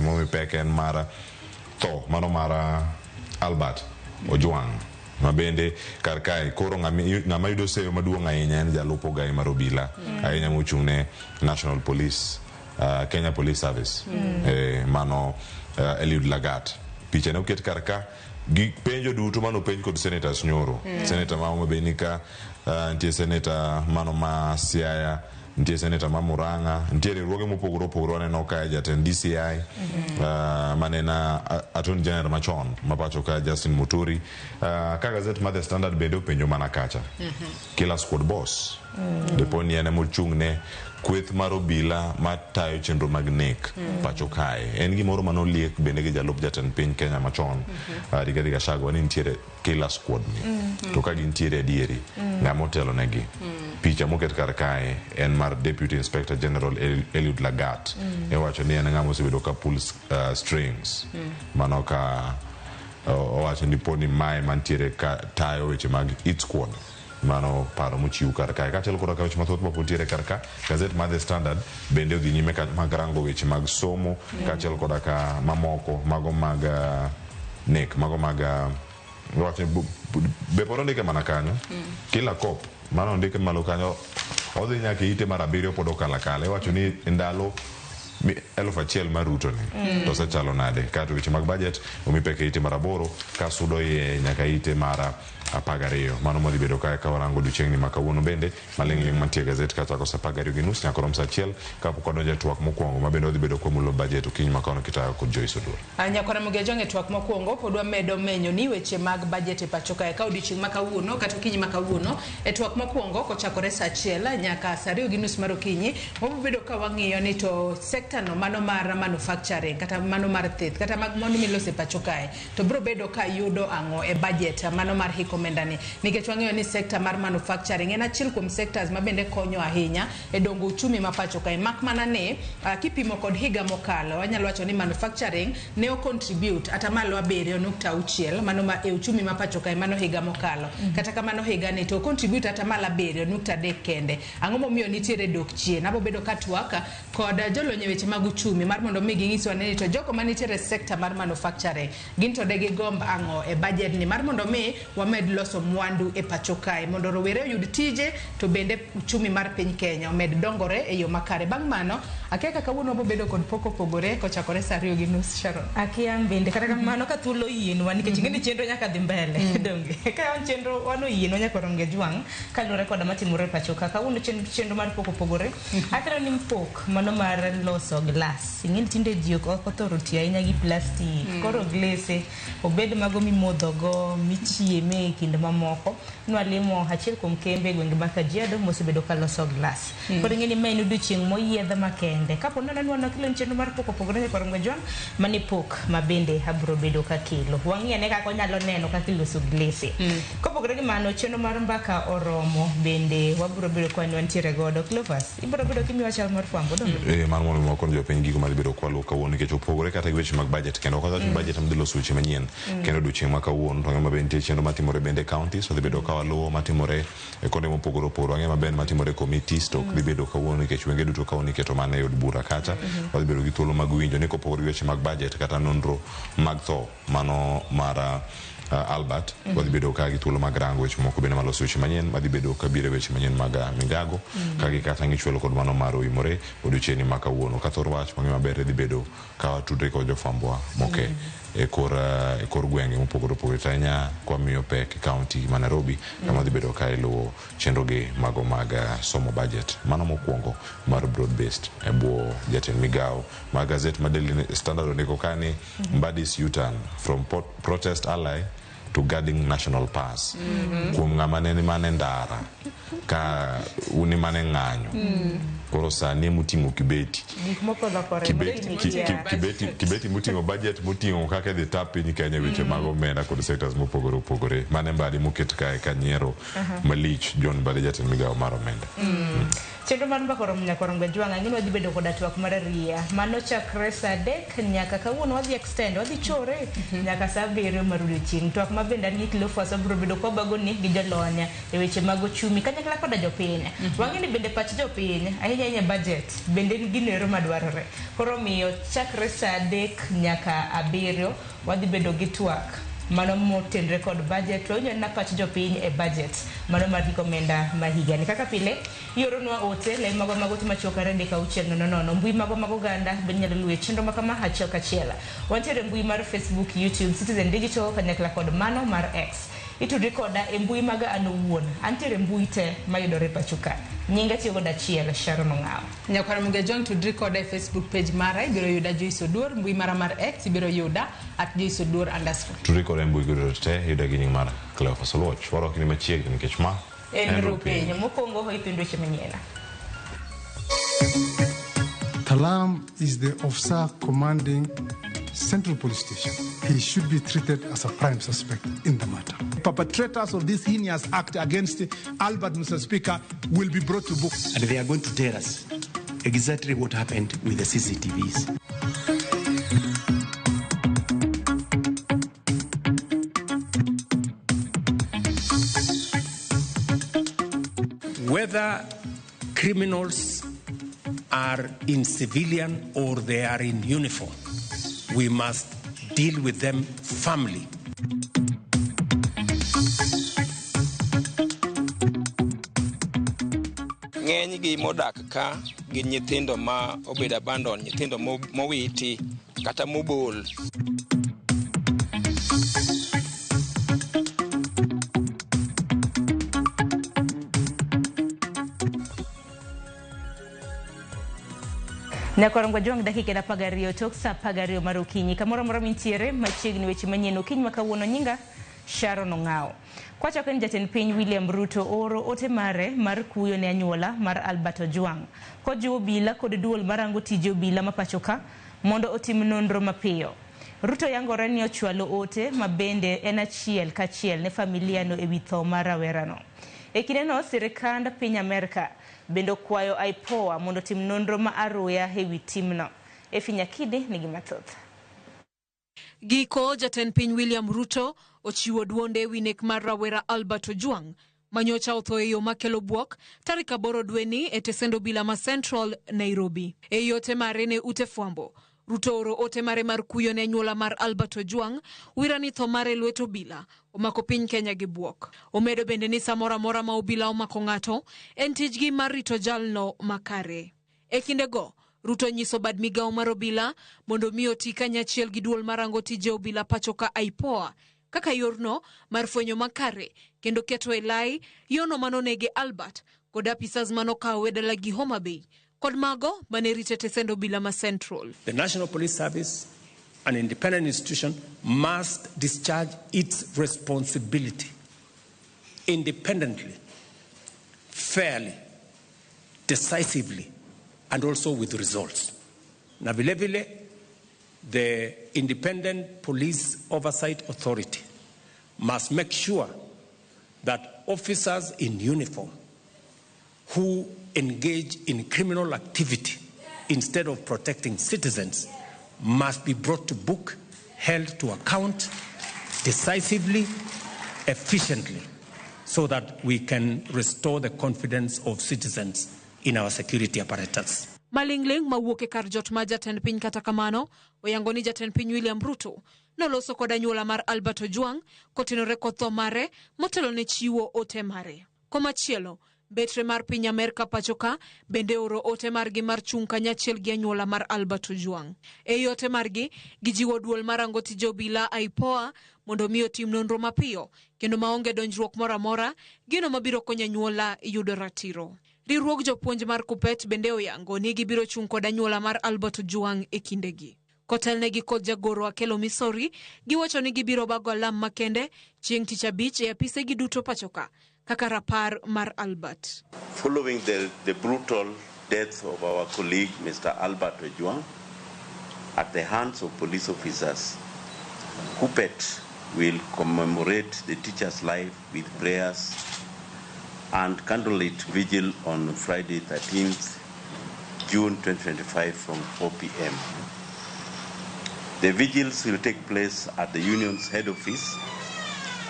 Momi pek en mar tho mano mar Albert Ojwang ma bende kar kae koro ng'ama yudo seyo maduong' ahinya en jalup ogai mar obila ahinya mochung' ne National Police, Kenya Police Service, mano Eliud Lagat. Picha ne oket kar ka gi penjo duto mane openj kod senators nyoro. Senator ma Homa Bay nika, nitie senator mano ma Siaya, nitie senator ma Murang'a, nitie riwruoge mopogore opogore. Waneno kae jatend DCI, mane en Attorney General machon ma pacho ka, Justin Muturi. Ka gazet mar The Standard bende openjo mana kacha. Killer Squad boss dipo ni en emochung' ne kweth mar obila matayo chenro mag nek pacho kae. En gimoro manoliek bende gi jalup jatend piny Kenya machon, Rigathi Gachagua, ni nitiere killer squad ni. To ka gintiere adieri, ng'ama otelo negi? Picha moket kar kae en mar Deputy Inspector General Eliud Lagat. Iwacho ni en ng'ama osebedo ka pull strings. Mano ka owacho ni poni mae mantiere ka tayo weche mag hit squad. Mano paro mochiw kar kae. Kaachiel koda ka weche mathoth mapod nitiere kar ka, gazet mar The Standard bende odhi nyime ka mag rango weche mag somo kaachiel koda ka mamoko mago mag nek mago mag wacho ni be pod ondike mana kanyo. Killer cop mano ondike malo kanyo, odhi nyaka e ite mar abiriyo pod okalo akala. Iwacho ni e ndalo 1000 mar Ruto ni to osechalo nade? Kato weche mag budget omi pek e ite mar 8 ka sudo iye nyaka ite mar 12. Mano madhi bedo kae ka warango odiochieng'ni ma kawuono bende maling' ling' mantie e gazet kachako saa 12:30 nyaka rom saa 1 kapok wadonjo e twak mokwongo ma bende wadhi bedo kwamulo budget okinyi ma kono kitayo kod Joyce Oduor. Nyakora Ramogi Ajwang' e twak mokwongo pod wamedo menyo ni weche mag budget e pacho kae ka odiochieng' ma kawuono kata okinyi ma kawuono e twak mokwongo kochakore saa 1 nyaka saa 2:30 mar okinyi wabiro bedo ka wang'iyo ni to sekta no mano mar manufacturing kata mano mar thieth kata mag mwandu miloso e pacho kae to biro bedo ka yudo ang'o e budget mano mar hik omenda ni, nikech wang'eyo ni sekta mar manufacturing en achiel kuom sectors ma bende konyo ahinya e dongo uchumi ma pacho kae, mak mana ni kipimo kod higa mokalo wanyalo wacho ni manufacturing ne o contribute 7.6 mano ma e uchumi ma pacho kae mano higa mokalo. Kata kamano higa ni to contribute 7.3 kende. Ang'o momiyo nitiere dok chien? Abo bedo ka twak kod jolony e weche mag uchumi mar mondo mi ginyiswa ni to jogo manitiere e sekta mar manufacturing gin to de gigomb ang'o e budget ni mar mondo mi wamed loso mwandu e pacho kae mondo rowere oyud tije to bende uchumi mar piny Kenya omed dongore e yo makare. Bang' mano akia ka kawuono wabo bedo kod pok opogore kochakore saa 2:30, Sharon. Akia bende, kata kamano ka thuolo oyienwa, nikech ing'e ni chenro nyaka dhi mbele, donge ka on chenro wan oyienwa nyaka Ramogi Ajwang' kaluwore koda matimore e pacho ka kawuono. Chenro mar pok opogore akelo ni pok mano mar loso glass. Ing'e ni tinde ji ok othoro tiyo ahinya gi plastic, koro glese obed mago mimodhogo, michieme e kind mamoko. Nwalimo achiel kuom kembe e gwenge ma Kajiado mosebedo ka loso glass. Koro ing'e ni ma en odiochieng' moyiedh makende. Kapo nono ni wan wakelo ni chenro mar pok opogore nyaka Ramogi Ajwang', mane pok ma bende abiro bedo kakelo. Wang'i ane kaka onyalo neno kaka iloso glese. Kopogore gi mano, chenro mar mbaka oromo bende wabiro bedo ka wantiere godo. Clovers, ibiro bedo kimiwa chal mar fwambo, donge? Mano mondo wakon jopiny gigo madhi bedo kwaluwo kawuono nikech opogore kata gi weche mag budget kendo ok wach ni budget ema dhi loso weche manyien kendo odiochieng' ma kawuono to ng'e maber nitie chenro matimore bende e counties wadhi bedo ka waluwo matimore e kuonde mopogore opogore. Wang'e maber matimore e committees to ok dhi bedo kawuono nikech wenge duto kawuono iketo mana e od bura kacha. Wadhi bedo gi thuolo mag winjo ni kopogore gi weche mag budget kata nonro mag tho mano mar Albert, wadhi bedo ka gi thuolo mag rango weche moko bende maloso weche manyien madhi bedo ka biro e weche manyien mag migago ka gi kata ng'ichwelo kod mano mar oimore odiochieng'ni ma kawuono. Ka thor wach wang'e maber dhi bedo ka watudre kod jofwambwa moke e kor gwenge mopogore opogore to ahinya kwamiyo pek e county ma Nairobi kama dhi bedo ka iluwo chenro gi mago mag somo budget mano mokwongo mar broad based e bwo jatend migawo mar gazet ma Daily Standard ondiko ka ni Mbadi's U-turn from protest ally to guarding national purse. Kuom ng'ama ne ni mane ndara ka uni mane ng'anyo koro sani emoting'o kibeti. Gik moko olokore. Kibeti kibeti moting'o budget moting'o kaka idhi ta piny Kenya e weche mag omenda kod sectors mopogore opogore. Mane Mbadi moket kae kanyiero malich John Mbadi, jatend migawo mar omenda. Chenro mar mbaka oromo nyaka Ramogi Ajwang'. Ang'e ni wadhi bedo koda twak mar ariya mano chakre saa 3 nyaka kawuono wadhi extend, wadhi chore nyaka saa 7 mar odiochieng'. Twak ma bende an gi Cleophas wabiro bedo kwabagoni gi jolony e weche mag ochumi kanyakla koda jopiny. Wang'e ni bende pach jopiny ahinya. Ahinya ahinya budget bende en gino ero madwarore. Koro omiyo chakre saa 3 nyaka 7 wadhi bedo gi twak mano motenre kod budget. Wawinjo anena pach jopiny e budget mano mar hik omenda ma higani. Kaka pile, ioronwa ote lai magwa mag ote machuok 2 3 6 0 0. Mbui magwa mag oganda bende inyalo luwe chenro ma kama achiel kachiel. Wantiere e mbui mar Facebook, YouTube, Citizen Digital kanyakla kod mano mar X. Itudri koda e mbui maga an owuon. Antiere e mbui te mayudore e pacho ka. Nyinga tiyo godo achiel, Sharon Ong'awo. Nyakwar Muga John tudri koda e Facebook page mara, ibiro yuda Joyce Oduor, mbui mara mar X ibiro yuda @JoyceOduor_. Tudri koda e mbui duto te, yuda gi nying mar Cleophas Oluoch. Warwakni machiegni nikech ma en Rupiny. Mokwongo ipind weche manyien. Talam is the officer commanding Central Police Station. He should be treated as a prime suspect in the matter. Perpetrators of this heinous act against Albert, Mr. Speaker, will be brought to book. And they are going to tell us exactly what happened with the CCTVs. Whether criminals are in civilian or they are in uniform, we must deal with them firmly. Ng'eny gi modak ka gin nyithindo ma obedo abandon, nyithindo mowiti kata mobol. Nyakorongo Jwang' dakika 12 tok saa 12 mar okinyi. Kamoro amora mintiere machiegni weche manyien okinyi ma kawuono. Nyinga Sharon Ong'awo. Kwachako ni jatend piny William Ruto ooro ote mare mar kuyo ne anyuola mar Albert Ojwang'. Kojiwo obila kod duol marango tije obila ma pacho ka mondo otim nonro mapiyo. Ruto yangore ni ochwalo ote ma bende en achiel kachiel ne familia no ewi tho mar rawerano. E kindeno sirikand piny Amerka bende okwayo IPOA mondo otim nonro ma aruya ewi timno. Efi Nyakidi nigi mathoth. Giko jatend piny William Ruto ochiwo duonde ewi nek mar rawera Albert Ojwang' manyocha otho e yo makelo bwok tarik 8 dweni e tesend obila ma Central, Nairobi. E ote mare ne ute fwambo, Ruto oro ote mare mar kuyo ne anyuola mar Albert Ojwang' wira ni tho mare lwet obila omako piny Kenya gi bwok. Omedo bende ni samoro amora ma obila omako ng'ato en tijgi mar rito jalno makare. E kindego, Ruto nyiso bad migawo mar obila mondo mi oti kanyachiel gi duol marango tije obila pacho ka IPOA kaka yorno mar fwenyo makare kendo keto e lai yono manonege Albert kod apisas manokawe dalagi Homa Bay kod mago mane rite tesend obila ma Central. The National Police Service, an independent institution, must discharge its responsibility independently, fairly, decisively, and also with results. Na vile vile, the Independent Police Oversight Authority must make sure that officers in uniform who engage in criminal activity instead of protecting citizens must be brought to book, held to account decisively, efficiently, so that we can restore the confidence of citizens in our security apparatus. Malingling mawuok e kar jot ma jatend piny kata kamano oyango ni jatend piny William Ruto noloso kod anyuola mar Albert Ojwang' kotenore kod tho mare motelo ne chiwo ote mare. Komachielo, betre mar piny Amerka pacho ka bende oro ote margi mar chung' kanyachiel gi anyuola mar Albert Ojwang'. Ei ote margi, gijiwo duol marango tije obila IPOA mondo mi otim nonro mapiyo kendo maonge donjruok moro amora, gino mabiro konyo anyuola yudo ratiro. Riwruog jopuonj mar Kupet bende oyango ni gibiro chung' kod anyuola mar Albert Ojwang' e kindegi. Kotelnegi kod jagoro Akelo Misori, giwacho ni gibiro bago alam makende chieng' tich abich e apisegi duto pacho ka kaka rapar mar Albert. Following the brutal death of our colleague Mr. Albert Ojwang at the hands of police officers, Kupet will commemorate the teacher's life with prayers and candlelit vigil on Friday 13th June 2025 from 4 p.m. The vigils will take place at the union's head office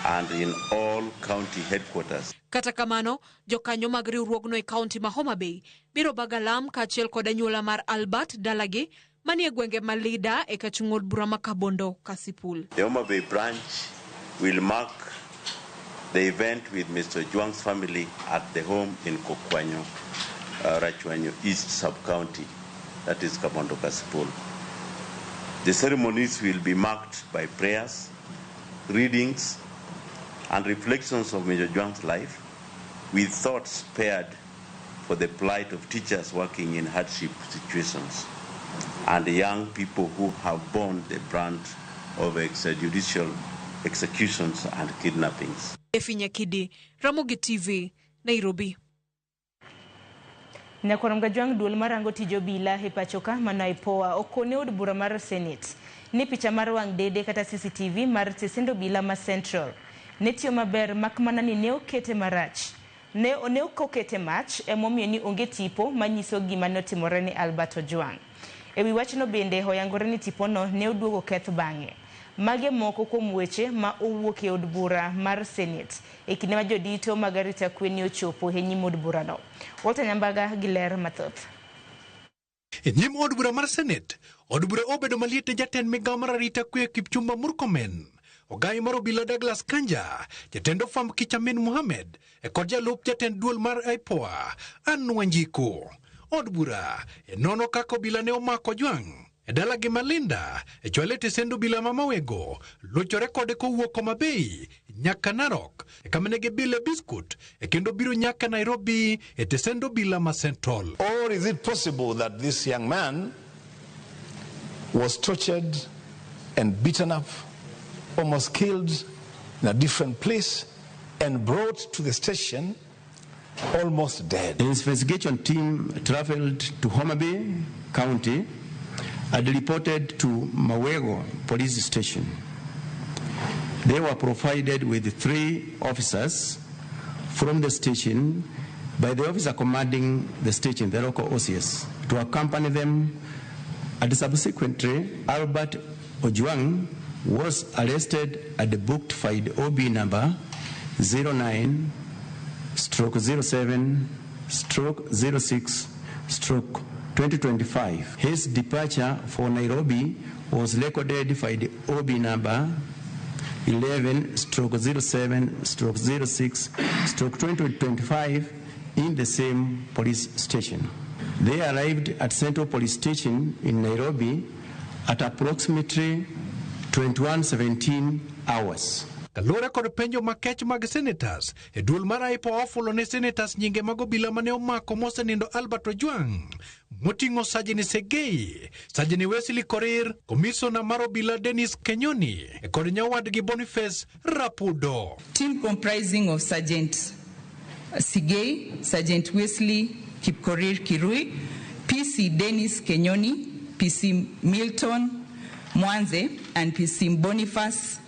and in all county headquarters. Kata kamano, jokanyo mag riwruogno e kaunti ma Homa Bay biro bago alam kaachiel kod anyuola mar Albert dalagi manie gwenge ma Lida e kachung' od bura ma Kabondo Kasipul. The Homa Bay branch will mark the event with Mr. Ojwang's family at the home in Kokwanyo, Rachuonyo East Sub-County, that is Kabondo Kasipul. The ceremonies will be marked by prayers, readings, and reflections of Mr. Ojwang's life, with thoughts spared for the plight of teachers working in hardship situations and the young people who have borne the brunt of extrajudicial executions and kidnappings. Efi Nyakidi, Ramogi TV, Nairobi. Nyakwar Ojwang duol marango tij obila e pacho ka mano IPOA okone od bura mar Senate ni picha mar wang' dede kata CCTV mar tesend obila ma Central ne tiyo maber mak mana ni ne okete marach. Ne ok okete mach emomiyo ni onge tipo manyiso gima ne otimore ne Albert Ojwang. E wi wachno bende oyangore ni tipono ne oduogo keth bang'e. Mage moko kuom weche ma owuok e od bura mar Senate e kinde ma jodito mag arita kwe ne ochopo e nyim od burano. Walter Nyambaga gi ler mathoth. E nyim od bura mar Senate, od bura obedo maliet ne jatend migawo mar arita kwe Kipchumba Murkomen, ogai mar obila Douglas Kanja, jatend ofwamb kich Amin Mohamed, e kod jalup jatend duol mar IPOA, Anne Wanjiku. Od bura e nono kaka obila ne omako Ojwang' e dalagi Malinda e chwale e tesend obila ma Mawego, lochore kode kowuok Homa Bay nyaka Narok, e kama ne gibile biskut e kendo biro nyaka Nairobi e tesend obila ma Central. Or is it possible that this young man was tortured and beaten up, almost killed in a different place, and brought to the station almost dead? The investigation team traveled to Homa Bay County and reported to Mawego Police Station. They were provided with 3 officers from the station by the officer commanding the station, the local OCS, to accompany them. And subsequently, Albert Ojwang was arrested at the booked file OB number 09/07/06/2025. His departure for Nairobi was recorded by the OB number 11/07/06/2025 in the same police station. They arrived at Central Police Station in Nairobi at approximately 21:17 hours. Kaluwore kod penjo makech mag senators e duol mar IPOA ofulo ne senators nyinge mag obila mane omako mosenindo Albert Ojwang moting'o Sajini Segei, Sajini Wesley Korir, komisona mar obila Dennis Kenyoni e kod nyawadgi Boniface Rapudo. Team comprising of Sergeant Sigei, Sergeant Wesley Kipkorir Kirui, PC Dennis Kenyoni, PC Milton Mwanze, and PC Boniface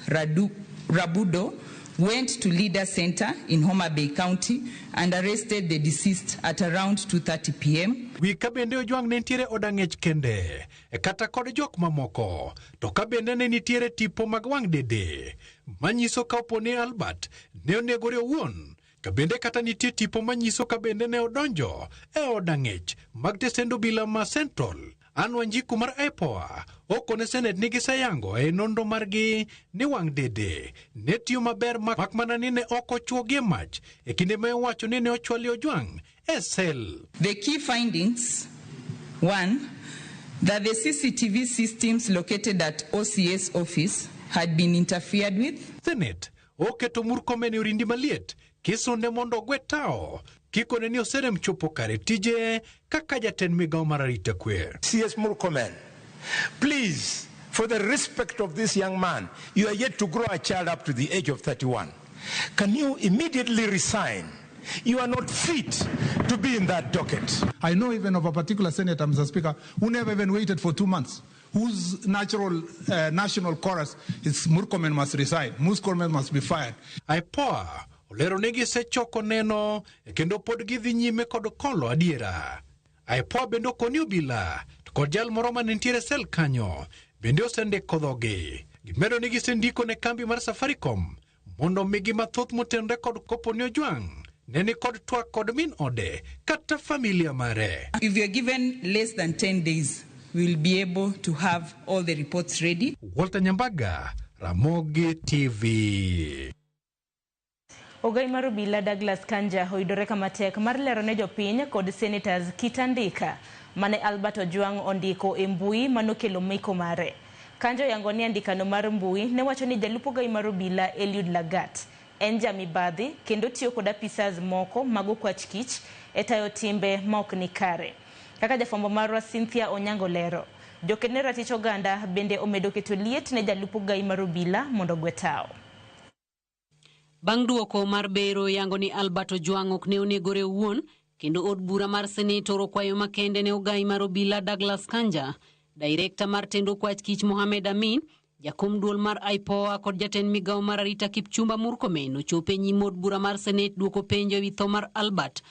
Rabudo went to Leader Center in Homa Bay County and arrested the deceased at around 2:30 p.m. Wi ka bende Ojwang ne nitiere od ang'ech kende e kata kod jok mamoko, to ka bende ne nitiere tipo mag wang' dede manyiso ka opo ni Albert ne onegore owuon, ka bende kata nitie tipo manyiso ka bende ne odonjo e od ang'ech mag tesend obila ma Central. Anne Wanjiku mar IPOA okone Senate ni giseyango e nonro margi ni wang' dede ne tiyo maber mak mana ni ne ok ochuogi e mach e kinde ma iwacho ni ne ochwali Ojwang e sel. The key findings: 1, that the CCTV systems located at OCS office had been interfered with. Senate oketo Murkomen e orindi maliet kisunde mondo ogwe tao kikone ni oserem chopo kare tije kaka jatend migawo mar arita kwe. CS Murkomen, please, for the respect of this young man, you are yet to grow a child up to the age of 31. Can you immediately resign? You are not fit to be in that docket. I know even of a particular senator, Mr. Speaker, who never even waited for 2 months, whose natural national chorus is Murkomen must resign, Murkomen must be fired. IPOA olero ni gisechoko neno kendo pod gidhi nyime kod kolo adiera. IPOA bende okoni obila to kod jal moro mane nitiere sel kanyo bende osendiko dhogi. Gimedo ni gisendiko ne kambi mar Safaricom Mondo migi mathoth motenore kod kopo ni Ojwang' ne ni kod twak kod min ode kata familia mare. If you're given less than 10 days, we will be able to have all the reports ready. Walter Nyambaga, Ramogi TV. Ogai mar obila Douglas Kanja oyudore kama tek mar lero ne jopiny kod senators kitandika mane Albert Ojwang ondiko e mbui manokelo meko mare. Kanja oyango ni andikano mar mbui ne wacho ni jalup ogai mar obila Eliud Lagat en jamibadhi kendo tiyo kod apisas moko mag okwach kich e tayo timbe ma ok ni kare. Kaka jafwambo marwa Cynthia Onyango lero, joked ne ratich oganda bende omedo keto liet ne jalup ogai mar obila mondo ogwe tao. Bang' duoko mar bero yango ni Albert Ojwang' ok ne onegore owuon kendo od bura mar Senate oro kwayo makende ne ogai mar obila Douglas Kanja, direkta mar tend okwach kich Mohamed Amin, jakom duol mar IPOA kod jatend migawo mar arita Kipchumba Murkomen ochopo e nyim od bura mar Senate duoko penjo ewi tho mar Albert.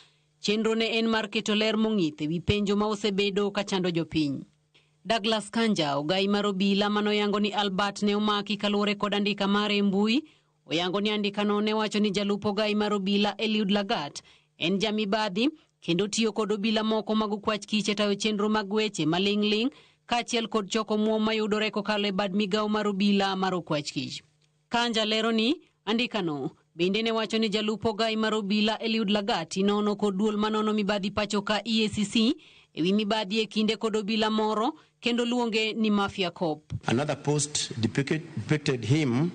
Chenro ne en mar keto ler mong'ith ewi penjo ma osebedo ka chando jopiny. Douglas Kanja, ogai mar obila manoyango ni Albert ne omaki kaluwore kod andika mare e mbui, oyango ni andikano ne wacho ni jalup ogai mar obila Eliud Lagat en jamibadhi kendo tiyo kod obila moko mag okwach kich e tayo chenro mag weche maling'ling' kaachiel kod choko omuom mayudore kokalo e bad migawo mar obila mar okwach kich. Kanja lero ni andikano bende ne wacho ni jalup ogai mar obila Eliud Lagat inono kod duol manono mibadhi pacho ka EACC ewi mibadhi e kinde kod obila moro kendo luonge ni Mafia Cop. Another post depicted him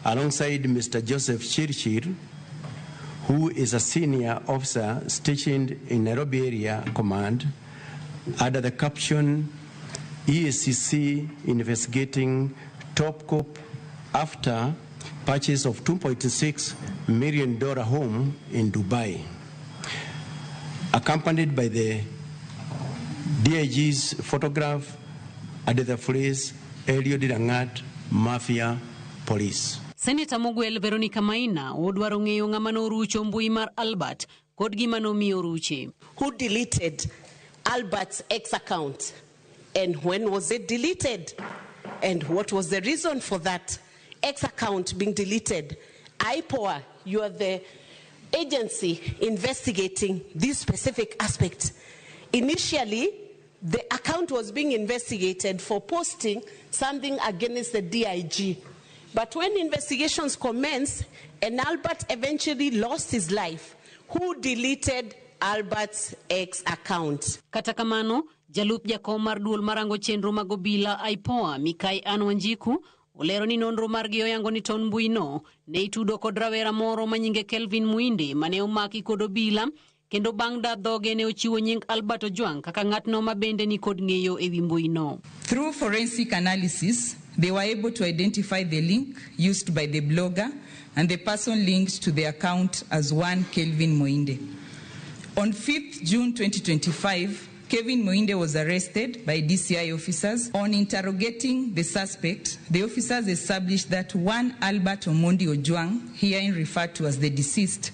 alongside Mr. Joseph Chirchir, who is a senior officer stationed in Nairobi Area Command, under the caption EACC investigating top cop after purchase of $2.6 million home in Dubai, accompanied by the DIG's photograph under the phrase Eliud Lagat, Mafia Police. Seneta mogwel Veronica Maina odwaro ng'eyo ng'ama norucho mbui mar Albert kod gima nomiyo ruche. Who deleted Albert's X account? And when was it deleted? And what was the reason for that X account being deleted? IPOA, you are the agency investigating this specific aspect. Initially, the account was being investigated for posting something against the DIG. But when investigations commenced and Albert eventually lost his life, who deleted Albert's X account? Kata kamano, jalup jakom mar duol marango chenro mag obila IPOA Mikai Ann Wanjiku olero ni nonro margi oyango ni ton mbui no ne itudo kod rawera moro manyinge Kelvin Muinde mane omaki kod obila kendo bang' da dhoge ne ochiwo nying Albert Ojwang kaka ng'atno ma bende ni kod ng'eyo ewi mbui no. Through forensic analysis, they were able to identify the link used by the blogger and the person linked to the account as one Kelvin Moinde. On 5th June 2025, Kevin Moinde was arrested by DCI officers. On interrogating the suspect, the officers established that one Albert Omondi Ojwang, herein referred to as the deceased,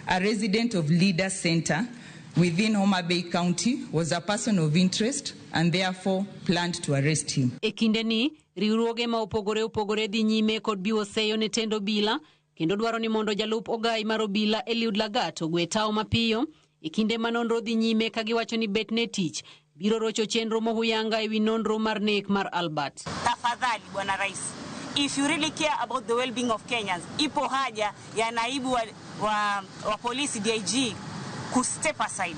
a resident of Leader Center within Homa Bay County, was a person of interest and therefore planned to arrest him. E kinde ni, riwruoge ma opogore opogore dhi nyime kod biwo seyo ne tend obila kendo dwaro ni mondo jalup ogai mar obila Eliud Lagat ogwe tao mapiyo e kinde ma nonro dhi nyime ka giwacho ni bet ne tich biro rocho chenro mohuyanga ewi nonro mar nek mar Albert. Tafadhali Bwana Rais, if you really care about the well-being of Kenyans, ipo haja ya naibu wa polisi DIG ku step aside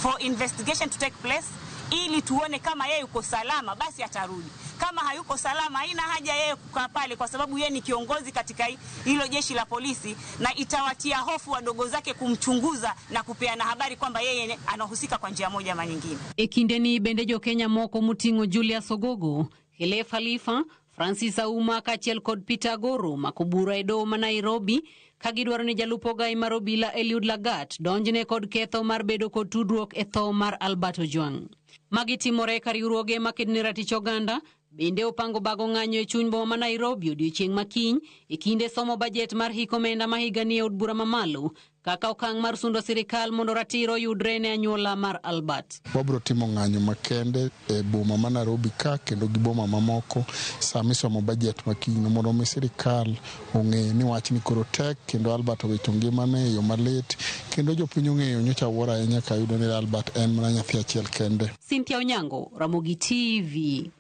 for investigation to take place ili tuone kama yeye yuko salama basi atarudi. Kama hayuko salama haina haja yeye kukaa pale kwa sababu yeye ni kiongozi katika hilo jeshi la polisi na itawatia hofu wadogo zake kumchunguza na kupeana habari kwamba yeye anahusika kwa njia moja ama nyingine. E kinde ni bende jo Kenya moko moting'o Julius Ogogo, Khelef Khalifa, Francis Auma kaachiel kod Peter Agoro mako bura e doho ma Nairobi ka gidwaro ni jalup ogai mar obila Eliud Lagat donjne kod ketho mar bedo kod tudruok e tho mar Albert Ojwang. Magi timore ka riwruoge makedo ne ratich oganda bende opango bago ng'anyo e chuny boma ma Nairobi odiochieng' ma kiny e kinde somo bajet mar hik omenda ma higani e od bura mamalo kaka okang' mar sundo sirikal mondo ratiro oyudre ne anyuola mar Albert. Wabiro timo ng'anyo makende e boma ma Nairobi ka kendo gi boma mamoko sama isomo budget ma kiny mondo mi sirikal ong'e ni wachni koro tek kendo Albert owito ngimane e yo malit kendo jopiny ong'eyo nyocha wuoro ahinya ka yudo ni Albert en mana nyathi achiel kende. Cynthia Onyango, Ramogi TV.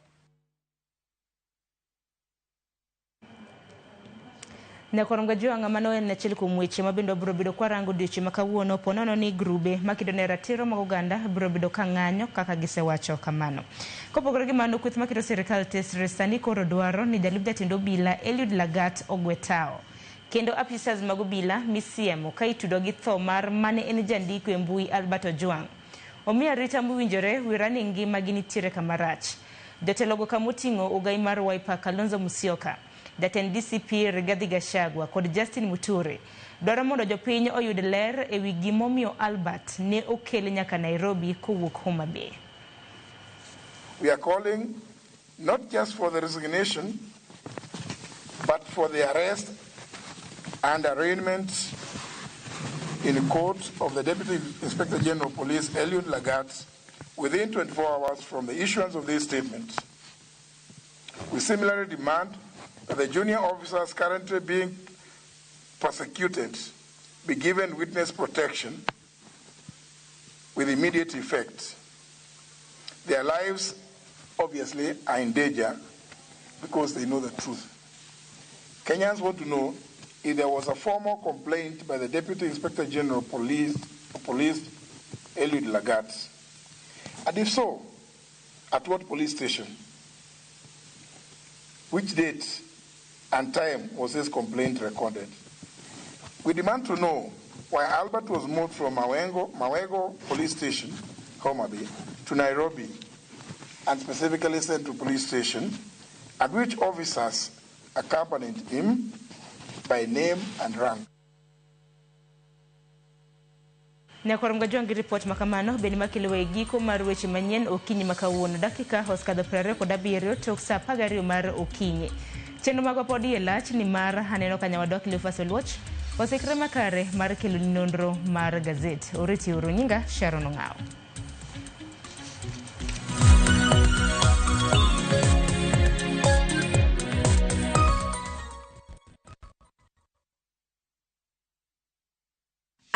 Nyakoronga Jwang' mano en achiel kuom weche ma bende wabiro bedo kwarango odiochieng' ma kawuono ponono ni grube makedo ne ratiro mag oganda biro bedo ka ng'anyo kaka gisewacho kamano. Kopogore gi mano, kweth maketo sirikal tesre sani koro dwaro ni jalup jatend obila Eliud Lagat ogwe tao. Kendo apisas mag obila misiemo ka itudo gi tho mar mane en jandiko e mbui Albert Ojwang'. Omiyo arita mowinjore wira ni ngima gi nitiere kama rach. Jotelogo kamoting'o ogai mar Wiper Kalonzo Musyoka, jatend DCP Rigathi Gachagua kod Justin Muturi dwaro mondo jopiny oyud ler ewi gimomiyo Albert ne okel nyaka Nairobi kowuok Homa Bay. We are calling not just for the resignation, but for the arrest and arraignment in court of the Deputy Inspector General of Police, Eliud Lagat, within 24 hours from the issuance of this statement. We similarly demand that the junior officers currently being prosecuted be given witness protection with immediate effect. Their lives, obviously, are in danger because they know the truth. Kenyans want to know if there was a formal complaint by the Deputy Inspector General of Police, Eliud Lagat, and if so, at what police station? Which date and time was this complaint recorded? We demand to know why Albert was moved from Mawego Police Station, Homa Bay, to Nairobi, and specifically sent to police station, and which officers accompanied him by name and rank. Nyakoronga Jwang' gi ripot makamano bende makelo e giko mar weche manyien okinyi ma kawuono dakika osekadho 27 tok saa 12 mar okinyi. Chenro magwa pod iye lach nimar aneno ka nyawadwa Cleophas Oluoch osekre makare mar kelo nonro mar gazet. Oriti uru, nyinga Sharon Ong'awo.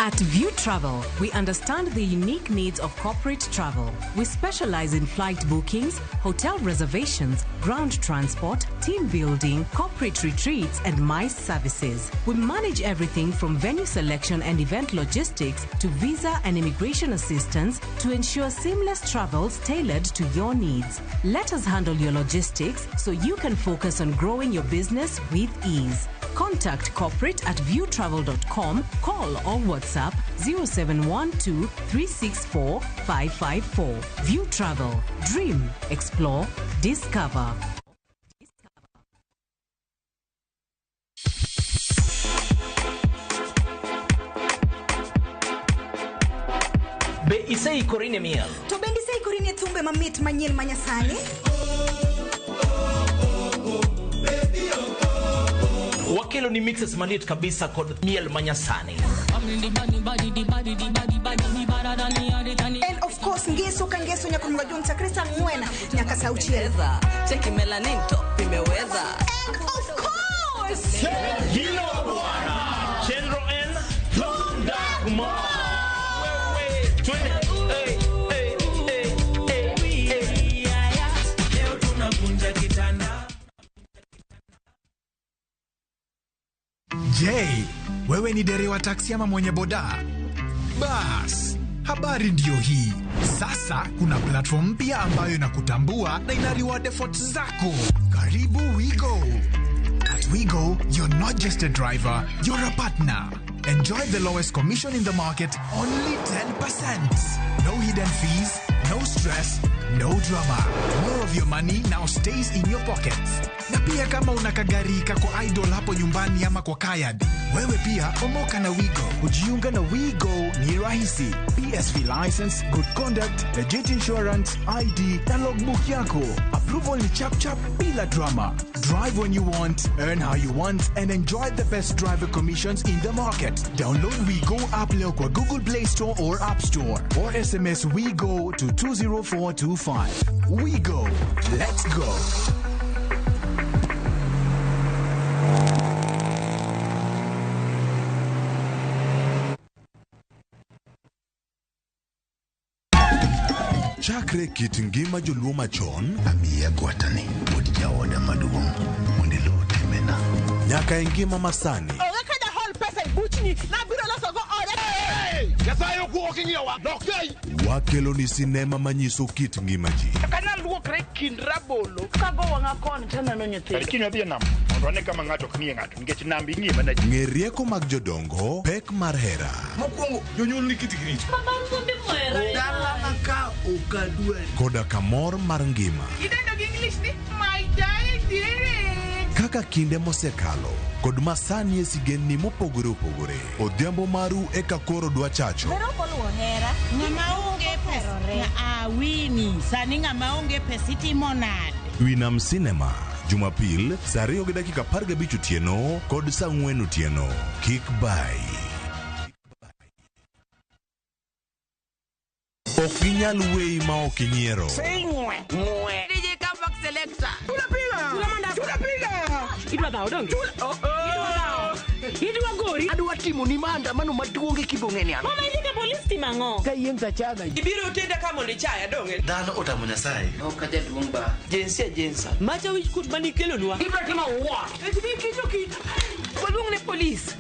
At View Travel, we understand the unique needs of corporate travel. We specialize in flight bookings, hotel reservations, ground transport, team building, corporate retreats, and MICE services. We manage everything from venue selection and event logistics to visa and immigration assistance to ensure seamless travels tailored to your needs. Let us handle your logistics so you can focus on growing your business with ease. Contact corporate at viewtravel.com, call or WhatsApp 0712 364 554. View Travel. Dream, explore, discover. Be iseikori ne miel? To bende iseikori ne thumbe mamit manyien manyasani? Wakelo ni mixes maliet kabisa kod miel manyasani. And of course ngeso ka ngeso Nyakoronga Jwang' chakre saa 4 nyaka saa 6. Cheki melanin top imeweza. And of course Hilo bwana Chenro N Tonda Mo. Wewe twende. Hey, hey, hey, hey, hey. Leo tunavunja kitanda. Je, wewe ni dereva taksi ama mwenye boda? Bas, habari ndiyo hii. Sasa kuna platform mpya ambayo inakutambua na ina reward efforts zako. Karibu WeGo. At WeGo, you're not just a driver, you're a partner. Enjoy the lowest commission in the market, only 10%. No hidden fees, no stress, no drama. More of your money now stays in your pockets. Na pia Pia kama una kagari kako idle hapo nyumbani ama kwa kayad, wewe pia omoka na Wigo. Kujiunga na WeGo ni rahisi. PSV license, good conduct, legit insurance, ID na logbook yako. Approval ni chap chap bila drama. Drive when you want, earn how you want and enjoy the best driver commissions in the market. Download WeGo app leo kwa Google Play Store or App Store or SMS WeGo to 20425. WeGo. Let's go. Chakre kit ngima joluo machon amiya gwatani wuod jaoda maduong' mondo iluw timena nyaka e ngima masani. Onge ka jahol pesa e buchni nabiro losogo oda. Nyasaye ok ing'iyowa dok sei. Wakelo ni sinema manyiso kit ngima ji. Kana luokre kind rabolo kago wang'a koni taneno nyithindo. Kiny wadhi e nam mondo wane kama ng'ato ok ng'iye ng'ato nikech nam ing'iye mana ji. Ng'e rieko mag jodongo, pek mar hera. Mokwongo jonyuol ni kitgi richo. Dalana ka ok adwari. Koda kamor mar ngima. Idendo gi English ni my daddy. Kaka kinde mosekalo kod masani e sigendni mopogore opogore. Odhiambo maru eka koro dwa chacho. Ng'ama onge pesa awini sani ng'ama onge pesa itimo nade? Winam Cinema Jumapil saa 2:15 otieno kod saa 4 otieno. Kik bai. Ok ginyal weyi ma ok inyiero. DJ Comeback Selector. Tunapiga. Idwa dhawo donge? Idwa gori. Adwa timo ni maandamano maduong' e kibong'e ni an. Mama indike polis timo ang'o? Ka yien tachaga. Ibiro tenda ka mondo ichaya donge? Dhano otamo Nyasaye. Ok ajaduong' ba. Jinsia jinsa. Macha wich kut mane ikelonwa. Ibiro timo what? Kicho. Waluong ne polis.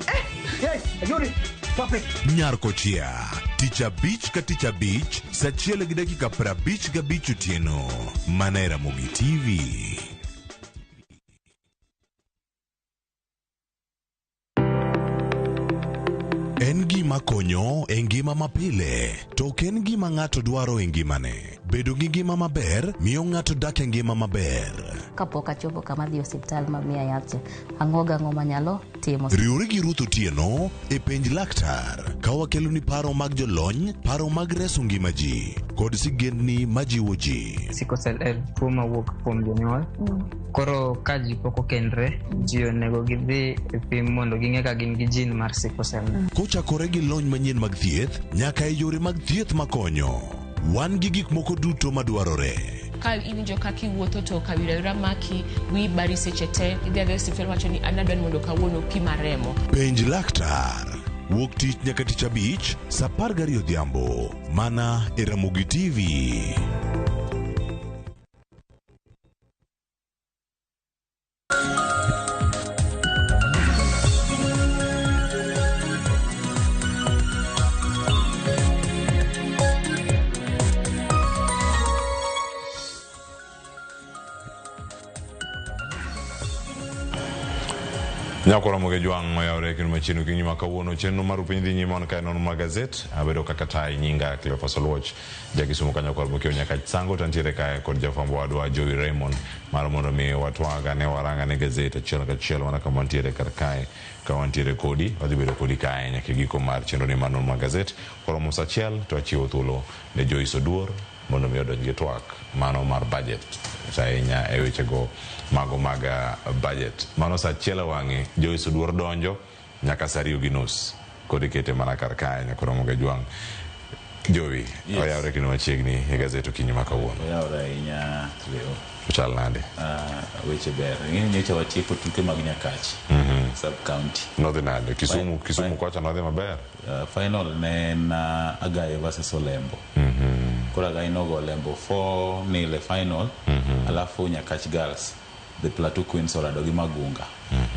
Yes, ayori. Stop it. Nyar Kochia. Tich abich ka tich abich saa 1:55 otieno. Mana e Ramogi TV. En gima konyo e ngima mapile, to ok en gima ng'ato dwaro e ngimane. Bedo gi ngima maber miyo ng'ato dak e ngima maber. Kapok achopo kama dhi osiptal ma miya yath cha, ang'o gang'o manyalo timo. Riwri gi Ruth Otieno e penj laktar ka wakeloni paro mag jolony, paro mag reso ngima ji kod sigendni majiwo ji. Sickle cell en tuo mawuok kuom jonyuol. Koro ka ji pok okendre, ji onego gidhi e pim mondo ging'e ka gin gi gene mar sickle cell. Kochakore gi lony manyien mag thieth nyaka e yore mag thieth makonyo. Wan gi gik moko duto madwarore. Ka iwinjo kaka iwuotho to kawira wira maki, wiyi bari seche te, idhi adhiya e osiptal wacho ni an adwa ni mondo kawuono pima remo. Penj laktar. Wuok tich nyaka tich abich saa 12 odhiambo mana e Ramogi TV. Nyako Ramogi Jwang' oyawre kendo machiegni okinyi ma kawuono chenro mar piny dhi nyime wan kae nono mar gazet abedo kaka tai nyinga Cleophas Oluoch ja Kisumu kanyo kod Mokio nyaka Sango to antiere kae kod jafwambo wadwa Joey Raymond mar mondo mi watwag ane warang ane gazet achiel kachiel mana kama wantiere kar kae ka wantiere kodi wadhi bedo kodi kae nyaka giko mar chenro ni mar nono mar gazet koromo saa achiel to achiwo thuolo ne Joyce Oduor mondo mi odonj gi twak mano mar budget ahinya e wechego mago mag budget mano saa achiel e wang'e Joyce Oduor donjo nyaka saa 2:30 kod ikete mana kar kae nyaka Ramogi Jwang'. Jowi, Yes. oyawre kendo machiegni e gazet okinyi ma kawuono. Oyawre ahinya Cleo. Ochal nade? Weche ber. Ing'eyo nyocha watieko tuke mag Nyakach sub county. Nodhi nade? Kisumu, Kisumu kocha nodhi maber? Final ne en Agayo versus Olembo. Koro Agayo nogo Olembo 4-0 e final. Alafu Nyakach Girls, the Plateau Queens orado gi Magunga.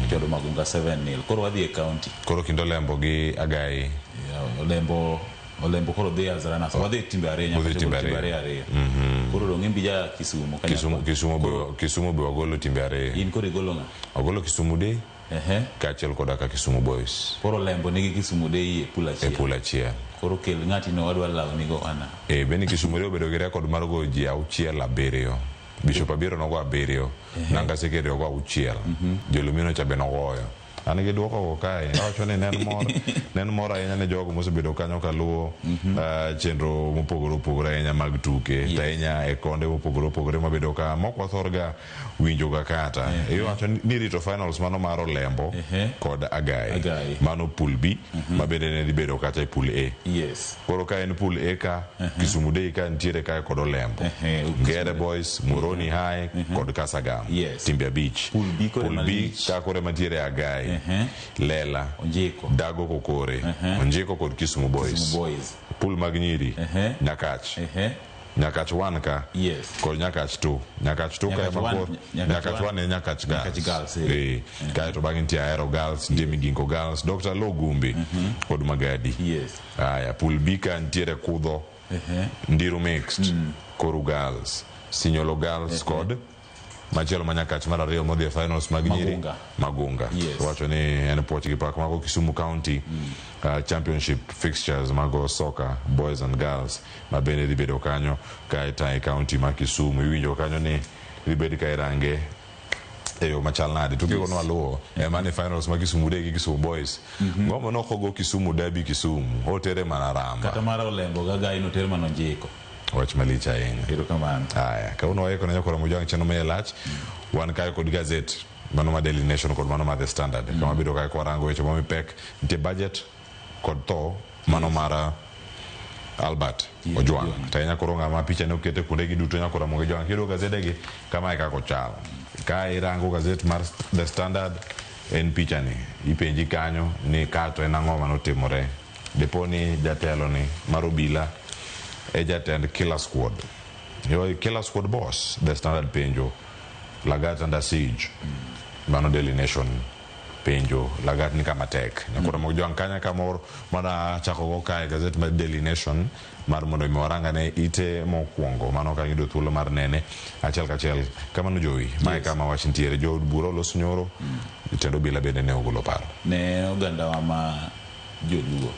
Chodo Magunga 7-0. Koro wadhi e county. Koro kind Olembo gi Agai. Yeah, Olembo koro dhi as runners. Wadhi e timbe ariyo nyaka Udhi timbe timbe ariyo. ariyo. Koro dong' imbija Kisumu kanyakla. Kisumu be wagolo timbe ariyo. In koro igolo ng'a? Agolo Kisumu Day. Kaachiel koda ka Kisumu Boys. Koro Olembo nigi Kisumu Day e pool achiel. E pool achiel. Koro kel ng'ati no wadwa lawo nigo ana. Bende Kisumu Day obedo gi rekod mar goyo ji 6 7. Bishop Abiero nogo 7, Nanga Secondary ogo 6, Jolumino cha be nogoyo. An gi duoko go kae, awacho ni ne en mor, ne en mor ahinya ne jogo mosebedo kanyo kaluwo chenro mopogore opogore ahinya mag tuke, to ahinya e konde mopogore opogore mabedo ka mok wathor ga winjo ga kata. Iwacho ni rito finals mano mar Olembo kod Agai. Mano pool B, ma bende ne dhi bedo kata e pool A. Koro ka en pool A ka, Kisumu Day ka nitiere kae kod Olembo. Ngere Boys, Moroni High kod Kasagam. Timbe 5. Pool B kore Pool B malich. ka kore mantiere Agai. Lela, Dago Kokore, Onjiko kod Kisumu Boys. Kisumu Boys. Pool mag nyiri, Nyakach. Nyakach 1 ka. Kod Nyakach 2. Nyakach 2 ka Nyakach ema one, kor Nyakach Nyakach one. 1 e Nyakach Girls. Nyakach Girls, eh. Kae to bang'e nitie Ahero Girls, nitie Migingo Girls, Dr. Logumbi kod Magadi. Aya, pool B ka nitiere Kudho, Ndiru Mixed, Koru Girls, Sinyolo Girls kod machielo ma Nyakach mar ariyo modhi e finals mag nyiri Magunga. Magunga. Wacho ni en puoch gi pak mago Kisumu County Championship fixtures mago soccer boys and girls ma bende dhi bedo kanyo ka itaye county ma Kisumu. Iwinjo kanyo ni dhi bed ka irange e yo machal nade. Tuke go nwaluwo ema ni finals ma Kisumu Day gi Kisumu Boys. Ngomo nok ogo Kisumu Derby Kisumu, otere mana Ramba. Kata mar Olembo ga Agai noter mana Onjiko. Wach malich ahinya. Erokamano. Aya, kawuono waiko ne nyakora Mojwang' chenro maiye lach. Wan kae kod gazet mano ma Daily Nation kod mano ma The Standard. Kama bedo kae kwarango weche momi pek, nitie budget kod tho mano mar Albert Ojwang'. To ahinya koro ng'ama picha ne okete kuonde gi duto nyakora Mojwang'. Kiyudo gazede gi kama e kaka ochal. Ka irango gazet mar The Standard en picha ni ipenji kanyo ni ka to en ang'o manotimore. Dipo ni jatelo ni mar obila e jatend Killer Squad. Yo Killer Squad boss, The Standard penjo Lagat under siege. Mano Daily Nation penjo Lagat ni kama tek. Nyakora Mojwang' kanya kamoro mana chako go kae gazet mar Daily Nation mar mondo mi warangane ite mokwongo mano ka yudo thuolo mar nene achiel kachiel. Kamano Jowi, mae kama wach nitiere. Jood bura oloso nyoro, jatend obila bende ne ogolo paro. Ne ogandawa ma joluo.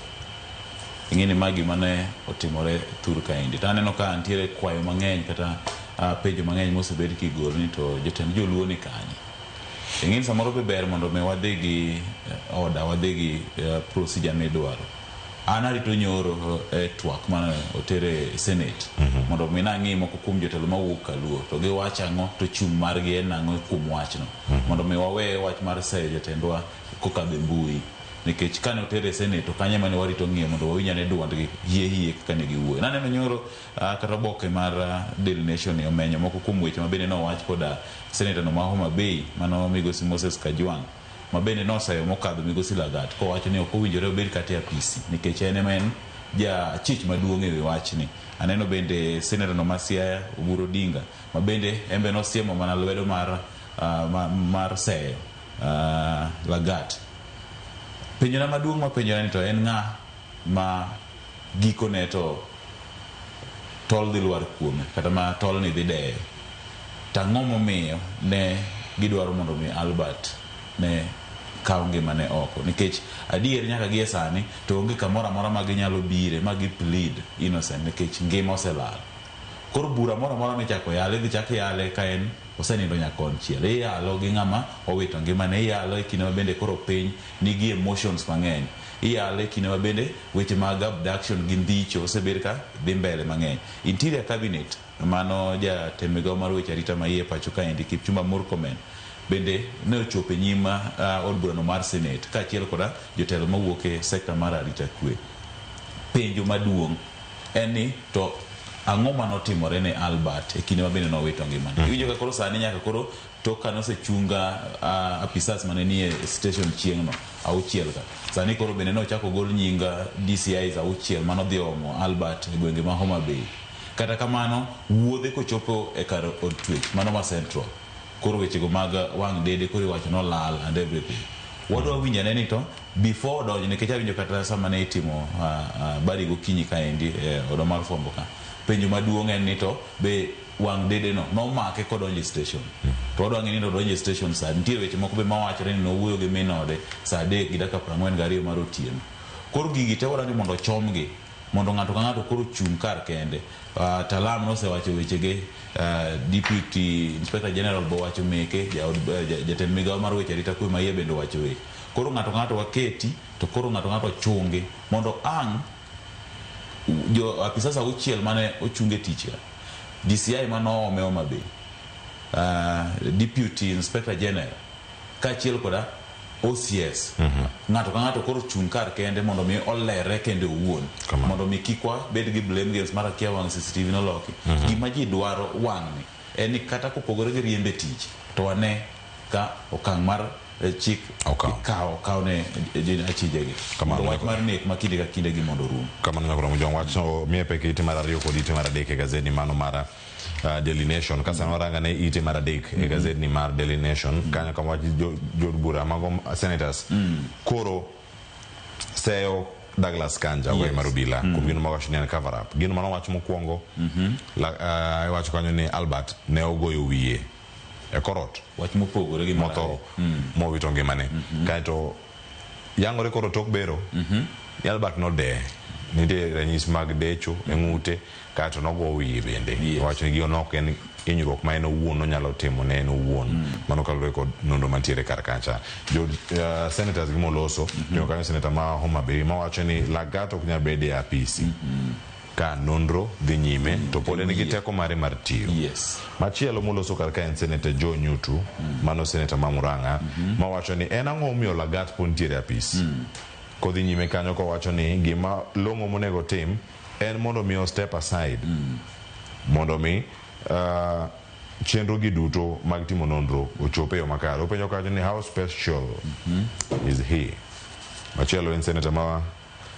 Ing'e ni ma gima ne otimore thur kaendi. To aneno ka nitiere kwayo mang'eny kata penjo mang'eny mosebed kigolo ni to jotend joluo ni kanye. Ing'e ni samoro be ber mondo mi wadhi gi order, wadhi gi procedure midwaro. An arito nyoro e twak mane otere e Senate mondo mi nang'i moko kuom jotelo mawuok Kaluo to giwacho ang'o to chung' margi en ang'o kuom wachno. Mondo mi wawe wach mar seyo jotendwa kokadho e mbui. Nikech kane otere e Senate to kanyo ema ne warito ng'iyo mondo wawinj ane duondgi hie hie kaka ne giwuoyo. Naneno nyoro kata oboke mar Daily Nation ni omenyo moko kuom weche ma bende nowach koda Senator no ma Homa Bay mano migosi Moses Kajwang' ma bende noseyo mokadho migosi Lagat kowacho ni ok owinjore obed kata e apisi nikech en ema en ja chich maduong' ewi wachni. Aneno bende Senator no ma Siaya Oburu Odinga ma bende en be nosiemo mana lwedo mar seyo Lagat. Penjona maduong' mapenjora ni to en ng'a ma gikone to tol dhi lwar kuome kata ma tol ni dhi deyo. To ang'o momiyo ne gidwaro mondo mi Albert ne kaw ngimane oko? Nikech adier nyaka gie sani to onge kamoro amora ma ginyalo bire ma gi plead innocent nikech ngima oselal. Koro bura moro amora michako yale idhi chak yale ka en osenindo nyaka konchiel. Iyalo gi ng'ama owito ngimane, iyalo e kinde ma bende koro piny nigi emotions mang'eny. Iyalo e kinde ma bende weche mag abduction gi ndhicho osebed ka dhi mbele mang'eny. Interior Cabinet mano jatend migao mar weche arita ma iye pacho kaendi Kipchumba Murkomen bende ne ochopo e nyim od burano mar Senate kaachiel koda jotelo mawuok e sekta mar arita kwe. Penjo maduong' en ni to ang'o manotimore ne Albert e kinde ma bende nowito ngimane. Iwinjo ka koro sani nyaka koro tok ka nosechunga apisas mane nie station chieng'no 6 ka. Sani koro bende nochako gol nying DCIs 6 manodhi omo Albert e gwenge ma Homa Bay. Kata kamano wuodhe kochopo e kar od twech mano ma Central. Koro wechego mag wang' dede koro iwacho nolal and everything. Wadwa winjo ane ni to before donjo nikech awinjo kata sama ne itimo habari gokinyi kaendi e odwa mar fwambo ka. Penjo maduong' en ni to be wang' dede no nomake kodonjo e station. To wadwa ng'e ni to odonjo e station saa. Nitie weche moko be mawachore ni nowuoyo gi min ode saa 3:42 mar otieno. Koro gigi te wadwa ni mondo ochomgi. Mondo ng'ato ka ng'ato koro chung' kar kende. Talam nosewacho wechege, Deputy Inspector General be owacho meke, jatend migao mar weche arita kwe ma iye bende owacho weche. Koro ng'ato ka ng'ato waketi to koro ng'ato ka ng'ato chungi mondo ang' jo apisas auchiel mane ochung e tich ka, DCI mane oome Homa Bay, Deputy Inspector General kaachiel koda OCS. Ng'ato ka ng'ato koro chung' kar kende mondo mi olerre kende owuon. Mondo mi kik wabed gi blame games mar akia wang' CCTV noloki. Gima ji dwaro wang'ni en ni kata kopogore gi riembe tich to wane ka okang' mar chik ikawo okaw ne achijegi. Mondo wach mar nek ma kinde ka kinde gi mondo orum. Kamano nyakoro Mujong wach miye pek ite mar ariyo kod ite mar adek e gazeti mano mar Daily Nation. Ka sani waranga ne ite mar adek e gazeti mar Daily Nation, kanyo kama wach jood bura mago senators koro seyo Douglas Kanja yes. mar obila kuom gino mawacho ni en cover up. Gino mano wach mokwongo iwacho kanyo ni Albert ne ogoyo wiye e korot wach mopogore gi motho mowito ngimane. Kaeto yangore koro tok bero ni Albert nodeye, nitie ranyisi mag decho e ng'ute, kaeto nogo wiye bende. Owacho ni gino ok en hinyruok ma en owuon onyalo timo ne en owuon. Mano kaluwore kod nonro mantiere kar kacha. Jo senators gi moloso, mm kanyo senator ma Homa Bay mawacho ni Lagat ok nyal bedo e apisi ka nonro dhi nyime to pod en gi teko mare mar tiyo. Machielo moloso kar ka en Senator Joe Nyutu, mano senator ma Murang'a, mawacho ni en ang'o momiyo Lagat pod nitiere e apis. Kodhi nyime kanyo kowacho ni gima long'o monego tim en mondo mi o step aside mondo mi chenro gi duto mag timo nonro ochop e yo makare. Openjo kacho ni how special is he? Machielo en senator ma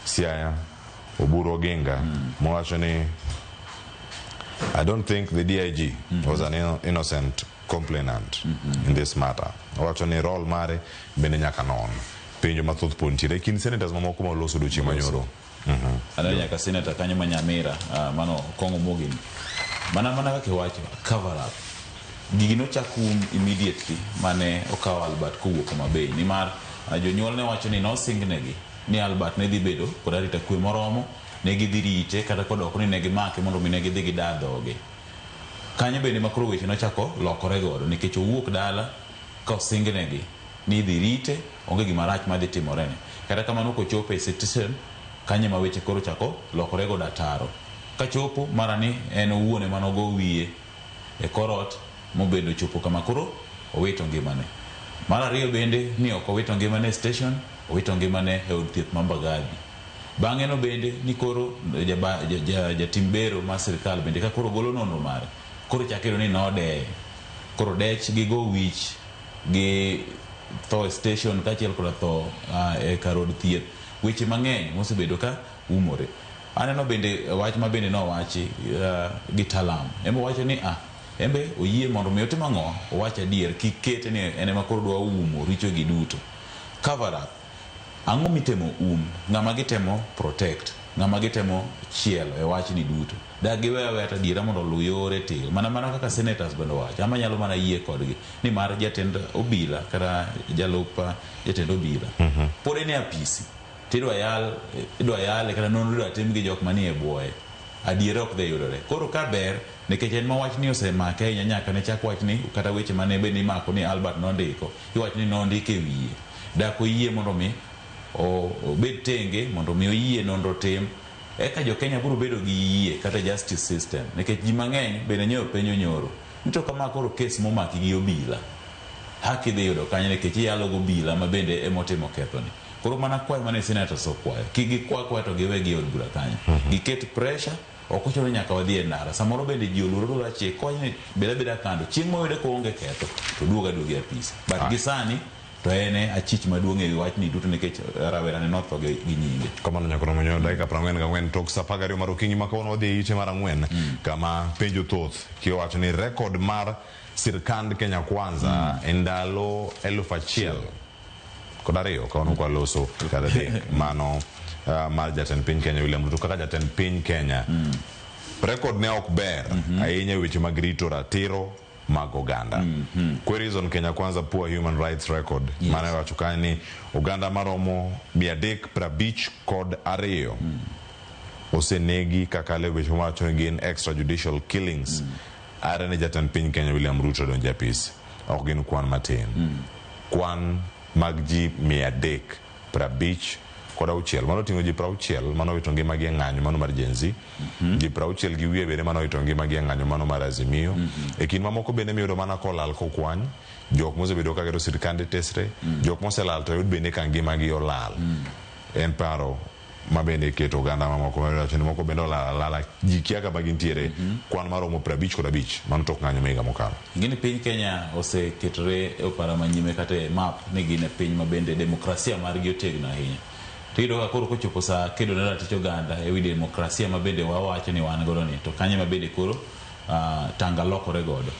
Siaya Oburu Oginga mowacho ni I don't think the DIG was an innocent complainant in this matter. Owacho ni role mare bende nyaka non. Penjo mathoth pod nitiere e kind senators mamoko ma oloso odiochieng' manyoro. Aneno nyaka senator kanyo ma Nyamira, mano Okong'o Mogeni. Mana kaka iwacho, cover up. Gigi nochak um immediately mane okawo Albert kowuok Homa Bay. Nimar jonyuol ne wacho ni nosingnegi ni Albert ne dhi bedo kod arita kwe moromo, ne gidhi rite kata kodok ni ne gimake mondo mi ne gidhi gida dhoge. Kanyo bende ma koro weche nochako lokore godo nikech owuok dala ka osingnegi ni idhi rite, onge gima rach madhi timorene. Kata kamano kochopo e citizen, kanyo ema weche koro chako lokore godo ataro. Kachopo mara ni en owuon ema nogo wiye e korot mobedo chopo kama koro owito ngimane. Mar ariyo bende ni ok owito ngimane e station, owito ngimane e od thieth ma Mbagathi. Bang'e no bende ni koro jatim bero mar sirikal bende ka koro golo nonro mare, koro chak iyudo ni nodeye. Koro dech gi go wich gi tho e station kaachiel koda tho e kar od thieth, weche mang'eny mosebedo ka umore. Aneno bende wach ma bende nowachi gi Talam. Embe owacho ni embe oyie mondo mi otim ang'o, owach adier, kik kete ni en ema koro dwa umo richo gi duto. Cover up. Ang'o mitemo um? Ng'ama gitemo protect? Ng'ama gitemo chielo e wachni duto? Dak giwe aweya to adiera mondo oluw yore tir. Mana kaka senators bende owacho, ama nyalo mana yie kodgi ni mar jatend obila kata jalup jatend obila pod en e apisi to idwa yale kata nonro idwa tim gi jok manie bwoye. Adiera ok dhi yudore. Koro ka ber nikech en ma wachni osemake ahinya nyaka ne chak wachni kata weche mane bende imako ni Albert nondiko, iwacho ni nondiko e wiye. Dak oyie mondo mi obed tenge mondo mi oyie nonro tim eka jo Kenya biro bedo gi yie kata justice system nikech ji mang'eny bende nyoyo penjo nyoro ni to kama koro kes momaki gi obila haki dhi yudo kanyo nikech iyalo go obila ma bende emotimo kethoni. Koro mana kwayo mane senators okwayo kik gikwa kwa to giwe gi od bura kanyo, giket pressure. Ok ochuno nyaka wadhi e ndara. Samoro bende ji oluoro luora chik kowacho ni bed abeda kando chieng' moyude koonge ketho to duog aduoga e apisi. But gi sani to en e achich maduong' e wi wachni duto nikech rawera ne notho gi nyinge. Kamano nyakoro monyo dakika 44 tok saa 12 mar okinyi ma kawuono wadhi e ite mar 4 kama penjo thoth kiwacho ni rekod mar sirkand Kenya Kwanza e ndalo 1002 kawuono kwa loso kata 3 mano mar jatend piny Kenya William Ruto kaka jatend piny Kenya. Rekod ne ok ber ahinya e weche mag rito ratiro mag oganda. Queries on Kenya Kwanza poor human rights record. Mane wacho kanyo ni oganda maromo 352 osenegi kakalo e weche mawacho ni gin extrajudicial killings are ne jatend piny Kenya William Ruto donjo e apis ok gin kwan matin. Kwan mag ji 356 mano oting'o ji 60 mano owito ngimagi e ng'anyo mano mar Gen Z, ji 60 gi wiye bende mano owito ngimagi e ng'anyo mano mar Azimio. E kind mamoko bende miyudo mana kolal kokwany jok mosebedo kagero sirkande tesre, jok moselal to oyud bende ka ngimagi olal. En paro ma bende iketo oganda mamoko wacho ni moko bende olal alala ji kia kama gintiere. Kwan maromo 55 mano tok ng'anyo ma higa mokalo. Ing'e piny Kenya oseketore e opara manyime kata e map ni gin e piny ma bende demokrasia margi otegno ahinya. To iyudo ka koro kochopo saa kedo ne ratich oganda ewi demokrasia ma bende wawacho ni wan godo ni to kanyo ma bende koro tanga lokore godo.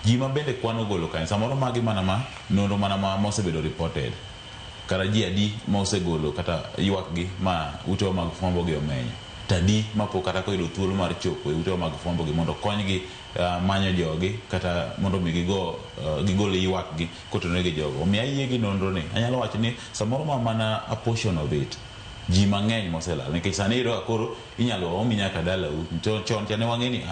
Ji ma bende kwan ogolo kanyo samoro magi mana ma nonro mana ma mosebedo reported. Kata ji adi ma osegolo kata ywak gi ma utewa mag fwambo gi omenyo. To adi ma pok kata koyudo thuolo mar chopo e utewa mag fwambo gi mondo konygi manyo jogi kata mondo mi gigo gigol ywak gi kotenore gi jogo. Omiyo ayie gi nonro ni anyalo wacho ni samoro ma mana a portion of it ji mang'eny moselal nikech sani iyudo ka koro inyalo omi nyaka dalau. To chon cha ne wang'e ni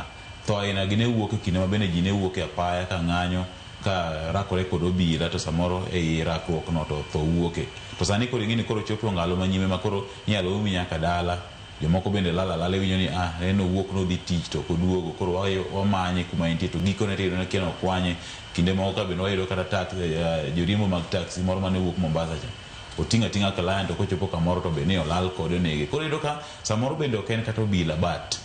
tho aina gi ne wuok e kinde ma bende ji ne wuok e apaya ka ng'anyo ka rakore kod obila to samoro ei rakruok no to tho wuoke. To sani koro ing'e ni koro chopo ngalo manyime ma koro inyalo omi nyaka dala. Jomoko bende lal alala iwinjo ni en owuok nodhi tich to ok oduogo koro wamanye kuma entie to gikone to iyudo ni kia nokwanye. Kinde moko ka bende wayudo kata taxi, joriembo mag taxi moro mane wuok Mombasa cha oting'o ating'a client to kochopo kamoro to be ni olal kode onege. Koro iyudo ka samoro bende ok en kata obila but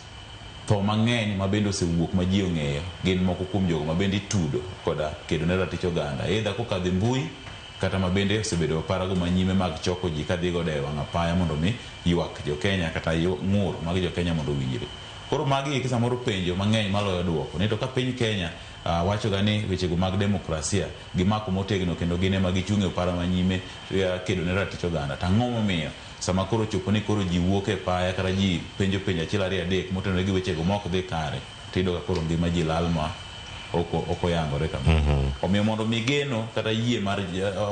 tho mang'eny ma bende osewuok ma ji ong'eyo gin moko kuom jogo ma bende itudo koda kedo ne ratich oganda either kokadho e mbui kata ma bende osebedo oparago manyime mag choko ji kadhi godo e wang' apaya mondo mi ywak jo Kenya kata ng'ur mag jo Kenya mondo owinjre. Koro magi eki samoro penjo mang'eny maloyo duoko ni to ka piny Kenya wachoga ni wechego mag demokrasia gimako motegno kendo gin ema gichung' e opara manyime kedo ne ratich oganda to ang'o momiyo sama koro chopo ni koro ji wuok e paya kata ji penjo penjo achiel ariyo adek motenore gi wechego ma ok dhi kare to iyudo ka koro ngima ji lal ma ok oyangore kama. Omiyo mondo mi geno kata yie mar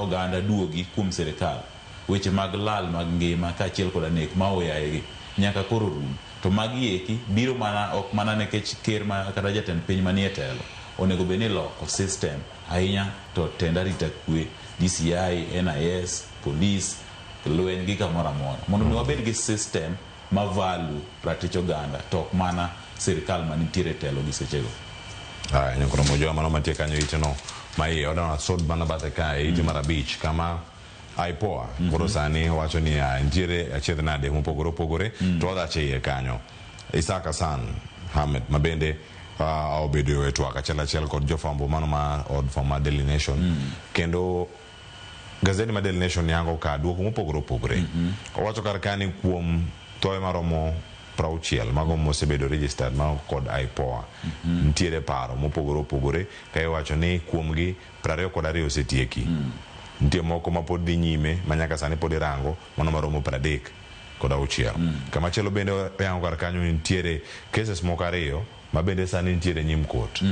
oganda duogi kuom sirikal weche mag lal mag ngima kaachiel koda nek ma oyaye gi nyaka koro rum. To magi eki biro mana ok mana nikech ker ma kata jatend piny manie telo onego bed ni loko system ahinya to tend arita kwe DCI, NIS, police, lweny gi kamoro amora mondo mi wabed gi system ma value ratich oganda to ok mana sirikal manitiere e telo gi sechego. Aya, nyakoro mojowa mano mantie kanyo iteno ma iye odwa sod mana bathe kae ite mar 5 kama IPOA koro sani wacho ni nitiere achiedh nade mopogore opogore to wadhache iye kanyo. Isaac Hassan Ahmed ma bende obedo e twak achiel achiel kod jofwambo mano ma od fwambo mar Daily Nation kendo gazeti mar Daily Nation yango ka duoko mopogore opogore. Owacho kar ka ni kuom thoe maromo 60 mago mosebedo registered mago kod IPOA nitiere paro mopogore opogore ka iwacho ni kuomgi 22 osetieki. Nitie moko ma pod dhi nyime ma nyaka sani pod irango mano maromo 36. Kamachielo bende oyango kar kanyo ni nitiere cases moko 2 ma bende sani nitiere nyim court.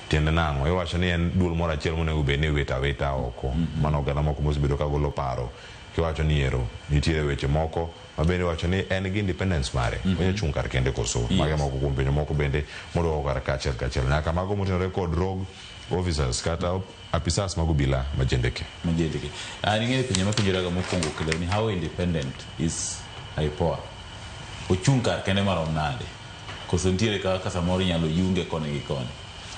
Tiende nang'o? Iwacho ni en duol moro achiel monego bed ni iwito awita oko. Mano oganda moko mosebedo ka golo paro kiwacho ni ero nitiere weche moko ma bende iwacho ni en gi independence mare. Onya chung' kar kende koso. Mage moko kuom penjo moko bende moduoko kar kachiel kachiel. Nyaka mago motenore kod rogue officers kata apisas mag obila majendeke. Majendeke. An ing'eyo penjo mapenjoraga mokwongo kelo ni how independent is IPOA? Ochung' kar kende marom nade? Koso nitiere kaka samoro inyalo yunge koni gi koni.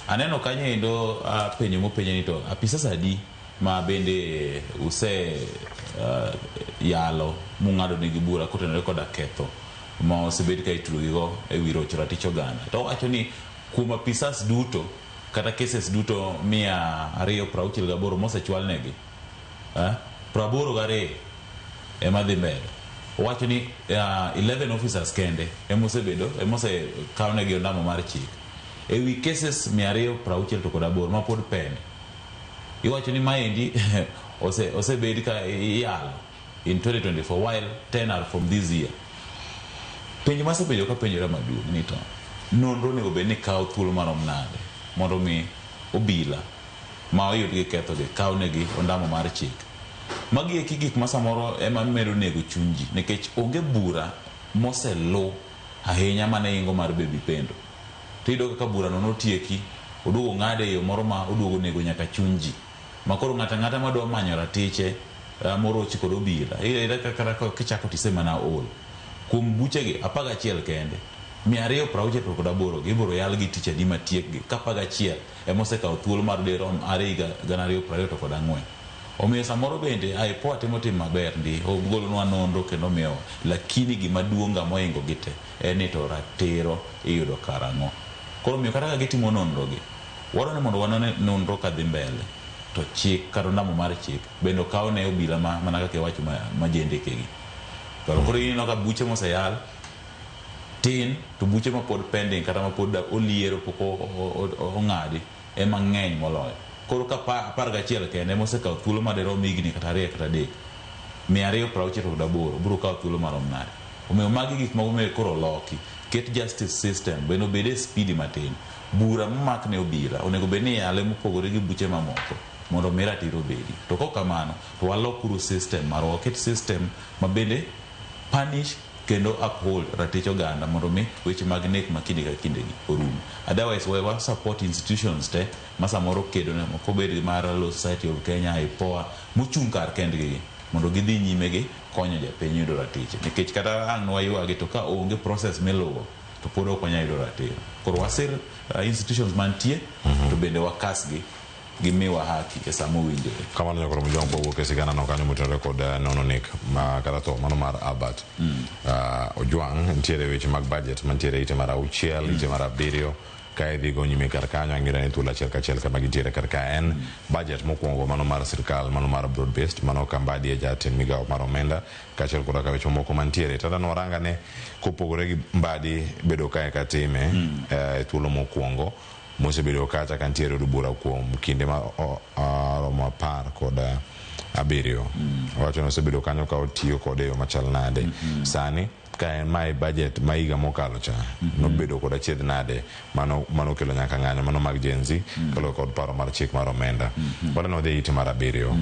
Aneno kanyo endo penjo mopenje ni to apisas adi ma bende use yalo mung'ado negi bura kotenore koda ketho ma osebed ka itudo gigo ewi rocho ratich oganda. To owacho ni kuom apisas duto kata cases duto 268 mosechwal negi 82 ema dhi mbele. Owacho ni 11 officers kende emosebedo emosekawnegi ondamo mar chik ewi cases 268 mapod pend. Iwacho ni maendi osebed ka iyalo in 2024 while 10 are from this year. Penjo masepenjo ka penjora maduong' ni to nonro onego bed ni kawo thuolo marom nade mondo mi obila ma oyud gi ketho gi kawnegi ondamo mar chik. Magi eki gik ma samoro ema medo nego chuny ji nikech onge bura moselu Ahinya mana ingo mar Baby Pendo. To iyudo kaka burano notieki, oduogo ong'ade e yo moro ma oduogo onego nyaka chuny ji. Ma koro ng'ato ang'ata madwa manyo ratiche morochi kod obila, iyudo ayuda kata kichako to isemana ol. Kuom buchegi, 11 kende, 268 gi ibiro yal gi tich adi matiekgi ka 11 ema osekawo thuolo mar dirom are higa 2024. Omiyo samoro bende IPOA timo tim maber ndi, ogolonwa nonro kendo omiyowa, lakini gima duong' ga mohingo gi te en ni to ratiro iyudo karang'o. Koro omiyo kata ka gitimo nonro gi, wadwa ni mondo wanone nonro kadhi mbele to chik kata ondamo mar chik bende okaw ne obila ma mana kaka iwacho ma jendeke gi. Koro ineno ka buche moseyal tin to buche mapod pending kata mapod oliero pok ong'adi ema ng'eny moloyo. Koro ka 11 kende ema osekawo thuolo madirom higni kata 2 kata 3, 268 biro kawo thuolo marom nade? Omiyo magi gik moko ma koro oloki. Ket justice system bende obed e spidi matin. Bura momak ne obila onego bed ni iyale mopogore gi buche mamoko mondo mi ratiro obedi. To kok kamano to walokuru system marwa, waket system ma bende punish kendo uphold ratich oganda mondo mi weche mag nek ma kinde ka kinde gi orum. Otherwise we wa support institutions te ma samoro kedo ne moko obed mar Law Society of Kenya, IPOA mochung' kar kendgi gi mondo gidhi nyime gi konyo japiny yudo ratiche. Nikech kata ang' nwaywagi to ka onge process miluwo to pod ok wanyal yudo ratiro. Koro wasir institutions mantie to bende wakasgi gimiwa haki e sama owinjore. Kamano nyakoro Mojwang' kwawuok e sigana no kanyo motenore kod nono nek ma kata tho mano mar Albert Ojwang'. Nitiere weche mag budget mantiere ite mar 6, ite mar 7 ka idhi go nyime kar kanyo ang'ira ni thuolo achiel kachiel kama gintiere kar ka en budget mokwongo mano mar sirkal mano mar broad based mano Kambadi e jatend migawo mar omenda kaachiel koda ka weche moko mantiere. Tadwa ni warang ane kopogore gi Mbadi bedo kae katime e thuolo mokwongo mosebedo kacha ka nitiere od bura kuom kinde ma romo 17. Owacho ni osebedo kanyo ka otiyo kode e yo machal nade. Sani ka en mae budget ma higa mokalo cha nobedo kod achiedh nade mano kelo nyaka ng'anyo mano mag Gen Z kaluwore kod paro mar chik mar omenda. Wadwa ni wadhi e ite mar 7.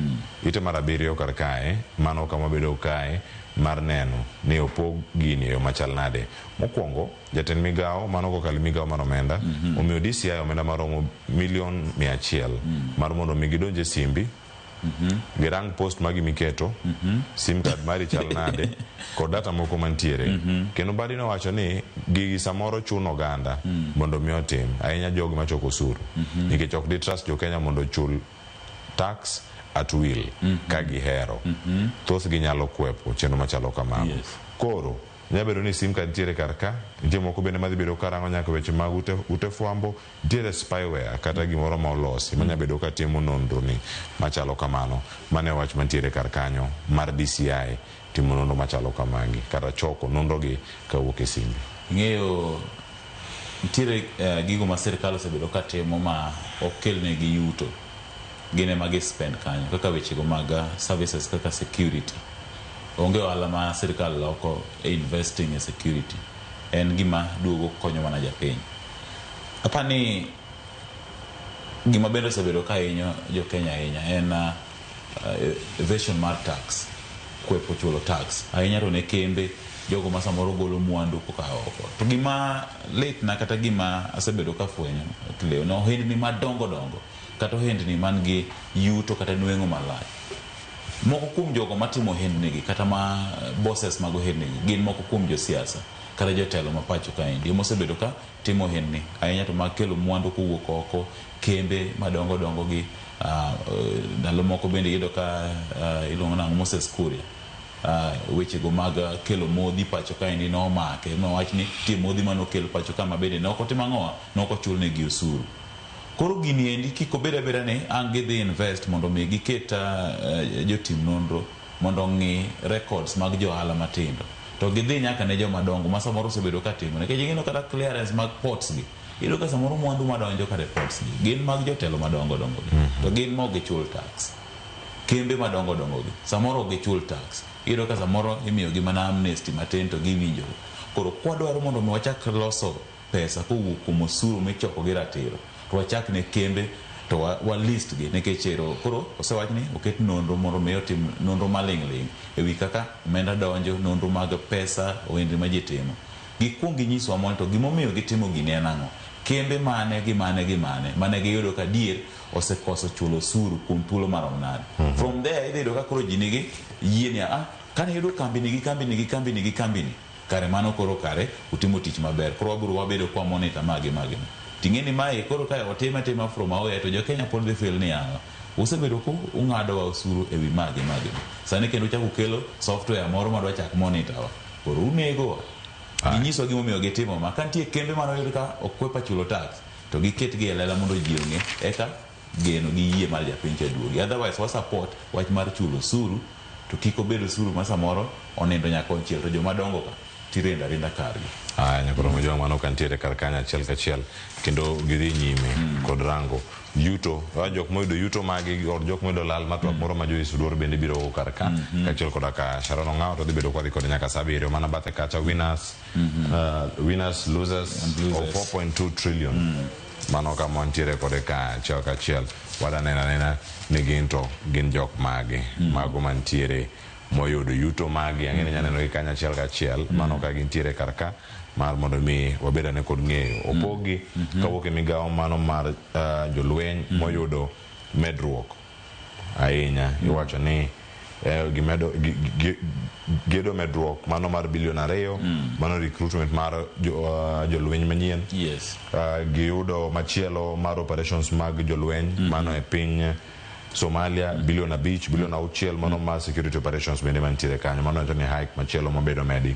Ite mar 7 kar kae mano kama wabedo kae mar neno ni opog gini e yo machal nade. Mokwongo jatend migawo mano kokalo migawo mar omenda omiyo DCI omenda maromo milion 100 mar mondo mi gidonj e simbi girang post magi miketo sim card mari chal nade kod data moko mantiere. Kendo Mbadi nowacho ni gigi samoro chuno oganda mondo mi otim ahinya jogi machoko osuru nikech ok di trust jo Kenya mondo ochul tax at will ka gihero. Thothgi nyalo kwepo chenro machalo kamago. Koro nyalo bedo ni sim card nitiere kar ka, nitie moko bende madhi bedo karango nyaka weche mag ute fwambo, nitiere spyware kata gimoro ma olosi manyalo bedo ka timo nonro ni machalo kamano. Mano e wach mantiere kar kanyo mar DCI timo nonro machalo kamagi kata choko nonro gi kawuok e simbe. Ing'eyo nitiere gigo ma sirkal osebedo ka timo ma ok kelnegi yuto, gin ema gi spend kanyo kaka wechego mag services kaka security. Onge ohala ma sirkal loko e investing e security, en gima duogo konyo mana japiny. Apani gima bende osebedo ka hinyo jo Kenya ahinya en evasion mar tax, kwepo chulo tax ahinya to ne kembe jogo ma samoro golo mwandu koka oko. To gima litna kata gima asebedo ka fwenyo Cleo, ne ohendni madongo dongo kata ohendni man gi yuto kata nweng'o malach. Moko kuom jogo matimo ohendni gi kata ma bosses mag ohendni gi gin moko kuom josiasa kata jotelo ma pacho kaendi mosebedo ka timo ohendni ahinya to mag kelo mwandu kowuok oko, kembe madongo dongo gi ndalo moko bende iyudo ka iluongo nang'o Moses Kuria wechego mag kelo modhi pacho kaendi nomake mowach ni nitie modhi manokel pacho ka ma bende ne ok otimo ang'owa, ne ok ochulnegi osuru. Koro gini endi kik obed abeda ni ang' gidhi invest mondo mi giket jotim nonro mondo ong'i records mag jo ohala matindo to gidhi nyaka ne joma dongo ma samoro osebedo ka timo nikech ing'eyo kata clearance mag ports gi iyudo ka samoro mwandu madonjo kata e ports gi gin mag jotelo madongo dongo gi to gin ma ok gichul tax. Kembe madongo dongo gi samoro ok gichul tax, iyudo ka samoro imiyogi mana amnesty matin to giwinjore. Koro kwadwaro mondo mi wachak loso pesa kowuok kuom osuru michoko gi ratiro to wachak ne kembe to wa list gi nikech ero koro osewach ni oket nonro mondo mi otim nonro maling' ling' ewi kaka omenda donjo, nonro mag pesa, ohendni ma ji timo. Gikuong ginyiswa mondo to gimomiyo gitimo gini en ang'o. Kembe mane gi mane gi mane mane giyudo ka dier osekoso chulo osuru kuom thuolo marom nade. From there idhi yudo ka koro ji nigi yie ni ah, kane yudo kambini gi kambini gi kambini gi kambini, kare mano koro kare utimo tich maber. Koro wabiro wabedo kwa monitor ma gi ma gi ma. Ting'e ni mae koro ka otime atima from aoya to jo Kenya pod dhi feel ni yawa. Usebedo ku ung'adowa osuru ewi ma gi ma gi ma. Sani kendo uchako ukelo software moro madwa chak monitor wa. Koro unegowa. Ginyiswa gimomiyo gitimo ma. Ka nitie kembe mane oyud ka okwepa chulo tax, to giketgi e lela mondo ji ong'e eka geno gi yie mar japiny cha duogi. Otherwise wa support wach mar chulo osuru to kik obed osuru ma samoro onindo nyaka konchiel to joma dongo ka tirendo arinda kargi. Aya, nyakoromo joma mano kantiere kar kanyo achiel kachiel kendo gidhi nyime kod rango yuto jok moyudo yuto magi kod jok moyudo lal ma twak moro ma Joyce Oduor bende biro go kar ka kaachiel koda ka Sharon Ong'awo to dhi bedo kwadhi kode nyaka saa abiriyo mana bathe kacha winners, winners losers of 4.2 trillion mano kama wantiere kode ka achiel kachiel wadaneno anena ni gin to gin jok mage mago mantiere moyudo yuto magi ang'e ni inya nenogi kanyo achiel kachiel mano ka gintiere kar ka mar mondo mi wabed ane kod ng'eyo opogi kawuok e migawo mano mar jolweny moyudo medruok ahinya iwacho ni gimedo gedo medruok mano mar bilion 2 mano recruitment mar jolweny manyien. Giyudo machielo mar operations mag jolweny mano e piny Somalia bilion 5 bilion 6 mano mar security operations bende mantiere kanyo mano wacho ni hike machielo mabedo medi.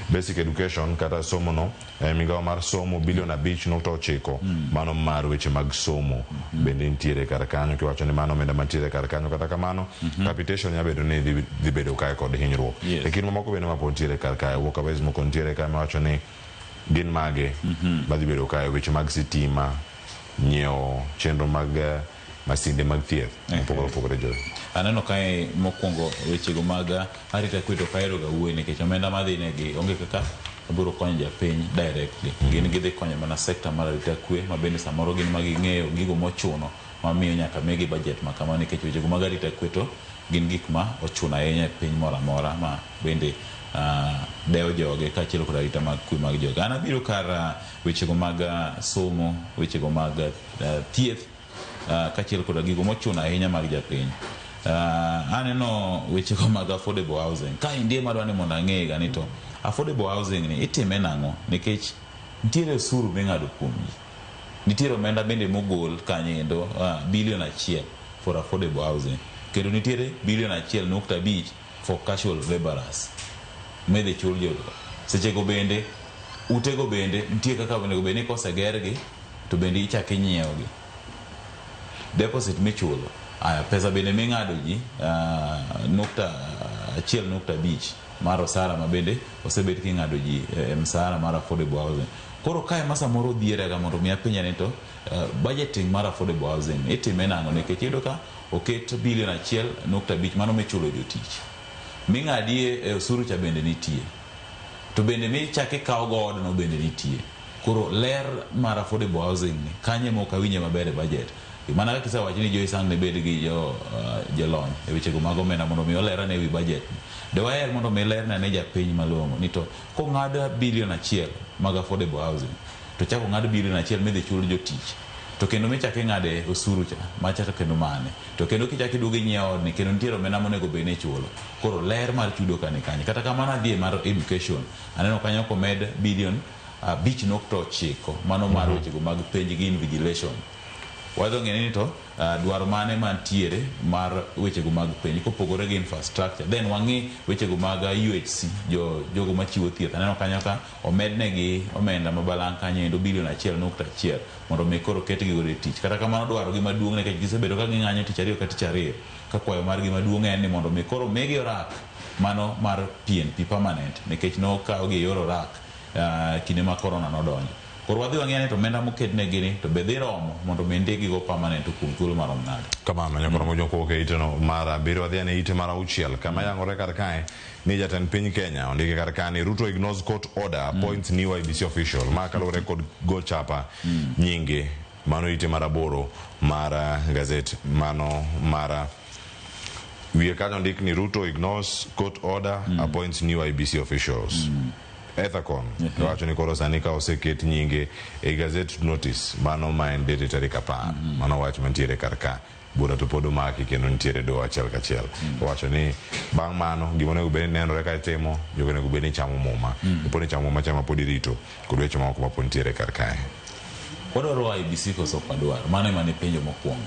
Basic education kata somo no migawo mar somo bilion 5.9 mano mar weche mag somo bende nitiere kar kanyo kiwacho ni mano omenda mantiere kar kanyo kata kamano capitation nyalo bedo ni dhi bedo kae kod hinyruok. E kind mamoko bende mapod nitiere kar kae walkaways moko nitiere kae mawacho ni gin mage madhi bedo kae weche mag sitima nyiewo chenro mag masinde mag thieth mopogore opogore Joy. Aneno kae mokwongo wechego mag arita kwe to ok ahero ga wuoye nikech omenda madhi negi onge kaka obiro konyo japiny directly. Gin gidhi konyo mana sector mar arita kwe ma bende samoro gin ma ging'eyo gigo mochuno mamiyo nyaka migi budget ma kama nikech wechego mag arita kwe to gin gik ma ochuno ahinya e piny moro amora ma bende dewo joge kaachiel kod arita mag kwe mag joge. An abiro kar wechego mag somo, wechego mag thieth kaachiel koda gigo mochuno ahinya mag japiny. Aneno wechego mag affordable housing. Kaendi ema adwa ni mondo ang'e ga ni to affordable housing ni itime nang'o nikech nitiere osuru ming'ado kuom ji. Nitiere omenda bende mogol kanyo endo bilion 1 for affordable housing. Kendo nitiere bilion 1.5 for casual laborers midhi chul jogo. Sechego bende utego bende nitie kaka onego bed ni kosegergi to bende ichako inyiewogi. Deposit michulo. Aya, pesa bende ming'ado ji 1.5 mar osara ma bende osebed king'ado ji e msara mar affordable housing. Koro kae ma samoro dhieraga mondo mi apenja ni to budgeting mar affordable housing itime nang'o nikech iyudo ka oket bilion 1.5 mano michulo jotich. Ming'adie e osuru cha bende nitie. To bende michak ikaw go odno bende nitie. Koro ler mar affordable housing ni kanye ma ok awinje maber e budget. Mana kaka isewacho ni Joyce ang' ne bed gi jolony e wechego mag omenda mondo mi olerane ewi budget ni. De waher mondo mi lerne ne japiny malong'o ni to kong'ad bilion 1 mag affordable housing to chak ong'ad bilion 1 midhi chul jotich to kendo michak ing'ade osuru cha macha to kendo mane to kendo kichak iduogo inyiewo odni kendo nitiere omenda monego bed ni ichulo. Koro ler mar chudo ka ni kanye. Kata kamano adhi e mar education aneno kanyo komed bilion 5.9 mano mar wechego mag penj gi invigilation. Wadhi ng'e ni to dwaro mane mantiere mar wechego mag penj kopogore gi infrastructure. Then wang'i wechego mag UHC, jogo machiwo thieth. Aneno kanyo ka omednegi omenda ma balang' kanyo endo bilion 1.1 mondo mi koro ketgi godo e tich. Kata kamano dwaro gi maduong' nikech gisebedo ka ging'anyo tich ariyo ka tich ariyo ka kwayo margi maduong' en ni mondo mi koro migi orak mano mar PNP permanent nikech nokawgi e yor orak kinde ma corona nodonjo. Koro wadhi wang'e ni to omenda moketnegi ni to be dhi romo mondo mi ndikgi go permanent kuom thuolo marom nade. Kamano nyakoro mojo kowuok e ite no mar 7 wadhi ane ite mar 6 kama yangore kar kae ni jatend piny Kenya ondike kar kae ni Ruto ignores court order appoints new IEBC official. Ma kaluwore kod go chapa nyinge mano ite mar 8 mar gazet mano mar wiye kanyo ondik ni Ruto ignores court order appoints new IEBC officials. Ethacon wacho ni koro sani ka oseket nyinge e gazette notice mano ma en date tarik 10 mano wach mantiere kar ka bura to pod omaki kendo nitiere doho achiel kachiel. Owacho ni bang' mano gima onego bed ni nenore ka itimo jogo onego bed ni chamo muma pod ni chamo muma chama pod irito kod weche mamoko ma pod nitiere kar kae. Wadwaro IEBC koso ok wadwar? Mano ema ne penjo mokwongo.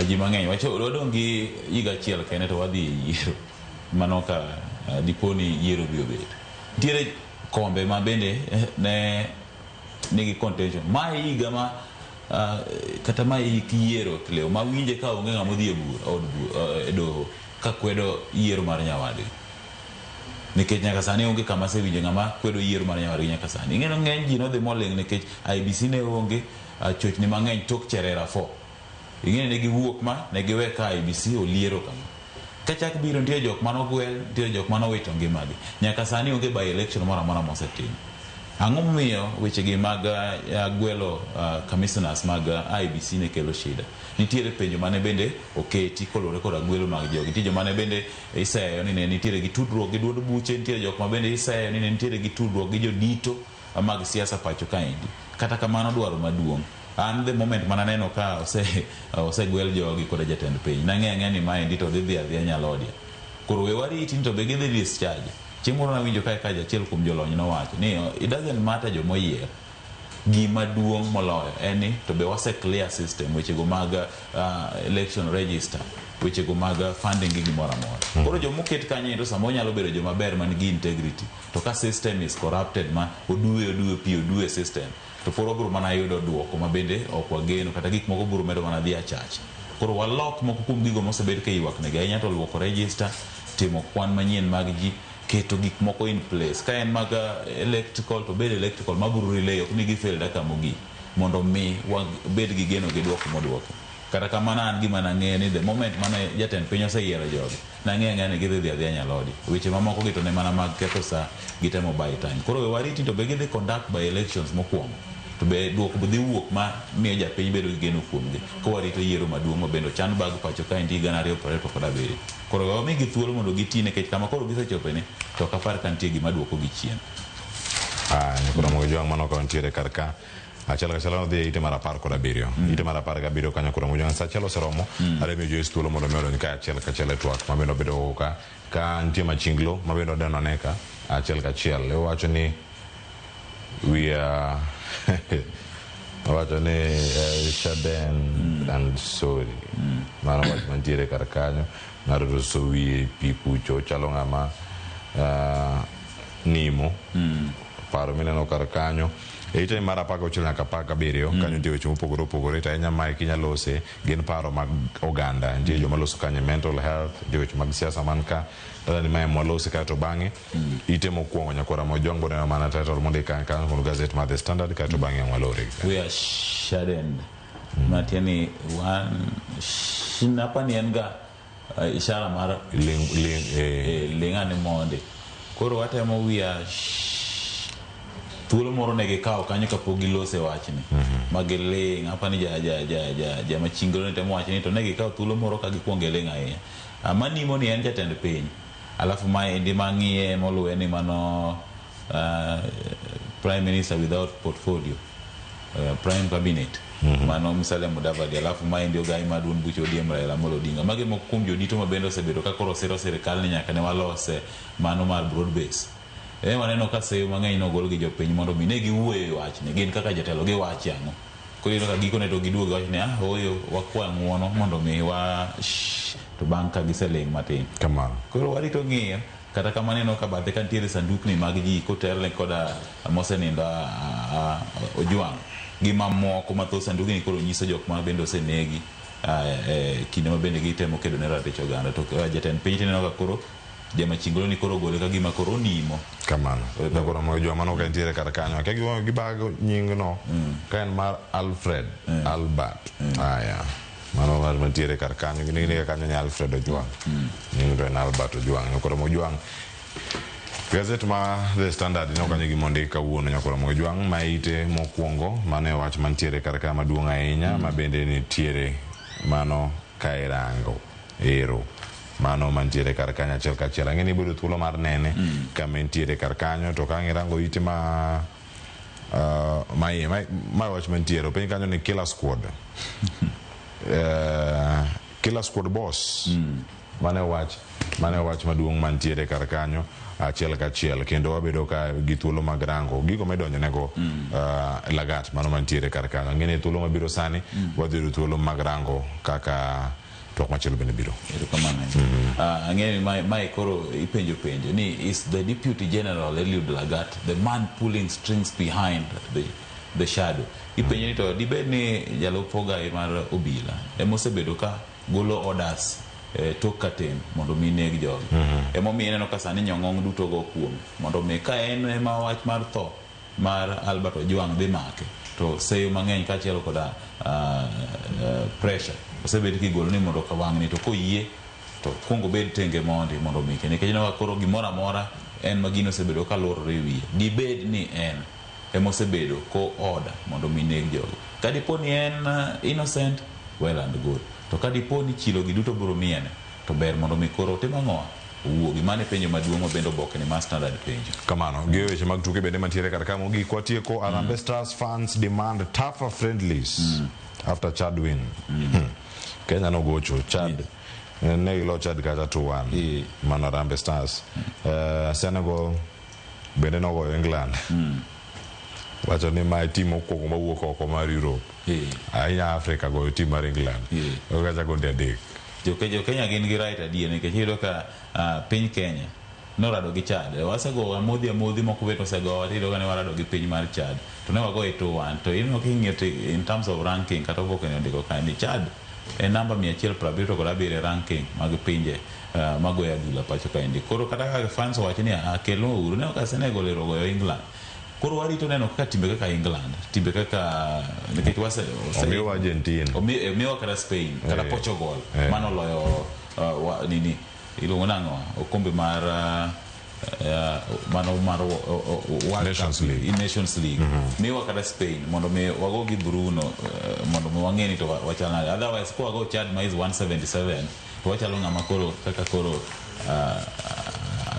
Ji mang'eny wacho wadong' gi higa achiel kende to wadhi e yiero. Mano ka dipo ni yiero biro bet. Nitiere kombe ma bende ne nigi contention. Ma e higa ma kata ma hik yiero Cleo ma winje ka onge ng'ama odhi e bura od e doho ka kwedo yiero mar nyawadgi. Nikech nyaka sani onge kama asewinjo ng'ama kwedo yiero mar nyawadgi nyaka sani. Ing'eyo ng'eny ji nodhi moling' nikech IEBC ne onge chochni mang'eny tok Cherera 4. Ing'eyo ne giwuok ma ne giwe ka IEBC oliero kama. Kachak biro nitie jok manogwel, nitie jok manowito ngimagi. Nyaka sani onge by election moro amora mosetim. Ang'o momiyo wechegi mag gwelo commissioners mag IEBC ne kelo shida? Nitiere penjo mane bende oketi koluwore koda gwelo mag jogi. Nitie joma ne bende iseyo ni ne nitiere gi tudruok gi duond buche, nitiere jok ma bende iseyo ni ne nitiere gi tudruok gi jodito mag siasa pacho kaendi. Kata kamano dwaro maduong' an the moment mana neno ka osegwel jogi koda jatend piny, nang'eyo ang'eya ni maendi to dhi dhi adhiya nyalodia. Koro we wariti ni to be gidhi discharge. Chieng' moro nawinjo kae ka achiel kuom jolony nowacho ni it doesn't matter jomoyier, gima duong' moloyo en ni to be wase clear system wechego mag election register, wechego mag funding gi gimoro amora. Koro jomoket kanyo endo samoro nyalo bedo joma ber man gi integrity, to ka system is corrupted ma oduwe pi oduwe system, to pod wabiro mana yudo duoko ma bende ok wageno kata gik moko biro medo mana dhi achach. Koro walok moko kuom gigo mosebed ka ywak negi ahinya to luoko register, timo kwan manyien mag ji, keto gik moko in place. Ka en mag electrical to bed electrical mabiro relay ok ni gifail dakika mogik mondo mi wabed gi geno gi duoko moduoki. Kata kamano an gima nang'eyo ni the moment mane jatend piny oseyiero jogi, nang'eyo ang'eya ni gidhi dhi adhiya nyalodi. Weche mamoko gi to ne mana mag ketho sa gitemo buy time. Koro we wariti to be gidhi conduct by elections mokwongo. To be duoko dhi wuok ma miyo japiny bedo gi geno kuomgi. Ka warito yiero maduong' ma bende ochan bag pacho kaendi 2027. Koro we wamigi thuolo mondo giti nikech kama koro gisechope ni to ok apar ka nitie gima duoko gi chien. Nyakoro Ramogi Jwang' mano ka nitiere kar ka. Achiel kachiel wadhi e ite mar 17. Ite mar 17 kanyo koro Ramogi Jwang' sa achiel oseromo. Adwa miyo Joyce thuolo mondo mi odonj ka achiel kachiel e twak ma bende wabedo ka nitie machinglo ma bende wadeno ane ka achiel kachiel. Iwacho ni we are wacho ni Shaden and sorry. Mano wach mantiere kar kanyo. Ng'ato to so wiye pi kucho chalo ng'ama nimo. Paro mineno kar kanyo. E ite mar 16 nyaka 17 kanyo nitie weche mopogore opogore to ahinya mae kinyalose gin paro mag oganda. Nitie joma loso kanyo mental health, nitie weche mag siasa man ka. Dala ni mae mwalose kae to bang'e ite mokwongo nyakora Mojong boneno mana title mondik kanyo kanyo kod gazet mar The Standard kae to bang'e walore. We are saddened. Matiende wan hapa ni en ga ishara mar ling ling ling'ane monde. Koro watemo we are thuolo moro ne gikawo kanyo kapok gilose wachni. Ma giling' hapa ni ja machinglo ne temo wacho ni to ne gikawo thuolo moro ka gikuongo giling' ahinya. Manimo ni en jatend piny. Alafu maendi mang'iye moluwe ni mano Prime Minister without portfolio, Prime Cabinet. Mano Musalia Mudavadi. Alafu maendi ogai mar duond buch ODM Raila Amolo Odinga. Magi moko kuom jodito ma bende osebedo ka koro siro sirikal ni nyaka ne walose mano mar broad base. Waneno ka seyo mang'eny nogol gi jopiny mondo mi ne giwuoyo e wachni. Gin kaka jotelo giwachi ang'o. Koro iyudo ka gikone to giduogo giwacho ni ooyo wakwa ng'uono mondo mi wa to bang' ka giseling' matin. Kamano. Koro warito ng'iyo kata kamano ineno ka bathe ka nitiere sandukni mag ji kotelne koda mosenindo Ojwang' gi mamoko mathoth. Sandugni koro nyiso jok ma bende osenegi kinde ma bende gitemo kedo ne ratich oganda. To jatend piny tineno ka koro jamachinglo ni koro ogole ka gima koro onimo. Kamano. Nyakoro Ramogi Jwang' mano ka nitiere kar kanyo. Akia gimomiyo gibago nyingno ka en mar Alfred Albert. Aya. Mano ng'at mantiere kar kanyo. Gin kanyo ni Alfred Ojwang'. Nying to en Albert Ojwang'. Nyakoro Ramogi Jwang'. Gazet ma The Standard ineno kanyo gima ondik kawuono Nyakoro Ramogi Jwang' ma ite mokwongo mano e wach mantiere kar ka maduong' ahinya ma bende nitiere mano ka irango ero. Mano mantiere kar kanyo achiel kachiel. Ang'e ni ibedo thuolo mar nene kama entiere kar kanyo to ka ang' irango ite ma ma iye ma wach mantiere piny kanyo ni Killer Squad. Killer Squad boss. Mane wach maduong' mantiere kar kanyo achiel kachiel kendo wabedo ka gi thuolo mag rango gigo midonjo nego Lagat mano mantiere kar kanyo. Ang'e ni thuolo mabiro sani wadhi yudo thuolo mag rango kaka twak machielo bende biro. Erokamano. Ang'e ni mae koro ipenjo penjo ni is the Deputy General Eliud Lagat the man pulling strings behind the shadow. Ipenjo ni to dibed ni jalup ogai mar obila emosebedo ka golo orders tok katen mondo mi neg jogi. Emomiyo ineno ka sani nyong'ong duto go kuome mondo mi ka en ema wach mar tho mar Albert Ojwang dhi make to seyo mang'eny kaachiel koda pressure osebed kigolo ni mondo wang'ni to koyie to kuongo bed tenge mondi mondo mi nikech ineno ka koro gimoro amora en ma gino osebedo ka luorore e wiye. Dibed ni en emosebedo ko order mondo mi neg jogi. Ka dipo ni en innocent, well and good. To ka dipo ni chilo gi duto biro miene to ber mondo mi koro otim ang'o? Owuogi. Mano e penjo maduong' ma bende oboke ni mar Standard penjo. Kamano, gi weche mag tuke bende mantiere kar ka mogik watieko. Harambee Stars fans demand tougher friendlies after Chad win. Kenya nogocho Chad. Ne gilo Chad kata 2-1. Mano Harambee Stars. Senegal bende nogoyo England. Wacho ni mae team mokwongo mawuok oko mar Europe. Ahinya Africa goyo team mar England. Okacha gonde adek. Jo Kenya gin gi right adier nikech iyudo ka piny Kenya norado gi Chad. Wasego amodhi moko bet osegowa tiyudo ka ne warado gi piny mar Chad. To ne wagoye 2-1. To ineno king'iyo in terms of ranking kata oboke ne ondiko ka ni Chad en namba 177 e ranking mag pinje magoyo adhula pacho kaendi. Koro kata kaka fans owacho ni kelnwa uru ne ka Senegal ero ogoyo England. Koro warito neno kaka timbe kaka England, timbe kaka nikech wase omiwa Argentina, omiwa kata Spain, kata Portugal, mano loyo nini iluongo nang'o okombe mar mano mar Nations League, Nations League. Miwa kata Spain mondo mi wago gi Bruno mondo mi wang'e ni to wachal nade. Otherwise ko wago Chad ma is 177 to wachalo ng'ama koro kaka koro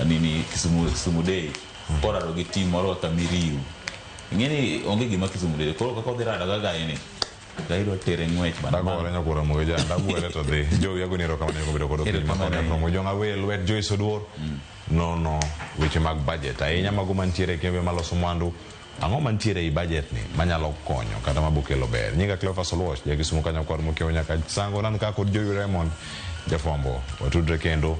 nini Kisumu Day korado gi team moro kaka Miriu. Ing'e ni onge gima Kisumu Day koro kaka odhi rado ga Gai ni Gai dwa tere ng'wech bana. Dagore nyakoro moja ndagwere to dhi. Jowi agoni erokamano kuom bedo kod piny makoni romo jonga we lwet Joyce Oduor. Nono weche mag budget ahinya mago mantiere kembe maloso mwandu. Ang'o mantiere ei budget ni manyalo konyo kata mabokelo ber. Nyinga Cleophas Oluoch ja Kisumu kanyo kwar mokiewo nyaka Sango nan ka kod Jowi Raymond jafwambo. Watudre kendo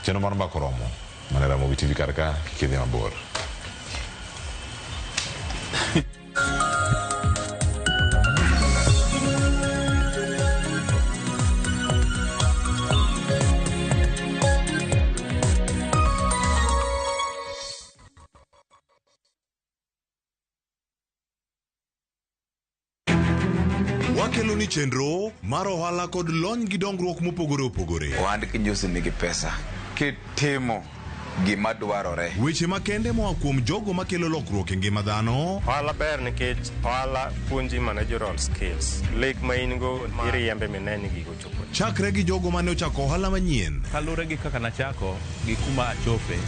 chenro mar mbaka oromo. Mana Ramogi TV kar ka kik idhi mabor. Wakelo ni chenro mar ohala kod lony gi dongruok mopogore opogore. Ohand kinjusi nigi pesa kitimo gima dwarore. Weche makende moa kuom jogo makelo lokruok e ngima dhano. Ohala ber nikech ohala puonji managerial skills. Lek ma in go iriembe mineni gigo chopo. Chakre gi jogo mane ochako ohala manyien. Kaluwore gi kaka nachako gi kuma achope,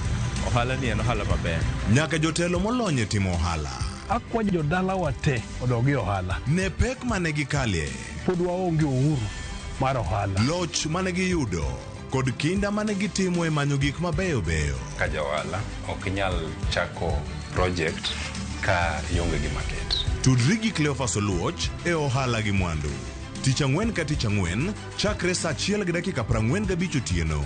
ohala ni en ohala maber. Nyaka jotelo molony e timo ohala. Akwa jodalawa te odog e ohala. Ne pek mane gikalie. Pod waonge uhuru mar ohala. Loch mane giyudo kod kinda mane gitimo e manyo gik mabeyo beyo. Ka ja ohala ok inyal chako project ka ionge gi market. Tudri gi Cleophas Oluoch e ohala gi mwandu. Tich ang'wen ka tich ang'wen chakre saa 1:45 otieno.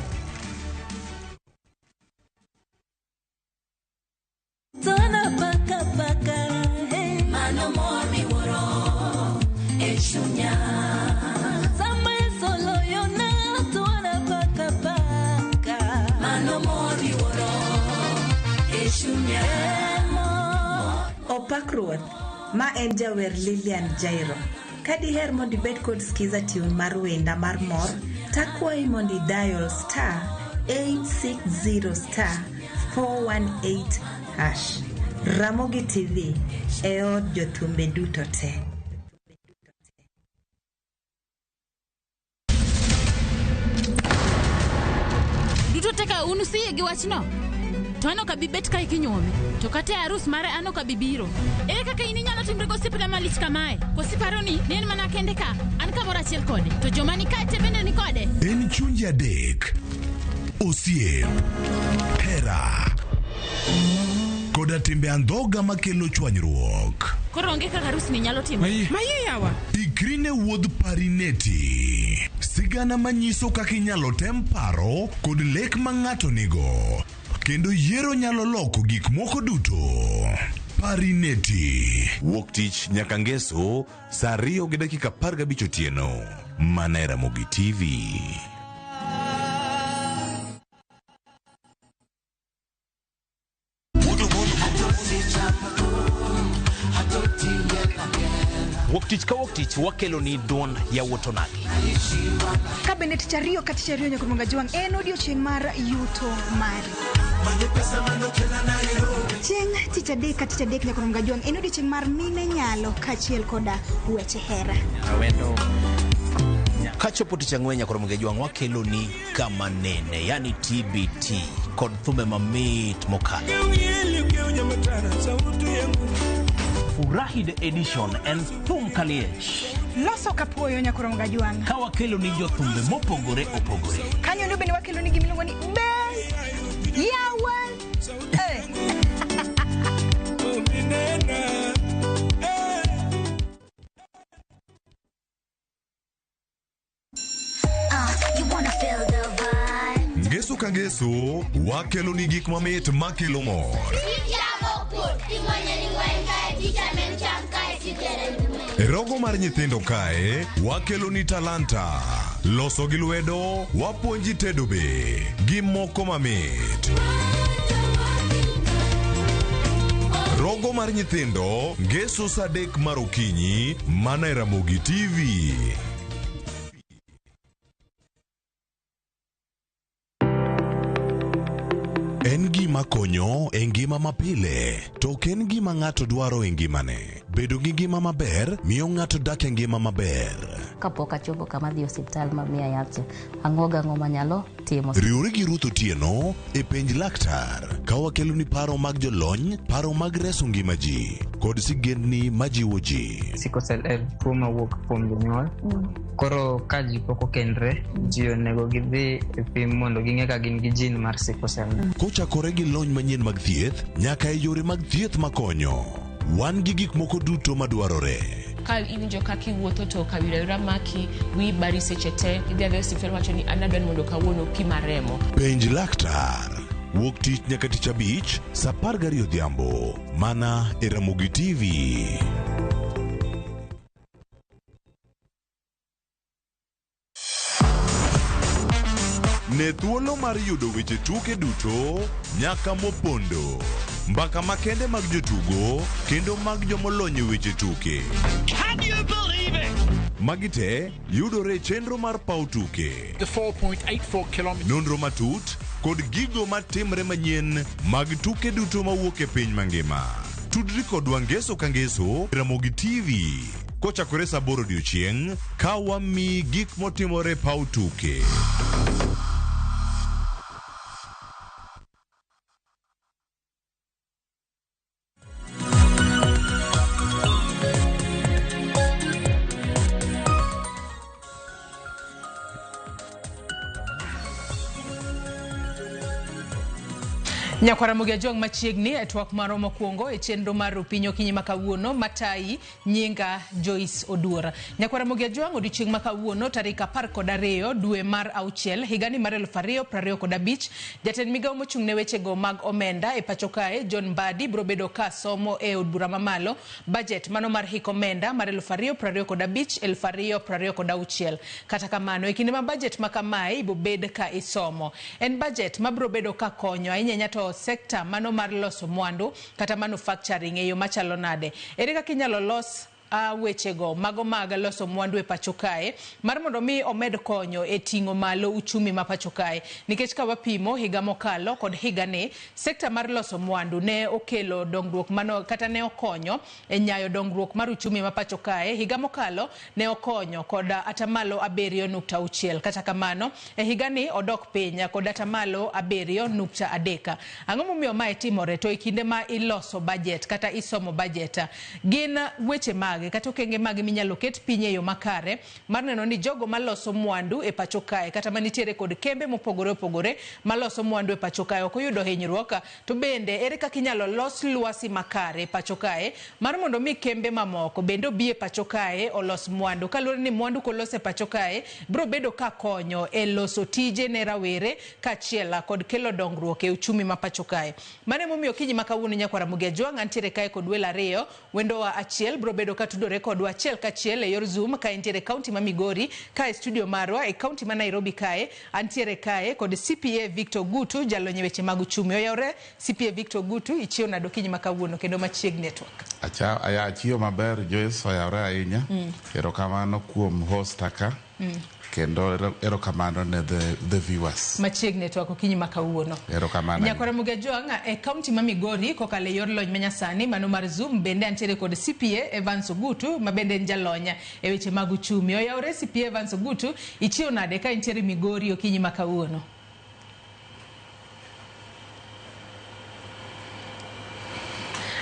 Opak ruoth, ma en jawer Lilian Jairo. Ka diher mondo ibed kod skiza tune mar wenda mar mor, takwayi mondo idial star 860 star 418 hash. Ramogi TV e od jothumbe duto te. Useyie gi wachno? To an ok abi bet kae kinyuome. To kata e arus mare an ok abi biro. Ere kaka in inyalo timri gosiepna malich kamae? Koso iparo ni en mana kende ka? An kamoro achiel kode. To joma ni kae te bende ni kode. En chunje adek, osiep, hera, koda timbe andhoga makelo chwanyruok. Koro onge kaka arusni nyalo timore. Mayie yawa. Ikri ne wuodh Parineti. Sigana manyiso kaka inyalo tem paro kod lek ma ng'ato nigo. Kendo yiero nyalo loko gik moko duto. Parineti. Wuok tich nyaka ngeso saa 2:15 otieno. Mana e Ramogi TV. Wuok tich ka wuok tich wakelo ni duond yawuot onagi. Ka bende tich ariyo ka tich ariyo nyaka Juang en odiochieng' mar yuto mari. Chieng' tich adek ka tich adek nyaka Juang en odiochieng' mar mine nyalo kaachiel koda weche hera. Kachopo tich ang'wen nyaka Juang wakelo ni kama nene, yani TBT kod thumbe mamit mokalo. Furahi the edition en thum kaliech. Loso kapuoyo nyaka Juang. Ka wakelo ni jothumbe mopogore opogore. Kanyo ndo bende wakelo ni gimiluongo ni Best Yawa. Ngeso ka ngeso wakelo ni gik mamit makelo mor. E rogo mar nyithindo kae wakelo ni talanta. Loso gi lwedo wapuonji tedo be gi moko mamit. Rogo mar nyithindo ngeso saa 3 mar okinyi mana e Ramogi TV. En gima konyo e ngima mapile, to ok en gima ng'ato dwaro e ngimane. Bedo gi ngima maber miyo ng'ato dak e ngima maber. Kapok achopo kama dhi osiptal ma miya yath, ang'o gang'o manyalo timo. Riwri gi Ruth Otieno e penj laktar ka wakelo ni paro mag jolony, paro mag reso ngima ji kod sigendni majiwo ji. Sickle cell en tuo mawuok kuom jonyuol. Koro ka ji pok okendre, ji onego gidhi e pim mondo ging'e ka gin gi gene mar sickle cell. Kochakore gi lony manyien mag thieth nyaka e yore mag thieth makonyo. Wan gi gik moko duto madwarore. Ka iwinjo kaka iwuotho to kawira maki, wiyi bari seche te, idhi adhiya e osiptal wacho ni an adwa ni mondo kawuono pima remo. Penj laktar. Wuok tich nyaka tich abich saa 12 odhiambo mana e Ramogi TV. Ne thuolo mar yudo weche tuke duto nyaka mopondo. Mbaka makende mag jotugo kendo mag jomolony e weche tuke. Can you believe it? Magi te yudore e chenro mar paw tuke. The 4.84 kilometers. Nonro matut kod gigo matimre manyien mag tuke duto mawuok e piny mangima. Tudri kodwa ngeso ka ngeso Ramogi TV kochakore saa 8 odiochieng' ka wamiyi gik motimore paw tuke. Nyakwara Ramogi Ajwang' machiegni e twak marwa mokwongo e chenro mar Rupiny Okinyi ma kawuono matayi nyinga Joyce Oduor. Nyakwara Ramogi Ajwang' odiochieng' ma kawuono tarik 12 dwe mar 6 higani mar 2025 jatend migawo mochung' ne wechego mag omenda e pacho kae John Mbadi biro bedo ka somo e od bura mamalo budget mano mar hik omenda mar 2025 2026. Kata kamano e kinde ma budget ma kamae ibo bed ka isomo. En budget mabiro bedo ka konyo ahinya to sekta mano mar loso mwandu kata manufacturing e yo machalo nade. Ere kaka inyalo los Wechego mago mag loso mwandu e pacho kae mar mondo mi omed konyo e ting'o malo uchumi ma pacho kae, nikech ka wapimo higa mokalo kod higani, sekta mar loso mwandu ne okelo dongruok mano kata ne okonyo e nyayo dongruok mar uchumi ma pacho kae. Higa mokalo ne okonyo kod 7.6%, kata kamano e higani odok piny kod 7.3%. Ang'o momiyo mae timore to e kinde ma iloso budget kata isomo budget, gin weche mage kata okenge mage minyalo ket piny e yo makare mar neno ni jogo maloso mwandu e pacho kae kata manitiere kod kembe mopogore opogore maloso mwandu e pacho kae ok oyudo hinyruok? To bende ere kaka inyalo los lwasi makare e pacho kae mar mondo mi kembe mamoko bende obi e pacho kae olos mwandu, kaluwore ni mwandu kolos e pacho kae biro bedo ka konyo e loso tije ne rawere kaachiel kod kelo dongruok e uchumi ma pacho kae. Mano emomiyo okinyi ma kawuono, nyakwar Ramogi Ajwang', antiere kae kod welo ariyo. Wendowa achiel biro bedo ka tudore kodwa achiel kachiel e yor Zoom ka entiere e kaunti ma Migori, ka e studio marwa e kaunti ma Nairobi kae antiere kae kod CPA Victor Gutu, jalony e weche mag uchumi. Oyawre CPA Victor Gutu, ichiew nade okinyi ma kawuono kendo machiegni e twak? Acha, aya achiewo maber, Joyce, oyawre ahinya. Erokamano kuom hosta ka. Kendo erokamano ne the viewers. Machiegni e twak okinyi ma kawuono. Erokamano. Nyakwar Ramogi Ajwang', e kaunti ma Migori kokalo e yor lony manyasani mano mar Zoom bende antiere kod CPA Evans Ogutu ma bende en jalony e weche mag uchumi. Oyawre CPA Evans Ogutu, ichiew nade ka intiere Migori okinyi ma kawuono?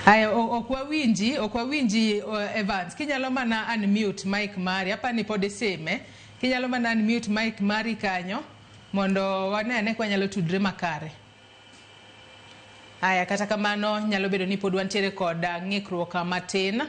Aya, ok wawinji, ok wawinji Evans. Kinyalo mana unmute mic mari, apani pod isime. Kinyalo mana unmute mic mari kanyo mondo wane ane ka wanyalo tudre makare. Aya, kata kamano nyalo bedo ni pod wantiere kod ng'ikruok matin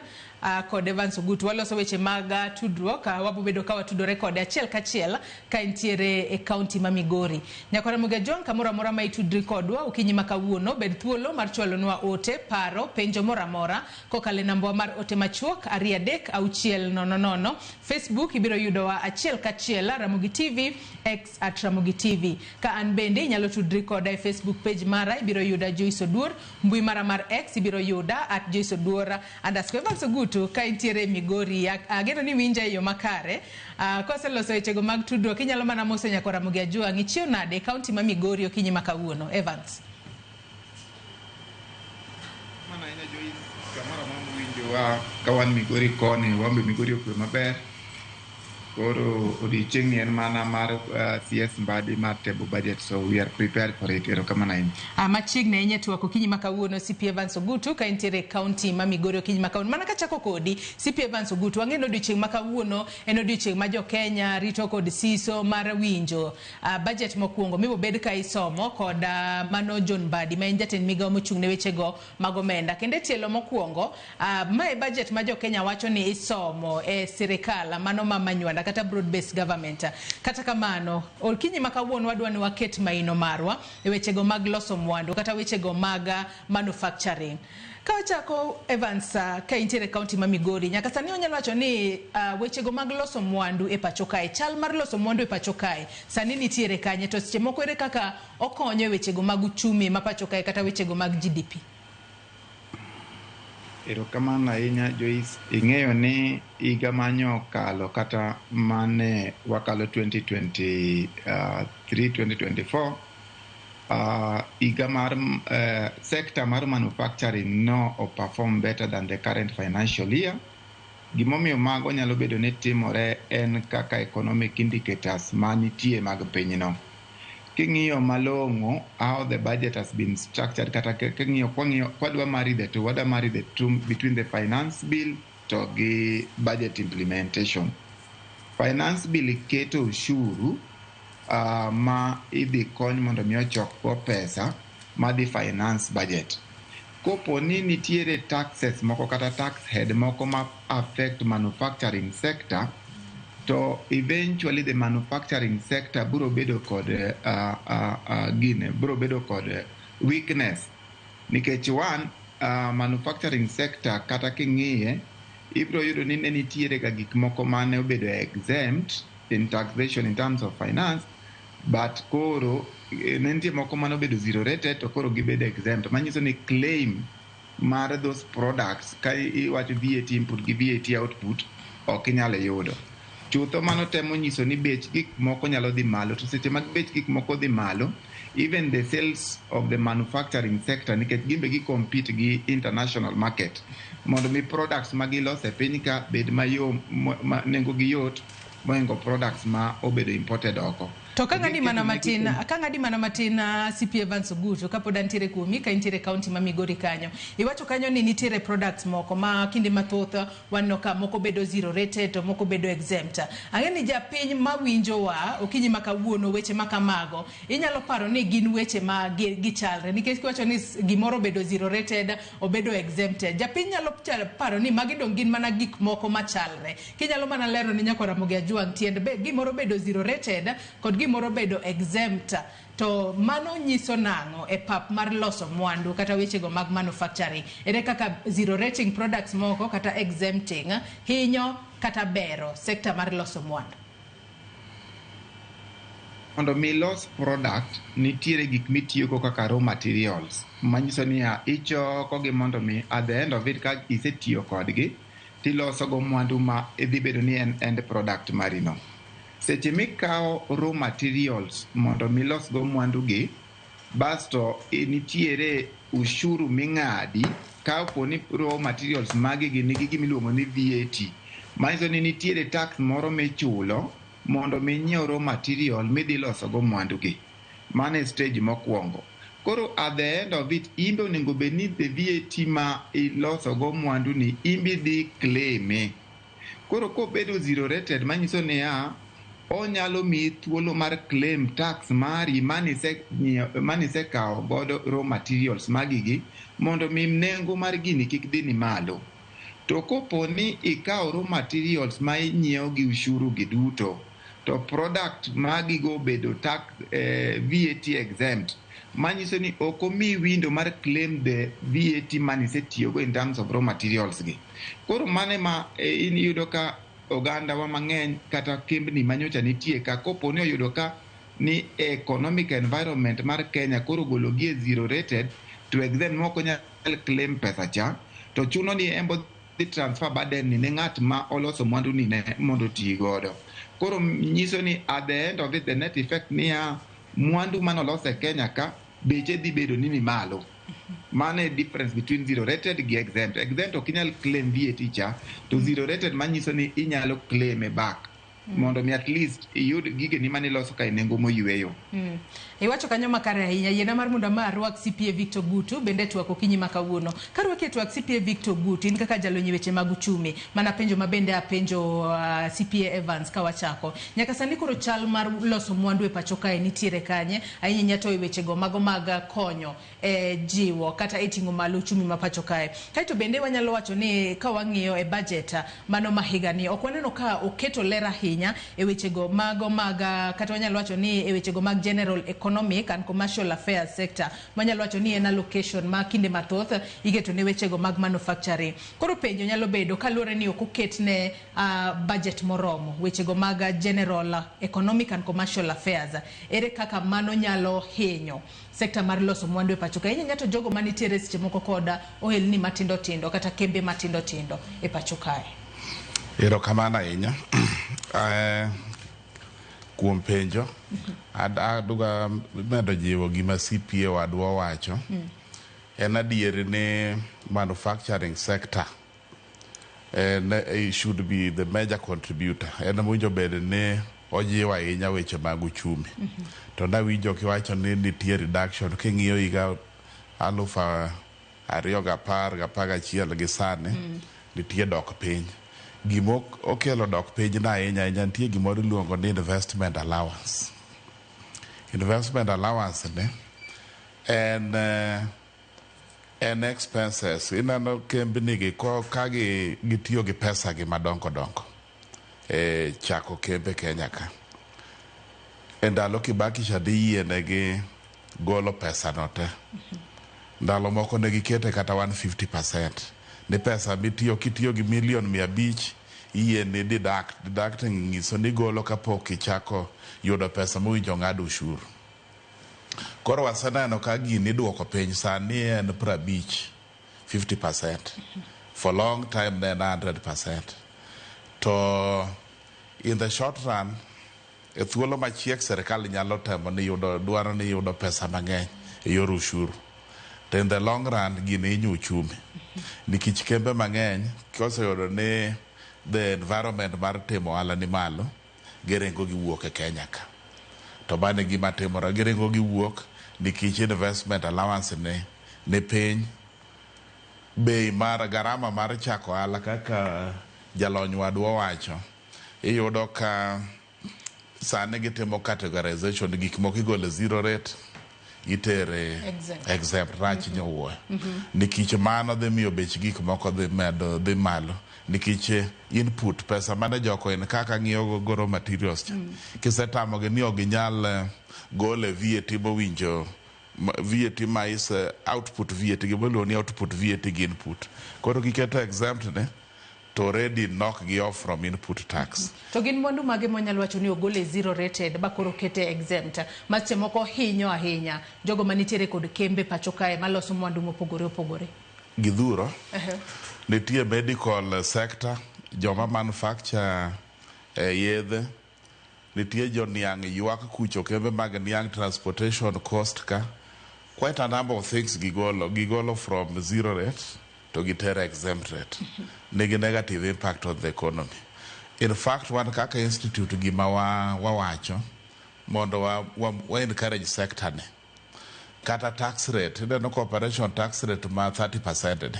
kod Evans Ogutu. Waloso weche mag tudruok, wabo bedo ka watudore kode achiel kachiel ka entiere e kaunti ma Migori. Nyakwar Ramogi Ajwang', kamoro amora ma itudri kodwa okinyi ma kawuono, bed thuolo mar chwalonwa ote, paro, penjo moro amora kokalo e namba mar ote machuok 23600. Facebook ibiro yudowa achiel kachiel Ramogi TV, X at Ramogi TV. Ka an bende inyalo tudri koda e Facebook page mara, ibiro yuda Joyce Oduor. Mbui mara mar X ibiro yuda at Joyce Oduor underscore. Evans Ogutu, ka intiere Migori, ageno ni winja e yo makare. Koseloso wechego mag tudruok, inyalo mana moso nyakwar Ramogi Ajwang'. Ichiew nade e kaunti ma Migori okinyi ma kawuono, Evans? Mana ahinya, Joyce, kamoro amora mowinjowa ka wan Migori koni, wan be Migori okwe maber. Koro odiochieng'ni en mana mar CS Mbadi mar table budget, so we are prepared for it. Erokamano ahinya. Machiegni ahinya e twak okinyi ma kawuono CP Evans Ogutu ka entiere e kaunti ma Migori okinyi ma kawuono. Mana kachako kodi CP Evans Ogutu, wang'eyo ni odiochieng' ma kawuono en odiochieng' ma jo-Kenya rito kod siso mar winjo budget mokwongo mibobed ka isomo kod mano John Mbadi ma en jatend migawo mochung' ne wechego mag omenda. Kendo e tielo mokwongo, mae budget ma jo-Kenya wacho ni isomo e sirikal mano ma Manywanda kata broad based government. Kata kamano, okinyi ma kawuono wadwa ni waket maino marwa e wechego mag loso mwandu kata wechego mag manufacturing. Ka wachako Evans, ka intiere e kaunti ma Migori, nyaka sani wanyalo wacho ni wechego mag loso mwandu e pacho kae, chal mar loso mwandu e pacho kae sani nitiere kanye, to seche moko ere kaka okonyo e wechego mag uchumi ma pacho kae kata wechego mag GDP? Erokamano ahinya, Joyce. Ing'eyo ni higa manyokalo kata mane wakalo 2023 2024, higa mar sector mar manufacturing no operform better than the current financial year. Gimomiyo mago nyalo bedo ni timore en kaka economic indicators manitie mag pinyno. King'iyo malong'o how the budget has been structured, kata king'iyo kwang'iyo kwadwa marry the two, wadwa marry the two between the finance bill to gi budget implementation. Finance bill keto ushuru ma idhi kony mondo mi ochok go pesa madhi finance budget. Kopo ni nitiere taxes moko kata tax head moko ma affect manufacturing sector, to eventually the manufacturing sector biro bedo kod gine biro bedo kod weakness, nikech one, manufacturing sector kata king'iye ibiro yudo ni ne nitiere ga gik moko mane obedo exempt in taxation in terms of finance, but koro ne nitie moko mane obedo zero rated to koro gibedo exempt, manyiso ni claim mar those products ka iwacho VAT input gi VAT output ok inyal yudo. Chutho mano temo nyiso ni bech gik moko nyalo dhi malo, to seche mag bech gik moko dhi malo, even the sales of the manufacturing sector, nikech gin be gi compete gi international market mondo mi products ma giloso e piny ka bed mayom, ma nengo gi yot mohingo products ma obedo imported oko. To ka ng'adi mana matin, ka ng'adi mana matin, CP Evans Ogutu, kapod antiere kuomi, ka intiere county ma Migori kanyo. Iwacho kanyo ni nitiere products moko ma kinde mathoth waneno ka moko bedo zero rated to moko bedo exempt. Ang'e ni japiny mawinjowa okinyi ma kawuono weche ma kamago, inyalo paro ni gin weche ma gichalre nikech kiwacho ni gimoro obedo zero rated, obedo exempted. Japiny nyalo paro ni magi dong gin mana gik moko machalre. Kinyalo mana lero ni nyakwa Ramogi Ajwang' tiend be gimoro bedo zero rated kod gimoro bedo exempt, to mano nyiso nang'o e pap mar loso mwandu kata wechego mag manufacturing? Ere kaka zero rating products moko kata exempting hinyo kata bero sekta mar loso mwandu? Mondo mi los product, nitiere gik mitiyogo kaka raw materials, manyiso niya ichoko gi mondo mi at the end of it ka isetiyo kodgi tiloso go mwandu ma idhi bedo ni en end product mari no. Seche mikawo raw materials mondo mi los go mwandu gi, basto nitiere ushuru ming'adi ka opo ni raw materials magi gi nigi gimiluongo ni VAT, manyiso ni nitiere tax moro michulo mondo mi nyiew raw material midhi loso go mwandu gi. Mano e stage mokwongo. Koro at the end of it, in be onego bed ni the VAT ma iloso go mwandu ni in be idhi claim e. Koro kobedo zero rated, manyiso niya onyalo miyi thuolo mar claim tax mari manisekawo godo raw materials magi gi mondo mi nengo mar gini kik dhi ni malo. To kopo ni ikawo raw materials ma inyiewo gi ushuru gi duto, to product magigo obedo tax VAT exempt, manyiso ni ok omiyi window mar claim the VAT manisetiyogo in terms of raw materials gi. Koro mano ema in iyudo ka oganda wa mang'eny kata kembni manyocha nitie ka kopo ni oyudo ka ni economic environment mar Kenya koro ogolo gi e zero rated to exempt mok onyal claim pesa cha, to chuno ni en bo dhi transfer burden ni ne ng'at ma oloso mwandu ni ne mondo oti godo. Koro nyiso ni at the end of it, the net effect niya mwandu manolos e Kenya ka beche dhi bedo ni malo. Mano e difference between zero rated gi exempt. Exempt ok inyal claim VAT cha, to zero rated manyiso ni inyalo claim e back mondo mi at least iyud gigeni maniloso ka e nengo moyweyo. Iwacho kanyo makare ahinya. Yiena mar mondo ama arwak CPA Victor Gutu bende e twak okinyi ma kawuono. Karwaki e twak CPA Victor Gutu, in kaka jalony e weche mag uchumi, mana penjo ma bende apenjo CPA Evans ka wachako. Nyaka sani koro chal mar loso mwandu e pacho kae nitiere kanye? Ahinya ahinya to e wechego mago mag konyo e jiwo kata e ting'o malo uchumi ma pacho kae. Kaeto bende wanyalo wacho ni ka wang'iyo e budget mano ma higani, ok waneno ka oketo ler ahinya e wechego mago mag kata wanyalo wacho ni e wechego mag general economic and commercial affairs sector, wanyalo wacho ni en allocation ma kinde mathoth iketo ne wechego mag manufacturing. Koro penjo nyalo bedo kaluwore ni ok oket ne budget moromo wechego mag general economic and commercial affairs, ere kaka mano nyalo hinyo sekta mar loso mwandu e pacho ka? Ahinya to jogo manitiere seche moko kod ohelni matindo tindo kata kembe matindo tindo e pacho kae. Erokamano ahinya kuom penjo. Adwa medo jiwo gima CPA wadwa wacho. En adier ni manufacturing sector en should be the major contributor. En mowinjo bed ni ojiwo ahinya weche mag uchumi. To nawinjo kiwacho ni nitie reduction king'iyo higa 2011 gi sani, nitie dok piny. Gima okelo dok piny no ahinya ahinya, nitie gimoro iluongo ni investment allowance. Investment allowance ni en expenses. Ineno kembni gi ko ka gi gitiyo gi pesa gi madongo dongo e chako kembe Kenya ka. E ndalo Kibaki cha diyienegi golo pesa no te. Ndalo moko ne gikete kata 150% ni pesa mitiyo kitiyo gi milion 500 iyieni deduct. Deducting nyiso ni igolo kapok ichako yudo pesa mowinjo ng'ad ushuru. Koro waseneno ka gini iduoko piny, sani en 50. 50%. For long time ne en 100%. To in the short run, e thuolo machiek serikal nyalo temo ni yudo dwaro ni yudo pesa mang'eny e yor ushuru. To in the long run gini hinyo uchumi. Nikech kembe mang'eny koseyudo ni the environment mar timo ohala ni malo, giringo giwuok e Kenya ka. To mano e gima timore, giringo giwuok nikech investment allowance ni piny, bei mar garama mar chako ohala kaka jalony wadwa owacho, iyudo ka sani gitimo categorization gik moko igolo e zero rate itere Exempt. Exempt rach nyowuoyo. Nikech mano dhi miyo bech gik moko dhi medo dhi malo nikech input pesa mane joko en kaka ng'iewo go raw materials cha. Kisetamogi ni ok ginyal gole VAT mowinjo VAT ma is output VAT gima ni output VAT gi input. Koro kiketo exempt ne to already knock gi off from input tax. To gin mwandu mage mwanyalo wacho ni ogol e zero rated ba koro kete exempt ma seche moko hinyo ahinya jogo manitiere kod kembe pacho kae maloso mwandu mopogore opogore? Gidhuro. Nitie medical sector, joma manufacture yedhe, nitie jo niang' ywak kucho kembe mag niang' transportation cost ka. Quite a number of things gigolo from zero rate to gitere exempt rate. Nigi negative impact on the economy. In fact, wan kaka institute gima wawacho mondo wa encourage sector ni. Kata tax rate, ineno corporation tax rate ma 30% ni.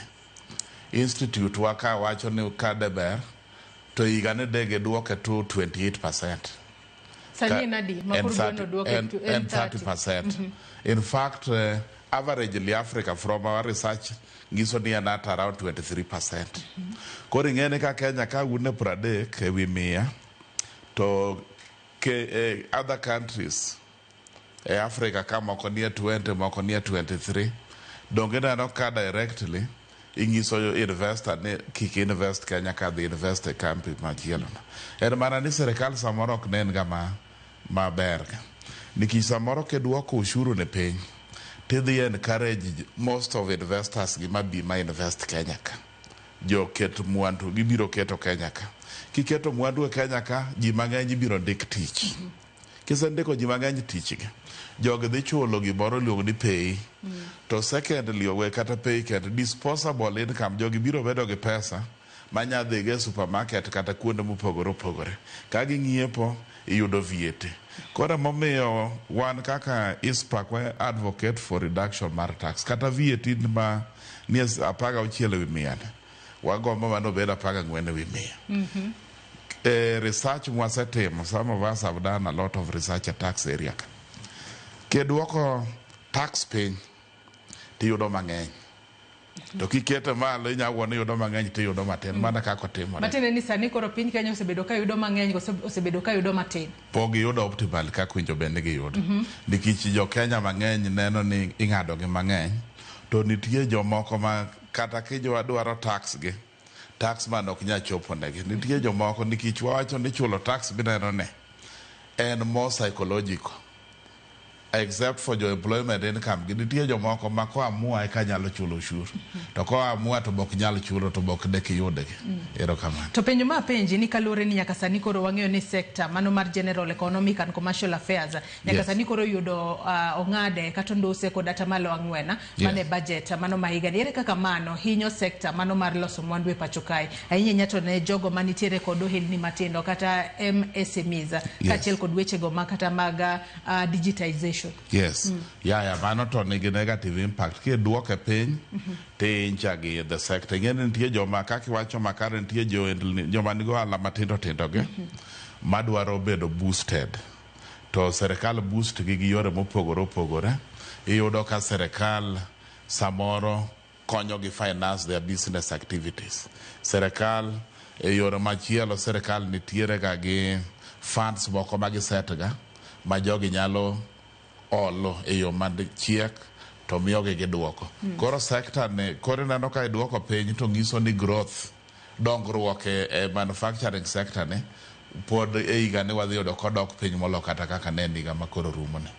Institute wa ka wacho ni ka de ber, to higa ni de giduoke to 28%. Sani en adi? Ma En koro 30 dwano duoke en en 30. 30%. In fact, averagely Africa from our research nyiso ni en at around 23%. Koro ing'e ni ka Kenya ka un e 30 ewi 100 to other countries e Africa ka moko nie 20 moko nie 23 donge ineno ka directly inyiso investor ni kik invest Kenya ka dhi invest e kambi machielo no. En mana ni sirikal samoro ok nen ga maber ga. Nikech samoro kiduoko ushuru ne piny tidhi encourage most of investors gi mabi ma invest Kenya ka. Jo ket mwandu gibiro keto Kenya ka. Kiketo mwandu e Kenya ka, ji mang'eny ibiro ndik tich. Kisendiko ji mang'eny tich gi, jogi dhi chulo gimoro iluongo ni pay. To secondly, owe kata pay kende, disposable income, jogi biro bedo gi pesa manya dhi go e supermarket kata kuonde mopogore opogore. Ka ging'iepo, iyudo VAT. Koro emomiyo wan kaka ICPAK wa advocate for reduction mar tax. Kata VAT ma nie 16 ewi 100 ni, wagombo mano obed 14 ewi 100. Research mwasetimo, some of us have done a lot of research at tax area ka. Kiduoko tax piny, tiyudo mang'eny. To kikete malo inya wuo ni iyudo mang'eny tiyudo matin, mana kaka otimore. Matiende ni sani koro piny Kenya osebedo ka yudo mang'eny koso osebedo ka yudo matin? Pok giyudo optimal kaka winjo bed ni giyudo. Nikech jo Kenya mang'eny neno ni ing'ado gi mang'eny, to nitie jomoko ma kata kijwa dwaro tax gi, tax man ok nyal chopo negi. Nitie jomoko nikech wawacho ni chulo tax mineno ni en more psychological. Except for jo employment income gi nitie jomoko ma koamua eka nyalo chulo ushuru. To koamua to bok nyal chulo to bok dek iyudgi. Erokamano. To penjo ma apenji ni kaluwore ni nyaka sani koro wang'eyo ni sector mano mar General Economic and Commercial Affairs nyaka sani koro yudo ong'ade kata onduse kod 4% mane budget mano ma higani. Ere kaka mano hinyo sector mano mar loso mwandu e pacho kae? Ahinya ahinya to ne jogo manitiere kod ohelni matindo kata MSMEs kaachiel kod wechego ma kata mag digitization. Yes. Ya mano to nigi negative impact. Kiduoke piny, tihincha gi the sector. Ing'e ni nitie joma kaka iwacho makare nitie joma nigo ohala matindo tindo gi madwaro bedo boosted. To sirikal boost gi gi yore mopogore opogore. Iyudo ka sirikal samoro konyo gi finance their business activities. Sirikal e yore machielo sirikal nitiere ga gi funds moko ma giset ga ma jogi nyalo olo e yo machiek to miyogi giduoko. Koro sector ni koro ineno ka iduoko piny to nyiso ni growth dongruok e manufacturing sector ni pod e higa ni wadhi yudo kodok piny molo kata kaka ne en higa ma koro rumo ni.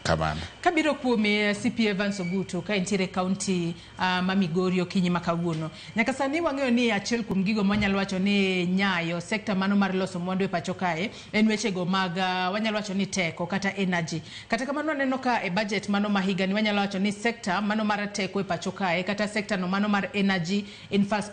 Kamano. Kabiro kuome CP Evans Ogutu ka entiere kaunti ma Migori okinyi ma kawuono. Nyaka sani wang'eyo ni achiel kuom gigo mwanyalo wacho ni nyayo sekta mano mar loso mwandu e pacho kae en wechego mag wanyalo wacho ni teko kata energy. Kata kamano waneno ka e budget mano ma higani wanyalo wacho ni sekta mano mar teko e pacho kae kata sekta no mano mar energy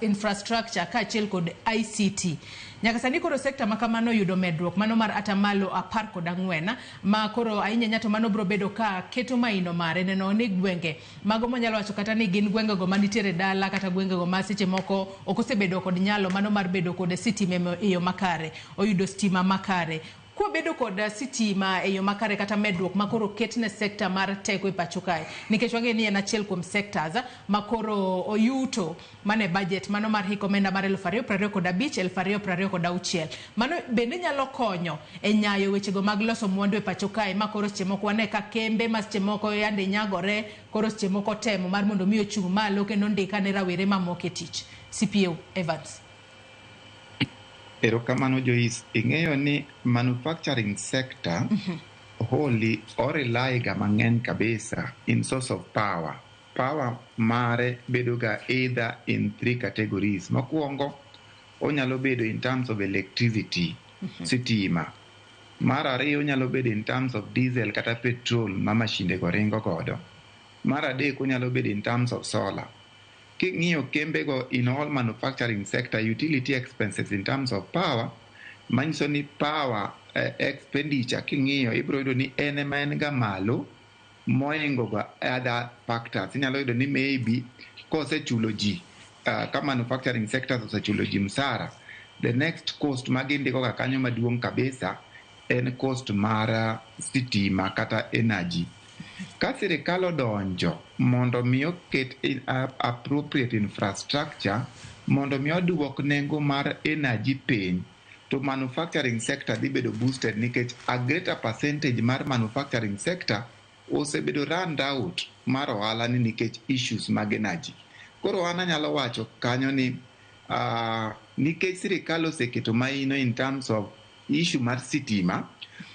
infrastructure kaachiel kod ICT. Nyaka sani koro sekta ma kamano yudo medruok mano mar atamalo 14 ma koro ahinya ahinya to mano biro bedo ka keto maino mare neno ni gwenge mago manyalo wacho kata ni gin gwengego manitiere dala kata gwengego ma seche moko ok osebedo kod nyalo mano mar bedo kod sitima e yo makare oyudo stima makare. Kwabedo kod sitima e yo makare kata medruok ma koro ket ne sekta mar teko e pacho kae nikech wang'eyo ni en achiel kuom sectors ma koro oyuto mane budget mano mar hik omenda mar 2025 2026 mano bende nyalo konyo e nyayo wechego mag loso mwandu e pacho kae ma koro seche moko wane ka kembe ma seche moko yande nyagore koro seche moko temo mar mondo mi ochung' malo kendo ndika ne rawere mamoko e tich. CPO Evans. Erokamano Joyce, ing'eyo ni manufacturing sector wholly orely ga mang'eny kabisa in source of power. Power mare bedo ga either in three categories. Mokwongo, onyalo bedo in terms of electricity, sitima. Mar ariyo onyalo bedo in terms of diesel kata petrol ma mashinde go ringo godo. Mar adek onyalo bedo in terms of solar. King'iyo kembego in all manufacturing sector utility expenses in terms of power, manyiso ni power expenditure king'iyo ibiro yudo ni en ema en ga malo mohingo ga other factors. Inyalo yudo ni maybe kosechulo ji ka manufacturing sectors osechulo ji msara, the next cost ma gindiko ga kanyo maduong' kabisa en cost mar sitima kata energy. Ka sirikal odonjo mondo mi oket appropriate infrastructure mondo mi oduok nengo mar energy piny, to manufacturing sector dhi bedo boosted nikech a greater percentage mar manufacturing sector osebedo run out mar ohala ni nikech issues mag energy. Koro an anyalo wacho kanyo ni nikech sirikal oseketo maino in terms of issue mar sitima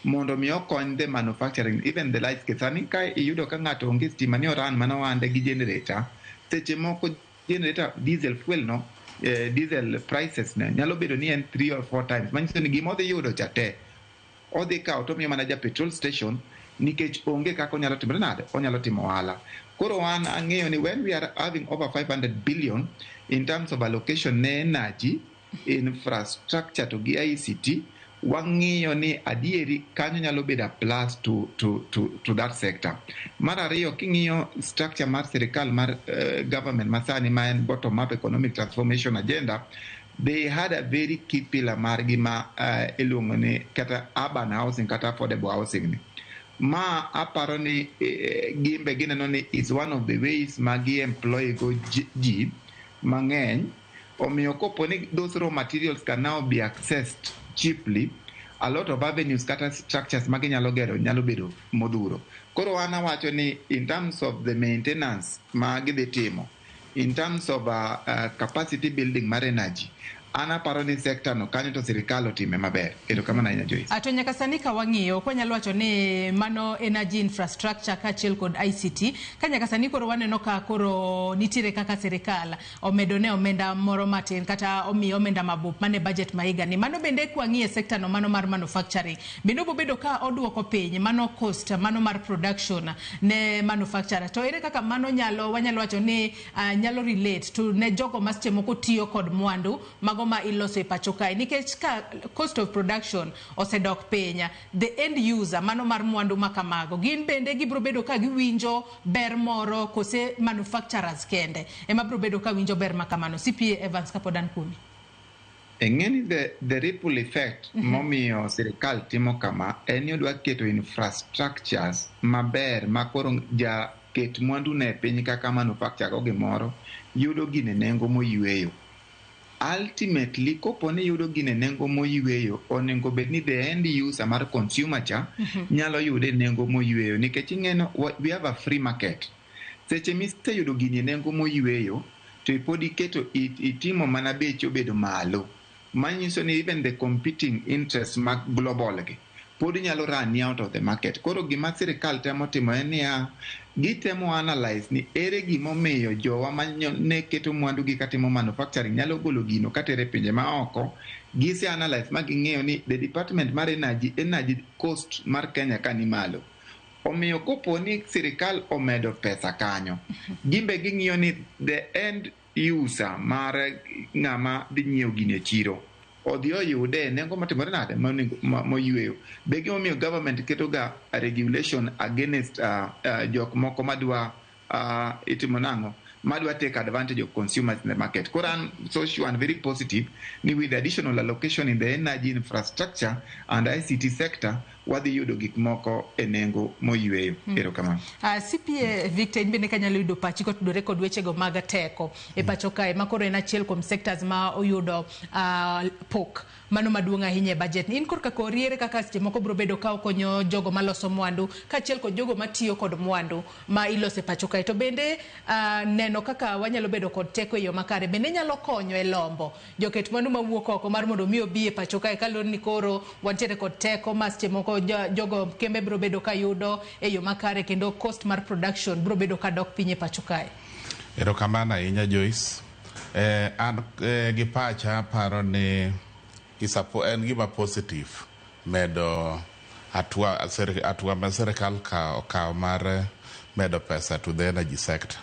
mondo mi okony the manufacturing, even the light scale. Sani ka iyudo ka ng'ato onge stima ni oran mana ohande gi generator, seche moko generator diesel fuel no, diesel prices ne nyalo bedo ni en 3 or 4 times, manyiso ni gima odhi yudo cha te odhi kawo to omiyo mana ja petrol station nikech onge kaka onyalo timore nade, onyalo timo ohala. Koro an ang'eyo ni when we are having over 500 billion in terms of allocation ne energy infrastructure to gi ICT, wang'iyo ni adieri kanyo nyalo bedo a plus to that sector. Mar ariyo, king'iyo structure mar sirikal mar government masani ma en bottom up economic transformation agenda, they had a very key pillar margi ma iluongo ni kata urban housing kata affordable housing ni. Ma aparo ni gimbe gineno ni is one of the ways ma gi employ go ji mang'eny. Omiyo kopo ni those raw materials can now be accessed cheaply, a lot of avenues kata structures ma ginyalo gero nyalo bedo modhuro. Koro an awacho ni in terms of the maintenance ma gidhi timo, in terms of capacity building mar energy, an aparo ni sector no kanyo to sirikal otime maber. Erokamano ahinya Joyce. To nyaka sani ka wang'iyo, ok wanyalo wacho ni mano energy infrastructure kaachiel kod ICT, ka nyaka sani koro waneno ka koro nitiere kaka sirikal omedo ne omenda moro matin kata omiyo omenda mabup mane budget ma higani. Mano bende kwang'iye sector no mano mar manufacturing, bende obobedo ka oduoko piny mano cost mano mar production ne manufacturer. To ere kaka mano nyalo wanyalo wacho ni nyalo relate to ne jogo ma seche moko tiyo kod mwandu mago ma iloso e pacho kae, nikech ka cost of production osedok piny, the end user mano mar mwandu ma kamago gin bende gibiro bedo ka giwinjo ber moro kose manufacturers kende ema biro bedo ka winjo ber ma kamano. CPA Evans kapod an kuomi. Ing'eni the ripple effect momiyo sirikal timo kama en ni odwa keto infrastructures maber ma koro ja ket mwandu ne piny kaka manufacture go gimoro yudo gine nengo moyweyo. Ultimately, kopo ni yudo gine nengo moyweyo, onego bed ni the end user mar consumer cha nyalo yude nengo moyweyo, nikech ing'eno we have a free market. Seche miseyudo gini e nengo moyweyo to pod iketo itimo mana beche obedo malo, manyiso ni even the competing interests mag global gi pod nyalo run out of the market. Koro gima sirikal temo timo en niya, gitemo analyze ni ere gimomiyo jowa ma ne keto mwandu gi katimo manufacturing nyalo golo gino katere pinje maoko. Gise analyze ma ging'eyo ni the department mar energy, energy cost mar Kenya ka ni malo. Omiyo kopo ni sirikal omedo pesa kanyo, gimbe ging'iyo ni the end user mar ng'ama dhi nyiewo gini e chiro odhi oyude e nengo matimore nade moyweyo. Be gimomiyo government keto ga regulation against jok moko madwa itimo nang'o, madwa take advantage of consumers in the market. Koro an so sure and very positive ni with additional allocation in the energy infrastructure and ICT sector, wadhi yudo gik moko e nengo moyweyo. Erokamano. CPA Victor, in bende kanyalo yudo pachi kotudore kod wechego mag teko e pacho kae, ma koro en achiel kuom sectors ma oyudo pok mano maduong' ahinya e budget. In korka kori, ere kaka seche moko biro bedo ka okonyo jogo maloso mwandu kaachiel kod jogo matiyo kod mwandu ma iloso e pacho kae, to bende neno kaka wanyalo bedo kod teko e yo makare bende nyalo konyo e lombo joket mwandu mawuok oko mar mondo mi obi e pacho kae, kaluwore ni koro wantiere kod teko ma seche moko jogo kembe biro bedo ka yudo e yo makare kendo cost mar production biro bedo ka dok piny e pacho kae? Erokamano ahinya, Joyce. An gi pacha aparo ni en gima positive medo hatua ma sirikal okawo mar medo pesa to the energy sector.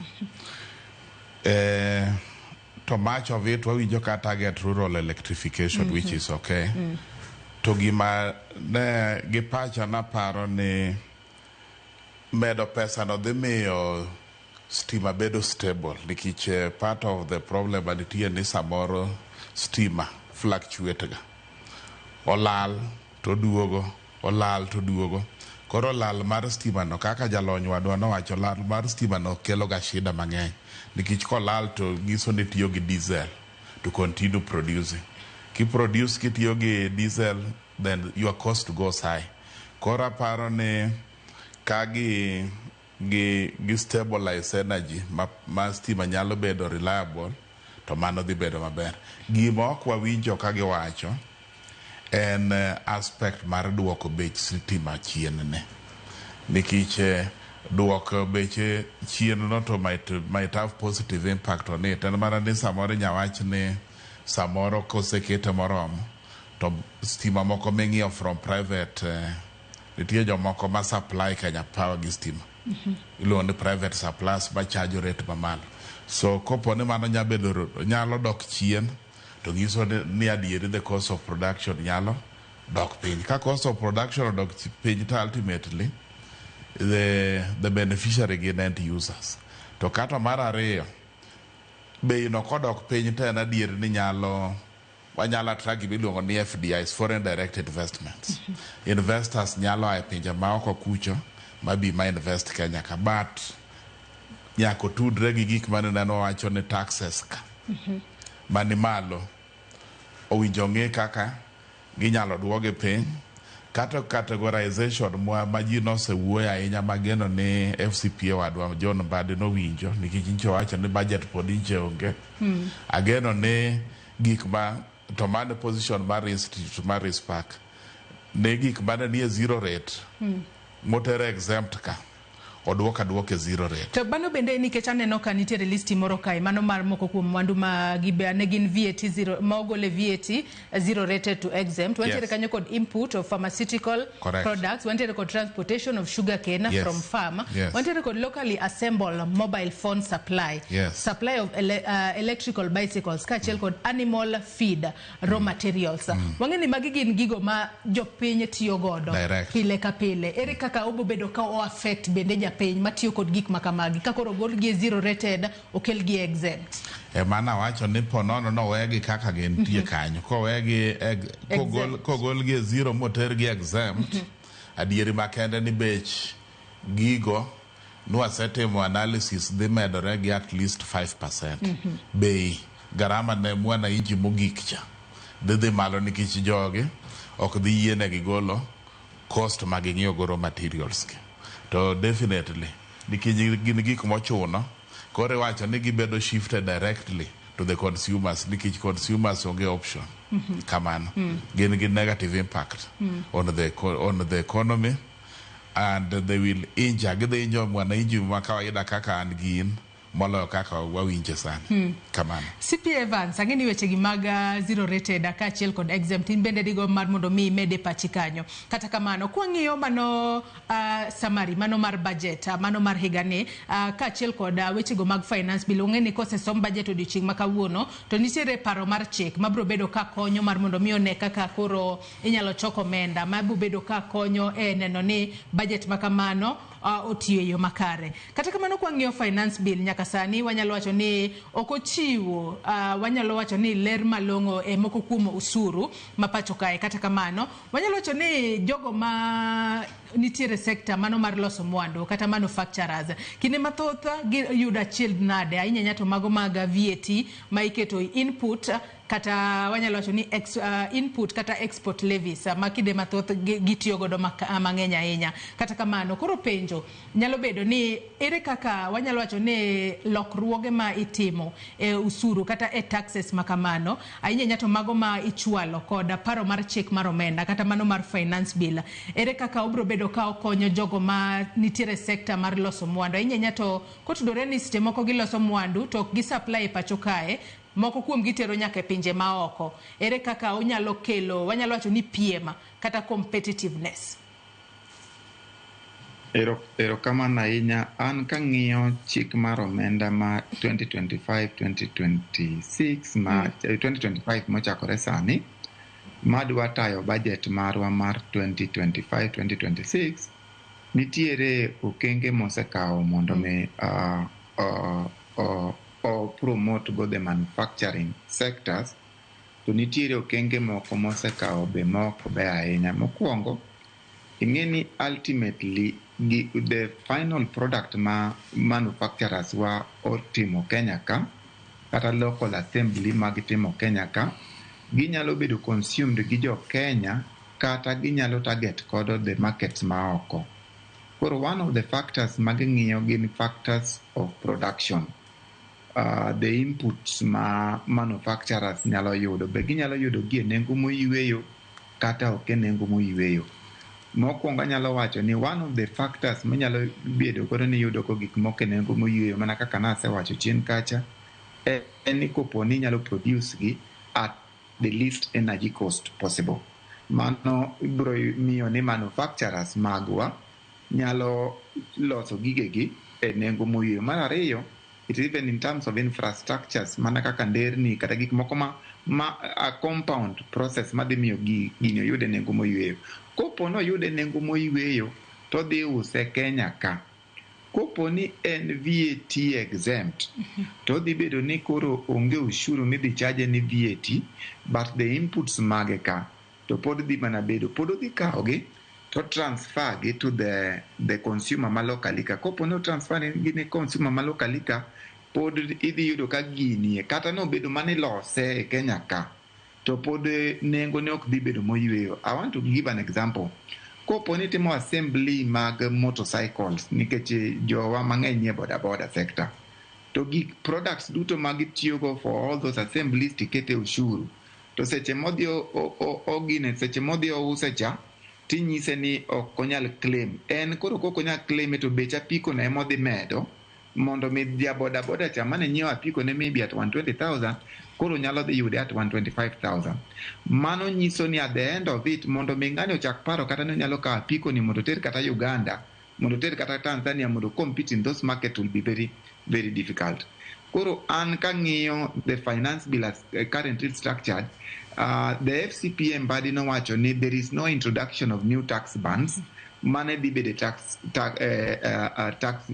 To much of it wawinjo ka target rural electrification, which is okay. To gima ne gi pacha naparo ni medo pesa no dhi miyo stima bedo stable, nikech part of the problem manitie ni samoro stima fluctuate ga, olal to duogo, olal to duogo. Koro lal mar stima no, kaka jalony wadwa nowacho, lal mar stima no kelo ga shida mang'eny, nikech kolal to nyiso ni tiyo gi diesel to continue producing. Kiproduce kitiyo gi diesel, then your cost goes high. Koro aparo ni ka gi stabilize energy ma stima nyalo bedo reliable, to mano dhi bedo maber. Gima ok wawinjo ka giwacho en aspect mar duoko bech sitima chien ne, nikech duoko beche chien no to might have positive impact on it. En mana ni samoro inya wach ni samoro kosekete moromo to stima moko ming'iewo from private, nitie jomoko ma supply Kenya Power gi stima, iluongo ni private suppliers, ma charge rate mamalo. So kopo ni mano nyalo dok chien, to nyiso ni adieri the cost of production nyalo dok piny. Ka cost of production odok piny, to ultimately the beneficiary gin end users. To kata mar ariyo, bei no kodok piny, to en adier ni nyalo wanyalo attract gima iluongo ni FDIs, foreign direct investments. Investors nyalo a e pinje maoko kucho mabi ma invest Kenya ka, but nyaka otudre gi gik mane neno wacho ni taxes ka mani malo owinjo ng'i kaka ginyalo duogi piny, kata categorization mwa ma ji nosewuoyo ahinya, mageno ni FCPA wadwa John Mbadi nowinjo, nikech nyicha owacho ni budget pod nyiche onge. Ageno ni gik ma to mano position mar institute mar ICPAK ne gik mane nie zero rate motere exempt ka oduok aduok e zero rate. To mano bende nikech aneno ka nitiere listi moro kae, mano mar moko kuom mwandu ma gibe ne gin VAT zero, ma ogol e VAT zero rated to exempt. Wantiere kanyo kod input of pharmaceutical Correct. products, wantiere kod transportation of sugarcane from farm, wantiere kod locally assembled mobile phone supply, supply of electrical bicycles, kaachiel kod animal feed raw materials. Wang'e ni magi gin gigo ma jopiny tiyo godo Direct. pile ka pile. Ere kaka obo bedo ka o affect bende japiny matiyo kod gik ma kamagi ka koro ogol gi e zero rated, okel gi e exempt? Emana wacho ni ponono nowegi kaka gintie kanyo kowegi kogol Exempt. Kogol gi e zero moter gi exempt, adieri makende ni bech gigo nwasetimo analysis dhi medore gi at least 5%. Bei garama ne mwananchi mogik cha dhi malo, nikech jogi ok dhi yienegi golo cost ma ging'iewo go raw materials gi. To definitely nikech gin gik mochuno, koro iwacho ni gibedo shifted directly to to the consumers, nikech consumers onge option. Kamano gin gi negative impact on the economy, and they will injure, gidhi hinyo mwananchi ma kawaida kaka an gi in, moloyo kaka wawinje sani. Kamano. CP Evans, ang'e ni wechegi mag zero rated kaachiel kod exempt in bende digo mar mondo mi imede pachi kanyo. Kata kamano, kwang'iyo mano summary mano mar budget mano mar higani kaachiel kod wechego mag finance bill, ong'e ni kosesom budget odiochieng' ma kawuono to nitiere paro mar chik mabiro bedo ka konyo mar mondo mi one kaka koro inyalo chok omenda mabiro bedo ka konyo e neno ni budget ma kamano otiyo e yo makare. Kata kamano, kwang'iyo finance bill nyaka sani, wanyalo wacho ni ok ochiwo wanyalo wacho ni ler malong'o e moko kuom usuru ma pacho kae. Kata kamano, wanyalo wacho ni jogo ma nitiere sekta mano mar loso mwandu kata manufacturers kinde mathoth giyudo achiel nade ahinya ahinya to mago mag VAT ma iketo input kata wanyalo wacho ni input kata export levies ma kinde mathoth gitiyo godo mang'eny ahinya. Kata kamano, koro penjo nyalo bedo ni ere kaka wanyalo wacho ni lokruoge ma itimo e usuru kata e taxes ma kamano, ahinya ahinya to mago ma ichwalo kod paro mar chik mar omenda kata mano mar finance bill, ere kaka obiro bedo ka okonyo jogo ma nitiere sekta mar loso mwandu, ahinya ahinya to kotudore ni seche moko giloso mwandu to ok gi supply e pacho kae, moko kuom gitero nyaka e pinje maoko? Ere kaka onyalo kelo, wanyalo wacho ni piem kata competitiveness? Erokamano ahinya. An kang'iyo chik mar omenda ma 2025-2026 ma 2025 mochakore sani, madwa tayo budget marwa mar 2025-2026, nitiere okenge mosekawo mondo mi o promote go the manufacturing sectors, to nitiere okenge moko mosekawo be mok ber ahinya. Mokwongo, ing'e ni ultimately the final product ma manufacturers wa otimo Kenya ka, kata local assembly ma gitimo Kenya ka, ginyalo bedo consumed gi jo Kenya kata ginyalo target kodo the markets ma oko. Koro one of the factors ma ging'iyo gin factors of production. The inputs ma manufacturers nyalo yudo be ginyalo yudo gi e nengo moyweyo kata ok e nengo moyweyo. Mokwongo, anyalo wacho ni one of the factors minyalo bedo godo ni iyudo go gik moko e nengo moyweyo, mana kaka nasewacho chien kacha, en ni kopo ni inyalo produce gi at the least energy cost possible. Mano biro miyo ni manufacturers magwa nyalo loso gigegi e nengo moyweyo. Mar ariyo, it is even in terms of infrastructures, mana kaka nderni kata gik moko ma a compound process madhi miyo gini oyud e nengo moyweyo. Kopo ni oyude e nengo moyweyo, to odhi use Kenya ka. Kopo ni en VAT exempt, to odhi bedo ni koro onge ushuru midhi charge ni VAT, but the inputs mage ka to pod dhi mana bedo, pod odhi kawogi to transfer gi to the consumer ma locally ka. Kopo ni o transfer gi ne consumer ma locally ka, pod idhi yudo ka gini kata nobedo manilose e Kenya ka, to pod nengo ne ok dhi bedo moyweyo. I want to give an example. Kopo ni itimo assembly mag motorcycles, nikech jowa mang'eny nie boda boda sector, to gik products duto ma gitiyogo for all those assemblies tikete ushuru, to seche modhi ogine, seche modhi ouse cha, tinyise ni ok onyal claim. En koro kok onyal claim, to bech apiko no emodhi medo mondo mi ja boda boda cha mane nyiewo apiko ne maybe at 120,000 koro nyalo dhi yude at 125,000. Mano nyiso ni at the end of it, mondo mi ng'ani ochak paro kata ni onyalo kawo apiko ni mondo oter kata Uganda, mondo oter kata Tanzania, mondo compete in those market will be very very difficult. Koro an kang'iyo the finance bill as currently structured, the FCPA Mbadi nowacho ni there is no introduction of new tax bands mane dhi bedo tax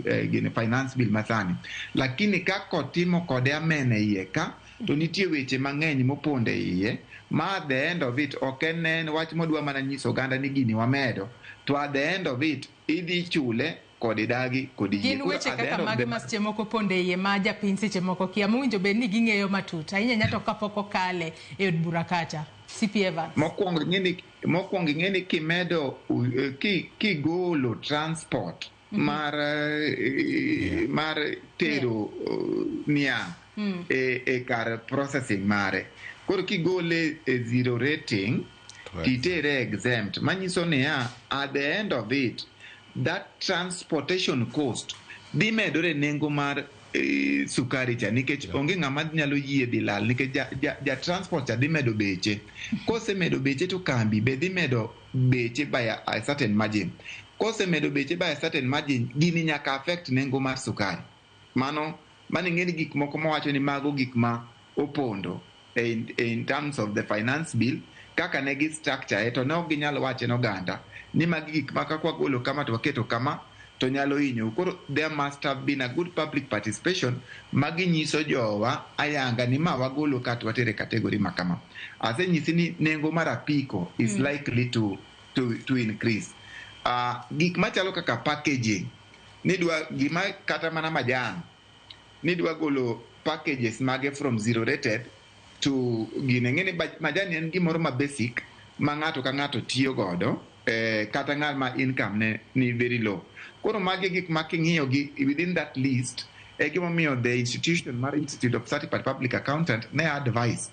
gini finance bill masani, lakini kaka otimo kode amene iye ka, to nitie weche mang'eny mopondo e iye ma at the end of it ok en wach modwa mana nyiso oganda ni gini wamedo, to at the end of it idhi chule kod dagi kod yie. Gin weche kaka mage ma seche moko pondo e iye ma japiny seche moko kia mowinjo bed ni ging'eyo matut ahinya ahinya to kapok okale e od bura kacha? CP Evans. Mokwongo ing'e ni kimedo kigolo transport mar mar tero niang' e kar processing mare. Koro kigole e zero rating titere exempt, manyiso niya, at the end of it, that transportation cost dhi medore nengo mar sukari cha, nikech onge ng'ama nyalo yie dhi lal, nikech ja transport cha dhi medo beche. Kosemedo beche to kambi be dhi medo beche by a certain margin. Kosemedo beche by a certain margin, gini nyaka affect nengo mar sukari. Mano ing'e ni gik moko mawacho ni mago gik ma opondo in terms of the finance bill kaka ne gi structure e, to ne ok ginyal wache ne oganda ni magi gik ma ka kwagolo kama to waketo kama to nyalo hinyou. Koro there must have been a good public participation maginyiso jowa ayanga ni ma wagolo ka to watere category ma kama. Asenyisi ni nengo mar apiko is likely to increase. Gik machalo kaka packaging nidwa gima kata mana majan nidwa golo packages mage from zero rated to gine ng'eni majani en gimoro ma basic ma ng'ato ka ng'ato tiyo godo, kata ng'at ma income ne ni very low. Koro magi gik ma king'iyo gi within that list e gimomiyo the institution mar Institute of Certified Public Accountant ne advice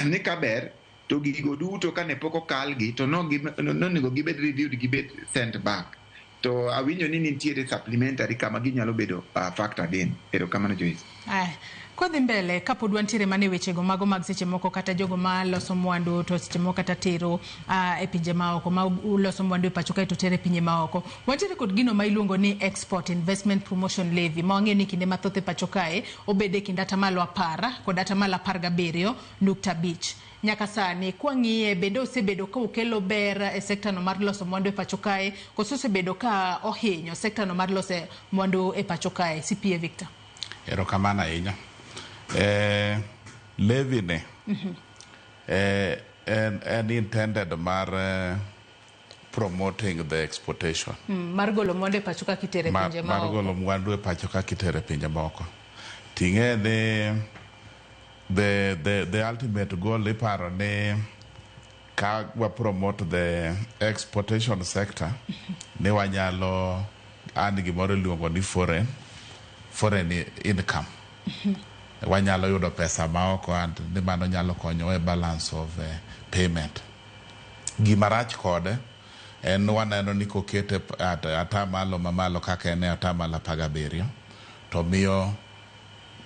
ni kaber to gigo duto kane pok okalgi to nonego gibed reviewed, gibed sent back. To awinjo ni nitiere supplementary kama ginyalo bedo factored in. Erokamano, Joyce. Aya, kodhi mbele kapod wantiere mana e wechego mago mag seche moko kata jogo ma loso mwandu to seche moko kata tero e pinje maoko, ma loso mwandu e pacho kae to tero e pinje maoko, wantiere kod gino ma iluongo ni Export Investment Promotion Levy, ma wang'eyo ni kinde mathoth e pacho kae obedo e kind 10% kod 17.5%. Nyaka sani kwang'iye, bende osebedo ka okelo ber e sekta no mar loso mwandu e pacho kae, koso osebedo ka ohinyo sekta no mar loso mwandu e pacho kae, CPA Victor? Erokamano ahinya. Levy ni en intended mar promoting the exportation. Mar golo mwandu e pacho ka kitere e pinje mar maoko. Golo mwandu e pacho ka kitere e pinje moko. Ting'e ni the ultimate goal iparo ni ka wa promote the exportation sector ni wanyalo earn gimoro iluongo ni foreign income. Wanyalo yudo pesa maoko and ni mano nyalo konyowa e balance of payment. Gima rach kode en waneno ni kokete at atamalo mamalo kaka en e 17% to miyo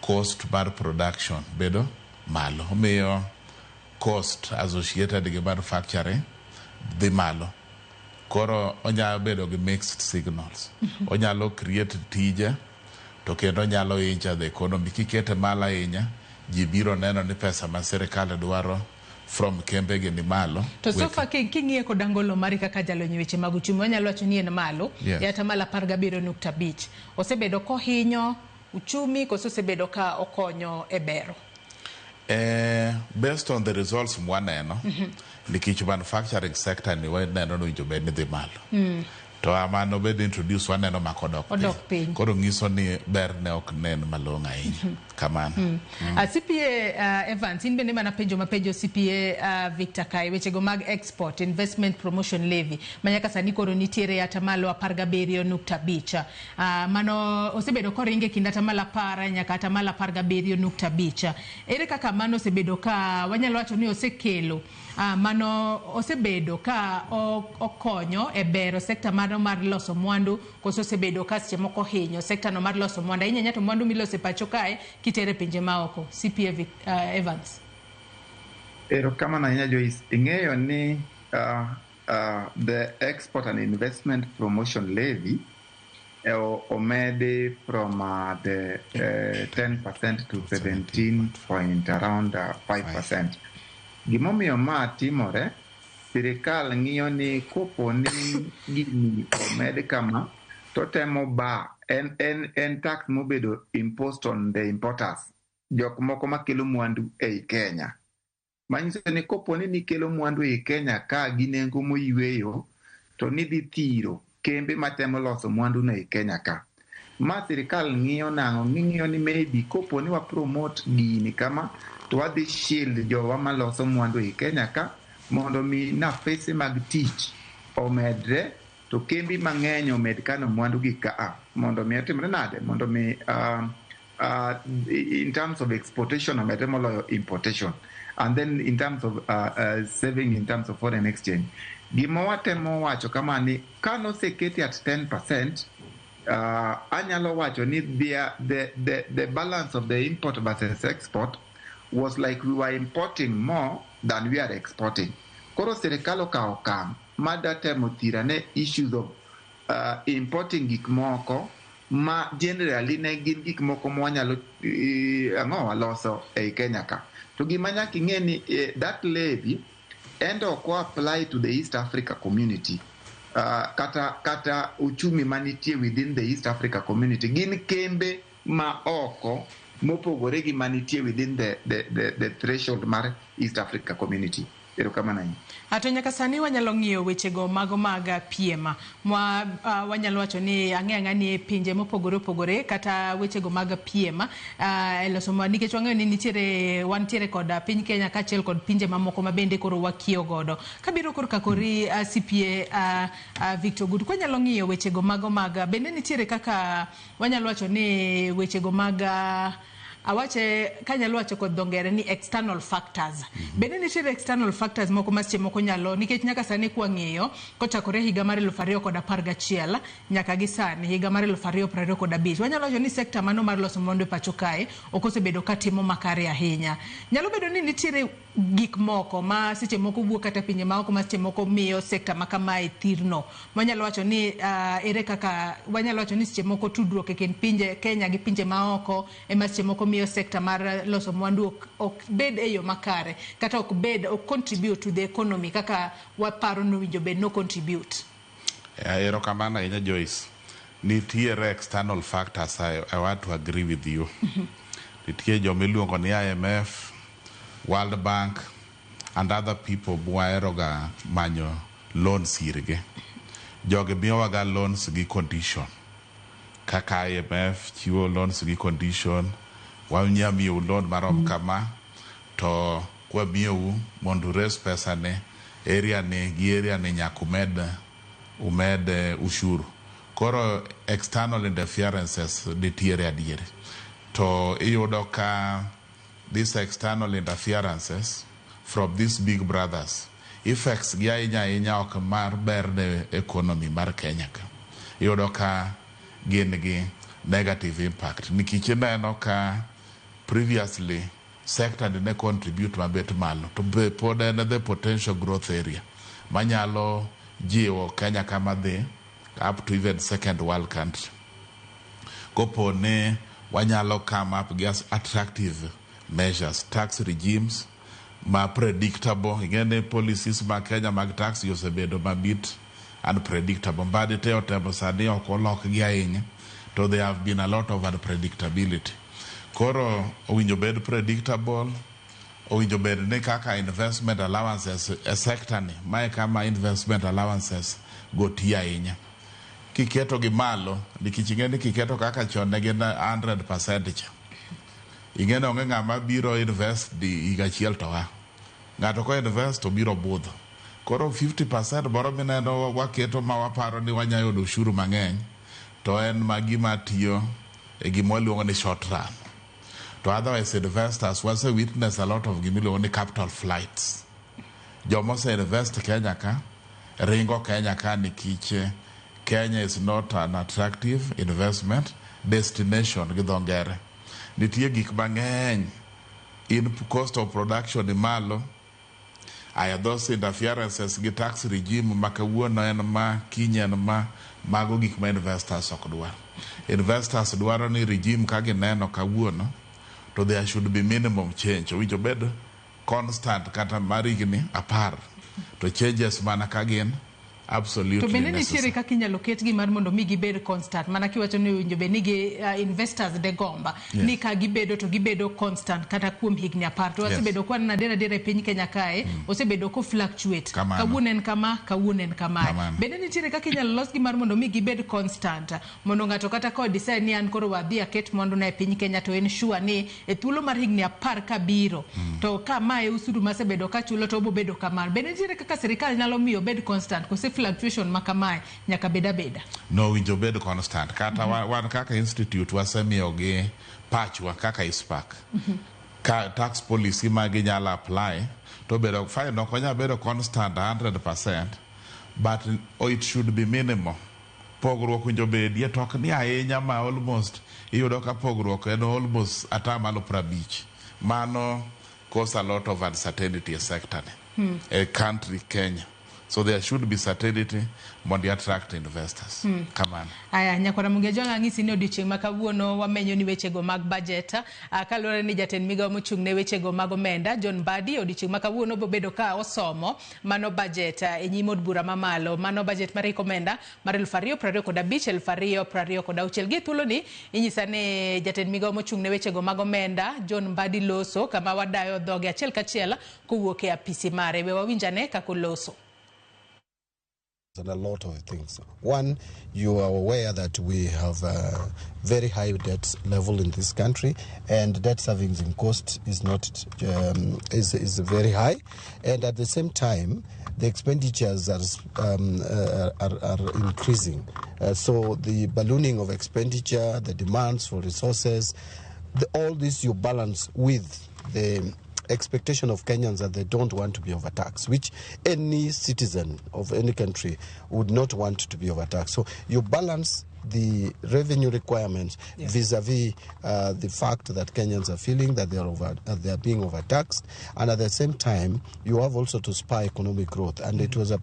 cost mar production bedo malo. Omiyo cost associated gi manufacturing dhi malo. Koro onyalo bedo gi mixed signals. Onyalo create tije to kendo onyalo injure the economy. Kikete malo ahinya, ji biro neno ni pesa ma sirikal dwaro from kembe gi ni malo. To so far king'iye kod angolo mari kaka jalony e weche mag uchumi, wanyalo wacho ni en malo e 17.5%. Osebedo kohinyo uchumi koso osebedo ka okonyo e bero? Based on the results mwaneno, nikech manufacturing sector ni waneno ni owinjo bed ni dhi malo. To mano bed introduce waneno mak odok Odok piny. Koro nyiso ni ber ne ok nen malong'o ahinya. Kamano. CPA Evans, in bende mana penjo mapenjo CPA Victor kae, wechego mag Export Investment Promotion Levy ma nyaka sani koro nitiere e 17.5%. Mano osebedo koringo e kind 10% nyaka 17.5%. Ere kaka mano osebedo ka wanyalo wacho ni osekelo mano osebedo ka okonyo e bero sekta mano mar loso mwandu, koso osebedo ka seche moko hinyo sekta no mar loso mwandu ahinya ahinya to mwandu miloso e pacho kae kitere e pinje maoko, CPA Evans? Erokamano ahinya, Joyce. Ing'eyo ni the Export and Investment Promotion Levy omedi from the 10% to 17 point around 5%. Gimomiyo ma timore, sirikal ng'iyo ni kopo ni gini omed kama, to temo ba en tax mobedo imposed on the importers, jok moko makelo mwandu ei Kenya. Manyiso ni kopo ni nikelo mwandu ei Kenya ka gi nengo moyweyo, to nidhi thiro kembe matemo loso mwandu no ei Kenya ka. Ma sirikal ng'iyo nang'o? Ging'iyo ni maybe kopo ni wa promote gini kama, to wadhi shield jowa maloso mwandu ei Kenya ka mondo mi nafese mag tich omedre. To kembi mang'eny omed kano mwandu gi kaa mondo mi otimre nade, mondo mi in terms of exportation omedre moloyo importation, and then in terms of saving in terms of foreign exchange. Gima watemo wacho kama ni kanoseketi at 10%, anyalo wacho ni the balance of the import versus export was like we were importing more than we are exporting. Koro sirikal okawo okang' mada temo thirane issues of importing gik moko ma generally ne gin gik moko ma wanyalo ang'o waloso ei Kenya ka. To gima nyaka ing'e ni that levy endo ok apply to the East Africa Community, kata uchumi manitie within the East Africa Community. Gin kembe ma oko mopogore gi manitie within the threshold mar East Africa Community. Erokamano ahinya. To nyaka sani wanyalo ng'iyo wechego mago mag piem ma wanyalo wacho ni ang'e ang'a ni e pinje mopogore opogore kata wechego mag piem e loso ma nikech wang'eyo ni nitiere wantiere kod piny Kenya kaachiel kod pinje mamoko ma bende koro wakiewo godo. Kabiro korka kori CPA Victor Ogutu, kwanyalo ng'iyo wechego mago mag bende nitiere kaka wanyalo wacho ni wechego mag awache kanyalo wacho kod dho ngere ni external factors. Bende nitiere external factors moko ma seche moko nyalo nikech nyaka sani kwang'iyo kochakore higa mar 2011 nyaka gi sani higa mar 2025, wanyalo wacho ni sekta mano mar loso mwandu e pacho kae ok osebedo katimo makare ahinya. Nyalo bedo ni nitiere gik moko ma seche moko wuok kata pinje maoko ma seche moko miyo sekta ma kamae thirno. Wanyalo wacho ni ere kaka wanyalo wacho ni seche moko tudruok e kind pinje Kenya gi pinje maoko ema seche moko miyo sekta mar loso mwandu ok bed e yo makare kata ok bed ok contribute to the economy kaka waparo ni owinjo bed no contribute. Erokamano ahinya, Joyce. Nitiere external factors, I want to agree with you. Nitie joma iluongo ni IMF, World Bank and other people mwaheroga manyo loans irgi. Jogi miyowaga loans gi condition. Kaka IMF chiwo loans gi condition, wanya miyou loan marom kama, to kwamiyou mondo ures pesa ne, area ni gi area ni nyaka umed ushuru. Koro external interferences nitiere adieri. To iyudo ka these external interferences from these big brothers effects gi ahinya ahinya ok mar ber ne economy mar Kenya ka. Iyudo ka gin gi negative impact. Nikech ineno ka previously sector ni ne contribute mabet malo, to be pod en the potential growth area manyalo jiwo Kenya kama dhi up to even second world country. Kopo ni wanyalo come up gi attractive measures, tax regimes ma predictable. Ing'e ni policies ma Kenya mag tax osebedo mabit unpredictable. Mbadi te otemo sani ok olokgi ahinya, to there have been a lot of unpredictability. Koro owinjo bed predictable, owinjo bed ni kaka investment allowances e sector ni, mae kama investment allowances go tiyo ahinya. Kiketo gi malo, nikech ing'e ni kiketo kaka chon ne gin 100% cha. Ing'e ni onge ng'ama biro invest di higa achiel to a. Ng'ato ko invest to biro budho. Koro 50% moro mineno waketo ma waparo ni wanya yudo ushuru mang'eny, to en ma gima tiyo e gima waluongo ni short run. To otherwise investors wase witness a lot of gimiluongo ni capital flights. Joma ose invest Kenya ka, ringo Kenya ka nikech Kenya is not an attractive investment destination gi dho ngere. Nitie gik mang'eny in cost of production ni malo, aya those interferences gi tax regime ma kawuono en ma, kiny en ma, mago gik ma investors ok dwar. Investors dwaro ni regime ka gineno kawuono, to there should be minimum change. Owinjo bed constant kata mar higni 10, to changes mana ka gin absolutely To bende nitiere necessary. kaka inyalo ketgi mar mondo mi gibed constant mana kiwacho ni owinjo bed ni gi investors de gomba ni ka gibedo to gibedo constant kata kuom higni 10 to wasebedo kwa waneno adier adier e piny Kenya kae osebedo ko fluctuate. Kamano. Kawuono en kama, kawuono en kamae. Kamano. Bende nitiere kaka inyalo losgi mar mondo mi gibed constant mondo ng'ato kata ka decide ni an koro wadhi aket mwanduna e piny Kenya to en sure ni e thuolo mar higni 10 kabiro to ka mae usuru masebedo kachulo to obo bedo kamano. Bende nitiere kaka sirikal nyalo miyo obed constant kose fluctuation ma kamae nyaka bed abeda. No winjo bed constant. Kata wan kaka institute wasemiyogi pachwa kaka ICPAK. Ka tax policy ma ginyalo apply to bedo fine ok onyal bedo constant 100%, but it should be minimal. Pogruok winjo bedie to ok ni ahinya ma almost iyudo ka pogruok en almost 50%. Mano cause a lot of uncertainty e sector ni. E country Kenya. So there should be certainty mondo attract investors. Kamano. Aya, nyakwara Mugejo ang'isi ni odiochieng' ma kawuono wamenyo ni wechego mag budget. Kaluwore ni jatend migawo mochung' ne wechego mag omenda John Mbadi odiochieng' ma kawuono bobedo ka osomo mano budget e nyim od bura mamalo, mano budget mar omenda mar 2025 2026. Gi thuoloni inyisa ni jatend migawo mochung' ne wechego mag omenda John Mbadi loso kama wadayo dhoge achiel kachiel kowuok e apisi mare. We wawinjane kaka oloso. And a lot of things. One, you are aware that we have a very high debt level in this country, and debt servicing cost is not is very high, and at the same time, the expenditures are increasing. So the ballooning of expenditure, the demands for resources, all this you balance with the expectation of Kenyans that they don't want to be overtaxed, which any citizen of any country would not want to be overtaxed. So you balance the revenue requirements vis-a-vis the fact that Kenyans are feeling that they are being overtaxed, and at the same time you have also to spur economic growth. And it was a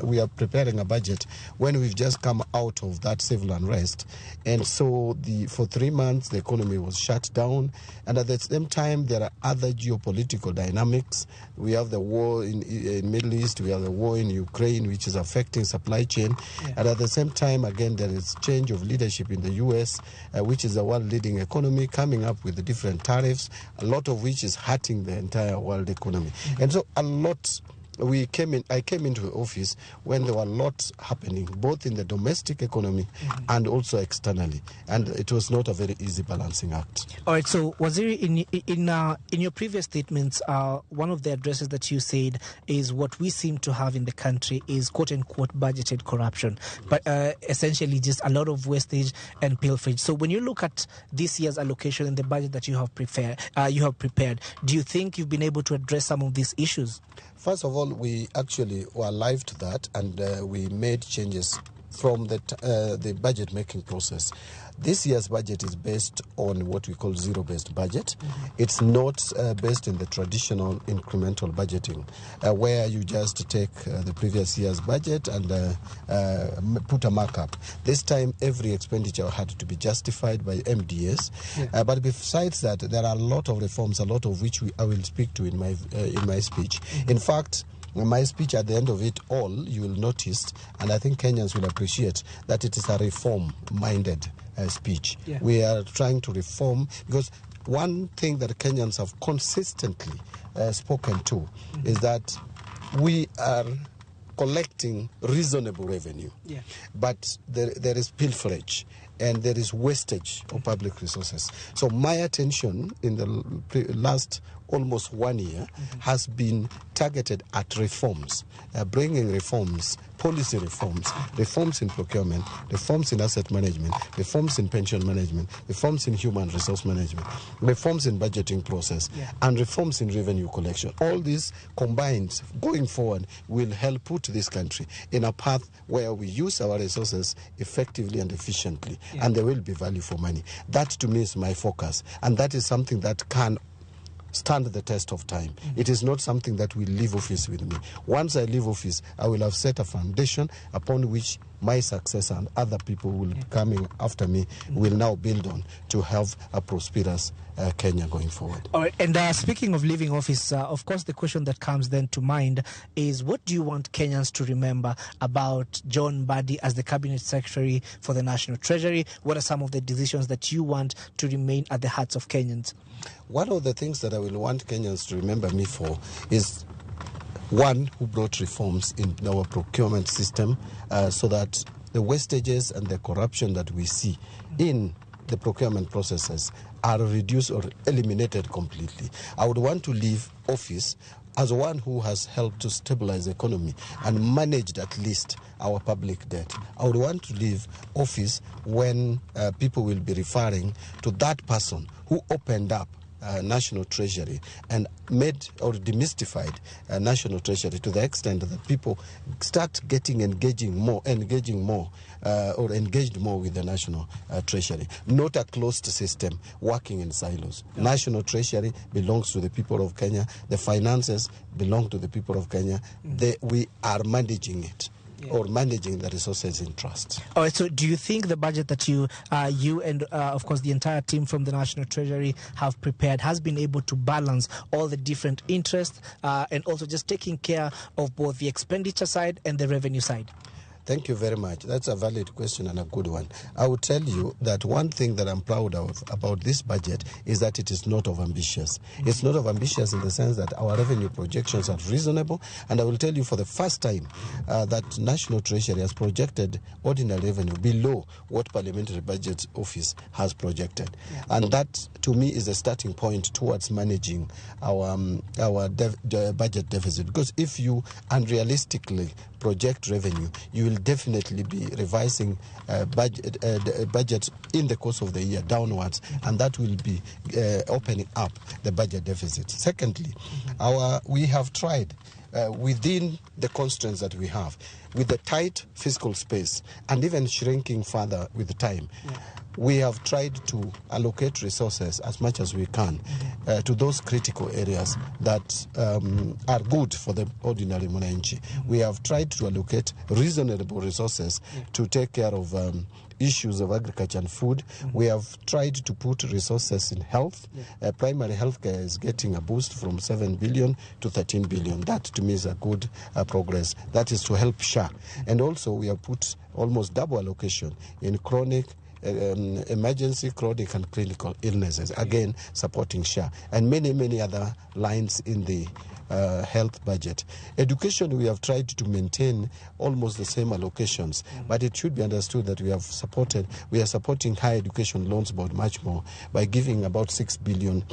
we are preparing a budget when we've just come out of that civil unrest, and so for 3 months the economy was shut down, and at the same time there are other geopolitical dynamics. We have the war in Middle East, we have the war in Ukraine, which is affecting supply chain, and at the same time again there is change of leadership in the US, which is a world-leading economy, coming up with the different tariffs, a lot of which is hurting the entire world economy. And so a lot. I came into office when there were lots happening, both in the domestic economy and also externally, and it was not a very easy balancing act. All right. So, Waziri, in your previous statements, one of the addresses that you said is what we seem to have in the country is quote unquote budgeted corruption, but essentially just a lot of wastage and pilferage. So, when you look at this year's allocation and the budget that you have prepared, do you think you've been able to address some of these issues? First of all, we actually were alive to that, and we made changes from the budget-making process. This year's budget is based on what we call zero-based budget. It's not based in the traditional incremental budgeting, where you just take the previous year's budget and put a markup. This time, every expenditure had to be justified by MDS. But besides that, there are a lot of reforms, a lot of which I will speak to in my speech. In fact, in my speech, at the end of it all, you will notice, and I think Kenyans will appreciate, that it is a reform-minded speech. We are trying to reform, because one thing that Kenyans have consistently spoken to is that we are collecting reasonable revenue, but there is pilferage and there is wastage of public resources. So my attention in the last almost 1 year has been targeted at reforms, bringing reforms, policy reforms, reforms in procurement, reforms in asset management, reforms in pension management, reforms in human resource management, reforms in budgeting process, and reforms in revenue collection. All these combined, going forward, will help put this country in a path where we use our resources effectively and efficiently, and there will be value for money. That, to me, is my focus, and that is something that can stand the test of time. It is not something that will leave office with me. Once I leave office, I will have set a foundation upon which my successor and other people will be coming after me will now build on to have a prosperous Kenya going forward. All right. And speaking of leaving office, of course, the question that comes then to mind is, what do you want Kenyans to remember about John Mbadi as the Cabinet Secretary for the National Treasury? What are some of the decisions that you want to remain at the hearts of Kenyans? One of the things that I will want Kenyans to remember me for is one who brought reforms in our procurement system so that the wastages and the corruption that we see in the procurement processes are reduced or eliminated completely. I would want to leave office As one who has helped to stabilize the economy and managed at least our public debt, I would want to leave office when people will be referring to that person who opened up National Treasury and made or demystified National Treasury to the extent that people start getting engaged more with the National Treasury. Not a closed system working in silos. Yeah. National Treasury belongs to the people of Kenya. The finances belong to the people of Kenya. We are managing it. Yeah. Or managing the resources in trust. All right, so do you think the budget that you and, of course, the entire team from the National Treasury have prepared has been able to balance all the different interests and also just taking care of both the expenditure side and the revenue side? Thank you very much. That's a valid question and a good one. I will tell you that one thing that I'm proud of about this budget is that it is not overambitious. Mm-hmm. It's not overambitious in the sense that our revenue projections are reasonable. And I will tell you for the first time that National Treasury has projected ordinary revenue below what Parliamentary Budget Office has projected. Yeah. And that, to me, is a starting point towards managing our budget deficit. Because if you unrealistically project revenue, you will definitely be revising budget in the course of the year downwards, and that will be opening up the budget deficit. Secondly, we have tried within the constraints that we have, with the tight fiscal space and even shrinking further with the time, we have tried to allocate resources as much as we can to those critical areas that are good for the ordinary mwananchi. We have tried to allocate reasonable resources to take care of issues of agriculture and food. We have tried to put resources in health. Primary healthcare is getting a boost from 7 billion to 13 billion. That to me is a good progress. That is to help SHA. And also we have put almost double allocation in chronic emergency, chronic and clinical illnesses, again supporting SHA, and many, many other lines in the health budget. Education, we have tried to maintain almost the same allocations, but it should be understood that we are supporting higher education loans board much more by giving about 6 billion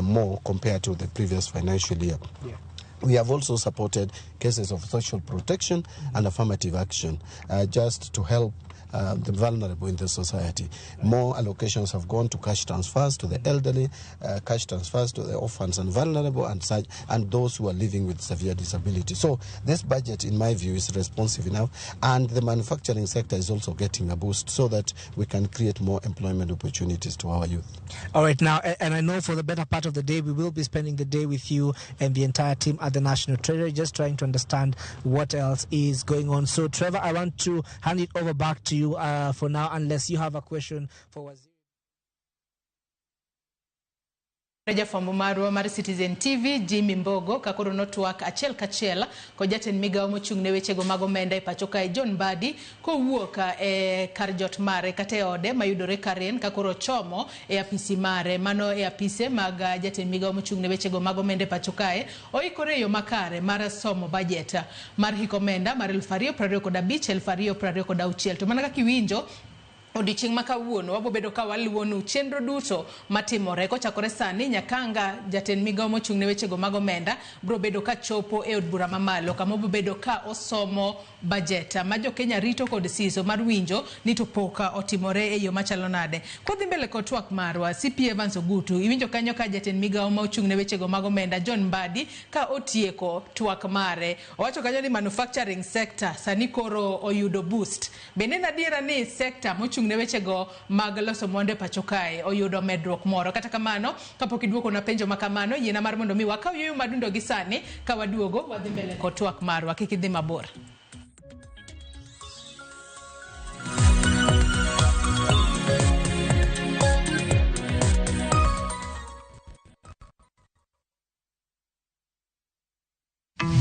more compared to the previous financial year. Yeah. We have also supported cases of social protection and affirmative action, just to help the vulnerable in the society. More allocations have gone to cash transfers to the elderly, cash transfers to the orphans and vulnerable, and such, and those who are living with severe disability. So this budget, in my view, is responsive enough, and the manufacturing sector is also getting a boost so that we can create more employment opportunities to our youth. All right, now, and I know for the better part of the day, we will be spending the day with you and the entire team at the National Treasury, just trying to understand what else is going on. So, Trevor, I want to hand it over back to you for now, unless you have a question for Waziri. Jafwambo marwa mar Citizen TV Jimmy Mbogo kakoro notwak achiel kachiel kod jatend migawo mochung' ne wechego mag omenda e pacho kae John Mbadi kowuok e kar jot mare kata e ode mayudore Karen kakoro chomo e apisi mare. Mano e apise mag jatend migawo mochung' ne wechego mag omenda e pacho kae oikore e yo makare mar somo bajet mar hik omenda mar 2025 2026. To mana kaka iwinjo odiochieng' ma kawuono wabobedo ka waluwonu chenro duto matimore kochakore sani nyakanga jatend migawo mochung' ne wechego mag omenda biro bedo ka chopo e od bura mamalo kama obobedo ka osomo bajet ma jo Kenya rito kod siso mar winjo ni to pok otimore e yo machalo nade. Kodhi mbele kod twak marwa CP Evans Ogutu iwinjo kanyo ka jatend migawo mochung' ne wechego mag omenda John Mbadi ka otieko twak mare owacho kanyo ni manufacturing sector sani koro oyudo boost. Bende en adiera ni sector mochung' ne wechego mag loso mwandu e pacho kae oyudo medruok moro. Kata kamano kapok iduoko na penjo makamano yiena mar mondo mi wakaw yueyo madundo gi sani ka waduogo wadhi mbele kod twak marwa kik idhi mabor.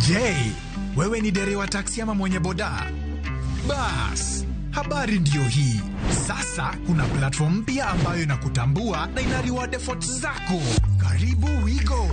Je, wewe ni dereva taksi ama mwenye boda? Bas, habari ndiyo hii. Sasa kuna platform mpya ambayo inakutambua na ina reward efforts zako. Karibu WeGo.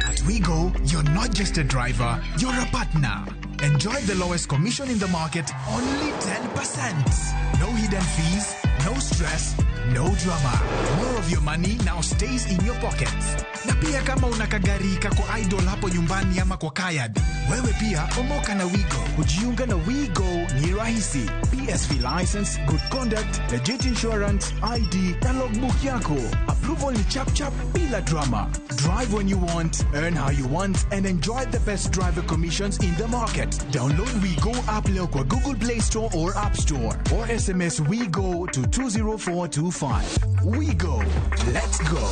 At WeGo, you're not just a driver, you're a partner. Enjoy the lowest commission in the market, only 10%. No hidden fees, no stress, no drama. More of your money now stays in your pockets. Na pia kama una kagari kako idle hapo nyumbani ama kwa kayad, wewe pia omoka na Wigo. Kujiunga na WeGo ni rahisi. PSV license, good conduct, legit insurance, ID na logbook yako. Approval ni chap chap bila drama. Drive when you want, earn how you want and enjoy the best driver commissions in the market. Download WeGo app leo kwa Google Play Store or App Store or SMS WeGo to 20425. WeGo. Let's go.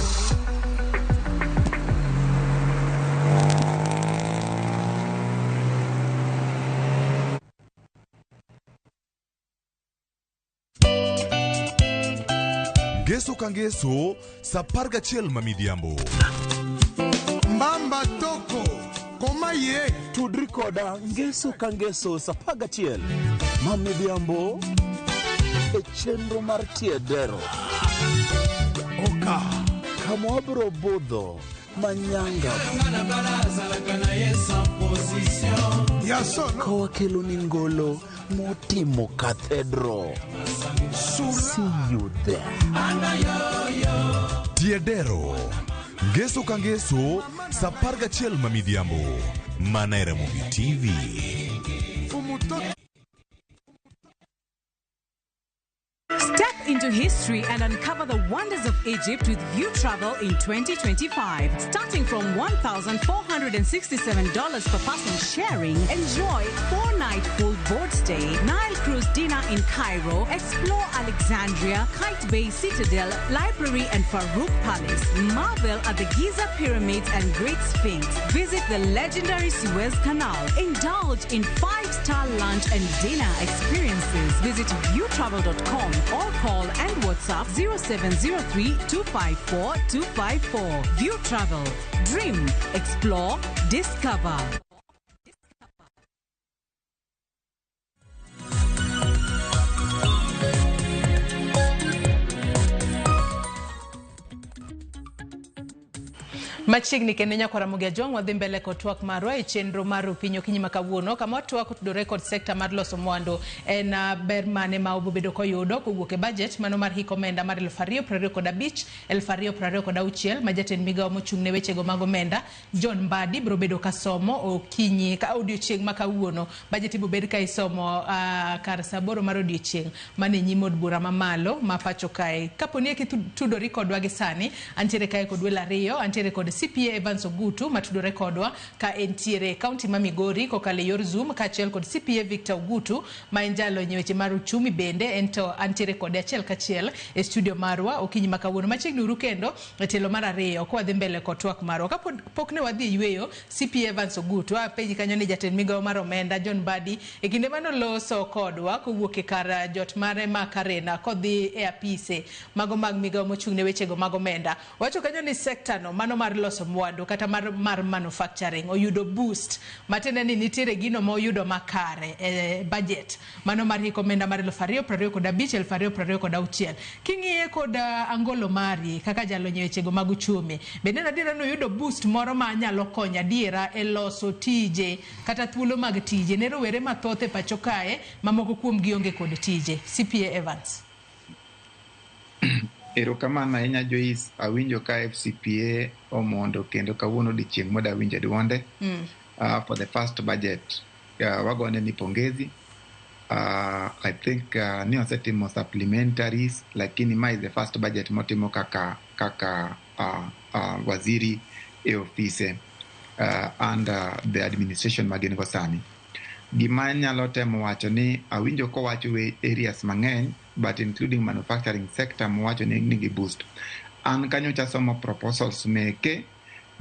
Ngeso ka ngeso sa 11 ma midhiambo. Mbamba toko koma ye tudri koda ngeso ka ngeso sa 11 ma midhiambo e chenro mar tiedero. Oka kama wabiro budho manyanga kawakelo ni ngolo motimo cathedral. See you there. Tiedero ngeso ka ngeso sa 11 ma midhiambo mana e Ramogi TV. Step into history and uncover the wonders of Egypt with View Travel in 2025. Starting from $1,467 per person sharing, enjoy 4-night full board stay, Nile cruise dinner in Cairo, explore Alexandria, Kite Bay Citadel, Library and Farouk Palace, marvel at the Giza Pyramids and Great Sphinx, visit the legendary Suez Canal, indulge in 5-star lunch and dinner experiences. Visit viewtravel.com or call and WhatsApp 0703 254 254. View Travel. Dream, explore, discover. Machiegni kendo nyakwara Ramogi Ajwang' wadhi mbele kod twak marwa e chenro mar Piny Okinyi ma kawuono kama watwak otudore kod sekta mar loso mwandu. En ber mane ma obobedo koyudo kowuok e budget mano mar hik omenda mar 2025 2026 ma jatend migawo mochung' ne wechego mag omenda John Mbadi biro bedo kasomo okinyi ka odiochieng' ma kawuono. Budget ibiro bed ka isomo kar saa 8 mar odiochieng' mane nyim od bura mamalo ma pacho kae. Kaponi kitudori kodwa gi sani, antiere kae kod welo ariyo, antiere kod CPA Evans Ogutu matudore kodwa ka entiere kaunti ma Migori kokalo e yor Zoom, kaachiel kod CPA Victor Ogutu ma en jalony e weche mar uchumi bende ento antiere kode achiel kachiel e studio marwa okinyi ma kawuono. Machiegni uru kendo e tielo mar ariyo kwa dhi mbele kod twak marwa. Kapok ne wadhi e yweyo, CPA Evans Ogutu apenji kanyo ni jatend migawo mar omenda John Mbadi e kinde manoloso kodwa kowuok e kar jot mare ma Karena kodhi e apise mago mag migawo mochung' ne wechego mag omenda, wacho kanyo ni sekta no mano mar loso mwandu kata mar manufacturing oyudo boost matiende ni nitiere gino ma oyudo makare e budget mano mar hik omenda mar 2025 2026. King'iye kod angolo mari kaka jalony e wechego mag uchumi, bende en adiera ni oyudo boost moro ma nyalo konyo adiera e loso tije kata thuolo mag tije ne rowere mathoth e pacho kae ma moko kuom gi onge kod tije? CPA Evans. Erokamano ahinya Joyce, awinjo ka FCPA omondo kendo kawuono odiochieng' moda winjo duonde. For the first budget wagone ni pongezi. I think ni osetimo supplementaries, lakini ma is the first budget motimo kaka waziri e ofise under the administration magin go sani. Gima nyalo temo wacho ni awinjo kowacho we areas mang'eny, but including manufacturing sector mowacho ni nigi boost. An kanyocha somo proposals meke,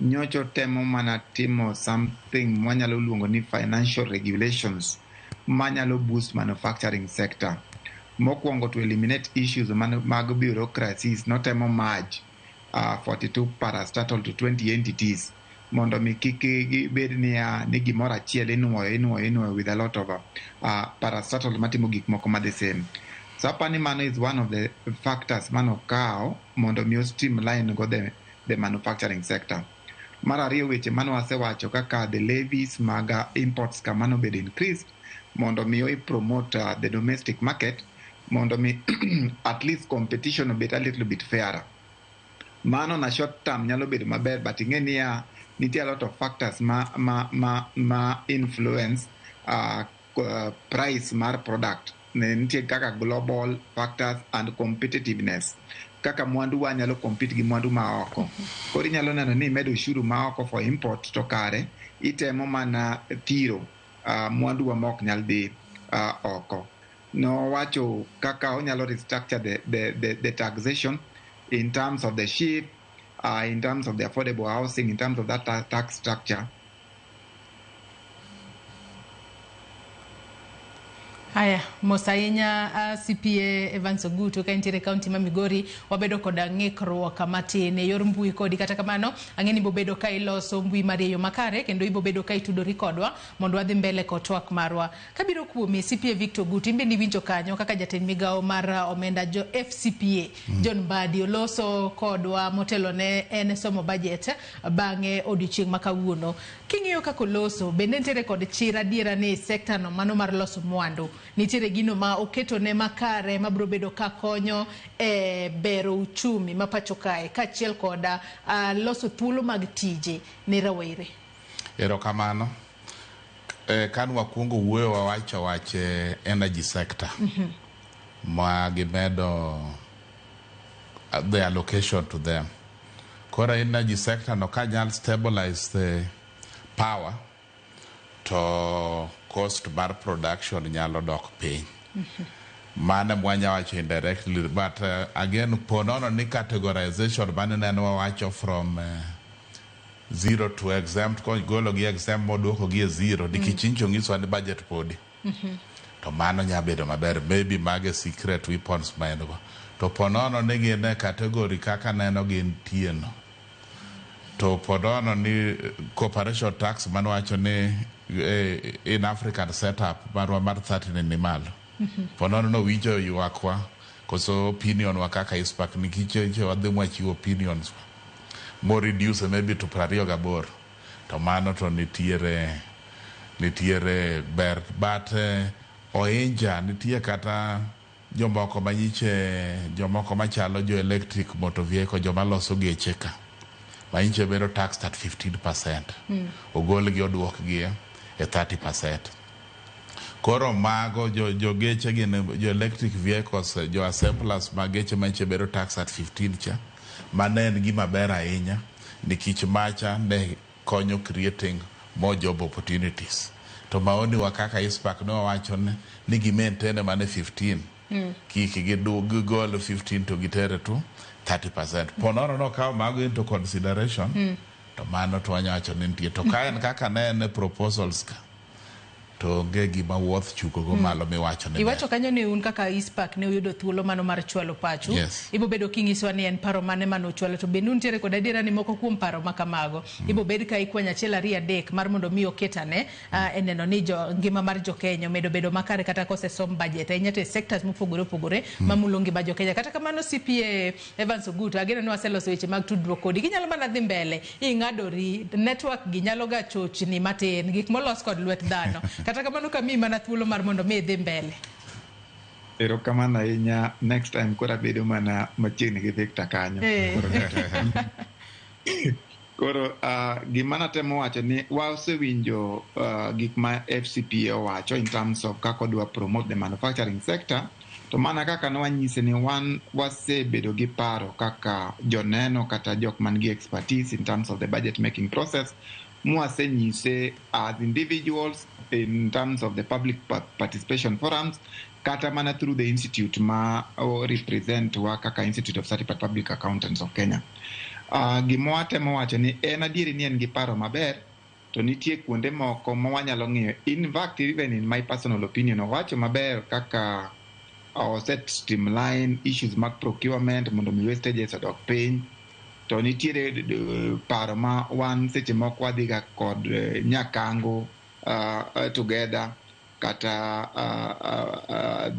nyocho temo mana timo something mwanyalo luongo ni financial regulations manyalo boost manufacturing sector. Mokwongo to eliminate issues mag bureaucracies, notemo merge 42 parastatal to 20 entities mondo mi kik gibed ni gimoro achiel inuoyo with a lot of parastatal matimo gik moko ma the same. So apani mano is one of the factors manokawo mondo mi streamline go the manufacturing sector. Mar ariyo, weche mano wasewacho kaka the levies mag imports kamano bed increased mondo mi i promote the domestic market. Mondo mi at least competition obet a little bit fairer. Mano na short term nyalo bedo maber, but ing'e niya, nitie a lot of factors ma influence price mar product. Ne nitie kaka global factors and competitiveness, kaka mwandu wa nyalo compete gi mwandu ma oko. Koro inyalo neno ni imedo ushuru ma oko for import, to kare itemo mana thiro mwandu wa ma ok nyal dhi oko. Nowacho kaka onyalo restructure the taxation in terms of the SHIF, in terms of the affordable housing, in terms of that tax structure. Haya, mos ahinya, CPA Evans Ogutu ka intiere kaunti ma Migori. Wabedo koda ng'ikruok matin e yor mbui kodi. Kata kamano, ang'e ni ibobedo ka iloso mbui mari e yo makare kendo ibobedo ka itudori kodwa mondo wadhi mbele kod twak marwa. Kabiro kuomi, CPA Victor Ogutu, in bende iwinjo kanyo kaka jatend migawo mar omenda jo FCPA John Mbadi oloso kodwa motelo ne en somo budget bang'e odiochieng' ma kawuono. King'iyo kaka oloso, bende nitiere kod chir adiera ni sekta no mano mar loso mwandu nitiere gino ma oketone makare mabiro bedo ka konyo e bero uchumi ma pacho kae kaachiel koda loso thuolo mag tije ne rawere? Erokamano. Kan wakwongo wuoyo, wawacho wach energy sector ma gimedo the allocation to them. Koro energy sector no ka nyal stabilize the power, to cost mar production nyalo dok piny. Mano mwanya wacho indirectly, but again, ponono ni categorization mane neno wawacho from zero to exempt, golo gi exempt moduoko gi e zero nikech nyicho nyiswa ni budget podi to mano nya bedo maber. Maybe mage secret weapons ma en go. To ponono ni gin e category kaka neno gintie no, to ponono ni corporation tax mane ni in African setup marwa mar 30 ni malo, ponono nowinjo ywakwa koso opinion wa kaka ICPAK, nikech wadhi mwachiwo opinions mo reduce maybe to 28, to mano to nitiere ber. But oinja nitie kata jomoko manyiche, jomoko machalo jo electric motor vehicle, joma loso geche ka manyiche bedo taxed at 15%, ogolgi oduokgi e 30%. Koro mago jo geche gin jo electric vehicles, jo assemblers mag geche manyiche bedo taxed at 15 cha. Mano en gima ber ahinya nikech macha ne konyo creating more job opportunities. To maoni wa kaka ICPAK ne wawacho ni gi maintain mane 15, kik gigol 15 to gitere to 30%. Ponono nokawo mago into consideration, to mano to wanya wacho ni nitie. To ka en kaka ne en e proposals ka, to onge gima worth chuko go malo miwacho ni ber. Iwacho kanyo ni un kaka ICPAK ne uyudo thuolo mano mar chwalo pachu. Yes. Ibo bedo kinyisowa ni en paro mane mane uchwalo, to bende untiere kod adiera ni moko kuom paro ma kamago ibo bed ka ikwanyo achiel, ariyo, adek mar mondo mi oketane e neno ni jo ngima mar jokenya omedo bedo makare kata kosesom budget ahinya to e sectors mopogore opogore mamulo ngima jokenya. Kata kamano, CPA Evans Ogutu, ageno ni waseloso weche mag tudruok kodi. Ginyalo mana dhi mbele ing'adori network gi nyalo ga chochni matin, gik molos kod lwet dhano. Kata kamano, kamiyi mana thuolo mar mondo mi idhi mbele. Erokamano ahinya. Next time koro abedo mana machiegni gi Victor kanyo. Koro gima natemo wacho ni wasewinjo gik ma FCPA owacho in terms of kaka odwa promote the manufacturing sector. To mana kaka nwanyise ni wan wasebedo gi paro kaka joneno kata jok man gi expertise in terms of the budget making process, mwasenyise as individuals in terms of the public participation forums, kata mana through the institute ma represent wa kaka Institute of Certified Public Accountants of Kenya. Gima watemo wacho ni en adieri ni en gi paro maber, to nitie kuonde moko ma wanyalo ng'iyo. In fact, even in my personal opinion, owacho maber kaka oset streamline issues mag procurement mondo mi wastages odok piny. To nitiere paro ma wan seche moko wadhiga kod Nyakango together kata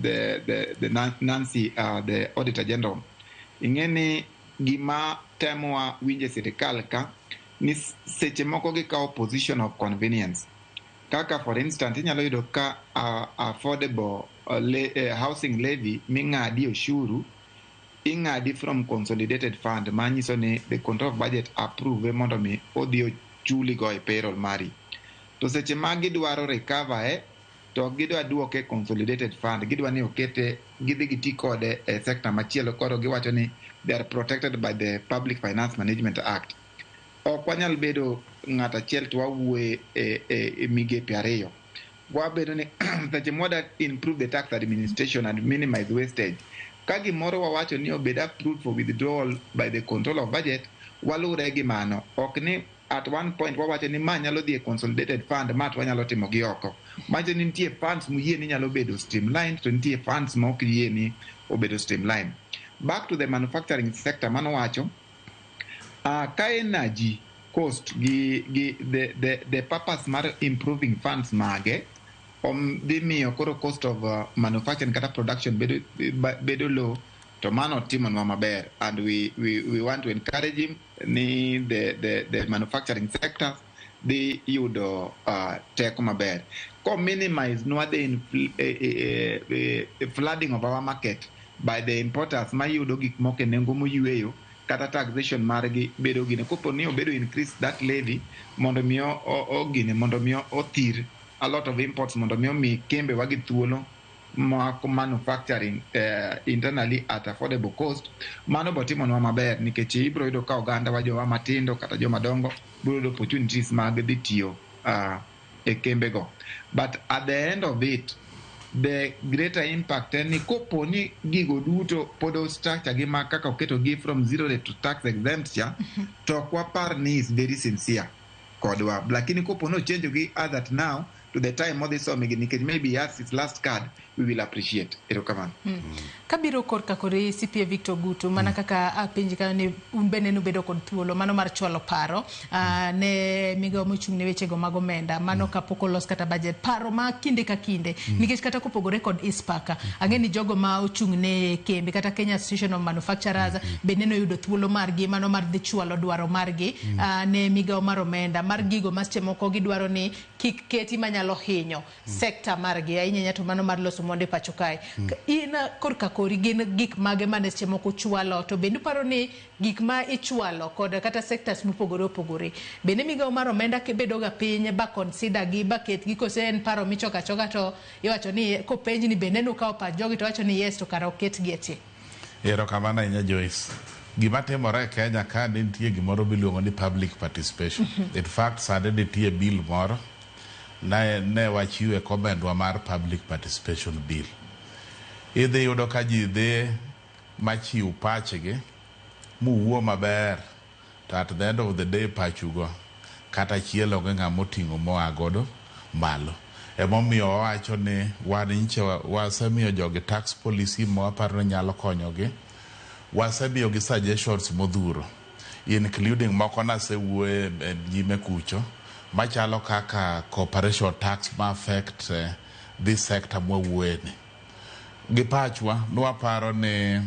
the Nancy, the Auditor General. Ing'e ni gima temowa winje sirikal ka ni seche moko gikawo position of convenience. Kaka for instance, inyalo yudo ka affordable housing levy ming'adi ushuru ing'adi from consolidated fund, manyiso ni the control of budget approve mondo mi odhi ochuli go e payroll mari. To seche ma gidwaro recover to ok gidwa duoke consolidated fund, gidwa ni okete gidhi giti kode e sector machielo. Koro giwacho ni they are protected by the Public Finance Management Act. Ok wanyal bedo ng'at achiel to wawuoye e migepe ariyo. Wabedo ni seche mwada improve the tax administration and minimize wastage, ka gimoro wawacho ni obed approved for withdrawal by the control of budget, walure gi mano. Ok ni at one point wawacho ni ma nyalo dhi e consolidated fund, ma to wanyalo timo gi oko. Manyiso ni nitie funds moyie ni nyalo bedo streamlined, to nitie funds ma ok yie ni obedo streamlined. Back to the manufacturing sector manowacho, ka energy cost gi the purpose mar improving funds mage dhi miyo koro cost of manufacturing kata production bedo low, to mano timonwa maber, and we want to encourage him ni the manufacturing sector dhi yudo teko maber ko minimize nwa the flooding of our market by the importers mayudo gik moko e nengo moyweyo, kata taxation margi bedo gine. Kopo ni obedo increase that levy mondo mi o gine, mondo mi othir a lot of imports, mondo mi omi kembe wa gi thuolo mag manufacturing internally at affordable cost, mano botimonwa maber, nikech ibiro yudo ka oganda wa, jowa matindo kata joma dongo, biro yudo opportunities mag dhi tiyo e kembego. But at the end of it, the greater impact en ni kopo ni gigo duto pod o structure gi ma kaka oketogi from zero rate to tax exempt cha, to ok wapar ni is very sincere kodwa. Lakini kopo ni ochenjo gi as at now to the time modhi somigi, nikech maybe he has his last card, we will appreciate. Erokamano. Kabiro korka kori CPA Victor Gutu, mana kaka apenji kanyo ni un bende nubedo kod thuolo mano mar chwalo paro ne migawo mochung' ne wechego mag omenda mano kapok olos kata budget, paro ma kinde ka kinde, nikech kata kopogore kod ICPAK, ang'e ni jogo ma ochung' ne kembe kata Kenya Association of Manufacturers bende noyudo thuolo margi mano mar dhi chwalo dwaro margi ne migawo mar omenda mar gigo ma seche moko gidwaro ni kik keti manyalo hinyo sekta margi, ahinya ahinya to mano mar loso mwandu e pacho kae. In korka kori, gin gik mage mane seche moko chwalo, to bende uparo ni gik ma ichwalo kod kata sectors mopogore opogore, bende migawo mar omenda bedo ga piny ba consider gi ba ketgi, kose en paro michoko achoka to iwacho ni kopenj ni bende nukawo pach jogi to wacho ni yes, to kara oketgi e tie? Erokamano ahinya, Joyce. Gima timore e Kenya ka, nitie gimoro miluongo ni public participation. In fact, sani nitie bill moro ne wachiwe comment wa mar public participation bill. Idhi yudo ka ji dhi machiw pachgi muwuo maber, to at the end of the day pachugo kata achiel onge ng'ama oting'o moa godo malo. Emomiyo wawacho ni wan nyicha wasemiyo jogi tax policy ma waparo ni nyalo konyogi. Wasemiyogi suggestions modhuro, including moko nasewuoye e nyime kucho, machalo kaka corporation tax ma affect this sector mwawuoye ni. Gi pachwa, nwaparo ni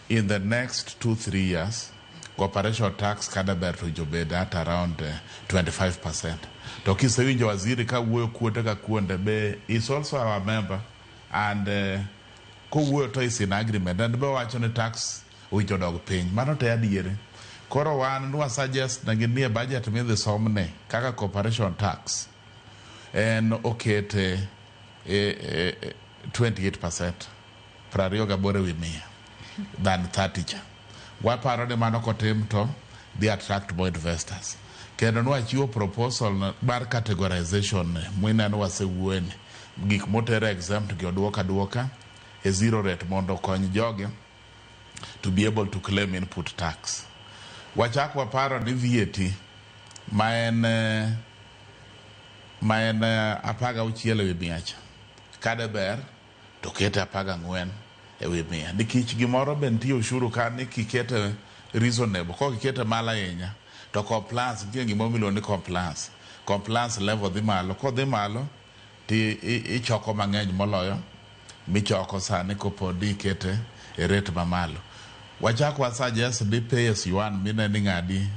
in the next 2-3 years corporation tax kada ber to jobed at around 25%. To kisewinjo waziri ka wuoyo kuonde ka kuonde, be is also our member, and kowuoyo to is in agreement, and be wacho ni tax owinjo dog piny. Mano te adieri. Koro wan nwa suggest negi ni e budget midhi somne kaka corporation tax en okete e 28%, 28% than 30 cha. Waparo ni mano kotim to dhi attract more investors. Kendo nwachiwo proposal mar categorization ne mwineno wasewuoye ni gik moter exempt gi oduok aduoka e zero rate mondo okony jogi to be able to claim input tax. Wachak waparo ni VAT ma en 16% cha, kade ber to kete 14%, nikech gimoro be nitie ushuru ka ni kikete reasonable, kok ikete malo ahinya to compliance nitie gimoro miluongo ni compliance level dhi malo. Kodhi malo ti ichoko mang'eny moloyo michoko sani kopodi ikete e rate mamalo. Wachak wa suggest ni pay as you earn mineno ing'adi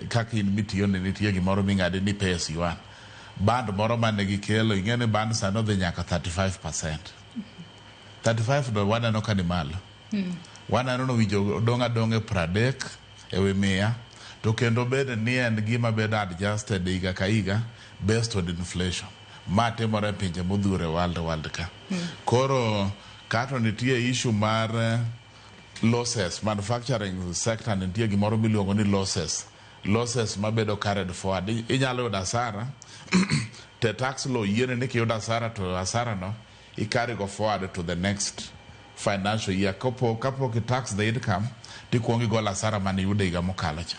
kaka in mitiyo ni nitie gimoro ming'adi ni pay as you earn, band moro mane gikelo. Ing'e ni band sani odhi nyaka 35%. 35 do waneno ka ni malo. Waneno ni owinjo odong' adong'a e 30 ewi 100 to kendo bed ni en gima bedo adjusted higa ka higa based on inflation. Ma timore e pinje modhuro e world ka. Koro kato nitie issue mar losses, manufacturing sector nitie gimoro miluongo ni losses. Losses mabedo carried forward. Inyalo yudo asara te tax law yiene ni kiyudo asara to asara no i carry go forward to the next financial year. Kapok i tax the income tikuongo igolo asara mane iyudo higa mokalo cha.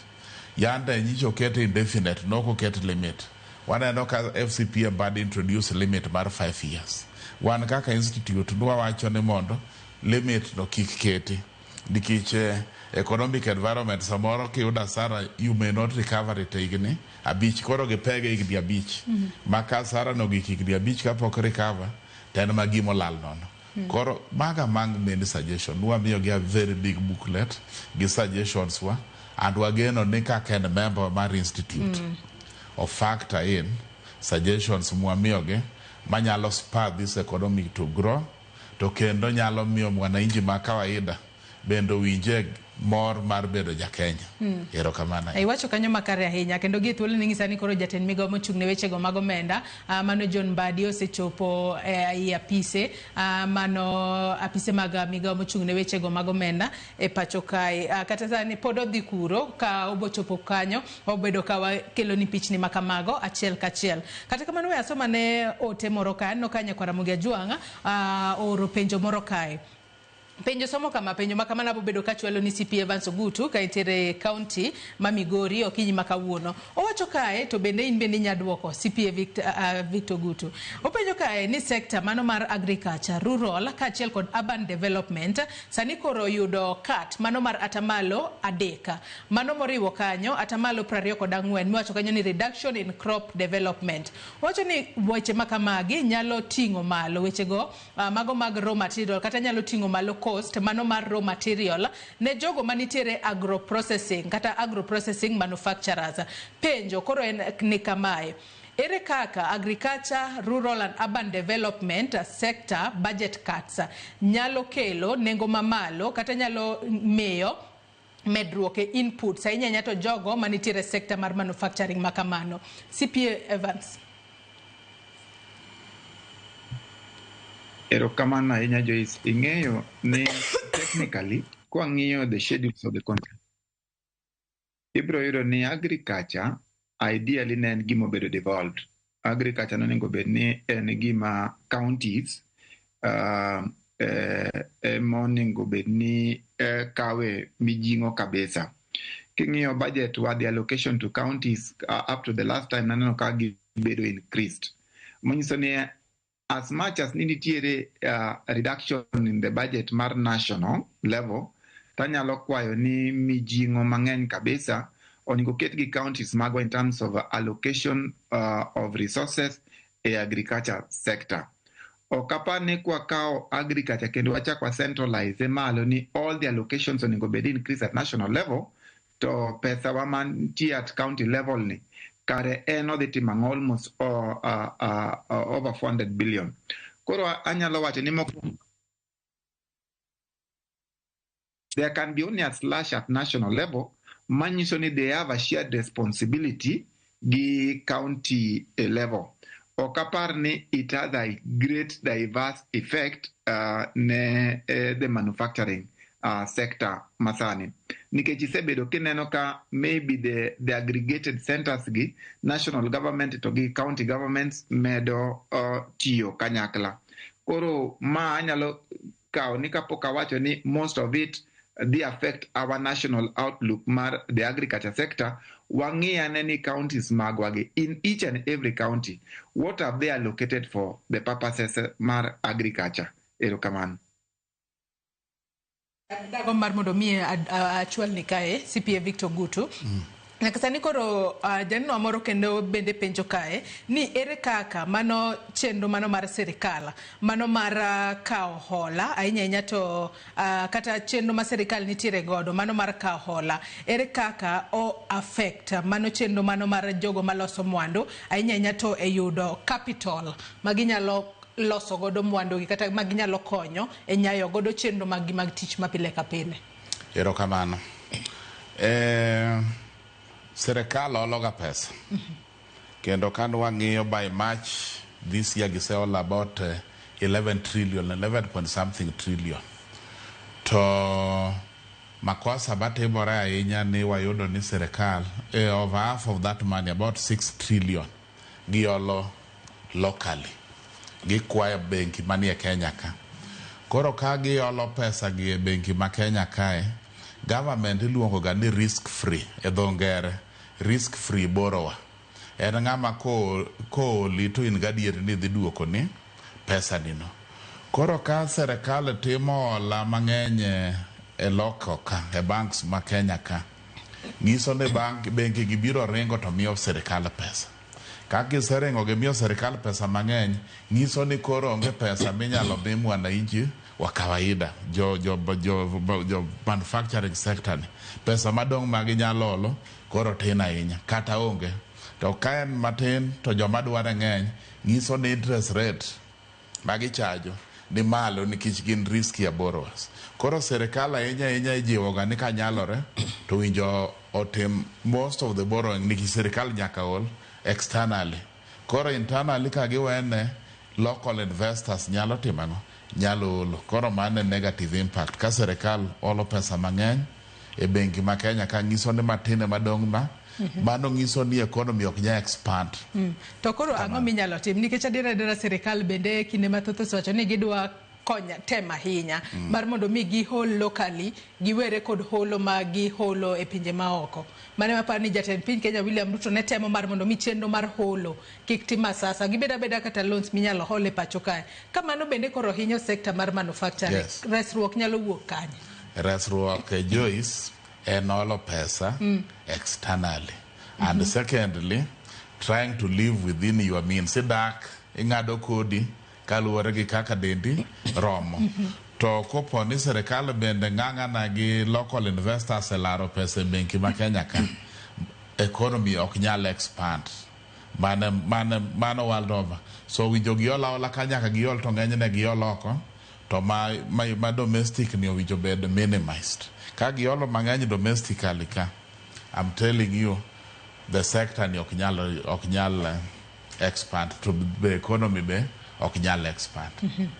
Yande nyicha oket indefinite, nok oket limit. Waneno ka FCPA bad introduce limit mar 5 years. Wan kaka institute nwawacho ni mondo limit no kik keti nikech economic environment samoro kiyudo asara you may not recover it e higni 5. Koro gipege higni 5 ma ka asara no ogik higni 5 kapok recover to en ma gima olal nono. Koro maga among many suggestion nwamiyogi a very big booklet gi suggestions wa and wageno ni kaka en member mar institute o factor in suggestions mwamiyogi manyalo spur this economy to grow to kendo nyalo miyo mwananchi ma kawaida bende owinje mor mar bedo ja Kenya. Erokamano. Iwacho kanyo makare ahinya kendo gie thuolo ni ng'isa ni koro jatend migawo mochung' ne wechego mag omenda mano John Mbadi osechopo ei apise mano apise mag migawo mochung' ne wechego mag omenda e pacho kae. Kata sani pod odhi kuro ka obochopo kanyo obedo ka wakelo ni pichni makamago achiel kachiel. Kata kamano we asoma ne ote moro kae aneno ka nyakwar Ramogi Ajwang' ooro penjo moro kae. Penjo somo kama, penjo ma kamano abobedo kachwalo ni CP Evans Ogutu ka entiere county ma Migori okinyi ma kawuono. Owacho kae to bende in bende inya duoko CPA Victor Ogutu. Openjo kae ni sector mano mar agriculture, rural kaachiel kod urban development sani koro yudo cut mano mar atamalo 3. Mano moriwo kanyo atamalo 24 miwacho kanyo ni reduction in crop development. Owacho ni weche ma kamagi nyalo ting'o malo wechego mago mag raw material kata nyalo ting'o malo cost mano mar raw material ne jogo manitiere agro processing kata agro processing manufacturers. Penjo koro en ni kamae: ere kaka agriculture, rural and urban development sector budget cuts nyalo kelo nengo mamalo kata nyalo miyo medruok e inputs ahinya ahinya to jogo manitiere sector mar manufacturing makamano? CPA Evans. Erokamano ahinya Joyce. Ing'eyo ni technically kwang'iyo the schedules of the country, ibiro yudo ni agriculture ideally ne en gima obedo devolved. Agriculture nonego bed ni en gima counties emonego bed ni kawe mijing'o kabisa. King'iyo budget wa the allocation to counties up to the last time naneno ka gibedo increased. Manyiso ni as much as ni nitiere reduction in the budget mar national level, tanyalo kwayo ni mijing'o mang'eny kabisa onego ket gi counties magwa in terms of allocation of resources e agriculture sector. Ok apar ni kwakawo agriculture kendo wachak wa centralize malo ni all the allocations onego bed increase at national level, to pesa wa mantie at county level ni kare en odhi timo ang'o almost over 400 billion. Koro anyalo wacho ni mokwongo there can be only a slash at national level manyiso ni they have a shared responsibility gi county level. Ok apar ni it has a great diverse effect ne the manufacturing sector masani. Nikech isebedo kineno ka maybe the aggregated centers gi national government to gi county governments medo tiyo kanyakla. Koro ma anyalo kawo ni kapok awacho ni most of it dhi affect our national outlook mar the agriculture sector, wang'i ane ni counties magwa gi in each and every county what have they allocated for the purposes mar agriculture. Erokamano. Dago mar mondo mi achwalni kae CPA Victor Ogutu. Nyaka sani koro janeno moro kendo bende penjo kae ni ere kaka mano chenro mano mar sirikal mano mar kawo hola ahinya ahinya to kata chenro ma sirikal nitiere godo mano mar kawo hola ere kaka o affect mano chenro mano mar jogo maloso mwandu ahinya ahinya to e yudo capital ma ginyalo loso godo mwandugi kata ma ginyalo konyo e nyayo godo chenro mag gi mag tich ma pile ka pile. Erokamano. Sirikal ologa pesa. Kendo ka wang'iyo by March this year, giseolo about 11 trillion, 11 point something trillion. To makosa matimore ahinya ni wayudo ni sirikal over half of that money, about 6 trillion, giolo locally. Gikwayo benki manie Kenya ka. Koro ka giolo pesa gi e benki ma Kenya kae, government iluongo ga ni risk free e dho ngere, risk free borrower. En ng'ama kooli to in gadier ni dhi duoko ni pesa ni no. Koro ka sirikal timo hola mang'eny e loko ka, e banks ma Kenya ka, nyiso ni bank benki gi biro ringo to miyo sirikal pesa. Ka giseringo gimiyo sirikal pesa mang'eny, nyiso ni koro onge pesa minyalo mi mwananchi wa kawaida, jo manufacturing sector ni. Pesa madong' ma ginyalo olo koro tin ahinya, kata onge. To ka en matin to joma dware ng'eny, nyiso ni interest rate magichajo ni malo nikech gin risky borrowers. Koro sirikal ahinya ahinya ijiwo ga ni kanyalore to winjo otim most of the borrowing, nikech sirikal nyaka ol externally. Koro internally ka giwene local investors nyalo timo ang'o? Nyalo olo. Koro mano e negative impact. Ka sirikal olo pesa mang'eny e benki ma Kenya ka, nyiso ni matin ema dong' ma mano nyiso ni economy ok nyal expand. To koro ang'o minyalo tim? Nikech adiera sirikal bende kinde mathoth osewacho ni gidwa konya tem ahinya mar mondo mi gihol locally, giwere kod holo ma giholo e pinje maoko. Mane maparo ni jatend piny Kenya William Ruto ne temo mar mondo mi chenro mar holo kik tim asasa, gibed abeda kata loans minyalo hol e pacho kae. Kamano bende koro hinyo sector mar manufacturing. Resruok nyalo wuok kanye? Resruok, Joyce, en olo pesa externally. And secondly, trying to live within your means. Idak, ing'ado kodi kaluwore gi kaka dendi romo. To kopo ni sirikal bende ng'ang'ana gi local investors e laro pesa e benki ma Kenya ka, economy ok nyal expand. Mano world over. So winjo giol aola ka nyaka giol to ng'enyne giol oko, to ma domestic ni owinjo bed minimized. Ka giolo mang'eny domestically ka, I'm telling you, the sector ni ok nyal expand, to the economy be ok nyal expand.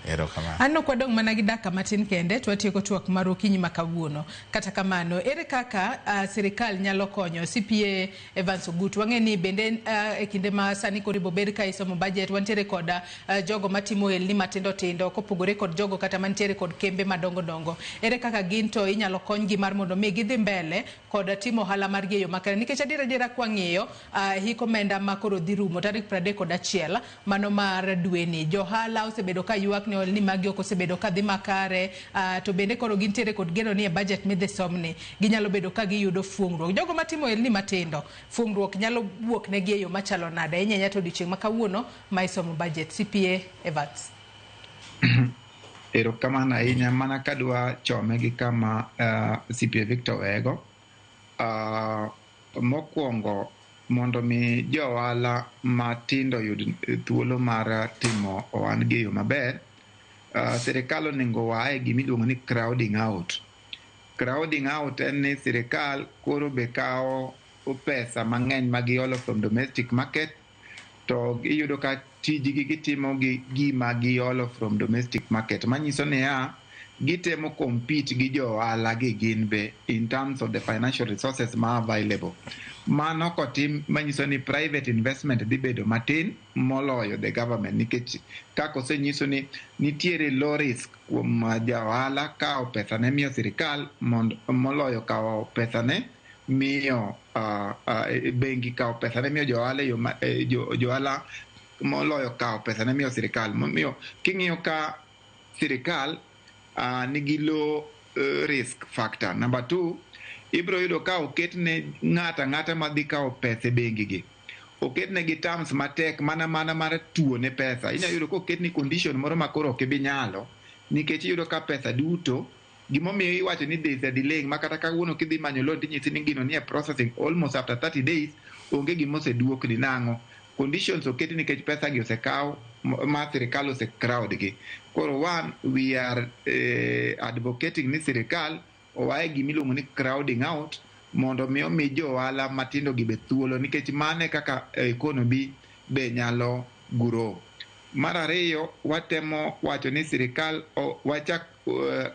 Erokamano. An ok wadong' mana gi dakika matin kende to watieko twak mar okinyi ma kawuono. Kata kamano, ere kaka sirikal nyalo konyo CPA Evans Ogutu? Wang'e ni bende e kinde ma sani koro ibobed ka isomo budget, wantiere kod jogo matimo ohelni matindo tindo kopogore kod jogo kata mantiere kod kembe madongo dongo. Ere kaka gin to inyalo konygi mar mondo mi gidhi mbele kod timo ohala margi e yo makare? Nikech adiera kwang'iyo hik omenda ma koro dhi rumo tarik 31 mano mar dweni, johala osebedo ka ywak ni ohelni magi ok osebedo ka dhi makare, to bende koro gintiere kod geno ni e budget midhi somni ginyalo bedo ka giyudo fuong'ruok. Jogo matimo ohelni matindo, fuong'ruok nyalo wuok negi e yo machalo nade? Ahinya ahinya to odiochieng' ma kawuono ma isomo budget. CPA Evans. Erokamano ahinya. Mana kadwa chome gi kama CPA Victor wego. Mokwongo, mondo mi jo ohala matindo yud thuolo mar timo ohandgi e yo maber, sirikal onego oae gimiluongo ni crowding out. Crowding out en ni sirikal koro be kawo pesa mang'eny ma giolo from domestic market, to iyudo ka tijgi gitimo gi gima giolo from domestic market, manyiso niya, gitemo compete gi jo ohala gi gin be in terms of the financial resources ma available. Mano kotim manyiso ni private investment dhi bedo matin moloyo the government, nikech kaka osenyiso ni nitiere low risk kuom ja ohala kawo pesa ne miyo sirikal moloyo kawo pesa ne miyo bengi, kawo pesa ne miyo jo ohala jo ohala moloyo kawo pesa ne miyo sirikal. Momiyo king'iyo ka sirikal nigi low risk factor. Number two, ibiro yudo ka oket ne ng'ato ang'ata madhi kawo pesa e bengi gi, oket negi terms matek mana mar tuone pesa. Inyalo yudo koket ni condition moro ma koro ok ibi nyalo, nikech iyudo ka pesa duto, gimomiyo iwacho ni there is a delay, ma kata kawuono kidhi manyo loan tinyisi ni gino nie processing almost after 30 days, onge gima oseduokni nang'o. Conditions oketi nikech pesa gi osekaw ma sirikal ose crowd gi. Koro one, we are advocating ni sirikal owaye gimiluongo ni crowding out mondo mi omi jo ohala matindo gi be thuolo, nikech mane kaka economy be nyalo grow. Mar ariyo, watemo wacho ni sirikal wachak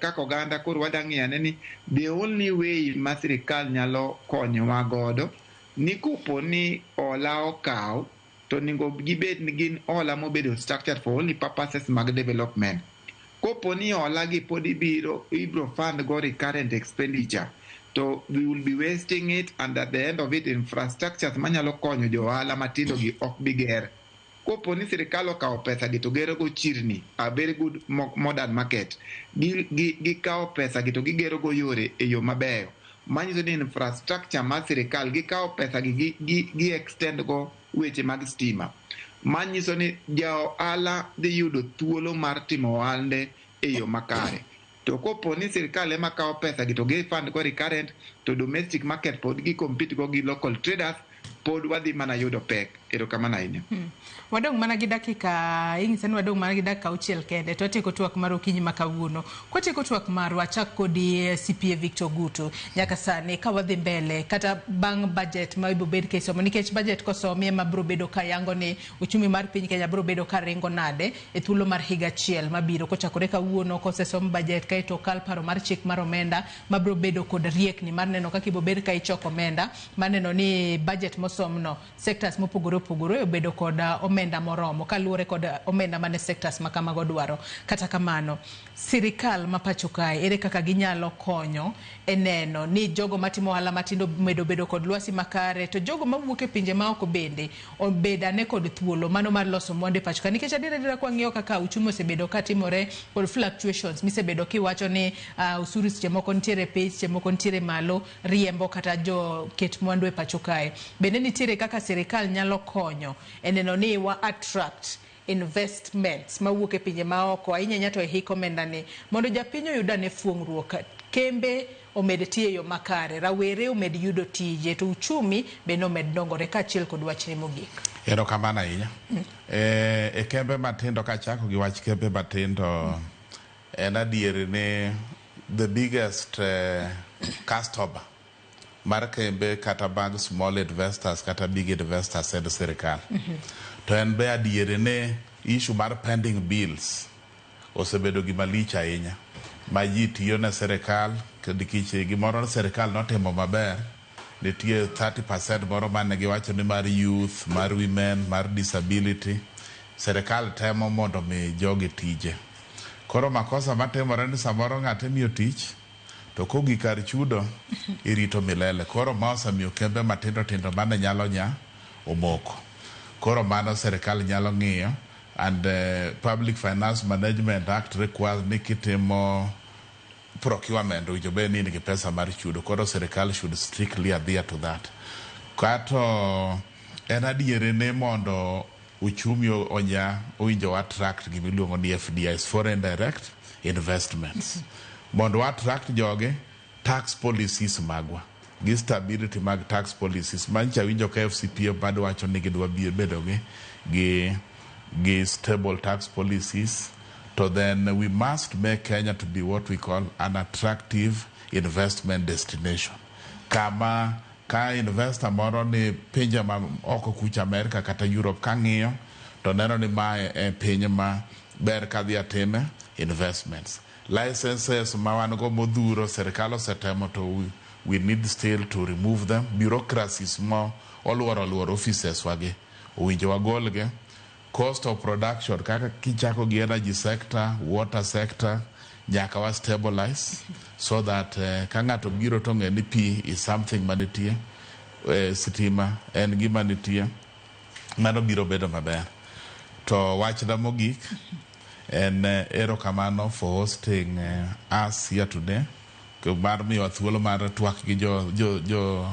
kaka oganda koro wadwa ng'iyo ni the only way ma sirikal nyalo konyowa godo ni kopo ni hola okaw to onego gibed ni gin hola mobedo structured for only purposes mag development. Kopo ni hola gi pod ibiro fund go recurrent expenditure, to we will be wasting it, and at the end of it infrastructures manyalo konyo jo ohala matindo gi ok bi ger. Kopo ni sirikal okawo pesa gi to gero go chirni, a very good modern market, gikawo pesa gi to gigero go yore e yo mabeyo, manyiso ni infrastructure mar sirikal, gikawo pesa gi extend go weche mag stima, manyiso ni ja ohala dhi yudo thuolo mar timo ohande e yo makare. To kopo ni sirikal ema kawo pesa gi to gi fund go recurrent, to domestic market pod gi compete go gi local traders, pod wadhi mana yudo pek. Erokamano ahinya. Wadong' mana gi dakika, ing'isa ni wadong' mana gi dakika 6 kende to watieko twak mar okinyi ma kawuono. Kwatieko twak marwa, achak kodi CPA Victor Guto. Nyaka sani ka wadhi mbele kata bang' budget ma ibiro bed ka isomo, nikech budget kosomi ema biro bedo ka yango ni uchumi mar piny Kenya biro bedo ka ringo nade e thuolo mar higa achiel mabiro kochakore kawuono kosesom budget, kaeto okal paro mar chik mar omenda mabiro bedo kod riekni mar neno kaka ibiro bed ka ichoko omenda, mar neno ni budget mosomno sectors mopogore opogore obedo kod omenda moromo kaluwore kod omenda mane sectors ma kamago dwaro. Kata kamano, sirikal ma pacho kae ere kaka ginyalo konyo e neno ni jogo matimo ohala matindo medo bedo kod lwasi makare, to jogo mawuok e pinje maoko bende obed ane kod thuolo mano mar loso mwandu e pacho ka, nikech adier adiera kwang'iyo kaka uchumi osebedo katimore kod fluctuations misebedo kiwacho ni usuru seche moko nitiere piny, seche moko nitiere malo, riembo kata jo ket mwandu e pacho kae. Bende nitiere kaka sirikal nyalo konyo e neno ni wa attract investments mawuok e pinje maoko, ahinya ahinya to e hik omenda ni, mondo japiny oyud ane fuong'ruok, kembe omed tiyo e yo makare, rawere omed yudo tije, to uchumi bende omed dongore, kaachiel kod wachni mogik. Erokamano ahinya. E kembe matindo, kachako gi wach kembe matindo, en adier ni the biggest customer mar kembe kata mag small investors kata big investors en sirikal. To en be adier ni issue mar pending bills osebedo gima lich ahinya ma ji tiyo ne sirikal nikech gimoro sirikal notimo maber, nitie 30% moro mane giwacho ni mar youth, mar women, mar disability. Sirikal temo mondo mi jogi tije. Koro makosa matimore ni samoro ng'ato imiyo tich to kogik kar chudo irito milele. Koro ma osemiyo kembe matindo tindo mane nyalo nya omoko. Koro mano sirikal nyalo ng'iyo, and Public Finance Management Act requires ni kitimo procurement owinjo bed ni in gi pesa mar chudo. Koro sirikal should strictly adhere to that. Kato en adieri ni mondo uchumi onya, owinjo attract gimiluongo ni FDIs, foreign direct investments. Mondo attract jogi, tax policies magwa gi stability mag tax policies mancha winjo ka FCPA bado wacho ni gidwa bedo gi stable tax policies, to then we must make Kenya to be what we call an attractive investment destination. Kama ka investor moro ni pinje ma oko kucha, America kata Europe, kang'iyo to neno ni mae e piny ma ber kadhi atime investments. Licenses ma wan go modhuro, sirikal osetemo, to we need still to remove them. Bureaucracies mo oluoro oluoro offices wagi owinjo wagolgi. Cost of production, kaka kichako gi energy sector, water sector, nyaka wa stabilize so that ka ng'ato biro to ng'e ni pi is something manitie, sitima en gima nitie, mano biro bedo maber. To wachna mogik en erokamano for hosting us here today, mar miyowa thuolo mar twak gi jo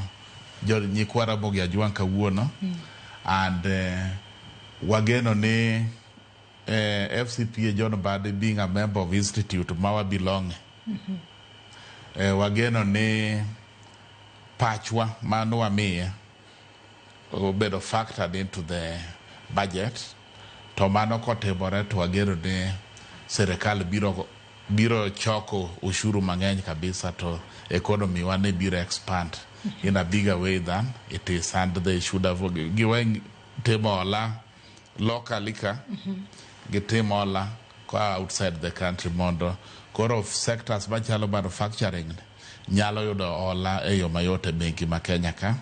nyikwa Ramogi Ajwang' kawuono. And wageno ni FCPA John Mbadi being a member of institute ma wa belong, wageno ni pachwa mano wamiye obedo factored into the budget. To mano kotimore to wageno ni sirikal biro choko ushuru mang'eny kabisa, to economy wa ne biro expand in a bigger way than it is. And they should have giwe timo hola locally ka, gitim hola koa outside the country, mondo koro sectors machalo manufacturing nyalo yudo hola e yo mayot e bengi ma Kenya ka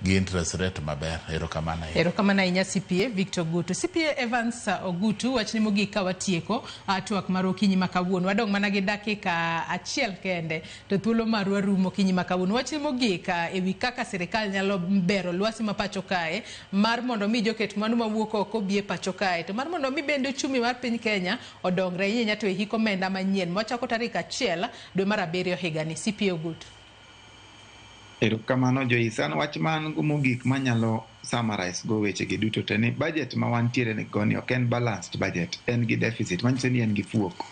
gi interest rate maber. Erokamano ahinya. Erokamano ahinya, CPA Victor Ogutu. CPA Evans Ogutu, wachni mogik ka watieko twak mar okinyi ma kawuono. Wadong' mana gi dakika achiel kende to thuolo marwa rumo okinyi ma kawuono. Wachni mogik ewi kaka sirikal nyalo bero lwasi ma pacho kae mar mondo mi joket mwandu mawuok oko obi e pacho kae, to mar mondo mi bende uchumi mar piny Kenya odongre ahinya to e hik omenda manyien mwachako tarik 1 dwe mar 7 higani. CPA Ogutu. Erokamano, Joyce. An wach man go mogik manyalo summarize go weche gi duto te ni budget ma wantiere ni go ni ok en balanced budget, en gi deficit, manyiso ni en gi fuok.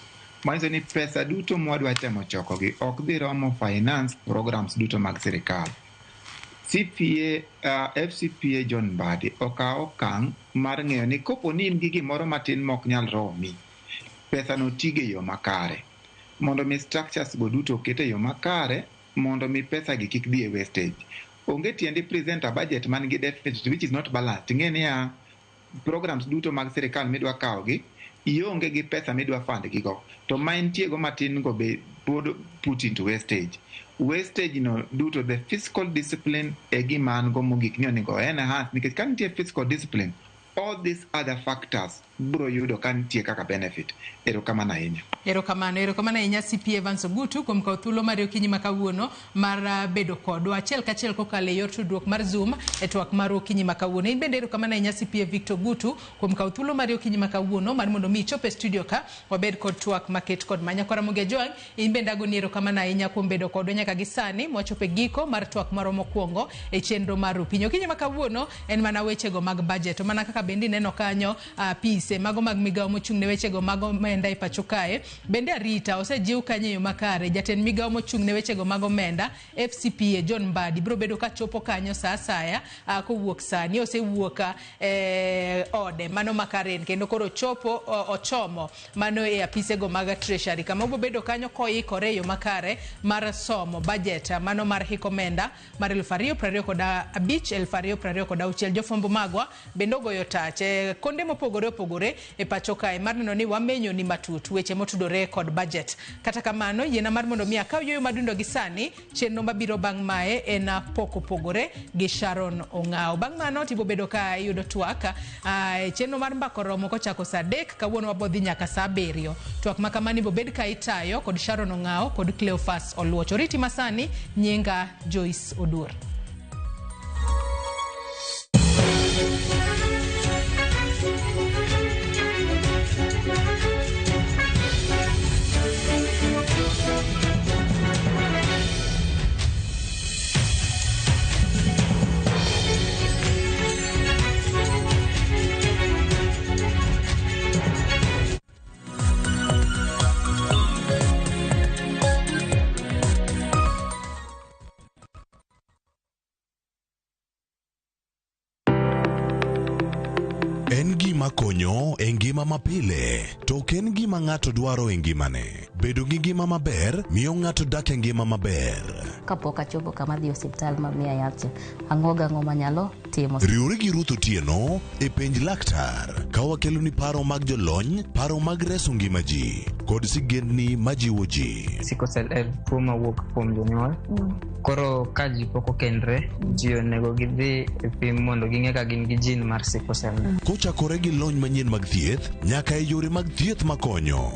Manyiso ni pesa duto mwadwa temo choko gi ok dhi romo finance programs duto mag sirikal. CPA, FCPA John Mbadi okawo okang' mar ng'eyo ni kopo ni in gi gimoro matin mok nyal romi, pesa no tige e yo makare. Mondo mi structures go duto oket e yo makare, mondo mi pesa gi kik dhi e wastage. Onge tiendi present a budget man gi deficit which is not balanced. Ing'e niya, programs duto mag sirikal midwa kawo gi, ionge gi pesa midwa fund gi go. To ma entie go matin go be pod put into wastage. Wastage no duto, the fiscal discipline e gima an go mogik ni onego enhance, nikech ka nitie fiscal discipline, all these other factors bro yudo ka nitie kaka benefit. Erokamano ahinya. Erokamano, erokamano ahinya CPA Evans Ogutu kuom kawo thuolo mar okinyi ma kawuono mar bedo kodwa achiel kachiel kokalo e yor tudruok mar Zoom e twak mar okinyi ma kawuono. In bende erokamano ahinya, CPA Victor Ogutu, kuom kawo thuolo mar okinyi ma kawuono mar mondo mi ichop e studio ka wabed kod twak maket kod ma. Nyakwara Ramogi Ajwang', in bende agoni erokamano ahinya kuom bedo kodwa nyaka gi sani mwachopo e giko mar twak marwa mokwongo e chenro mar Rupiny. Okinyi ma kawuono en mana wechego mag budget, to mana kaka bende ineno kanyo apise mago mag migawo mochung' ne wechego mag omenda e pacho kae bende arita osejiw kanyo e yo makare. Jatend migawo mochung' ne wechego mag omenda, FCPA John Mbadi, biro bedo kachopo kanyo sa asaya kowuok sani. Osewuok ode mano ma Karen kendo koro chopo ochomo mano e apisego mag Treasury, kama obiro bedo kanyo koikore e yo makare mar somo budget mano mar hik omenda mar 2025 2026. Jofwambo magwa bende ogoyo tach e konde mopogore opogore e pacho kae mar neno ni wamenyo ni matut weche motudore kod budget. Kata kamano, yiena mar mondo mi akaw yueyo madundo gi sani. Chenro mabiro bang' mae en Pok Opogore gi Sharon Ong'awo. Bang' mano tibo bedo ka iyudo twak e chenro mar Mbako Romo kochako saa 3 kawuono, wabodhi nyaka saa 7. Twak ma kamani bobed ka itayo kod Sharon Ong'awo kod Cleophas Oluoch. Oriti masani, nyinga Joyce Oduor. En gima konyo e ngima mapile, to ok en gima ng'ato dwaro e ngimane. Bedo gi ngima maber miyo ng'ato dak e ngima maber. Kapok achopo kama adhi e osiptal ma miya yath cha, ang'o gang'o manyalo timo? Riwri gi Ruth Otieno e Penj Laktar ka wakeloni paro mag jolony, paro mag reso ngima ji, kod sigendni majiwo ji. Sickle cell en tuo mawuok kuom jonyuol. Koro ka ji pok okendre, ji onego gidhi e pim mondo ging'e ka gin gi gene mar sickle cell. Kochakore gi lony manyien mag thieth nyaka e yore mag thieth makonyo.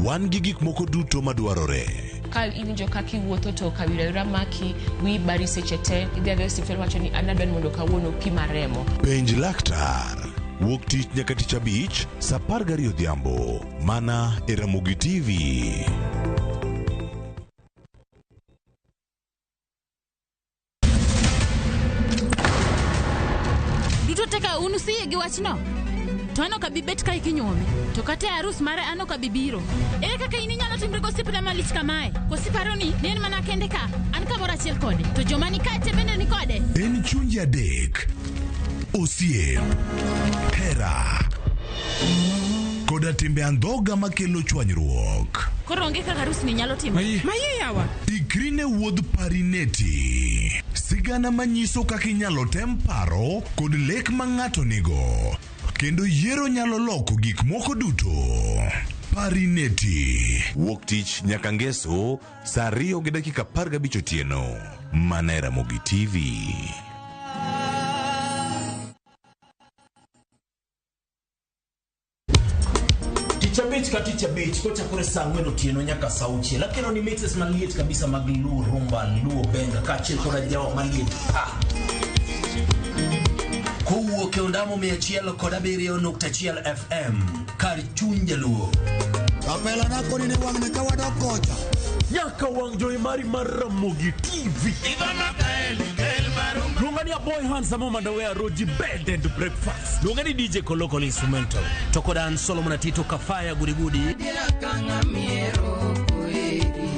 Wan gi gik moko duto madwarore. Ka iwinjo kaka iwuotho to kawira awira maki, wiyi bari seche te, idhi adhiya e osiptal wacho ni an adwa ni mondo kawuono opima remo. Penj Laktar. Wuok tich nyaka tich abich, saa 12 odhiambo. Mana e Ramogi TV. Duto te ka un usiyie gi wachno, to an ok abi bet kae kinyuome, to kata e arus mare an ok abi biro. Ere kaka in inyalo timri gosiepna malich kamae? Koso iparo ni en mana kende ka an kamoro achiel kode, to joma ni kae te bende ni kode? En chunje adek. Osiep, hera, koda timbe andhoga makelo chwanyruok. Koro onge kaka arus ni nyalo timo. Maye yawa. Ikri ne wuodh Parineti. Sigana manyiso kaka inyalo tem paro kod lek ma ng'ato nigo. Kendo yiero nyalo loko gik moko duto. Parineti. Wuok tich nyaka ngeso saa 2:15 otieno. Mana e Ramogi TV. Tich abich ka tich abich kochakore saa 4 otieno nyaka saa 6 akelo ni mixes maliet kabisa mag Luo Rumba, Luo Benga kaachiel koda jawa maliet pa. Kowuok e ondamo 107.1 FM kar chuny jaluo. Kapela na koni ni wang'ni ka wadok kocha. Nyaka wang' jowi mari mar Ramogi TV. Luonga ni Aboy Handsome Mandawe Roji Bed and Breakfast. Luonga ni DJ Koloko Instrumental. To koda an Solomon Atito Kafaya Gudigudi.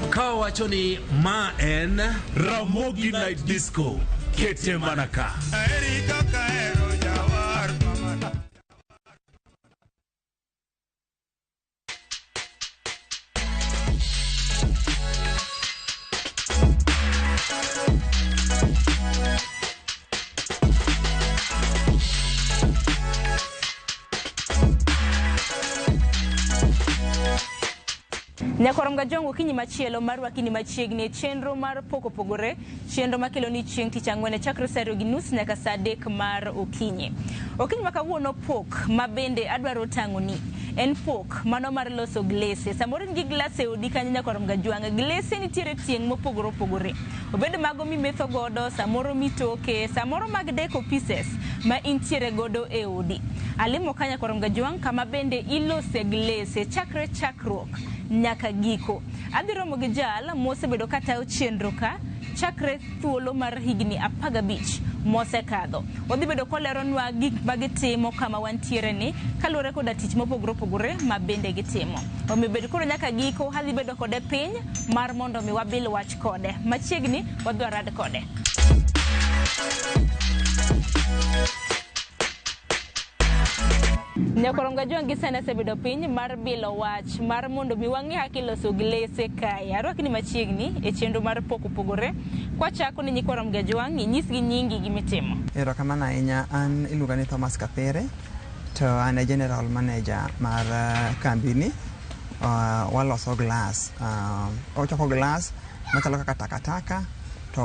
Ka wacho ni ma en Ramogi Night Disco. Kete mana ka. Nyakwar Mgajong okinyi machielo mar rwakini machiegni e chenro mar pok opogore, chenro makelo ni chieng' tich ang'wen chakre saa 2:30 nyaka saa 3 mar okinyi. Okinyi ma kawuono pok ma bende adwaro tang'oni en pok mano mar loso glese. Samoro in gi glas e odi kanyo Nyakwar Mgajwang', glese nitiere tieng' mopogore opogore. Obed mago mimetho godo, samoro mitoke, samoro mag deco pieces ma intiere godo e odi. Alimo ka Nyakwar Mgajwang' kama bende ilose glese chakre chakruok nyaka giko. Adhi romo gi jal mosebedo katayo chenro ka chakre thuolo mar higni 15 mosekadho. Odhi bedo koleronwa gik ma gitimo kama wantiere ni kaluwore koda tich mopogore opogore ma bende gitimo. Omiyo bed koro nyaka giko, adhi bedo kode piny mar mondo mi wabil wach kode. Machiegni wadhi warad kode. Nyakwar Mgajwang' gi sani asebedo piny mar bilo wach mar mondo mi wang'e kaka iloso glese kae. Arwakni machiegni e chenro mar pok opogore. Kwachako ni nyikwar Mgajwang', inyisgi nyingi gi mitimo. Erokamano ahinya, an iluonga ni Thomas Kapere to an e general manager mar kambini. Waloso glass, wachoko glass machalo kaka takataka to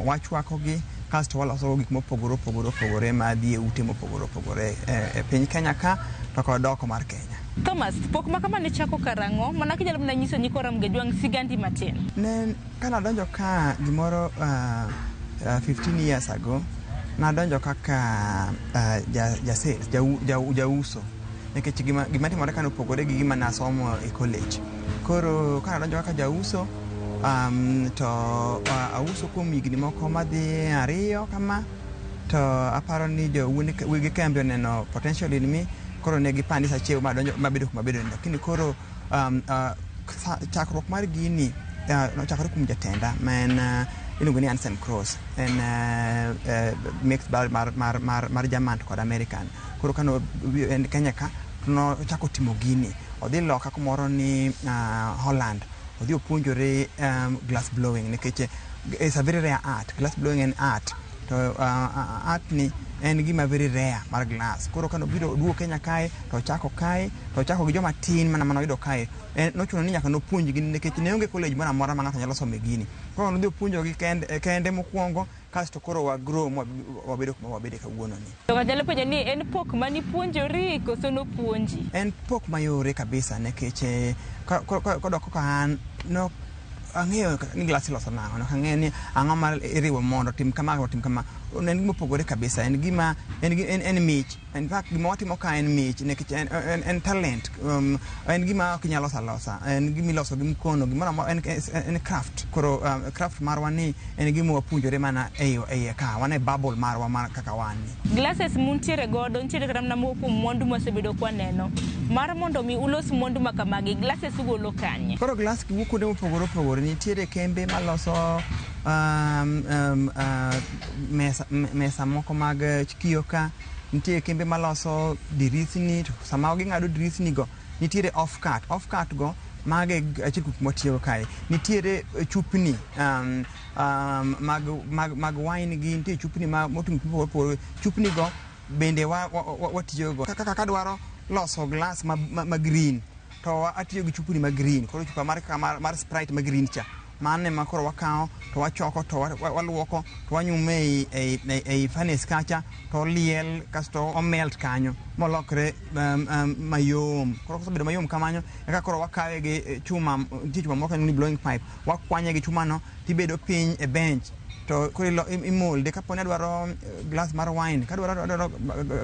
wachwakogi kasto waloso gik mopogore opogore opogore madhi e ute mopogore opogore e piny Kenya ka to kod oko mar Kenya. Thomas, pok ma kama ne chako karang'o? Mana kinyalo mana nyiso nyikwa Mgajwang' sigandi matin. Ne kana donjo ka gimoro 15 years ago, nadonjo kaka ja sales, jauso. Nikech gima timore ka nopogore gi gima nasomo e college. Koro ka nadonjo kaka jauso, to auso kuom higni moko madhi 2 kama, to aparo ni wege kambi oneno potential in me, koro ne gipandisa cheo madonjo mabedo kuma abedo ni. Lakini koro chakruok mar gini nochakore kuom jatenda ma en iluongo ni Anselm Cross, en mixed blood mar German kod American. Koro kano en Kenya ka to nochako timo gini, odhi loka kumoro ni Holland, odhi opuonjore glass blowing nikech it's a very rare art. Glass blowing en art to art ni en gima very rare mar glass. Koro kano biro oduogo Kenya kae to ochako kae to ochako gi joma tin mana manoyudo kae. Nochuno ni nyaka nopuonjgi nikech ne onge college moro amora ma ng'ato nyalo some gini. Koro nodhi opuonjogi kende mokwongo kasto koro wa grow wabedo kuma wabede kawuono ni. To ng'ato nyalo penjo ni en pok manipuonjori koso nopuonji? En pok mayore kabisa nikech kodok kaka an no ang'eyo ni glass iloso nang'o, nok ang'eyo ni ang'o ma iriwo mondo tim kama otim kama. En gima opogore kabisa, en gima en mich. In fact gima watimo ka en mich nikech en talent, en gima ok inyal loso alosa, en gima iloso gi mkono, gimoro amora en craft. Koro craft marwa ni en gima wapuonjore mana e iye ka, wan e bubble marwa mar kaka wan ni. Glasses muntiere godo, nitiere kata mana moko kuom mwandu mwasebedo kwaneno. Mar mondo mi ulos mwandu ma kamagi, glasses ugolo kanye? Koro glass wuok kuonde mopogore opogore, nitiere kembe maloso mesa moko mag kiyo ka, nitie kembe maloso dirisni, to sama ging'ado dirisni go nitiere off cut go mage achiel kuom mwatiyogo kae. Nitiere chupni mag wine gi, nitie chupni moting'o gik mopogore opogore. Chupni go bende watiyogo. Kaka kadwaro loso glass ma green to atiyo gi chupni ma green. Koro chupa mar Sprite ma green cha, mano ema koro wakawo to wachoko to waluoko to wanyume ei furnace kacha to oliel kasto omelt kanyo molokre mayom. Koro kosebedo mayom kamano, eka koro wakawe gi chuma, nitie chuma moro kanyo ni blowing pipe, wakwanye gi chumano tibedo piny e bench to koro imolde. Kapo ni adwaro glass mar wine, kadwaro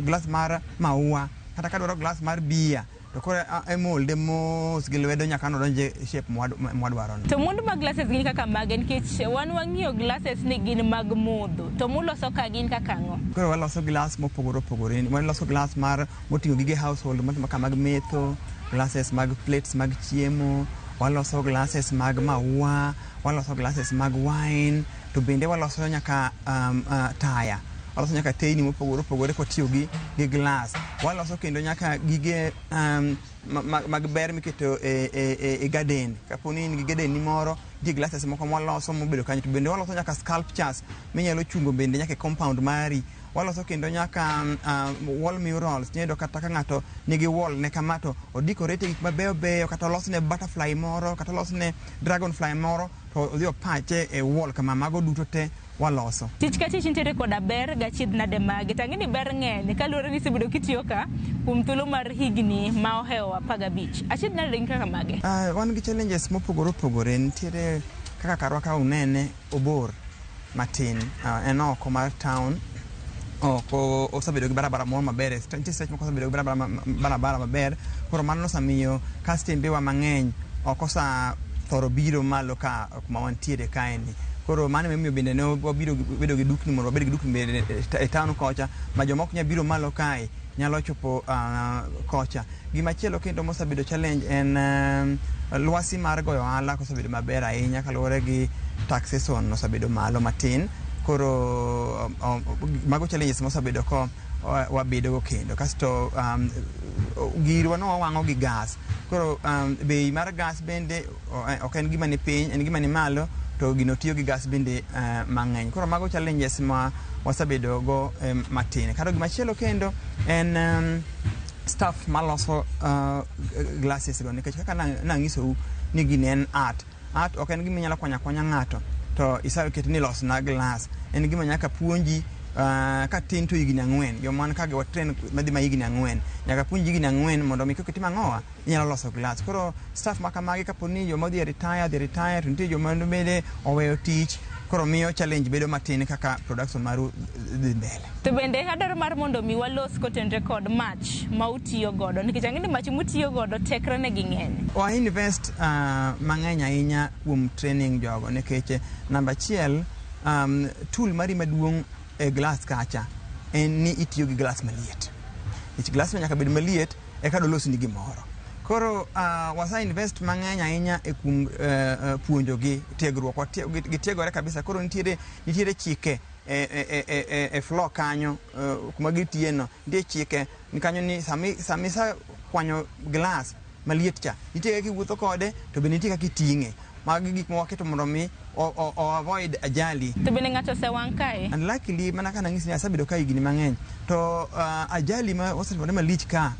glass mar maua, kata kadwaro glass mar bia, to koro emolde mos gi lwedo nyaka nodonje shape mwadwaro no. To mwandu mag glasses gin kaka mage? Nikech wan wang'iyo glasses ni gin mag modho, to muloso ka gin kaka ang'o? Koro waloso glass mopogore opogore. Waloso glass mar moting'o gige household kaka mag metho, glasses mag plates mag chiemo, waloso glasses mag maua, waloso glasses mag wine, to bende waloso nyaka taya. Waloso nyaka teyni mopogore opogore kwatiyo gi glass. Waloso kendo nyaka gige mag ber miketo e garden. Kapo ni in gi garden ni moro, nitie glasses moko mwaloso mobedo kanyo. To bende waloso nyaka sculptures minyalo chungo bende nyaka e compound mari. Waloso kendo nyaka wall murals. Inyalo yudo kata ka ng'ato nigi wall ne kama to odecorate gik mabeyo beyo, kata olosne butterfly moro, kata olosne dragonfly moro, to odhi opache e wall kama. Mago duto te waloso. Tich ka tich nitiere koda ber gachiedh nade mage? To ang'e ni ber ng'eny kaluwore ni isebedo kitiyo ka kuom thuolo mar higni ma ohewo 15. Achiedh nade gin kaka mage? Wan gi challenges mopogore opogore. Nitiere kaka karwa ka unene obor matin, en oko mar town, oko osebedo gi barabara moro maber. Nitie seche moko osebedo gi barabara maber, koro mano osemiyo kastembewa mang'eny ok osathoro biro malo ka kuma wantiere kaeni. Koro mano emomiyo bende ne wabiro bedo gi dukni mondo wabed gi dukni bende e town kocha, ma joma ok nyal biro malo kae nyalo chopo kocha. Gimachielo kendo mosebedo challenge en lwasi mar goyo ohala kosebedo maber ahinya kaluwore gi taxation osebedo malo matin. Koro mago challenges mosebedo ko wabedogo kendo. Kasto girwa no wawang'o gi gas. Koro bei mar gas bende ok en gima ni piny, en gima ni malo, to gino tiyo gi gas bende mang'eny. Koro mago challenges ma wasebedo go matin. Koro gimachielo kendo en staff maloso glasses go, nikech kaka nang'isou ni gini en art. Art ok en gima inyalo kwanyo akwanya ng'ato to iseket ni losna glass. En gima nyaka puonji ka tin to higni 4. Joma wan ka gi watrain madhi ma higni 4. Nyaka puonji higni 4 mondo mi kokitim ang'owa inyalo loso glass. Koro staff ma kamagi kapo ni joma odhi retire, dhi retire, to nitie joma bende oweyo tich, koro miyo challenge bedo matin kaka production maru dhi mbele. To bende adwaro mar mondo mi walos kotenre kod mach ma utiyo godo, nikech ang'e ni mach mutiyo godo tekre ne gi ng'eny. Wa invest mang'eny ahinya kuom training jogo, nikech namba achiel, tool mari maduong' e glass kacha en ni itiyo gi glass maliet. Nikech glass no nyaka bed maliet eka dolosni gimoro. Koro wasa invest mang'eny ahinya e kuom puonjogi, tiegruok, gitiegore kabisa. Koro nitiere chike e floor kanyo kuma gitiye no. Nitie chike ni kanyo ni sami isa kwanyo glass maliet cha, nitie kaka iwuotho kode to bende nitie kaka iting'e. Magi gik ma waketo mondo mi o avoid ajali. To bende ng'ato osewang' kae? And luckily mana ka nang'isi ni asebedo ka higni mang'eny, to ajali ma osetimore malich ka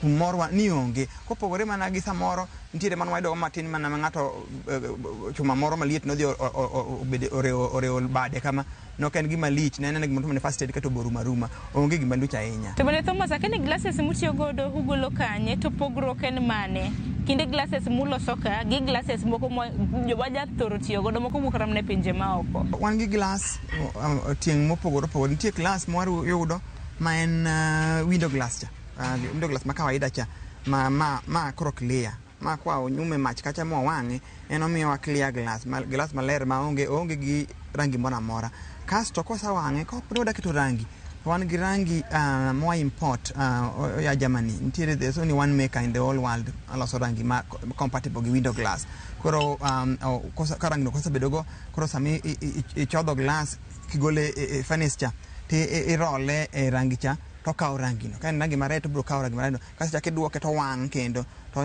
kumorwa ni onge. Kopogore mana gi samoro nitiere mano wayudo matin mana ma ng'ato chuma moro maliet nodhi orewo bade kama, nok en gima lich, ne en gima ne first aid kato boru maruma, onge gima lich ahinya. To bende Thomas, akeni glasses mutiyo godo ugolo kanye, to pogruok en mane? Kinde glasses muloso ka gi glasses moko joma jathoro tiyo godo moko wuok ramne pinje maoko. Wan gi glass tieng' mopogore opogore. Nitie glass mwayudo ma en window glass cha, window glass ma kawaida cha, ma koro clear, ma kwa onyume mach kacha mwawang'e, en omiyowa clear glass, glass maler ma onge gi rangi moro amora. Kasto kosewang'e, kaponi wadwa keto rangi, To wan gi rangi mwa import ya Germany. Nitiere, there's only one maker in the whole world aloso rangi ma compatible gi window glass. Koro ka rangi no kosebedo go, koro sami ichodho glass kigole e furnace cha, ti irole e rangi cha to okawo rangi no. Ka en rangi mared to obiro kawo rangi mared no. Kasto ichako iduoke to owang' kendo to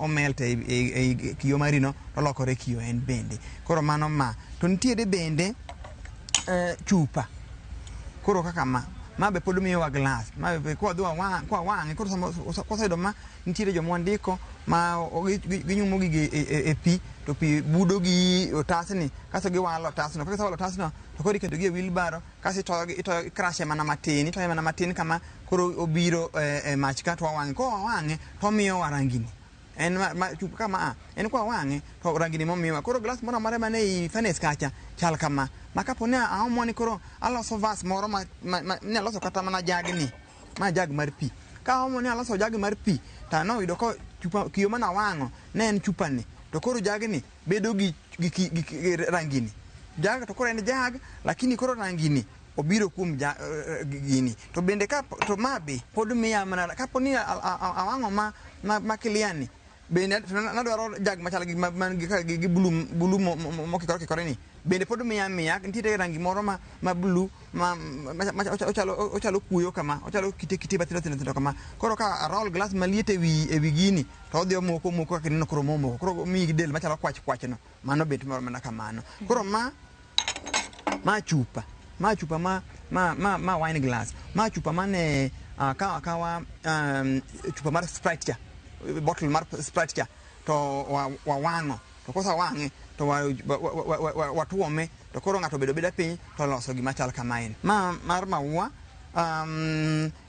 omelt e kiyo mari no to olokore kiyo en bende. Koro mano ma. To nitiere bende chupa. Koro kaka ma be pod miyowa glass. Ma be kwa dhi kwa wang'e koro sama kwaseyudo ma, nitiere joma wandiko ma ginyumo gigi e pi to pi budo gi otasni, kasto giwalo otasno. Ka gisewalo otasno to koro iketo gi e wheelbarrow, kasto itoyo itoyo ikrashe mana matin, itoye mana matin kama koro obiro e mach ka to wawang'e. Ka wawang'e to omiyowa rangini. En ma chupa kama a en kwa wang'e to rangini momiyowa. Koro glass moro amora man ei furnace kacha chal kama. Ma kapo ni aomo ni koro aloso vas moro ma ni aloso kata mana jagni, ma jag mar pi. Ka aomo ni aloso jag mar pi to noyudo ka chupa kiyo mane awang'o ne en chupa ni, to koro jagni bedo gi rangini. Jag to koro en jag, lakini koro rangini obiro kuom gini. To bende ka to ma be pod miya mana kapo ni awang'o ma clear ni, bende nadwaro jag machal gi man gi blue mokikore okikore ni, bende pod miya nitiere rangi moro ma blue ma ochalo kuoyo kama, ochalo kite kite matindo tindo tindo kama. Koro ka arol glass maliet ewi gini to odhi omoko omoko kaka ineno koro momoko. Koro omiyi del machalo kwach kwach no, mano bet moro mana kamano. Koro ma chupa, ma chupa ma wine glass, ma chupa mane kawa akawa chupa mar Sprite cha, bottle mar Sprite cha, to wawang'o. To kosewang'e to watuome, to koro ng'ato obedo abeda piny to oloso gima chal kamae. Ma mar maua,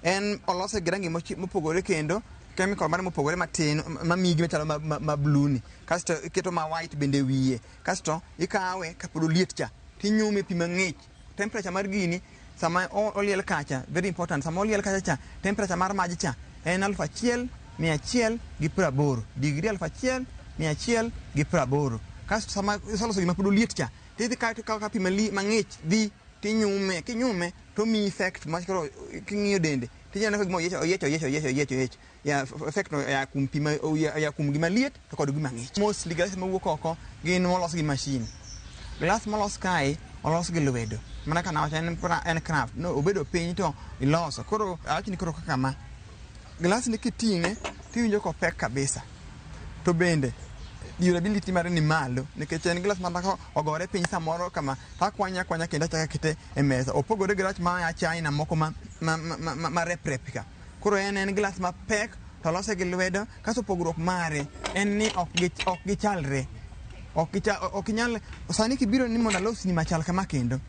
en olose gi rangi mopogore kendo chemical mare mopogore matin mamiyi gima chalo ma blue ni. Kasto iketo ma white bende e wiye. Kasto ikawe kapod oliet cha tinyume e pi mang'ich. Temperature mar gini sama oliel kacha, very important, sama oliel kacha cha, temperature mar maj cha en 1180 degree, 1180. Kasto sama iseloso gima pod oliet cha, tidhi kae to ikawo ka pi mang'ich dhi tinyume, kinyume to miyi effect ma koro king'iyo dende tineno ka gima oyiech oyiech oyiech oyiech oyiech oyiech ya effect no ya kuom pi ya kuom gima liet to kod gima ng'ich. Mostly glass mawuok oko gin molos gi machine. Glass molos kae olos gi lwedo. Mana kaka nawacho, en craft. No, obedo piny to iloso. Koro awach ni koro kaka ma. Glass ni kiting'e tiwinjo kopek kabisa. To bende durability mare ni malo nikech en glass ma ka ogore piny samoro kama to akwanye akwanya kendo achako akete e mesa. Opogore gi rach ma a China moko ma rep rep ka. Koro en glass mapek to olose gi lwedo. Kasto pogruok mare en ni ok gichalre. Ok inyal sani kibiro ni mondo alosni machal kama kendo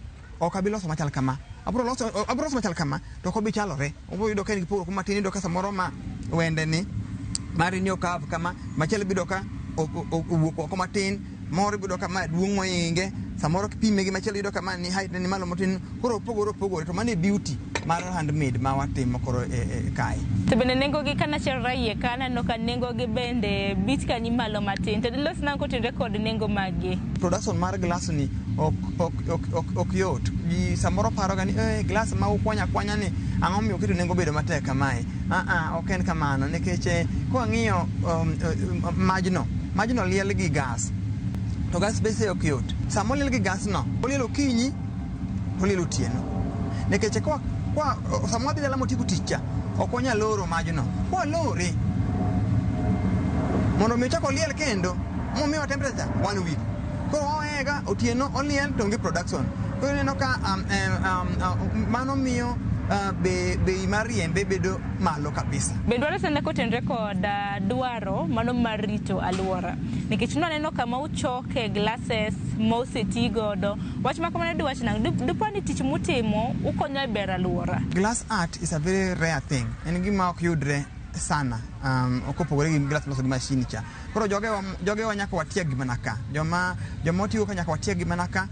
ok abi loso machal kama. Abiro loso machal kama to ok obi chalore. Obiro yudo ka en gi pogruok matin, iyudo ka samoro ma wende ni mari ni okav kama, machielo ibiro ka owuok oko matin, moro ibiro ka ma duong' mohinge, samoro kipime gi machielo iyudo ka ma ni height ne ni malo matin. Koro opogore opogore, to mano e beauty mar handmade ma watimo koro e kae. To bende nengo gi kana chalra iye ka aneno ka nengo gi bende bit ka ni malo matin. To dilos nang'o kotenore kod nengo mag gi? Production mar glass ni ok yot. Ji samoro paro ga ni glass ma ukwanya akwanya ni ang'o miyo oketo nengo bedo matek kamae. Ok en kamano nikech kwang'iyo majno liel gi gas. To gas bese ok yot. Sama oliel gi gas no, oliel okinyi to oliel otieno. Nikech kwa sama wadhi dala motieko tich cha, ok wanyal loro majno. Kwalore mondo mi ochak oliel kendo momiwa temperature 1 week. Koro owega otieno oliel to onge production. Koro ineno ka mano miyo bei mar riembe bedo malo kabisa. Bende walosene kotenore kod dwaro mano mar rito alwora. Nikech nwaneno kama uchoke glasses moseti godo. Wach ma kamano diwach nang'o? Dipo ni tich mutimo ukonyo e bero alwora. Glass art is a very rare thing. En gima ok yudre sana. Kopogore gi glass molos gi machine cha. Koro jogewa nyaka watieg mana ka. Joma otigo ka nyaka watieg mana ka.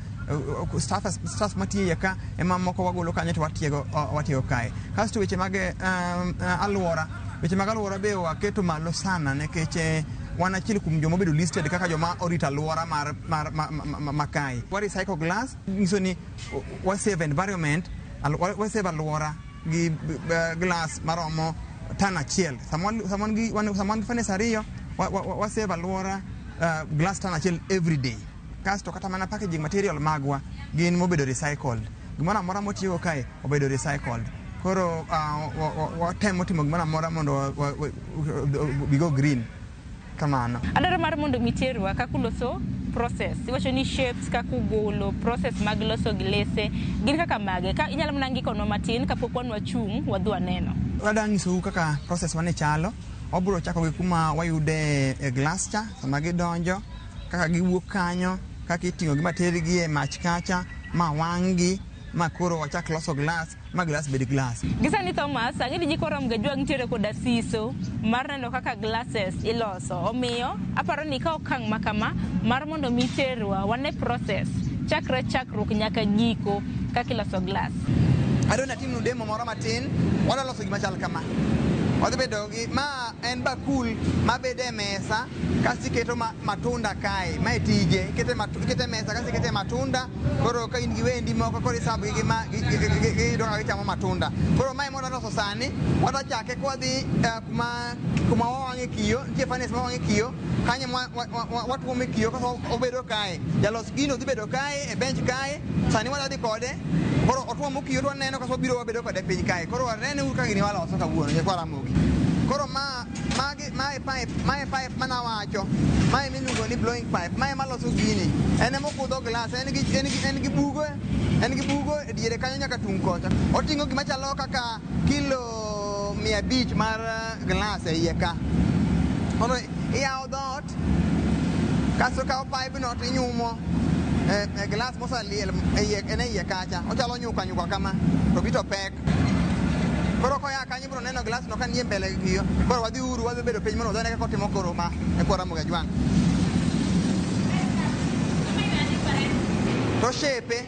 Staff matiyo iye ka ema moko wagolo kanyo to watiego kae. Kasto weche mag alwora, weche mag alwora be waketo malo sana nikech wan achiel kuom joma obedo listed kaka joma orito alwora mar kae. Wa recycle glass nyiso ni wa save environment Wasave alwora gi glass maromo tan 1. Sama wan gi furnace 2, wasave alwora glass tan 1 every day. Kasto kata mana packaging material magwa gin mobedo recycled. Gimoro amora motiyogo kae obedo recycled. Koro watemo timo gimoro amora mondo we go green. Kamano. Adwaro mar mondo miterwa kaka uloso process. Iwacho ni shapes kaka ugolo, process mag loso glese gin kaka mage. Ka inyalo mana ngikonwa matin kapok wan wachung' wadhi waneno. Adwa nyisou kaka process wane chalo. Wabiro chako gi kuma wayude e glass cha, sama gidonjo, kaka giwuok kanyo, kaka iting'o gi matergi e mach kacha, ma wang'gi, ma koro wachak loso glass, ma glass bed glass. Gisani Thomas, ang'e ni nyikwa Ramogi Ajwang' nitiere koda siso mar neno kaka glasses iloso. Omiyo, aparo ni ka okang' ma kama mar mondo mi terwa wane process chakre chakruok nyaka giko kaka iloso glass. Adwa ni atimnu demo moro matin, wadwa loso gima chal kama. Wadhi bedo gi, ma en bakul mabedo e mesa, kasto iketo matunda kae, mae tije, ikete mesa kasto ikete matunda, koro ka in gi wendi moko koro isabo gi giyudo kaka gichamo matunda. Koro mae mwadwa loso sani, wadwa chake kwadhi kuma wawang'e kiyo, nitie furnace mawang'e kiyo, kanyo watuome kiyo kasto obedo kae. Jalos gino dhi bedo kae, e bench kae, sani wadwa dhi kode, koro otuomo kiyo to waneno kasto wabiro wabedo kode piny kae. Koro wanene uru kaka gini waloso kawuono, nyikwa Ramogi. Koro mae pipe manawacho, mae miluongo ni blowing pipe, mae maloso gini. En ema okudho glass, en gi bugo e diere kanyo nyaka tung' kocha. Oting'o gima chalo kaka kilo 500 mar glass e iye ka. Koro iyawo dhoot, kasto ikawo pipe no to inyumo e glass moseliel en e iye kacha. Ochalo nyuka nyuka kama, to bito pek. Koro koya kanyo ibiro neno glass no ka nie mbele kiyo. Koro wadhi uru, wadhi bedo piny mondo wadhi kaka otimo koro ma e kwa Ramogi Ajwang'. To shape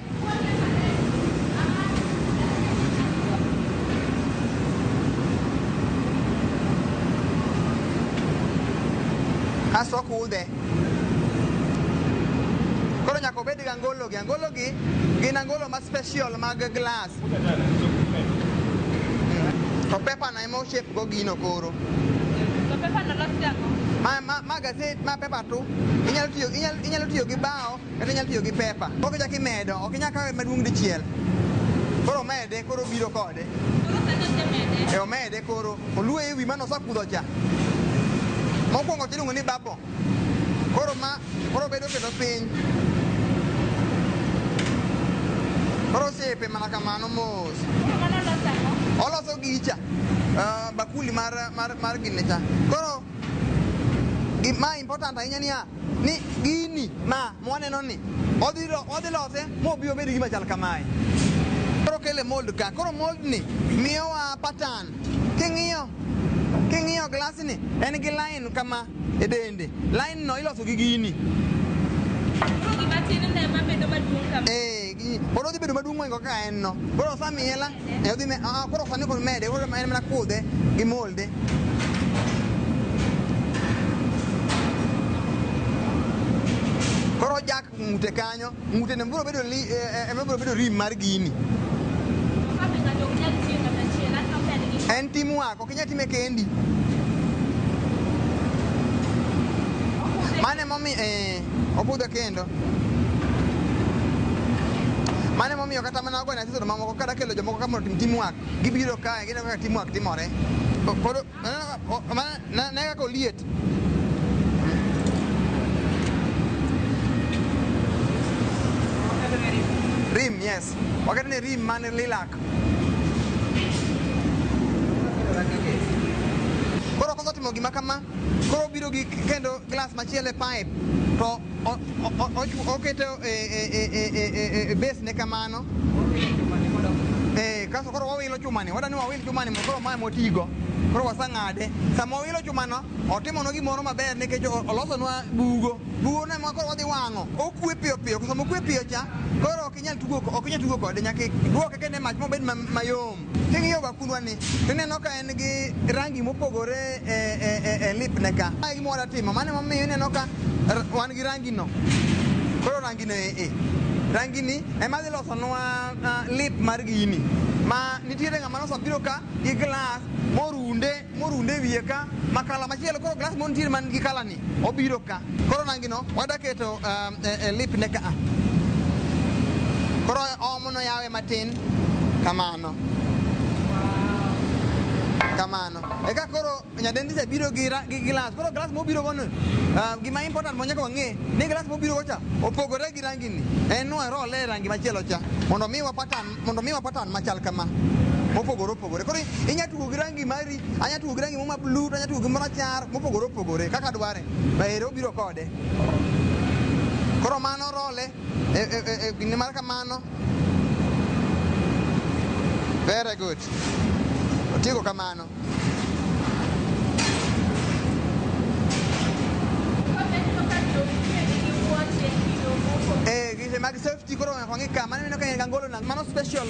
kasto okudhe. Koro nyaka obed gi angolo gi. Angolo gi gin angolo ma special mag glass. To paper no ema oshape go gino koro. To paper no los gang'o? Ma gazet, ma paper tu. Inyalo tiyo gi bao, kata inyalo tiyo gi paper. Koro ichako imedo, ok inyal kawe maduong' dichiel. Koro omede, koro obiro kode. Koro sani osemede? E omede koro, oluwe ewi mane osekudho cha. Mokwongo iluongo ni bubble. Koro ma, koro obedo kendo piny. Koro oshape mana kamano mos. Koro mano loso ang'o? Oloso gicha, bakuli mar gine cha. Koro gima important ahinya niya, ni gini ma mwaneno ni odhi lose mobi obed gima chal kamae. Koro kele mold ka. Koro mold ni miyowa pattern. King'iyo glass ni en gi line kama e dende. Line no iloso gi gini. Koro gima tin ne ema bedo maduong' kama. Koro odhi bedo maduong' mohingo kaka en no. Koro osamiela, odhi koro sani koro mede, koro en mana kudhe gi molde. Koro jak ng'ute kanyo, ng'ute no biro bedo ema biro bedo rim mar gini. En teamwork, ok inyal time kendi. Mano emomiyo opudhe kendo. Mano emomiyo kata mana organization mamoko kata kelo jomoko ka mondo otim teamwork, gibiro kae, gineno kaka teamwork timore. Koro ne kaka oliet. Rim, yes. Waketo ni rim man lilac. Koro kosetimo gima kama, koro obiro gi kendo glass machielo e pipe, to oketo e base ne kamano. Kasto koro wawilo chumani, wadwa ni wawil chumani koro mae motigo. Koro wasang'ade. Sama wawilo chumano, otimonwa gimoro maber nikech olosonwa bugo. Bugo no ema koro wadhi wang'o. Okwe piyo piyo, sama okwe piyo cha, koro ok inyal tugo kode, nyaka iduoke kendo e mach mobed mayom. King'iyo bakundwa ni, tineno ka en gi rangi mopogore e lipne ka. Mae gima wadwa timo, mano emomiyo ineno ka wan gi rangi no. Koro rangi no e. Rangi ni ema dhi losonwa lip mar gini. Ma nitiere ng'ama nosebiro ka gi glass morunde morunde wiye ka ma kala machielo koro glass montiere man gi kala ni obiro ka. Koro rangi no wadwa keto e lip ne ka a. Koro omo no yawe matin kamano. Kamano. Eka koro nyadendi cha biro gi gi glass. Koro glass mobiro go no, gima important ma nyaka wang'e ni glass mobiro go cha opogore gi rangi ni. En nwarole e rangi machielo cha mondo miwa pattern, mondo miwa pattern machal kama. Mopogore opogore. Koro inya tugo gi rangi mari, anya tugo gi rangi moro ma blue, to anya tugo gi marachar, mopogore opogore kaka dware. Ba ere obiro kode. Koro mano role e gine mar kamano. Very good. Otieko kamano. Gise mag safety koro nyaka wang'i ka mano ineno ka en gangolo na mano special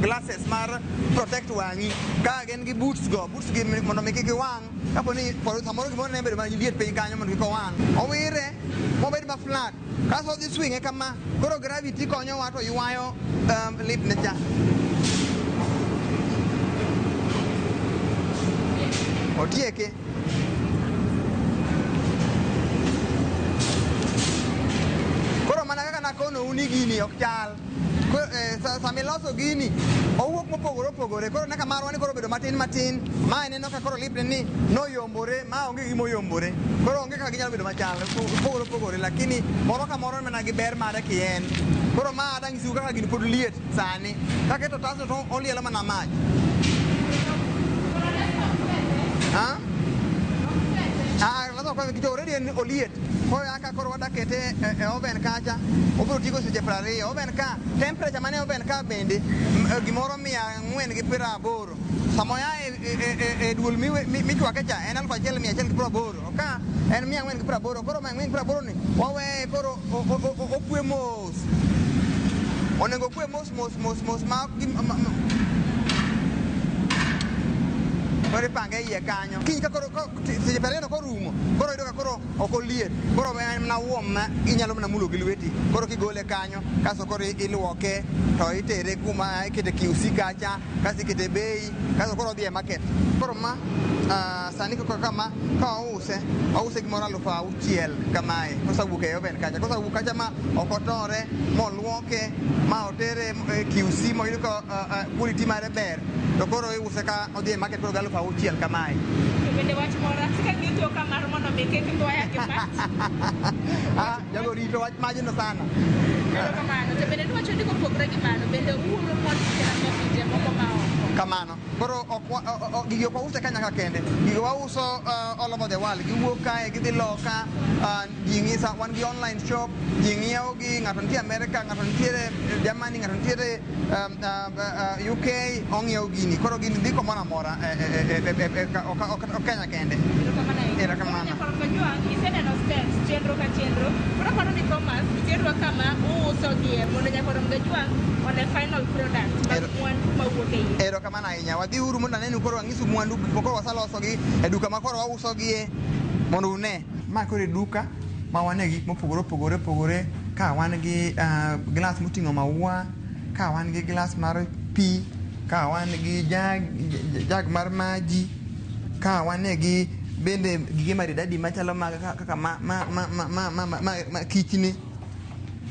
glasses mar protect wang'i ka gin gi boots go boots gi mondo mi kik iwang' kapo ni samoro gimoro ne bedo mana liet piny kanyo mondo kik owang' owire mobed ma flat kasto odhi swing'e kama koro gravity konyowa to ywayo lip ne cha otieke. Koro mana kaka nakonou ni gini ok chal. Sama iloso gini owuok mopogore opogore. Koro naka marwa ni koro obedo matin matin. Ma ineno ka koro lipne ni noyombore, ma onge gima oyombore. Koro onge kaka ginyalo bedo machal, opogore opogore, lakini moro ka moro mana gi ber mare kien. Koro ma adang' nyisou kaka gini pod liet sani. Kaketo tasno to olielo mana mach. Ha? Ah, loso kwa kicho already en oliet. Koro aka koro wadakete e oven kacha. Obiro tigo seche 20. Oven ka, temperature mane oven ka bende gimoro 480. Sama oya e duol michwake cha en 1180. Ka en 480. Koro 480 ni waweye koro okwe mos. Onego okwe mos mos mos mos ma koro ipange iye kanyo. Kiny ka koro seche 20 no korumo, koro iyudo ka koro ok oliet. Koro en mana warm ma inyalo mana mulo gi lweti. Koro kigole kanyo, kasto koro iluoke to itere kuma ikete QC kacha, kasto ikete bei, kasto koro odhi e market. Koro ma sani kaka kama ka wause, wause gimoro 6000 kamae. Kosewuok e oven kacha, kosewuok kacha ma ok otore, moluoke, ma otere QC moyud ka quality mare ber. To koro iuse ka odhi e market koro gi 6000 kamae. To bende wach moro, asika ng'iyo toka mar mondo mi kik ndwaya gi mach. Ah, jago rito wach majno sana. Erokamano. To bende niwacho ni kopogore gi mano, bende uoro mwandu kata pinje moko ma oko. Kamano. Koro gigi ok wause ka nyaka kende. Gigi wauso all over the world. Giwuok kae, gidhi loka, ji ng'isa, wan gi online shop, ji ng'iewo gi, ng'ato nitie America, ng'ato nitiere Germany, ng'ato nitiere UK, ong'iewo gini. Koro gini dhi kamoro amora, ok Kenya kende. Erokamano. Nyakwar Kajwang', iseneno steps, chenro ka chenro. Koro aparo ni Thomas, iterwa kama uuso gie mondo Nyakwar Kajwang' one final product mag mwandu mawuok e iye. Erokamano ahinya. Wadhi uru mondo anenu koro ang'isu mwandu gik ma koro waselosogi e duka ma koro wausogie mondo une. Ma koro e duka ma wane gik mopogore opogore opogore ka wan gi glass moting'o maua, ka wan gi glass mar pi, ka wan gi jag mar maji, ka wane gi bende gige maridadi machalo mag kaka ma kichni.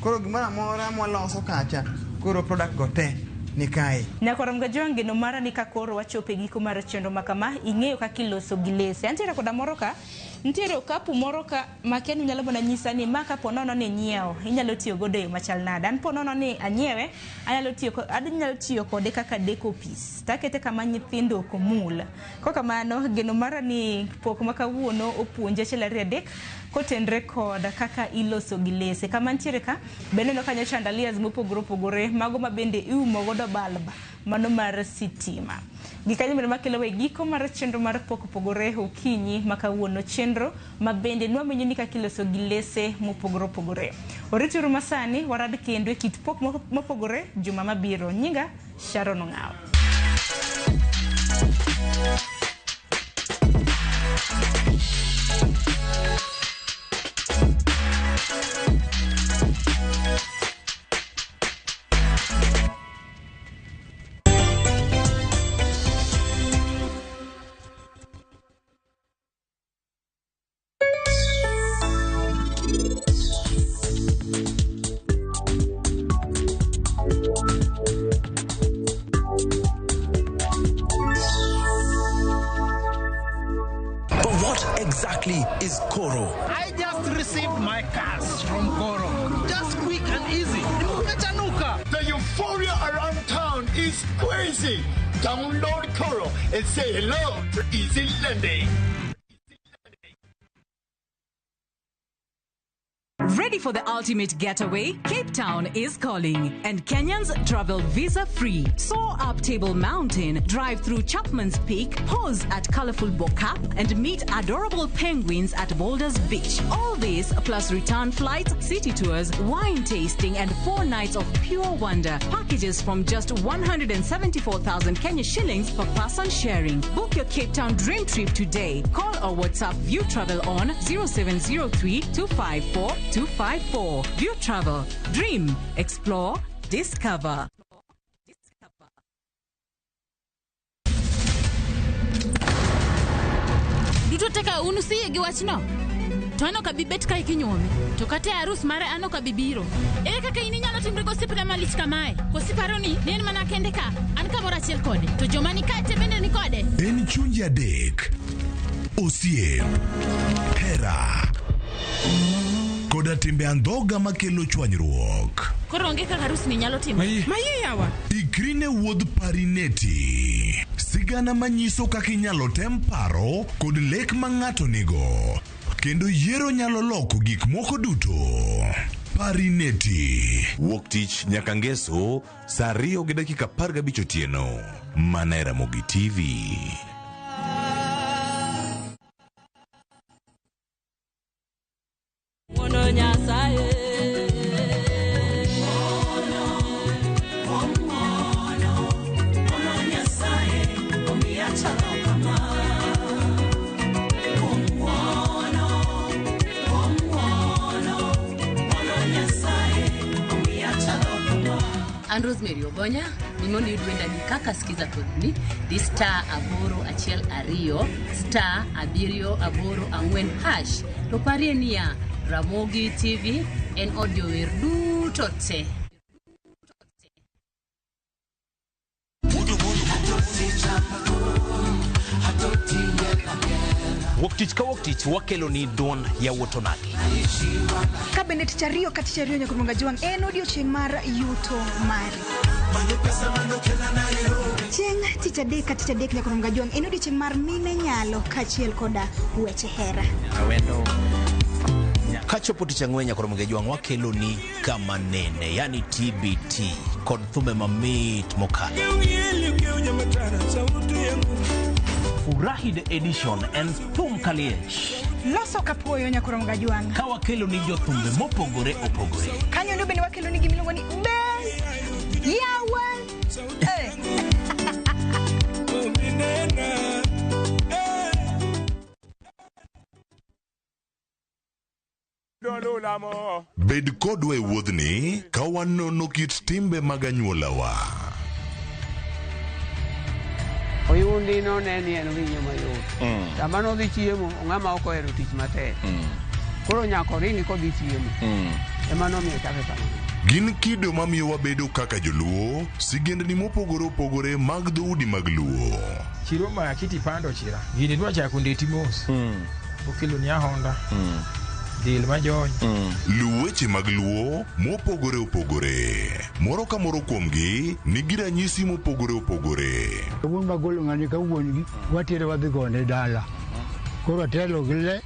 Koro gimoro amora mwaloso kacha, koro product go te ni kae. Nyakwar Kajwang', geno mara ni ka koro wachopo e giko mar chenro ma kama, ing'eyo kaka iloso gi lese. Antiere koda moro ka, nitiere okapu moro ka ma kia ni unyalo mana nyisa ni ma kapo nono ni inyiewo, inyalo tiyo godo e yo machal nade. An po nono ni anyiewe, anyalo tiyo kode kaka deco piece. Takete kama nyithindo ok omul. Kokamano, geno mara ni pok ma kawuono opuonji 1 2 3 kotenre kod kaka iloso gi lese. Kama nitiere ka, bende aneno kanyo chandeliers mopogore opogore, mago ma bende iumo godo bulb mano mar sitima. Gikanyo bende makelo e giko mar chenro mar pok opogore okinyi ma kawuono, chenro ma bende nwamenyo ni kaka iloso gi lese mopogore opogore. Orituru masani, warad kendo e kit pok mopogore juma mabiro. Nyinga Sharon Ong'aw. exactly is Koro? I just received my cash from Koro. Just quick and easy. Nimechanuka. The euphoria around town is crazy. Download Koro and say hello to easy lending. Ready for the ultimate getaway? Cape Town is calling, and Kenyans travel visa free. Soar up Table Mountain, drive through Chapman's Peak, pause at colorful Bo-Kaap, and meet adorable penguins at Boulders Beach. All this plus return flights, city tours, wine tasting, and 4 nights of pure wonder. Packages from just 174,000 Kenya shillings per person sharing. Book your Cape Town dream trip today. Call or WhatsApp View Travel on 0703 254 254. View Travel. Dream, explore, discover. Duto teka un usiyie gi wachno? To an ok abi bet kae kinyuome. To kata e arus mare an ok abi biro. Ere kaka in inyalo timri gosiepna malich kamae? Koso iparo ni en mana kende ka? An kamoro achiel kode. To joma ni kae te bende ni kode? En chunje adek. Osiep. Hera. Koda timbe andhoga makelo chwanyruok. Koro onge kaka arus ni nyalo timore. Maye yawa. Ikri ne wuodh Parineti. Sigana manyiso kaka inyalo tem paro kod lek ma ng'ato nigo. Kendo yiero nyalo loko gik moko duto. Parineti. Wuok tich nyaka ngeso saa 2:15 otieno. Mana e Ramogi TV. An Rosemary Ogonya, mimondo iyud wendani kaka sikiza kodni, di *812 *784#. To parie niya, Ramogi TV en od jower duto te. Wuok tich ka wuok tich wakelo ni duond yawuot onagi. Ka bende tich ariyo ka tich ariyo nyaka Juang en odiochieng' mar yuto mari. Chieng' tich adek ka tich adek nyaka Juang en odiochieng' mar mine nyalo kaachiel koda weche hera. Kachopo tich ang'wen nyaka Juang wakelo ni kama nene, yani TBT kod thumbe mamit mokalo. Furahi the edition and thum kaliech. Loso kapuoyo nyaka Juang. Ka wakelo ni jothumbe mopogore opogore. Kanyo ndo bende wakelo ni gimiluongo ni Bel Yawa. Bed kodwa e wuodhni ka wanono kit timbe mag anyuolawa. Oyundi no ne ni en winyo mayot. Sama nodhi chiemo, ng'ama ok ohero tich matek. Koro nyaka oringi kodhi chiemo. Ema nomiyo chake kamano. Gin kido mamiyo wabedo kaka joluo, sigendni mopogore opogore mag dhoudi mag luo. Chiro ma kiti pando chira. Gini dwa chako ndeti mos. Okelo ni ahonda. Dil majony. Luw weche mag luo mopogore opogore. Moro ka moro kuomgi nigi ranyisi mopogore opogore. Wuon magolo ng'ani ka wuon gi watere wadhi gone dala. Koro atelo gi le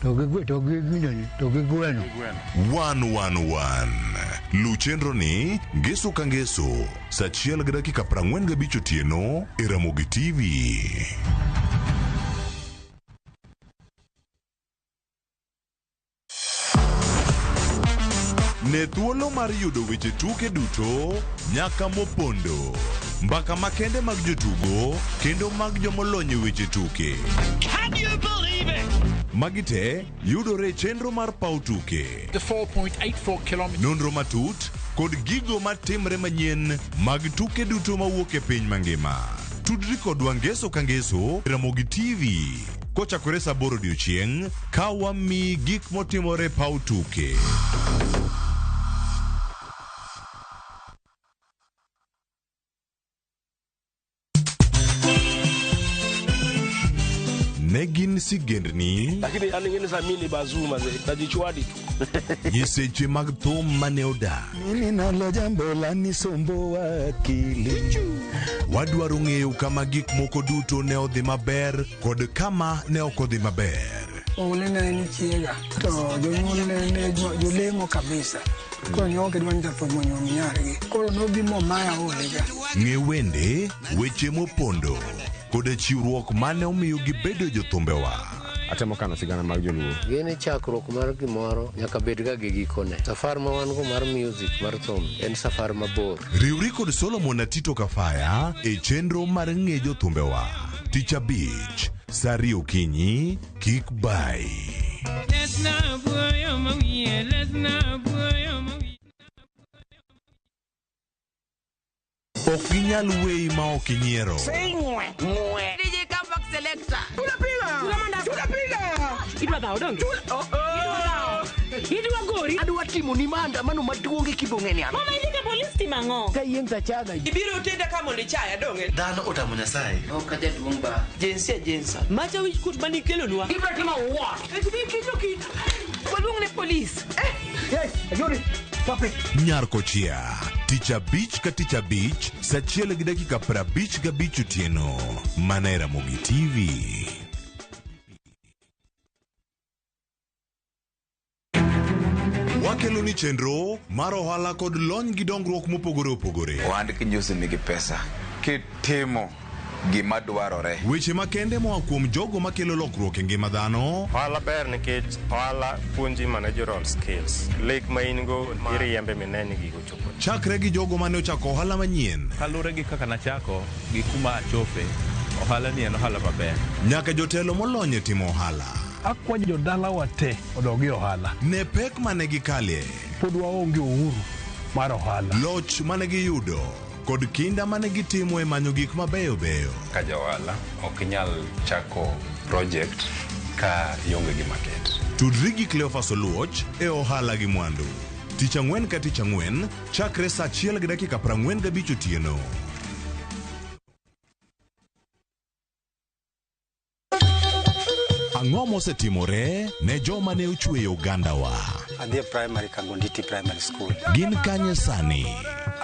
to gi to gi gineni to gi gweno. 111. Luw chenro ni ngeso ka ngeso saa 1:45 otieno e Ramogi TV. Ne thuolo mar yudo weche tuke duto nyaka mopondo. Mbaka makende mag jotugo kendo mag jomolony e weche tuke. Can you believe it? Magi te yudore e chenro mar paw tuke. The 4.84 kilometers. Nonro matut kod gigo matimre manyien mag tuke duto mawuok e piny mangima. Tudri kodwa ngeso ka ngeso Ramogi TV kochakore saa 8 odiochieng' ka wamiyi gik motimore paw tuke. Ne gin sigendni, Lakini an ing'e ni sa mini bazuu mazee, najichwadi tu. nyiseche mag thum mane odak. Mimi nalo jambo la nisumbuwa akili. Wadwaro ng'eyo kama gik moko duto ne odhi maber kod kama ne ok odhi maber. Oule ne en chiega to jonyuol ne ne jolemo kabisa. Koro ne ok gidwa ni jathum onyuom nyargi. Koro nobi momaya olega. Ng'e wende, weche mopondo, koda chiwruok mane omiyo gibedo jothumbewa. Atemo kano sigana mag joluo. Gini chakruok mar gimoro nyaka bed ga gi gikone. Safar ma wan go mar music mar thum en safar mabor. Riwri kod Solomon Atito Kafaya e chenro mar ng'e jothumbewa. Tich abich, sa ariyo okinyi, kik bai. Ok ginyal weyi ma ok inyiero. DJ Comeback Selector. Tunapiga. Tunapiga. Idwa dhawo donge? Idwa gori. Adwa timo ni maandamano maduong' e kibong'e ni an. Mama idhi ka polis timo ang'o? Kayieng' tachaga. Ibiro tenda ka mondo ichaya donge? Dhano otamo Nyasaye. Ok jaduong' ba. Jinsia jinsa. Macha wich kuot manikelonwa. Ibiro timo what? Idhi kinyo kit. Waluong ne polis. Eh. Hey, Ayori. Stop it. Nyar Kochia, tich abich ka tich abich, sa achiel gi dakika 55 otieno, mana e Ramogi TV. Wakelo ni chenro mar ohala kod lony gi dongruok mopogore opogore. Ohand kinjusi nigi pesa kitimo gima dwarore. Weche makende moa kuom jogo makelo lokruok e ngima dhano. Ohala ber nikech ohala puonji managerial skills. Lek ma in go iriembe mine ni gigo chopo. Chakre gi jogo mane ochako ohala manyien. Kaluwore gi kaka nachako gi kuma achope, ohala ni en ohala maber. Nyaka jotelo molony e timo ohala. Akwayo jodalawa te odog e ohala. Ne pek mane gikalie. Pod waonge uhuru mar ohala. Loch mane giyudo kod kinda mane gitimo e manyo gik mabeyo beyo. Ka ja ohala ok inyal chako project ka ionge gi market. Tudri gi Cleophas Oluoch e ohala gi mwandu. Tich ang'wen ka tich ang'wen chakre saa achiel gi dakika 45 otieno. Ang'o mosetimore ne joma ne ochweyo ogandawa? Adhi e primary Kangonditi Primary School. Gin kanye sani?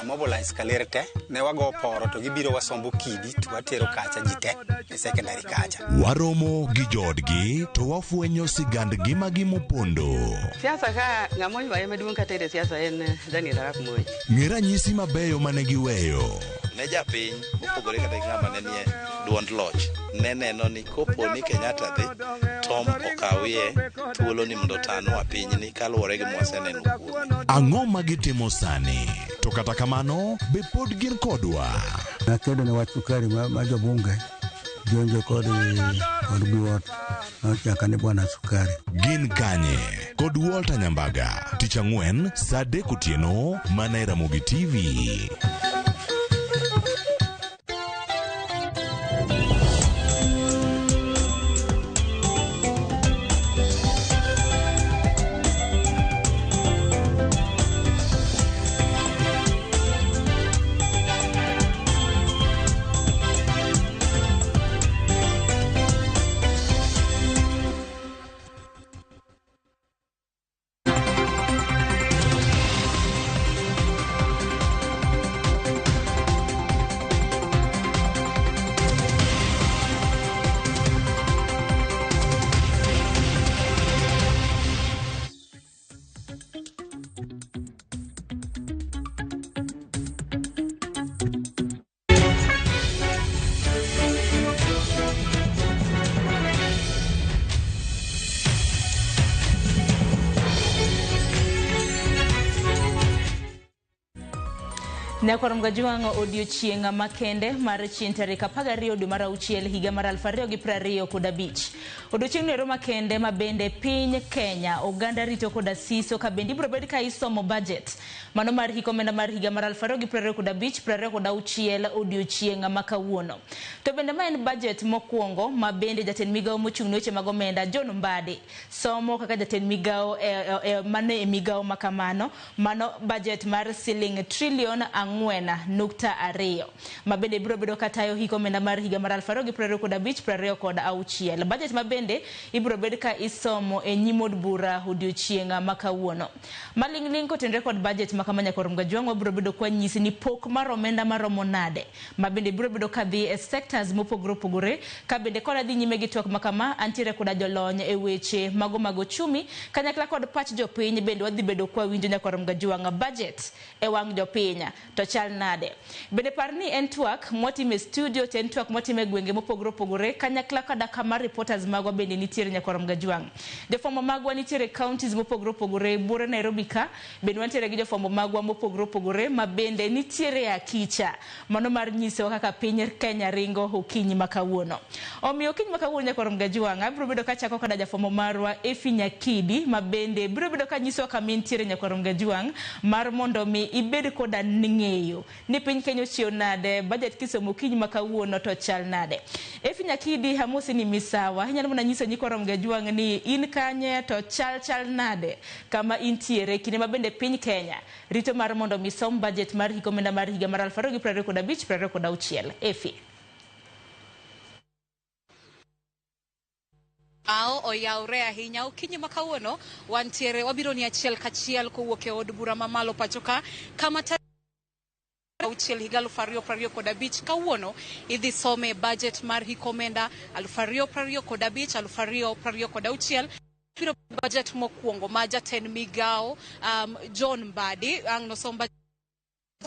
Amobilize kaler te, ne wago poro to gibiro wasombo kidi to watero kacha ji te e secondary kacha. Waromo gi joodgi to wafwenyo sigand ngimagi mopondo. Siasa ka ng'ama oywaye maduong' kata e siasa en Daniel Arap Moi. Ng'e ranyisi mabeyo mane giweyo. Ne japiny mopogore kata gi ng'ama ne nie duond loch ne neno ni kopo ni Kenyatta dhi Tom okawie thuolo ni mondo otanwa pinyni kaluwore gi mwaseneno kuome. Ang'o ma gitimo sani? To kata kamano, be pod gin kodwa? Nakedo ne wach sukari ma jobunge jonjo kod biwot nochaka ni bwana sukari. Gin kanye? Kod Walter Nyambaga. Tich ang'wen saa adek otieno mana e Ramogi TV. Nyakwar Mgajwang' odiochieng' makende mar chieng' tarik 12 dwe mar auchiel higa mar 2025. Odiochieng'no ero makende ma bende piny Kenya oganda rito koda siso ka bende ibiro bed ka isomo budget mano mar hik omenda mar higa mar 2025 26 odiochieng' ma kawuono. To bende ma en budget mokwongo ma bende jatend migawo mochung' ne weche mag omenda John Mbadi somo kaka jatend migawo mano e migawo ma kamano mano budget mar siling trilion 4.2 ma bende biro bedo katayo hik omenda mar higa mar 2025-26. Budget ma bende ibiro bed ka isomo e nyim od bura odiochieng' ma kawuono. Maling'ling' kotenore kod budget ma kama nyakwar Mgajwang' wabiro bedo kwa nyisi ni pok mar omenda maromo nade ma bende biro bedo kadhi e sectors mopogore opogore. Ka bende kod adhi nyime gi twak ma kama, antiere koda jolony e weche mago mag ochumi kanyakla kod pach jopiny bende wadhi bedo kwa winjo nyakwar Mgajwang' budget e wang' jopiny to chal nade. Bende par ni en twak mwatime e studio to en twak mwatime e gwenge mopogore opogore kanyakla koda kama reporters magwa bende nitiere nyakwar Mgajwang'. Jofwambo magwa nitiere counties mopogore opogore buore Nairobi ka bende wantiere gi jofwambo magwa mopogore opogore ma bende nitiere e akicha mano mar nyisowa kaka piny Kenya ringo okinyi ma kawuono. Omiyo okinyi ma kawuono nyakwar Mgajwang' abiro bedo kachako koda jafwambo marwa Effie Nyakidi ma bende biro bedo ka nyisowa kama intiere nyakwar Mgajwang' mar mondo mi ibed koda ng'eyo ni piny Kenya ochiew nade, budget kisomo okinyi ma kawuono to chal nade. Effie Nyakidi, amosi ni misawa, inyalo mana nyiso nyikwa Mgajwang' ni in kanye to chal nade kama intiere kinde ma bende piny Kenya rito mar mondo mi som budget mar hik omenda mar higa mar 2025-26. Effie. Ao oyawre ahinya okinyi ma kawuono wantiere wabiro ni achiel kachiel kowuok e od bura mamalo pacho ka kama 6 higa 2025 kawuono idhi some budget mar hik omenda 2025 2026. Biro budget mokwongo ma jatend migao John Mbadi ang' nosom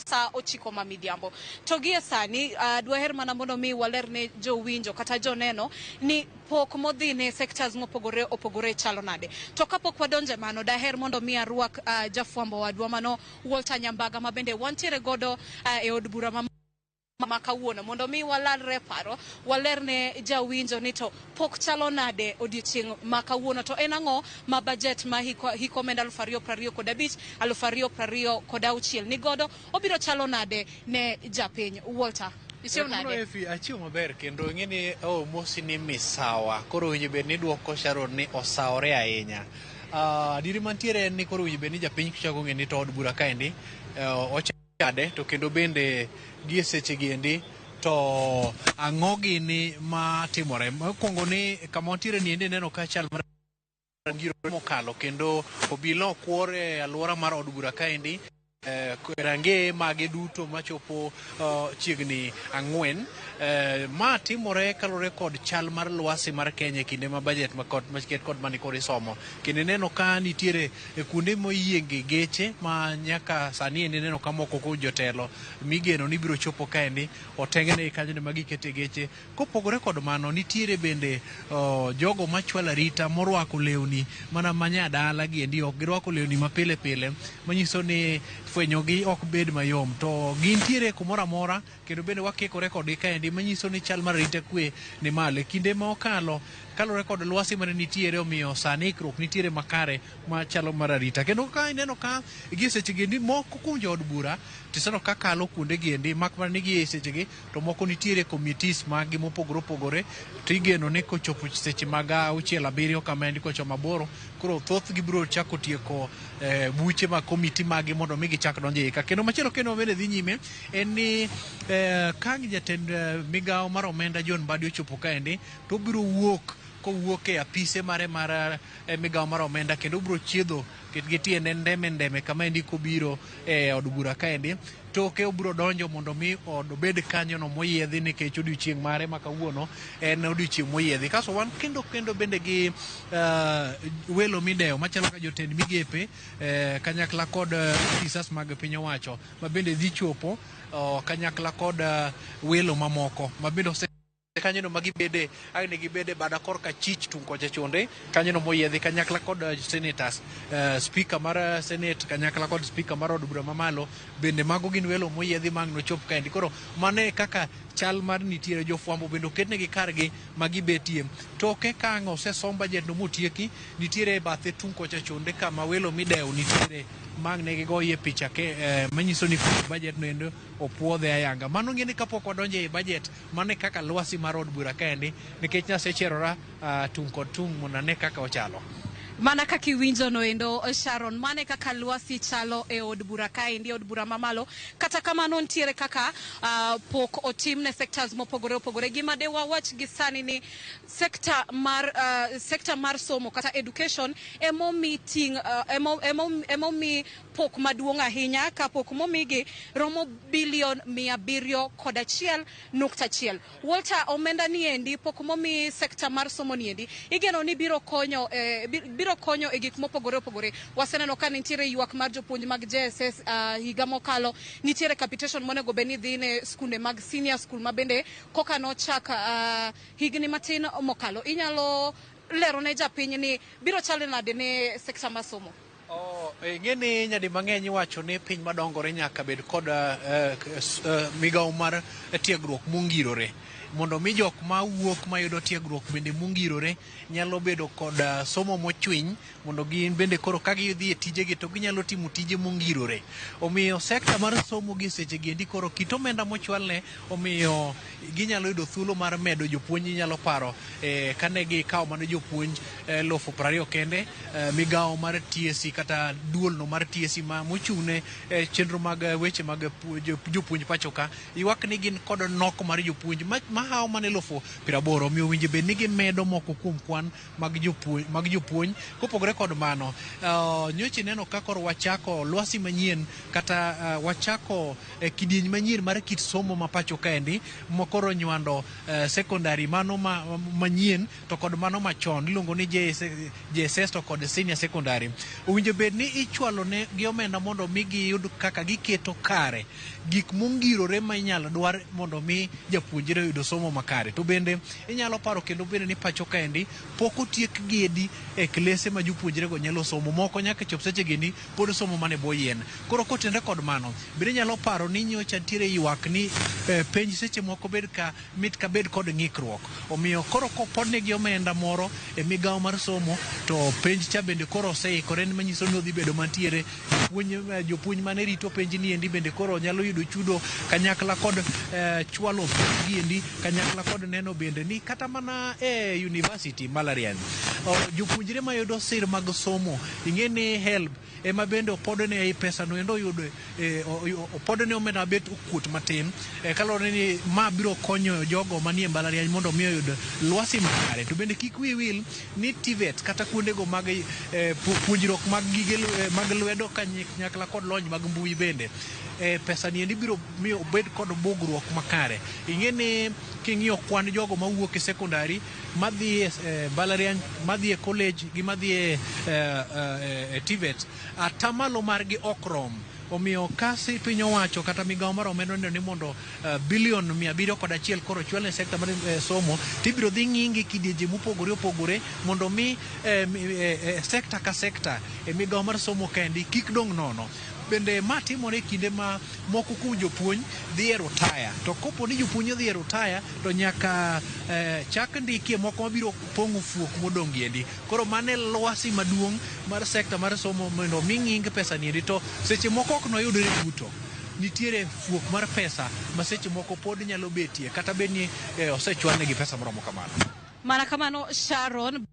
sa 9 ma midhiambo. To gie sani dwaher mana mondo mi waler ne jowinjo kata joneno ni pok modhi ne sectors mopogore opogore chalo nade. To kapok wadonje mano, daher mondo mi arwak jafwambo wadwa mano Walter Nyambaga ma bende wantiere godo e od bura ma kawuono mondo mi walalre paro, waler ne jawinjo ni to pok chalo nade odiochieng' ma kawuono, to en ang'o ma budget ma hik omenda 2025 2026 ni godo obiro chalo nade ne japiny. Walter, ichiew nade? Achiew maber kendo ing'e ni mosi ni misawa, koro winjo bed ni duoko Sharon ni osawore ahinya. Adieri mantiere en ni koro winjo bed ni japiny chako ng'e ni to od bura kaendi ochade to kendo bende gie seche giendi to ang'o gini ma timore. Mokwongo ni kama wantiere ni endi neno ka chal mar giro mokalo kendo obila okwor e alwora mar od bura kaendi rangeye mage duto machopo chiegni 4. Ma timore kaluwore kod chal mar lwasi mar Kenya e kinde ma budget maket kod mani kod isomo. Kendo ineno ka nitiere kuonde moyienge geche ma nyaka sani endi ineno ka moko kuom jotelo migeno ni biro chopo kaendi otengne kanyo ma gikete geche. Kopogore kod mano nitiere bende jogo machwalo arita morwako lewni mana manyadala giendi ok girwako lewni mapile pile manyiso ni fwenyogi ok bed mayom to gintiere kumoro amora kendo bende wakikore kodgi kaendi manyiso ni chal mar arita kwe ni malo. Kinde ma okalo kaluwore kod lwasi mane nitiere omiyo sani ikruok nitiere makare machalo mar arita. Kendo ka ineno ka gie seche giendi moko kuom jood bura tiseneno ka kalo kuonde giendi mak mana ni gie sechegi to moko nitiere committees mag gi mopogore opogore to igeno ni kochopo seche mag 6 7 kama endi kochomo 8 koro thothgi biro chako tieko buche mag komiti magi mondo mi gichak donjo e ka. Kendo machielo kendo bende dhi nyime en ni ka jatend migawo mar omenda John Mbadi ochopo kaendi to obiro wuok kowuok e apise mare mar migawo mar omenda kendo obiro chiedho gi tiende ndeme ndeme kama endi kobiro e od bura kaendi. Toke obiro donjo mondo mi obed kanyo no moyiedhi nikech odiochieng' mare ma kawuono en odiochieng' moyiedhi. Kasto wan kendo bende gi welo midewo machalo ka jotend migepe kanyakla kod ofisas mag piny owacho ma bende dhi chopo kanyakla kod welo mamoko ma bende ose kanyo no magibede ang' gibede bada korka chich tung' kocha chonde kanyo no moyiedhi kanyakla kod senators, speaker mar senate kanyakla kod speaker mar od bura mamalo bende mago gin welo moyiedhi ma ang' nochop kaendi. Koro mano e kaka chal mar nitiere. Jofwambo bende oketnegi kargi ma gibetie. Toke ka ang' osesom budget no motieki, nitiere e bathe tung' kocha chonde kama welo midewo nitiere ma ang' ne gigoyie picha manyiso ni budget no endo opuodhe ayanga. Mano ng'e ni kapok wadonjo e budget, mano e kaka lwasi mar od bura kaendi nikech nasecherora tung' kod tung' mondo ane kaka ochalo. Mana kaka iwinjo noendo Sharon, mane kaka lwasi chalo e od bura kaendi, e od bura mamalo. Kata kamano nitiere kaka pok otim ne sectors mopogore opogore. Gima de wawach gi sani ni sector mar somo kata education emomi ting' emomi pok maduong' ahinya, ka pok momigi romo bilion 701.1. Walter, omenda ni endi pok momi sector mar somo ni endi igeno ni biro konyo e gik mopogore opogore. Waseneno ka nitiere ywak mar jopuonj mag JSS higa mokalo, nitiere capitation monego bed ni dhi ne skunde mag senior school ma bende koka nochak higni matin mokalo. Inyalo lero ne japiny ni biro chalo nade ne sector mar somo? Oh, ing'e ni nyadi mang'eny iwacho ni piny madongore nyaka bed kod migawo mar tiegruok mongirore mondo mi jok mawuok mayudo tiegruok bende mongirore nyalo bedo kod somo mochwiny, mondo gin bende koro ka gidhi e tijegi to ginyalo timo tije mongirore. Omiyo sekta mar somo gi seche gi endi koro kit omenda mochwalne omiyo ginyalo yudo thuolo mar medo jopuonj. Inyalo paro kane gikawo mana jopuonj 20,000 kende, migawo mar TSC kata duolno mar TSC ma mochung'ne chenro mag weche mag jopuonj pacho ka ywak ni gin kod nok mar jopuonj mahawo mana 80,000. Omiyo owinjo bed ni gimedo moko kuom kwan mag jopuonj. Kopogore kod mano, nyocha ineno ka koro wachako lwasi manyien kata wachako kidieny manyien mar kit somo ma pacho kaendi ma koro nywando secondary mano manyien to kod mano machon iluongo ni JS, JSS to kod senior secondary. Owinjo bed ni ichwalo ne gi omenda mondo mi giyud kaka giketo kare gik mongirore ma inyalo dwar mondo mi japuonjre oyud somo makare. To bende inyalo paro kendo bende ni pacho kaendi pok otiek gedi e klese ma jopuonjrego nyalo somo, moko nyaka chop seche gendi pod somo mana e bwo yien. Koro kotenre kod mano bende inyalo paro ni nyocha nitiere ywak ni penj seche moko bed ka mit ka bed kod ng'ikruok. Omiyo koro kopodnegi omenda moro e migawo mar somo to penj cha bende koro oseikore, manyiso ni odhi bedo mantiere puonj, jopuonj mane rito penj ni endi bende koro nyalo yudo chudo kanyakla kod chwalo penj gi endi, kanyakla kod neno bende ni kata mana e university mbalariany jopuonjre mayudo sir mag somo, ing'e ni HELB ema bende opodne ei pesa no endo oyudo opodne omenda mabet okuot matin kaluwore ni ma biro konyo jogo manie mbalariany mondo mi oyud lwasi makare. To bende kik wiyi wil ni TVET kata kuondego mag puonjruok mag gige mag lwedo kanyakla kod lony mag mbui bende pesa ni endi biro miyo obed kod bugruok makare. Ing'e ni king'iyo kwan jogo mawuok e secondary madhi e mbalariany, madhi e college gi madhi e TVET, atamalo margi ok rom. Omiyo ka si piny owacho kata migawo mar omenda oneno ni mondo bilion 701 koro ochwal ne sekta mar somo, tibiro dhi ng'ingi kidienje mopogore opogore mondo mi sekta ka sekta e migawo mar somo kendi kik dong' nono. Bende ma timore e kinde ma moko kuom jopuonj dhi e rutaya, to kopo ni jopuonj odhi e rutaya to nyaka chak ndikie moko mabiro pong'o fuok modong' giendi. Koro mano e lwasi maduong' mar sekta mar somo mondo mi ng'ing pesa niendi to seche moko ok noyudre duto. Nitiere fuok mar pesa ma seche moko pod nyalo betie kata bed ni osechwalnegi pesa moromo kamano. Mana kamano, Sharon,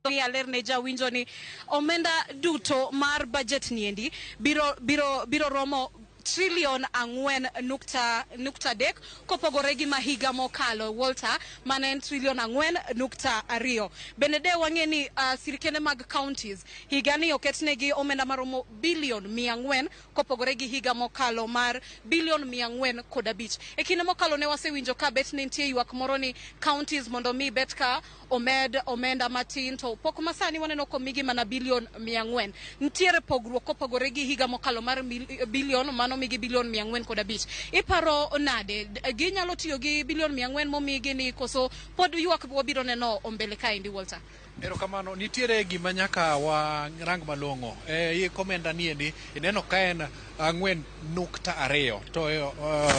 aler ne jawinjo ni omenda duto mar budget niendi biro romo trilion 4.3, kopogore gi ma higa mokalo, Walter, mane en trilion 4.2. Bende de wang'e ni sirkende mag counties higani oketnegi omenda maromo bilion 400, kopogore gi higa mokalo mar bilion 405. E kinde mokalo ne wasewinjo ka bet ne nitie ywak moro ni counties mondo mi bet ka omed omenda matin, to pok masani waneno komigi mana bilion 400. Nitiere pogruok kopogore gi higa mokalo mar bilion manomigi bilion 405. Iparo nade, ginyalo tiyo gi bilion 400 momigi ni, koso pod ywak wabiro neno mbele kaendi, Walter? Erokamano. Nitiere gima nyaka warang malong'o. Ik omenda niendi ineno ka en 4.2, to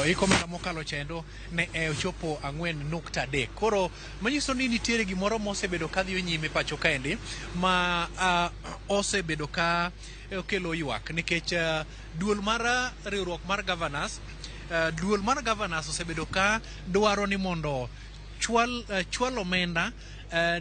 ik omenda mokalo chendo ne ochopo 4.3. Koro manyiso ni nitiere gimoro mosebedo kadhi nyime pacho kaendi ma osebedo ka okelo ywak, nikech duol mar riwruok mar governors, duol mar governors osebedo ka dwaro ni mondo chwal omenda.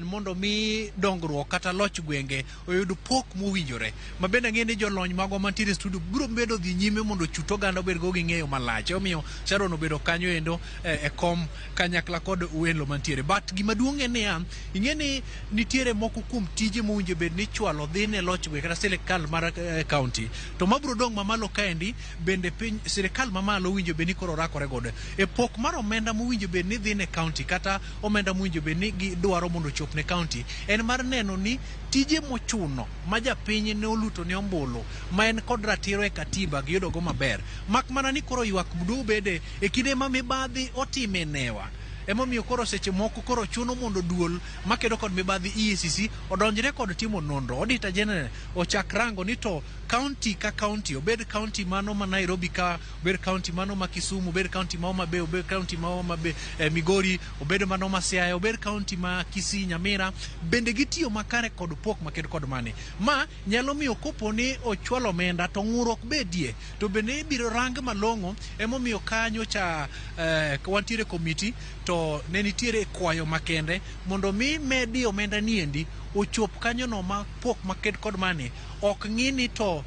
Mondo mi dongruok kata loch gwenge oyud pok mowinjore. Ma bende ang'e ni jolony magwa mantiere e studio biro bedo dhi nyime mondo ochut oganda obed go gi ng'eyo malach. Omiyo Sharon obedo kanyo endo e kom kanyakla kod welo mantiere. But gima duong' en niya, ing'e ni nitiere moko kuom tije mowinjo bed ni chwalo dhi ne loch gwenge kata sirikal mar county. To mabiro dong' mamalo kaendi bende piny sirikal mamalo owinjo bed ni koro rakore godo. E pok mar omenda mowinjo bed ni dhi ne county kata omenda mowinjo bed ni gidwaro mondo ochop ne county en mar neno ni tije mochuno ma japiny ne oluto ne ombulu ma en kod ratiro e katiba giyudogo maber. Mak mana ni koro ywak bede e kinde ma mibadhi otime newa. Emomiyo koro seche moko koro chuno mondo duol makedo kod mibadhi EACC odonjre kod timo nonro. Auditor General ochak rango ni to county ka county, obed county mano ma Nairobi ka, obed county mano ma Kisumu, obed county ma Homa Bay, obed county ma Homa Bay, Migori, obed mano ma Siaya, obed county ma Kisii, Nyamira, bende gitiyo makare kod pok maked kod mane. Ma nyalo miyo kopo ni ochwalo omenda to ng'urruok bedie, to bende ibiro rang malong'o. Emomiyo kanyo cha wantiere komiti to ne nitiere kwayo makende mondo mi medi omenda niendi ochop kanyono ma pok maked kod mane ok ng'i ni to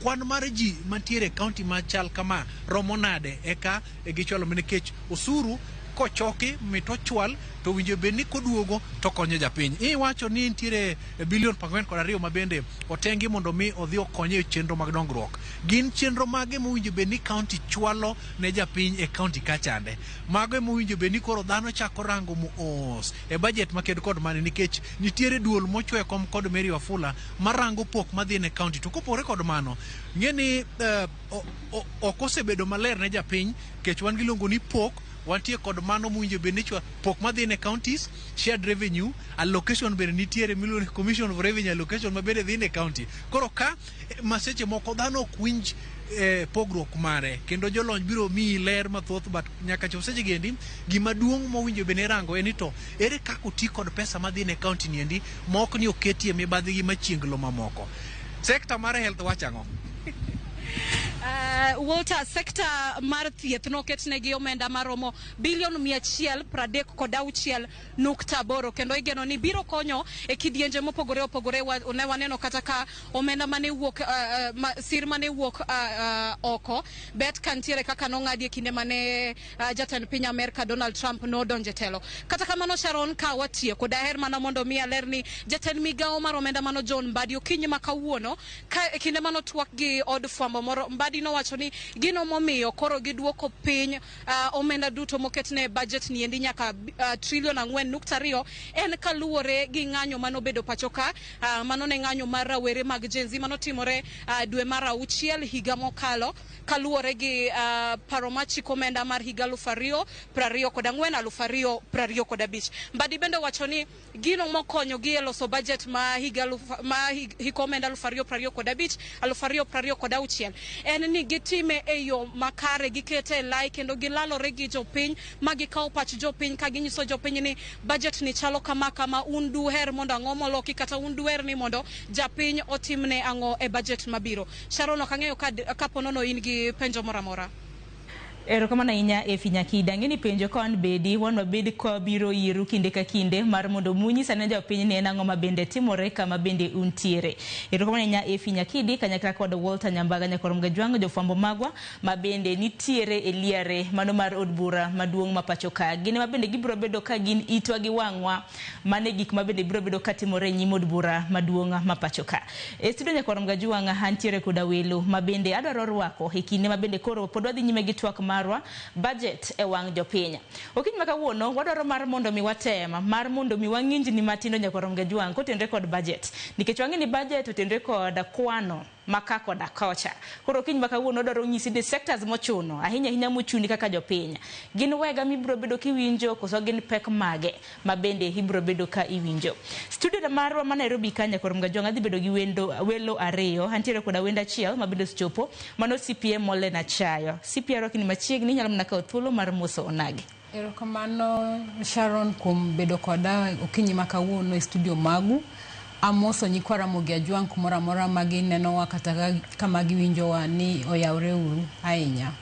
kwan mar ji mantiere e county machal kama romo nade eka gichwalo nikech osuru kochoki mit ochwal to winjo bed ni koduogo to konyo japiny. Iwacho ni nitiere bilion 42 ma bende otengi mondo mi odhi okony e chenro mag dongruok. Gin chenro mage mowinjo bed ni county chwalo ne japiny e county kachande? Mago emowinjo bed ni koro dhano chako rango mos e budget maked kod mane, nikech nitiere duol mochwe kom kod Mary Wafula marango pok madhi ne county. To kopogore kod mano, ng'e ni ok osebedo maler ne japiny nikech wan giluongo ni pok wantie kod mano mowinjo bed ni chwa pok madhi ne counties, shared revenue allocation bende nitiere miluongo ni Commission of Revenue Allocation ma bende dhi ne county. Koro ka ma seche moko dhano ok winj pogruok mare, kendo jolony biro miyi ler mathoth. But nyaka chop seche gi endi, gima duong' mowinjo bed ni irango en ni to ere kaka oti kod pesa madhi ne county ni endi ma ok ni oketie mibadhi gi machienglo mamoko. Sekta mar health wacho ang'o? Walter, sekta mar thieth noketnegi omenda maromo bilion 136.8, kendo igeno ni biro konyo e kidienje mopogore opogore. Ne waneno kata ka omenda mane wuok sir mane wuok oko bet ka ntiere kaka nong'adi e kinde mane jatend piny Amerka Donald Trump nodonjo e telo. Kata kamano, Sharon, ka watieko, daher mana mondo mi aler ni jatend migawo mar omenda mano John Mbadi okinyi ma kawuono ka e kinde manotwak gi od fwambo moro, Mbadi nowacho ni gino momiyo koro giduoko piny omenda duto moketne budget ni endi nyaka trilion 4.2 en kaluwore gi ng'anyo manobedo pacho ka. Mano ne ng'anyo mar rawere mag Gen Z manotimore dwe mar auchiel higa mokalo, kaluwore gi paro machiko omenda mar higa 2024 2025. Mbadi bende owacho ni gino mokonyogi e loso budget ma higa ma hik omenda 2025 2026 en ni gitime e yo makare, gikete e lai kendo gilalore gi jopiny ma gikawo pach jopiny ka ginyiso jopiny ni budget ni chalo kama kama, un duher mondo ang'o moloki, kata un duher ni mondo japiny otimne ang'o e budget mabiro. Sharon, ok ang'eyo kapo nono in gi penjo moro amora. Erokamano ahinya, Efi Nyakida. Ang'e ni penjo ka wan bedi, wan wabed ka wabiro iru kinde ka kinde mar mondo munyis ane jopiny ni en ang'o ma bende timore kama bende untiere. Erokamano ahinya, Efi Nyakidi, kanyakla kod Walter Nyambaga Nyakor Mgajwang', jofwambo magwa ma bende nitiere e liare mano mar od bura maduong' ma pacho ka. Gin ema bende gibiro bedo ka gin itwa gi wang'wa mane gik ma bende biro bedo katimore e nyim od bura maduong' ma pacho ka. E studio Nyakwar Mgajwang' antiere koda welo ma bende adwaro rwako e kinde ma bende koro pod wadhi nyime gi twak marwa budget e wang' jopiny. Okinyi ma kawuono wadwaro mar mondo mi watem mar mondo mi wang'injni matindo Nyakwar Mgajwang' kotenre kod budget. Nikech wang'e ni budget otenre kod kwano maka koda kocha. Koro okinyi ma kawuono wadwaro nyisi ni sectors mochuno ahinya ahinya mochuni kaka jopiny. Gin wega mibiro bedo kiwinjo koso gin pek mage ma bende ibiro bedo ka iwinjo. Studio marwa ma Nairobi ka Nyakwar Mgajwang' adhi bedo gi wendo welo ariyo. Antiere koda wendo achiel ma bende osechopo mano CPA Mollen Achayo. CPA rwakni machiegni, inyalo mana kawo thuolo mar moso onagi. Erokamano Sharon kuom bedo koda okinyi ma kawuono e studio magu. Amoso nyikwa Ramogi Ajwang' kumoro amora ma ginenowa kata kama giwinjowa ni oyawre uru ahinya.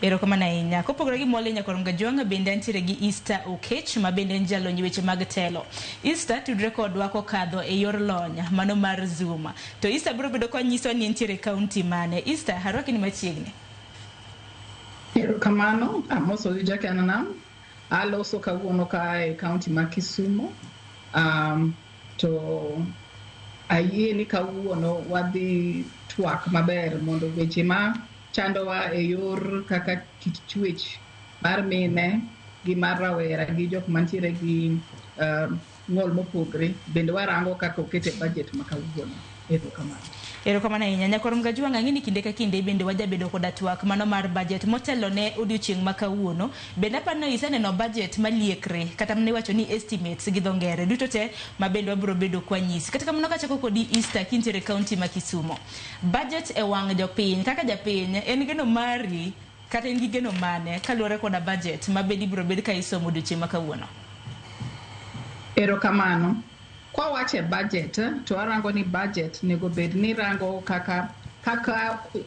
Erokamano ahinya. Kopogore gi Molly Nyakwar Mgajwang', bende antiere gi Easter Okech, ma bende en jalony weche mag telo. Easter tudre kodwa kokadho e yor lony, mano mar Zoom. To Easter biro bedo konyisowa ni entiere e kaunti mane. Easter, arwaki ni machiegni. Erokamano, amoso gi Jakanam. Aloso kawuono ka e kaunti ma Kisumu. To ayie ni kawuono wadhi twak maber mondo weche ma chandowa e yor kaka kit chwech mar mine gi mar rawera gi jok mantiere gi ng'ol mopogre bende warango kaka oket e budget ma kawuono. Erokamano. Erokamano ahinya. Nyakwar Mgajwang', ang'e ni kinde ka kinde bende wajabedo koda twak mano mar budget motelo ne odiochieng' ma kawuono. Bende aparo ni iseneno budget maliekre kata mana iwacho ni estimates gi dho ngere duto te ma bende wabiro bedo kwanyisi. Kata kamano kachako kodi Easter kintiere e kaunti ma Kisumo. Budget e wang' jopiny kaka japiny en geno mari kata in gi geno mane kaluwore koda budget ma bende ibiro bed ka isomo odiochieng' ma kawuono? Erokamano. Kwa wache budget to arango ni budget nego bed ni rango kaka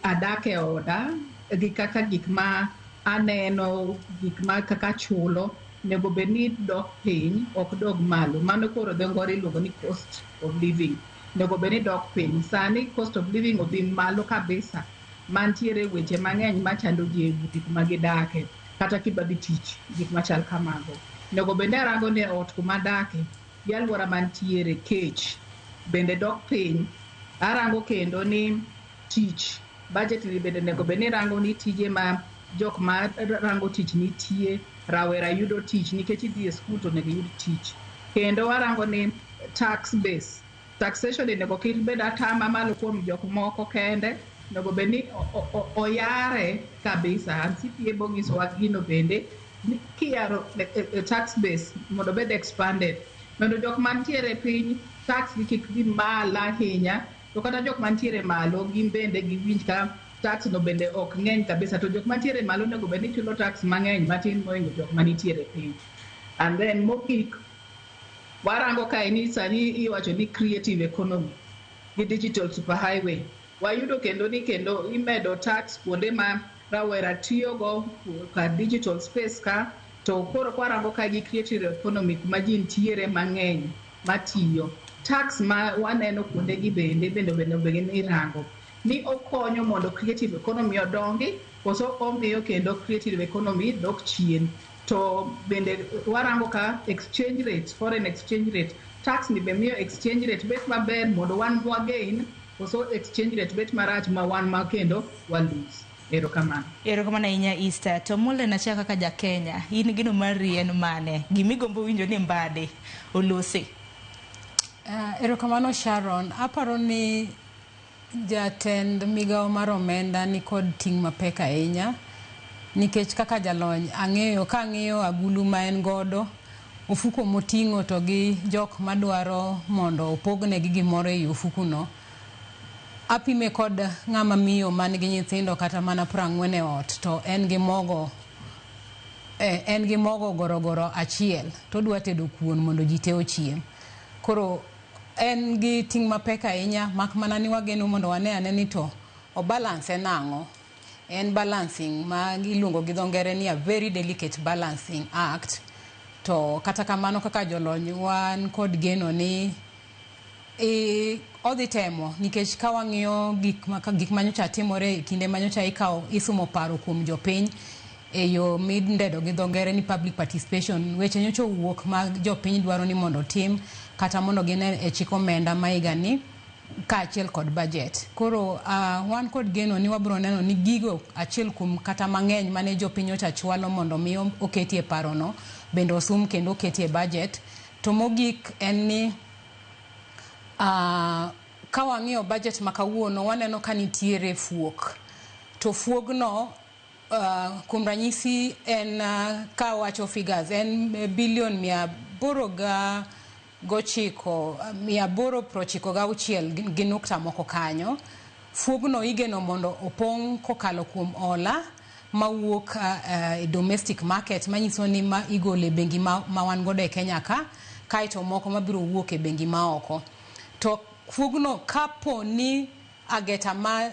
adak e oda gi kaka gik ma aneno, gik ma kaka chulo nego bed ni dok piny ok dog malo. Mano koro dho ngere iluongo ni cost of living. Nego bed ni dok piny. Sani cost of living odhi malo kabisa. Mantiere weche mang'eny machando ji e udi kuma gidake kata kibadhi tich gik machal kamago. Nego bende arango ni ot kuma adake gi alwora mantiere kech bende dok piny. Arango kendo ni tich budget ni bende onego bed ni rango ni tije ma jok ma rango tich nitie, rawera yudo tich nikech idhi e skul to onego iyud tich. Kendo warango ni tax base, taxation onego kik bed atama malo kuom jok moko kende, onego bed ni oyare kabisa. And CPA bonyisowa gino bende kiyaro tax base mondo obed expanded mondo jok mantiere piny tax gi kik dhi malo ahinya, to kata jok mantiere malo gin bende giwinj ka tax no bende ok ng'eny kabisa, to jok mantiere malo onego bed ni chulo tax mang'eny matin mohingo jok manitiere piny. And then mogik warango kae ni sani iwacho ni creative economy gi digital superhighway. Wayudo kendo ni kendo imedo tax kuonde ma rawera tiyogo ka digital space ka, to koro kwarango ka gi creative economy kuma ji nitiere mang'eny matiyo. Tax ma waneno kuonde gi bende bende irango ni okonyo mondo creative economy odongi koso omiyo kendo creative economy dok chien. To bende warango ka exchange rate, foreign exchange rate, tax ni be miyo exchange rate bet maber mondo wan wagain koso exchange rate bet marach ma wan ma kendo wa lose. Erokamano. Erokamano ahinya Easter. To Mollen achiel kaka ja Kenya, in geno mari en mane? Gimigombo winjo ni Mbadi olosi? Erokamano Sharon. Aparo ni jatend migawo mar omenda nikod ting' mapek ahinya nikech kaka jalony ang'eyo ka ang'iyo agulu ma en godo, ofuko moting'o to gi jok madwaro mondo opognegi gimoro ei ofukuno, apime kod ng'ama miyo man gi nyithindo kata mana 40 e ot to en gi mogo en gi mogo gorogoro achiel to odwa tedo kuon mondo ji te ochiem. Koro en gi ting' mapek ahinya mak mana ni wageno mondo wane ane ni to obalance nang'o. En balancing ma iluongo gi dho ngere ni a very delicate balancing act. To kata kamano kaka jolony wan kod geno ni odhi temo nikech ka wang'iyo gik manyocha timore e kinde manyocha ikawo isumo paro kuom jopiny e yo mindedo gi dho ngere ni public participation, weche nyocha owuok ma jopiny dwaro ni mondo otim kata mondo gine e chik omenda ma higani kaachiel kod budget. Koro wan kod geno ni wabiro neno ni gigo achiel kuom kata mang'eny mane jopiny nyocha chwalo mondo mi oketie parono bende osum kendo oketie budget. To mogik en ni ka wang'iyo budget ma kawuono waneno ka nitiere fuok. To fuogno kuom ranyisi en ka wacho figures en bilion 809 896 gi nukta moko kanyo. Fuogno igeno mondo opong' kokalo kuom hola mawuok e domestic market manyiso ni ma igolo e bengi ma wan godo e Kenya ka, kaeto moko mabiro wuok e bengi ma oko. To fuogno kapo ni ageta ma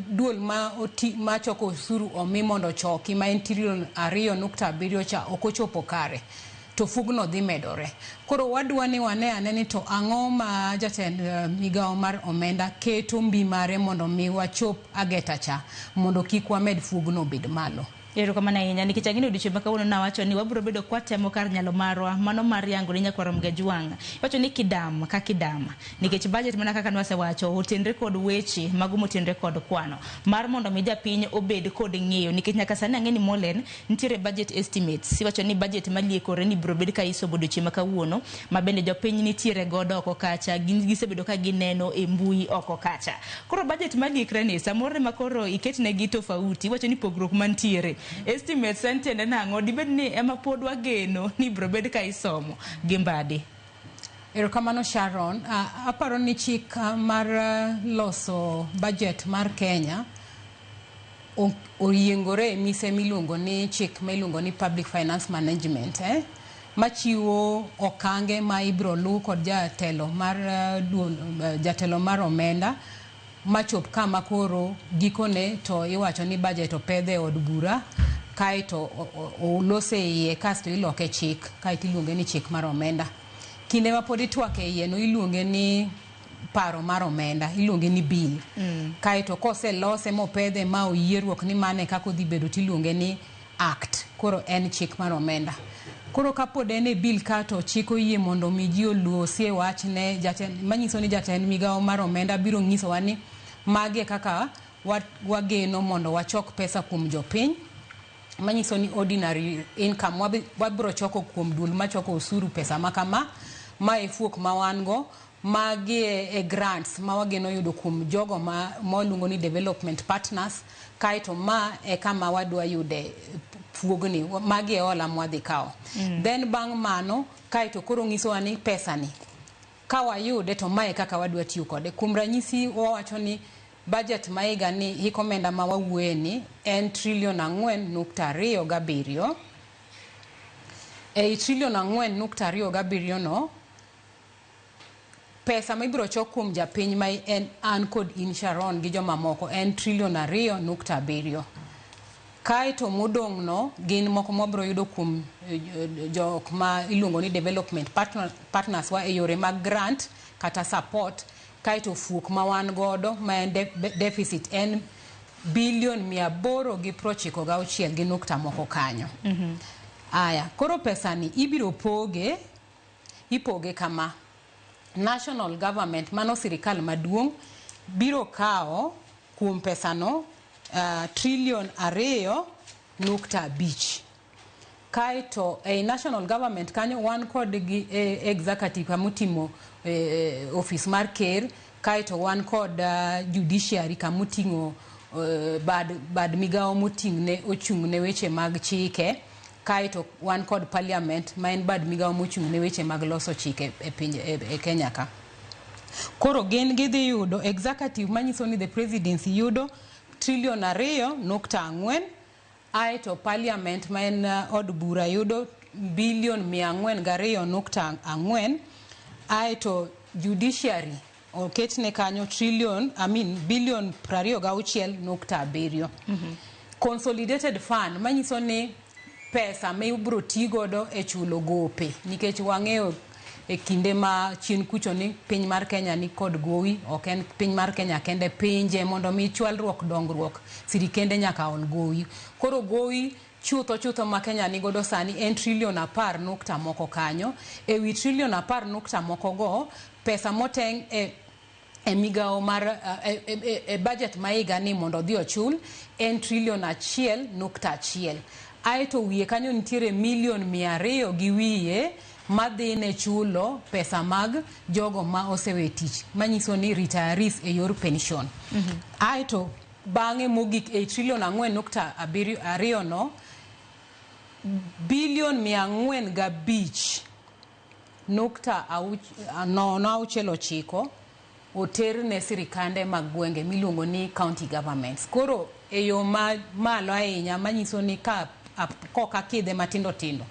duol ma oti, ma choko osuru omi mondo ochoki ma en trilion 2.7 cha ok ochopo kare, to fugno dhi medore. Koro wadwa ni wane ane ni to ang'o ma jatend migawo mar omenda keto mbi mare mondo mi wachop ageta cha mondo kik wamed fugno bed malo. Erokamano ahinya nikech ang'e ni odiochieng' ma kawuono nawacho ni wabiro bedo kwatemo kar nyalo marwa mano mar yango ne nyakwar Mgajwang'. Iwacho ni kidam ka kidam nikech budget mana kaka nwasewacho otenre kod weche mago motenre kod kwano mar mondo mi japiny obed kod ng'eyo nikech nyaka sani ang'e ni Molen nitiere budget estimates. Iwacho ni budget maliekore ni biro bed ka isomo odiochieng' ma kawuono ma bende jopiny nitiere godo oko kacha, gin gisebedo ka gineno e mbui oko kacha. Koro budget maliekre ni samoro ema koro iketnegi tofauti, iwacho ni pogruok mantiere estimates en tiende nang'o? Dibed ni ema pod wageno ni biro bed ka isomo gi mbadi. Erokamano Sharon. Aparo ni chik mar loso budget mar Kenya oyiengore e mise miluongo ni chik miluongo ni Public Finance Management, machiwo okange ma ibiro luw kod jatelo mar duol, jatelo mar omenda machop kama koro gikone to iwacho ni budget opedhe e od bura kaeto olose iye kasto iloke chik kaeto iluonge ni chik mar omenda. Kinde ma pod itwak e iye no iluonge ni paro mar omenda, iluonge ni bill. Kaeto koselose mopedhe ma oyieruok ni mane kaka odhi bedo tiluonge ni act. Koro en chik mar omenda. Koro kapod en e bill ka to chik oyie mondo mi ji olosie wachne jatend, manyiso ni jatend migawo mar omenda biro nyisowa ni magi e kaka wageno mondo wachok pesa kuom jopiny, manyiso ni ordinary income wabiro choko kuom duol machoko osuru pesa ma kama, ma e fuok ma wan go, magi e grants ma wageno yudo kuom jogo ma waluongo ni development partners, kaeto ma e kama wadwa yude fuogni, magi e hola mwadhi kawo. Then bang' mano kaeto koro nyisowa ni pesa ni ka wayude to mae kaka wadwa tiyo kode. Kuom ranyisi wawacho ni budget ma higa ni hik omenda ma wawuoye ni en trilion 4.27. Ei trilion 4.27 no, pesa ma ibiro chok kuom japiny ma en an kod in Sharon gi jomamoko en trilion 2.7. Kaeto modong' no gin moko mwabiro yudo kuom jok ma iluongo ni development partners wa e yore mag grant kata support. Kaeto fuok ma wan godo ma en deficit en bilion 896 gi nukta moko kanyo. Aya, koro pesa ni ibiro poge, ipoge kama. National government, mano sirikal maduong', biro kawo kuom pesano trilion 2.5. Kaeto ei national government kanyo wan kod gi executive kamotimo office mar ker, kaeto wan kod judiciary kamoting'o bad migawo moting'ne ochung' ne weche mag chike, kaeto wan kod parliament ma en bad migawo mochung' ne weche mag loso chike e piny e Kenya ka. Koro gin gidhi yudo executive manyiso ni the presidency yudo trilion 2.4, aeto parliament ma en od bura yudo bilion 402.4, aeto judiciary oketne kanyo trillion, I mean bilion 26.7. Consolidated fund manyiso ni pesa ma ibiro ti godo e chulo gope, nikech wang'eyo e kinde ma chien kucho ni piny mar Kenya ni kod gowi, ok en piny mar Kenya kende, pinje mondo mi chwalruok dongruok sirikende nyaka ol gowi. Koro gowi chutho chutho ma Kenya ni godo sani en trilion 10 nukta moko kanyo. E wi trilion 10 nukta moko go, pesa moteng e migawo mar e budget ma higa ni mondo odhi ochul en trilion 1.1. Aeto wiye kanyo nitiere milion 200 gi wiye madhi ne chulo pesa mag jogo ma osewe tich, manyiso ni retirees e yor pension. Aeto bang'e mogik e trilion 4.2 no, bilion 405.069 oter ne sirikande mag gwenge miluongo ni county governments. Koro e yo ma malo ahinya manyiso ni ka Kok akidhe matindo tindo.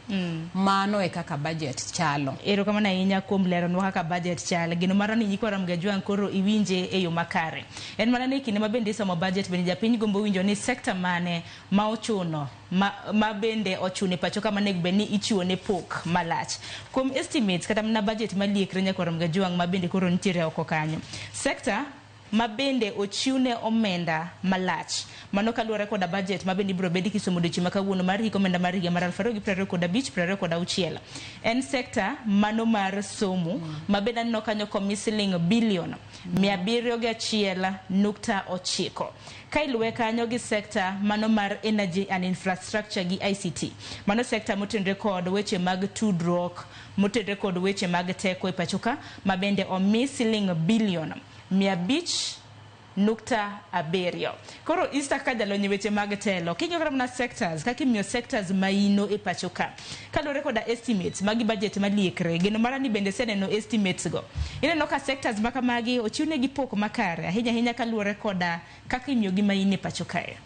Mano e kaka budget chalo. Erokamano ahinya kuom leronwa kaka budget chal. Geno mara ni nyikwa Ramogi Ajwang' koro iwinje e yo makare. En mana ni kinde ma bende isomo budget bende japiny gombo winjo ni sekta mane ma ochuno ma bende ochuno e pacho ka manego bed ni ichiwo ne pok malach. Kuom estimates kata mana budget maliekre nyakwa Ramogi Ajwang' ma bende koro nitiere oko kanyo. Sekta ma bende ochiwne omenda malach mano kaluwore koda budget ma bende ibiro bedi kisomo odiochieng' ma kawuono mar hik omenda mar higa mar 2025-2026 en sekta mano mar somo ma bende aneno kanyo komi siling bilion 701.9 ka iluwe kanyo gi sekta mano mar energy and infrastructure gi ICT mano sekta motenore kod weche mag tudruok motenore kod weche mag teko e pacho ka ma bende omi siling bilion 500.7. Koro Easter kaka jalony e weche mag telo, king'iyo kata mana sectors, kaka imiyo sectors maino e pacho ka, kaluwore koda estimates magi budget maliekre, geno mara ni bende iseneno estimates go. Ineno ka sectors ma kamagi ochiwnegi pok makare, ahinya ahinya kaluwore koda kaka imiyogi maino e pacho kae.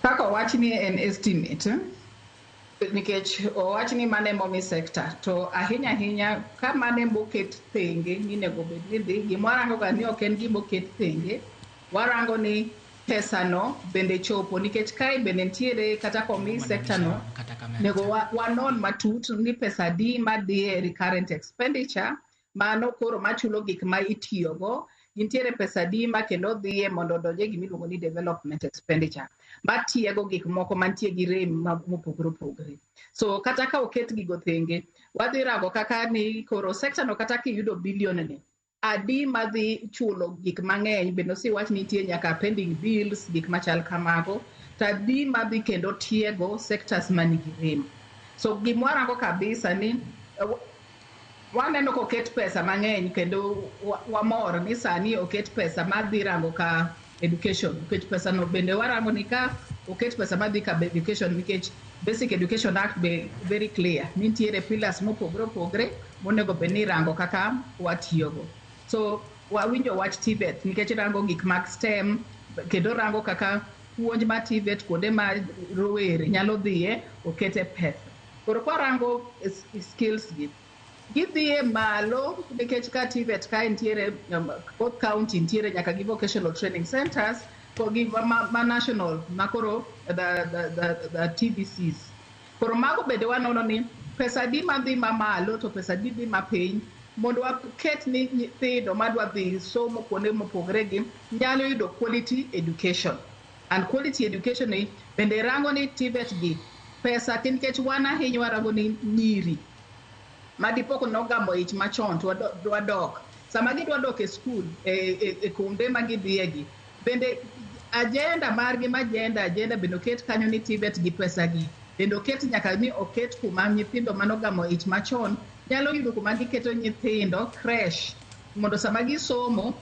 Kaka owach ni en estimate, nikech owach ni mano emomi sector to ahinya ahinya ka mano emoket thenge ni onego bed ni dhi gima warango ga ni ok en gima oket thenge warango ni pesano bende chopo nikech kae bende nitiere kata komi sector no nego wanon matut ni pesa adi madhi e recurrent expenditure mano koro machulo gik ma itiyogo nitiere pesa adi ma kendo dhiye mondo odonje gima iluongo ni development expenditure matiego gik moko mantie gi rem mopogore opogore. So kata ka oket gigo thenge, wadhi rango kaka ni koro sector no kata kiyudo bilion ni, adi madhi chulo gik mang'eny bende osewach ni nitie nyaka pending bills gik machal kamago, to adi madhi kendo tiego sectors manigi rem. So gimwarango kabisa ni waneno koket pesa mang'eny kendo wamor ni sani oket pesa madhi rango ka education nikech pesa no bende warango ni ka oket pesa madhi ka education nikech Basic Education Act be very clear ni nitiere pillars mopogore opogore monego bed ni irango kaka watiyogo. So wawinjo wach TVET nikech rango gik mag STEM kendo rango kaka puonj mar TVET kuonde ma rowere nyalo dhiye okete pesa. Koro kwarango skills gi gidhiye malo nikech ka TVET kae nitiere both county nitiere nyaka gi vocational training centers to gi ma national makoro the TVCs. Koro mago bende wanono ni pesa adi madhi mamalo to pesa adi dhi mapiny mondo waket ni nyithindo madwa dhi somo kuonde mopogore gi nyalo yudo quality education. And quality education ni bende rango ni TVET gi pesa nikech wan ahinya warango ni nyiri madipo nogamo ich machon to dwa dok. Sama gidwa dok e skul e kuonde ma gidhiye gi bende agenda margi ma gender agenda bende oket kanyo ni TVET gi pesa gi bende oket nyaka ni oket kuma nyithindo manogamo ich machon nyalo yudo kuma giketo nyithindo creche mondo sama gisomo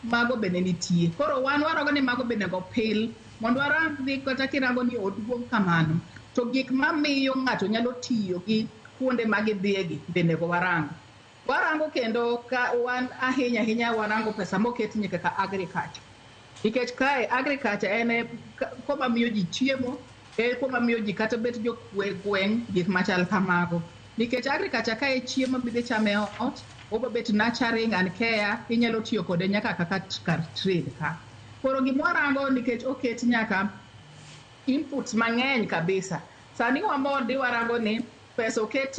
mago bende nitie. Koro wan warango ni mago bende go pil mondo warang ni kata kirango ni oduong' kamano to gik mamiyo ng'ato nyalo tiyo gi kuonde ma gidhiye gi bende go warango. Warango kendo ka wan ahinya ahinya warango pesa moket nyaka ka agriculture. Nikech kae agriculture en koma miyo ji chiemo, en koma miyo ji kata bet jo gweng' gik machal kamago. Nikech agriculture kae chiemo midhi chame ot, obo bet nurturing and care, inyalo tiyo kode nyaka kaka kar trade ka. Koro gimwarango nikech oket nyaka inputs mang'eny kabisa. Sani wamor di warango ni pesa oket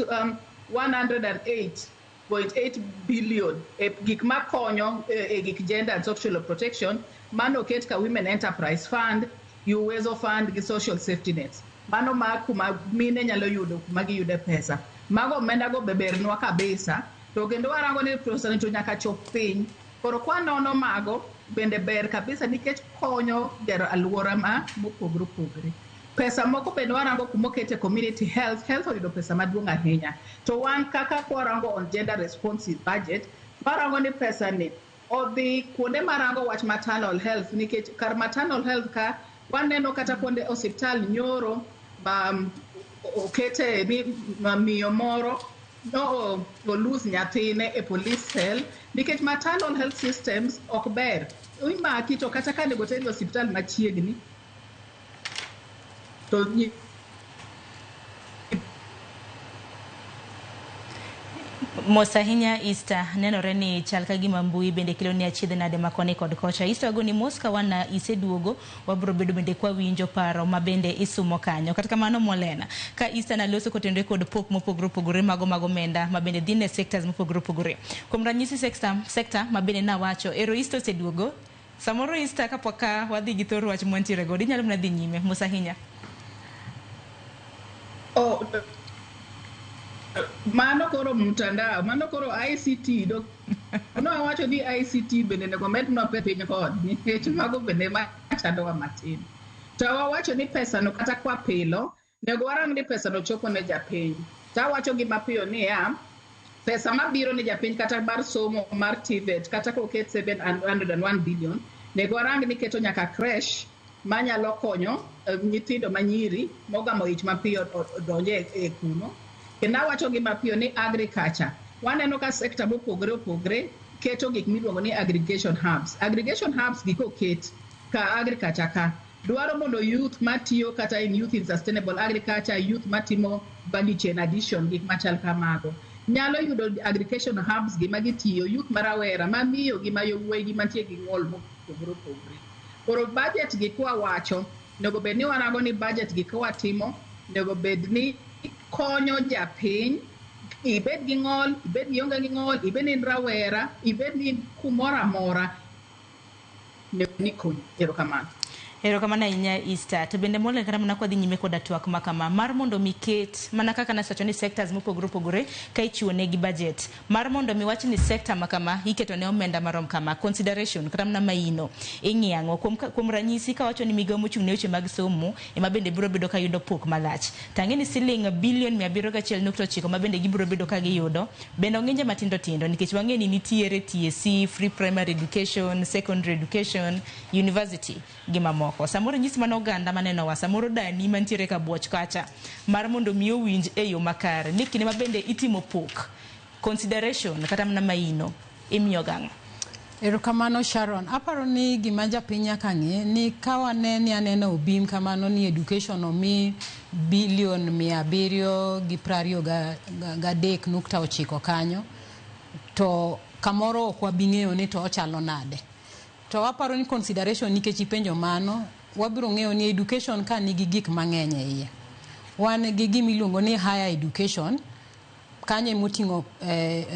108.8 billion e gik makonyo e gik gender and social protection mano oket ka Women Enterprise Fund, Uwezo Fund gi social safety nets. Mano ma kuma mine nyalo yudo kuma giyude pesa. Mago omenda go be bernwa kabisa to kendo warango ni pesa ni to nyaka chop piny. Koro kwanono mago bende ber kabisa nikech konyo gero alwora ma mopogore opogore. Pesa moko bende warango kumokete community health, health oyudo pesa maduong' ahinya. To wan kaka kwarango on gender responsive budget, warango ni pesa ni odhi kuonde marango wach maternal health nikech kar maternal health ka waneno kata kuonde osiptal nyoro okete ni miyo moro no olose nyathine e police cell nikech maternal health systems ok ber. Imaki to kata ka onego teri e osiptal machiegni To Mos ahinya Easter, nenore ni chal ka gima mbui bende kelo ni achiedh nade ma koni kod kocha. Easter wagoni mos ka wan iseduogo, wabro bedo bende kwa winjo paro ma bende isumo kanyo. Kata kamano Molena, ka Easter naloso kotenore kod pok mopogore opogore mago mag omenda ma bende dhi ne sectors mopogore opogore. Kuom ranyisi sector ma bende nawacho, ero Easter oseduogo. Samoro Easter kapok ka wadhi gi thor wach mwantiere godo, inyalo mana dhi nyime. Mos ahinya. Oh, mano koro mtandao, mano koro ICT do. No awacho ni ICT bende onego mednwa piny kod nikech mago bende machandowa matin. To wawacho ni pesa no kata kwa pilo, onego warang ni pesa no chopo ne japiny. To awacho gi mapiyo niya, pesa mabiro ne japiny kata mar somo mar TVET kata koket 701 billion, onego warang ni keto nyaka creche manyalo konyo nyithindo manyiri mogamo ich mapiyo odonje e kuno. Kendo awacho gi mapiyo ni agriculture, waneno ka sector mopogore opogore keto gik miluongo ni aggregation hubs. Aggregation hubs gi koket ka agriculture ka dwaro mondo youth matiyo kata in youth in sustainable agriculture, youth matimo value chain addition, gik machal kamago nyalo yudo aggregation hubs gi magitiyo, youth marawera mamiyo gi mayowuoyi gi mantie gi ng'ol mopogore opogore. Koro budget gi kwa wacho, onego bed ni warango ni budget gi kwatimo, onego bed ni konyo japiny, ibed gi ng'ol, ibed ni ionge gi ng'ol, ibed ni in rawera, ibed ni kumoro amora, ni konyi. Erokamano. Erokamano ahinya Easter. To bende Mollen kata mana kwadhi nyime koda twak ma kama, mar mondo mi ket mana kaka nasewacho ni sectors mopogore opogore ka ichiwo negi budget, mar mondo mi wach ni sector ma kama iketo ne omenda marom kama, consideration kata mana maino ing'iyo ang'o? Kuom ranyisi kawacho ni migawo mochung' ne weche mag somo ema bende biro bedo ka yudo pok malach, to ang'e ni siling bilion 701.9 ma bende gibiro bedo ka giyudo bende ong'inje matindo tindo, nikech wang'e ni nitiere TSC, free primary education, secondary education, university gi mamoko. Samoro nyis mana oganda manenowa, samoro dani mantiere ka buoch kacha, mar mondo mi owinj e yo makare ni kinde ma bende itimo pok, consideration kata mana maino imiyo gang'o? Erokamano Sharon. Aparo ni gima japiny nyaka ng'e ni ka wane ni aneno obim kamano ni education omi bilion 723.9 kanyo, to kamoro ok wabi ng'eyo ni to ochalo nade. To aparo ni consideration nikech ipenjo mano, wabiro ng'eyo ni education ka nigi gik mang'eny e iye. Wan gi gima iluongo ni higher education, kanyo emoting'o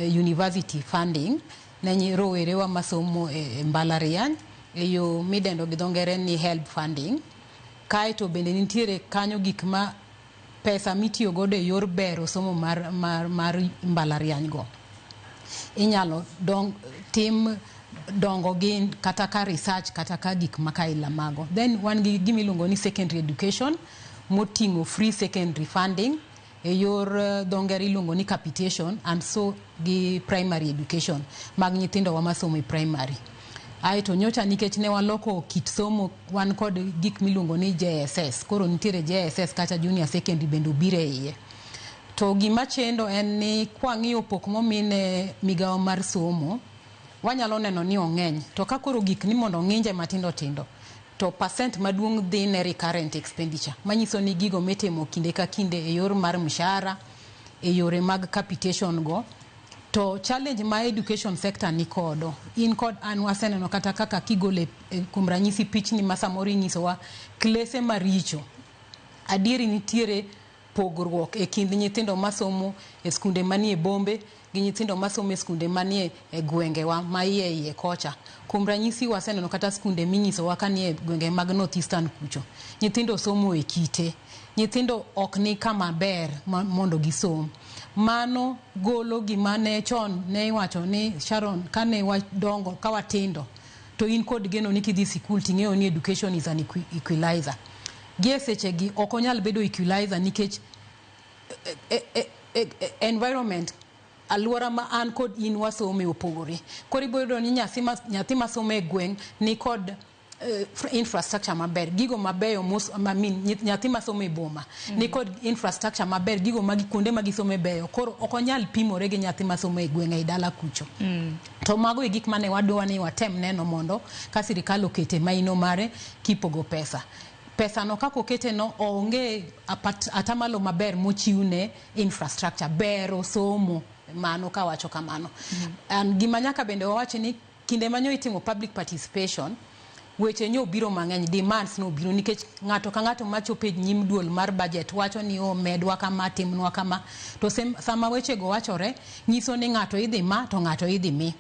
university funding ne rowerewa masomo e mbalariany e yo midendo gi dho ngere ni HELB funding. Kaeto bende nitiere kanyo gik ma pesa mitiyo godo e yor bero somo mar mbalariany go. Inyalo tim dongo gi kata ka research kata ka gik makaila mago. Then wan gi gima iluongo ni secondary education moting'o free secondary funding e yor dho ngere iluongo ni capitation, and so gi primary education mag nyithindo wa masomo e primary. Aeto nyocha nikech ne waloko kit somo, wan kod gik miluongo ni JSS. Koro nitiere JSS kata junior secondary bende obiro e iye. To gima chendo en ni kwang'iyo pok momine migawo mar somo, wanyalo neno ni ong'eny. To ka koro gik ni mondo ong'inje matindo tindo, to percent maduong' dhi ne recurrent expenditure, manyiso ni gigo mitimo kinde ka kinde e yor mar mshahara, e yore mag capitation go. To challenge ma education sector ni kodo, in kod an waseneno kata kaka kigole kuom ranyisi pichni ma samoro inyisowa klese maricho. Adieri nitiere pogruok e kind nyithindo masomo e skunde manie bombe gi nyithindo masomo e skunde manie e gwengewa ma iye iye kocha. Kuom ranyisi waseneno kata skunde minyisowa ka nie gwenge mag North Eastern kucho. Nyithindo somo e kite. Nyithindo ok ni kama ber mondo gisom. Mano golo gima ne chon ne iwacho ni Sharon kane wadongo ka watindo to in kod geno ni kidhi sikul ting'eyo ni education is an equalizer. Gie sechegi ok onyal bedo equalizer nikech environment, alwora ma an kod in wasome opogore. Koro ibiro yudo ni nyathi masomo e gweng' ni kod infrastructure maber, gigo mabeyo nyathi masomo e boma ni kod infrastructure maber, gigo magi kuonde ma gisome beyo. Koro ok onyal pimore gi nyathi masomo e gweng' ei dala kucho. To mago e gik mane wadwa ni watem neno mondo ka sirikal okete maino mare kipogo pesa. Pesa no kaka okete no onge atamalo maber mochiwne infrastructure bero somo mano kawacho kamano. And gima nyaka bende wawachi ni kinde manyo itimo public participation, weche nyo biro mang'eny, demands nobiro nikech ng'ato ka ng'ato machopo e nyim duol mar budget wacho ni omedwa kama, timnwa kama. To sama wechego wachore, nyiso ni ng'ato idhi ma to ng'ato idhi mi.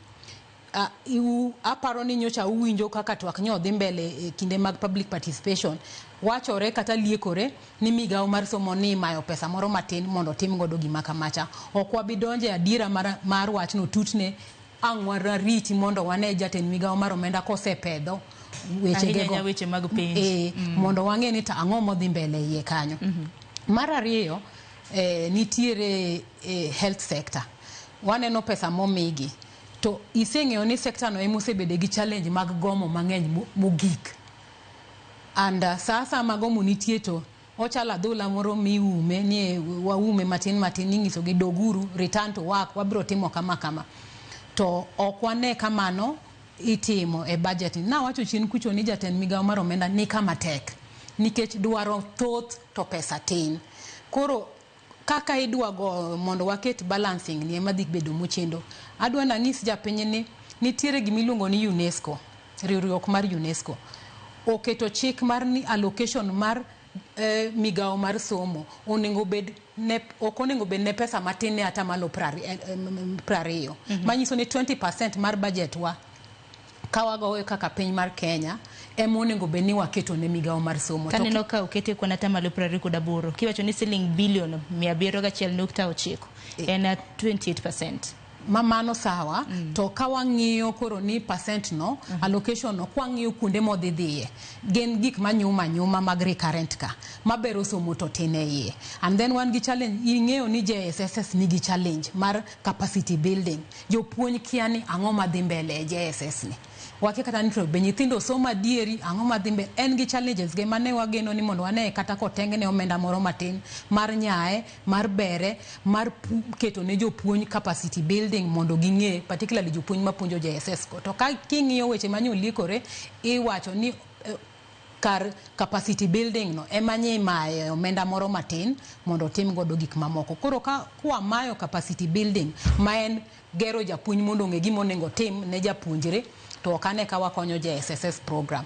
Aparo ni nyocha uwinjo kaka twak nyo dhi mbele e kinde mag public participation. Wachore kata liekore ni migawo mar somo ni imayo pesa moro matin mondo otim godo gima kamacha. Ok wabi donje adiera mar wachno tutne ang' wariti mondo wane jatend migawo mar omenda kosepedho weche Ahinya gego. ahinya weche mag penj. Mondo wang'e ni to ang'o modhi mbele iye kanyo. Mar ariyo, nitiere health sector. Waneno pesa momigi. To iseng'eyo ni sector no ema osebedo gi challenge mag gomo mang'eny mogik. And sa asaya ma gomo nitie to ochalo adhola moro miume ni waume matin matin ing'iso gi doguru, return to work, wabiro timo kama kama. To ok wane kamano itimo e budget ni. Nawacho chien kucho ni jatend migawo mar omenda ni kama tek nikech dwaro thoth to pesa tin. Koro kaka idwa go mondo waket balancing ni ema dhi bedo mochendo. Adwa nang'is japiny ni nitiere gimiluongo ni UNESCO, riwruok mar UNESCO oketo chik mar ni allocation mar migawo mar somo onego bed ne, ok onego bed ne pesa matin ne atamalo 20. Manyiso ni 20% mar budget wa ka wagoyo kaka piny mar Kenya ema onego bed ni waketo ne migawo mar somo. To Taneno ka okete kwan atamalo 28, kiwacho ni siling bilion 701.9 en 28%. Ma mano sawa. To ka wang'iyo koro ni percent no, allocation no, kwang'iyo kuonde modhi dhiye gin gik manyuma nyuma mag recurrent ka mabero somo to tin e iye. And then wan gi challenge, ing'eyo ni JSSS nigi challenge mar capacity building. Jopuonj kia ni ang'o madhi mbele e JSS ni, wakia kata ni to be nyithindo somo adieri, ang'o madhi mbele. En gi challenges ge mane wageno ni mondo wane kata kotengne omenda moro matin mar nyae mar bere mar keto ne jopuonj capacity building mondo ging'e, particularly jopuonj mapuonjo JSS go. To ka king'iyo weche manyoliekore, iwacho ni kar capacity building no ema nyimaye omenda moro matin mondo otim godo gik mamoko. Koro ka kwamayo capacity building ma en gero japuonj mondo ong'e gima onego otim ne japuonjre, to ok ane ka wakonyo JSSS program.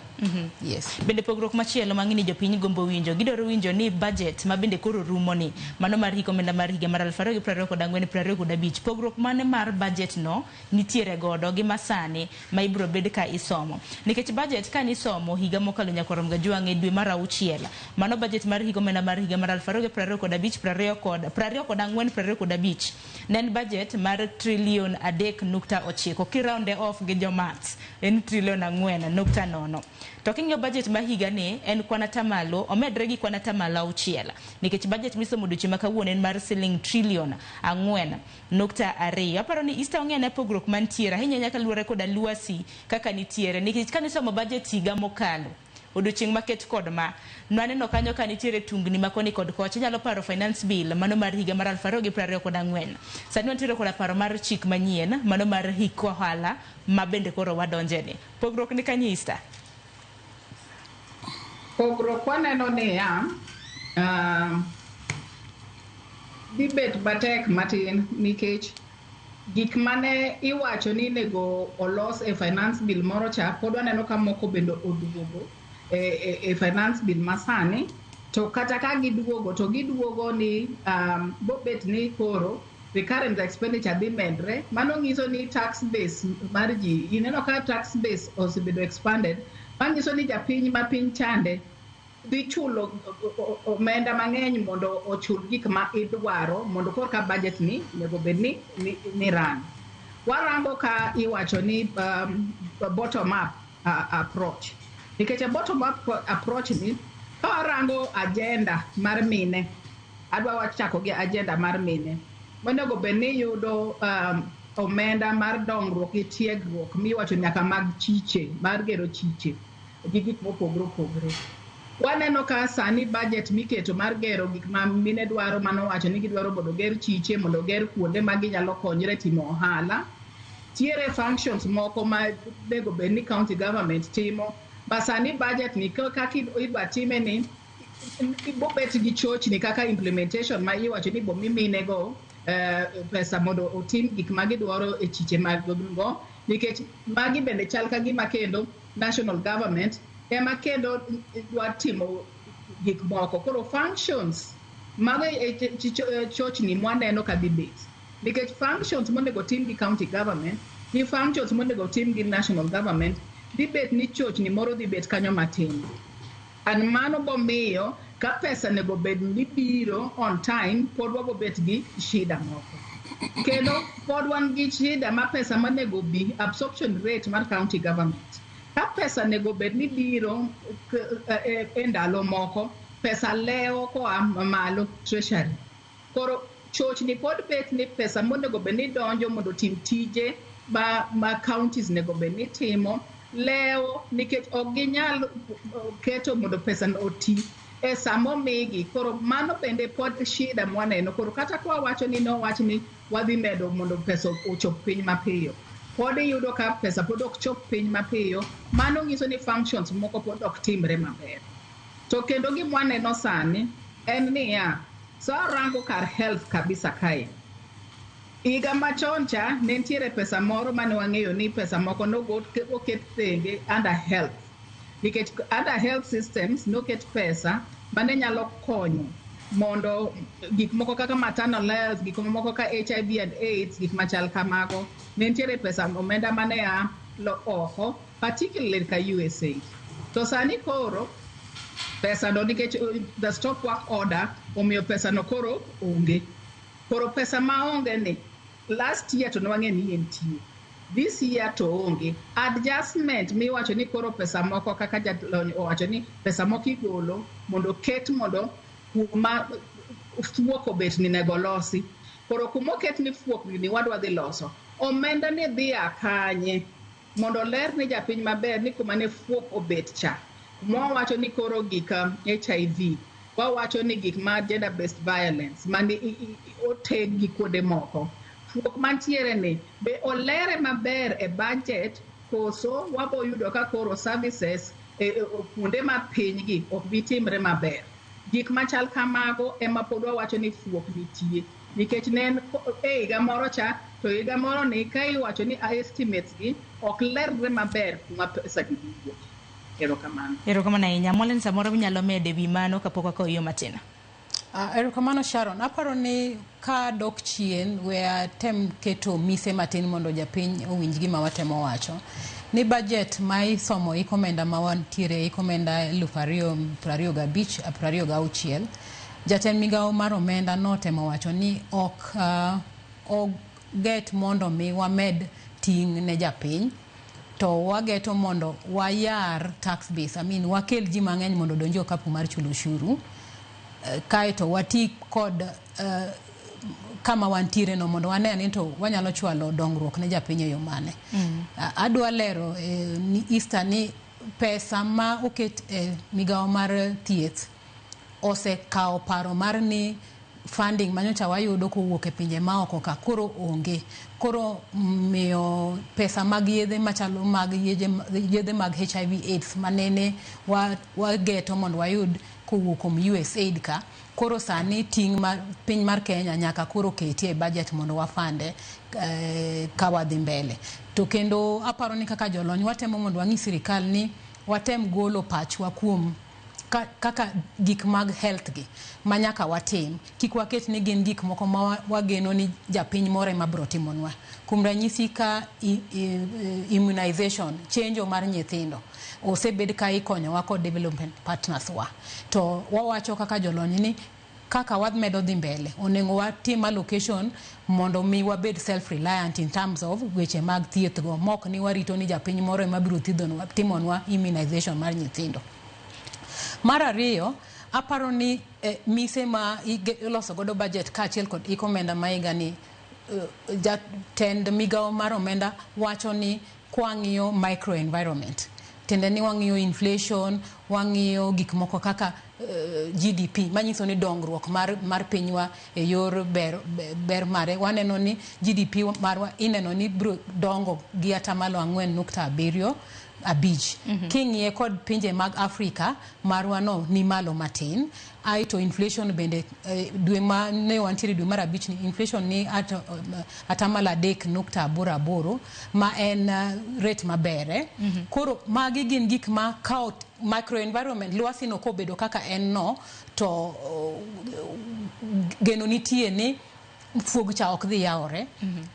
Yes. Bende pogruok machielo ma ng'ini jopiny gombo winjo, gidwaro winjo ni budget ma bende koro rumo ni mano mar hik omenda mar higa mar 2024 25, pogruok mane mar budget no nitiere godo gi masani ma ibiro bed ka isomo? Nikech budget ka nisomo higa mokalo nyakwarom gajwang' e dwe mar auchiel, mano budget mar hik omenda mar higa mar 2025 24 25, ne en budget mar trilion 3.9, kirounde off gi jo maths en trilion 4.0. To king'iyo budget ma higa ni en kwan atamalo omedre gi kwan atamalo 6, nikech budget misomo odiochieng' ma kawuono en mar siling trilion 4.2. Aparo ni Easter ong'e ane pogruok mantiere ahinya nyaka luwore koda lwasi kaka nitiere, nikech kanisomo budget higa mokalo odiochieng' maket kod ma nwaneno kanyo ka nitiere tungni ma koni kod kocha. Inyalo paro finance bill mano mar higa mar 2024. Sani wantiere koda paro mar chik manyien mano mar hik ohala ma bende koro wadonje ni. Pogruok ni kanye, Easter? Pogruok waneno niya, dhi bet matek matin nikech gik mane iwacho ni nego olos e finance bill moro cha pod waneno ka moko bende oduogo e finance bill masani. To kata ka giduogo to giduogo ni bobet ni koro recurrent expenditure dhi medre. Mano nyiso ni tax base mar ji, ineno ka tax base osebedo expanded, manyiso ni japiny ma piny chande dhi chulo omenda mang'eny mondo ochul gik ma idwaro mondo korka budget ni onego bed ni run. Warango ka iwacho ni bottom up approach, nikech a bottom up approach ni ka warango agenda mar mine, adwa wach chako gi agenda mar mine monego bed ni yudo omenda mar dongruok gi tiegruok miwacho nyaka mag chiche mar gero chiche gi gik mopogore opogore. Waneno ka sani budget miketo mar gero gik ma mine dwaro, mano wacho ni gidwaro mondo oger chiche, mondo oger kuonde ma ginyalo konyre timo ohala. Tiere functions moko ma onego bed ni county government timo. Ba sani budget ni kaka idwa time ni ibobet gi chochni kaka implementation ma iwacho ni bomiminego pesa mondo otim gik ma gidwaro e chiche mag go, nikech magi bende chal ka gima kendo national government ema kendo dwa timo gik moko. Koro functions mago e chochni mwaneno ka dhi bet, nikech functions monego tim gi county government gi functions monego tim gi national government dhi bet ni chochni moro dhi bet kanyo matin. And mano bomiyo ka pesa nego bed ni biro on time, pod wabobet gi shida moko. Kendo pod wan gi shida ma pesa monego bi, absorption rate mar county government. Ka pesa nego bed ni biro e ndalo moko, pesa lewo koa malo treasury. Koro chochni pod bet ni pesa monego bed ni donjo mondo otim tije ma counties nego bed ni timo lewo, nikech ok ginyal keto mondo pesa oti e sama omigi. Koro mano bende pod shida mwaneno. Koro kata kwa wacho ni nowach ni wadhi medo mondo pesa ochop piny mapiyo, pod iyudo ka pesa pod ok chop piny mapiyo. Mano nyiso ni functions moko pod ok timre maber. To kendo gima waneno sani en niya, sa rango kar health kabisa kae, higa machon cha ne nitiere pesa moro mane wang'eyo ni pesa moko noket thenge under health, nikech under health systems noket pesa mane nyalo konyo mondo gik moko kaka maternal health, gik moko kaka HIV and AIDS, gik machal kamago, ne nitiere pesa omenda mane a oko, particularly ka USA. To sani koro pesa no, nikech the stop work order omiyo pesa no koro onge. Koro pesa maonge ni last year to nwang'e ni entie, this year to onge. Adjustment miwacho ni koro pesa moko kaka jalony owacho ni pesa moko igolo mondo ket mondo kuma fuok obet ni nego losi. Koro kuma oket ni fuok ni wadwa dhi loso, omenda ni dhi a kanye mondo ler ni japiny maber ni kuma ne fuok obet cha. Kuma wawacho ni koro gik HIV, wawacho ni gik ma gender based violence mane oteg gi kuonde moko, fuok mantiere ni be olere maber e budget, koso wabo yudo ka koro services kuonde ma piny gi ok bi timre maber. Gik machal kamago ema pod wawacho ni fuok nitie, nikech ne en e higa moro cha to higa moro ni ka iwacho ni estimates gi ok lerre maber kuma pesa gi dhi wuoke. Erokamano. Erokamano ahinya. Mollen, samoro inyalo medo ewi mano kapok wakawo yo matin. Erokamano Sharon. Aparo ni ka dok chien, we atem keto mise matin mondo japiny owinj gima watemo wacho. Ni budget ma isomo ik omenda ma wantiere ik omenda 2025 26, jatend migawo mar omenda notemo wacho ni ok oget mondo mi wamed ting' ne japiny, to wageto mondo wayar tax base. I mean, wakel ji mang'eny mondo odonj e okapu mar chulo ushuru, kaeto wati kod kama wantiere no mondo wane ni to wanyalo chwalo dongruok ne japiny e yo mane. Adwa lero ni Easter ni pesa ma oket e migawo mar thieth osekawo paro mar ni funding manyocha wayudo kowuok e pinje maoko ka koro onge. Koro miyo pesa mag yedhe machalo mag yedhe mag HIV AIDS manene wageto mondo wayud kowuok kuom USAID ka, koro sani ting' mar piny mar Kenya nyaka koro ketie e budget mondo wafande ka wadhi mbele. To kendo aparo ni kaka jolony watemo mondo wang'i sirikal ni watem golo pachwa kuom kaka gik mag health gi manyaka watim, kik waket ni gin gik moko ma wageno ni japiny moro ema biro timonwa. Kuom ranyisi ka immunization, chenjo mar nyithindo osebed ka ikonyowa kod development partners wa, to wawacho kaka jolony ni kaka wamedo dhi mbele onego watim allocation mondo mi wabed self reliant in terms of weche mag thieth go, mok ni warito ni japiny moro ema biro timonwa immunization mar nyithindo. Mar ariyo, aparo ni mise ma iloso godo budget kaachiel kod ik omenda ma higa ni, jatend migawo mar omenda wacho ni kwang'iyo micro environment, tiende ni wang'iyo inflation, wang'iyo gik moko kaka GDP, manyiso ni dongruok mar pinywa e yor ber mare. Waneno ni GDP marwa ineno ni biro dongo gi 4.7% 5. King'iye kod pinje mag Afrika, marwa no ni malo matin. Aeto inflation bende, dwe ma ne wantiere, dwe mar 5 ni, inflation ni at 3.88%, ma en rate maber. Koro magi gin gik ma kao microenvironment lwasi no kobedo kaka en no, to geno nitie ni fuog cha ok dhi yawore.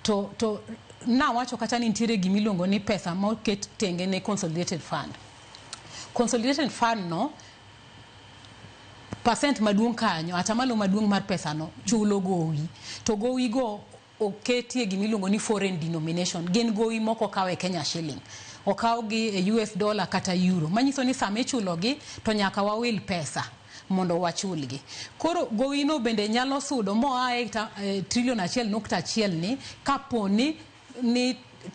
To nawacho kata ni nitiere gimiluongo ni pesa moket tenge ne consolidated fund. Consolidated fund no, percent maduong' kanyo, atamalo maduong' mar pesa no chulo gowi, to gowi go oketie gimiluongo ni foreign denomination. Gin gowi moko okaw e Kenya shilling, okaw gi e US dollar kata euro, manyiso ni sama ichulogi to nyaka wawil pesa mondo wachulgi. Koro gowino bende nyalo sudo moa e trilion 1.1 ni kapo ni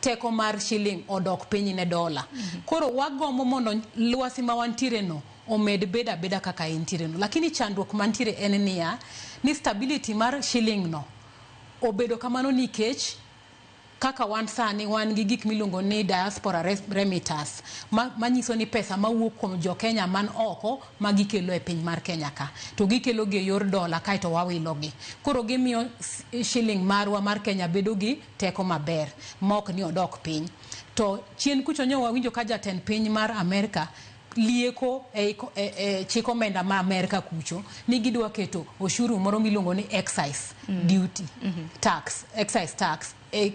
teko mar shilling odok piny ne dola. Koro wagombo mondo lwasi ma wantiere no omed bedo abeda kaka entiere no, lakini chandruok mantiere en niya, ni stability mar shilling no obedo kamano nikech kaka wan sani wan gi gik miluongo ni diaspora remittance, manyiso ni pesa mawuok kuom jo Kenya man oko ma gikelo e piny mar Kenya ka, to gikelo gi e yor dola, kaeto wawilo gi. Koro gimiyo shilling marwa mar Kenya bedo gi teko maber ma ok ni odok piny. To chien kucho nyo wawinjo ka jatend piny mar Amerka lieko e chik omenda ma Amerka kucho ni gidwa keto oshuru moro miluongo ni excise duty tax, excise tax e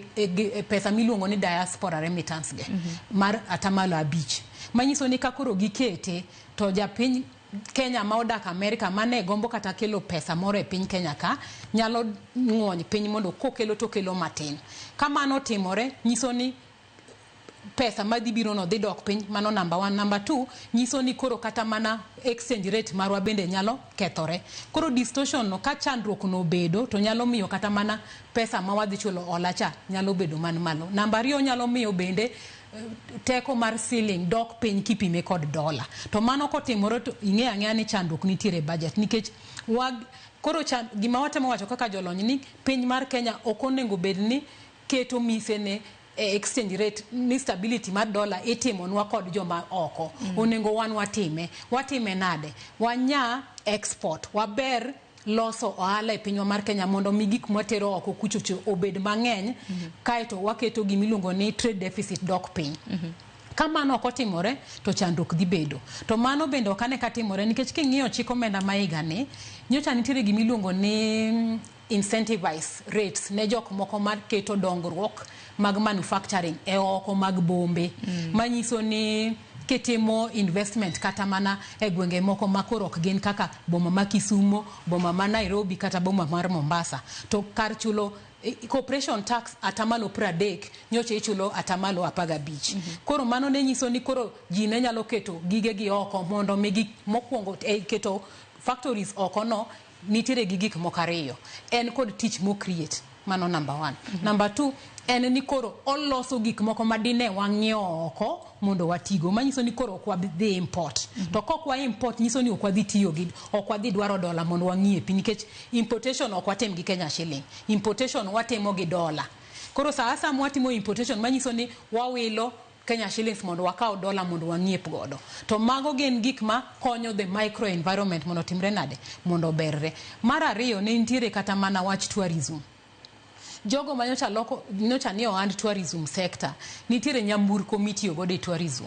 pesa miluongo ni diaspora remittance ge mar 5%, manyiso ni ka koro gikete to japiny Kenya ma odak Amerka mane gombo kata kelo pesa moro e piny Kenya ka nyalo ng'wony piny mondo kokelo to kelo matin. Kamano timore nyiso ni pesa madhi biro no dhi dok piny. Mano number one. Number two, nyiso ni koro kata mana exchange rate marwa bende nyalo kethore. Koro distortion no, ka chandruok no obedo, to nyalo miyo kata mana pesa ma wadhi chulo hola cha nyalo bedo man malo. Namba 2, nyalo miyo bende teko mar shilling dok piny kipime kod dola. To mano kotimore to ing'eyo ang'eya ni chandruok nitiere e budget, nikech koro gima watemo wacho kaka jolony ni piny mar Kenya ok onego bed ni keto mise ne e exchange rate ni stability mar dola itimonwa kod joma oko. Onego wan watime. Watime nade? Wanya export, waber loso ohala e pinywa mar Kenya mondo mi gik mwatero oko kuchocho obed mang'eny, kaeto waketo gimiluongo ni trade deficit dok piny. Ka mano ok otimore to chandruok dhi bedo. To mano bende ok ane ka timore, nikech king'iyo chik omenda ma higa ni, nyocha nitiere gimiluongo ni incentivize rates ne jok moko mar keto dongruok mag manufacturing e oko mag bombe, manyiso ni kitimo investment kata mana e gwenge moko ma koro ok gin kaka boma ma Kisumo, boma ma Nairobi kata boma mar Mombasa, to kar chulo corporation tax 30%, nyocha ichulo 15%. Koro mano ne nyiso ni koro ji ne nyalo keto gigegi oko mondo mi gi mokwongo keto factories oko no nitiere gi gik moko ariyo. En kod tich mo create, mano number one. Number two, en ni koro oloso gik moko ma dine wang'iewo oko mondo watigo, manyiso ni koro ok wadhi import. To kok wa import nyiso ni ok wadhi tiyo gi, ok wadhi dwaro dola mondo wang'iepi, nikech importation ok watim gi Kenya shilling, importation watimo gi dola. Koro sa asaya mwatimo importation manyiso ni wawilo Kenya shillings mondo wakaw dola mondo wang'iep godo. To mago gin gik ma konyo the micro environment mondo timre nade, mondo oberre. Mar ariyo, ne nitiere kata mana wach tourism. Jogo ma nyocha loko nyocha ni ohand tourism sector, nitiere nyamburko mitiyo godo e tourism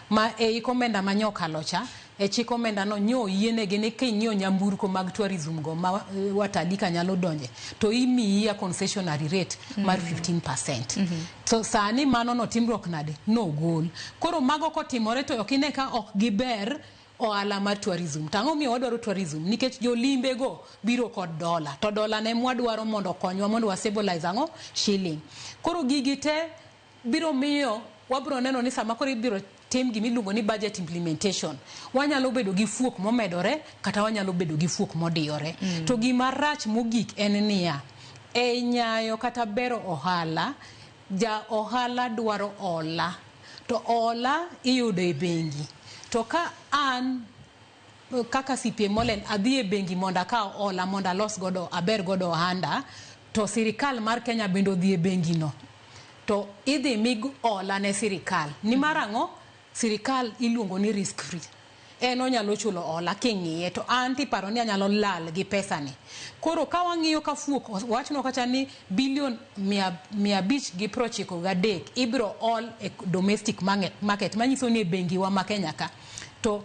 ma ei omenda ma nyokalo cha e chik omenda no nyo oyienegi ni king'iewo nyamburko mag tourism go ma watalii ka nyalo donje to imiyi a concessionary rate mar 15%. To sani mano no timruok nade? Nogol. Koro mago kotimore to ok ine ka ok giber ohala mar tourism. To ang'o miyo wadwaro tourism? Nikech jolimbe go biro kod dola, to dola ne mwadwaro mondo okonywa mondo wa stabilize ang'o? Shilling. Koro gigi te biro miyo wabiro neno ni sama koro ibiro tim gimiluongo ni budget implementation, wanyalo bedo gi fuok momedore kata wanyalo bedo gi fuok modiyore. To gima rach mogik en niya, e nyayo kata bero ohala, ja ohala dwaro hola, to hola iyudo e bengi. To ka an kaka CPA Molen adhi e bengi mondo akaw hola mondo alos godo, aber godo ohanda, to sirikal mar Kenya bende odhi e bengi no, to idhi mi hola ne sirikal. Nimar ang'o? Sirikal iluongo ni risk free. En onyalo chulo hola king'iye to an tiparo ni anyalo lal gi pesani. Koro ka wang'iyo ka fuok wachno kacha ni bilion 593 ibiro ol e domestic market manyiso ni e bengi wa ma Kenya ka. To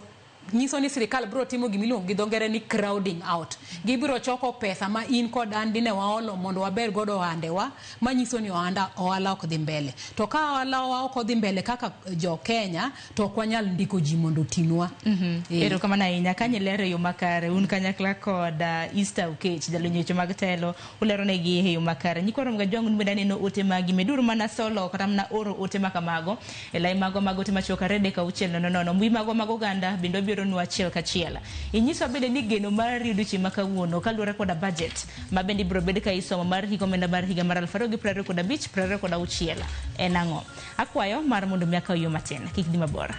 nyiso ni sirikal biro timo gimiluongo gi dho ngere ni crowding out. Gibiro choko pesa ma in kod an dine waolo mondo waber godo ohandewa, manyiso ni ohala ok dhi mbele. To ka ohala ok odhi mbele kaka jo Kenya, to ok wanyal ndiko ji mondo otinwa. Erokamano ahinya. Kanyo ilero e yo makare, un kanyakla kod Easter Okech, jalony weche mag telo, ulero negi e yo makare. Nyikwa Ramogi Ajwang' un bende aneno ote magi, meduru mana solo kata mana oro ote makamago e lai magwa mag ote machuok 2 3 6 0 0. Mbui magwa mag oganda bende wabiro nu achiel kachiel. Inyiswa bende ni geno mar odiochieng' ma kawuono kaluwore koda budget ma bende ibiro bed ka isomo mar higa omenda mar higa mar 2025 26 en ang'o? Akwayo mar mondo mi akaw yo matin, kik dhi mabor.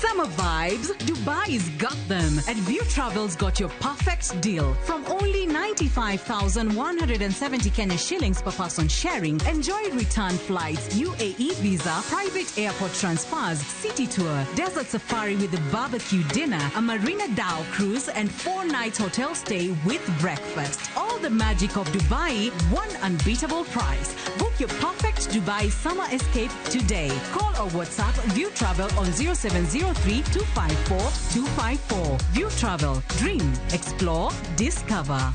Summer vibes, Dubai's got them. At View Travel's got your perfect deal. From only 95,170 Kenya shillings per person sharing, enjoy return flights, UAE visa, private airport transfers, city tour, desert safari with a barbecue dinner, a Marina Dhow cruise, and 4-night hotel stay with breakfast. All the magic of Dubai, one unbeatable price. Book your perfect Dubai summer escape today. Call or WhatsApp View Travel on 0703 254 254. View Travel. Dream, explore, discover.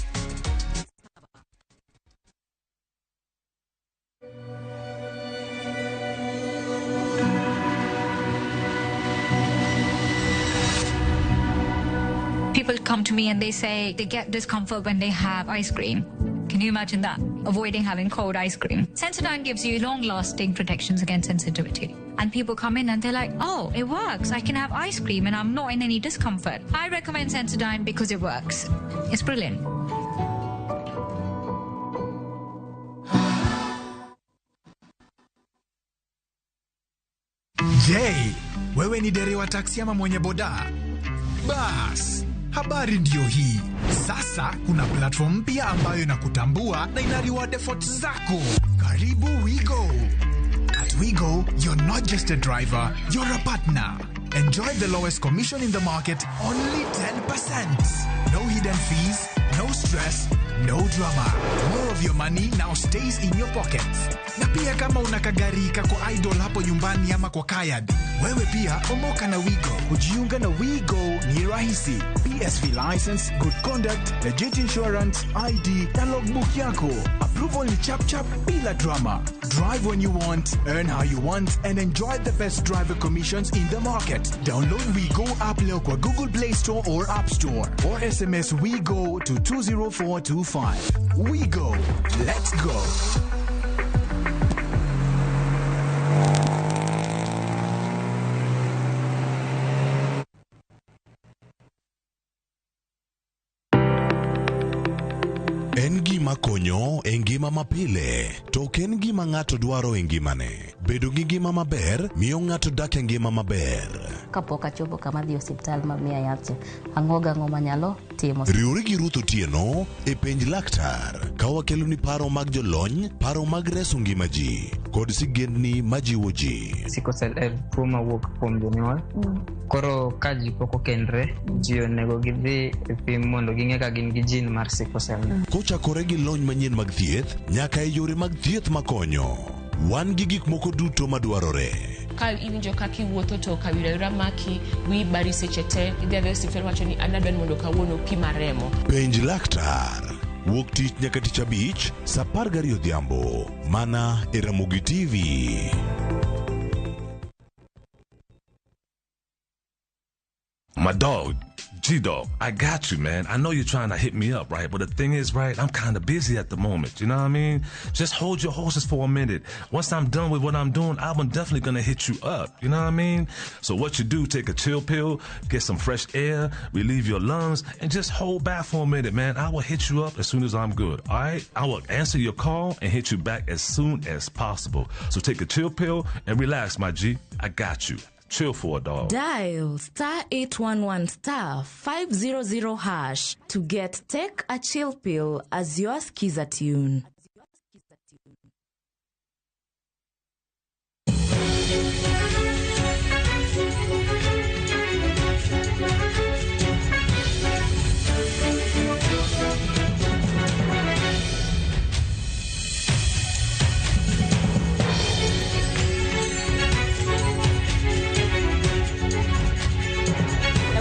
People come to me and they say they get discomfort when they have ice cream. Can you imagine that? Avoiding having cold ice cream. Sensodyne gives you long-lasting protections against sensitivity. And people come in and they're like, oh, it works. I can have ice cream and I'm not in any discomfort. I recommend Sensodyne because it works. It's brilliant. Je, wewe ni dereva taksi ama mwenye boda? Bas, habari ndiyo hii. Sasa kuna platform mpya ambayo inakutambua na ina reward efforts zako. Karibu WeGo. At WeGo, you're not just a driver, you're a partner. Enjoy the lowest commission in the market, only 10%. No hidden fees, no stress, no drama. More of your money now stays in your pockets. Na pia kama una kagari kako idle hapo nyumbani ama kwa kayad, wewe pia omoka na WeGo. Kujiunga na WeGo ni rahisi. PSV license, good conduct, legit insurance, ID na logbook yako. Approval ni chap chap bila drama. Drive when you want, earn how you want, and enjoy the best driver commissions in the market. Download WeGo app leo kwa Google Play Store or App Store, or SMS WeGo to 20425. WeGo. Let's go. En gima konyo e ngima mapile, to ok en gima ng'ato dwaro e ngimane. Bedo gi ngima maber miyo ng'ato dak e ngima maber. Kapok achopo kama dhi osiptal ma miya yath cha, ang'o gang'o manyalo timo. Riwri gi Ruth Otieno e penj laktar ka wakeloni paro mag jolony, paro mag reso ngima ji kod sigendni majiwo ji. Sickle cell en tuo mawuok kuom jonyuol. Koro ka ji pok okendre, ji onego gidhi e pim mondo ging'e ka gin gi gene mar sickle cell. Kochakore gi lony manyien mag thieth nyaka e yore mag thieth makonyo. Wan gi gik moko duto madwarore. Ka iwinjo kaka iwuotho to kawira wira maki, wiyi bari seche te, idhi adhiya e osiptal wacho ni an adwa ni mondo kawuono pima remo. Penj laktar. Wuok tich nyaka tich abich, saa 12 odhiambo. Mana e Ramogi TV. My dog, G-Dog, I got you, man. I know you're trying to hit me up, right? But the thing is, right, I'm kind of busy at the moment. You know what I mean? Just hold your horses for a minute. Once I'm done with what I'm doing, I'm definitely going to hit you up. You know what I mean? So what you do, take a chill pill, get some fresh air, relieve your lungs, and just hold back for a minute, man. I will hit you up as soon as I'm good, all right? I will answer your call and hit you back as soon as possible. So take a chill pill and relax, my G. I got you. Chill for a dog. Dial star 811 star 500 hash to get Take a Chill Pill as your skiza tune.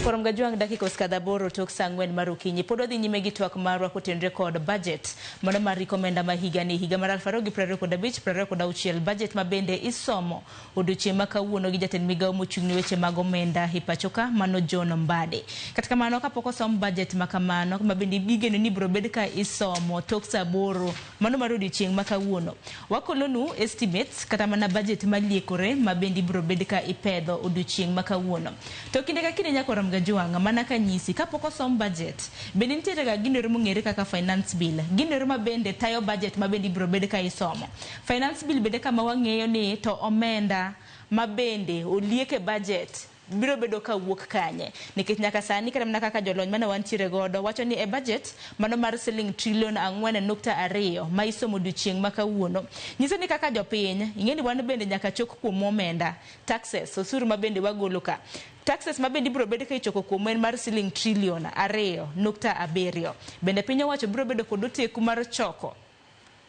Kuom gajuang' dakika osekadho 8 tok saa 4 mar okinyi pod wadhi nyime gi twak marwa kotenore kod budget mano mar riko omenda ma higani higa mar 2025-2026 budget ma bende isomo odiochieng' ma kawuono gi jatend migawo mochung' ne weche mag omenda e pacho ka mano John Mbadi. Kata kamano kapok osom budget ma kamano ma bende igeno ni biro bed ka isomo tok saa 8 mano mar odiochieng' ma kawuono wakolonu estimates kata mana budget maliekore ma bende ibiro bed ka ipedho odiochieng' ma kawuono. To kinde ka kinde nyaka Gajuang' mana ka nyisi kapok osom budget bende nitiere ga gino mong'ere kaka finance bill gino ma bende tayo budget ma bende ibiro bed ka isomo. Finance bill bende kama wang'eyo ni to omenda ma bende olieke budget biro bedo ka wuok kanye nikech nyaka sani kata mana kaka jolony mane wantiere godo wacho ni e budget mano mar siling trilion 4.2 ma isomo odiochieng' ma kawuono nyiso ni kaka jopiny ing'e ni wan bende nyaka chok kuom omenda taxes osuru ma bende wagolo ka taxes ma bende ibiro bed ka ichoko kuom en mar siling trilion 2.7 bende piny owacho biro bedo kod oteku mar choko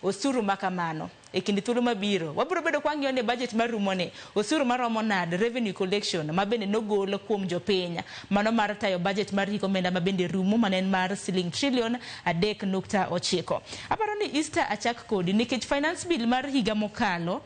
osuru makamano e kinde thuolo mabiro. Wabiro bedo kwa ng'iyo ne budget marumo ni osuru maromo nade revenue collection ma bende nogolo kuom jopiny mano mar tayo budget mar hik omenda ma bende rumo mane en mar siling trilion 3.9. Aparo ni Easter achak kodi nikech finance bill mar higa mokalo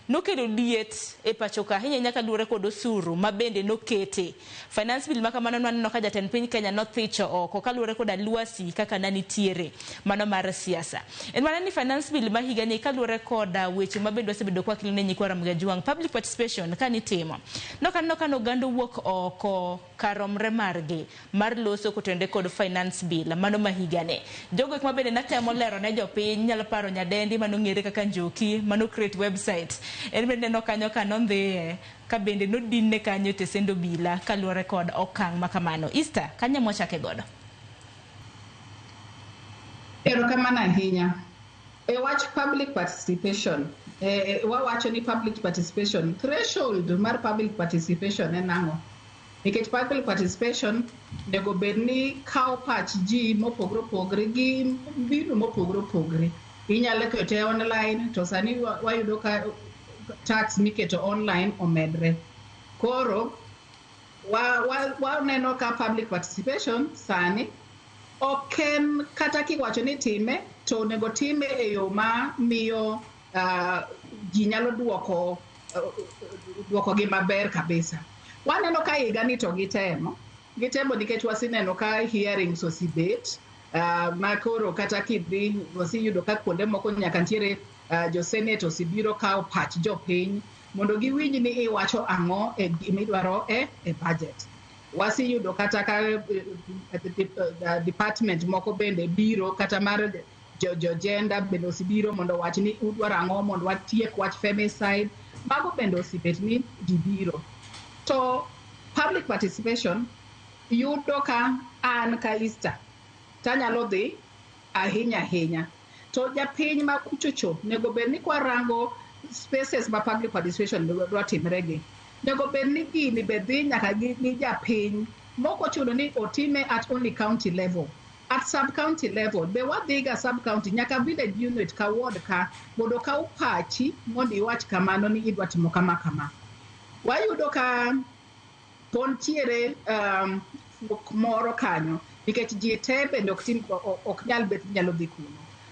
nokelo liet e pacho ka ahinya nyaka luwore kod osuru ma bende nokete. Finance bill makamano nwaneno ka jatend piny Kenya nothicho oko kaluwore koda lwasi kaka nanitiere mano mar siasa. En mana ni finance bill ma higani kaluwore koda weche ma bende wasebedo kwa kelone nyikwa Ramogi Ajwang' public participation kanitimo nokaneno ka oganda owuok oko karomre margi mar loso kotenore kod finance bill mano ma higani. Jogo ek ma bende natemo lero ne jopiny nyalo paro nyadendi manong'ere kaka Njoki mano create website. En bende neno kanyo ka nondhiye ka bende nodinne kanyo te sendo bila kaluwore kod okang' makamano. Easter, kanye mwachake godo? Erokamano ahinya. E wach public participation, wawacho ni public participation, threshold mar public participation en ang'o? Nikech public participation onego bed ni kawo pach ji mopogore opogore gi mbinu mopogore opogore. Inyalo kete online to sani wayudo ka tax miketo online omedre. Koro waneno ka public participation sani ok en kata kiwacho ni time to onego time e yo ma miyo ji nyalo duoko gi maber kabisa. Waneno ka higani to gitemo nikech waseneno ka hearings osebet ma koro kata kidhi waseyudo ka kuonde moko nyaka nitiere jo senate osebiro kawo pach jopiny mondo giwinj ni iwacho ang'o e gimidwaro e budget. Waseyudo kata ka department moko bende biro kata mar jo gender bende osebiro mondo wach ni udwaro ang'o mondo watiek wach femicide. Mago bende osebet ni ji biro. To public participation yudo ka an ka Easter tanyalo dhi ahinya ahinya. To japiny ma kuchocho nego bed ni kwarango spaces ma public participation dwa timre gi. Nego bed ni gini be dhi nyaka gi japiny mok ochuno ni otime at only county level. At sub-county level, be wadhiga sub-county nyaka village unit ka ward ka mondo okaw pachi mondo iwach kamano ni idwa timo kama kama. Wayudo ka pontiere moro kanyo nikech ji te bende ok nyal bet nyalo dhi kuno.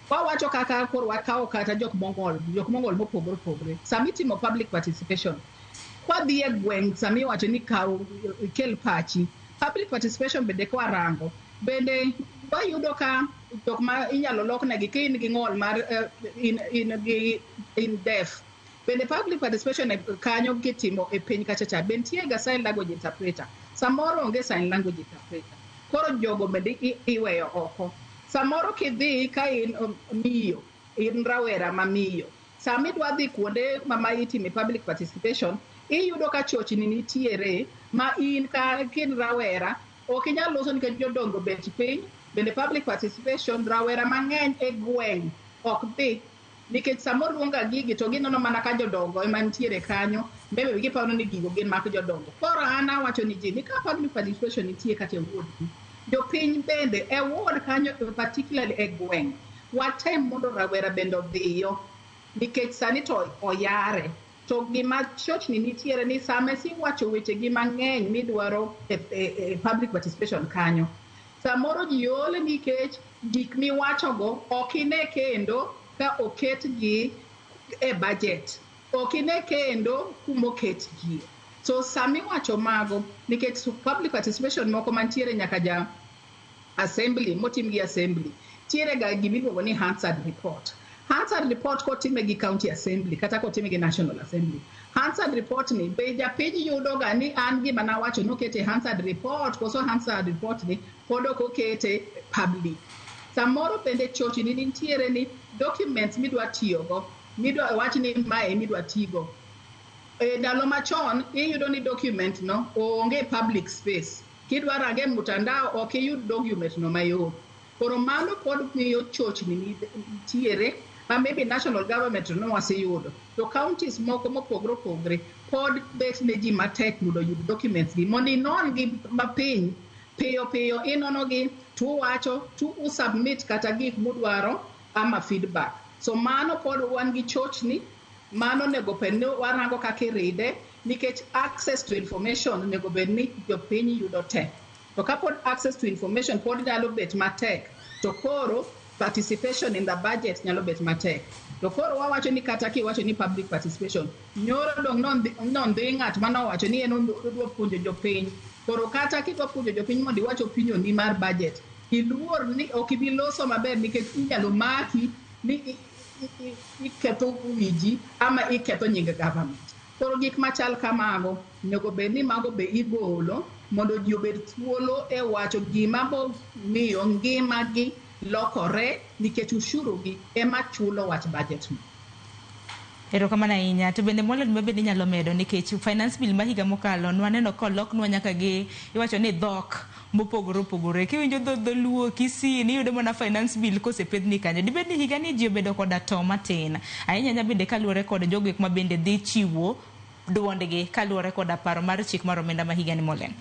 Wawacho kaka koro wakawo kata jok mong'ol mopogore opogore. Sama itimo public participation, kwadhi e gweng' sama iwacho ni kaw ikel pachi, Public participation bende kwarango bende wayudo ka jok ma inyalo loknegi ka in gi ng'ol mar in deaf. Bende public participation kanyo kitimo e piny kacha cha be nitie ga sign language interpreter. Samoro onge sign language interpreter. Koro jogo bende iweyo oko. Samoro kidhi ka in miyo, in rawera ma miyo, sama idwa dhi kuonde ma itime public participation, iyudo ka chochni nitiere ma in ka kin rawera ok inyal loso nikech jodongo bet piny. Bende public participation rawera mang'eny e gweng' ok dhi nikech samoro luonga gigi to gineno mana ka jodongo ema nitiere kanyo, maybe giparo ni gigo gin mag jodongo. Koro an awacho ni ji ni ka public participation nitie kata e ward, jopiny bende e ward kanyo, particularly e gweng', watem mondo rawera bende odhiyo nikech sani to oyare. To gima chochni nitiere ni sama isiwacho wechegi mang'eny midwaro e public participation kanyo, samoro ji ole nikech gik miwachogo ok ine kendo ka oketgi e budget, ok ine kendo kumoketgie. So samiwacho mago, nikech public participation moko mantiere nyaka ja assembly motim gi assembly, tiere ga gimiluongo ni Hansard report. Hansard report kotime gi county assembly kata kotime gi national assembly, Hansard report ni be japiny yudo ga ni an gima nawacho nokete Hansard report koso Hansard report ni pod ok okete public. Samoro bende chochni nitiere ni documents midwa tiyogo, midwa wach ni mae midwa tigo. E ndalo machon iyudo ni document no onge public space. Kidwa range e mtandao ok iyud document no mayot. Koro mano pod miyo chochni nitiere ma maybe national government no waseyudo. To counties moko mopogore opogore pod bet ne ji matek mondo oyud documents gi mondo inon gi mapiny piyo piyo, inono gi tuwacho tu usubmit kata gik mudwaro ama feedback. So mano pod wan gi chochni, mano onego bed ni warango kaka iride nikech access to information onego bed ni jopiny yudo te. To kapod access to information pod nyalo bet matek, to koro participation in the budget nyalo bet matek. To koro wawacho ni kata kiwacho ni public participation, nyoro dong' nondhi ng'at manowacho ni en odwa puonjo jopiny. Koro kata kidwa puonjo jopiny mondo iwach opinion ni mar budget, iluor ni ok ibi loso maber nikech inyalo maki ni iketho wiji ama iketho nying government. Koro gik machal kamago onego bed ni mago be igolo mondo ji obed thuolo e wacho gima bo miyo ngimagi lokore nikech ushuru gi ema chulo wach budget no. Erokamano ahinya. To bende Molen ma bende inyalo medo nikech finance bill ma higa mokalo nwaneno koloknwa nyaka gi iwacho ni dhok mopogore opogore. Kiwinjo dho dholuo, Kisii, niyudo mana finance bill kosepedhni kanyo. Dibed ni higa ni ji obedo koda to matin. Ahinya ahinya bende kaluwore kod jogo ek ma bende dhi chiwo duondgi kaluwore koda paro mar chik mar omenda ma higa ni Molen.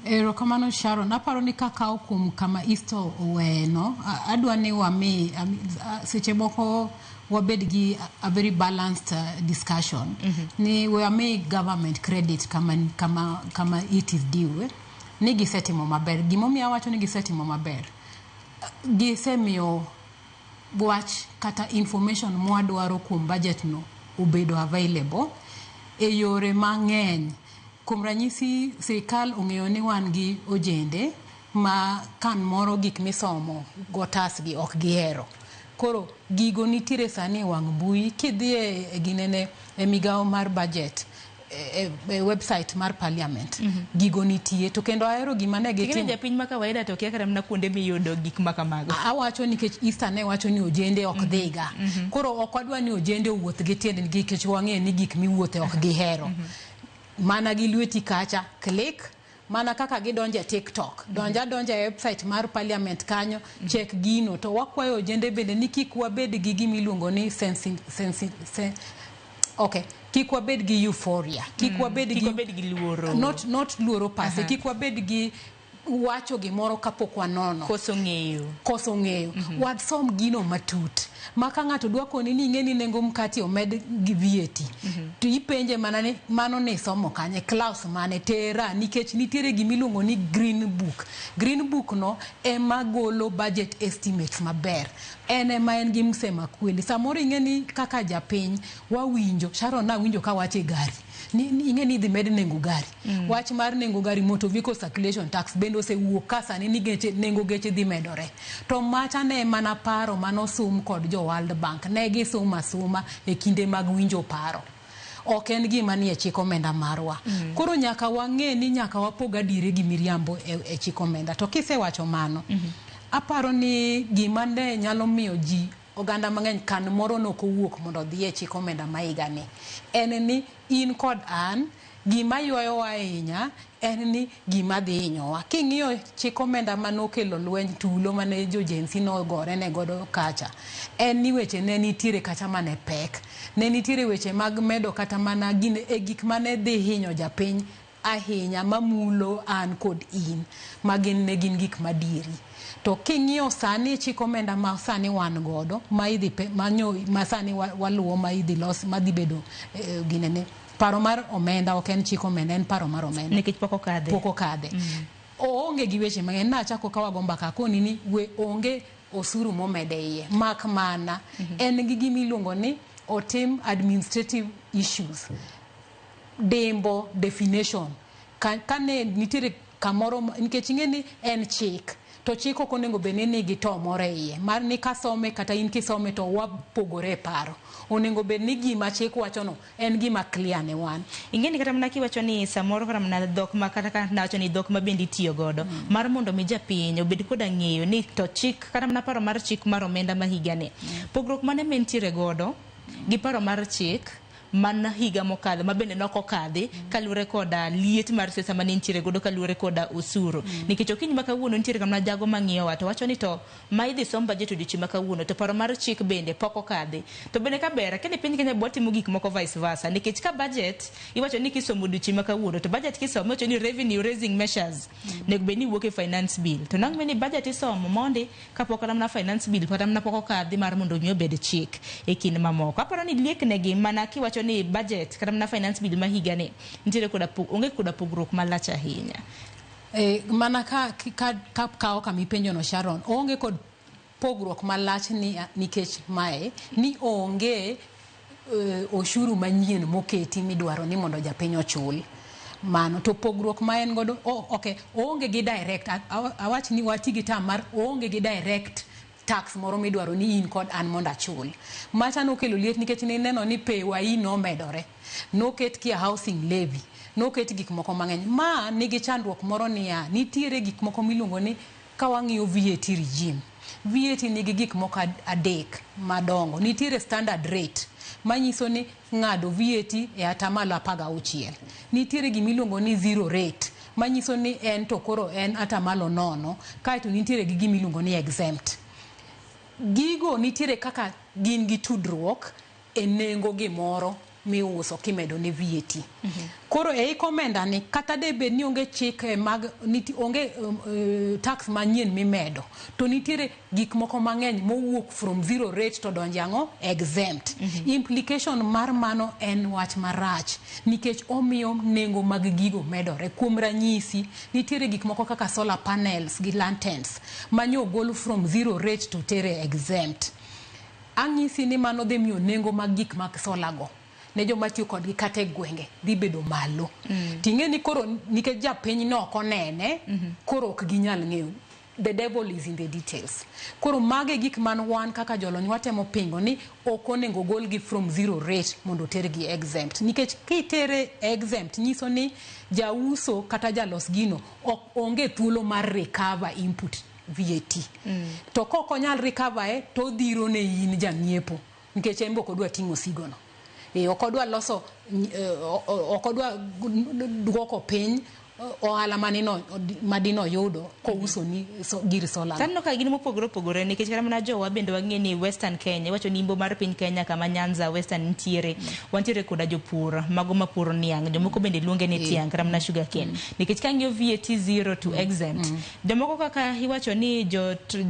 Erokamano Sharon. Aparo ni kakawo kuom kama Easter oweyeno, adwa ni wami seche moko wabed gi a very balanced discussion. Ni wami government credit kama it is due. Ni gisetimo maber. Gimomiyo awacho ni gisetimo maber, gisemiyo wach kata information mwadwaro kuom budget no obedo available e yore mang'eny. Kuom ranyisi, sirikal ong'eyo ni wan gi ojende ma kan moro gik misomo gotas gi ok gihero. Koro gigo nitiere sani e wang' mbui, kidhi e ginene e migawo mar budget e website mar parliament, gigo nitie. To kendo ahero gima ne Ing'e ni gitimo. japiny ma kawaida to kia kata mana kuonde miyudo gik ma kamago. Awacho nikech Easter ne wacho ni ojende ok dhiga. Koro ok wadwa ni ojende owuoth gi tiendgi nikech wang'eyo ni gik miwuothe ok gihero. Mana gi lweti kacha, click, mana kaka gidonjo e TikTok. Donja donja e website mar parliament kanyo, check gino. To wakwayo ojende bende ni kik wabed gi gima iluongo ni okay, kik wabed gi euphoria. Kik wabed Kik gi wabed gi luoro. Not luoro pase. Kik wabed gi wacho gimoro kapok wanono. Koso ng'eyo. Koso ng'eyo. Wasom gino matut. Ma ka ng'ato dwa koni ni ing'e ni nengo mkati omed gi VAT. To ipenje mana ni mano ni somo kanye, clause mane, tera, nikech nitiere gimiluongo ni green book. Green book no ema golo budget estimates maber. En ema en gi msema kweli. Samoro ing'e ni kaka japiny wawinjo, Sharon nawinjo kawacho e gari. Ni ing'e ni idhi med nengo gari. Wach mar nengo gari, motor vehicle circulation tax bende osewuok ka sani ni geche, nengo geche dhi medore. To macha ne mana paro manosum kod jo World Bank. Ne gisum asuma e kinde mag winjo paro. Ok en gima nie chik omenda marwa. Koro nyaka wang'e ni nyaka wapog adieri gi miriambo e chik omenda. To kisewacho mano, aparo ni gima ne nyalo miyo ji oganda mang'eny kan moro nokowuok mondo odhi e chik omenda ma higani en ni in kod an gima ywayowa ahinya en ni gima dhi hinyowa. King'iyo chik omenda manokelo lweny tulo mane jo Gen Z nogore ne godo kacha, en ni weche ne nitiere kacha mane pek. Ne nitiere weche mag medo kata mana gin e gik mane dhi hinyo japiny ahinya mamulo an kod in, ma gin ne gin gik madieri. To king'iyo sani chik omenda ma sani wan godo ma idhi pe, manyo, ma sani waluwo ma idhi los ma dhi bedo ginene paro mar omenda ok en chik omenda, en paro mar omenda nikech pok okadhe. Pok okadhe. Oonge gi weche mang'eny. Nachako ka wago mbaka koni ni we onge osuru momede iye, mak mana en gi gima iluongo ni otim administrative issues, dimbo definition ka ne nitiere kamoro nikech ing'e ni en chik to chik ok onego bed ni nigi to moro e iye mar ni kasome kata in kisome to wapogore e paro. Onego bed ni gima chik wachono en gima clear ne wan. Ing'e ni kata mana kiwacho ni samoro kata mana dhok ma kata ka nawacho ni dhok ma bende itiyo godo mar mondo mi japiny obed koda ng'eyo ni to chik kata mana paro mar chik mar omenda ma higani. Pogruok mane mentiere godo gi paro mar chik man higa mokadho ma bende nok okadhi kaluwore koda liet mar siasa mane nitiere godo kaluwore koda osuru. Nikech okinyi ma kawuono nitiere kama jago mang'iyowa to wacho ni to ma idhi som budget odiochieng' ma kawuono to paro mar chik bende pok okadhi. To bende kaber kende piny Kenya bwa timo gik moko vice versa nikech ka budget iwacho ni kisomo odiochieng' ma kawuono to budget kisomo iwacho ni revenue raising measures nego bed ni wuok e finance bill. To nang' ni budget isomo mondi kapok kata mana finance bill kata mana pok okadhi mar mondo mi obed chik e kind mamoko. Aparo ni liek negi mana kiwacho ni budget kata mana finance bill ma higa ni nitiere koda onge koda pogruok malach ahinya. Mana ka kawo kama ipenjo no Sharon, onge kod pogruok malach ni nikech mae ni onge oshuru manyien moketi midwaro ni mondo japiny ochul. Mano to pogruok ma en godo okay, oonge gi direct awach ni wati gi term mar oonge gi direct tax moro midwaro ni in kod an mondo achul. Macha nokelo liet nikech nineno ni PAYE nomedore, noket kia housing levy, noket gik moko mang'eny. Ma nigi chandruok moro niya, nitiere gik moko miluongo ni ka wang'iyo VAT regime. VAT nigi gik moko adek madongo. Nitiere standard rate manyiso ni ng'ado VAT e atamalo 16. Nitiere gimiluongo ni zero rate manyiso ni en to koro en atamalo 0, kaeto nitiere gi gimiluongo ni exempt. Gigo nitiere kaka gin gi tudruok e nengo gimoro miuso kimedo ne VAT. Koro ei komenda ni kata de bed ni onge chik mag onge tax manyien mimedo, to nitiere gik moko mang'eny mowuok from zero rate to donjo ang'o exempt. Implication mar mano en wach marach nikech omiyo nengo mag gigo medore. Kuom ranyisi, nitiere gik moko kaka solar panels gi lanterns manyo gol from zero rate to tere exempt. Ang'isi ni mano dhi miyo nengo mag gik mag solar go ne joma tiyo kodgi kata e gwenge dhi bedo malo. Ting'e ni koro nikech japiny no ok onene, koro ok ginyal ng'eyo. The devil is in the details. Koro mage gik man wan kaka jolony watemo pingo ni ok onego golgi from zero rate mondo tergi exempt. Nikech kitere exempt nyiso ni jauso kata jalos gino ok onge thuolo mar recover input VAT. To kok onyal recover to dhiro ne in jang'iepo nikech en be ok odwa ting'o osigo no. Ok odwa loso, ok odwa duoko piny ohala madino yudo kouso ni gir solar. Taneno ka gin mopogore opogore nikech kata mana jowa bende wang'e ni Western Kenya, iwacho ni imbo mar piny Kenya kama Nyanza Western nitiere, wantiere koda jopur mago mapuro niang', jomoko bende luonge ni tiang' kata mana sugar cane. Nikech ka ng'iyo VAT 0 to exempt, jomoko kaka iwacho ni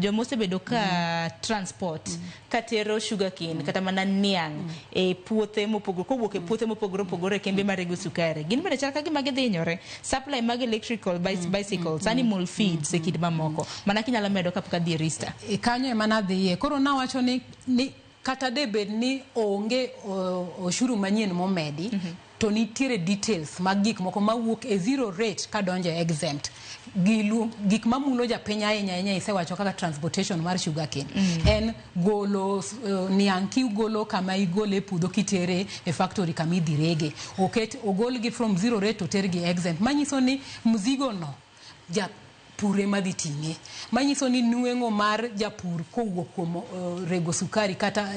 jomosebedo ka transport katero sugar cane kata mana niang' e puothe mopogore, kowuok e puothe mopogore opogore e kembe marego sukari, gin bende chal ka gima gidhi hinyore. Supply mag electrical bicycles, animal feeds e kind mamoko. Mana kinyalo medo kapok adhi e Rista. Kanyo ema nadhiye. Koro nawacho ni kata de bed ni onge oshuru manyien momedi, To nitiere details mag gik moko mawuok e zero rate kadonjo e exempt. Gik mamulo japiny ahinya ahinya isewacho kaka transportation mar sugarcane. En golo niang' kiugolo kama igole e puodho kitere e factory kama idhi rege. Oket ogolgi from zero rate to tergi exempt. Manyiso ni mzigo no japur ema dhi ting'e. Manyiso ni nweng'o mar japur kowuok kuom rego sukari kata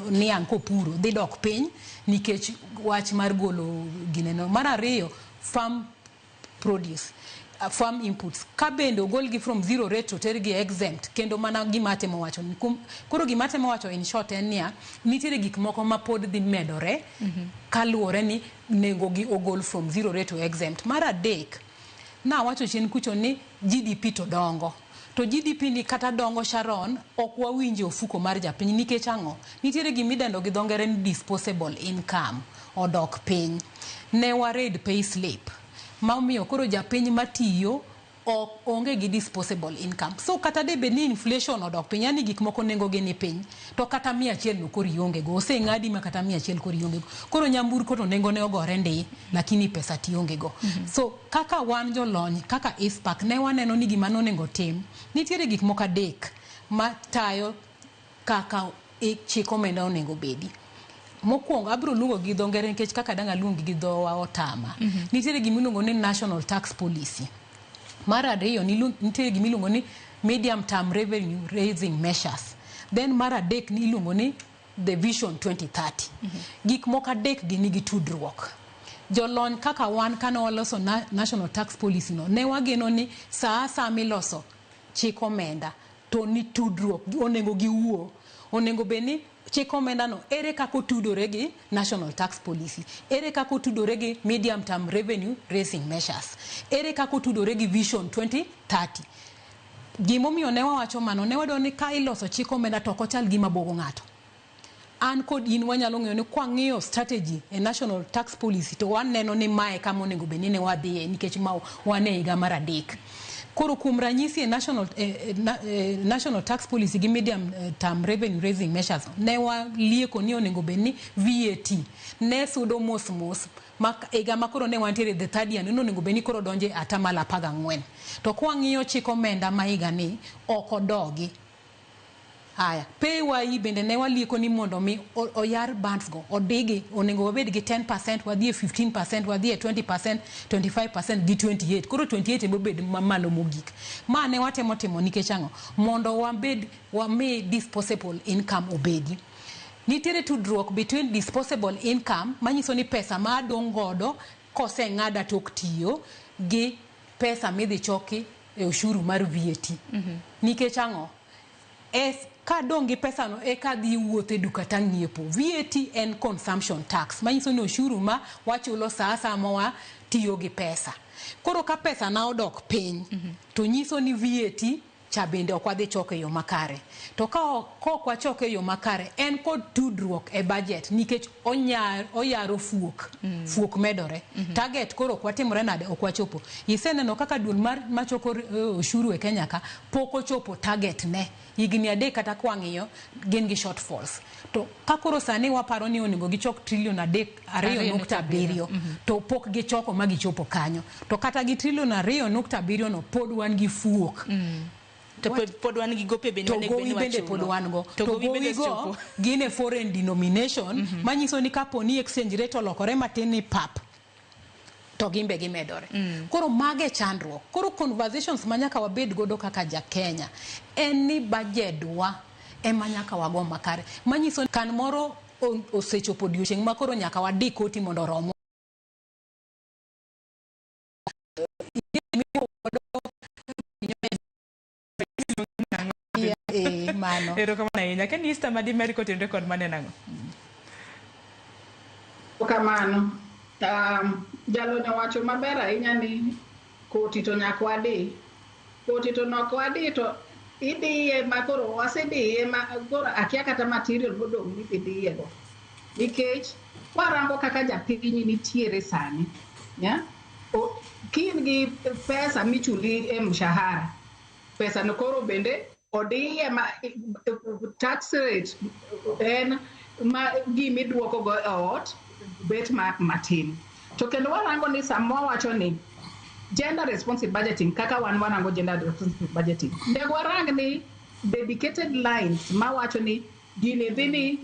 niang' kopuro dhi dok piny nikech wach mar golo gineno. Mar ariyo, farm produce, farm inputs ka bende ogolgi from zero rate to tergi exempt, kendo mana gima atemo wacho ni koro gima atemo wacho in short en niya, nitiere gik moko ma pod dhi medore kaluwore ni nengo gi ogol from zero rate to exempt. Mar adek, nawacho chien kucho ni GDP to dongo, to GDP ni kata dongo, Sharon, ok wawinje ofuko mar japiny. Nikech ang'o? Nitiere gimidendo gi dho ngere ni disposable income odok piny. Ne wared pay slip ma omiyo koro japiny matiyo ok onge gi disposable income. So kata de bed ni inflation odok piny, yani gik moko nengo gi ni piny, to kata 100 no koro ionge go, oseng'adi ma kata 100 koro ionge go. Koro nyamburko to nengo ne ogore ndi, lakini pesa tionge go. So kaka wan jolony kaka ICPAK, ne waneno ni gima nonego tim, nitiere gik moko adek matayo kaka chik omenda onego bedi. Mokwongo, abiro luongo gi dho ngere nikech kaka dang' aluongi gi dhowa otama. Nitiere gimiluongo ni national tax policy. Mar ariyo, nitiere gimiluongo ni medium term revenue raising measures. Then mar adek ni iluongo ni the Vision 2030. Gik moko adek gi nigi tudruok. Jolony kaka wan, kane waloso national tax policy no, ne wageno ni saa asaya miloso chik omenda to ni tudruok onego giwuo, onego bed ni chik omenda no ere kaka otudore gi national tax policy, ere kaka otudore gi medium term revenue raising measures, ere kaka otudore gi Vision 2030. Gimomiyo ne wawacho mano, ne wadwaro ni ka iloso chik omenda to ok ochal gima buogo ng'ato. An kod in wanyalo ng'eyo ni kwang'iyo strategy e national tax policy to waneno ni mae kama onego bed ni ne wadhiye, nikech ma wan e higa mar adek. Koro kuom ranyisi, e national tax policy gi medium term revenue raising measures, ne walieko ni onego bed ni VAT ne sudo mos mos ma higa ma koro ne wantiere the third year ni onego bed ni koro donje 14%. To kwang'iyo chik omenda ma higa ni, ok odogi. Haya, PAYE bende ne walieko ni mondo mi oyar bands go, odigi, onego wabed gi 10%, wadhi e 15%, wadhi e 20%, 25% gi 28. Koro 28 ema obed mamalo mogik. Ma ne watemo timo nikech ang'o? Mondo wabed, wami disposable income obedi. Nitiere tudruok between disposable income, manyiso ni pesa ma adong' godo koseng'ada tok tiyo, gi pesa midhi choki e ushuru mar VAT. Nikech ang'o? Es kadong' gi pesa no eka adhi wuotho e duka tang'iepo. VAT en consumption tax, manyiso ni ushuru ma wachulo saa asaya ma watiyo gi pesa. Koro ka pesa na odok piny, to nyiso ni VAT cha bende ok wadhi choko e yo makare. To ka ok wachoke e yo makare, en kod tudruok e budget nikech oyaro fuok, fuok medore. Target koro ok watimore nade, ok wachopo. Iseneno kaka duol mar machoko ushuru e Kenya ka pok ochopo target ne. Higni 3 kata kwang'iyo, gin gi shortfalls. To ka koro sani waparo ni onego gichok trilion 3 2.7, to pok gichoko ma gichopo kanyo. To kata gi trilion 2.7 no pod wan gi fuok. To pod wan gi gope bende. To gowi bende pod wan go. To gowi go gin e foreign denomination, manyiso ni kapo ni exchange rate olokore matin ni pap, to gimbe gimedore. Koro mage chandruok. Koro conversations ma nyaka wabed godo kaka ja Kenya en ni budget wa ema nyaka wago makare. Manyiso kan moro osechopo odiochieng' ma koro nyaka wadi koti mondo orom. Mano. Erokamano ahinya. Ken Easter madimer kotenore kod maneno ang'o? Kamano. Jalony owacho maber ahinya ni koti to nyaka wadi. Koti to nok wadi to idiye ma koro wasediye ma koro akia kata material modong' midhi diye go. Nikech kwarango kaka japiny nitiere sani, ya? Kin gi pesa michuli e mshahara, pesa no koro bende odiye ma tax rate en ma gimiduoko go e ot. bet matin. To kendo warango ni sama wawacho ni gender responsive budgeting, kaka wan warango gender responsive budgeting, nego warang ni dedicated lines mawacho ni gini dhi ni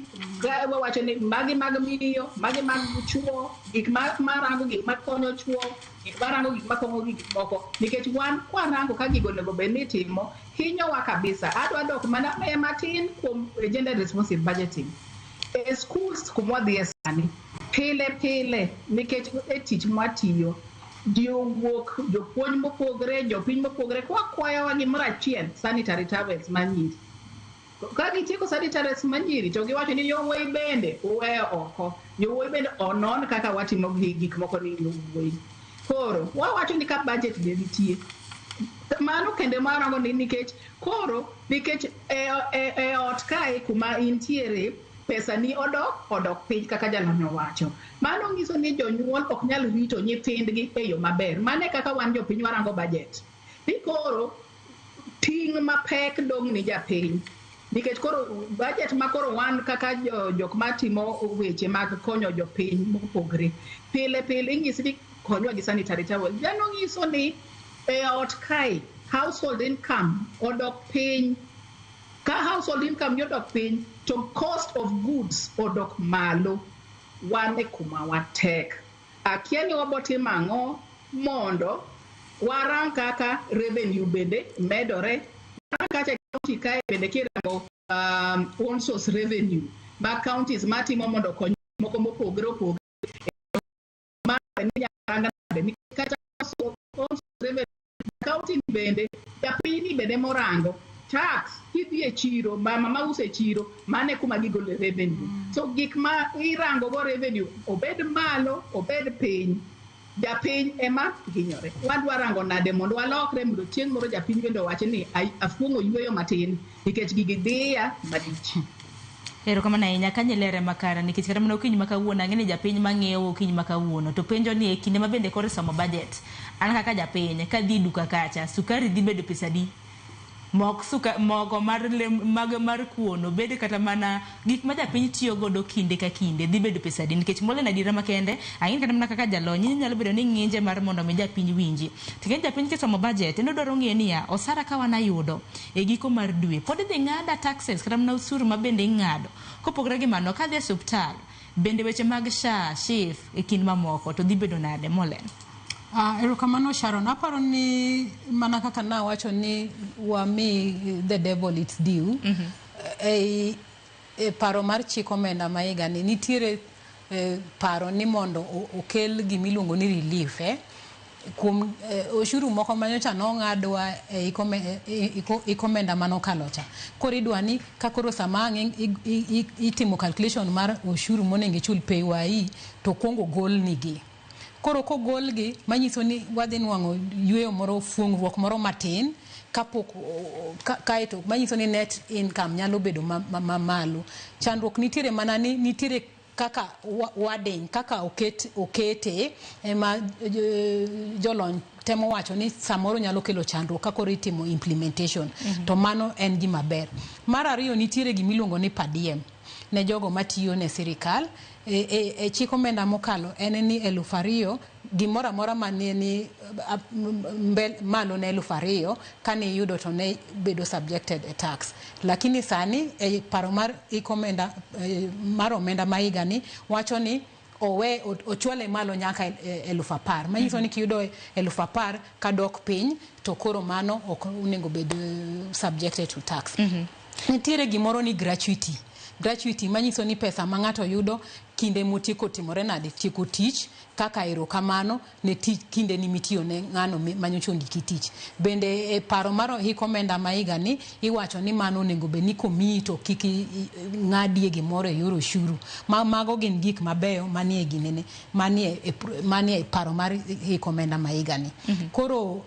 wawacho ni magi mag miyo, magi mag chuo, gik marango gik makonyo chuo, gik marango gik makonyo gik moko, nikech wan kwarango ka gigo onego bed ni itimo, hinyowa kabisa. Adwa dok mana matin kuom gender responsive budgeting. E schools kumwadhiye sani, pile pile, nikech e tich mwatiyo, ji owuok, jopuonj mopogre, jopiny mopogre, kwakwayowa gimoro achiel, sanitary towels manyiri. Ka gitieko sanitary manyiri to giwacho ni yowuoyi bende uweyo oko, yowuoyi bende onon kaka watimo gik moko ni yowuoyi. Koro wawacho ni ka budget be nitie, mano kende marango ni nikech koro nikech e ot kae kuma intiere pesa ni odok piny kaka jalony owacho. Mano nyiso ni jonyuol ok nyal rito nyithindgi e yo maber. Mano e kaka wan jopiny warango budget. Ni koro ting' mapek dong' ni japiny. Nikech koro budget ma koro wan kaka jok matimo weche mag konyo jopiny mopogre, pile pile inyisi ni konywa gi sanitary towel. Mano nyiso ni e ot kae household income odok piny. Ka household income ni odok piny, to cost of goods odok malo. Wan e kuma watek. Akia ni wabotimo ang'o mondo warang kaka revenue bende medore. Kacha county kae bende kirango own source revenue ma counties matimo mondo okony moko mopogre opogre. Ma kata own source revenue county bende japiny bende morango tax kidhi e chiro, mama mauso e chiro, mano e kuma gigole revenue. So gik ma irango go revenue obed malo, obed piny, japiny ema hinyore. Wadwa rango nade mondo walokre mondo chieng' moro japiny bende owach ni afuong'o yueyo matin nikech gigi dhiya malich. Erokamano ahinya kanyo ilere makare nikech kata mana okinyi ma kawuono ang'e ni japiny mang'iewo okinyi ma kawuono to penjo ni e kinde ma bende koro isomo budget an kaka japiny kadhi e duka kacha sukari dhi bedo pesa adi? Mok suka, mogo mar mag mar kuon obed kata mana gik ma japiny tiyo godo kinde ka kinde dhi bedo pesa adi? Nikech Mollen adiera makende ang'e kata mana kaka jalony inyalo bedo ni ng'inje mar mondo mi japiny winji. To ing'e japiny kisomo budget en odwaro ng'eyo niya osara ka wan ayudo e giko mar dwe pod idhi ng'ada taxes kata mana osuru ma bende ing'ado. Kopogore gi mano kadhi e osuptal bende weche mag SHA, SHIF e kind mamoko to dhi bedo nade Mollen? Erokamano Sharon. Aparo ni mana kaka nawacho ni wami the devil its due. E paro mar chik omenda ma higa ni nitiere paro ni mondo okel gimiluongo ni relief kuom oshuru moko manyocha nong'adwa e ikomenda manokalo cha. Koro idwa ni ka koro sama ang' itimo calculation mar oshuru monego ichul PAYE to kuongo golnigi. Koro kogolgi manyiso ni wadhi nwang'o yueyo moro, fuong'ruok moro matin kapok kaeto manyiso ni net income nyalo bedo mamalo. Chandruok nitiere mana ni nitiere kaka wording, kaka okete ema jolony temo wacho ni samoro nyalo kelo chandruok ka koro itimo implementation. To mano en gima ber. Mar ariyo nitiere gimiluongo ni per diem ne jogo matiyo ne sirikal. E chik omenda mokalo en ni 2,000 gimoro amora mane ni malo ne 2,000 kane iyudo to ne bedo subjected e tax. Lakini sani e paro mar ikomenda mar omenda ma higa ni wacho ni owe ochwale malo nyaka 10,000. Manyiso ni kiyudo 10,000 kadok piny to koro mano ok onego bed subjected to tax. Nitiere gimoro ni gratuity. Gratuity manyiso ni pesa ma ng'ato yudo kinde motieko timore nade, tieko tich kaka erokamano ne tich kinde ni mitiyo ne ng'ano manyocha ondiki tich. Bende e paro mar hik omenda ma higa ni iwacho ni mano onego bed ni komiyi to kik ng'adie gimoro e yor oshuru. Mago gin gik mabeyo manie ginene, manie paro mar hik omenda ma higa ni. Koro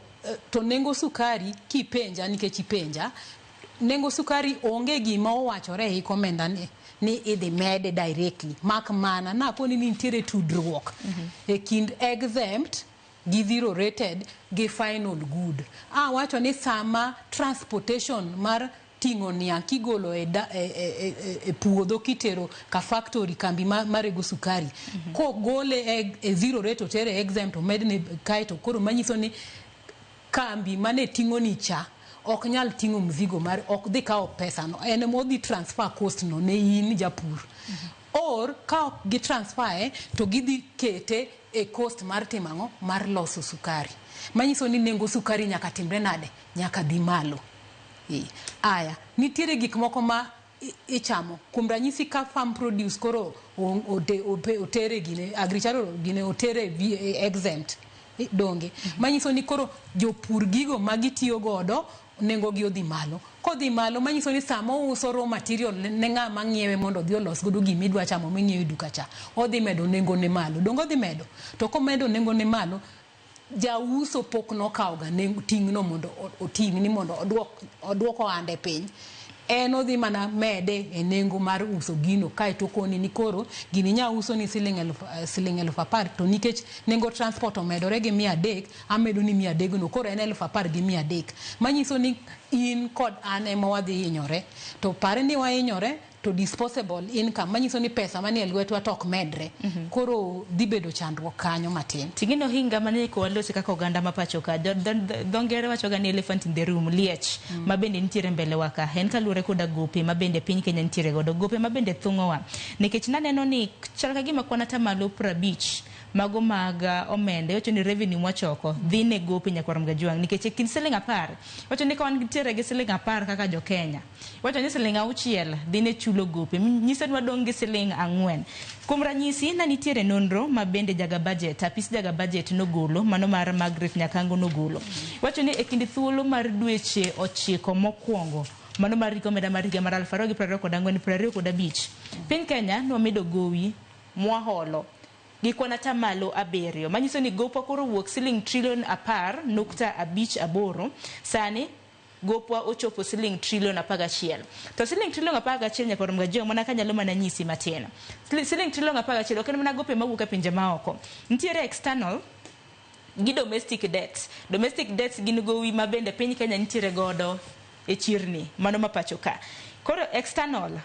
to nengo sukari kipenja nikech ipenja, nengo sukari onge gima owachore e hik omenda ni idhi mede directly mak mana naponi ni nitiere tudruok e kind exempt gi zero rated gi final good. Awacho ni sama transportation mar ting'o niang' kigolo e, da, e, e, e, e puodho kitero ka factory kambi marego sukari. Kogole e zero rate otere e exempt omedne kaeto koro manyiso ni kambi mane ting'o ni cha ok nyal ting'o mzigo mar ok dhi kawo pesa no, en ema odhi transfer cost no ne in japur. Or ka ok gi transfer e to gidhi kete e cost mar timo ang'o? Mar loso sukari. Manyiso ni nengo sukari nyaka timre nade? Nyaka dhi malo. Aya, nitiere gik moko ma ichamo. Kuom ranyisi ka farm produce koro otere gine, agricultural gine otere exempt. Donge. Manyiso ni koro jopur gigo ma gitiyo godo nengo gi odhi malo. Kodhi malo manyiso ni sama ouso raw material ne ng'ama ng'iewe mondo odhi olos godo gima idwa chamo ming'iewo e duka cha, odhi medo nengo ne malo. Donge odhi medo? To komedo nengo ne malo, jauso pok nokawo ga ting'no mondo oting' ni mondo oduok ohande piny. En odhi mana mede e nengo mar uso gino kaeto okoni ni koro gini inya uso ni siling 10,000 to nikech nengo transport omedore gi 300 amedo ni 300 no koro en 10,300. Manyiso ni in kod an ema wadhi hinyore. To pare ni wahinyore to disposable income manyiso ni pesa manie lwetwa to ok medre. Koro dhi bedo chandruok kanyo matin. Ting'eno ohinga mane walosi kaka oganda ma pacho ka. Dho ngere wacho ga ni elephant in the room, liech ma bende nitiere mbele wa ka. En kaluwore koda gope ma bende piny Kenya nitiere godo. Gope ma bende thung'owa. Nikech naneno ni chal ka gima kwan atamalo 50 mago mag omenda iwacho ni revenue mwachoko dhi ne gope nyakwar Mgajwang' nikech e kind siling 10 iwacho ni ka wan nitiere gi siling 10 kaka jo Kenya iwacho ni siling 6 dhi ne chulo gope nyiso ni wadong' gi siling 4. Kuom ranyisi na nitiere nonro ma bende jaga budget apis jaga budget nogolo mano mar Margaret Nyakango nogolo iwacho ni e kind thuolo mar dweche 9 mokwongo mano mar rik omenda mar higa mar 2024 25 piny Kenya nomedo gowi mwaholo gi kwan atamalo 7 manyiso ni gopwa koro wuok siling trilion 10.58 sani gopwa ochopo siling trilion 11. To siling trilion 11 nyakwar Mgajwang' mana kanyalo mana nyisi matin, siling trilion 11 ok en mana gope mawuok e pinje maoko, nitiere external gi domestic debts. Domestic debts gin gowi ma bende piny Kenya nitiere godo e chirni mano ma pacho ka. Koro external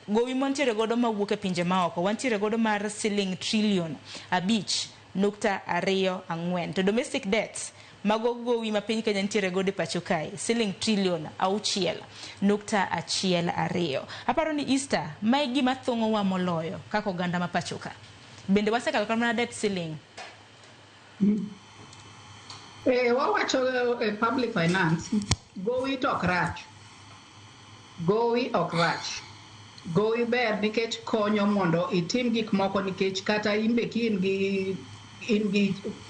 gowi mantiere godo mawuok e pinje maoko wantiere godo mar siling trilion 5.24, to domestic debts mago gowi ma piny Kenya nitiere godo e pacho kae siling trilion 6.12. Aparo ni Easter mae gima thung'owa moloyo kaka oganda ma pacho ka. Bende wasekalo kata mana debt ceiling. Wawacho e public finance, gowi to ok rach. Gowi ok rach. Gowi ber nikech konyo mondo itim gik moko nikech kata in be ki in gi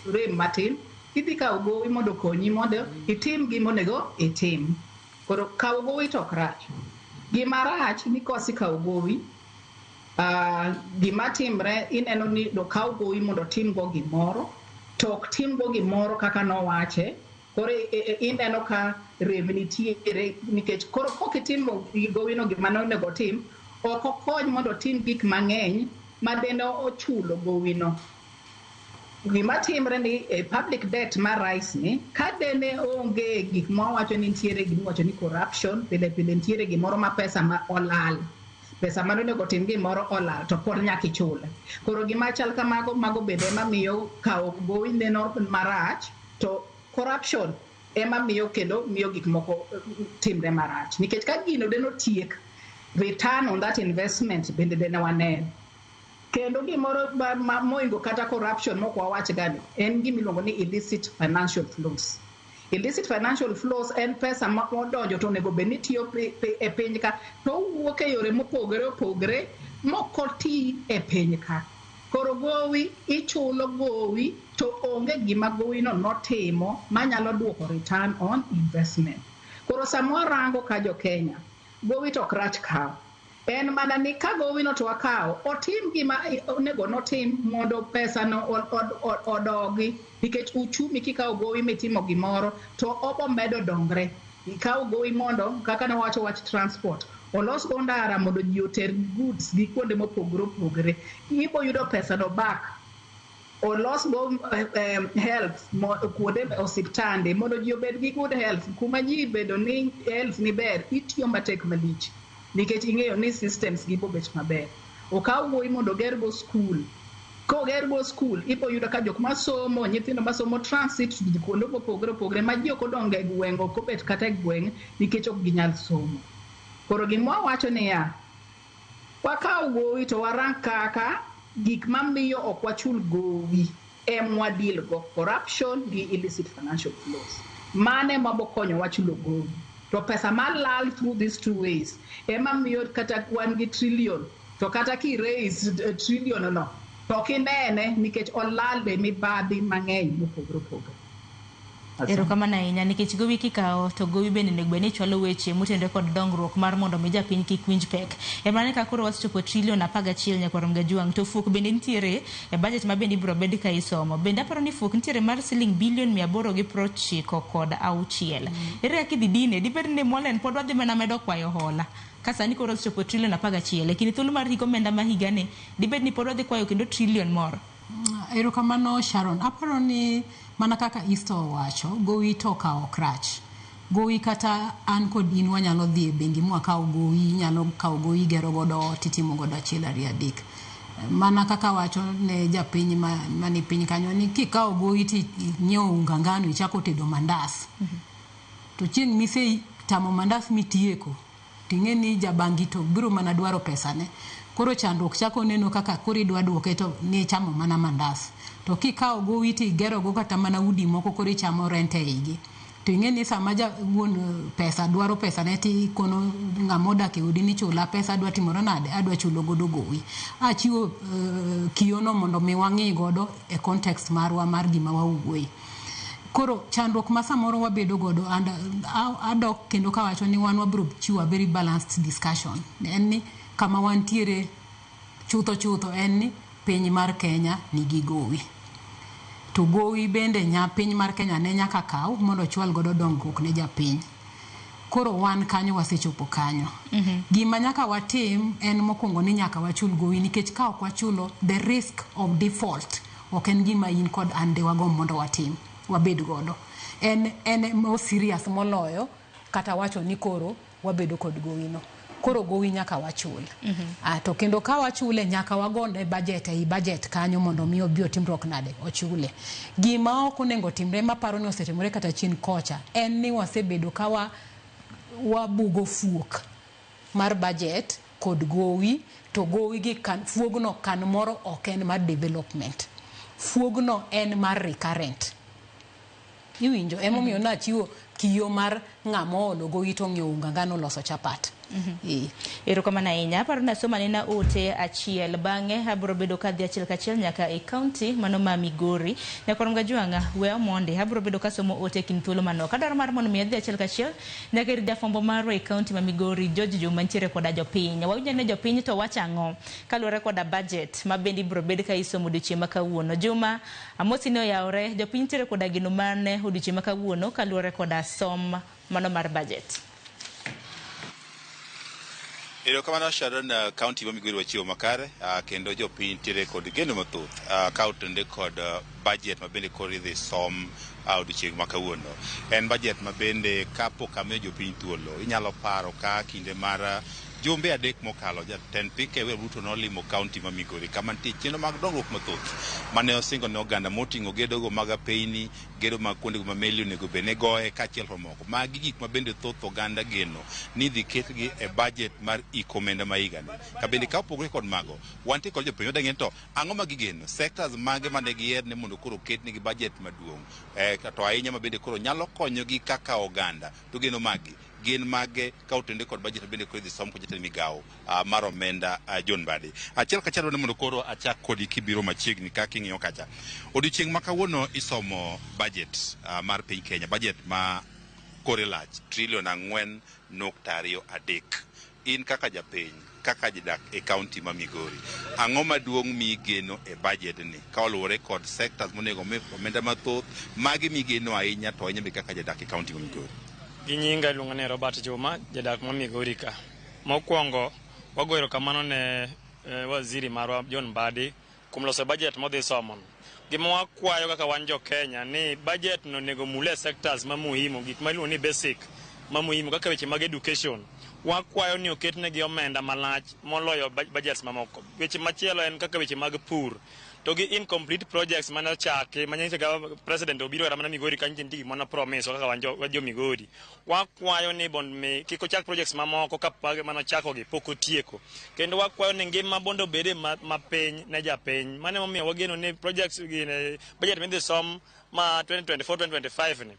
rem matin, idhi kawo gowi mondo okonyi mondo itim gimonego itim. Koro kawo gowi to ok rach. Gima rach ni kosekawo gowi, gima timre ineno ni okaw gowi mondo otim go gimoro, to ok tim go gimoro kaka nowache. Koro ineno ka rem nitiere nikech koro kok itimo gowino gima nonego otim, ok okony mondo otim gik mang'eny ma dende ochulo gowino. Gima timre ni e public debt ma rise ni, ka dene onge gik ma wawacho ni nitiere gimiwacho ni corruption, pile pile nitiere gimoro ma pesa ma olal. Pesa mane onego otim gimoro olal to pod nyaka ichule. Koro gima chal kamago mago bende ema miyo kawo gowi neno marach to corruption ema miyo kendo miyo gik moko timre marach. Nikech ka gino deno tiek, return on that investment bende dene waneno. Kendo gimoro ma moingo kata corruption mok wawach gani en gimiluongo ni illicit financial flows. Illicit financial flows en pesa ma odonjo to onego bed ni tiyo e piny ka to owuok e yore mopogore opogore mok oti e piny ka. Koro gowi ichulo gowi to onge gima gowino notimo manyalo duoko return on investment. Koro sama warango ka jo Kenya, gowi to ok rach kawo. En mana ni ka gowino to wakawo, otim gima onego notim mondo pesa no odogi. Nikech uchumi kikawo gowi mitimo gimoro to obo medo dongre. Ikawo gowi mondo kaka nawacho wach transport, olos go ndara mondo ji oter goods gi kuonde mopogore opogore. Ibo yudo pesa no back. Olos go health kuonde osiptande mondo ji obed gi good health. Kuma ji bedo ni health ni ber, itiyo matek malich nikech ing'eyo ni systems gi bobet maber. Okaw gowi mondo oger go school. Koger go school, ibo yudo ka jok masomo, nyithindo masomo transit kuonde mopogore opogore ma ji ok odongo e gweng', ok obet kata e gweng' nikech ok ginyal somo. Koro gima wawacho niya, wakaw gowi to warang kaka gik mamiyo ok wachul gowi emwa deal go, corruption gi illicit financial flows. Mane ema bokonyowa chulo gowi. To pesa malal through these two ways ema miyo kata wan gi trillion, to kata ki raise trillion no, to ok inene nikech olal e mibadhi mang'eny mopogore opogore. Erokamano ahinya nikech gowi kikawo to gowi bende onego bed ni chwalo weche motenore kod dongruok mar mondo mi japiny kik winj pek. Ema ka koro wasechopo trilion 11 nyakwar Mgajuang' to fuok bende nitiere e budget ma bende ibiro bed ka isomo. Bende aparo ni fuok nitiere mar siling bilion 896. Ere kaka idhi dine? Dibed ni Molen pod wadhi mana medo kwayo hola. Ka sani koro osechopo trilion 11 e kind thuolo mar hik omenda ma higani dibed ni pod wadhi kwayo kendo trilion moro. Erokamano Sharon. Aparo ni mana kaka Easter owacho, gowi to okawo ok rach. Gowi kata an kod in wanyalo dhi e bengi mwakaw gowi, inyalo kawo gowi igero godo ot, itimo godo achiel ariyo adek. Mana kaka wacho ne japiny mani piny kanyo ni kikawo gowi to inyiewo unga ngano ichako tedo mandas. To chieng' misetamo mandas mitieko, ting'e ni jabangi to biro mana dwaro pesane. Koro chandruok chako neno kaka koro idwa duoke to nichamo mana mandas. To kikawo gowi to igero go kata mana udi moko koro ichamo rent e igi. To ing'e ni sama ja wuon pesa dwaro pesane tikono ng'ama odak e odi ni chula pesa adwa timore nade, adwa chulo godo gowi. Achiwo kiyono mondo mi wang'i godo e context marwa mar gima wawuoye. Koro chandruok ma samoro wabedo godo, and adok kendo kawacho ni wan wabiro chiwo a very balanced discussion. En ni kama wantiere chutho chutho en ni piny mar Kenya nigi gowi. To gowi bende piny mar Kenya ne nyaka kaw mondo ochwal godo dongruok ne japiny. Koro wan kanyo wasechopo kanyo. Gima nyaka watim en mokwongo ni nyaka wachul gowi nikech ka ok wachulo, the risk of default ok en gima in kod an de wagomb mondo watim, wabed godo. En more serious moloyo kata wacho ni koro wabedo kod gowi no. Koro gowi nyaka wachul. To kendo ka wachule nyaka wagone budget ei budget kanyo mondo mi obi otimruok nade ochule. Gima ok onego timre maparo ni osetimore kata chien kocha en ni wasebedo ka wabugo fuok mar budget kod gowi, to gowi gi fuogno kan moro ok en mar development. Fuogno en mar recurrent. Iwinjo emomiyo nachiwo kiyo mar ng'ama oolo gowi to ong'iewo unga ngano loso chapat. Erokamano ahinya. Aparo ni asomo anena ote achiel bang'e abiro bedo kadhi achiel kachiel nyaka e kaunti mano ma Migori. Nyakwar Mgajuang' we omondi abiro bedo kasomo ote e kind thuolo manok. Adwaro mar mondo mi adhi achiel kachiel nyaka ir jafwambo marwa e kaunti ma Migori George Juma nitiere koda jopiny. Wawinjo ni jopiny to wacho ang'o kaluwore koda budget ma bende ibiro bed ka isomo odiochieng' ma kawuono. Juma, amosi ni oyawore, jopiny nitiere koda geno mane odiochieng' ma kawuono kaluwore koda som mano mar budget. Erokamano Sharon, kaunti ma Migori wachiwo makare, kendo jopiny nitiere kod geno mathoth ka otenore kod budget ma bende koro idhi som odiochieng' ma kawuono. En budget ma bende kapok amiyo jopiny thuolo, inyalo paro ka kinde mar jumbe 3 mokalo jatend piny Kenya William Ruto nolimo kaunti ma Migori kama nitie chenro mag dongruok mathoth mane osingo ne oganda moting'o gedogo mag apeyni, gedo mag kuondego ma meli onego bed ni goye kaachiel kod mamoko. Magi gik ma bende thoth oganda geno ni idhi ketgi e budget mar iko omenda ma higani. Ka bende ka opogore kod mago, wantie kod jopiny wadwa ng'eyo to ang'o ma gigeno, sectors mage mane giher ni mondo koro oketnegi budget maduong' to ahinya ma bende koro nyalo konyogi kaka oganda, to geno magi gin mage ka otenore kod budget bende koro idhi som kod jatend migawo mar omenda John Mbadi. Achiel kachiel ni mondo koro achak kodi kibiro machiegni kaka ing'iyo kacha. Odiochieng' ma kawuono isomo budget mar piny Kenya, budget ma kore lach trilion 4.23. In kaka japiny, kaka jadak e kaunti ma Migori, ang'o maduong' migeno e budget ni ka oluwore kod sectors monego mi omenda mathoth, magi migeno ahinya to ahinya be kaka jadak e kaunti ma Migori? Gi nyinga iluonga ni Robert Juma, jadak ma Migori ka. Mokwongo, wago erokamano ne waziri marwa John Mbadi kuom loso budget modhi somo no. Gima wakwayo kaka wan jo Kenya ni budget no onego mule sectors ma muhimu, gik ma iluongo ni basic ma muhimu kaka weche mag education. Wakwayo ni oketnegi omenda malach moloyo budgets mamoko. Weche machielo en kaka weche mag pur. To gi incomplete projects mane ochaki manyiso ka president obiro kata mana Migori kanyo nitie gik mane promise kaka wan jo Migori. Wakwayo ni mondo mi kik ochak projects mamoko ka mane ochako gi pok otieko. Kendo wakwayo ni ngima mondo obede mapiny ne japiny. Mano emomiyo wageno ni projects gi budget midhi som ma 2024-2025 ni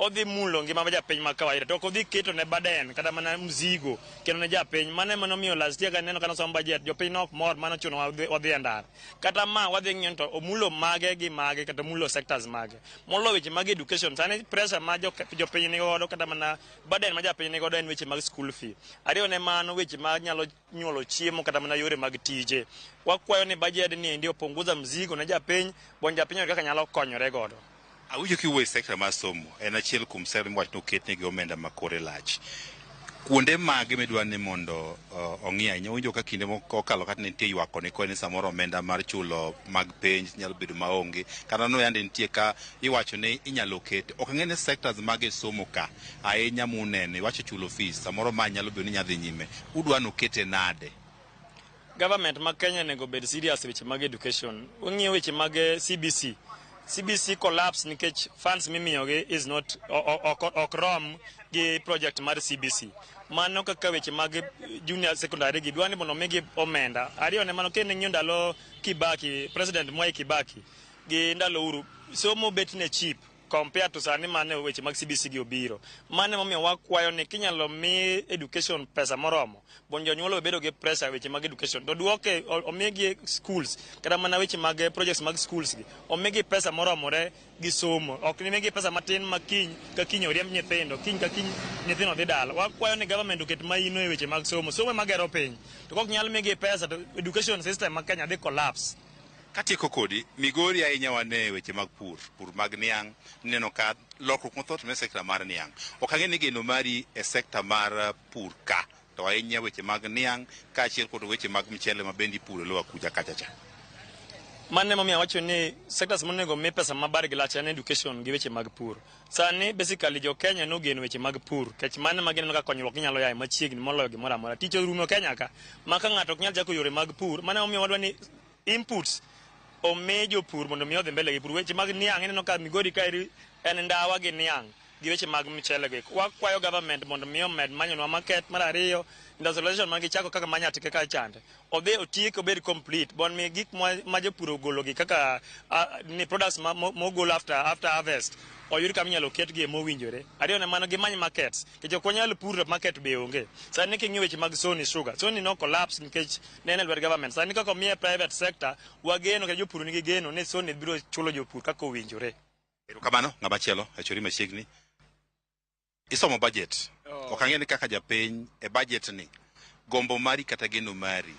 odhi mulo ngima mar japiny ma kawaida to ok odhi keto ne burden kata mana mzigo kendo ne japiny. Mano ema nomiyo last year kaneno kane osom budget jopiny ne ok mor mano ochuno wadhi e ndara. Kata ma wadhi ng'iyo to omulo mage gi mage kata omulo sectors mage. Moloyo weche mag education sani pressure ma jopiny nigodo kata mana burden ma japiny nigodo en weche mag school fee. Ariyo ne mano weche ma nyalo nyuolo chiemo kata mana yore mag tije. Wakwayo ni budget ni endi opunguza mzigo ne japiny mondo japiny oyud kaka nyalo konyore godo. Awinjo kiwuoyo e sekta mar somo, en achiel kuom sekta miwacho ni oketnegi omenda ma kore lach. Kuonde mage midwa ni mondo ong'i ahinya? Awinjo ka kinde mokalo kata nitie ywak koni koni ni samoro omenda mar chulo mag penj nyalo bedo maonge. Kata no yande nitie ka iwacho ni inyalo ket. Ok ang'e ni sectors mage somo ka ahinya munene. Iwacho chulo fees, samoro ma nyalo bedo ni nyadhi nyime. Udwa ni okete nade? Government ma Kenya onego bed serious weche mag education. Wang'iyo weche mag CBC. CBC collapse nikech funds mimiyogi is not ok rom gi project mar CBC. Mano kaka weche mag junior secondary gi dwa ni mondo omigi omenda. Ariyo ne mano kendo ing'iyo ndalo Kibaki, President Mwai Kibaki gi ndalo Uhuru, somo bet ne cheap compared to sani mane weche mag CBC gi obiro. Mano emomiyo wakwayo ni kinyalo mi education pesa moromo, mondo jonyuol obedo gi pressure weche mag education. To duoke omigi schools kata mana weche mag projects mag schools gi, omigi pesa moromore gi somo. Ok ni migi pesa matin ma kiny ka kiny oriemb nyithindo, kiny ka kiny nyithindo dhi dala. Wakwayo ni government oket maino e weche mag somo. Somo ema gero piny. To kok nyal migi pesa to education system ma Kenya dhi collapse. Katieko kodi, Migori ahinya wane weche mag pur, pur mag niang', neno ka lokruok mathoth e sekta mar niang'. Ok ang'e ni geno mari e sekta mar pur ka, to ahinya weche mag niang' kaachiel kod weche mag mchele ma bende ipuro e lowo kucha kacha cha. Mano emomiyo awacho ni sectors monego mi pesa mabar gi lach en education gi weche mag pur. Sani basically jo Kenya nogeno weche mag pur, nikech mano ema gineno ka konyruok ginyalo yaye machiegni moloyo gimoro amora. Tich orumo Kenya ka, ma ka ng'ato ok nyal chako yore mag pur, mano emomiyo wadwa ni inputs omi jopur mondo mi odhi mbele gi pur. Weche mag niang' ineno ka Migori kaeri en ndawa gi niang' gi weche mag mchele gi. Wakwayo government mondo mi omed manyonwa market. Mar ariyo, industrialization ma gichako kaka Manyatike ka chande, odhi otiek obed complete mondo mi gik ma jopur ogolo gi kaka ni products mogol after harvest oyud kama inyalo ketgie mowinjore. Ariyo ne mano gimany markets, nikech ok wanyal pur to market be onge. Sani king'iyo weche mag Sony Sugar, Sony no collapse nikech ne en e lwet government. Sani kaka omiye private sector, wageno kendo jopur nigi geno ni Sony biro chulo jopur kaka owinjore. Erokamano, ng'ama chielo achori machiegni. Isomo budget. Ok ang'e ni kaka japiny e budget ni gombo mari kata geno mari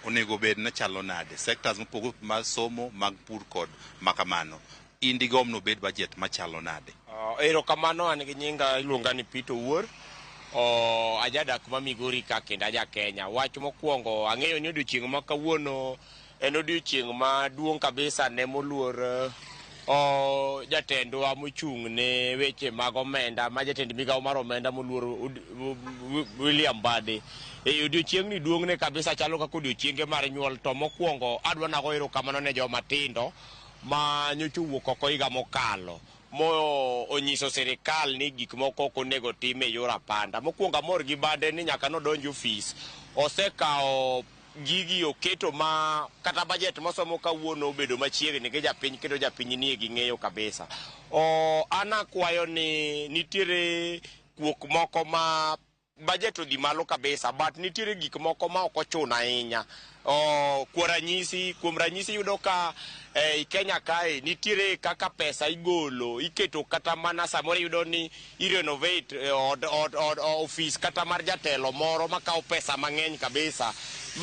onego bed ni chalo nade? Sectors mopogore mar somo, mag pur kod makamano. In digomb ni obed budget machalo nade? Erokamano, an gi nyinga iluonga ni Peter Owuor. Ajadak ma Migori ka kendo aja Kenya. Wach mokwongo ang'eyo ni odiochieng' ma kawuono en odiochieng' maduong' kabisa ne moluor jatendwa mochung' ne weche mag omenda, ma jatend migawo mar omenda moluor William Mbadi. E odiochieng'ni duong'ne kabisa chalo kaka odiochienge mar nyuol, to mokwongo adwa nago erokamano ne joma tindo ma nyocha owuok oko higa mokalo mo onyiso sirikal ni gik moko ok onego tim e yor apanda. Mokwongo amor gi Bade ni nyaka nodonj ofis, osekawo gigi oketo ma kata budget mosomo kawuono obedo machiegni gi japiny kendo japiny nie gi ng'eyo kabisa. An akwayo ni nitiere kuok moko ma budget odhi malo kabisa, but nitiere gik moko ma ok ochuno ahinya. Kuom ranyisi yudo ka ei Kenya kae nitiere kaka pesa igolo, iketo kata mana samoro iyudo ni i-renovate od ofis kata mar jatelo moro makawo pesa mang'eny kabisa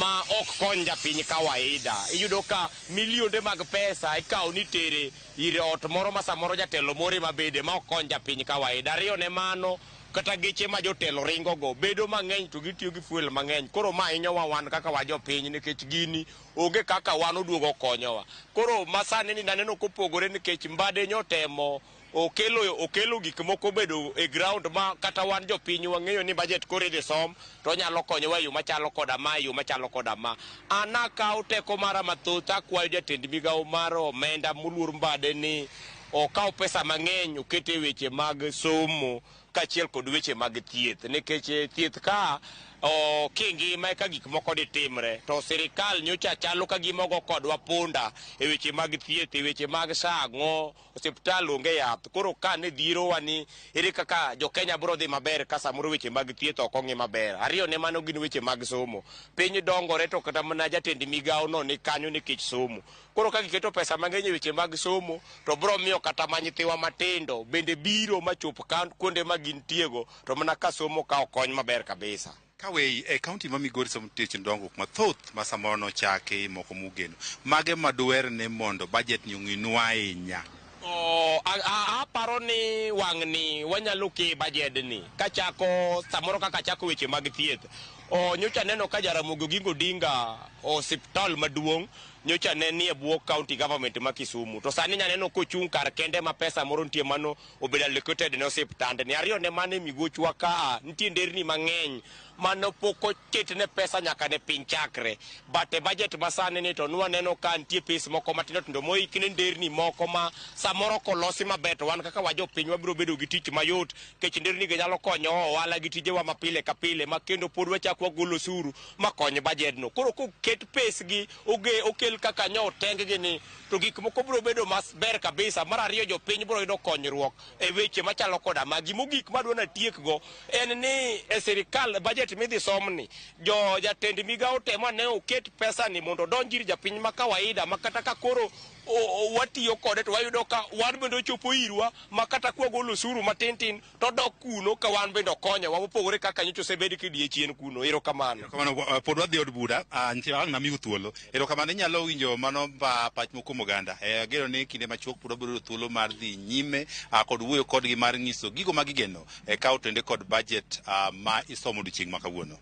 ma ok kony japiny kawaida. Iyudo ka milionde mag pesa ikawo ni itere ir ot moro ma samoro jatelo moro ema bede ma ok kony japiny kawaida. Ariyo ne mano, Kata geche ma jotelo ringo go bedo mang'eny to gitiyo gi fuel mang'eny. Koro ma hinyowa wan kaka wa jopiny nikech gini onge kaka wan oduogo konyowa. Koro masani ni naneno kopogore nikech Mbade nyotemo okelo gik moko bedo e ground ma kata wan jopiny wang'eyo ni budget koro idhi som to onyalo konyowa e yo machalo koda ma, e yo machalo koda ma. An akawo teko mara mathoth akwayo jatend migawo mar omenda moluor Mbade ni okaw pesa mang'eny oket e weche mag somo kaachiel kod weche mag thieth, nikech thieth ka kingima eka gik moko ditimre to sirikal nyocha chalo ka gima ogo kodwa punda e weche mag thieth, e weche mag sang'o, osiptal onge yath. Koro ka ne dhirowa ni ere kaka jokenya biro dhi maber ka samoro weche mag thieth ok ong'i maber. Ariyo ne mano gin weche mag somo. Piny dongore to kata mana jatend migawo no ni kanyo nikech somo. Koro ka giketo pesa mang'eny e weche mag somo to biro miyo kata ma nyithiwa matindo bende biro machop kuonde ma gintiego to mana ka somo ka okony maber kabisa. Kawei e kaunti ma Migori somo nitie dongruok mathoth ma samoro nochaki moko mugeno. Mage madwer ne mondo budget ni ong'inwa ahinya? Aparo ni wang'ni wanyalo ke budget ni kachako samoro kaka chako weche mag thieth. Nyocha neno ka Jaramogi Oginga Odinga osiptal maduong' nyocha ne nie bwo county government ma Kisumu. To sani nyaneno kochung' kar kende ma pesa moro nitie mano obedo allocated ne osiptande. Ariyo ne mane migochwa ka nitie nderni mang'eny mano pok oketne pesa nyaka ne piny chakre. But e budget ma sani ni to nwaneno ka nitie pes moko matindo tindo moikne nderni moko ma samoro kolosi maber to wan kaka wajopiny wabiro bedo gi tich mayot nikech nderni gi nyalo konyo ohala gi tijewa ma pile ka pile ma kendo pod wachak wagolo osuru makony budget no. Koro koket pes gi okel kaka nyo oteng gi ni to gik moko biro bedo maber kabisa. Mar ariyo jopiny biro yudo konyruok e weche machalo koda magi. Mogik madwa natiekgo en ni e sirikal budget midhi somni jo jatend migawo temo ne oket pesa ni mondo odonj ir japiny ma kawaida ma kata ka koro watiyo kode to wayudo ka wan bende ochopo irwa ma kata kwagolo osuru matin tin to dok kuno ka wan bende okonyowa mopogore kaka nyocha osebed kidie chien kuno. Erokamano. Erokamano. Pod wadhi od bura, nitie ang' namiu thuolo. Erokamano, inyalo winjo mano pach moko kuom oganda. Ageno ni kinde machuok pod wabiro yudo thuolo mar dhi nyime kod wuoyo kodgi mar nyiso gigo ma gigeno ka otende kod budget ma isomo odiochieng' ma kawuono.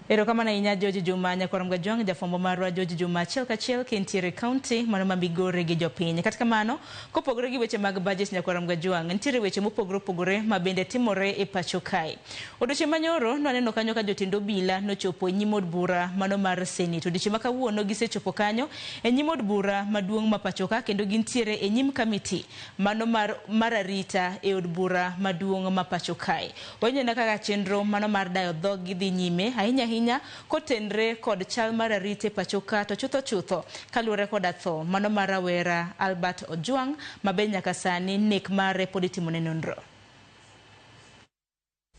Erokamano ahinya George Juma Nyakwar Mgajwang', jafwambo marwa George Juma achiel kachiel kintiere kaunti mano ma Migori gi jopiny. Kata kamano, kopogore gi weche mag budget Nyakwar Mgajwang', nitiere weche mopogore opogore ma bende timore e pacho kae. Odiochieng' manyoro nwaneno kanyo ka jotend obila nochopo e nyim od bura mano mar Senate. Odiochieng' ma kawuono gisechopo kanyo e nyim od bura maduong' ma pacho ka kendo gintiere e nyim kamiti mano mar arita e od bura maduong' ma pacho kae. Waneno kaka chenro mano mar dayo dhog gi dhi nyime ahinya ahinya kotenre kod chal mar arita e pacho ka to chutho chutho kaluwore koda tho mano mar rawera Albert Ojwang' ma be nyaka sani nek mare pod itimone nonro.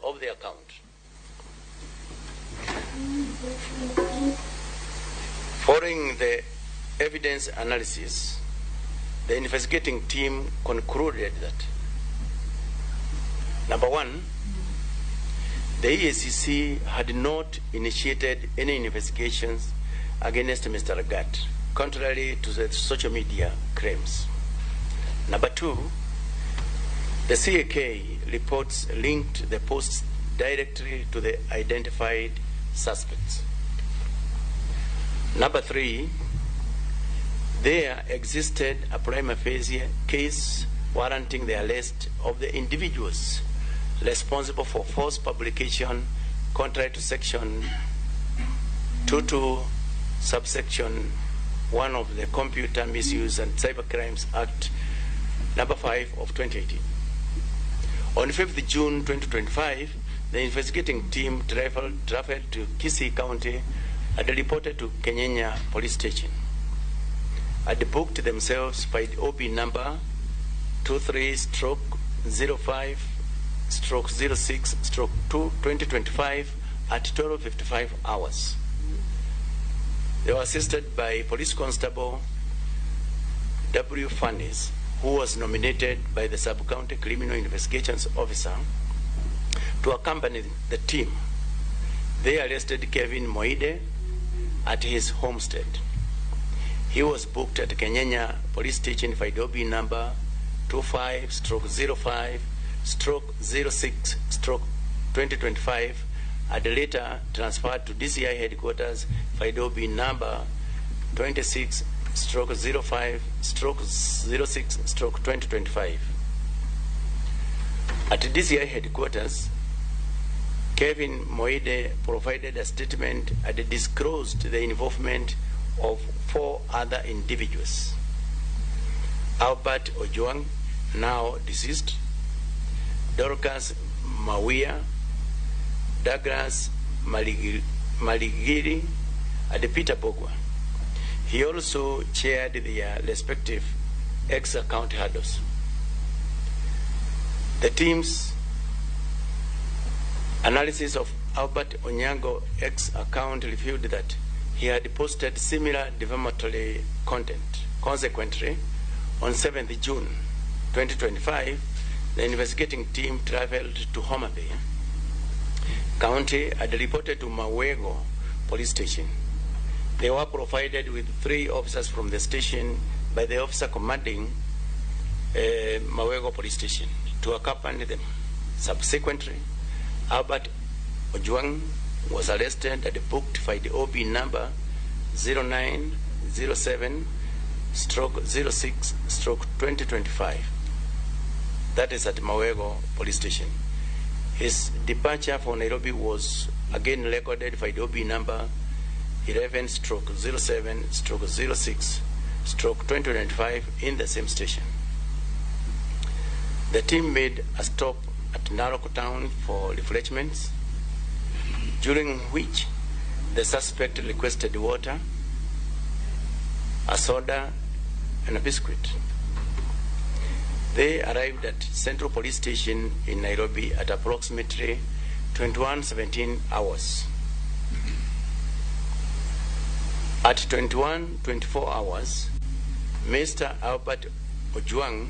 Of the account. Following the evidence analysis, the investigating team concluded that number one, the EACC had not initiated any investigations against Mr. Lagat, contrary to the social media claims. Number two, the CAK reports linked the posts directly to the identified suspects. Number three, there existed a prima facie case warranting the arrest of the individuals responsible for false publication contrary to section 22 subsection 1 of the Computer Misuse and Cybercrimes Act number 5 of 2018. On 5th June 2025, the investigating team traveled to Kisii County and reported to Kenyenya Police Station. And booked themselves by the OB number 23/05/06/2 2025 at 12:55 hours. They were assisted by Police Constable W. Fannis, who was nominated by the Sub-County Criminal Investigations Officer to accompany the team. They arrested Kevin Moide at his homestead. He was booked at Kenyenya Police Station for OB number 25/05/06 stroke 06 stroke 2025 and later transferred to DCI headquarters FIDOB number 26 stroke 05 stroke 06 stroke 2025. At DCI headquarters, Kevin Moide provided a statement and disclosed the involvement of 4 other individuals. Albert Ojwang, now deceased, Dorcas Mawia, Douglas Maligiri, and Peter Bogwa. He also chaired their respective ex-account hurdles. The team's analysis of Albert Onyango ex-account revealed that he had posted similar defamatory content. Consequently, on 7th June 2025, the investigating team traveled to Homa Bay County and reported to Mawego Police Station. They were provided with 3 officers from the station by the officer commanding Mawego Police Station to accompany them. Subsequently, Albert Ojwang was arrested and booked by the OB number 0907 stroke 06 stroke 2025. That is at Mawego Police Station. His departure for Nairobi was again recorded by the OB number 11 stroke 07 stroke 06 stroke 2025 in the same station. The team made a stop at Narok Town for refreshments, during which the suspect requested water, a soda, and a biscuit. They arrived at Central Police Station in Nairobi at approximately 21:17 hours. At 21:24 hours, Mr. Albert Ojwang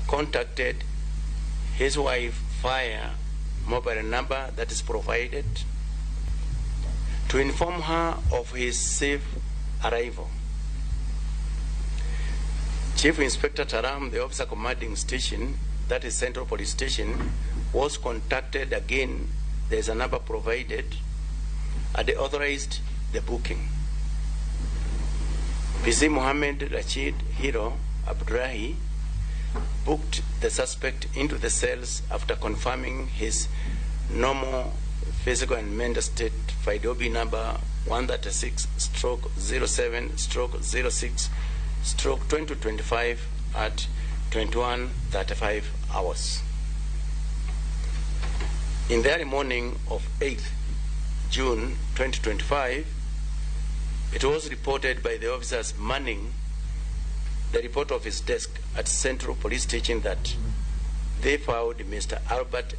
contacted his wife via mobile number that is provided to inform her of his safe arrival. Chief Inspector Taram, the officer commanding station, that is Central Police Station, was contacted again. There is a number provided, and they authorized the booking. PC Mohammed Rashid Hiro Abdurahi booked the suspect into the cells after confirming his normal physical and mental state by OB number 136 stroke 07 stroke 06 stroke 2025 at 21:35 hours. In the early morning of 8th June 2025, it was reported by the officers manning the report office desk at Central Police Station that they found Mr. Albert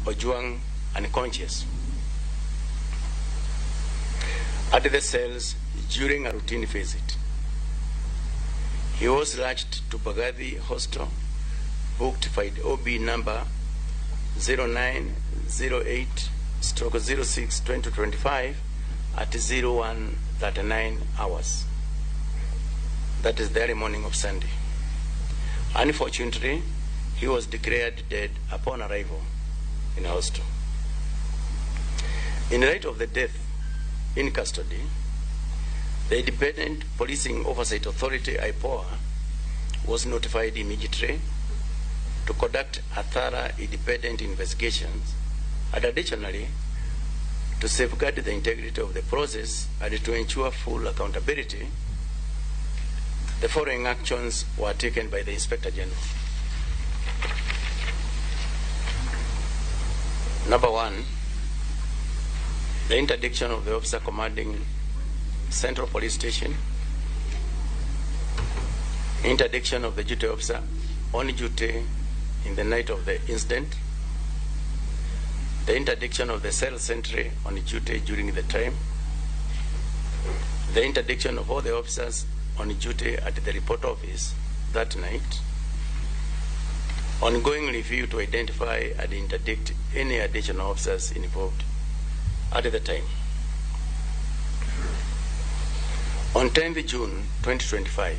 Ojwang unconscious at the cells during a routine visit. He was rushed to Bagathi Hostel, booked by OB number 0908 stroke 06 2025 at 01:39 hours. That is the early morning of Sunday. Unfortunately, he was declared dead upon arrival in hostel. In light of the death in custody, the Independent Policing Oversight Authority, IPOA, was notified immediately to conduct a thorough independent investigation, and additionally, to safeguard the integrity of the process and to ensure full accountability. The following actions were taken by the Inspector General. Number one, the interdiction of the officer commanding Central Police Station, interdiction of the duty officer on duty in the night of the incident, the interdiction of the cell sentry on duty during the time, the interdiction of all the officers on duty at the report office that night, ongoing review to identify and interdict any additional officers involved at the time. On 10th June 2025,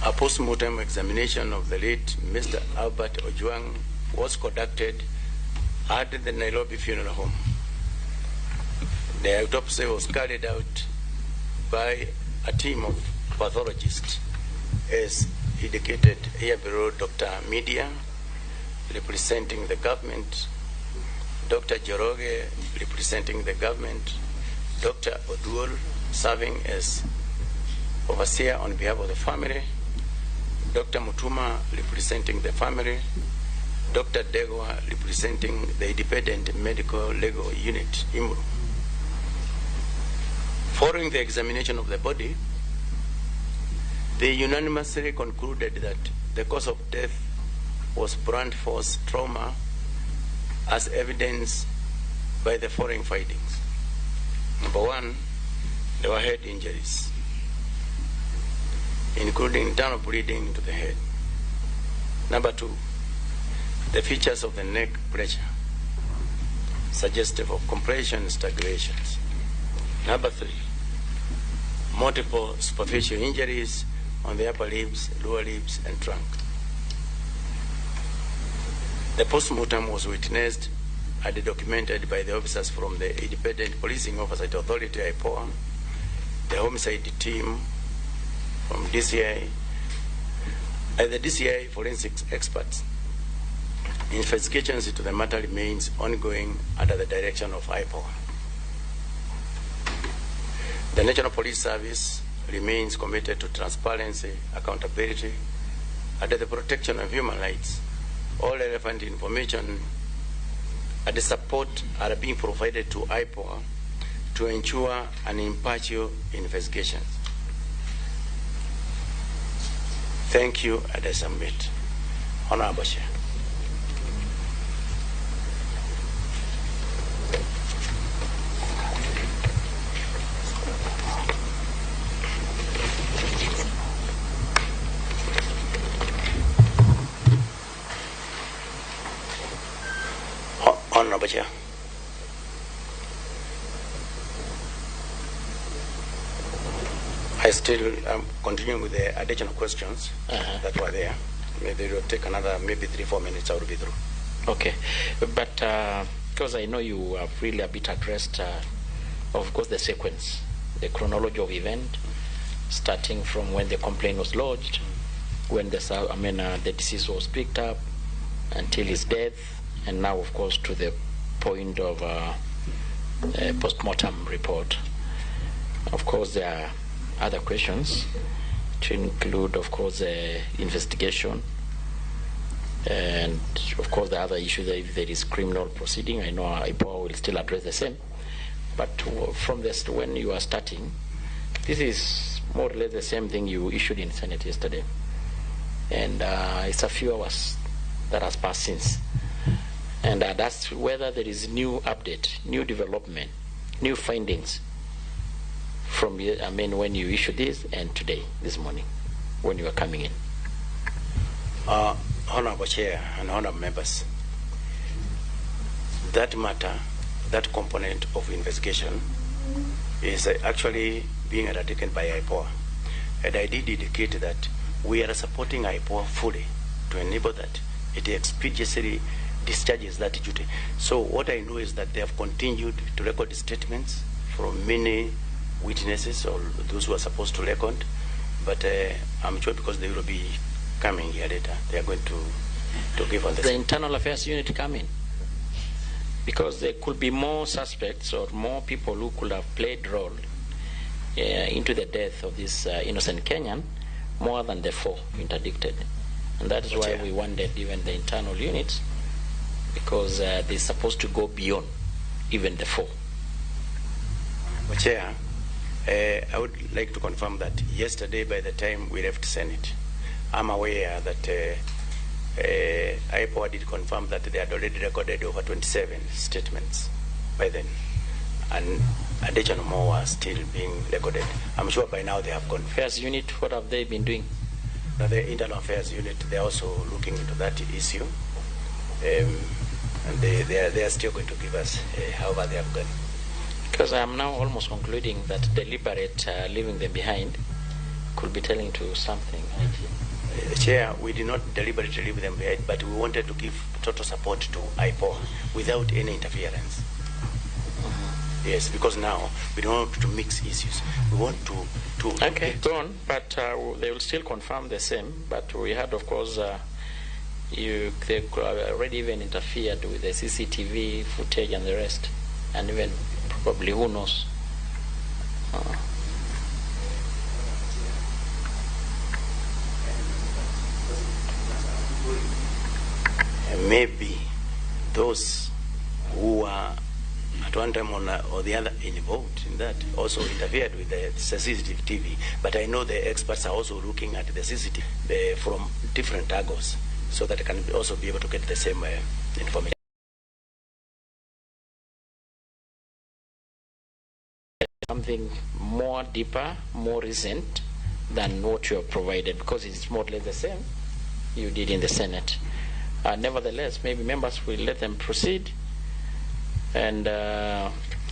A post-mortem examination of the late Mr. Albert Ojwang was conducted at the Nairobi Funeral Home. The autopsy was carried out by a team of pathologists, as indicated here below: Dr. Media, representing the government, Dr. Njoroge, representing the government, Dr. Oduol, serving as overseer on behalf of the family, Dr. Mutuma, representing the family, Dr. Degwa, representing the Independent Medical Legal Unit, IMRU. Following the examination of the body, they unanimously concluded that the cause of death was blunt force trauma, as evidenced by the following findings. Number one, there were head injuries, including internal bleeding to the head. Number two, the features of the neck pressure, suggestive of compression and strangulations. Number three, multiple superficial injuries on the upper limbs, lower limbs, and trunk. The postmortem was witnessed and documented by the officers from the Independent Policing Oversight Authority, IPOA, the homicide team from DCI, and the DCI forensics experts. Investigations into the matter remains ongoing under the direction of IPOA. The National Police Service remains committed to transparency, accountability, and the protection of human rights. All relevant information and support are being provided to IPOA to ensure an impartial investigation. Thank you, and I submit. Honorable Chair. Honorable Chair. I still am continuing with the additional questions that were there. Maybe it will take another maybe 3-4 minutes. I will be through. Okay, but because I know you have really a bit addressed, of course, the sequence, the chronology of event, starting from when the complaint was lodged, when the the deceased was picked up, until his death, and now, of course, to the point of a post-mortem report. Of course, there are other questions to include, of course, the investigation, and of course the other issue that if there is criminal proceeding. I know IPOA will still address the same, but from this, when you are starting, this is more or less the same thing you issued in Senate yesterday, and it's a few hours that has passed since, and that's whether there is new update, new development, new findings from, I mean, when you issued this and today, this morning, when you are coming in. Honorable Chair and honorable members, that matter, that component of investigation is actually being undertaken by IPOA. And I did indicate that we are supporting IPOA fully to enable that it expeditiously discharges that duty. So what I know is that they have continued to record statements from many witnesses or those who are supposed to record, but I'm sure because they will be coming here later, they are going to give on this. The Internal Affairs Unit come in, because there could be more suspects or more people who could have played role into the death of this innocent Kenyan, more than the 4 interdicted. And that is why we wanted even the internal units, because they're supposed to go beyond even the 4. Chair, I would like to confirm that yesterday, by the time we left Senate, I'm aware that IPOA did confirm that they had already recorded over 27 statements by then, and additional more are still being recorded. I'm sure by now they have gone. Affairs Unit, what have they been doing? Now, the Internal Affairs Unit, they are also looking into that issue, and they are still going to give us however they have gone. Because I am now almost concluding that deliberate leaving them behind could be telling to something. Chair, we did not deliberately leave them behind, but we wanted to give total support to IPOA without any interference. Yes, because now we don't want to mix issues. We want to okay, go on, but they will still confirm the same. But we had, of course, they already even interfered with the CCTV footage and the rest, and even probably who knows. Maybe those who are at one time or the other involved in that also interfered with the CCTV. But I know the experts are also looking at the CCTV from different angles so that they can also be able to get the same information. Something more deeper, more recent than what you have provided, because it's more or less the same you did in the Senate. Nevertheless, maybe members will let them proceed. And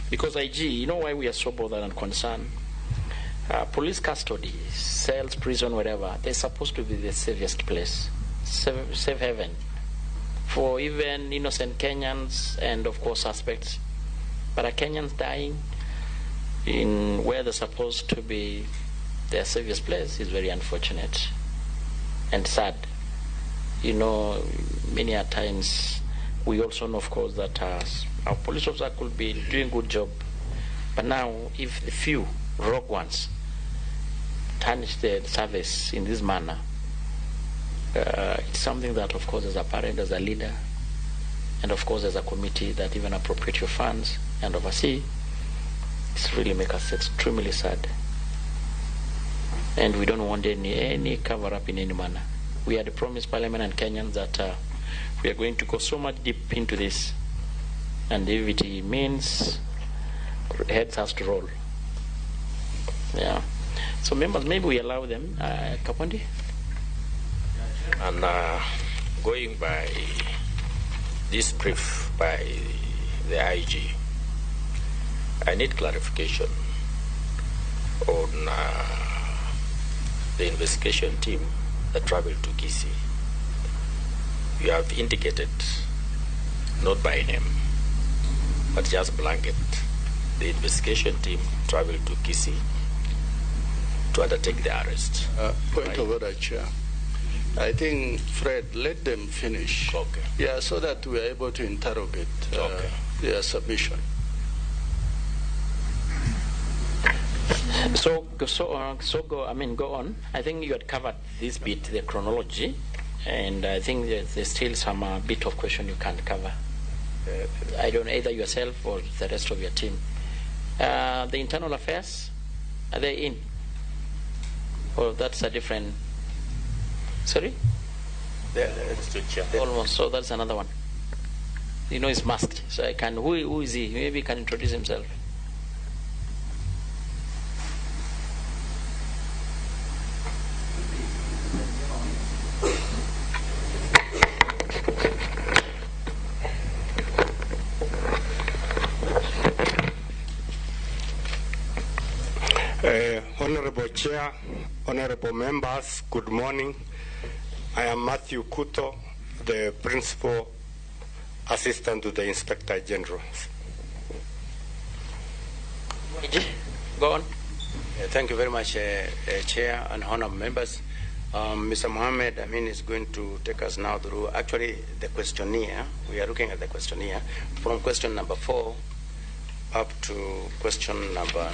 because IG, you know why we are so bothered and concerned? Police custody, cells, prison, whatever, they're supposed to be the safest place, safe haven for even innocent Kenyans and, of course, suspects. But are Kenyans dying in where they're supposed to be their safest place is very unfortunate and sad. You know, many a times we also know, of course, that our police officer could be doing good job, but now if the few rogue ones tarnish the service in this manner, it's something that, of course, as a parent, as a leader, and of course as a committee that even appropriate your funds and oversee, it's really make us extremely sad. And we don't want any cover-up in any manner. We had promised Parliament and Kenyans that we are going to go so much deep into this, and if it means heads has to roll. Yeah. So members, maybe we allow them. Kapondi? And going by this brief by the IG, I need clarification on the investigation team that traveled to Kisii. You have indicated, not by name, but just blanket, the investigation team traveled to Kisii to undertake the arrest. Point of order, Chair. I think, Fred, let them finish. Okay. Yeah, so that we are able to interrogate their submission. So go on. I think you had covered this bit, the chronology, and I think there's still some bit of question you can't cover. I don't know, either yourself or the rest of your team. The internal affairs, are they in? Or that's a different... Sorry? Almost, so that's another one. You know, it's masked, so I can... Who is he? Maybe he can introduce himself. Honorable Chair, honorable members, good morning. I am Matthew Kuto, the Principal Assistant to the Inspector General. Go on. Thank you very much, Chair and honorable members. Mr. Mohammed Amin is going to take us now through actually the questionnaire. We are looking at the questionnaire from question number 4 up to question number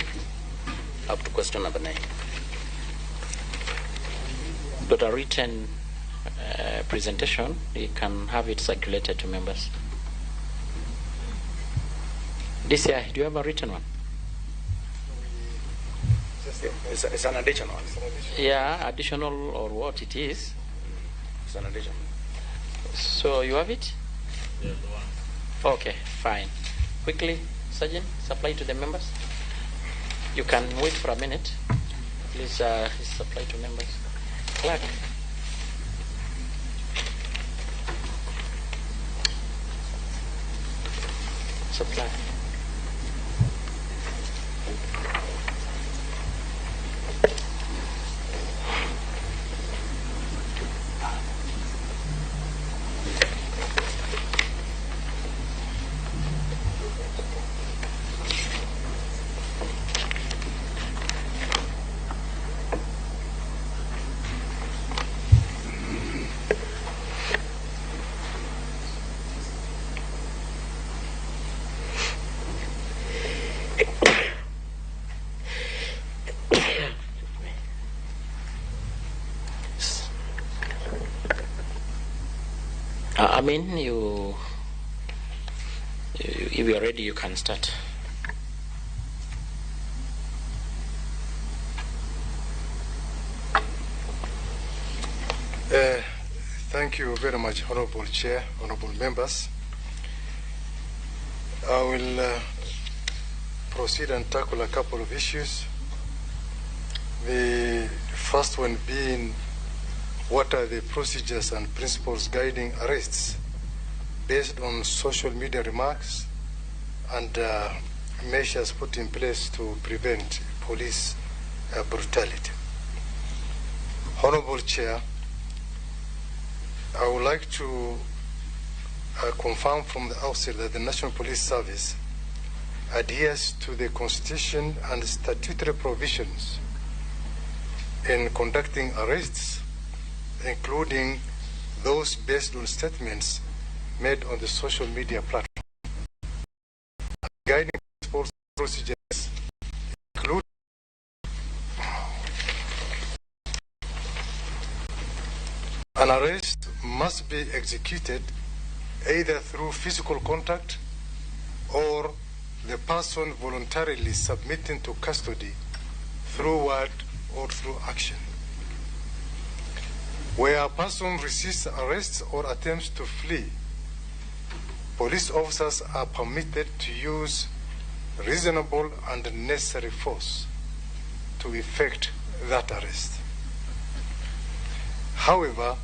9. Got a written presentation. You can have it circulated to members. DCI, do you have a written one? It's an additional one. Yeah, additional or what it is. It's an additional. So you have it? Yeah, the one. Okay, fine. Quickly, Sergeant, supply to the members. You can wait for a minute. Please supply to members. Clerk. Supply. I mean, you, if you are ready, you can start. Thank you very much, Honorable Chair, Honorable Members. I will proceed and tackle a couple of issues. The first one being, what are the procedures and principles guiding arrests based on social media remarks and measures put in place to prevent police brutality? Honorable Chair, I would like to confirm from the outset that the National Police Service adheres to the Constitution and statutory provisions in conducting arrests, including those based on statements made on the social media platform. Guiding principles and procedures include an arrest must be executed either through physical contact or the person voluntarily submitting to custody through word or through action. Where a person resists arrest or attempts to flee, police officers are permitted to use reasonable and necessary force to effect that arrest. However,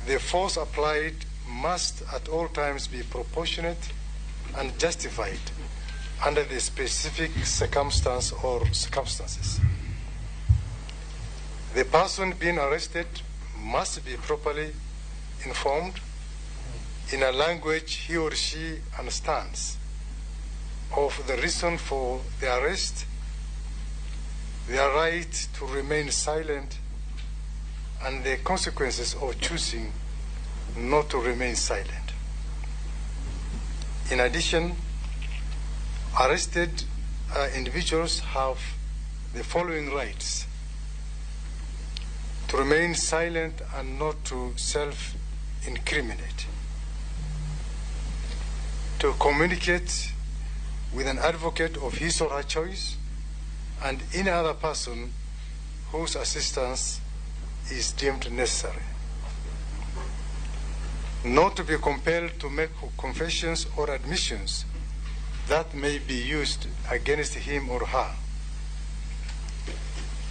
the force applied must at all times be proportionate and justified under the specific circumstance or circumstances. The person being arrested must be properly informed in a language he or she understands of the reason for the arrest, their right to remain silent, and the consequences of choosing not to remain silent. In addition, arrested individuals have the following rights: to remain silent and not to self-incriminate, to communicate with an advocate of his or her choice and any other person whose assistance is deemed necessary, not to be compelled to make confessions or admissions that may be used against him or her,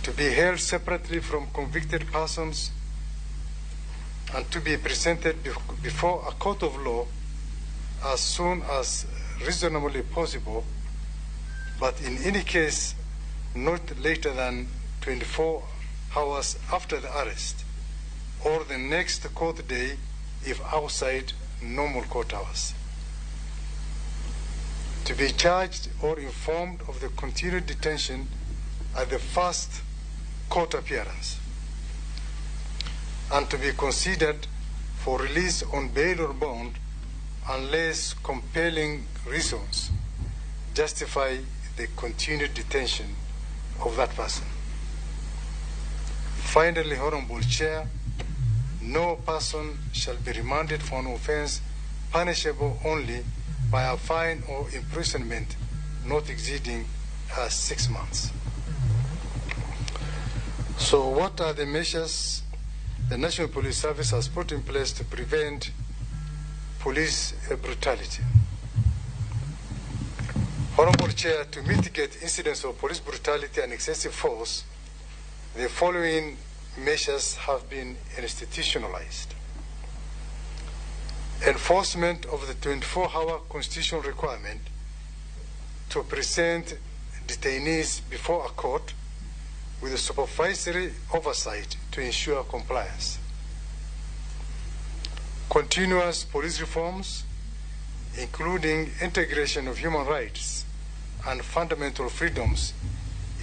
to be held separately from convicted persons, and to be presented before a court of law as soon as reasonably possible, but in any case not later than 24 hours after the arrest or the next court day if outside normal court hours, to be charged or informed of the continued detention at the first court appearance, and to be considered for release on bail or bond unless compelling reasons justify the continued detention of that person. Finally, Honorable Chair, no person shall be remanded for an offense punishable only by a fine or imprisonment not exceeding 6 months. So what are the measures the National Police Service has put in place to prevent police brutality? Honorable Chair, to mitigate incidents of police brutality and excessive force, the following measures have been institutionalized. Enforcement of the 24-hour constitutional requirement to present detainees before a court with a supervisory oversight to ensure compliance. Continuous police reforms, including integration of human rights and fundamental freedoms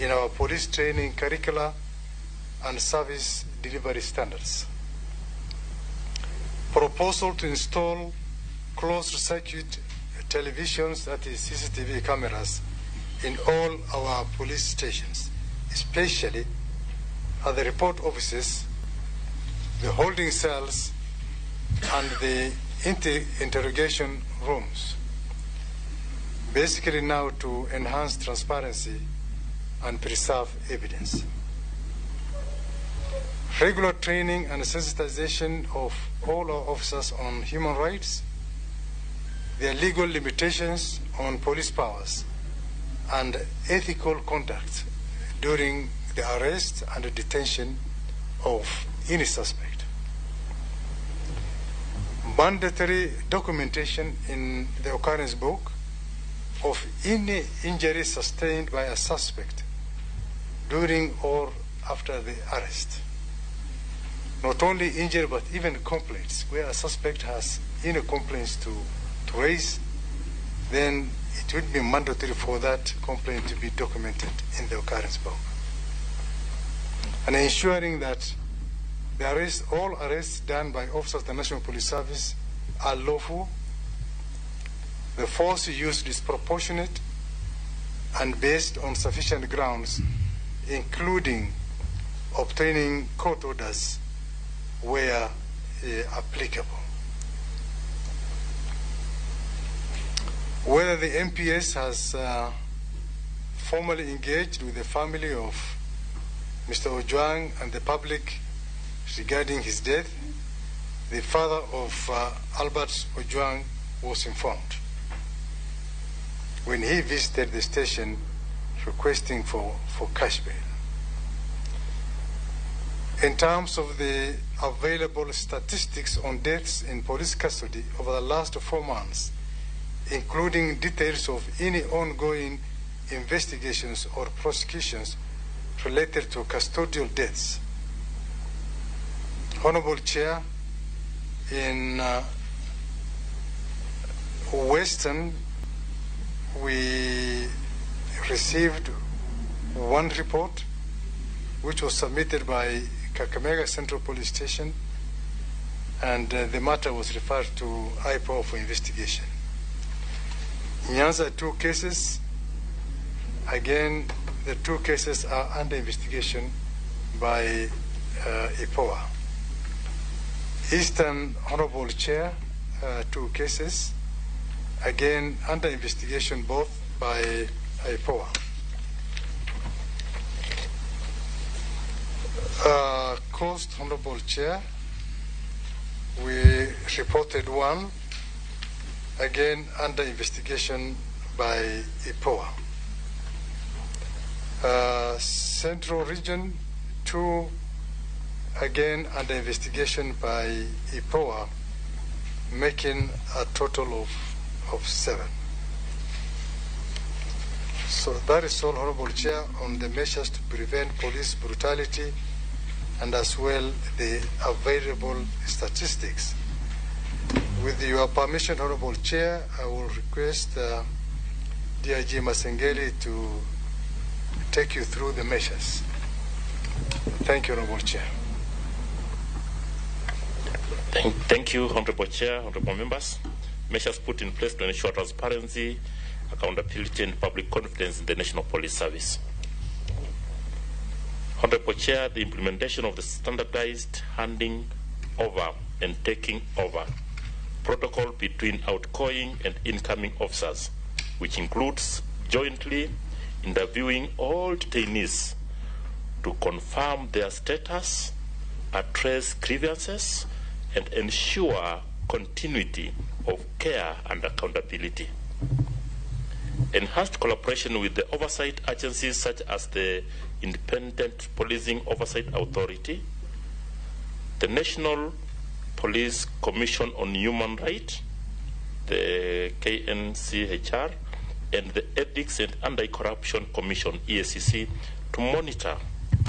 in our police training curricula and service delivery standards. Proposal to install closed-circuit televisions, that is CCTV cameras, in all our police stations, especially at the report offices, the holding cells, and the interrogation rooms. Basically now to enhance transparency and preserve evidence. Regular training and sensitization of all our officers on human rights, their legal limitations on police powers, and ethical conduct during the arrest and the detention of any suspect. Mandatory documentation in the occurrence book of any injury sustained by a suspect during or after the arrest. Not only injury, but even complaints. Where a suspect has any complaints to raise, then it would be mandatory for that complaint to be documented in the occurrence book. And ensuring that the arrest, all arrests done by officers of the National Police Service are lawful, the force used is proportionate and based on sufficient grounds, including obtaining court orders where applicable. Whether the MPS has formally engaged with the family of Mr. Ojwang and the public regarding his death, the father of Albert Ojwang was informed when he visited the station requesting for cash bail. In terms of the available statistics on deaths in police custody over the last 4 months, including details of any ongoing investigations or prosecutions related to custodial deaths. Honorable Chair, in Western, we received one report which was submitted by Kakamega Central Police Station, and the matter was referred to IPOA for investigation. Nyanza, 2 cases. Again, the 2 cases are under investigation by IPOA. Eastern, Honorable Chair, 2 cases. Again, under investigation both by IPOA. Coast, Honorable Chair, we reported 1, again under investigation by IPOA. Central Region, 2, again under investigation by IPOA, making a total of 7. So that is all, Honorable Chair, on the measures to prevent police brutality and as well the available statistics. With your permission, Honorable Chair, I will request DIG Masengeli to take you through the measures. Thank you, Honorable Chair. Thank you, Honorable Chair, Honorable Members. Measures put in place to ensure transparency, accountability, and public confidence in the National Police Service. Honorable Chair, the implementation of the standardized handing over and taking over protocol between outgoing and incoming officers, which includes jointly interviewing all detainees to confirm their status, address grievances, and ensure continuity of care and accountability. Enhanced collaboration with the oversight agencies such as the Independent Policing Oversight Authority, the National Police Commission on Human Rights, the KNCHR, and the Ethics and Anti-Corruption Commission, EACC, to monitor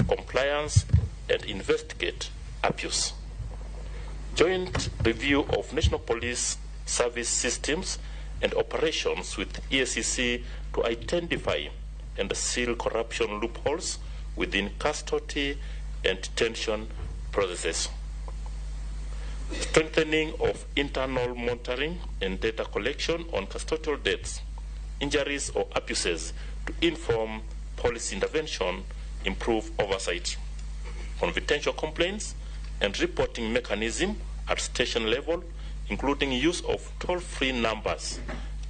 compliance and investigate abuse. Joint review of National Police Service systems and operations with EACC to identify and seal corruption loopholes within custody and detention processes. Strengthening of internal monitoring and data collection on custodial deaths, injuries or abuses to inform policy intervention, improve oversight. Confidential complaints and reporting mechanism at station level, including use of toll-free numbers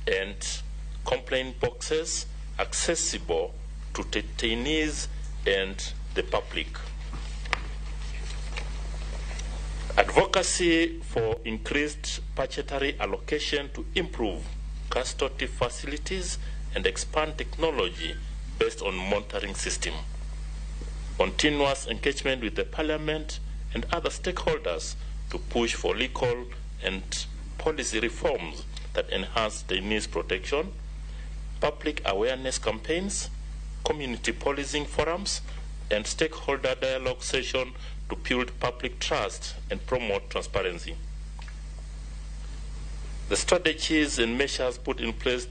and complaint boxes accessible to detainees and the public. Advocacy for increased budgetary allocation to improve custody facilities and expand technology based on monitoring system. Continuous engagement with the parliament and other stakeholders to push for legal and policy reforms that enhance detainees protection, public awareness campaigns, community policing forums, and stakeholder dialogue session to build public trust and promote transparency. The strategies and measures put in place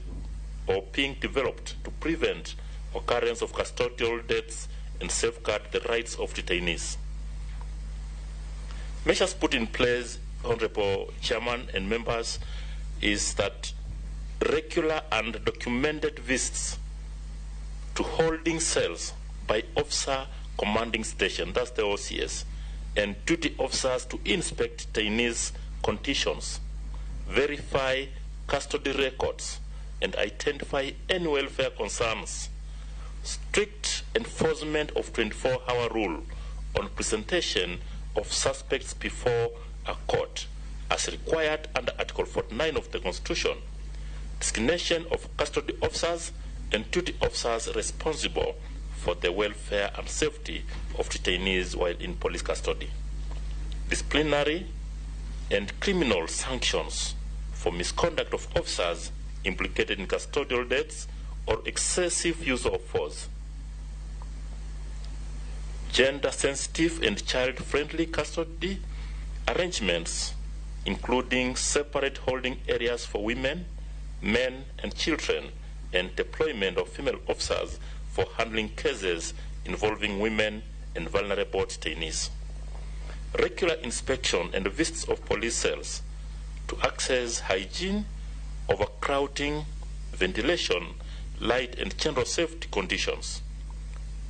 or being developed to prevent occurrence of custodial deaths and safeguard the rights of detainees. Measures put in place, Honorable Chairman and members, is that regular and documented visits to holding cells by officer commanding station, that's the OCS, and duty officers to inspect detainees' conditions, verify custody records, and identify any welfare concerns. Strict enforcement of 24-hour rule on presentation of suspects before a court, as required under Article 49 of the Constitution. Designation of custody officers and duty officers responsible for the welfare and safety of detainees while in police custody. Disciplinary and criminal sanctions for misconduct of officers implicated in custodial deaths or excessive use of force. Gender-sensitive and child-friendly custody arrangements, including separate holding areas for women, men, and children, and deployment of female officers for handling cases involving women and vulnerable detainees. Regular inspection and visits of police cells to access hygiene, overcrowding, ventilation, light, and general safety conditions.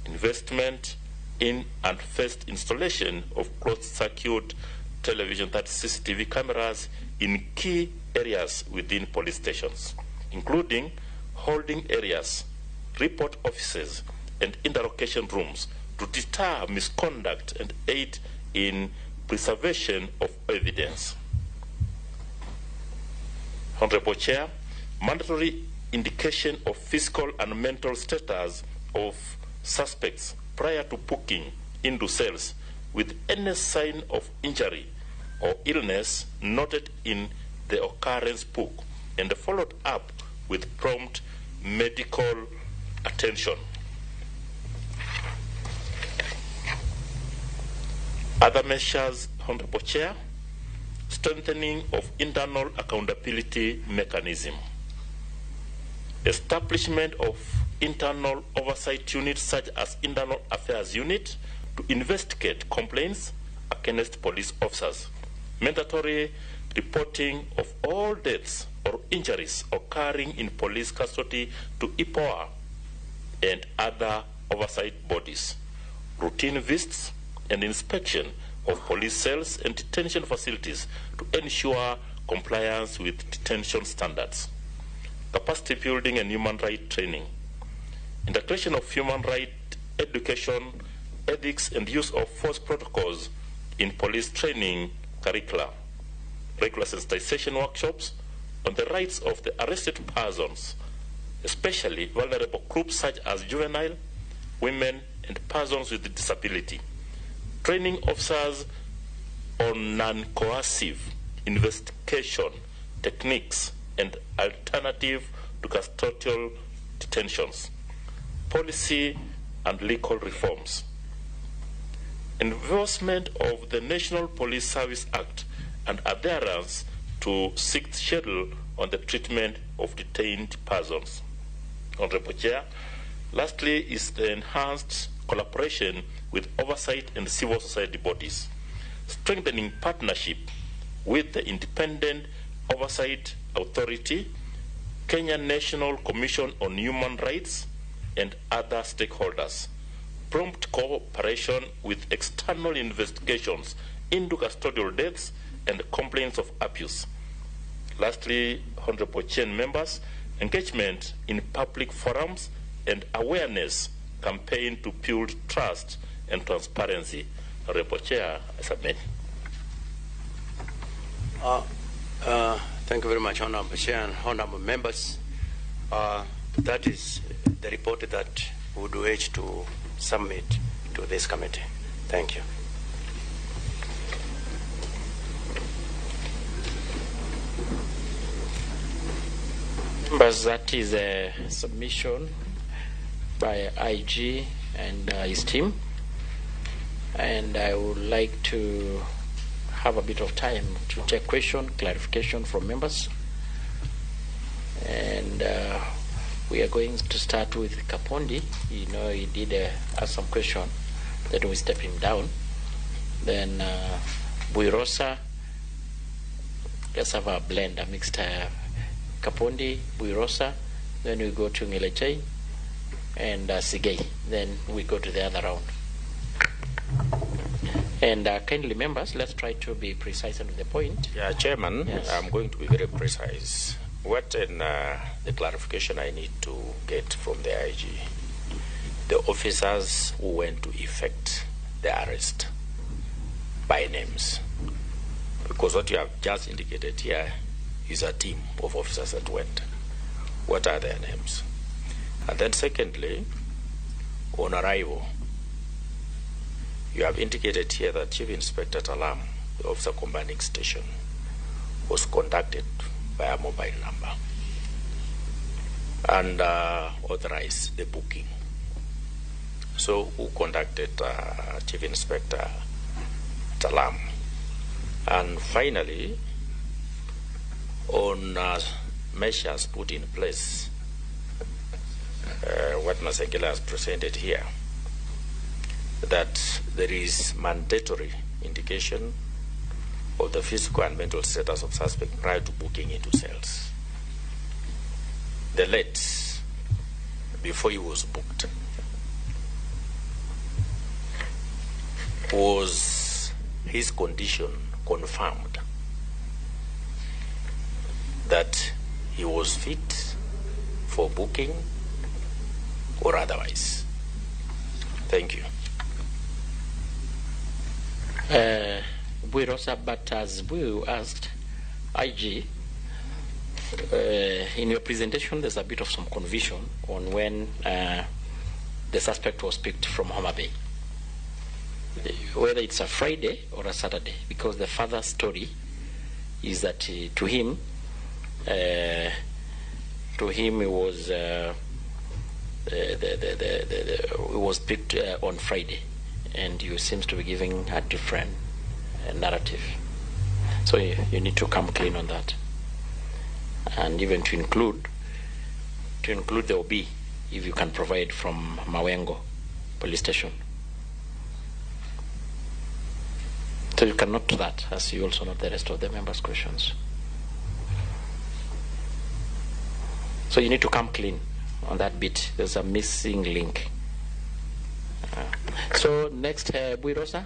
Investment in and first installation of closed-circuit television, that's CCTV cameras, in key areas within police stations, including holding areas, report offices, and interrogation rooms to deter misconduct and aid in preservation of evidence. Honorable Chair, mandatory indication of physical and mental status of suspects prior to booking into cells with any sign of injury or illness noted in the occurrence book and followed up with prompt medical attention. Other measures, Honorable Chair, strengthening of internal accountability mechanism, establishment of internal oversight units such as Internal Affairs Unit to investigate complaints against police officers, mandatory reporting of all deaths or injuries occurring in police custody to IPOA and other oversight bodies, routine visits and inspection of police cells and detention facilities to ensure compliance with detention standards, capacity building and human rights training, integration of human rights education, ethics and use of force protocols in police training curricula, regular sensitization workshops on the rights of the arrested persons, especially vulnerable groups such as juvenile, women, and persons with disability, training officers on non-coercive investigation techniques and alternative to custodial detentions, policy and legal reforms, enforcement of the National Police Service Act and adherence to 6th Schedule on the treatment of detained persons. Honorable Chair, lastly is the enhanced collaboration with oversight and civil society bodies, strengthening partnership with the Independent Oversight Authority, Kenya National Commission on Human Rights, and other stakeholders. Prompt cooperation with external investigations into custodial deaths and complaints of abuse. Lastly, Honorable Chair members, engagement in public forums and awareness campaign to build trust and transparency. Honorable Chair, I submit. Thank you very much, Honorable Chair and Honorable Members. That is the report that we would wish to submit to this committee. Thank you. Members, that is a submission by IG and his team, and I would like to have a bit of time to take question, clarification from members, and we are going to start with Kapondi. You know, he did ask some question, then we step him down. Then Buirosa, let's have a blend, a mixed Kapondi, Buirosa, then we go to Ngilechei and Sigei. Then we go to the other round. And kindly, members, let's try to be precise and to the point. Yeah, Chairman, yes. I'm going to be very precise. What in the clarification I need to get from the IG, the officers who went to effect the arrest by names, because what you have just indicated here is a team of officers that went. What are their names? And then secondly, on arrival, you have indicated here that Chief Inspector Talam, the officer commanding station, was contacted by a mobile number and authorized the booking. So who contacted Chief Inspector Talam? And finally, on measures put in place, what Masengela has presented here, that there is mandatory indication of the physical and mental status of suspect prior to booking into cells. The late, before he was booked, was his condition confirmed that he was fit for booking or otherwise? Thank you. Buirosa, but as we asked IG, in your presentation there's a bit of some confusion on when the suspect was picked from Homa Bay, whether it's a Friday or a Saturday, because the father's story is that to him it was it was picked on Friday, and you seems to be giving a different narrative. So you need to come clean on that, and even to include the OB, if you can provide from Mawengo police station. So you cannot do that, as you also note the rest of the members' questions. So you need to come clean on that bit. There's a missing link. So next, Buirosa.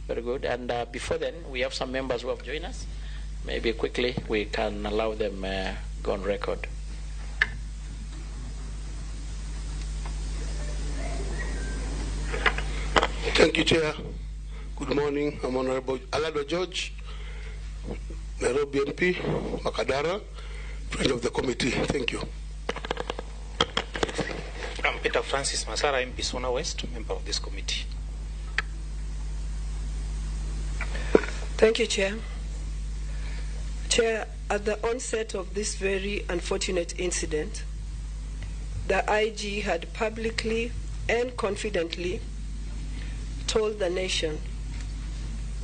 Very good. And before then, we have some members who have joined us. Maybe quickly we can allow them go on record. Thank you, Chair. Good morning. I'm Honorable Alado George, Nairobi MP, Makadara, friend of the committee. Thank you. I'm Peter Francis Masara, MP Sona West, member of this committee. Thank you, Chair. Chair, at the onset of this very unfortunate incident, the IG had publicly and confidently told the nation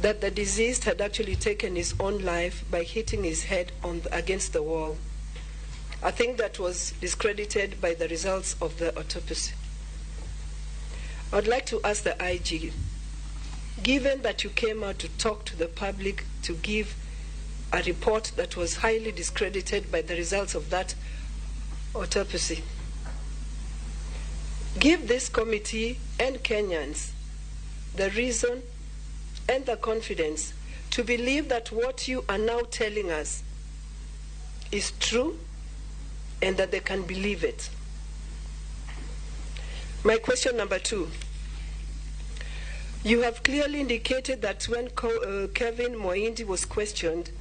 that the deceased had actually taken his own life by hitting his head against the wall. I think that was discredited by the results of the autopsy. I'd like to ask the IG, given that you came out to talk to the public to give a report that was highly discredited by the results of that autopsy, give this committee and Kenyans the reason and the confidence to believe that what you are now telling us is true and that they can believe it? My question number 2. You have clearly indicated that when Kevin Moindi was questioned,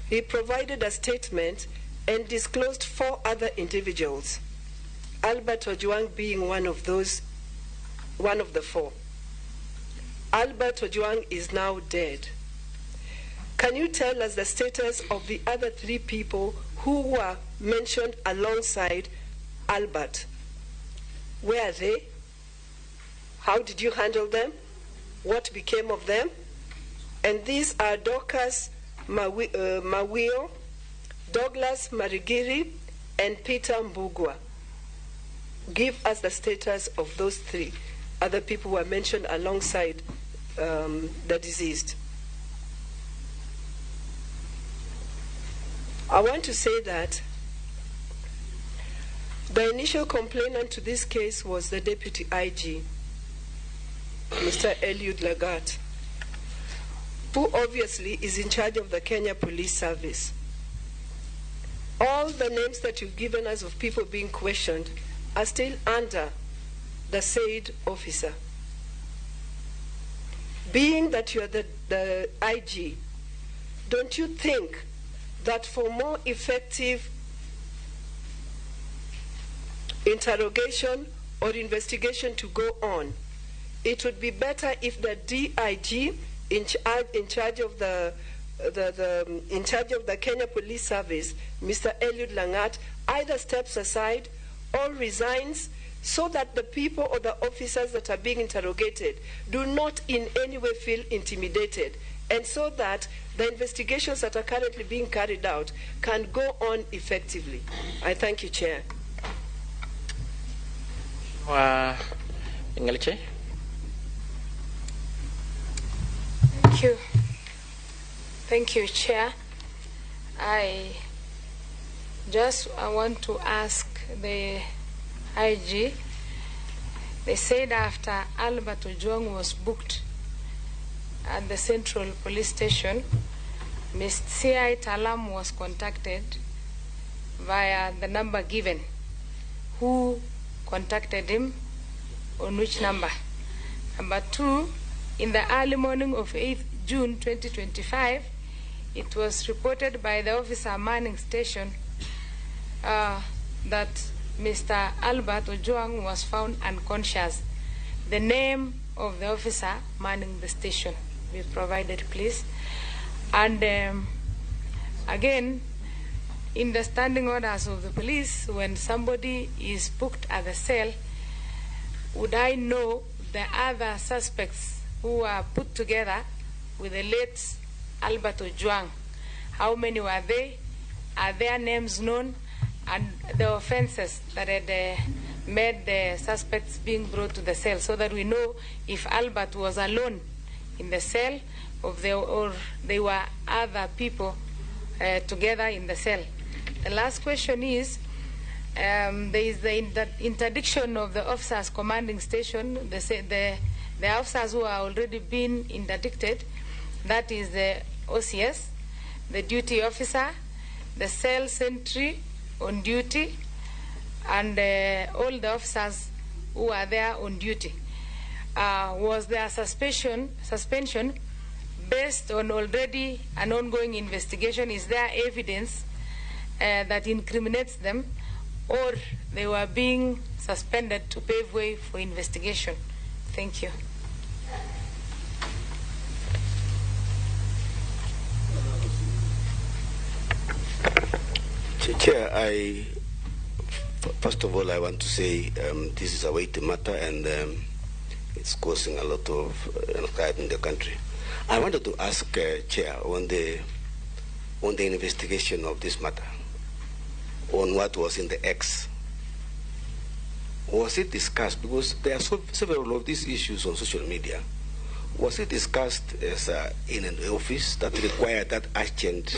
he provided a statement and disclosed 4 other individuals, Albert Ojwang being one of those, one of the 4. Albert Ojwang is now dead. Can you tell us the status of the other 3 people who were mentioned alongside Albert? Where are they? How did you handle them? What became of them? And these are Dorcas Mawio, Douglas Marigiri, and Peter Mbugua. Give us the status of those 3 other people who were mentioned alongside the deceased. I want to say that the initial complainant to this case was the Deputy IG, Mr. Eliud Lagat, who obviously is in charge of the Kenya Police Service. All the names that you've given us of people being questioned are still under the said officer. Being that you're the IG, don't you think that for more effective interrogation or investigation to go on, it would be better if the DIG in charge of the Kenya Police Service, Mr. Eliud Langat, either steps aside or resigns, so that the people or the officers that are being interrogated do not in any way feel intimidated, and so that the investigations that are currently being carried out can go on effectively. I thank you, Chair. Ngaliche. Thank you. Thank you, Chair. I want to ask the IG. They said after Albert Ojwang was booked at the Central Police Station, Ms. C.I. Talam was contacted via the number given. Who contacted him? On which number? Number 2, in the early morning of 8th June 2025, it was reported by the officer manning station that Mr. Albert Ojwang was found unconscious. The name of the officer manning the station be provided, please. And again, in the standing orders of the police, when somebody is booked at the cell, would I know the other suspects who were put together with the late Albert Ojwang? How many were they? Are their names known? And the offenses that had made the suspects being brought to the cell, so that we know if Albert was alone in the cell or there were other people together in the cell. The last question is, there is the interdiction of the officers commanding station, the officers who are already been interdicted, that is the OCS, the duty officer, the cell sentry on duty, and all the officers who are there on duty. Was their suspension based on already an ongoing investigation? Is there evidence that incriminates them, or they were being suspended to pave way for investigation? Thank you. Chair, first of all, I want to say this is a weighty matter, and it's causing a lot of anxiety in the country. I wanted to ask, Chair, on the investigation of this matter, on what was in the X. Was it discussed? Because there are several of these issues on social media. Was it discussed as in an office that required that urgent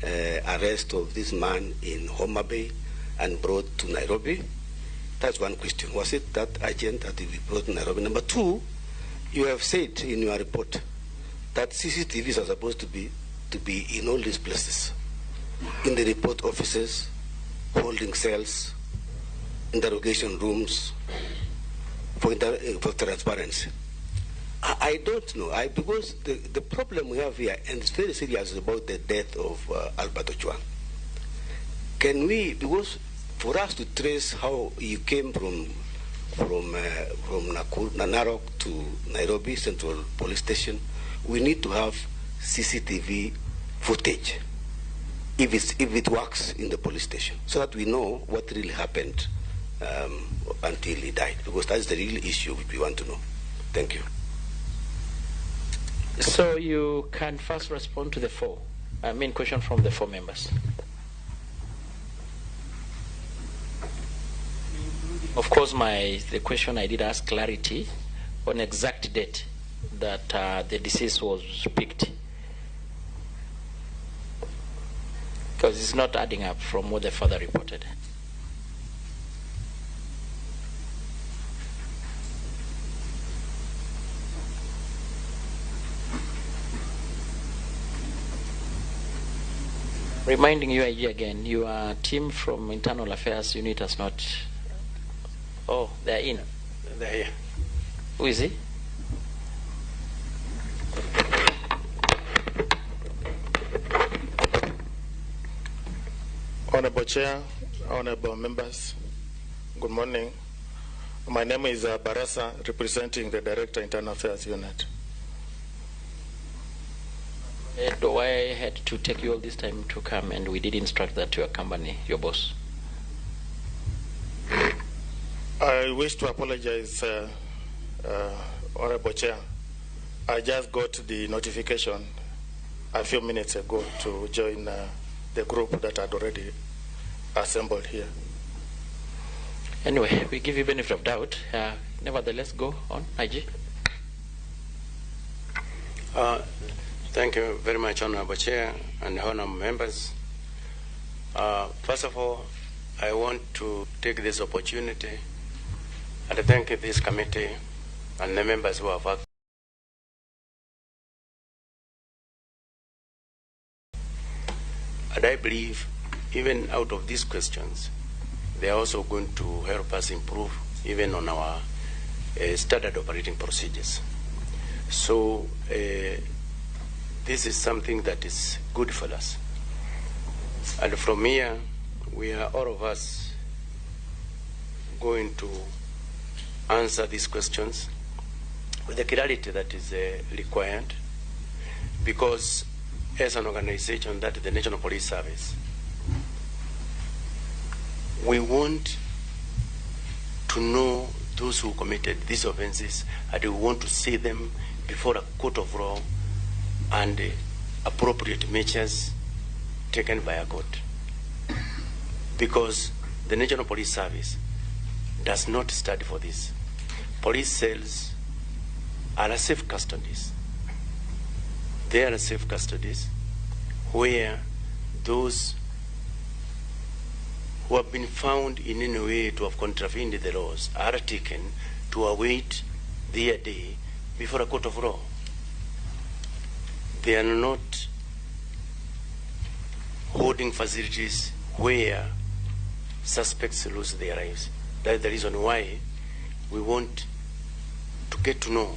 arrest of this man in Homa Bay and brought to Nairobi? That's one question. Was it that urgent that it be brought to Nairobi? Number two, you have said in your report that CCTVs are supposed to be in all these places, in the report offices, holding cells, interrogation rooms, for transparency. I don't know, because the problem we have here, and it's very serious, about the death of Albert Ojwang. Can we, because for us to trace how he came from Narok to Nairobi Central Police Station, we need to have CCTV footage, if it works in the police station, so that we know what really happened until he died, because that's the real issue which we want to know. Thank you. So you can first respond to the four. I mean, question from the four members. Of course, the question I did ask clarity on exact date that the deceased was picked, because it's not adding up from what the father reported. Reminding you, IG, again, your team from Internal Affairs Unit has not... Oh, they're in. They're here. Who is he? Honorable Chair, honorable members, good morning. My name is Barasa, representing the Director, Internal Affairs Unit. Why I had to take you all this time to come, and we did instruct that to accompany your boss. I wish to apologize, Honorable Chair. I just got the notification a few minutes ago to join the group that had already assembled here. Anyway, we give you benefit of doubt. Nevertheless, go on, IG. Thank you very much, Honorable Chair and honorable members. First of all, I want to take this opportunity and thank this committee and the members who have worked. And I believe even out of these questions, they are also going to help us improve even on our standard operating procedures. So this is something that is good for us. And from here, we are all of us going to answer these questions with the clarity that is required, because as an organization, that is the National Police Service, we want to know those who committed these offenses, and we want to see them before a court of law and appropriate measures taken by a court. Because the National Police Service does not stand for this. Police cells are safe custodies. They are safe custodies where those who have been found in any way to have contravened the laws are taken to await their day before a court of law. They are not holding facilities where suspects lose their lives. That is the reason why we want to get to know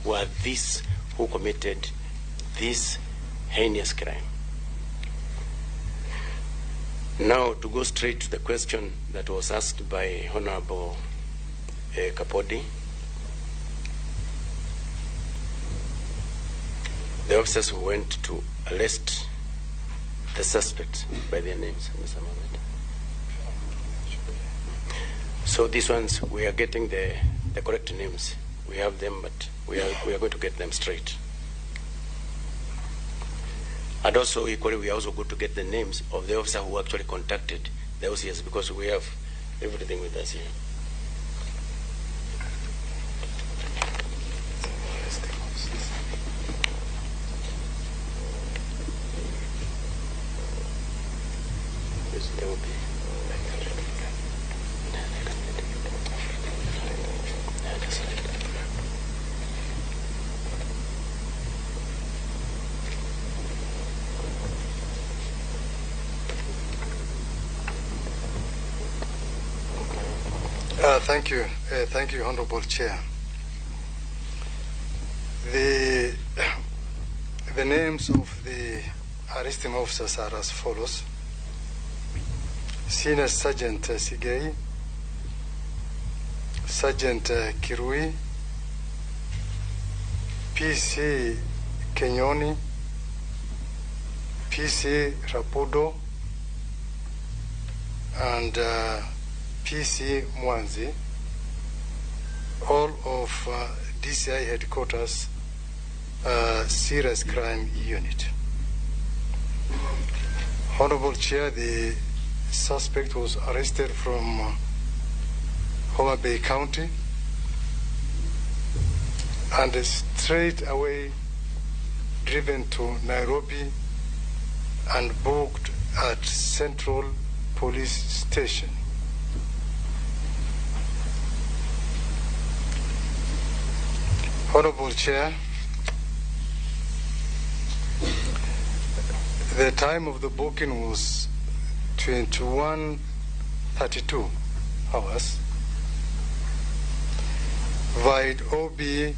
who are these who committed this heinous crime. Now, to go straight to the question that was asked by Honorable Kapodi, the officers who went to arrest the suspects by their names, Mr. Mohamed. So these ones, we are getting the correct names. We have them, but we are going to get them straight. And also, equally, we are also going to get the names of the officer who actually contacted the OCS, because we have everything with us here. There will be. Thank you. Thank you, Honorable Chair. The names of the arresting officers are as follows. Senior Sergeant Sigei, Sergeant Kirui, PC Kenyoni, PC Rapudo, and PC Mwanzi, all of DCI headquarters Serious Crime Unit. Honorable Chair, the suspect was arrested from Homa Bay County and straight away driven to Nairobi and booked at Central Police Station. Honorable Chair, the time of the booking was 21:32 hours. Vide OB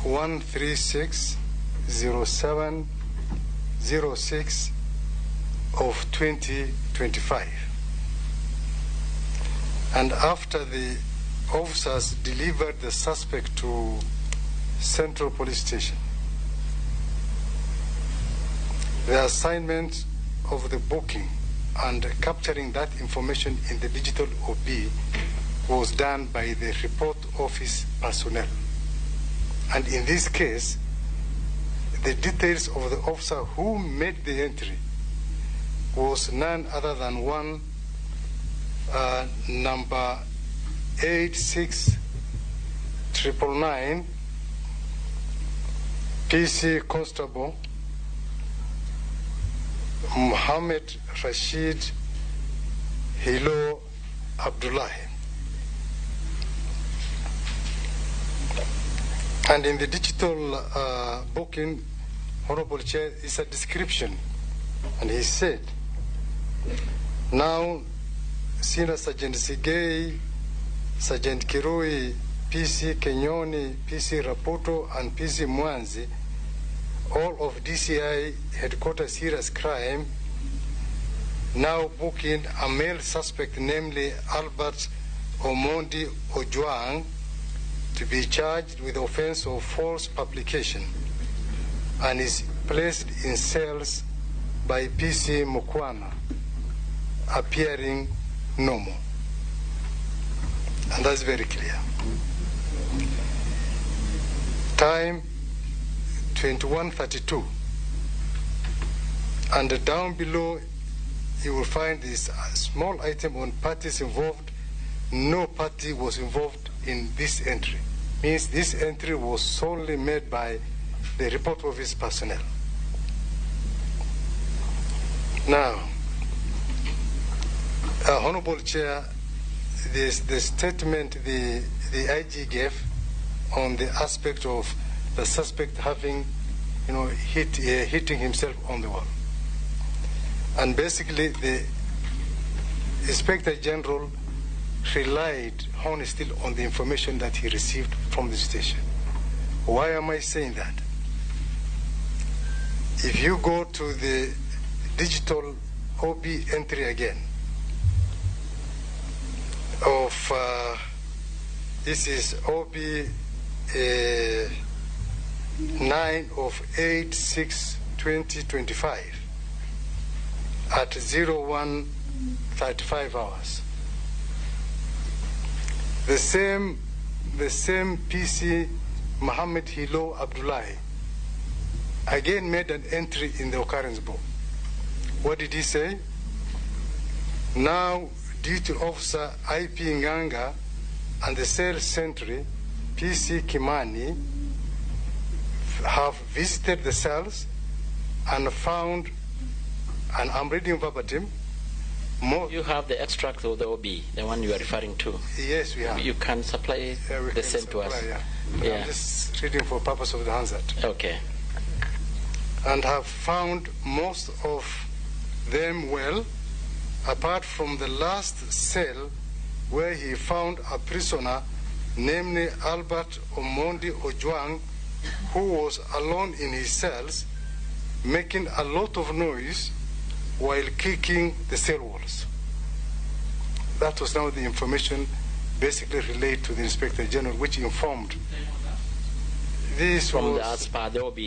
1360706 of 2025. And after the officers delivered the suspect to Central Police Station, the assignment of the booking and capturing that information in the digital OB was done by the report office personnel. And in this case, the details of the officer who made the entry was none other than one number 86999 PC Constable Mohammed Rashid Hilo Abdullahi. And in the digital booking, Honorable Chair, is a description. And he said, now, Senior Sergeant Sigei, Sergeant Kirui, PC Kenyoni, PC Rapoto, and PC Mwanzi, all of DCI headquarters serious crime, now booking a male suspect, namely Albert Omondi Ojwang, to be charged with the offense of false publication and is placed in cells by PC Mukwana, appearing normal. And that's very clear. Time 21:32. And down below, you will find this small item on parties involved. No party was involved in this entry. Means this entry was solely made by the report office personnel. Now, Honorable Chair, the statement the IG gave on the aspect of the suspect having, you know, hitting himself on the wall. And basically, the Inspector General relied honestly on the information that he received from the station. Why am I saying that? If you go to the digital OB entry again of, this is OB 9 of 8/6/2025 at 01:35 hours. The same PC Mohammed Hilo Abdullahi again made an entry in the occurrence book. What did he say? Now, duty officer IP Nganga and the cell sentry PC Kimani have visited the cells and found, and I'm reading verbatim, more. You have the extract of the OB, the one you are referring to. Yes, we have. You can supply the same to us. Yeah. Yeah. I'm just reading for purpose of the Hansard. Okay. And have found most of them well, apart from the last cell where he found a prisoner, namely Albert Omondi Ojwang, who was alone in his cells, making a lot of noise while kicking the cell walls. That was now the information basically relayed to the Inspector General, which informed. This from was, the, as per the OB.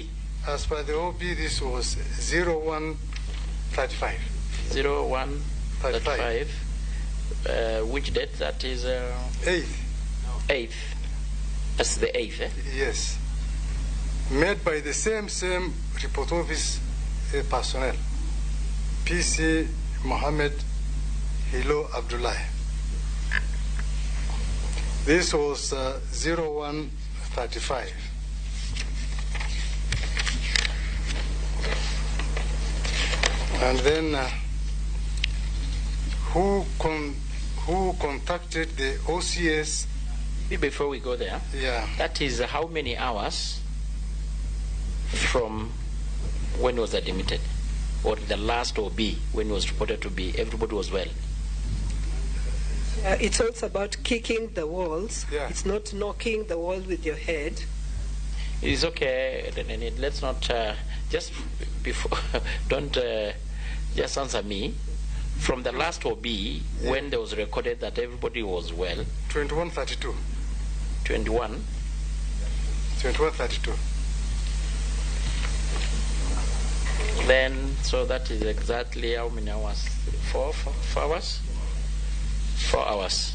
As per the OB, this was 0135. 0135. Which date? That is 8th. 8th. That's the 8th, eh? Yes. Made by the same report office personnel, PC Mohammed Hilo Abdullah. This was 0135. And then who contacted the OCS? Before we go there, yeah, that is how many hours from when was admitted, or the last OB when it was reported to be everybody was well? It's also about kicking the walls. Yeah. It's not knocking the wall with your head. It's okay. Let's not just before don't just answer me. From the last OB, yeah, when there was recorded that everybody was well. 2132. 21. 2132. Then, so that is exactly how many hours? 4 hours? 4 hours.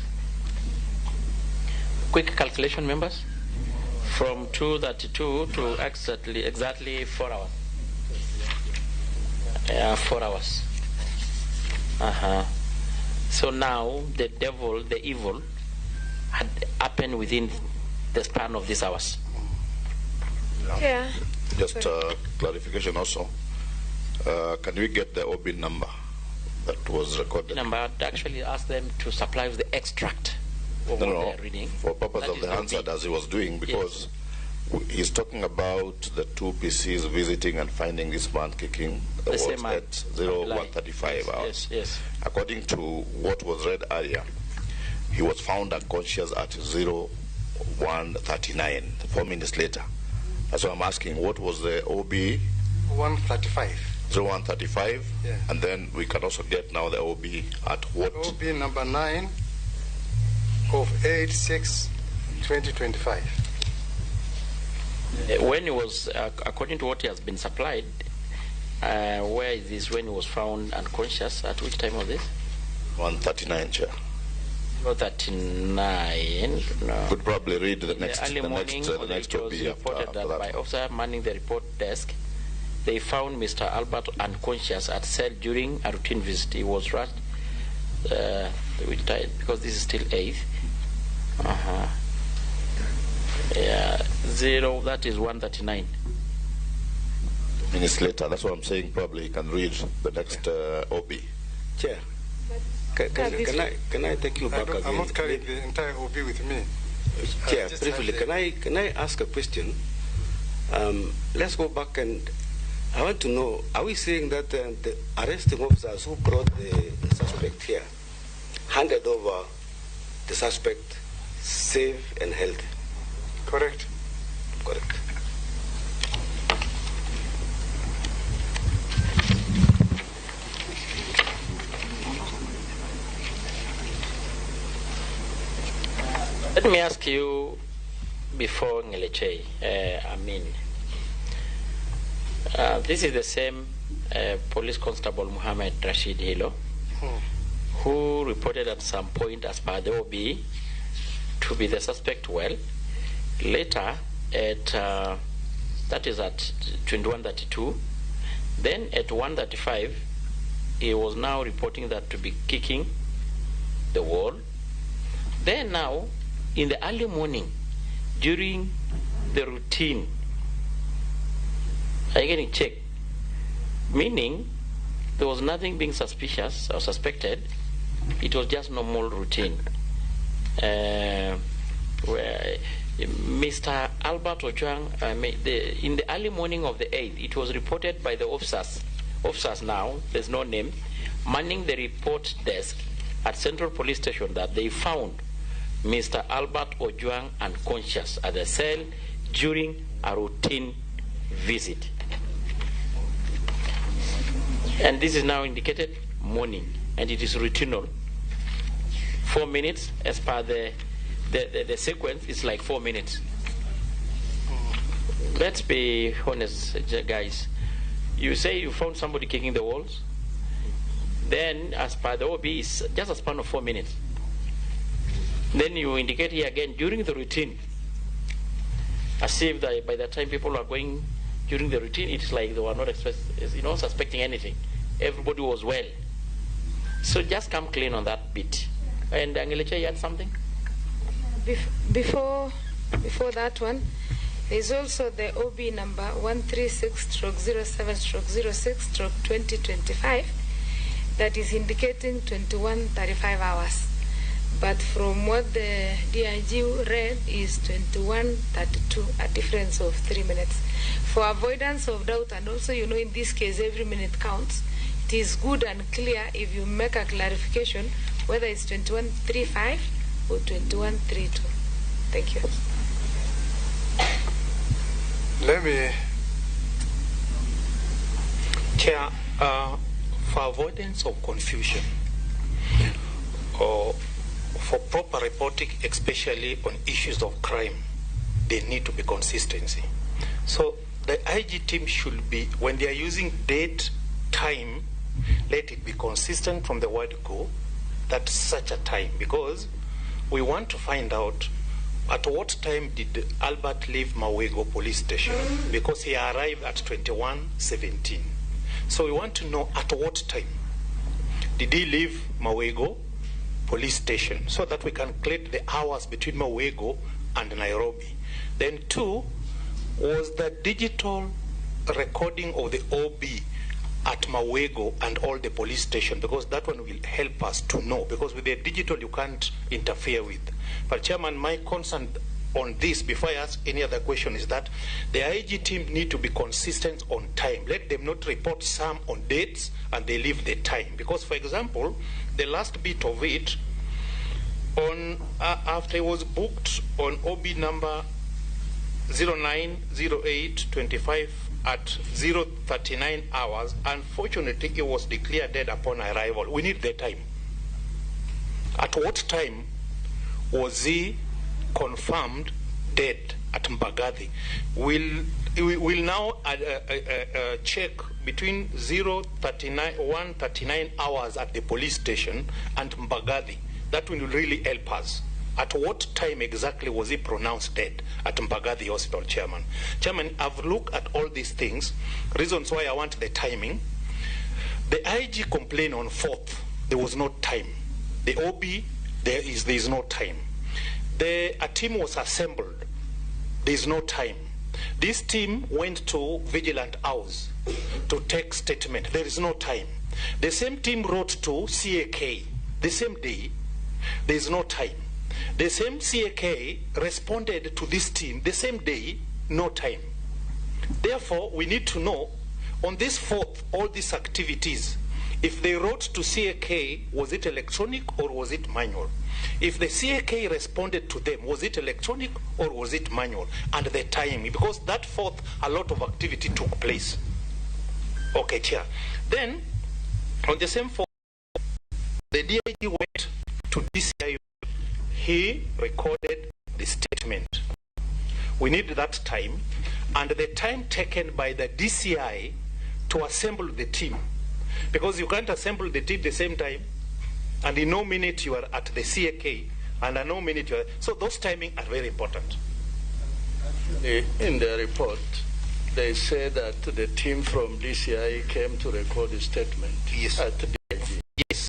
Quick calculation, members. From 2:32 to exactly 4 hours. Yeah, 4 hours. Uh-huh. So now the devil, the evil, had happened within the span of these hours. Yeah. Just clarification also. Can we get the OB number that was recorded? Number, I'd actually ask them to supply the extract of what they're reading. For purpose that of the answer as he was doing, because yes, he's talking about the two PCs visiting and finding this man kicking the walls at 0135 hours. Yes, yes. According to what was read earlier, he was found unconscious at 0139, 4 minutes later. That's why I'm asking, what was the OB? 135. 0135, yeah. And then we can also get now the OB at what? OB number 9 of 8/6/2025. When he was, according to what he has been supplied, where is this when he was found unconscious? At which time was this? 139, Chair. 39. No. Could probably read the next. The early morning, the next it was OB reported after that by officer manning the report desk, they found Mr. Albert unconscious at cell during a routine visit. He was rushed, which time, because this is still 8th. Uh-huh. Yeah, 0, that is 139. Minutes later, that's what I'm saying. Probably you can read the next OB. Chair, can I take you back again? I'm not carrying the entire OB with me. Chair, briefly, can I ask a question? Let's go back and I want to know, are we saying that the arresting officers who brought the suspect here handed over the suspect safe and healthy? Correct. Correct. Let me ask you before Ngeleche, Amin. This is the same police constable Mohammed Rashid Hilo, who reported at some point as per the OB to be the suspect well. Later at, that is at 21:32, then at 1:35, he was now reporting that to be kicking the wall. Then now, in the early morning, during the routine, are you getting checked? Meaning, there was nothing being suspicious or suspected. It was just normal routine. Where Mr. Albert Ojwang, in the early morning of the 8th, it was reported by the officers now, there's no name, manning the report desk, at Central Police Station that they found Mr. Albert Ojwang unconscious at the cell during a routine visit. And this is now indicated morning, and it is routinal. 4 minutes, as per the sequence, it's like 4 minutes. Let's be honest, guys. You say you found somebody kicking the walls. Then, as per the OB, it's just a span of 4 minutes. Then you indicate here again during the routine, as if by the time people are going during the routine, it's like they were not suspecting anything. Everybody was well. So just come clean on that bit. And Angelica, you had something? Before that one, there's also the OB number 136/07/06/2025 that is indicating 21:35 hours. But from what the DIG read is 21:32, a difference of 3 minutes. For avoidance of doubt, and also, you know, in this case, every minute counts, it is good and clear if you make a clarification whether it's 21:35 or 21:32. Thank you. Let me... Chair, for avoidance of confusion, or for proper reporting, especially on issues of crime, there need to be consistency. So the IG team should be, when they are using date, time, let it be consistent from the word go, that such a time, because we want to find out at what time did Albert leave Mawego police station, because he arrived at 21:17. So we want to know at what time did he leave Mawego police station, so that we can calculate the hours between Mawego and Nairobi. Then two, was the digital recording of the OB at Mawego and all the police station, because that one will help us to know, because with the digital you can't interfere with. But Chairman, my concern on this, before I ask any other question, is that the IG team need to be consistent on time. Let them not report some on dates and they leave the time. Because, for example, the last bit of it, on after it was booked on OB number 090825 at 0:39 hours, unfortunately, it was declared dead upon arrival. We need the time. At what time was he confirmed dead at Mbagathi? We will now check between 1:39 hours at the police station and Mbagathi. That will really help us. At what time exactly was he pronounced dead at Mbagathi Hospital, Chairman? Chairman, I've looked at all these things, reasons why I want the timing. The IG complained on 4th, there was no time. The OB, there is no time. A team was assembled, there is no time. This team went to Vigilant House to take statement, there is no time. The same team wrote to CAK the same day, there is no time. The same CAK responded to this team the same day, no time. Therefore, we need to know on this 4th, all these activities, if they wrote to CAK, was it electronic or was it manual? If the CAK responded to them, was it electronic or was it manual? And the time, because that 4th, a lot of activity took place. Okay, Chair. Then, on the same 4th, the DIG went to DCI. He recorded the statement. We need that time, and the time taken by the DCI to assemble the team. Because you can't assemble the team the same time, and in no minute you are at the CAK, and in no minute you are... So those timing are very important. In the report, they say that the team from DCI came to record the statement. Yes. At DIG. Yes.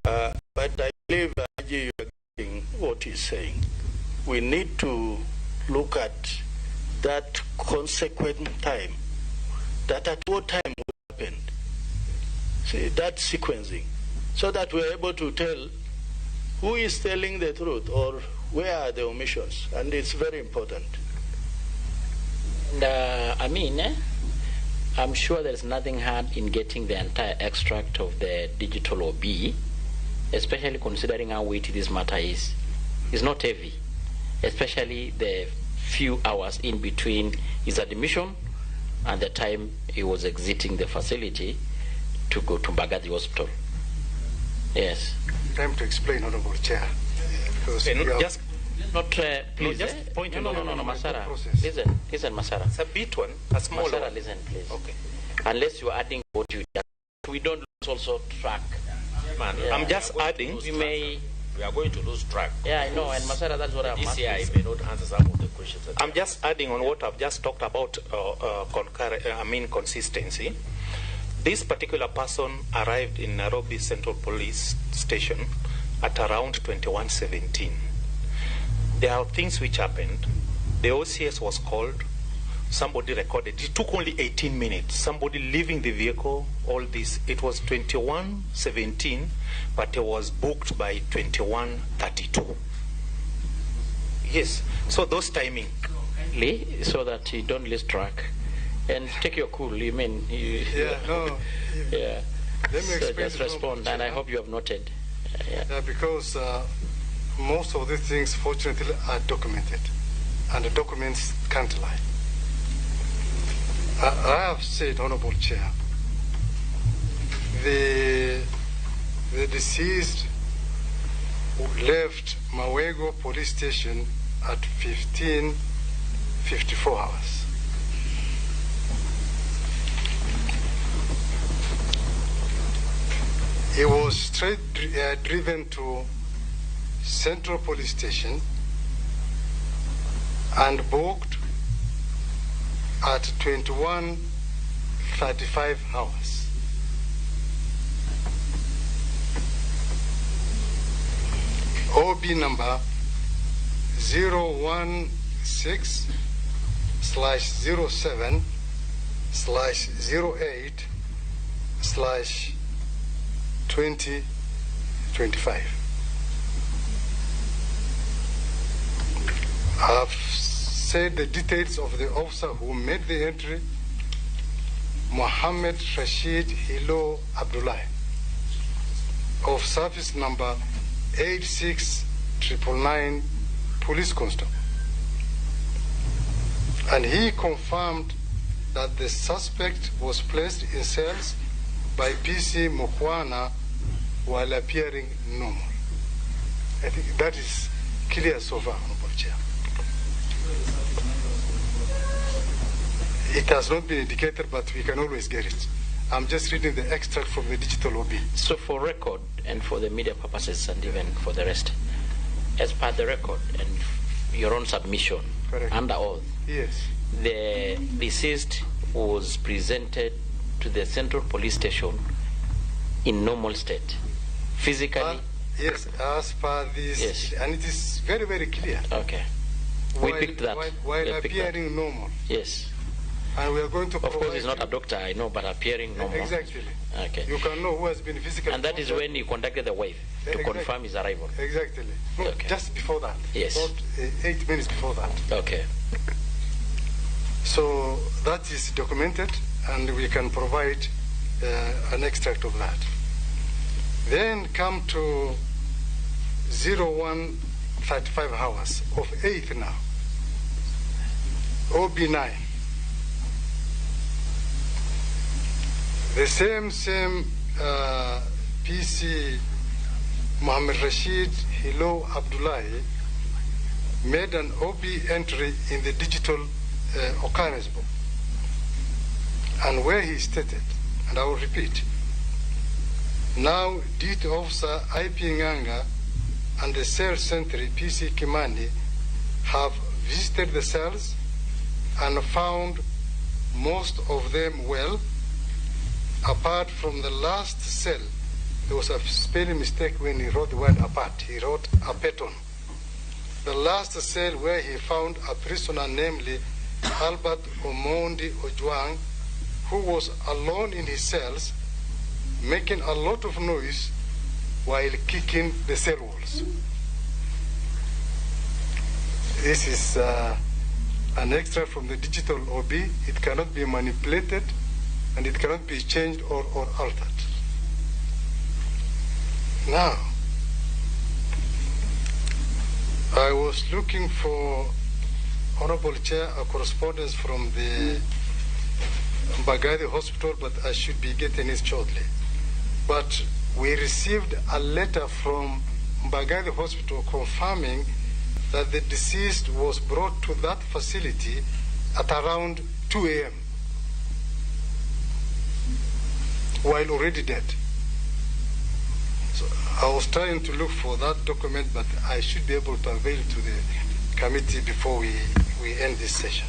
But I believe, IG, you are getting what he's saying. We need to look at that consequent time, that at what time what happened. See, that sequencing, so that we're able to tell who is telling the truth or where are the omissions, and it's very important. And, I mean, I'm sure there's nothing hard in getting the entire extract of the digital OB especially considering how weighty this matter is. It's not heavy, especially the few hours in between his admission and the time he was exiting the facility to go to Mbagathi Hospital. Yes. Time to explain, Honorable Chair. Because just not please. No, just point. No, Masara. Listen, Masara. It's a bit one, a small Masara, one. Listen, please. Okay. Unless you are adding what you just, we don't also track. Man, yeah. I'm just adding. We may. We are going to lose track. Yeah, I know. And Masara, that's what I'm asking. DCI may not answer some of the questions. I'm just adding on what I've just talked about. Consistency. This particular person arrived in Nairobi Central Police Station at around 21:17. There are things which happened. The OCS was called. Somebody recorded. It took only 18 minutes. Somebody leaving the vehicle, all this. It was 21:17, but it was booked by 21:32. Yes. So those timing. So that you don't lose track. And take your cool. You mean? Yeah, no. Yeah. Let me explain. Just respond, and I hope you have noted. Yeah. Yeah, because most of these things, fortunately, are documented, and the documents can't lie. I have said, Honorable Chair, the deceased left Mawego Police Station at 15:54 hours. He was straight driven to Central Police Station and booked at 21:35 hours. OB number 016/07/08/2025. I've said the details of the officer who made the entry, Mohammed Rashid Hilo Abdullah, of service number 86999, police constable. And he confirmed that the suspect was placed in cells by PC Mukwana while appearing normal. I think that is clear so far, Honorable Chair. It has not been indicated, but we can always get it. I'm just reading the extract from the digital OB. So for record and for the media purposes and even for the rest, as per the record and your own submission, correct, under oath, yes, the deceased was presented to the Central Police Station in normal state, physically? Yes, as per this, yes. And it is very, very clear. Okay. We picked that. While appearing normal. Yes. And we are going to Of course, he's not a doctor, I know, but appearing normal. Exactly. Okay. You can know who has been physically. And that is when you contacted the wife to confirm his arrival. Exactly. No, okay. Just before that. Yes. About 8 minutes before that. Okay. So that is documented, and we can provide an extract of that. Then come to 01:35 hours of 8th now, OB9. The same PC Mohammed Rashid Hilo Abdullahi made an OB entry in the digital occurrence book, and where he stated, and I will repeat, now duty officer IP Nganga and the cell sentry PC Kimani have visited the cells and found most of them well, apart from the last cell. There was a spelling mistake when he wrote the word apart. He wrote apeton. The last cell where he found a prisoner, namely Albert Omondi Ojwang, who was alone in his cells, making a lot of noise while kicking the cell walls. This is an extract from the digital OB. It cannot be manipulated, and it cannot be changed or altered. Now, I was looking for, Honorable Chair, a correspondence from the Mbagathi Hospital, but I should be getting it shortly. But we received a letter from Mbagathi Hospital confirming that the deceased was brought to that facility at around 2 a.m. while already dead. So I was trying to look for that document, but I should be able to avail to the committee before we end this session.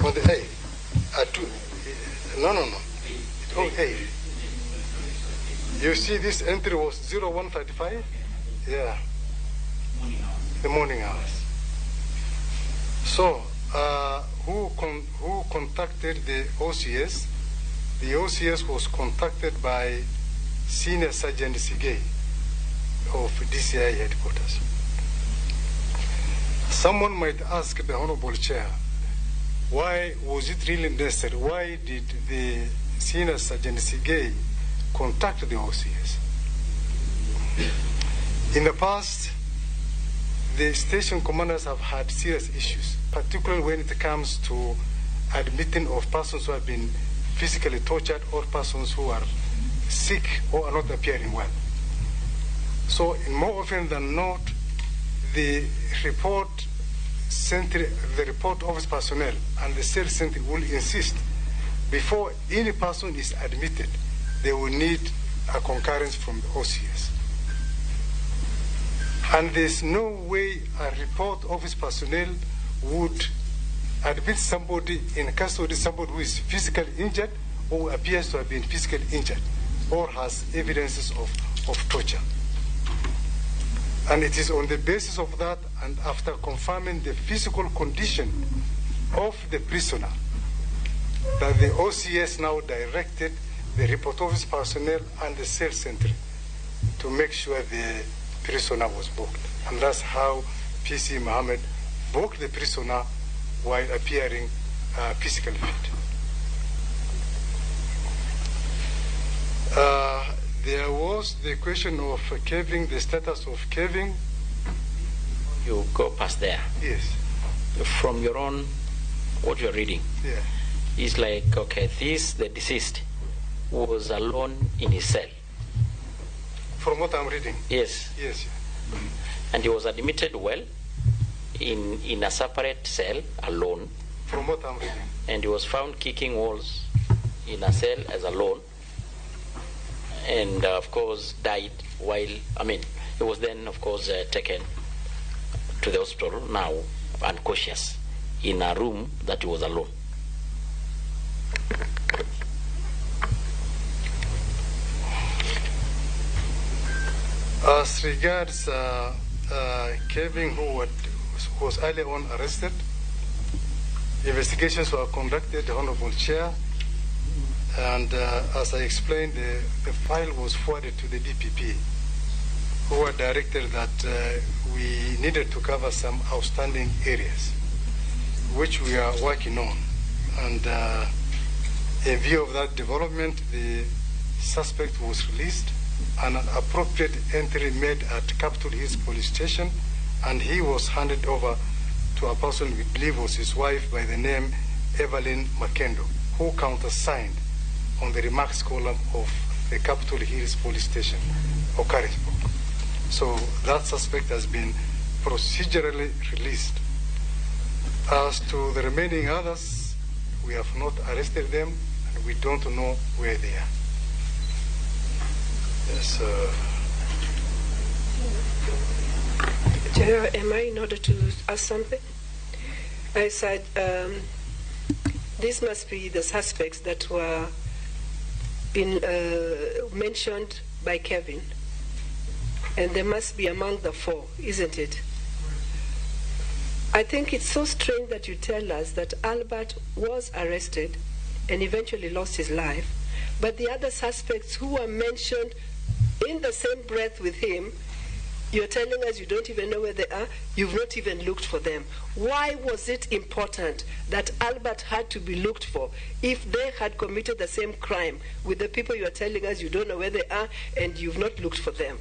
On the 8th? At 2, no. Oh, 8. You see, this entry was 0135? Yeah. The morning hours. So, who contacted the OCS? The OCS was contacted by Senior Sergeant Sigei of DCI headquarters. Someone might ask the Honorable Chair, why was it really necessary? Why did the Senior Sergeant Sigei contact the OCS? In the past, the station commanders have had serious issues, particularly when it comes to admitting of persons who have been physically tortured or persons who are sick or are not appearing well. So more often than not, the report sentry, the report office personnel and the cell sentry will insist before any person is admitted, they will need a concurrence from the OCS. And there's no way a report office personnel would admit somebody in custody, somebody who is physically injured or appears to have been physically injured or has evidences of torture. And it is on the basis of that, and after confirming the physical condition of the prisoner, that the OCS now directed the report office personnel and the cell sentry to make sure the prisoner was booked. And that's how PC Mohammed booked the prisoner while appearing physically fit. There was the question of Kevin, the status of Kevin. You go past there. Yes. From your own, what you're reading. Yeah. It's like, okay, this, the deceased, was alone in his cell. From what I'm reading? Yes. Yes. And he was admitted well in a separate cell, alone. From what I'm reading. And he was found kicking walls in a cell as alone. And, of course, died while, I mean, he was then, of course, taken to the hospital, now unconscious, in a room that he was alone. As regards Kevin, who was earlier on arrested, investigations were conducted, the Honorable Chair, and as I explained, the file was forwarded to the DPP, who were directed that we needed to cover some outstanding areas, which we are working on. And in view of that development, the suspect was released and an appropriate entry made at Capitol Hills Police Station, and he was handed over to a person we believe was his wife by the name Evelyn Makendo, who countersigned on the remarks column of the Capitol Hills Police Station occurrence book. So that suspect has been procedurally released. As to the remaining others, we have not arrested them, and we don't know where they are. Yes, General, am I in order to ask something? I said this must be the suspects that were mentioned by Kevin, and they must be among the four, isn't it? I think it's so strange that you tell us that Albert was arrested and eventually lost his life, but the other suspects who were mentioned in the same breath with him, you're telling us you don't even know where they are, you've not even looked for them. Why was it important that Albert had to be looked for if they had committed the same crime with the people you are telling us you don't know where they are and you've not looked for them?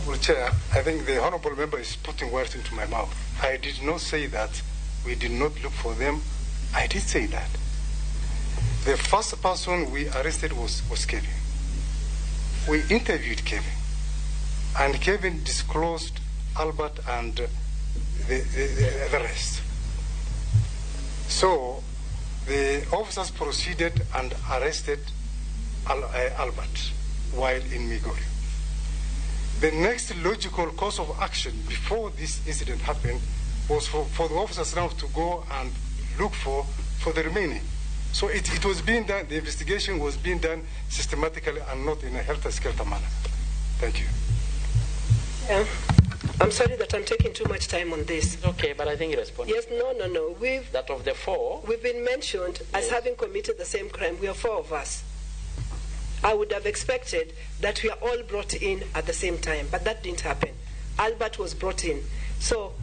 Honorable Chair, I think the Honorable Member is putting words into my mouth. I did not say that we did not look for them. I did say that. The first person we arrested was Kevin. We interviewed Kevin, and Kevin disclosed Albert and the rest. So the officers proceeded and arrested Albert while in Migori. The next logical course of action before this incident happened was for the officers now to go and look for the remaining. So it was being done, the investigation was being done systematically and not in a helter-skelter manner. Thank you. Yeah. I'm sorry that I'm taking too much time on this. It's okay, but I think you responded. Yes, no. That of the four. We've been mentioned as having committed the same crime. We are four of us. I would have expected that we are all brought in at the same time, but that didn't happen. Albert was brought in. So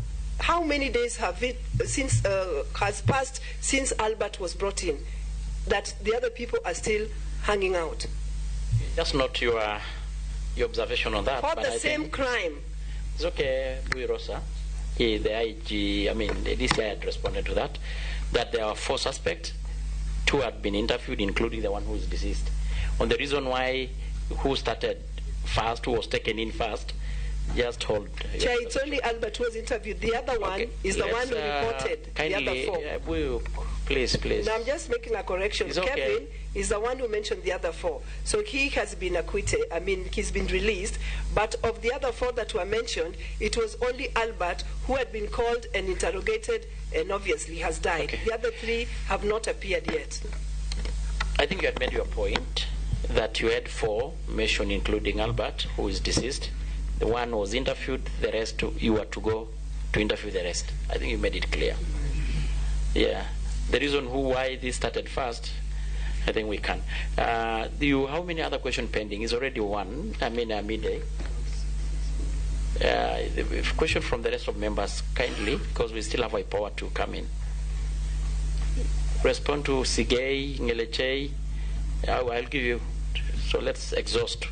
how many days have it since has passed since Albert was brought in that the other people are still hanging out? That's not your observation on that. For the same crime. It's okay, Rosa. The IG, I mean, the DCI had responded to that, that there are four suspects. Two had been interviewed, including the one who is deceased. On the reason why, who started first, who was taken in first, just hold. Chair, it's only Albert who was interviewed. The other one is the one who reported. Kindly, the other four. Please, please. No, I'm just making a correction. It's okay. Kevin is the one who mentioned the other four. So he has been acquitted. I mean, he's been released. But of the other four that were mentioned, it was only Albert who had been called and interrogated and obviously has died. Okay. The other three have not appeared yet. I think you had made your point that you had four mentioned, including Albert, who is deceased. The one was interviewed, the rest, you were to go to interview the rest. I think you made it clear. Yeah. The reason why this started first, I think we can. How many other questions pending? Is already one. I mean, midday. The question from the rest of members, kindly, because we still have a power to come in. Respond to Sigei, Ngeleche. I'll give you. So let's exhaust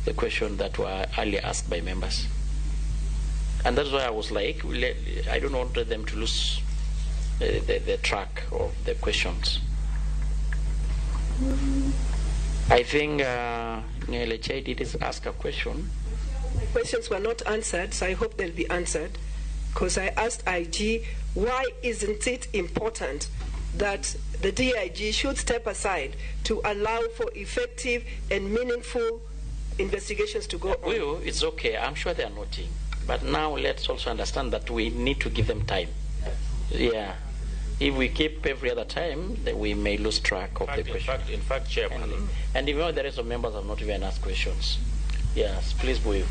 the question that were earlier asked by members. And that's why I was like, I don't want them to lose the track of the questions. I think Ngeleche did ask a question. My questions were not answered, so I hope they'll be answered. Because I asked IG, why isn't it important that the DIG should step aside to allow for effective and meaningful investigations to go on? Well, it's okay. I'm sure they are noting. But now let's also understand that we need to give them time. Yeah. If we keep every other time, then we may lose track of the question. In fact, Chairman. And even the rest of members have not even asked questions. Yes, please, Buyu.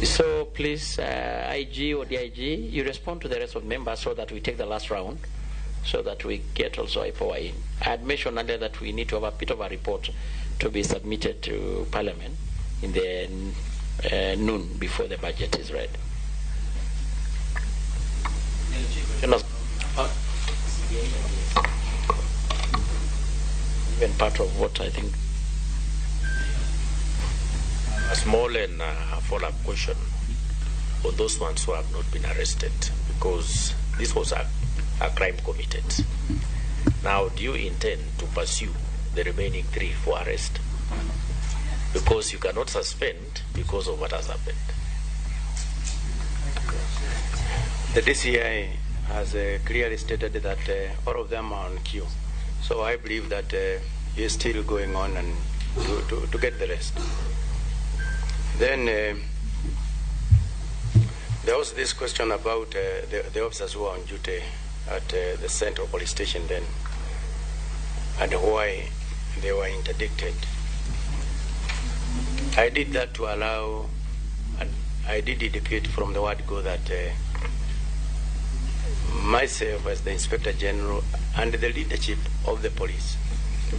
So please, IG or DIG, you respond to the rest of members so that we take the last round, so that we get also IPOA in. I had mentioned earlier that we need to have a bit of a report to be submitted to Parliament in the noon before the budget is read. Even part of what I think. A small and follow-up question on those ones who have not been arrested, because this was a crime committed. Now, do you intend to pursue the remaining three for arrest? Because you cannot suspend because of what has happened. The DCI has clearly stated that all of them are on queue. So I believe that it's still going on and to get the rest. Then there was this question about the officers who are on duty at the Central Police Station then, and why they were interdicted. I did that to allow, and I did indicate from the word go that myself as the Inspector General and the leadership of the police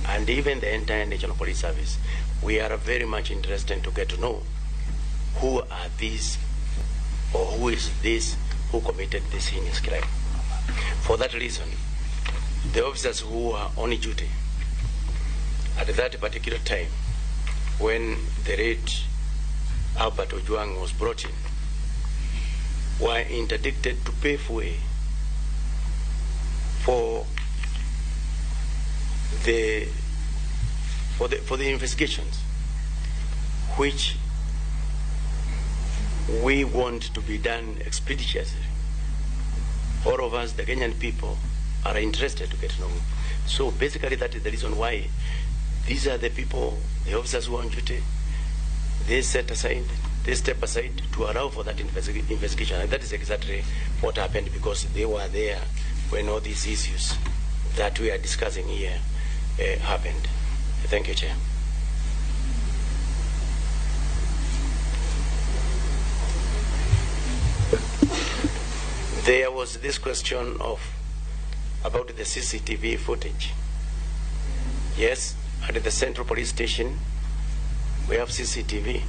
and even the entire National Police Service, we are very much interested to get to know who are these or who is this who committed this heinous crime. For that reason, the officers who are on duty at that particular time when the raid Albert Ojwang was brought in, were interdicted to pave way for the investigations, which we want to be done expeditiously. All of us, the Kenyan people, are interested to get to know. So basically that is the reason why these are the people, the officers who are on duty, they set aside, they step aside to allow for that investigation. And that is exactly what happened, because they were there when all these issues that we are discussing here happened. Thank you, Chair. There was this question of about the CCTV footage. Yes, at the Central Police Station, we have CCTV.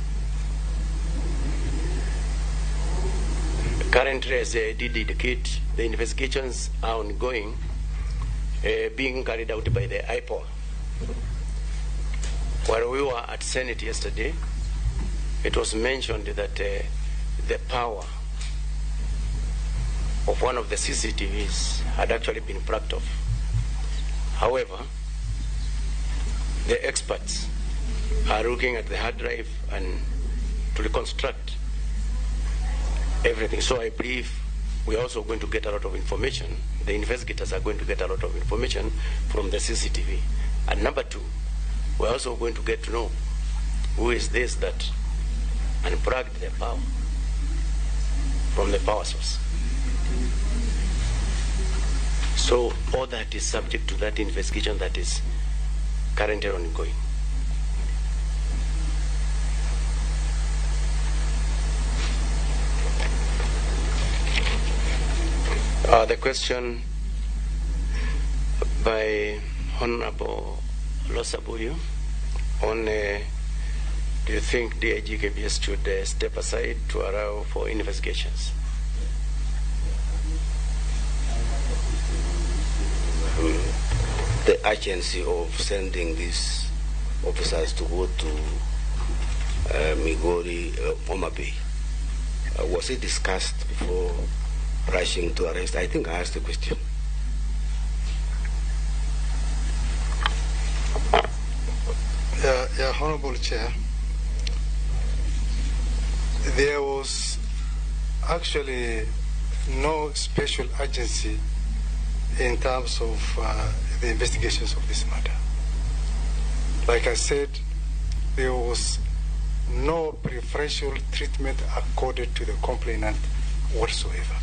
Currently, as I did indicate, the investigations are ongoing, being carried out by the IPOA. While we were at Senate yesterday, it was mentioned that the power of one of the CCTVs had actually been plucked off. However, the experts are looking at the hard drive and to reconstruct everything. So I believe we are also going to get a lot of information. The investigators are going to get a lot of information from the CCTV. And number two, we're also going to get to know who is this that unplugged the power from the power source. So all that is subject to that investigation that is currently ongoing. The question by Honorable Losabuyu on do you think DIG KBS should step aside to allow for investigations? The urgency of sending these officers to go to Migori, Homa Bay, was it discussed before rushing to arrest? I think I asked the question. Yeah, Honorable Chair, there was actually no special urgency in terms of the investigations of this matter. Like I said, there was no preferential treatment accorded to the complainant whatsoever.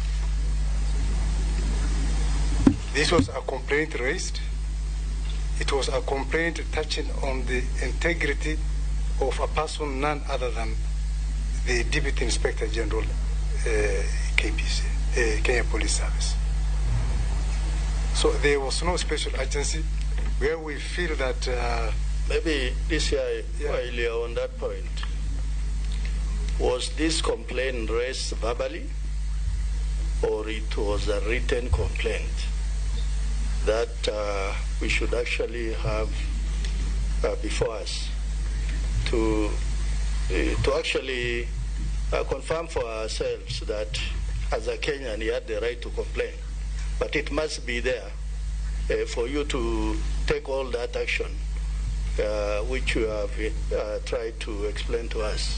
This was a complaint raised. It was a complaint touching on the integrity of a person none other than the Deputy Inspector General, KPC, Kenya Police Service. So there was no special agency where we feel that... maybe this year, while you're on that point, was this complaint raised verbally or it was a written complaint that we should actually have before us to actually confirm for ourselves that as a Kenyan he had the right to complain? But it must be there for you to take all that action which you have tried to explain to us.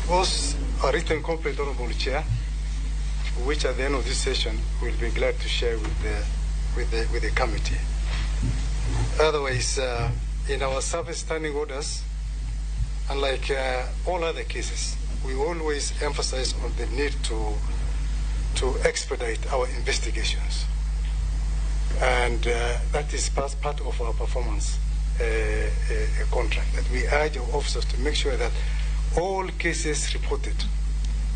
It was a written complaint, Honorable Chair, which at the end of this session we'll be glad to share with the committee. Otherwise, in our service standing orders, unlike all other cases, we always emphasize on the need to expedite our investigations. And that is part of our performance contract, that we urge our officers to make sure that all cases reported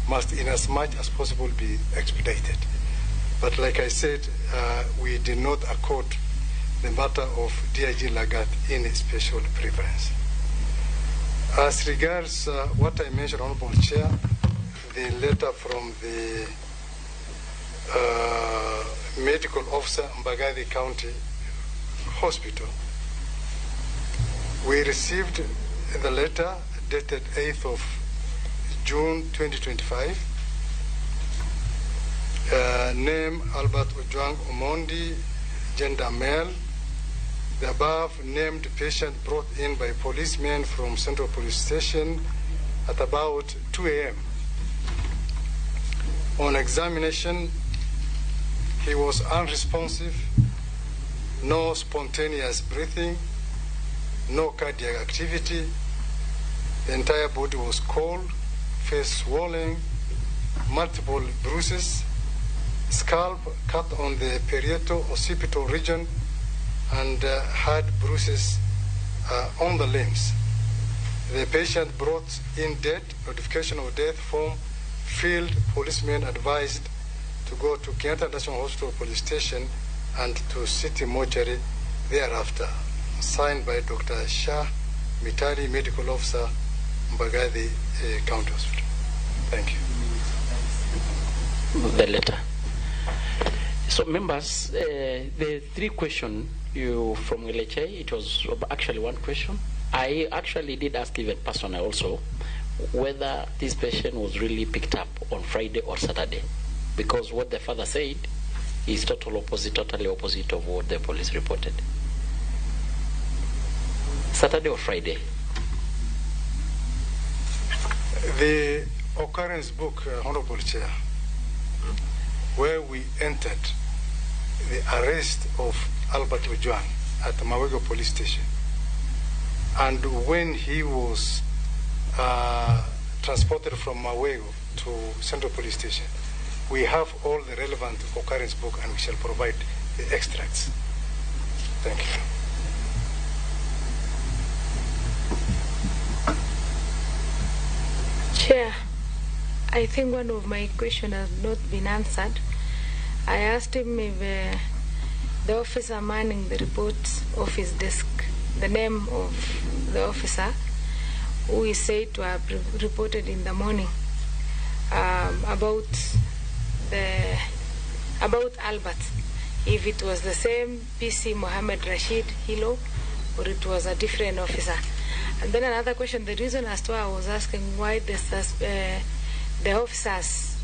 must in as much as possible be expedited. But like I said, we did not accord the matter of DIG Lagat any special preference. As regards what I mentioned, Honorable Chair, the letter from the medical officer, Mbagathi County Hospital, we received the letter dated 8th of June 2025. Name Albert Ojwang Omondi, gender male. The above named patient brought in by policemen from Central Police Station at about 2 a.m. On examination, he was unresponsive, no spontaneous breathing, no cardiac activity. The entire body was cold, face swollen, multiple bruises, scalp cut on the parieto-occipital region, and had bruises on the limbs. The patient brought in dead, notification of death form filled, policemen advised to go to Kenyatta National Hospital Police Station and to City Mortuary thereafter. Signed by Dr. Shah Mitali, Medical Officer, Mbagathi County Hospital. Thank you. The letter. So, members, the three questions you from LHA, it was actually one question. I actually did ask even personally also whether this patient was really picked up on Friday or Saturday, because what the father said is totally opposite of what the police reported. Saturday or Friday? The occurrence book, Honorable Chair, where we entered the arrest of Albert Ojwang at the Mawego Police Station, and when he was transported from Mawego to Central Police Station, we have all the relevant occurrence book and we shall provide the extracts. Thank you. Chair, I think one of my questions has not been answered. I asked him if the officer manning the report office desk, the name of the officer who is said to have reported in the morning about Albert, if it was the same PC Mohammed Rashid Hilo or it was a different officer. And then another question, the reason as to why I was asking why the officers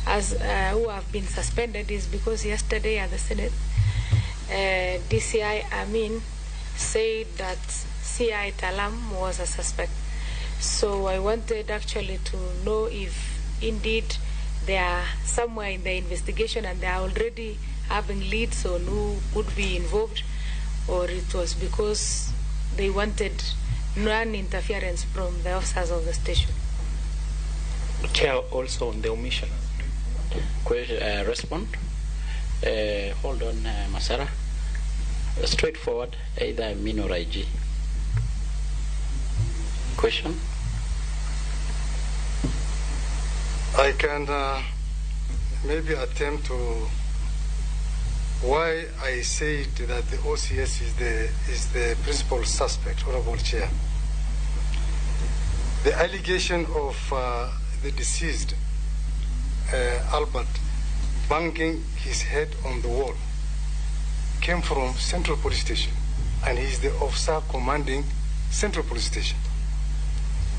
as who have been suspended is because yesterday at the Senate, DCI Amin said that CI Talam was a suspect. So I wanted actually to know if indeed they are somewhere in the investigation and they are already having leads on who could be involved, or it was because they wanted non-interference from the officers of the station. Chair, also on the omission. Respond. Hold on, Masara. Straightforward, either Amin or IG. Question? I can maybe attempt to why I said that the OCS is the principal suspect, Honorable Chair. The allegation of the deceased, Albert, banging his head on the wall came from Central Police Station, and he is the officer commanding Central Police Station.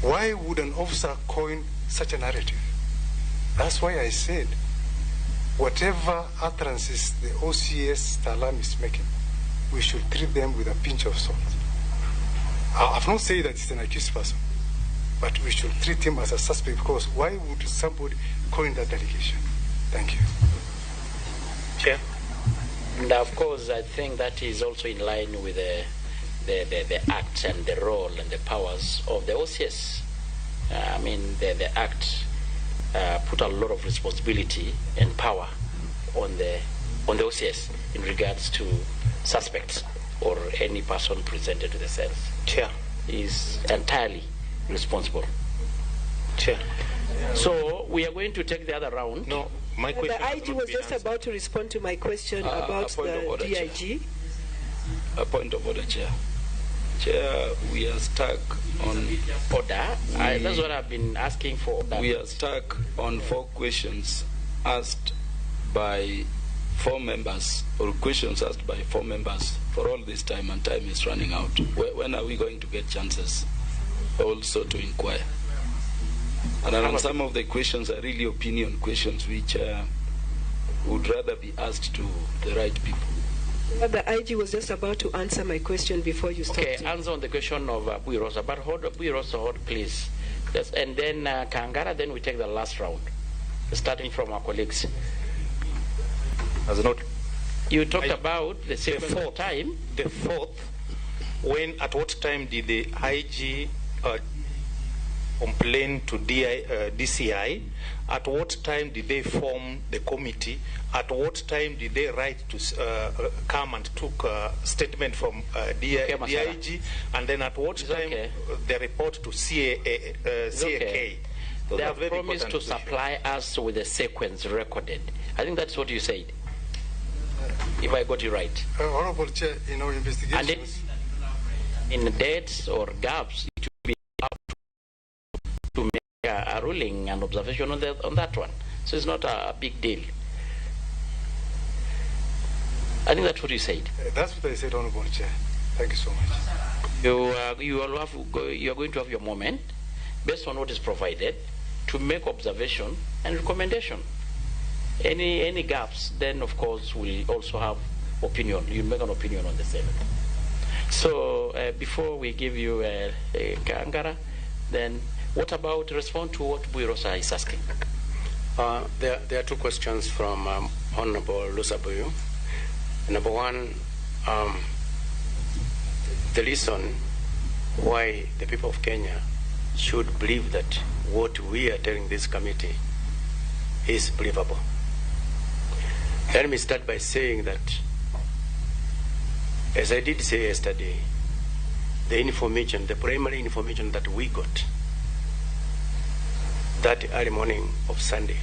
Why would an officer coin such a narrative? That's why I said, whatever utterances the OCS Talam is making, we should treat them with a pinch of salt. I've not said that it's an accused person, but we should treat him as a suspect, because why would somebody coin that allegation? Thank you. Chair. And of course, I think that is also in line with the act and the role and the powers of the OCS. I mean, the act put a lot of responsibility and power on the OCS in regards to suspects or any person presented to the cells. Chair. Is entirely responsible. Chair. So we are going to take the other round. No, my question. The IG was just about to respond to my question about the order, DIG. Chair. A point of order, Chair. Chair, we are stuck on order. That's what I've been asking for. Order. We are stuck on 4 questions asked by 4 members, or questions asked by 4 members for all this time, and time is running out. When are we going to get chances also to inquire. And some of the questions are really opinion questions which would rather be asked to the right people. The IG was just about to answer my question before you stopped. Okay, answer on the question of Abuyi Rosa, but hold Abuyi Rosa, hold please. Yes, and then Kangara, then we take the last round, starting from our colleagues. As not, you talked about the sequence of time. The fourth, when at what time did the IG complain to DCI? At what time did they form the committee? At what time did they write to come and took a statement from DIG? And then at what time the report to CAK? Okay. They have promised to supply us with a sequence recorded. I think that's what you said, if I got you right. Honorable Chair, in our investigations... And in dates or gaps, it will be up to make a ruling and observation on that one. So it's not a big deal. I think that's what you said. That's what I said, Honorable Chair. Thank you so much. You are going to have your moment, based on what is provided, to make observation and recommendation. Any gaps, then of course we'll also have opinion. You make an opinion on the same. So before we give you Kangara, then what about respond to what Abuyi Rosa is asking? There are two questions from Honorable Lusabuyu. Number one, the reason why the people of Kenya should believe that what we are telling this committee is believable. Let me start by saying that, as I did say yesterday, the information, the primary information that we got that early morning of Sunday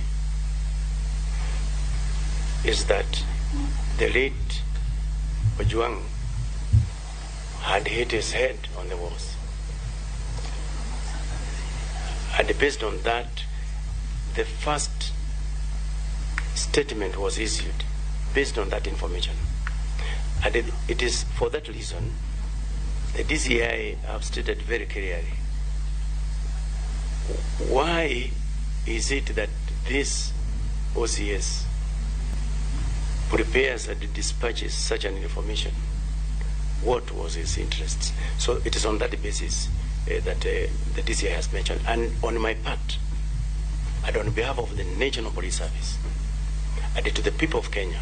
is that the late Ojwang had hit his head on the walls. And based on that, the first statement was issued based on that information. And it is for that reason the DCI have stated very clearly, why is it that this OCS prepares and dispatches such an information? What was his interest? So it is on that basis that the DCI has mentioned. And on my part, and on behalf of the National Police Service, and to the people of Kenya,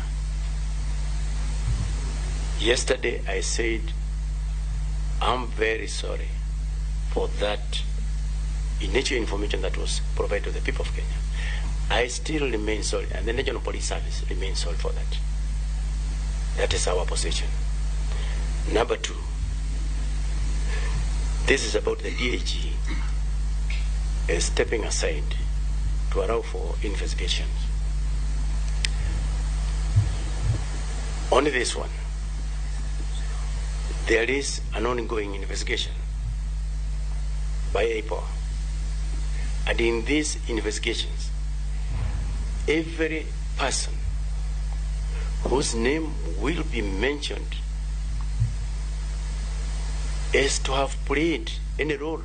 yesterday I said, I'm very sorry for that initial information that was provided to the people of Kenya. I still remain sorry, and the National Police Service remains sorry for that. That is our position. Number two, this is about the DAG stepping aside to allow for investigations. On this one, there is an ongoing investigation by APOA. And in these investigations, every person whose name will be mentioned is to have played any role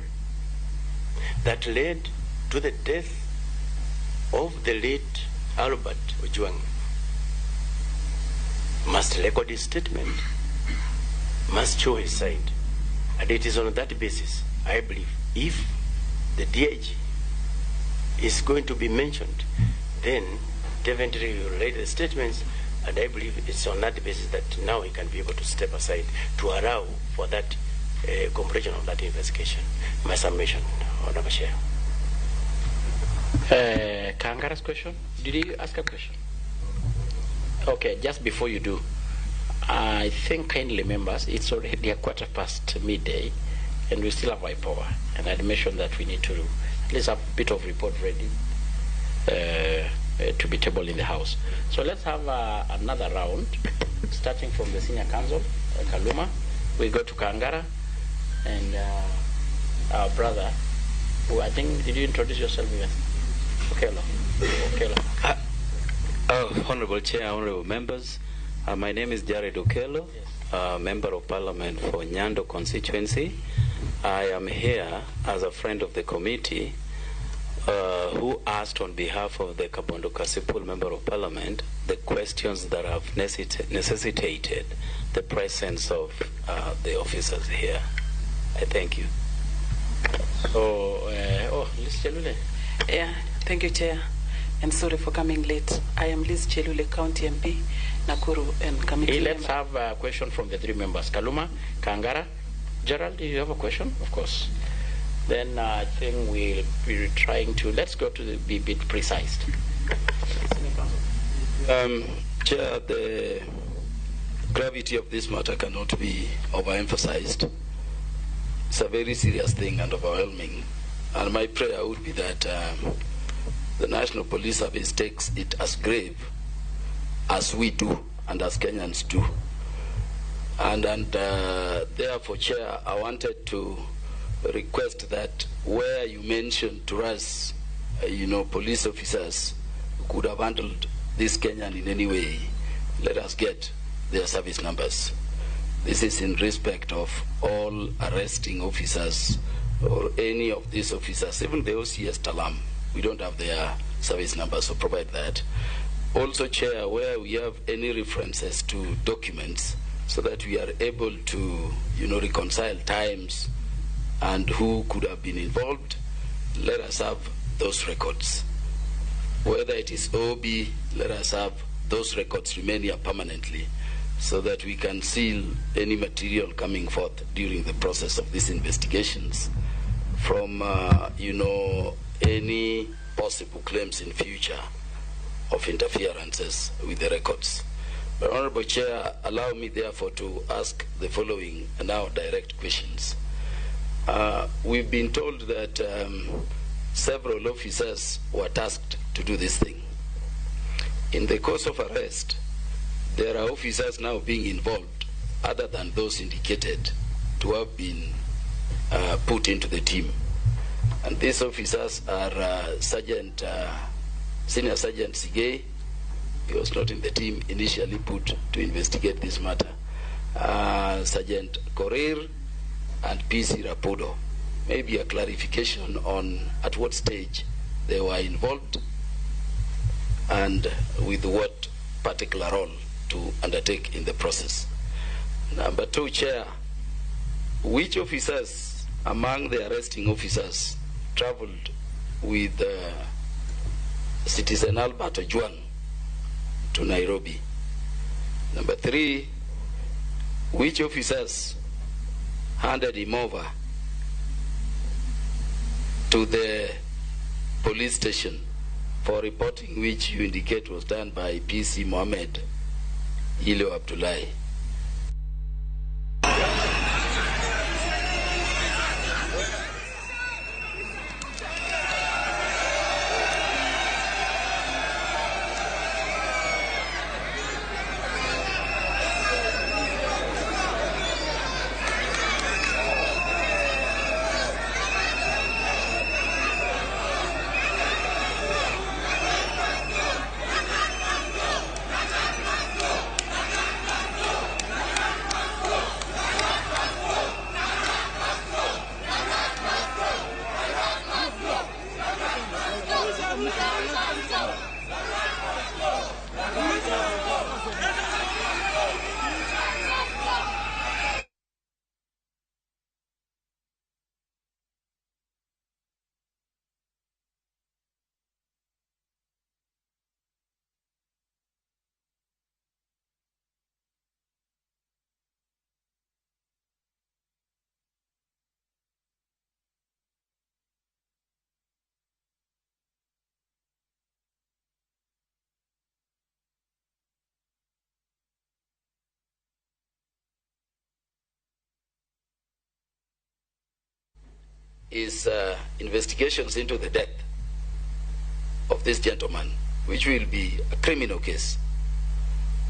that led to the death of the late Albert Ojwang must record his statement, must show his side. And it is on that basis, I believe, if the DIG is going to be mentioned, then definitely he will write the statements, and I believe it's on that basis that now he can be able to step aside to allow for that completion of that investigation. My submission, Honorable Chair. Kangara's question? Did you ask a question? Okay, just before you do, I think kindly members, it's already 1:15 midday, and we still have IPOA. And I'd mentioned that we need to at least have a bit of report ready to be tabled in the House. So let's have another round, starting from the Senior Counsel, Kaluma. We go to Kangara, and our brother, who I think, did you introduce yourself even? Okello. Okello. Honorable Chair, honorable members, my name is Jared Okello, yes. Member of Parliament for Nyando constituency. I am here as a friend of the committee who asked on behalf of the Kabondo Kasipul Member of Parliament the questions that have necessitated the presence of the officers here. I thank you. So, Liz Chelule. Yeah, thank you, Chair. And sorry for coming late. I am Liz Chelule, County MP, Nakuru and Committee. Hey, let's have a question from the three members. Kaluma, Kangara. Gerald, do you have a question? Of course. Then I think we'll be trying to, let's go to the, be a bit precise. Chair, the gravity of this matter cannot be overemphasized. It's a very serious thing and overwhelming. And my prayer would be that the National Police Service takes it as grave as we do and as Kenyans do. And therefore, Chair, I wanted to request that where you mentioned to us, police officers who could have handled this Kenyan in any way, let us get their service numbers. This is in respect of all arresting officers or any of these officers, even the OCS Talam. We don't have their service numbers, so provide that. Also, Chair, where we have any references to documents so that we are able to, reconcile times and who could have been involved, let us have those records. Whether it is OB, let us have those records remain here permanently so that we can seal any material coming forth during the process of these investigations from, any possible claims in future of interferences with the records. But Honorable Chair, allow me therefore to ask the following now direct questions. We've been told that several officers were tasked to do this thing. In the course of arrest, there are officers now being involved other than those indicated to have been put into the team. And these officers are Senior Sergeant Sigei. He was not in the team initially put to investigate this matter. Sergeant Korir and PC Rapodo. Maybe a clarification on at what stage they were involved and with what particular role to undertake in the process. Number two, Chair, which officers among the arresting officers traveled with Citizen Albert Ojwang to Nairobi? Number three, which officers handed him over to the police station for reporting, which you indicate was done by PC Mohammed Ilo Abdullahi? Is investigations into the death of this gentleman, which will be a criminal case.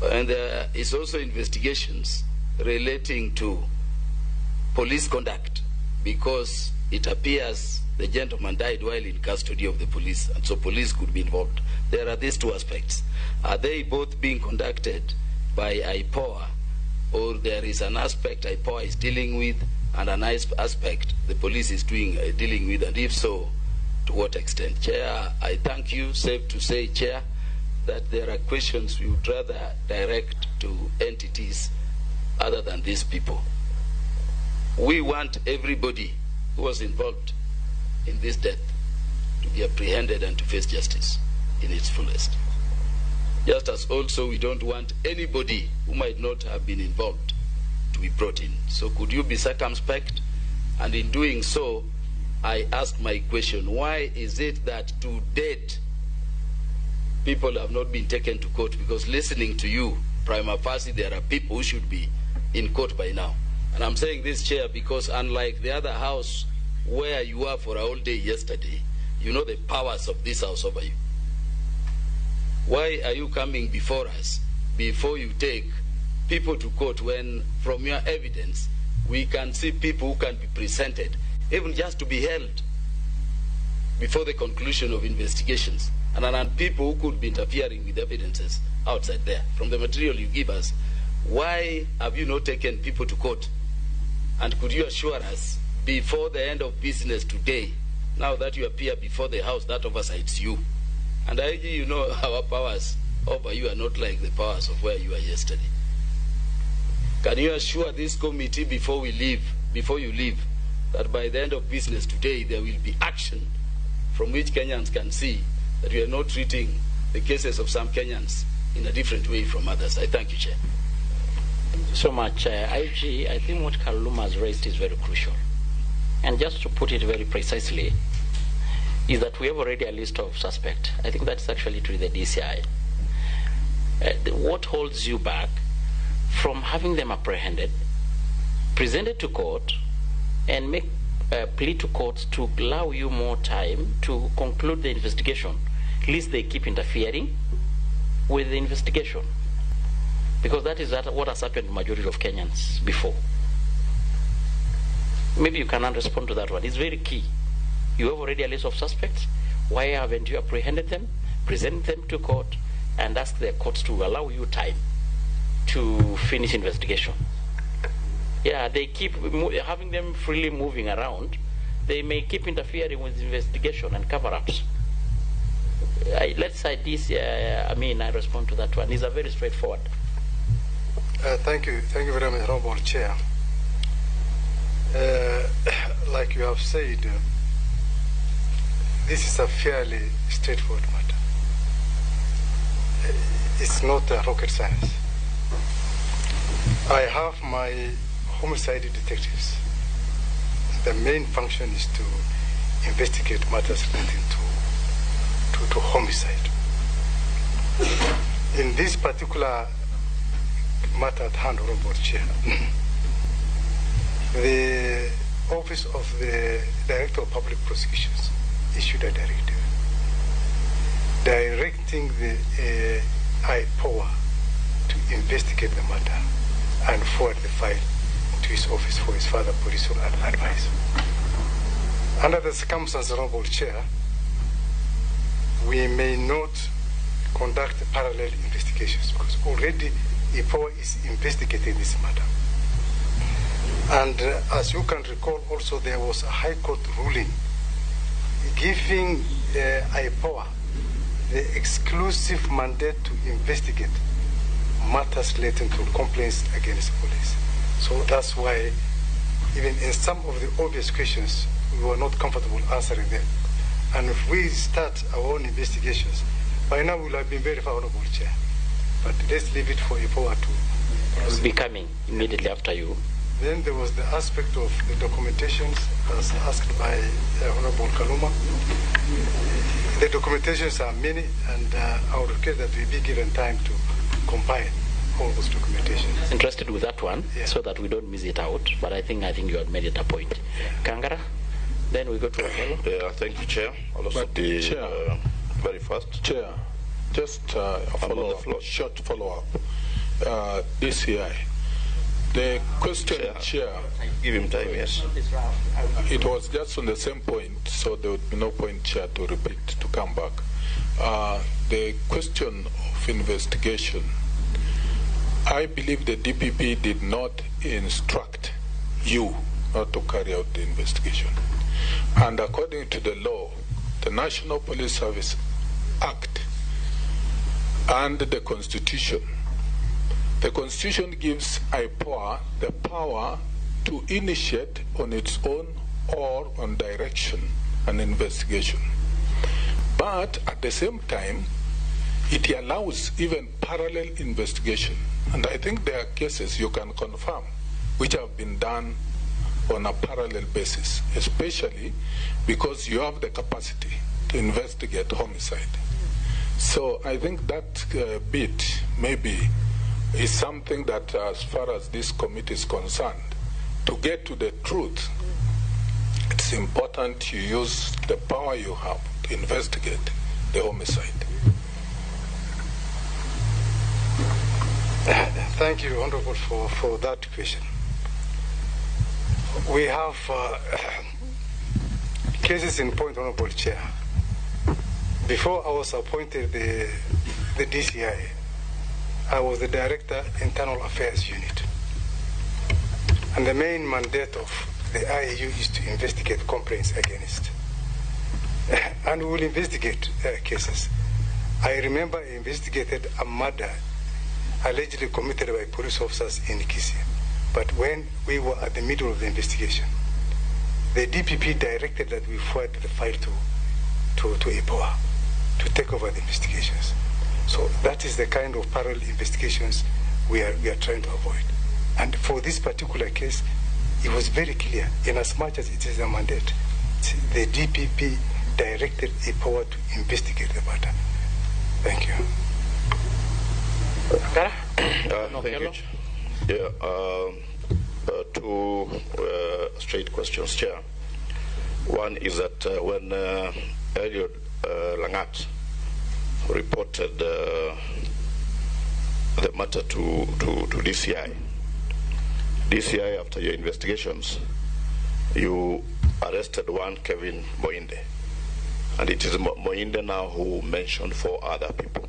And there is also investigations relating to police conduct, because it appears the gentleman died while in custody of the police, and so police could be involved. There are these two aspects. Are they both being conducted by IPOA, or there is an aspect IPOA is dealing with and an aspect the police is doing, dealing with, and if so, to what extent? Chair, I thank you. Safe to say, Chair, that there are questions we would rather direct to entities other than these people. We want everybody who was involved in this death to be apprehended and to face justice in its fullest. Just as also we don't want anybody who might not have been involved to be brought in. So could you be circumspect? And in doing so, I ask my question, why is it that to date people have not been taken to court? Because listening to you, prima facie, there are people who should be in court by now. And I'm saying this, Chair, because unlike the other house where you were for a whole day yesterday, you know the powers of this house over you. Why are you coming before us before you take people to court when, from your evidence, we can see people who can be presented, even just to be held before the conclusion of investigations, and people who could be interfering with evidences outside there? From the material you give us, why have you not taken people to court? And could you assure us, before the end of business today, now that you appear before the house that oversights you, and IG, you know our powers over you are not like the powers of where you were yesterday. Can you assure this committee before we leave, before you leave, that by the end of business today there will be action from which Kenyans can see that we are not treating the cases of some Kenyans in a different way from others? I thank you, Chair. Thank you so much. IG, I think what Kaluma has raised is very crucial. And just to put it very precisely, is that we have already a list of suspects. I think that's actually to the DCI. What holds you back from having them apprehended, presented to court, and make a plea to court to allow you more time to conclude the investigation, lest they keep interfering with the investigation? Because that is what has happened to the majority of Kenyans before. Maybe you cannot respond to that one. It's very key. You have already a list of suspects. Why haven't you apprehended them, present them to court, and ask the courts to allow you time to finish investigation? Yeah, they keep having them freely moving around. They may keep interfering with investigation and cover-ups. Let's say this, I respond to that one. It's a very straightforward. Thank you. Thank you very much, Honorable Chair. Like you have said, this is a fairly straightforward matter. It's not a rocket science. I have my homicide detectives. The main function is to investigate matters relating to homicide. In this particular matter at hand, Honorable Chair, the Office of the Director of Public Prosecutions issued a directive directing the IPOA to investigate the matter and forward the file to his office for his further police advice. Under the circumstances, Honorable Chair, we may not conduct parallel investigations because already IPOA is investigating this matter. And as you can recall also, there was a High Court ruling giving IPOA the exclusive mandate to investigate matters relating to complaints against police. So that's why even in some of the obvious questions, we were not comfortable answering them. And if we start our own investigations, by now we will have been very far, Honorable Chair. But let's leave it for IPOA to proceed. Will be coming immediately after you. Then there was the aspect of the documentations as asked by Honorable Kaluma. The documentations are many, and I would request that we be given time to compile all those documentations. Interested with that one, yeah, so that we don't miss it out. But I think you have made it a point. Yeah. Kangara, then we go to Okello. Yeah, thank you, Chair. I'll also be Chair, very fast. Chair, just a follow-up, short follow-up. DCI. The question, Chair, give him time, yes. It was just on the same point, so there would be no point, Chair, to repeat, to come back. The question of investigation, I believe the DPP did not instruct you not to carry out the investigation. And according to the law, the National Police Service Act and the Constitution gives IPOA the power to initiate on its own or on direction an investigation. But at the same time, it allows even parallel investigation. And I think there are cases you can confirm which have been done on a parallel basis, especially because you have the capacity to investigate homicide. So I think that bit maybe is something that, as far as this committee is concerned, to get to the truth, it's important you use the power you have to investigate the homicide. Thank you, Honorable, for that question. We have cases in point, Honorable Chair. Before I was appointed the DCI, I was the Director, Internal Affairs Unit. And the main mandate of the IAU is to investigate complaints against. And we will investigate cases. I remember I investigated a murder allegedly committed by police officers in Kisii. But when we were at the middle of the investigation, the DPP directed that we forward the file to IPOA to take over the investigations. So that is the kind of parallel investigations we are trying to avoid. And for this particular case, it was very clear, in as much as it is a mandate, the DPP directed IPOA to investigate the matter. Thank you. Thank you. Yeah, two straight questions, Chair. One is that when Eliud Langat reported the matter to DCI, DCI, after your investigations, you arrested one Kevin Moinde. And it is Moinde now who mentioned 4 other people.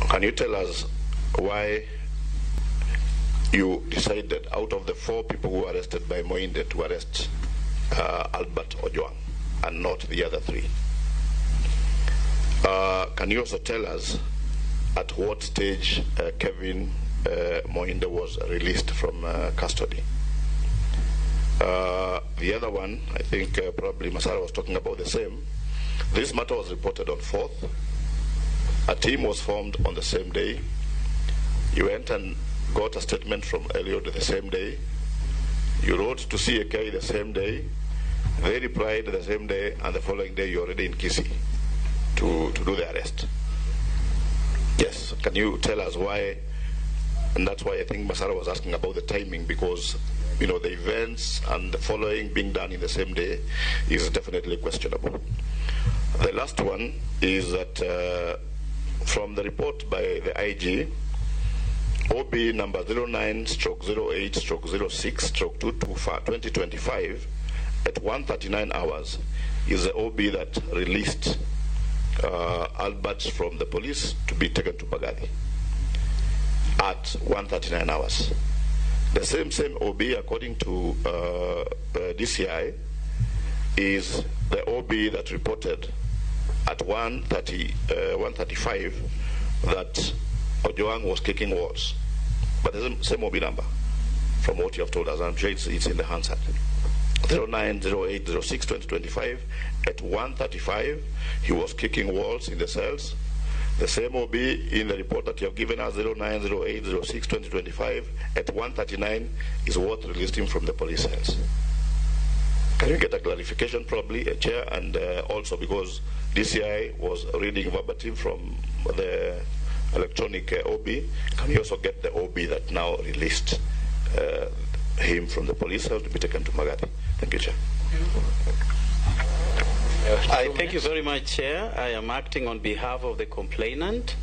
Can you tell us why you decided out of the 4 people who were arrested by Moinde to arrest Albert Ojwang and not the other 3? Can you also tell us at what stage Kevin Moinde was released from custody? The other one, I think probably Masara was talking about the same. This matter was reported on 4th. A team was formed on the same day. You went and got a statement from Eliud the same day. You wrote to CAK the same day. They replied the same day, and the following day you're already in Kisii to do the arrest. Yes, can you tell us why? And that's why I think Masara was asking about the timing, because you know the events and the following being done in the same day is definitely questionable. The last one is that from the report by the IG, OB number 09/08/06/2025 at 1:39 hours is the OB that released Albert from the police to be taken to Mbagathi at 1:39 hours. The same OB, according to DCI, is the OB that reported at 1:35 that Ojwang was kicking walls. But the same OB number from what you have told us. I'm sure it's in the Hansard. 09/08/06/2025 at 1:35, he was kicking walls in the cells. The same OB in the report that you have given us, 09/08/06/2025 at 1:39 is what released him from the police cells. Can you get a clarification, probably, Chair, and also because DCI was reading verbatim from the electronic OB, can you also get the OB that now released him from the police cell to be taken to Mbagathi? Thank you, Chair. I thank you very much, Chair. I am acting on behalf of the complainant,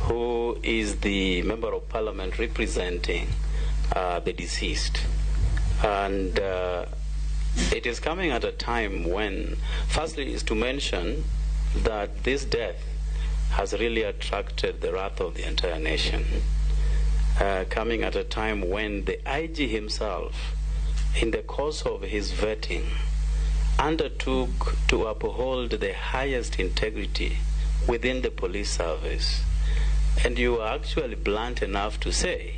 who is the Member of Parliament representing the deceased. And it is coming at a time when, firstly, is to mention that this death has really attracted the wrath of the entire nation. Coming at a time when the IG himself in the course of his vetting, undertook to uphold the highest integrity within the police service. And you are actually blunt enough to say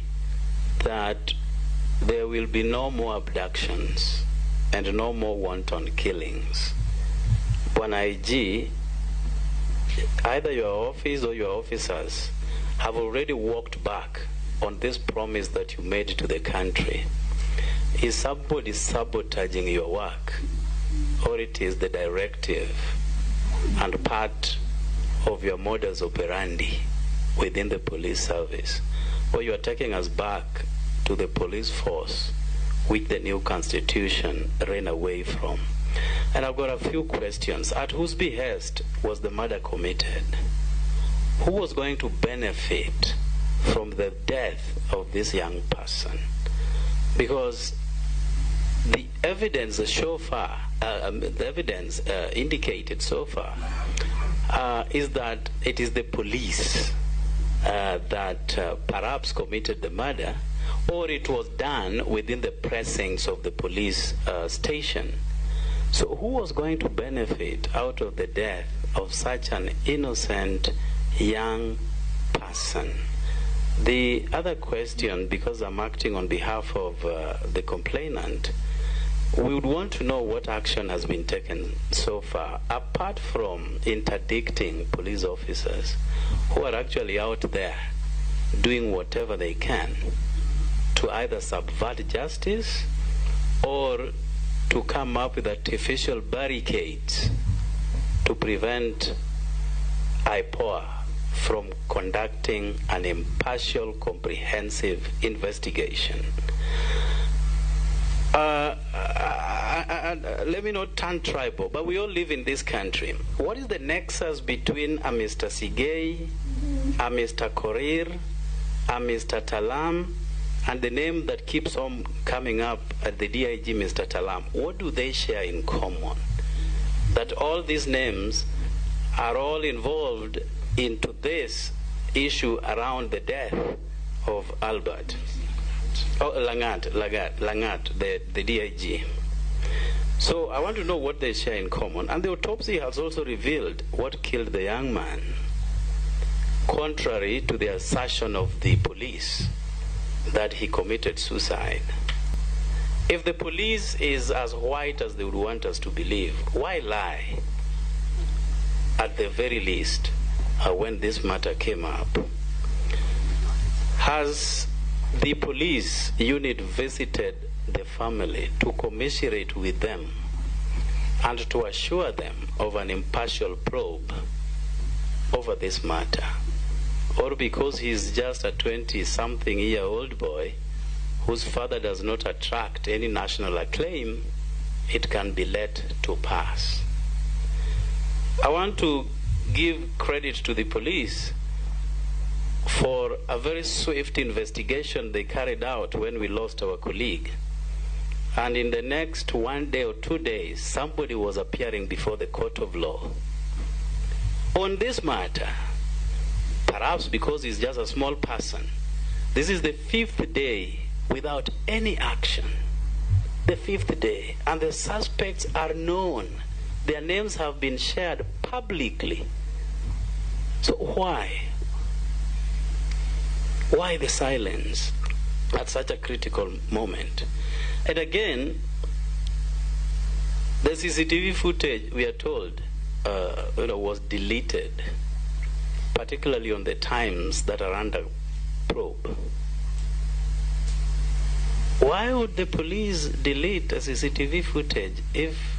that there will be no more abductions and no more wanton killings. Bwana IG, either your office or your officers have already walked back on this promise that you made to the country. Is somebody sabotaging your work, or it is the directive and part of your modus operandi within the police service, or you are taking us back to the police force which the new constitution ran away from? And I've got a few questions. At whose behest was the murder committed? Who was going to benefit from the death of this young person? Because the evidence so far, the evidence indicated so far, is that it is the police that perhaps committed the murder, or it was done within the precincts of the police station. So who was going to benefit out of the death of such an innocent young person? The other question, because I'm acting on behalf of the complainant, we would want to know what action has been taken so far, apart from interdicting police officers who are actually out there doing whatever they can to either subvert justice or to come up with artificial barricades to prevent IPOA from conducting an impartial, comprehensive investigation. Let me not turn tribal, but we all live in this country. What is the nexus between a Mr. Sigei, a Mr. Korir, a Mr. Talam, and the name that keeps on coming up at the DIG, Mr. Talam? What do they share in common? That all these names are all involved into this issue around the death of Albert. Oh, Langat, the DIG. So I want to know what they share in common. And the autopsy has also revealed what killed the young man, contrary to the assertion of the police that he committed suicide. If the police is as white as they would want us to believe, why lie? At the very least, when this matter came up. Has the police unit visited the family to commiserate with them and to assure them of an impartial probe over this matter? Or because he's just a 20-something-year-old boy whose father does not attract any national acclaim, it can be let to pass? I want to give credit to the police for a very swift investigation they carried out when we lost our colleague. And in the next 1 day or 2 days, somebody was appearing before the court of law on this matter. Perhaps because he's just a small person. This is the 5th day without any action. The 5th day. And the suspects are known. Their names have been shared publicly. So why? Why the silence at such a critical moment? And again, the CCTV footage, we are told, was deleted, particularly on the times that are under probe. Why would the police delete a CCTV footage if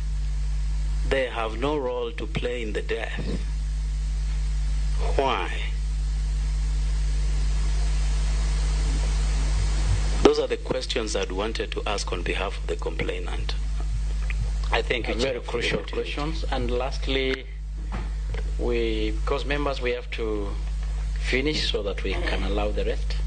they have no role to play in the death? Why? Those are the questions I'd wanted to ask on behalf of the complainant. I think it's very crucial questions. And lastly, we, because members, we have to finish so that we can allow the rest.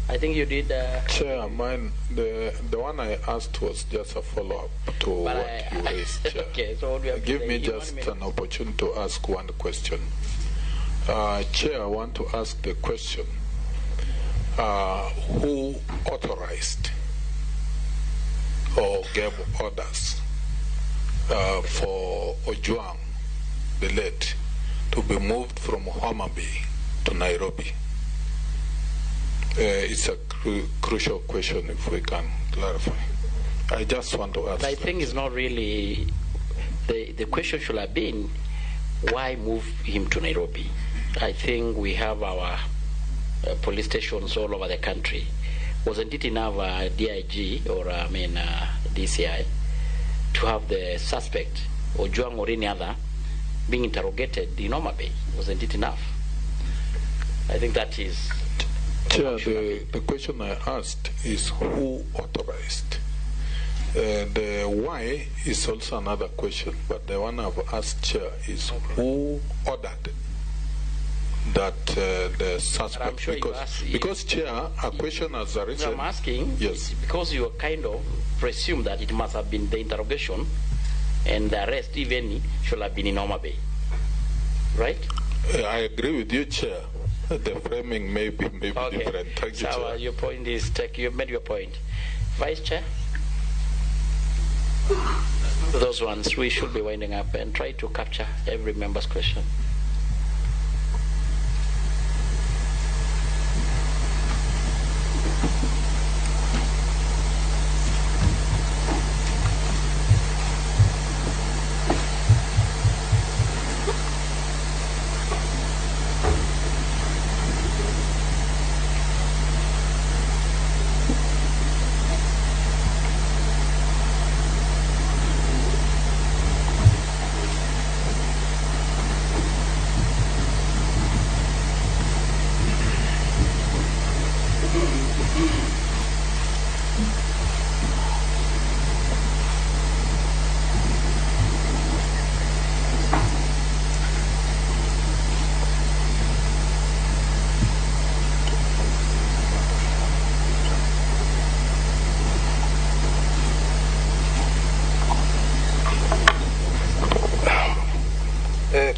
I think you did. Chair, mine, the one I asked was just a follow-up to what you raised, Chair. Okay, so what we have give me just an opportunity to ask one question. Chair, I want to ask the question, who authorized or gave orders for Ojwang, the late, to be moved from Homa Bay to Nairobi? It's a crucial question if we can clarify. I just want to ask. I think it's not really, the question should have been, why move him to Nairobi? I think we have our police stations all over the country. Wasn't it enough DIG or DCI to have the suspect, Ojwang or any other, being interrogated in Homa Bay? Wasn't it enough? I think that is... Chair, the question I asked is who authorized? The why is also another question, but the one I've asked, Chair, is who ordered that the suspect? Sure because Chair, a question has arisen. I'm asking, yes, because you kind of presume that it must have been the interrogation and the arrest, if any, should have been in Homa Bay, right? I agree with you, Chair. The framing may be okay. Different. Thank you, Chair. Your point is, you've made your point. Vice Chair? Those ones, we should be winding up and try to capture every member's question.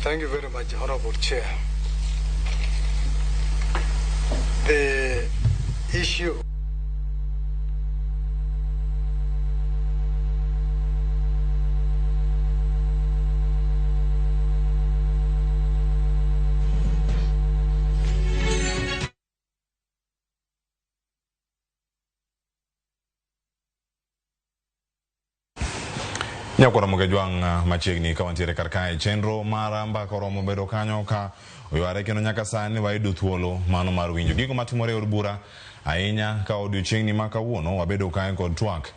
Thank you very much, Honorable Chair. The issue Nyakwara Mogejwang machiegni ka wantiere kar kae chenro mar mbaka oromo bedo kanyo ka oyware kendo nyaka sani wayudo thuolo mano mar winjo gigo matimore e od bura ahinya ka odiochieng'ni ma kawuono wabedo kae kod twak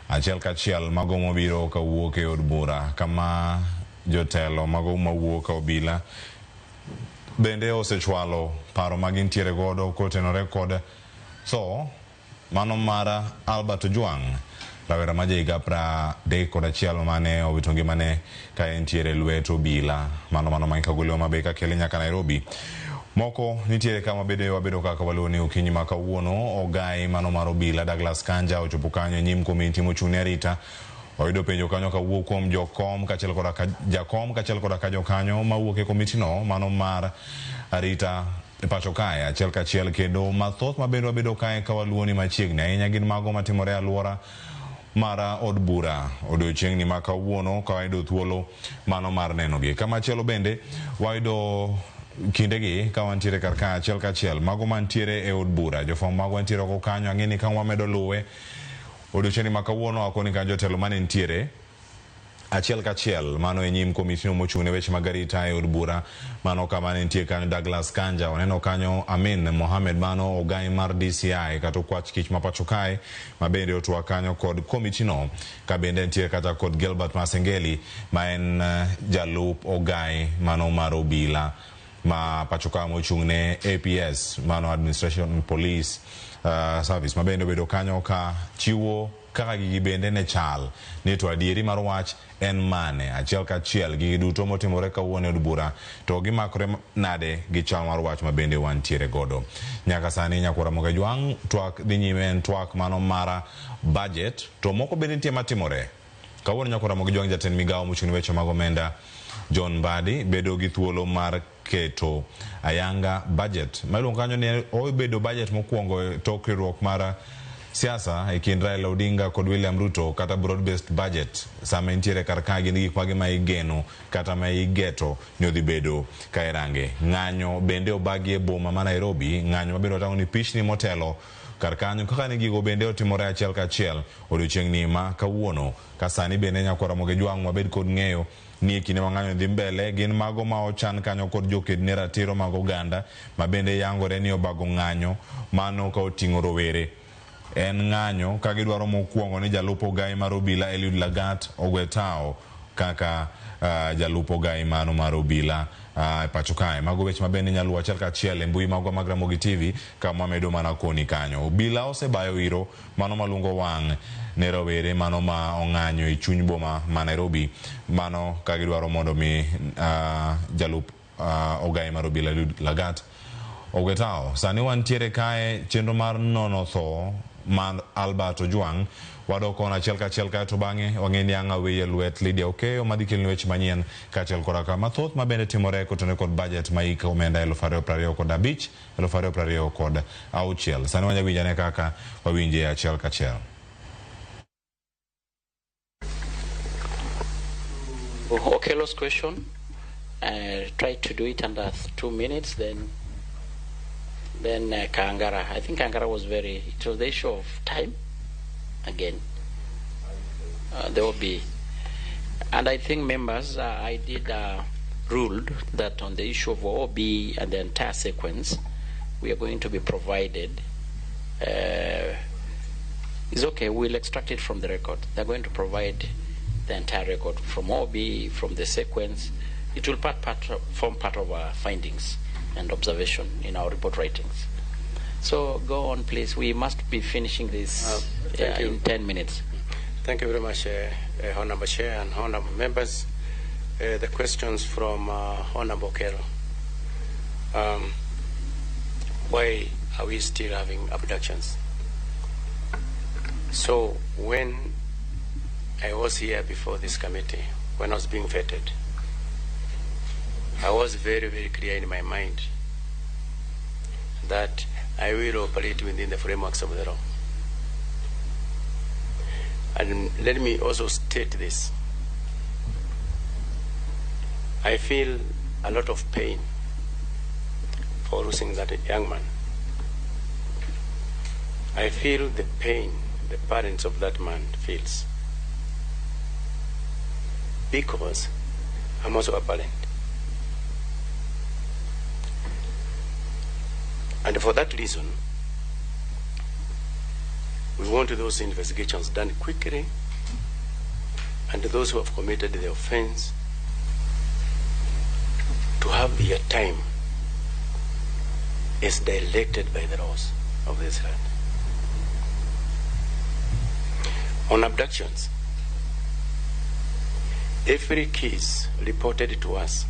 achiel kachiel mago mobiro kawuok e od bura kama jotelo mago mawuok ka obila bende osechwalo paro ma gintiere godo kotenore kod tho mano mar Albert Ojwang, rawera ma jahiga 31 mane owito ngimane ka entiere lwet obila mano ma Kagolo Homa Bay kakele nyaka Nairobi. Moko nitiere kama bede wabedo kaka waluwo ni okinyi ma kawuono ogai mano mar obila Douglas Kanja ochopo kanyo e nyim komiti mochung' ne arita oyudo penjo kanyo kawuok kuom jokom kaachiel koda jakom kaachiel koda ka jokanyo mawuok e komitino mano mar arita e pacho kae achiel kachiel kendo mathoth mabende wabedo kae ka waluwo ni machiegni ahinya gin mago matimore e alwora mara od bura odiochieng'ni ma kawuono ka wayudo thuolo mano mar nenogi. Kamachielo bende wayudo kindegi ka wantiere kar ka achiel kachiel mago mantiere e od bura jofwambo magwa ntiere oko kanyo ang'e ni ka wamedo luwe odiochieng'ni ma kawuono akoni ka jotelo mane ntiere achiel kachiel mano e nyim komitino mochung' ne weche mag arita e od bura mano kama ne nitie kanyo Douglas Kanja waneno kanyo Amin Mohamed mano ogai mar DCI kata okwach kich ma pacho kae ma bende otwak kanyo kod komitino ka bende nitie kata kod Gilbert Masengeli ma en jalup ogai mano mar obila ma pacho kae mochung' ne APS mano Administration Police Service ma bende obedo kanyo ka chiwo kaka gigi bende ne chal ni to adieri mar wach en mane achiel kachiel gigi duto motimore kawuono e od bura to gimakore nade gi chal mar wach ma bende wantiere godo. Nyaka sani nyakwara Mogajwang' twak dhi nyime en twak mano mar budget to moko bende nitie matimore kawuono. Nyakwara Mogajwang' jatend migawo mochung' ne weche mag omenda John Mbadi bedo gi thuolo mar keto ayanga budget ma iluongo kanyo ni obedo budget mokwongo e tok riwruok mar siasa e kind Raila Odinga kod William Ruto kata broad based budget sama entiere kar kae gin gik mage ma igeno kata ma igeto ni odhi bedo ka irange. Ng'anyo bende obagi e boma ma Nairobi, ng'anyo mabende watang'o ni pichni motelo kar kanyo kaka ne gigo bende otimore achiel kachiel odiochieng' ni ma kawuono ka sani bende nyakwar Ramogi Jwang' wabed kod ng'eyo ni e kinde ma ng'anyo dhi mbele gin mago ma ochan kanyo kod joked ne ratiro mag oganda ma bende yangore ni obago ng'anyo mano ka oting'o rowere. En ng'anyo ka gidwaro mokwongo ni jalup ogai mar obila Eliud Lagat ogwe tao kaka jalup ogai mano mar obila pacho kae. Mago weche mabende inyalo luwo achiel kachiel e mbui magwa mag Ramogi TV kama wamedo mana koni kanyo. Obila osebayo iro mano malungo wang' ne rowere mano ma ong'anyo e chuny boma ma Nairobi mano ka gidwaro mondo mi jalup ogai mar obila Eliud Lagat ogwe tao. Sani wantiere kae chenro mar nono tho mar Albert Ojwang wadok kono achiel kachiel kaeto bang'e wang'e ni ang' aweye lwet Lydia Okeyo madhi kelni weche manyien kaachiel koda ka mathoth mabende timore kotenore kod budget ma hik omenda 2025 2026. Sani wanya winjane kaka wawinje achiel kachiel. Okello's question. Try to do it under 2 minutes, then Kangara. I think Kangara was very, it was the issue of time again. There will be, and I think members, I did ruled that on the issue of OB and the entire sequence, we are going to be provided. It's okay, we'll extract it from the record. They're going to provide the entire record from OB, from the sequence. It will form part of our findings and observation in our report writings. So go on, please. We must be finishing this in 10 minutes. Thank you very much, Honorable Chair and Honorable Members. The questions from Honorable Okello. Why are we still having abductions? So when I was here before this committee, when I was being vetted, I was very, very clear in my mind that I will operate within the frameworks of the law. And let me also state this. I feel a lot of pain for losing that young man. I feel the pain the parents of that man feels, because I'm also a parent. And for that reason, we want those investigations done quickly, and those who have committed the offense to have their time as directed by the laws of this land. On abductions, every case reported to us,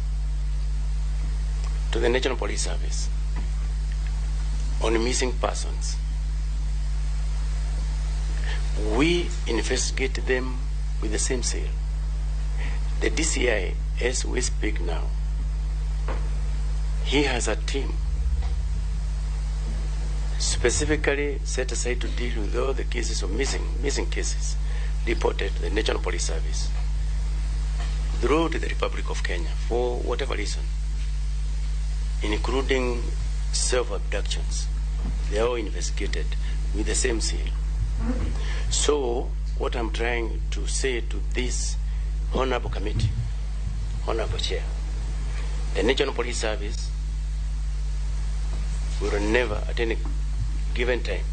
to the National Police Service, on missing persons, we investigate them with the same zeal. The DCI, as we speak now, he has a team specifically set aside to deal with all the cases of missing cases reported to the National Police Service throughout the Republic of Kenya for whatever reason, including self-abductions. They are all investigated with the same zeal. So what I'm trying to say to this Honorable Committee, Honorable Chair, the National Police Service will never at any given time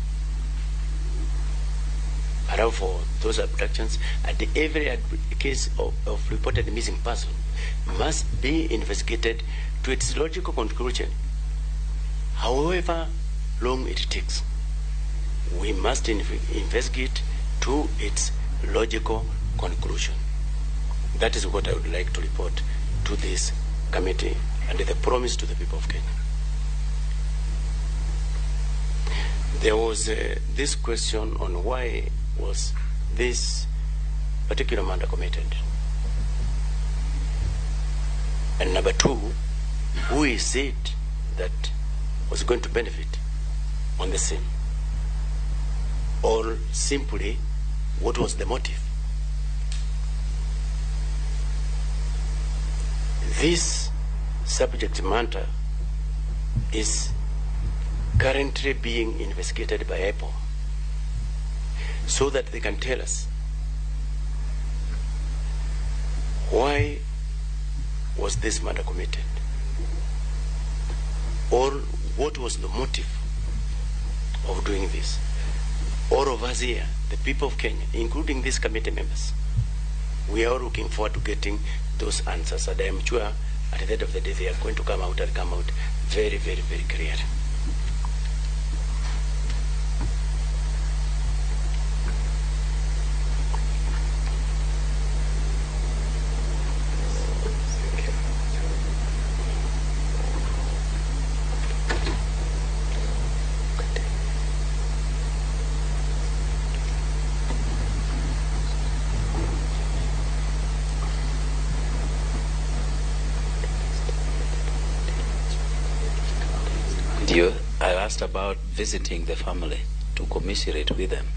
allow for those abductions. At every case of reported missing person must be investigated to its logical conclusion. However long it takes, we must investigate to its logical conclusion. That is what I would like to report to this committee and the promise to the people of Kenya. There was this question on why was this particular murder committed. And number two, who is it that was going to benefit on the same? Or simply, what was the motive? This subject matter is currently being investigated by IPOA so that they can tell us why was this murder committed, or what was the motive of doing this. All of us here, the people of Kenya, including these committee members, we are looking forward to getting those answers, and I am sure at the end of the day they are going to come out and come out very, very, very clear. I asked about visiting the family to commiserate with them.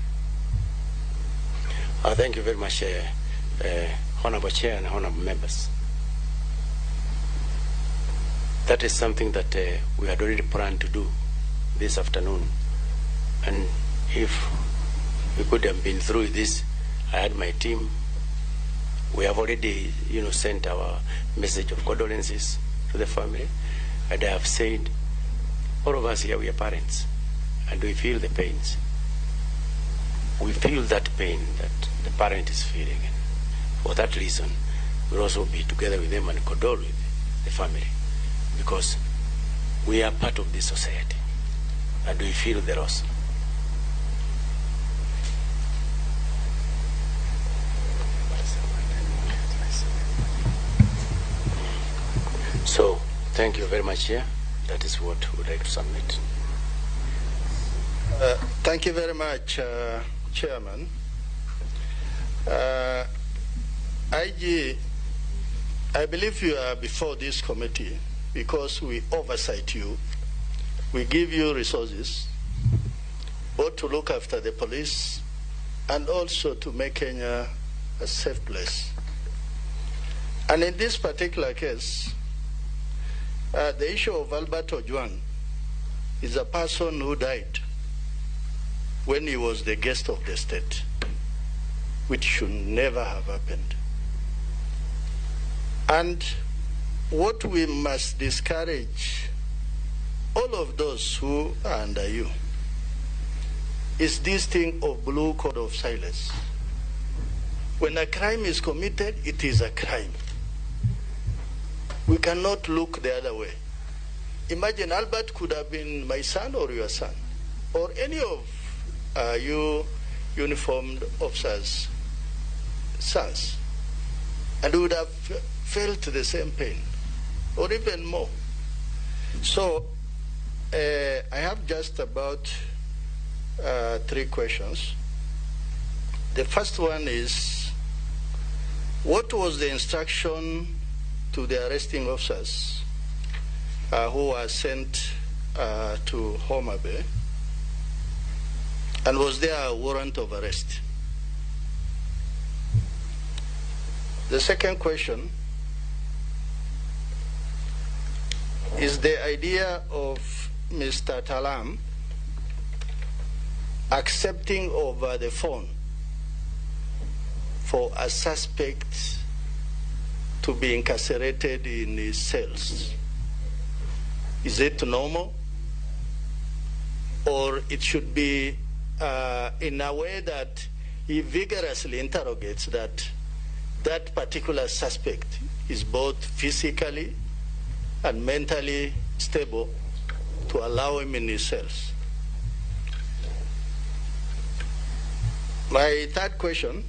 Thank you very much, Honorable Chair and Honorable Members. That is something that we had already planned to do this afternoon. And if we could have been through this, I had my team. We have already, sent our message of condolences to the family. And I have said, all of us here, we are parents, and we feel the pains. We feel that pain that the parent is feeling. And for that reason, we'll also be together with them and condole with the family, because we are part of this society, and we feel the loss. So, thank you very much here. That is what we would like to submit. Thank you very much, Chairman. IG, I believe you are before this committee because we oversight you. We give you resources, both to look after the police and also to make Kenya a safe place. And in this particular case, the issue of Albert Ojwang is a person who died when he was the guest of the state, which should never have happened. And what we must discourage all of those who are under you is this thing of blue code of silence. When a crime is committed, it is a crime. We cannot look the other way. Imagine Albert could have been my son or your son, or any of you uniformed officers' sons, and we would have felt the same pain, or even more. So I have just about three questions. The first one is, what was the instruction to the arresting officers who were sent to Homa Bay, and was there a warrant of arrest? The second question is the idea of Mr. Talam accepting over the phone for a suspect to be incarcerated in his cells. Is it normal? Or it should be in a way that he vigorously interrogates that that particular suspect is both physically and mentally stable to allow him in his cells. My third question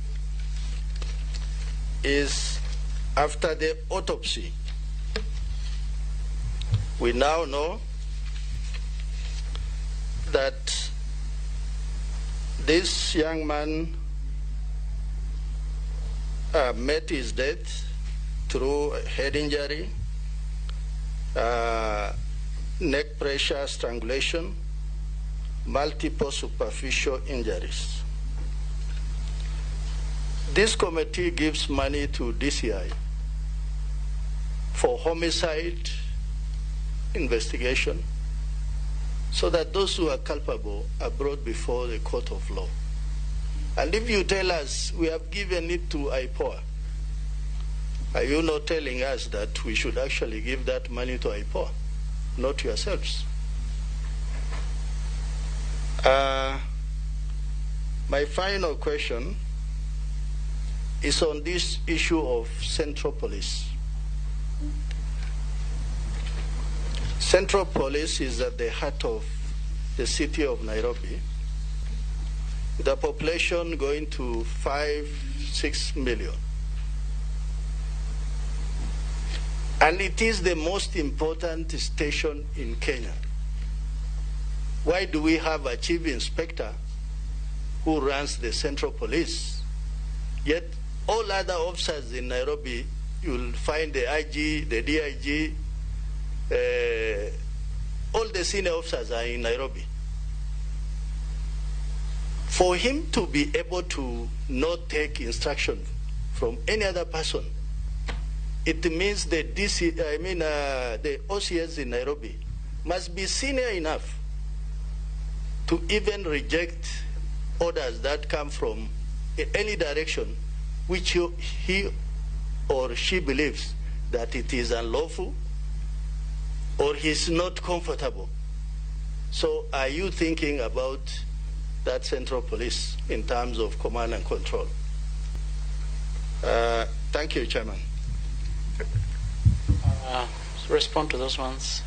is, after the autopsy, we now know that this young man met his death through head injury, neck pressure strangulation, multiple superficial injuries. This committee gives money to DCI for homicide investigation so that those who are culpable are brought before the court of law. And if you tell us we have given it to IPOA, are you not telling us that we should actually give that money to IPOA, not yourselves? My final question is on this issue of Central Police. Central Police is at the heart of the city of Nairobi, with a population going to 5-6 million. And it is the most important station in Kenya. Why do we have a chief inspector who runs the Central Police? Yet all other officers in Nairobi, you'll find the IG, the DIG, all the senior officers are in Nairobi. For him to be able to not take instruction from any other person, it means the DC, the OCS in Nairobi must be senior enough to even reject orders that come from any direction which he or she believes that it is unlawful or he's not comfortable. So are you thinking about that Central Police in terms of command and control? Thank you, Chairman. Respond to those ones.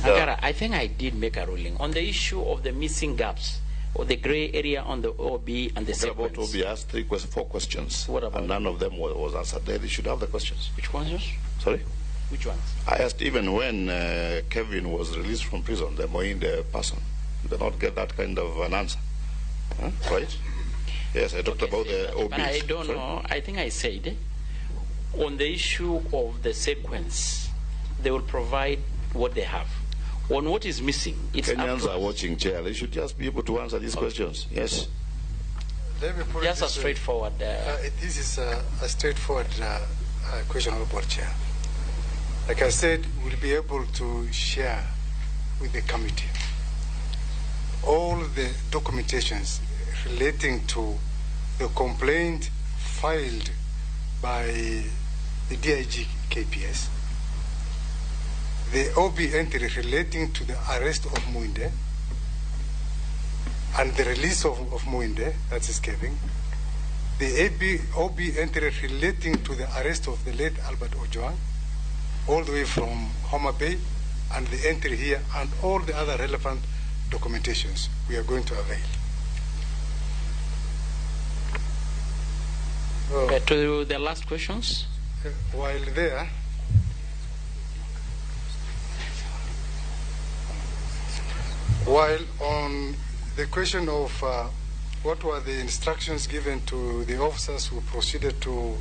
Agara, I think I did make a ruling on the issue of the missing gaps or the gray area on the OB and the sequence. About OB, I asked 4 questions. What about? And none of them was answered. They should have the questions. Which ones? Sorry? Which ones? I asked even when Kevin was released from prison, the Moinde person. Did not get that kind of an answer. Huh? Right? Yes, I talked about the OB. But I don't know. I think I said on the issue of the sequence, they will provide what they have. On what is missing, it's Kenyans are watching, Chair. They should just be able to answer these questions. Yes. Let me put just a straightforward. This is a straightforward question, Honorable Chair. Like I said, we'll be able to share with the committee all the documentations relating to the complaint filed by the DIG KPS, the OB entry relating to the arrest of Muinde and the release of Muinde, that is Kevin, the OB entry relating to the arrest of the late Albert Ojwang, all the way from Homa Bay, and the entry here, and all the other relevant documentations we are going to avail. To the last questions? While there, while on the question of what were the instructions given to the officers who proceeded to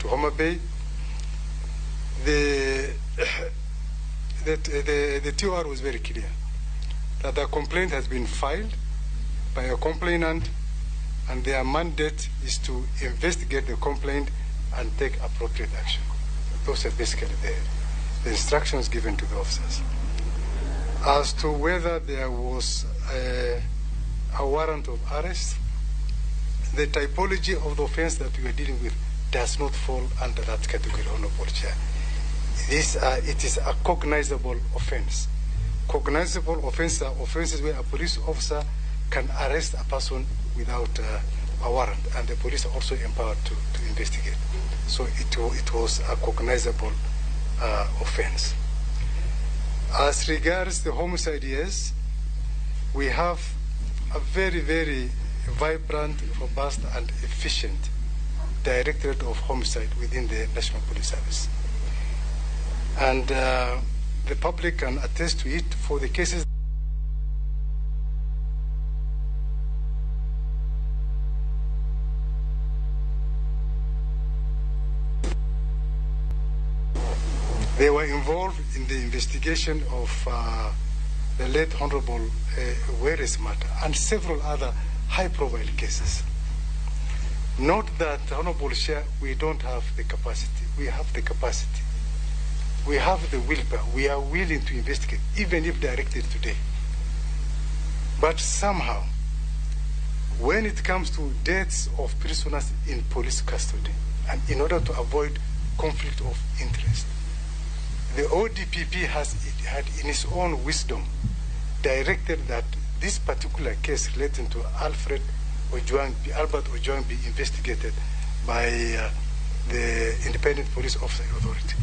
Homa Bay, the TOR was very clear that the complaint has been filed by a complainant and their mandate is to investigate the complaint and take appropriate action. Those are basically the instructions given to the officers. As to whether there was a warrant of arrest, the typology of the offense that we are dealing with does not fall under that category, Honorable Chair. It is a cognizable offense. Cognizable offenses are offenses where a police officer can arrest a person without a warrant, and the police are also empowered to investigate. So it was a cognizable offense. As regards the homicide, yes, we have a very, very vibrant, robust, and efficient Directorate of Homicide within the National Police Service. And the public can attest to it for the cases They were involved in the investigation of the late Honorable Were's matter and several other high-profile cases. Not that, Honorable Chair, we don't have the capacity. We have the capacity. We have the willpower. We are willing to investigate, even if directed today. But somehow, when it comes to deaths of prisoners in police custody, and in order to avoid conflict of interest, the ODPP had in its own wisdom directed that this particular case relating to Albert Ojwang be investigated by the Independent Police Officer Authority.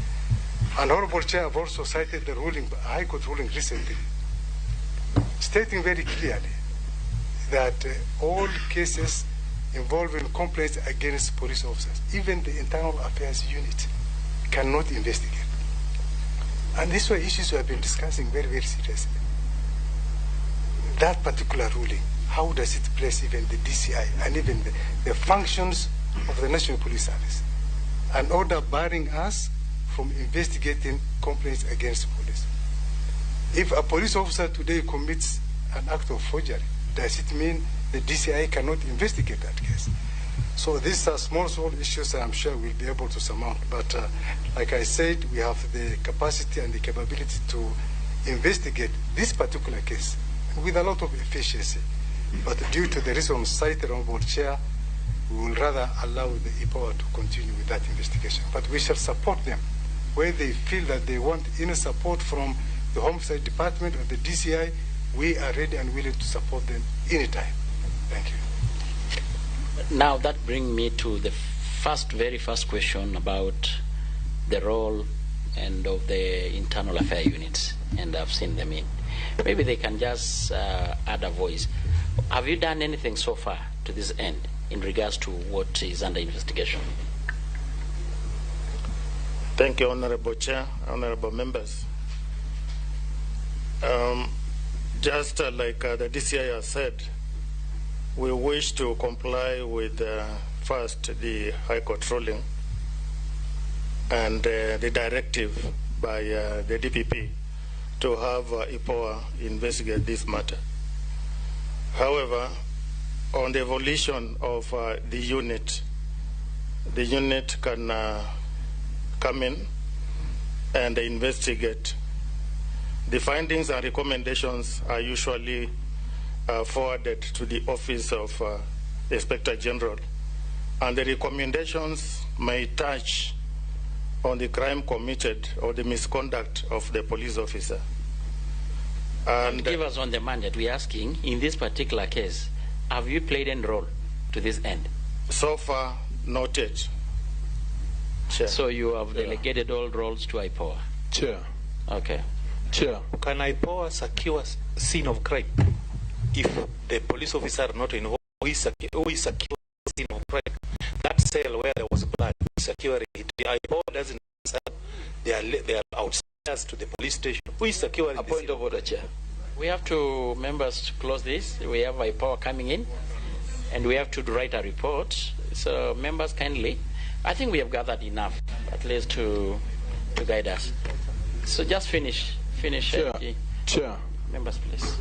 And Honorable Chair, I've also cited the ruling, High Court ruling recently, stating very clearly that all cases involving complaints against police officers, even the Internal Affairs Unit, cannot investigate. And these were issues we have been discussing very, very seriously. That particular ruling, how does it place even the DCI and even the functions of the National Police Service? An order barring us from investigating complaints against police. If a police officer today commits an act of forgery, does it mean the DCI cannot investigate that case? So these are small issues I'm sure we'll be able to surmount. But like I said, we have the capacity and the capability to investigate this particular case with a lot of efficiency. But due to the reasons cited, Honorable Chair, we will rather allow the IPOA to continue with that investigation. But we shall support them where they feel that they want any support from the Homicide Department or the DCI. We are ready and willing to support them anytime. Thank you. Now that brings me to the very first question about the role and of the internal affairs units, and I've seen them in. Maybe they can just add a voice. Have you done anything so far to this end in regards to what is under investigation? Thank you, Honorable Chair, Honorable Members. Just like the DCI has said, we wish to comply with first the High Court ruling and the directive by the DPP to have IPOA investigate this matter. However, on the evolution of the unit can come in and investigate. The findings and recommendations are usually forwarded to the Office of the Inspector General, and the recommendations may touch on the crime committed or the misconduct of the police officer. And give us on the mandate. We're asking, in this particular case, have you played any role to this end? So far, not yet. Chair. So you have delegated all roles to IPOA? Chair. Okay. Chair. Can IPOA secure scene of crime? If the police officer are not involved, who is secure scene of crime? That cell where there was blood, securing it. The IPOA doesn't. They are outsiders to the police station. Who is securing? A point of order, Chair. We have to, members, to close this. We have IPOA coming in, and we have to write a report. So, members, kindly, I think we have gathered enough, at least to guide us. So just finish. Chair. Chair. Members, please.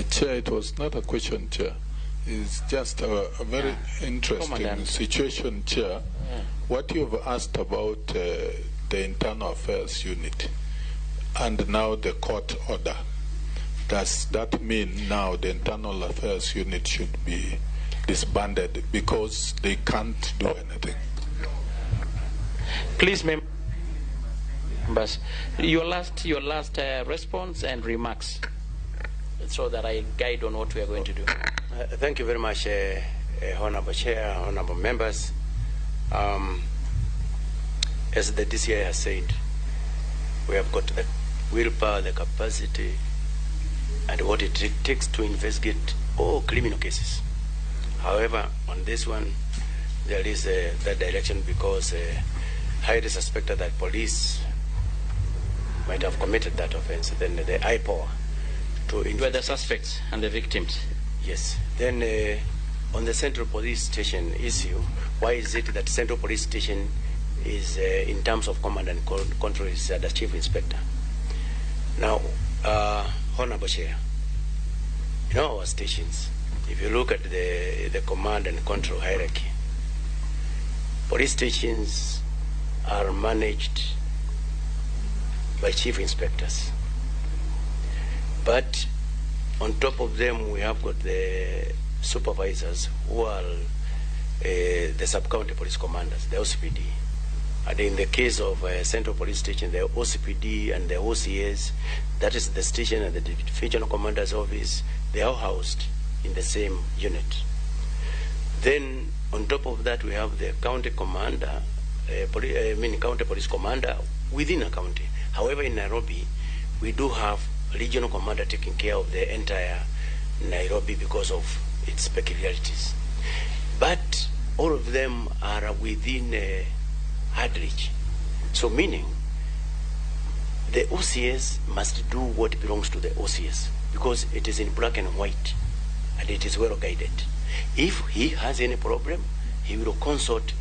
Chair, it was not a question, Chair. It's just a very interesting situation, Chair. Yeah. What you've asked about the Internal Affairs Unit and now the court order, does that mean now the Internal Affairs Unit should be disbanded because they can't do anything? Please, members, your last response and remarks, so that I guide on what we are going to do. Thank you very much, Honorable Chair, Honorable Members. As the DCI has said, we have got the willpower, the capacity, and what it takes to investigate all criminal cases. However, on this one, there is that direction because highly suspected that police might have committed that offense. Then the IPOA to investigate. Were the suspects and the victims. Yes. Then On the Central Police Station issue, why is it that Central Police Station is, in terms of command and control, is the Chief Inspector? Now, Honorable Chair, in our stations, if you look at the command and control hierarchy, police stations are managed by chief inspectors. But on top of them, we have got the supervisors who are the sub-county police commanders, the OCPD. And in the case of Central Police Station, the OCPD and the OCS, that is the station and the divisional commander's office, they are housed in the same unit. Then on top of that, we have the county commander, county police commander within a county. However, in Nairobi, we do have a regional commander taking care of the entire Nairobi because of its peculiarities. But all of them are within hard reach. So meaning, the OCS must do what belongs to the OCS because it is in black and white and it is well guided. If he has any problem, he will consult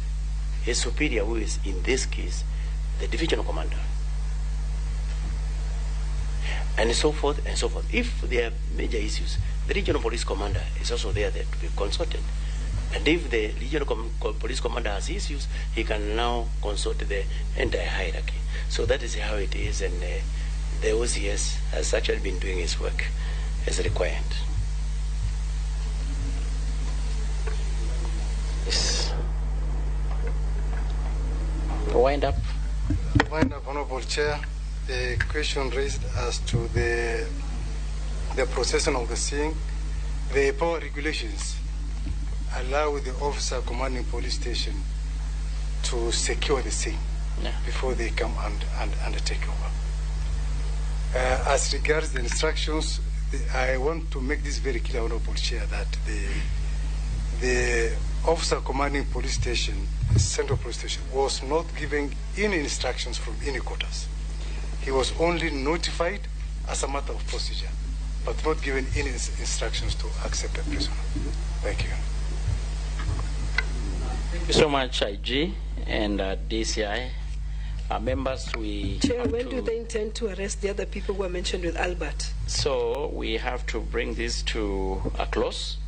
his superior, who is, in this case, the divisional commander. And so forth and so forth. If there are major issues, the regional police commander is also there to be consulted. And if the regional police commander has issues, he can now consult the entire hierarchy. So that is how it is, and the OCS has actually been doing his work as required. Yes. Wind up. Wind up, Honorable Chair. The question raised as to the processing of the scene, the power regulations allow the officer commanding police station to secure the scene before they come and take over. As regards the instructions, I want to make this very clear, Honorable Chair, that the officer commanding police station, Central Police Station, was not given any instructions from any quarters. He was only notified as a matter of procedure, but not given any instructions to accept a prisoner. Thank you. Thank you so much, IG and DCI. Members, we... Chair, when do they intend to arrest the other people who were mentioned with Albert? So we have to bring this to a close,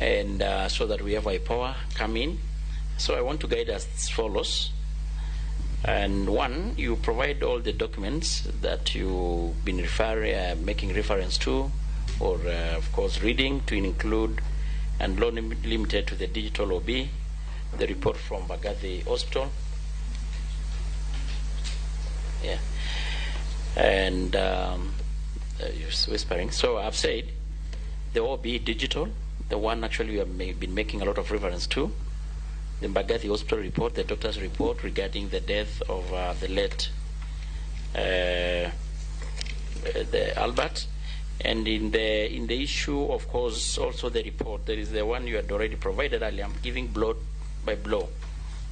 and so that we have IPOA come in. So I want to guide us as follows. And one, you provide all the documents that you've been making reference to, or of course reading, to include and not limited to the digital OB, the report from Mbagathi Hospital. Yeah. And you're whispering. So I've said the OB digital, the one actually you have been making a lot of reference to, the Mbagathi Hospital report, the doctor's report regarding the death of the late the Albert, and in the issue, of course, also the report. There is the one you had already provided earlier. I'm giving blow by blow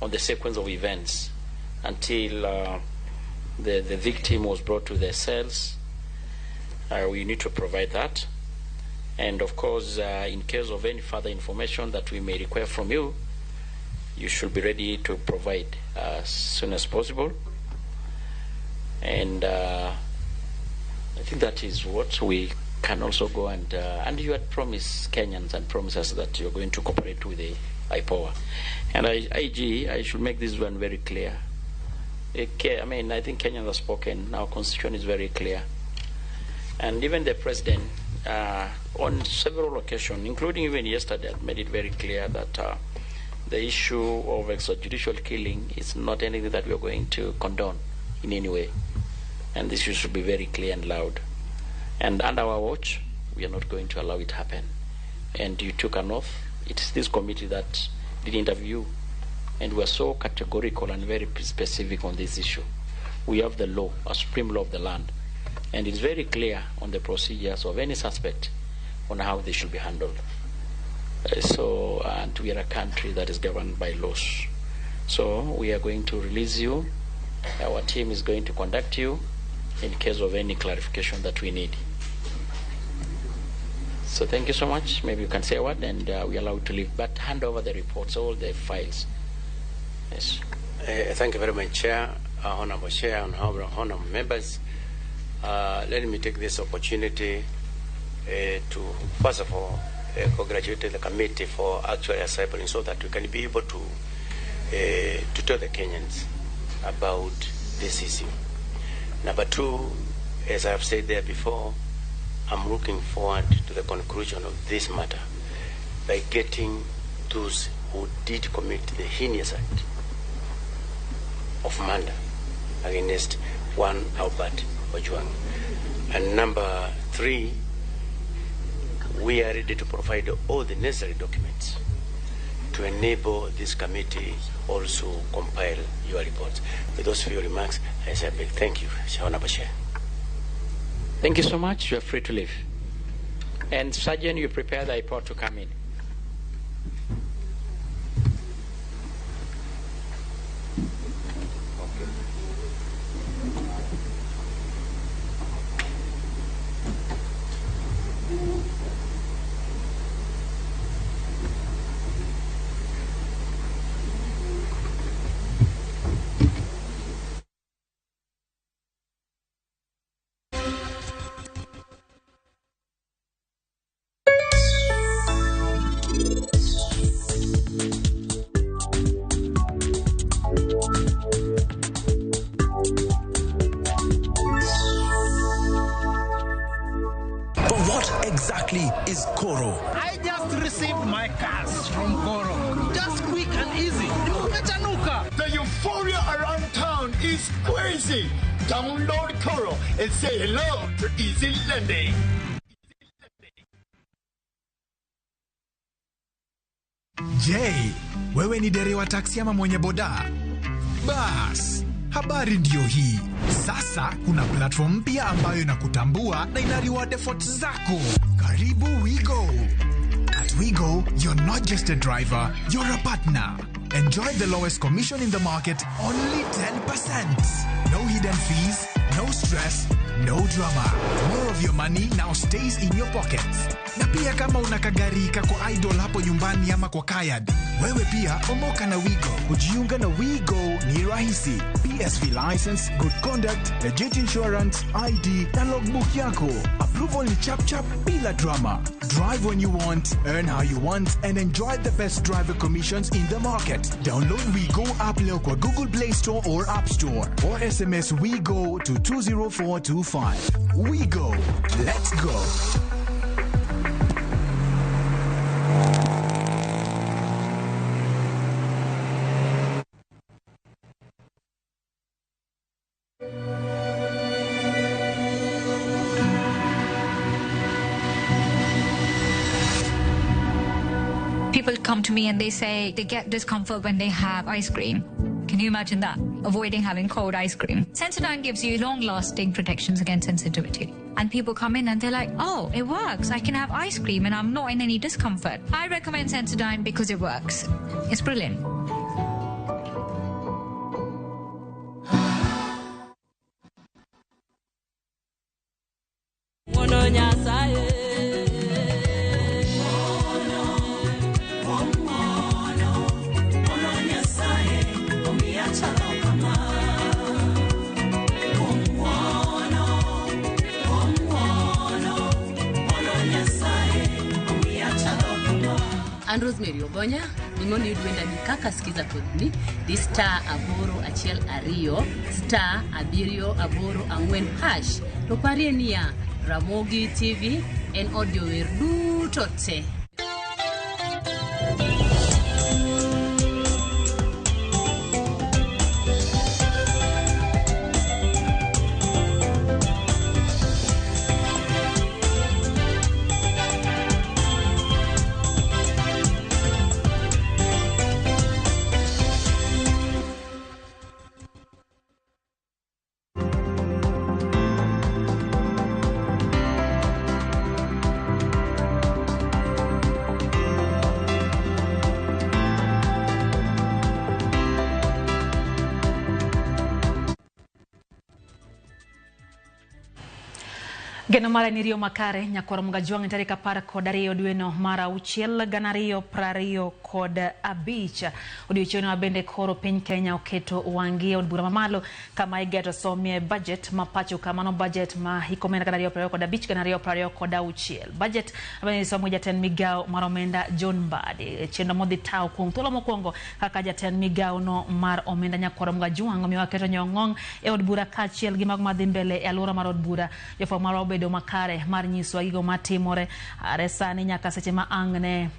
on the sequence of events until the victim was brought to the cells. We need to provide that. And of course, in case of any further information that we may require from you, you should be ready to provide as soon as possible. And I think that is what we can also go and you had promised Kenyans and promised us that you're going to cooperate with the IPOA. And IG, I should make this one very clear. I mean, I think Kenyans have spoken. Our constitution is very clear. And even the president, on several occasions, including even yesterday, made it very clear that the issue of extrajudicial killing is not anything that we are going to condone in any way. And this issue should be very clear and loud. And under our watch, we are not going to allow it happen. And you took an oath. It's this committee that did interview. And we are so categorical and very specific on this issue. We have the law, a supreme law of the land. And it's very clear on the procedures of any suspect on how they should be handled. And we are a country that is governed by laws. So we are going to release you. Our team is going to conduct you in case of any clarification that we need. So So thank you so much. Maybe you can say a word and we are allowed to leave. But hand over the reports, all the files. Yes. Thank you very much, Chair, Honorable Chair, and Honorable members. Let me take this opportunity to, first of all, congratulate the committee for actually assembling so that we can be able to tell the Kenyans about this issue. Number two, as I have said there before, I'm looking forward to the conclusion of this matter by getting those who did commit the heinous act of murder against one Albert Ojwang. And number three, we are ready to provide all the necessary documents to enable this committee also compile your reports. With those few remarks, I say a big thank you, Honorable Chair. Thank you so much. You are free to leave. And Sergeant, you prepare the report to come in. Is Koro. I just received my cash from Koro. Just quick and easy. The euphoria around town is crazy. Download Koro and say hello to easy lending. Je, wewe ni dereva taksi ama mwenye boda? Bas, habari ndiyo hii. Sasa kuna platform mpya ambayo inakutambua na ina reward efforts zako. Karibu WeGo. At WeGo, you're not just a driver, you're a partner. Enjoy the lowest commission in the market, only 10%. No hidden fees, no stress, no drama. More of your money now stays in your pockets. Na pia kama una kagari kako idle hapo nyumbani ama kwa kayad, wewe pia omoka na WeGo. Kujiunga na WeGo ni rahisi. PSV license, good conduct, legit insurance, ID na logbook yako. Approval ni chap chap bila drama. Drive when you want, earn how you want, and enjoy the best driver commissions in the market. Download WeGo app leo kwa Google Play Store or App Store, or SMS WeGo to 20425. WeGo. Let's go. People come to me and they say they get discomfort when they have ice cream. Can you imagine that? Avoiding having cold ice cream. Sensodyne gives you long-lasting protections against sensitivity. And people come in and they're like, oh, it works. I can have ice cream and I'm not in any discomfort. I recommend Sensodyne because it works. It's brilliant. An Rosemary Ogonya, gimondo iyud wendani kaka Skiza Kodni, di *812 *784#. To parie niya, Ramogi TV en od jower duto te. Geno mare ni riyo makare nyakwar Mgajwang' tarik 12 dweno mar 6 2025. Odiochieng'no ma bende koro piny Kenya oketo wang'i e od bura mamalo kama igeto somie budget ma pacho ka, mano budget ma hik omenda 2025 2026. Budget mabende isomo gi jatend migawo mar omenda John Mbadi. Chenro modhi tawo kuom thuolo mokwongo kaka jatend migawo no mar omenda nyakwar Mgajwang' omiyo waketo nyong'ong e od bura kaachiel gi mago madhi mbele e alwora mar od bura. Jofwambo marwa obedo makare mar nyisowa gigo matimore are sani nyaka seche ma ang' ne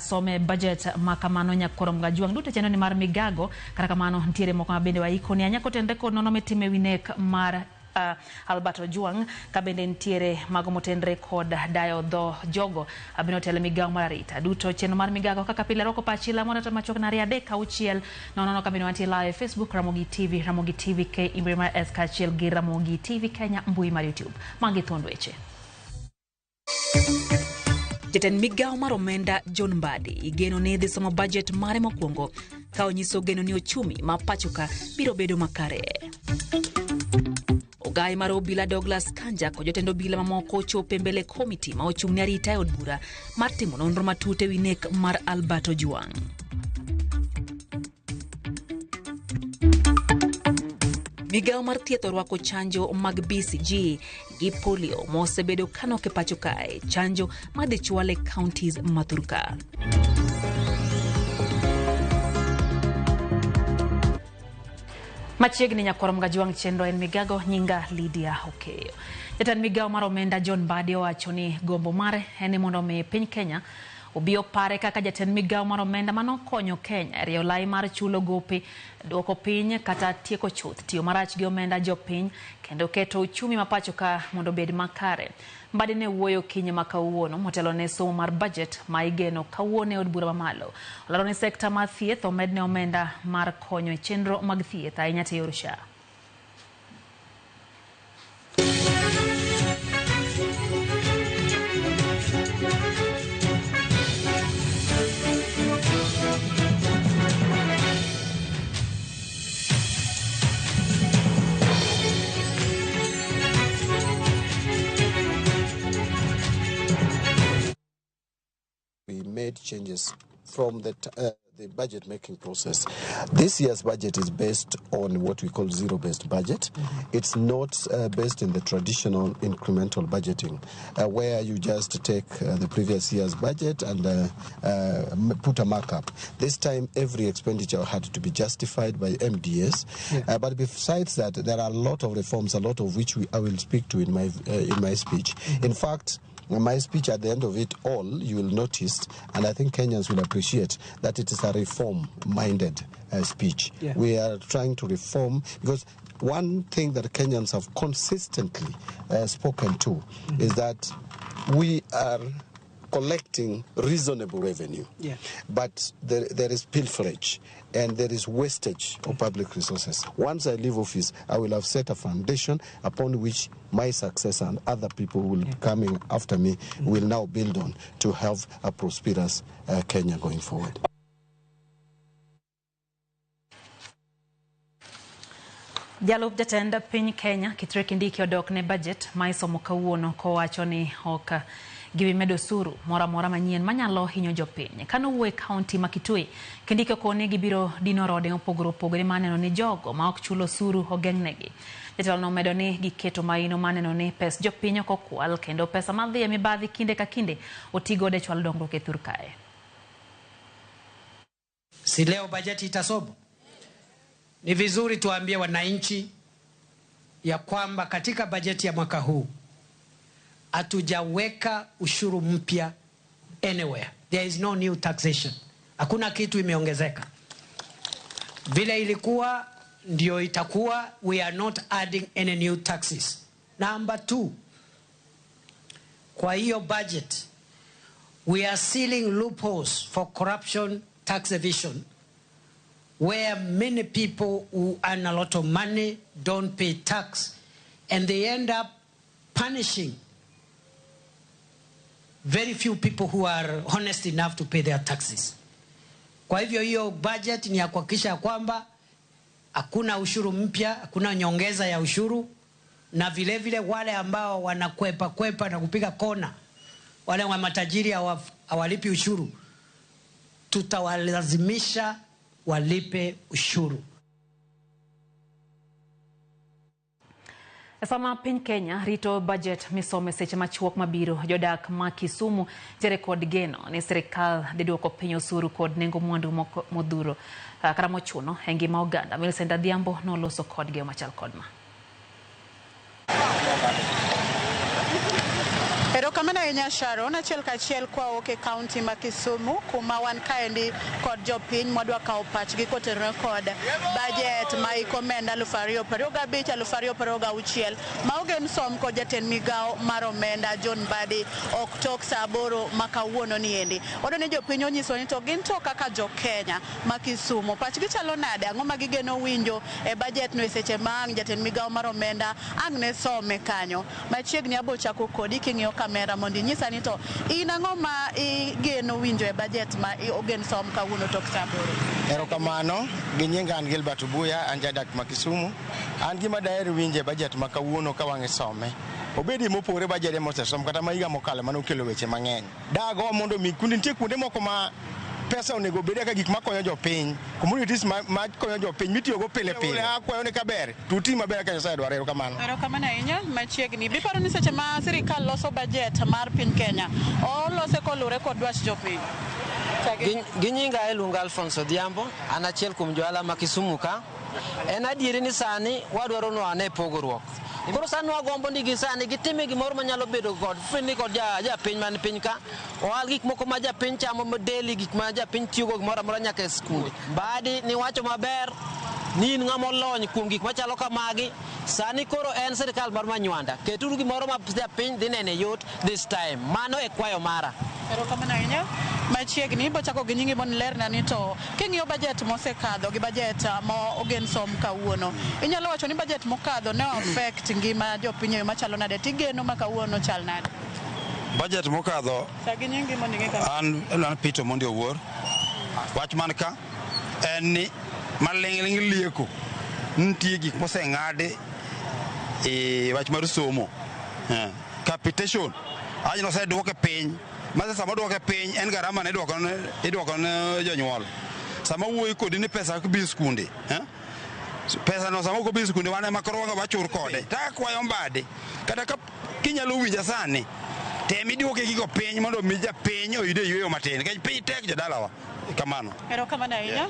some budget ma kamano nyakwar Mgajwang' duto chenro ni mar migago. Kata kamano nitiere moko ma bende waikoni anyako tenre kod nono mitime wi nek mar Albert Ojwang' ka bende nitiere mago motenre kod dayo dho jogo abino telo migawo mar arita duto chenro mar migago kaka pile rwako pachi lamo data machuok na 2 3 6 0 0 ka bende wantie live Facebook Ramogi TV, Ramogi TV K mbui mar S kaachiel gi Ramogi TV Kenya mbui mar YouTube. Magi thuond weche. Jatend migawo mar omenda John Mbadi igeno ni dhi somo budget mare mokwongo ka onyiso geno ni ochumi ma pacho ka biro bedo makare. Ogai mar obila Douglas Kanja kod jotend obila mamoko ochopo e mbele komiti ma ochung' ne arita e od bura mar timo nonro matut e wi nek mar Albert Ojwang'. Migawo mar thieth orwako chanjo mag BCG gi polio mosebedo kanok e pacho kae, chanjo madhi chwal e counties ma Thurka. Machiegni nyakwar Mgajwang' chenro en migago nyinga Lydia Okeyo. Jatend migawo mar omenda John Mbadi owacho ni gombo mare en ni mondo omi piny Kenya obi opare kaka jatend migawo mar omenda manokonyo Kenya e rieyo lai mar chulo gope, duoko piny kata tieko chuth tiyo marach gi omenda jopiny kendo keto uchumi ma pacho ka mondo obed makare. Mbadi ne wuoyo okinyi ma kawuono motelo ne somo mar budget ma igeno kawuono e od bura mamalo. Olero ni sekta mar thieth omedne omenda mar konyo e chenro mag thieth ahinya to e yor SHA. We made changes from the budget making process. This year's budget is based on what we call zero-based budget. It's not based in the traditional incremental budgeting, where you just take the previous year's budget and put a markup. This time, every expenditure had to be justified by MDS. Yeah. But besides that, there are a lot of reforms, a lot of which I will speak to in my speech. In fact, in my speech, at the end of it all, you will notice, and I think Kenyans will appreciate, that it is a reform-minded speech. Yeah. We are trying to reform because one thing that Kenyans have consistently spoken to is that we are collecting reasonable revenue, but there is pilferage and there is wastage of public resources. Once I leave office, I will have set a foundation upon which my successor and other people who will be coming after me will now build on to have a prosperous Kenya going forward. Jalup jatend piny Kenya Kithure Kindiki odok ne budget ma isomo kawuono kowacho ni ok gibi medo osuru moro amora manyien manyalo hinyo jopiny. Kano wuoyo e kaunti ma Kitui, Kindiki okone gibiro dino rode mopogore opogore maneno ni jogo ma ok chul osuru ogeng'negi. Jatelo nomedo ni giketo maino maneno ni pes jopiny ok okwal kendo pesa madhi e mibadhi kinde ka kinde otigodo e chwalo dongruok e thur kae. Si leo bajeti itasomwa? Ni vizuri tuambie wananchi ya kwamba katika bajeti ya mwaka huu hatujaweka ushuru mpya anywhere. There is no new taxation. Hakuna kitu imeongezeka. Vile ilikuwa ndio itakuwa. We are not adding any new taxes. Number 2, kwa hiyo budget we are sealing loopholes for corruption, tax evasion, where many people who earn a lot of money don't pay tax, and they end up punishing very few people who are honest enough to pay their taxes. Kwa hivyo hiyo budget ni ya kuhakikisha kwamba hakuna ushuru mpya, hakuna nyongeza ya ushuru, Na vile vile wale ambao wanakwepa kwepa na kupiga kona, wale wa matajiri hawalipi ushuru, tutawalazimisha walipe ushuru. Sama piny Kenya rito budget misome seche machuok mabiro jodak ma Kisumu ntiere kod geno ni sirikal dhi duoko piny osuru kod nengo mwandu moko modhuro kata mochuno e ngima oganda. Millicent Adhiambo noloso kodgi machal kod ma. Erokamano ahinya Sharon, achiel kachiel kwawuok e kaunti ma Kisumu kuma wan kaendi kod jopiny mwadwa kawo pachgi kotenore kod budget ma hik omenda 2025 2026 ma ogen som kod jatend migawo mar omenda John Mbadi ok tok saa 8 ma kawuono niendi. Wadwa ni jopiny onyiso ni to gin to kaka jo Kenya ma Kisumu pachgi chalo nade, ang'o ma gigeno winjo e budget no e seche ma ang' jatend migawo mar omenda ang' ne some kanyo. Machiegni abo chako kodi king'iyo kamera mondo inyisa ni to in ang'o ma igeno winjo e budget ma ogen som kawuono tok saa 8. Erokamano, gi nyinga an Gilbert Obuya, an jadak ma Kisumu. An gima daher winjo e budget ma kawuono ka wang'e some. Obedi mopogore budget mosesom kata ma higa mokalo mane okelo weche mang'eny. Dago mondo mi kundi nitie kuonde moko ma pesa onego obed kaka gik makonyo jopiny, communities ma konyo jopiny mitiyogo pile pile. Akwayo ni kaber, to uti maber kaka Nyasaye dwaro. Erokamano. Erokamano ahinya. Machiegni, biparo ni seche ma sirikal loso budget mar piny Kenya, olose koluwore kod dwach jopiny? Gi nyinga iluonga Alphonse Odhiambo, an achiel kuom johala ma Kisumu ka. En adieri ni sani wadwaro ni wane pogruok. Koro sani wagombo ni gi sani gitime gimoro manyalo bedo kod fini kod japiny man piny ka. Ohal gik moko ma japiny chamo modeli, gik ma japiny tiyogo gimoro amora nyaka e skunde. Mbadi ni wacho maber ni in ng'ama olony kuom gik machalo kamagi. Sani koro en sirikal mar Manywanda. Keturu gimoro ma japiny dhi nene yot this time. Mano e kwayo mara. Erokamano ahinya. Machiegni bochako gi nyingi mondo ilerna ni to king'iyo budget mosekadho gi budget ma ogen som kawuono, inyalo wacho ni budget mokadho ne affect ngima jopiny e yo machalo nade, tigeno ma kawuono chal nade? Budget mokadho Sa gi nyingi mondo ing'e kama. An Peter Omondi Owuor. Wach man ka en ni maling'ling' lieko nitie gik moseng'adi e wach mar somo. Capitation ajo noseduoke piny. Masa sama duoke piny en garama ne iduoko ne jonyuol. Sama wuoyi kodi ni pesa ok bi skunde, Pesa no sama ok bi skunde wan ema koro wachur kode. Ta akwayo Mbadi kata ka kinyalo winja sani, tem iduoke gigo piny mondo mi japiny oyude yueyo matin. Nikech piny tek jodalawa. Kamano. Erokamano ahinya.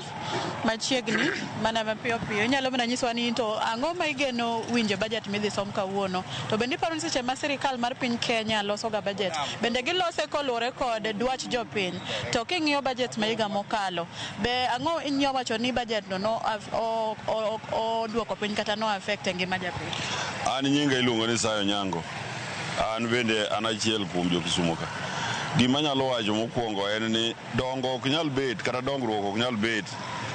Machiegni mana mapiyo piyo inyalo mana nyiswa ni to ang'o ma igeno winjo budget midhi som kawuono, to bende iparo ni seche ma sirikal mar piny Kenya loso ga budget bende gilose koluwore kod dwach jopiny, to king'iyo budget ma higa mokalo be ang'o inyalo wacho ni budget no no oduoko piny kata no affect e ngima japiny? An nyinga iluongo ni Sayo Nyango. An bende an achiel kuom jo Kisumu ka. Gima anyalo wacho mokwongo en ni dongo ok nyal bet kata dongruok ok nyal bet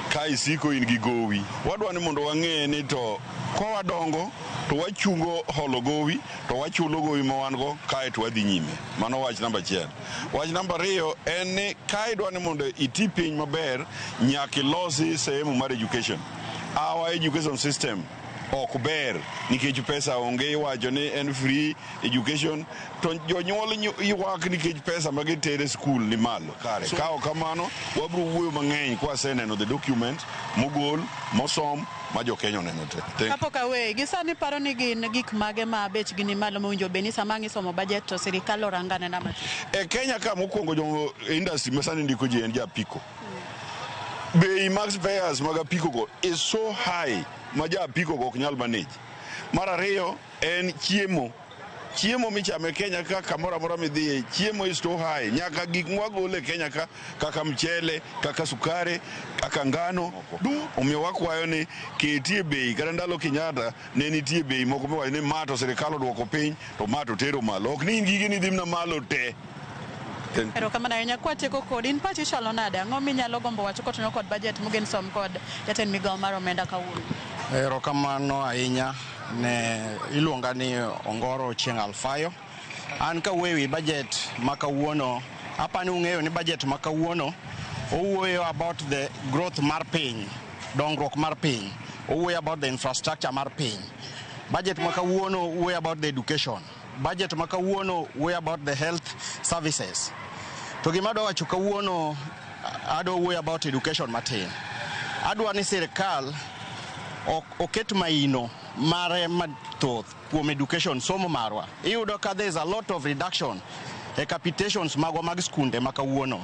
ka isiko in gi gowi. Wadwa ni mondo wang'e ni to ka wadongo to wachungo holo gowi to wachulo gowi ma wan go kae to wadhi nyime. Mano wach namba achiel. Wach namba ariyo en ni ka idwa ni mondo iti piny maber nyaka ilosi sehemu mar education. Our education system ok ber nikech pesa onge, iwacho ni en free education to jonyuol ywak nikech pesa ma gitere skul ni malo. Kare ka ok kamano wabiro wuoyo mang'eny ka waseneno the document mogol mosom ma jo Kenya oneno te. Kapok aweyi, gi sani paro ni gin gik mage ma bechgi ni malo mowinjo bed ni sama ang' isomo budget to sirikal orango anena matin? E Kenya ka mokwongo jo industry ma sani ndiko ji en jo apiko. Bei mag spares mag apiko go is so high ma jo apiko go ok nyal manage. Mar ariyo en chiemo. Chiemo michamo e Kenya ka kamoro amora midhiye, chiemo is too high. Nyaka gik mwagolo e Kenya ka kaka mchele, kaka sukari, kaka ngano. Omiyo wakwayo ni ketie bei, kata ndalo Kenyatta ne nitie bei moko miwacho ni ma to sirikal oduoko piny to ma to tero malo. Ok ni in gige ni dhi mana malo te. Erokamano ahinya. Kwatieko kodi, in pachi chalo nade? Ang'o minyalo gombo wacho kotenore kod budget mogen som kod jatend migawo mar omenda kawuono? Erokamano ahinya. Ne iluonga ni Ongoro Ochieng' Alfayo. An kawuoyo ewi budget ma kawuono, apani ung'eyo ni budget ma kawuono owuoyo about the growth mar piny, dongruok mar piny. Owuoyo about the infrastructure mar piny. Budget ma kawuono wuoyo about the education. Budget ma kawuono wuoyo about the health services. To gima adwa wacho kawuono, adwa wuoyo about education matin. Adwa ni sirikal oket maino mare mathoth kuom education, somo marwa. Iyudo ka there is a lot of reduction e capitations magwa mag skunde ma kawuono.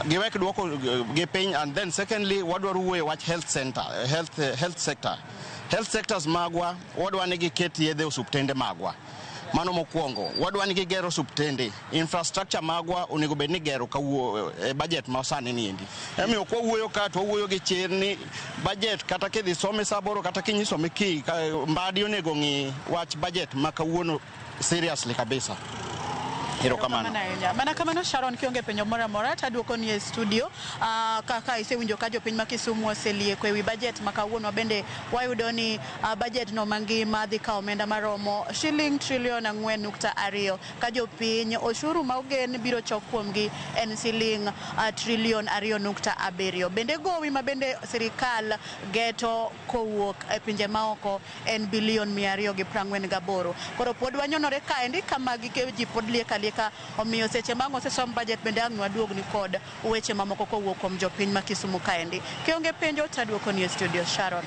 Giwek duoko gi piny. And then secondly, wadwaro wuoyo wach health center, health sector. Health sectors magwa, wadwa ni giket yedhe osuptende magwa. Mano mokwongo, wadwa ni gigero osuptende. Infrastructure magwa onego bed ni gero kawuo e budget ma sani ni endi. Emomiyo kwa wuoyo ka to wawuoyo gi chir ni budget kata kidhi some sa 8 kata kinyisome ki Mbadi onego ng'i wach budget ma kawuono seriously kabisa. Erokamano. Mana kamano Sharon, kionge penjo moro amora to aduoko ni e studio. Kaka isewinjo ka jopiny ma Kisumu oselieko ewi budget ma kawuono, bende wayudo ni budget no mangima dhi kawo omenda maromo shiling trilion 4.2, ka jopiny oshuru ma ogen biro chok kuomgi en siling trilion 2.7. Bende gowi ma bende sirikal geto kowuok e pinje maoko en bilion 248. Koro pod wanyonore kaendi kama gike ji pod liek alieka, omiyo seche ma osesom budget bende ang' waduogni kod weche mamoko kowuok kuom jopiny ma Kisumu kaendi. Kionge penjo to aduoko ni e studio Sharon.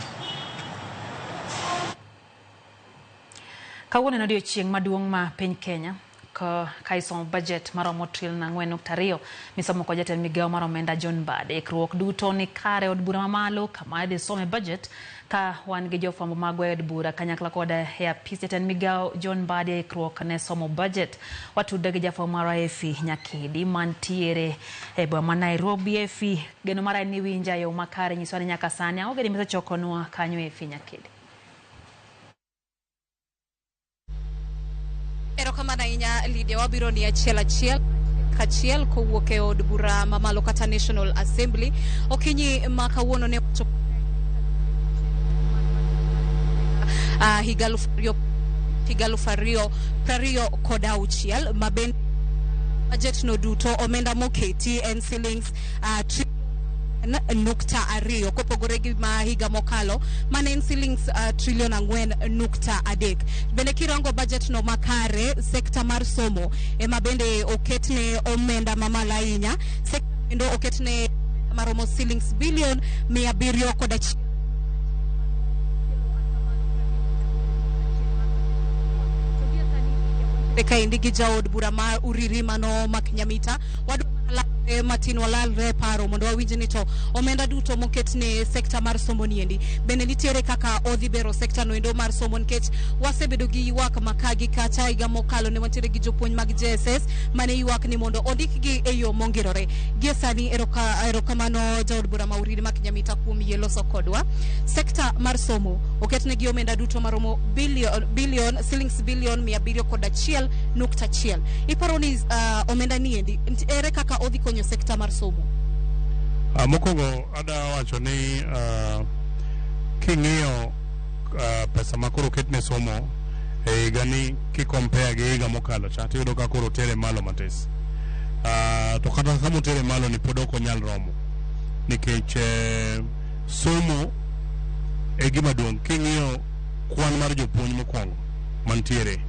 Kawuono en odiochieng' maduong' ma piny Kenya ka isomo budget maromo trilion 4.2 misomo kod jatend migawo mar omenda John Mbadi. Ikruok duto ni kare od bura mamalo kama idhi some budget, ka wan gi jofwambo magwa e od bura kanyakla kod e apis jatend migawo John Mbadi e ikruok ne somo budget. Watudre gi jafwambo marwa Efi Nyakedi mantiere e boma ma Nairobi. Efi, geno mara en ni winja e yo makare, nyiswa ni nyaka sani ang'o gini misechokonwa kanyo Efi Nyakedi? Erokamano ahinya Lydia, wabiro ni achiel achiel kachiel kowuok e od bura mamalo kata National Assembly. Okinyi ma kawuono ne higa 2026 ma bende budget no duto omenda moketi en shillings 2.2 kopogore gi ma higa mokalo mane en shillings trilion 4.3. Bende kirango budget no makare, sekta mar somo ema bende oketne omenda mamalo ahinya. Sekta kendo oketne maromo shillings bilion 701. Kaendi gi jaod bura ma Uriri mano mak Nyamita wadwa matin walalre paro mondo wawinj ni to omenda duto moketne sekta mar somo niendi bende nitiere kaka odhi bero sekta no endo mar somo, nikech wasebedo gi ywak makagi kacha higa mokalo ne wantiere gi jopuonj mag JSS mane ywak ni mondo ondikgi e yo mongirore. Gie sani erokamano jaod bura ma Uriri mak Nyamita kuom yie loso kodwa. Sekta mar somo oketne gi omenda duto maromo bilion shillings bilion 701.1. Iparo ni omenda niendi ere kaka odhi konyo sekta mar somo? Mokwongo ada wacho ni king'iyo pesa ma koro oketne somo e higani kikompare gi higa mokalo cha, tiyudo ka koro otere malo matis. To kata kama otere malo ni pod ok onyal romo nikech somo e gima duong'. King'iyo kwan mar jopuonj mokwongo mantiere,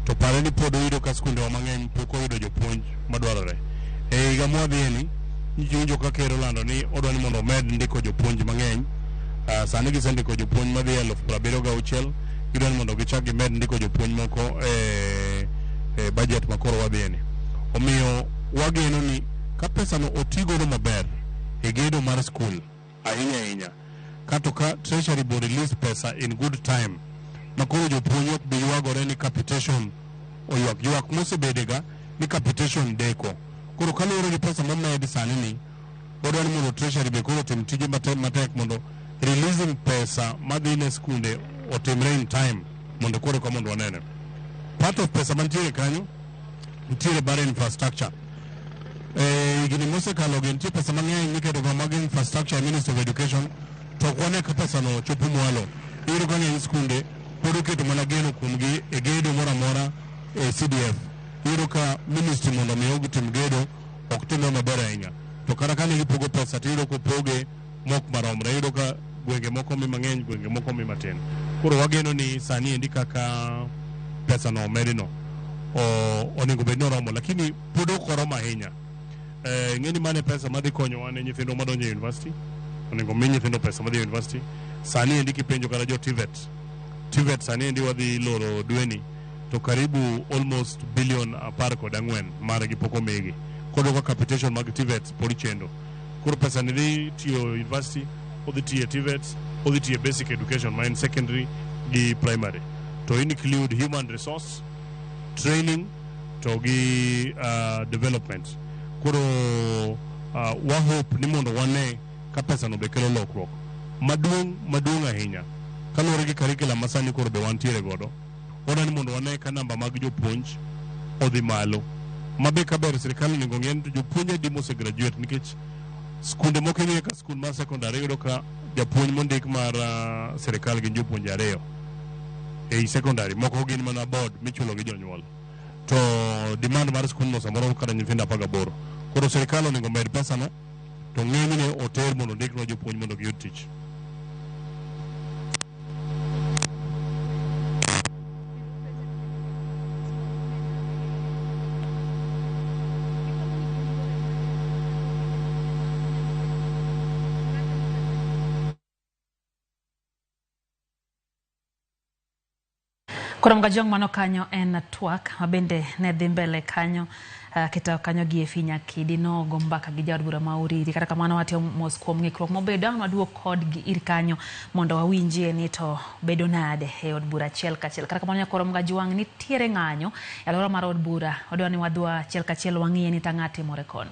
to pare ni pod oyudo ka skundewa mang'eny pok oyudo jopuonj madwarore. E higa mwadhieni, iwinjo ka ker olando ni odwa ni mondo omed ndiko jopuonj mang'eny. Sani gisendiko jopuonj madhi 76,000, gidwa ni mondo gichak gimed ndiko jopuonj moko e budget ma koro wadhieni. Omiyo wageno ni ka pesano otigodo maber e gedo mar skul ahinya ahinya, kato ka Treasury bo release pesa in good time ma koro jopuonj ok bi ywagore ni capitation oywak. Ywak mosebedega ni capitation deko. Koro kaluwore gi pesa momed sani ni, wadwa ni mondo Treasury be koro otim tije matek mondo releasing pesa madhi ne skunde otimre in time mondo koro ka mondo wanene. Part of pesa mantiere kanyo nitiere bar infrastructure. Higni mosekalo gi nitie pesa mang'eny miketo ga mag infrastructure e Ministry of Education, to ok wane ka pesano chopo mwalo. Iyudo ka ng'eny skunde pod oketo mana geno kuomgi e gedo moro amora e CDF. Iyudo ka ministry mondo mi otim gedo ok time maber ahinya. To kata kane gipogo pesa to iyudo kopoge mok maromre. Iyudo ka gwenge moko mi mang'eny, gwenge moko mi matin. Koro wageno ni sani endi kaka pesa no omedino onego bed ni oromo, lakini pod ok oromo ahinya. Ng'eni mane pesa madhi konyowa ne nyithindwa madonjo e university, onego mi nyithindo pesa madhi e university. Sani endi kipenjo kata jo TVET, TVET sani endi wadhi loro dweni to karibu almost billion 14 margi pok omigi. Koro ka capitation mag TVET pod chendo. Koro pesa ni dhi tiyo university, odhi tiyo e TVET, odhi tiyo e basic education ma en secondary gi primary. To include human resource, training to gi development. Koro wa hope ni mondo wane ka pesa no be kelo lokruok maduong' maduong' ahinya kaluwore gi curriculum ma sani koro be wantiere godo. Wadwa ni mondo wane ka namba mag jopuonj odhi malo. Mabe kaber sirikal onego ng'e ni to jopuonj adi mose graduate, nikech skunde moko ing'iyo ka skul mar secondary iyudo ka japuonj mondik mar sirikal gin jopuonje 2 ei secondary, moko gin mana board michulo gi jonyuol. To demand mar skul no samoro kata nyithindo 18. Koro sirikal onego med pesa no to ng'enyne oter mondo ondiknwa jopuonj mondo giyud tich. Koro Mgajwang' mano kanyo en twak mabende ne dhi mbele kanyo kitayo kanyo gi Effie Nyakidi nogo mbaka gi jaod bura ma Uriri. Kata kamano watiyo mos kuom ng'ikruok mobedo, ang' waduog kodgi ir kanyo mondo wawinjie ni to bedo nade e od bura achiel kachiel. Kata kamano nyakoro Mgajwang' nitiere ng'anyo e alwora mar od bura, wadwa ni wadwa achiel kachiel wang'iye ni tang'a timore kono.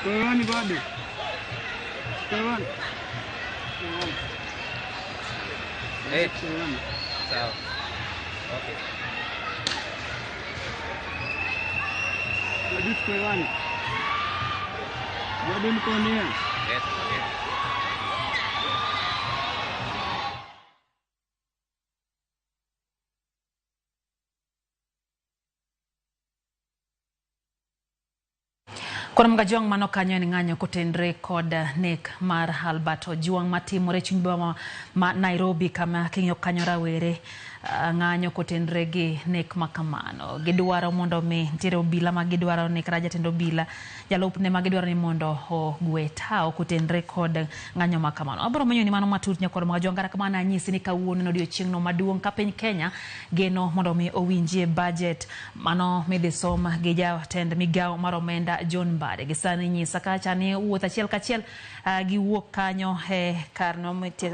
Tuelewani bado? Tuelewani? Eh, sawa. Okay. Bado tuelewani? Bado mko nia? Yes, okay. Koro Mgajwang' mano kanyo en ng'anyo kotenre kod nek mar Albert Ojwang' matimore chuny boma ma Nairobi, kama king'iyo kanyo rawere ng'anyo kotenre gi nek makamano. Gidwaro mondo mi nitiere obila ma gidwaro ni kata jatend obila jalupne ma gidwaro ni mondo ogwe tao kotenre kod ng'anyo makamano. Abiro menyo ni mano matut nyakwar Magajwang', kata kamano anyisi ni kawuono en odiochieng'no maduong' ka piny Kenya geno mondo mi owinjie budget mano midhi som gi jatend migawo mar omenda John Mbadi. Gi sani nyisa kacha ni wuoth achiel kachiel giwuok kanyo e kar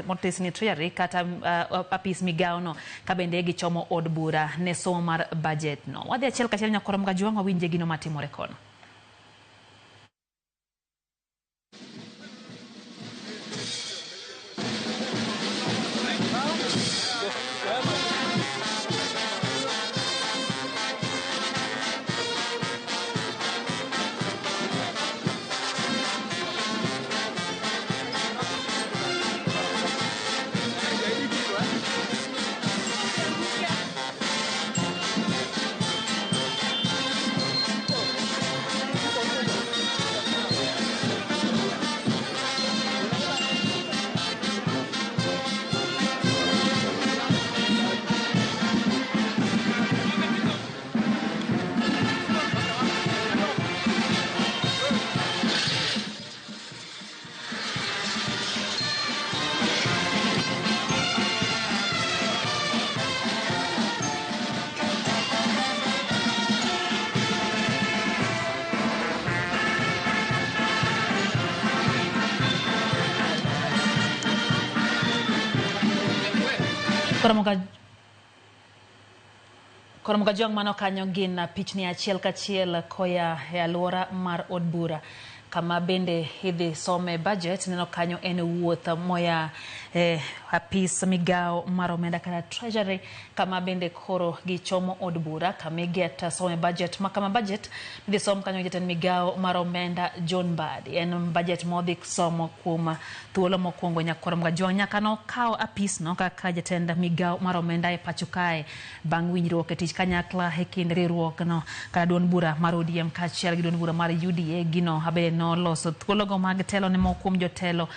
motis ni Treasury kata apis migawo no ka bende gichomo od bura ne somo mar budget no. Wadhi achiel kachiel nyakwar Magajwang' wawinje gino matimore kono. Koro Magajwang' mano kanyo gin pichni achiel kachiel koya e alwora mar od bura kama bende idhi some budget. Neno kanyo en wuoth moya apis migawo mar omenda kata Treasury kama bende koro gichomo od bura kama iget some budget ma kama budget idhi som kanyo jatend migawo mar omenda John Mbadi. En budget modhi somo kuom thuolo mokwongo nyakwar Magajwang' nyaka nokaw apis no kaka jatend migawo mar omenda e pacho kae bang' winjruok e tich kanyakla e kind riwruogno kata duond bura mar ODM kaachiel gi duond bura mar UDA. Gino bende noloso thuologo mag telo ne moko kuom jotelo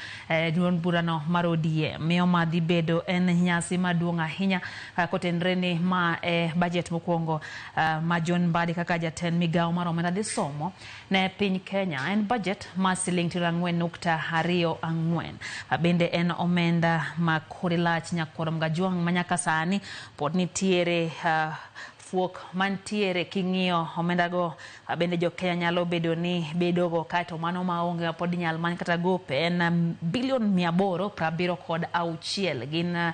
duond burano mar ODM. Miyo ma dhi bedo en nyasi maduong' ahinya kotenre ni ma e budget mokwongo ma John Mbadi kaka jatend migawo mar omenda dhi somo ne piny Kenya. En budget ma siling 4.24. Bende en omenda ma kore lach nyakwar Magajwang' ma nyaka sani pod nitiere fuok mantiere king'iyo omendago. Bende jo Kenya nyalo bedo ni bedogo kaeto mano maonge pod inyal many kata gope en bilion 876. Gin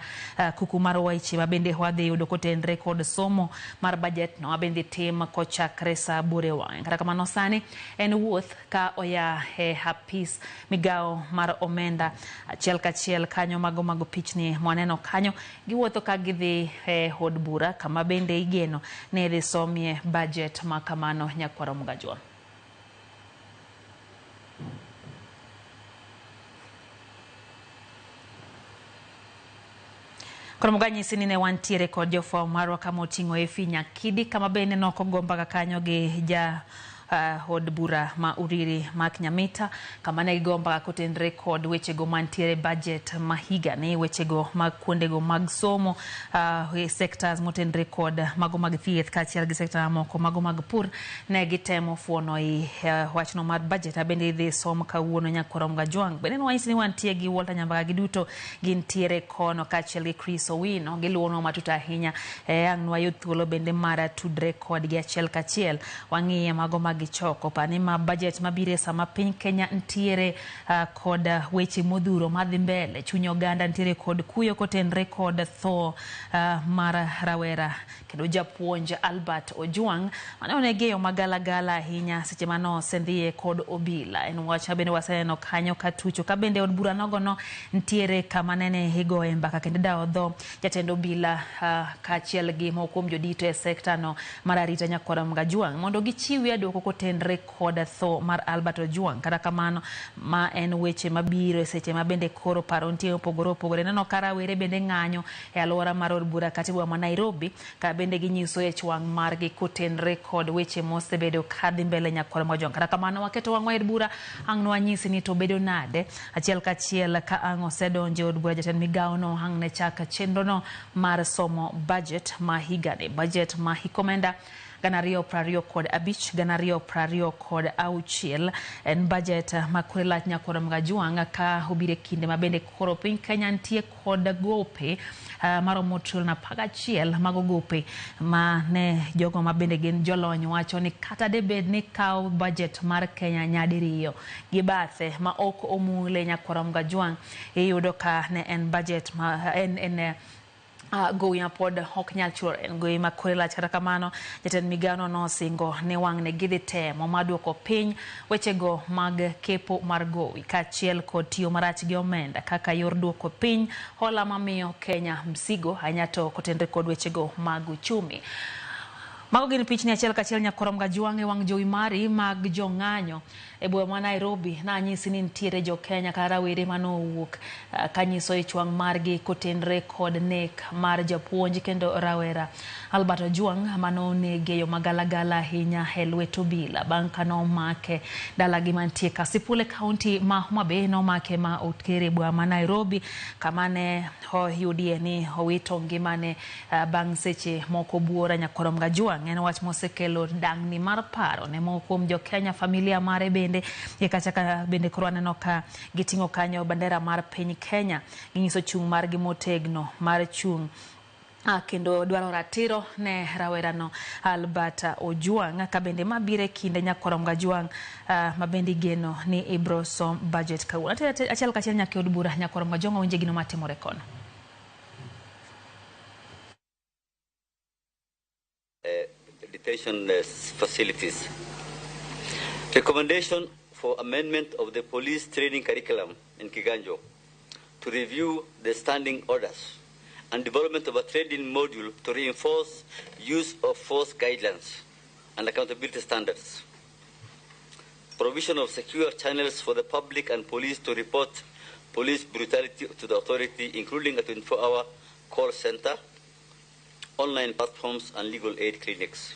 kuku mar weche ma bende wadhi yudo kotenre kod somo mar budget no mabende tim kochakre saa 8 e wang'e. Kata kamano sani en wuoth ka oya e apis migawo mar omenda achiel kachiel kanyo mago pichni mwaneno kanyo giwuotho ka gidhi e od bura kama bende igeno ne dhi somie budget ma kamano nyakwar Magajwang'. Koro muganyisi ni ne wantiere kod jofwambo marwa kama oting'o Efi Nyakidi kama bende nokogo mbaka kanyo gi ja od bura ma Uriri Mark Nyamita kama ne gigo mbaka kotenre kod wechego mantiere budget ma higani, wechego mag kuondego mag somo, sectors motenre kod mago mag thieth kaachiel gi sekta mamoko mago mag pur. Ne gitemo fuono i wachno mar budget bende idhi som kawuono nyakwar Magajwang'. Bende nwanyisi ni wantie gi Walter Nyambaga giduto gintiere kono kaachiel gi Chris Owino giluwonwa matut ahinya. Ang' nwayud thuolo bende mar tudre kodgi achiel kachiel wang'iye mago mag choko pani ma budget mabiro sama piny Kenya ntiere kod weche modhuro madhi mbele. Chuny oganda ntiere kod kuyo kotenre kod tho mar rawera kendo japuonj Albert Ojwang mane onegeyo magalagala ahinya seche mane osendhiye kod obila. En wach ma bende waseneno kanyo katucho ka bende od bura nogono ntiere kama nene igoye mbaka kendo dawo dho jatend obila kaachiel gi moko kuom jodito e sekta no mar arita nyakwar Magajwang' mondo gichiwie duoko kotenre kod tho mar Albert Ojwang. Kata kamano ma en weche mabiro e seche ma bende koro paro nitie opogore opogore. Neno ka rawere bende ng'anyo e alwora mar od bura kata e boma ma Nairobi, ka bende ginyiso ich wang' margi kotenre kod weche mosebedo kadhi mbele nyakwar Mojwang. Kata kamano waketo wang'wa e od bura, ang' nwanyisi ni to bedo nade achiel kachiel ka ang' osedonjo e od bura jatend migawo no ang' ne chak chenro no mar somo budget ma higani, budget ma hik omenda 2025 2026 en budget ma kore lach nyakwar Mgajwang' ka obiro e kinde ma bende koro piny Kenya nitie kod gope maromo trilion 11 mago gope ma ne jogo ma bende gin jolony wacho ni kata debed ni kaw budget mar Kenya nyadiriyo gi bathe ma ok omule nyakwar Mgajwang' iyudo ka ne en budget ma en gowi ma pod ok nyal chulo en gowi ma kore lach. Kata kamano jatend migawo no nosingo ni wang'ni gidhi temo mar duoko piny wechego mag kepo mar gowi kaachiel kod tiyo marach gi omenda kaka yor duoko piny hola mamiyo Kenya msigo ahinya to kotenre kod wechego mag uchumi. Mago gin pichni achiel kachiel nyakwar Mgajwang' e wang' jowi mari mag jong'anyo e boma ma Nairobi. Nanyisi ni nitiere jo Kenya kata rawere manowuok kanyiso ich wang' margi kotenre kod nek mar japuonj kendo rawera Albert Ojwang' manonegi e yo magalagala ahinya e lwet obila bang' kanomake dalagi mantie Kasipul e kaunti ma Homa Bay. Nomake ma otere e boma ma Nairobi kama ne oyudie ni owito ngimane bang' seche moko buora nyakwar Mgajwang'. En wach mosekelo dangni mar paro ne moko kuom jo Kenya, familia mare bende e kacha ka bende koro aneno ka giting'o kanyo bandera mar piny Kenya, ginyiso chung' margi motegno mar chung' kendo dwaro ratiro ne rawerano Albert Ojwang' ka bende mabiro e kinde nyakwar Mgajwang' ma bende igeno ni ibro som budget kawuono. Achiel kachiel nyaka e od bura nyakwar Mgajwang' wawinje gino matimore kono. Detention facilities. Recommendation for amendment of the police training curriculum in Kiganjo to review the standing orders and development of a training module to reinforce use of force guidelines and accountability standards. Provision of secure channels for the public and police to report police brutality to the authority, including a 24-hour call center, online platforms, and legal aid clinics.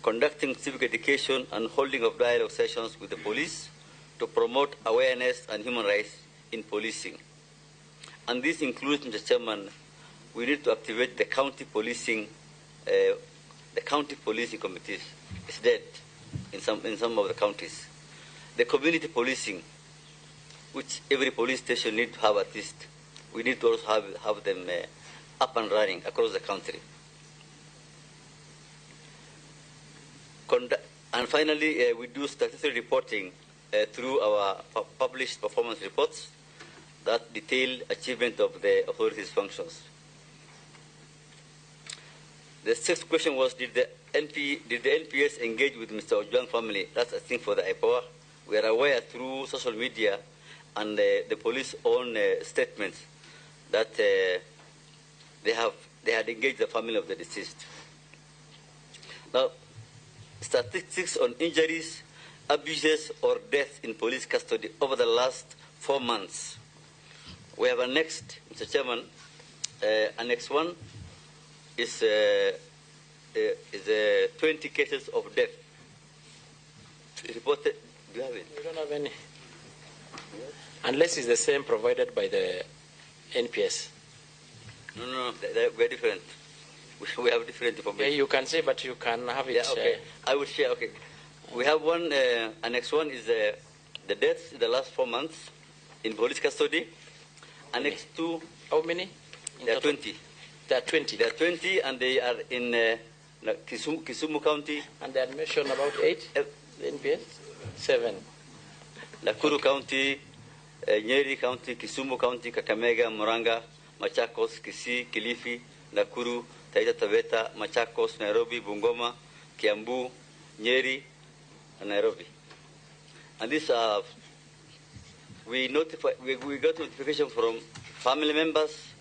Conducting civic education and holding of dialogue sessions with the police to promote awareness and human rights in policing. And this includes, Mr. Chairman, we need to activate the county policing committees. It's dead in some of the counties. The community policing, which every police station needs to have at least. We need to also have them up and running across the country. And finally, we do statutory reporting through our published performance reports that detail achievement of the authority's functions. The sixth question was, did the NPS engage with Mr. Ojwang family? That's a thing for the IPOA. We are aware through social media and the police own statements that they had engaged the family of the deceased. Now, statistics on injuries, abuses, or deaths in police custody over the last 4 months. We have annexed, Mr. Chairman, Annex 1 is 20 cases of death reported. Do you have it? We don't have any. Unless it's the same provided by the NPS. No, we're different. We have different information. Yeah, you can say, but you can have it. Yeah, okay. I will share, okay. We have one, Annex 1 is the deaths in the last 4 months in police custody. Annex 2. How many? There are 20. There are 20. There are 20, and they are in Kisumu County. And the admission about 8? The NPS? 7. Nakuru County, Nyeri County, Kisumu County, Kakamega, Muranga, Machakos, Kisii, Kilifi, Nakuru, Taita Taveta, Machakos, Nairobi, Bungoma, Kiambu, Nyeri, and Nairobi. And these are, we got notification from family members,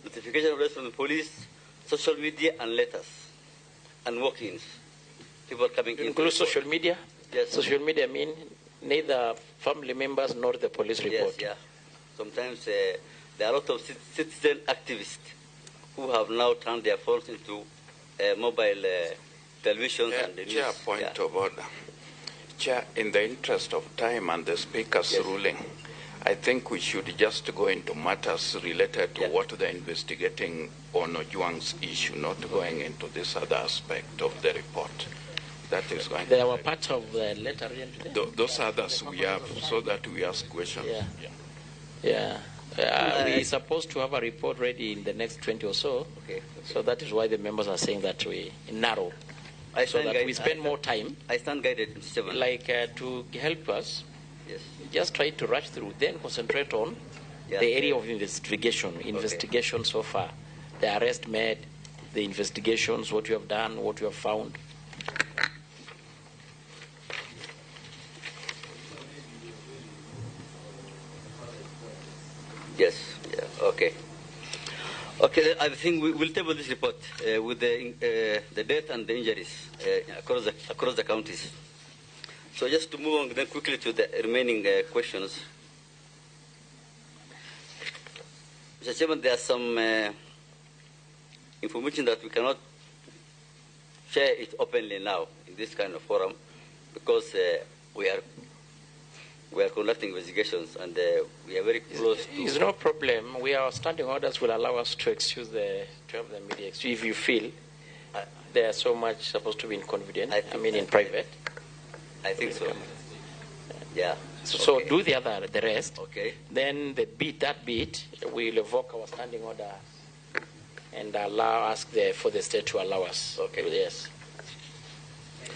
notification from the police, social media, and letters, and walk-ins. People coming in. Include social media? Yes. Social media mean neither family members nor the police report. Yes, yeah. Sometimes there are a lot of citizen activists who have now turned their phones into mobile televisions and the news. Chair, point of order. Chair, in the interest of time and the Speaker's ruling, I think we should just go into matters related to what they're investigating on Ojwang's issue, not going into this other aspect of the report. That is going. They were part of the letter written to them. Those others we have, so that we ask questions. Yeah. Yeah. We're supposed to have a report ready in the next 20 or so. Okay. So that is why the members are saying that we narrow, so that we spend more time. I stand guided, Mr. Chairman. Like to help us. Yes. Just try to rush through, then concentrate on the area of investigation. Investigation so far, the arrest made, the investigations, what you have done, what you have found. Yes. Yeah. Okay. Okay. I think we will table this report with the death and the injuries across the counties. So just to move on then quickly to the remaining questions. Mr. Chairman, there are some information that we cannot share it openly now in this kind of forum because we are conducting investigations and we are very close to... It's no problem. We are standing orders will allow us to excuse the, to have the media excuse if you feel they are so much supposed to be in confidence, I mean in private. I think so. Yeah. So, okay. Do the rest. Okay. Then the bit, that bit, we'll evoke our standing order and allow ask for the state to allow us. Okay. Yes.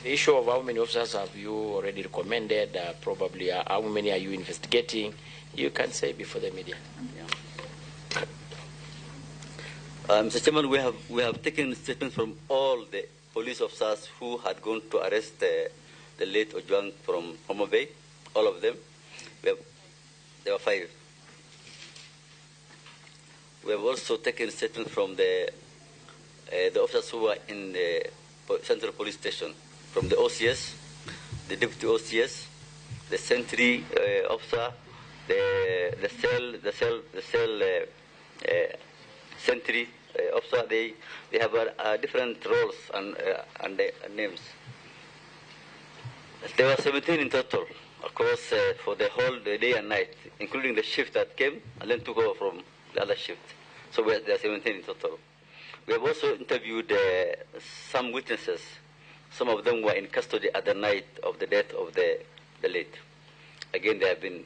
The issue of how many officers have you already recommended, probably how many are you investigating, you can say before the media. Yeah. Mr. Chairman, we have taken statements from all the police officers who had gone to arrest the late Ojwang from Homa Bay, all of them. There were 5. We have also taken statements from the officers who were in the Central Police Station, from the OCS, the Deputy OCS, the sentry officer, the cell sentry officer. They have different roles and names. There were 17 in total, across for the whole the day and night, including the shift that came and then took over from the other shift. So there are 17 in total. We have also interviewed some witnesses. Some of them were in custody at the night of the death of the late. Again, they have been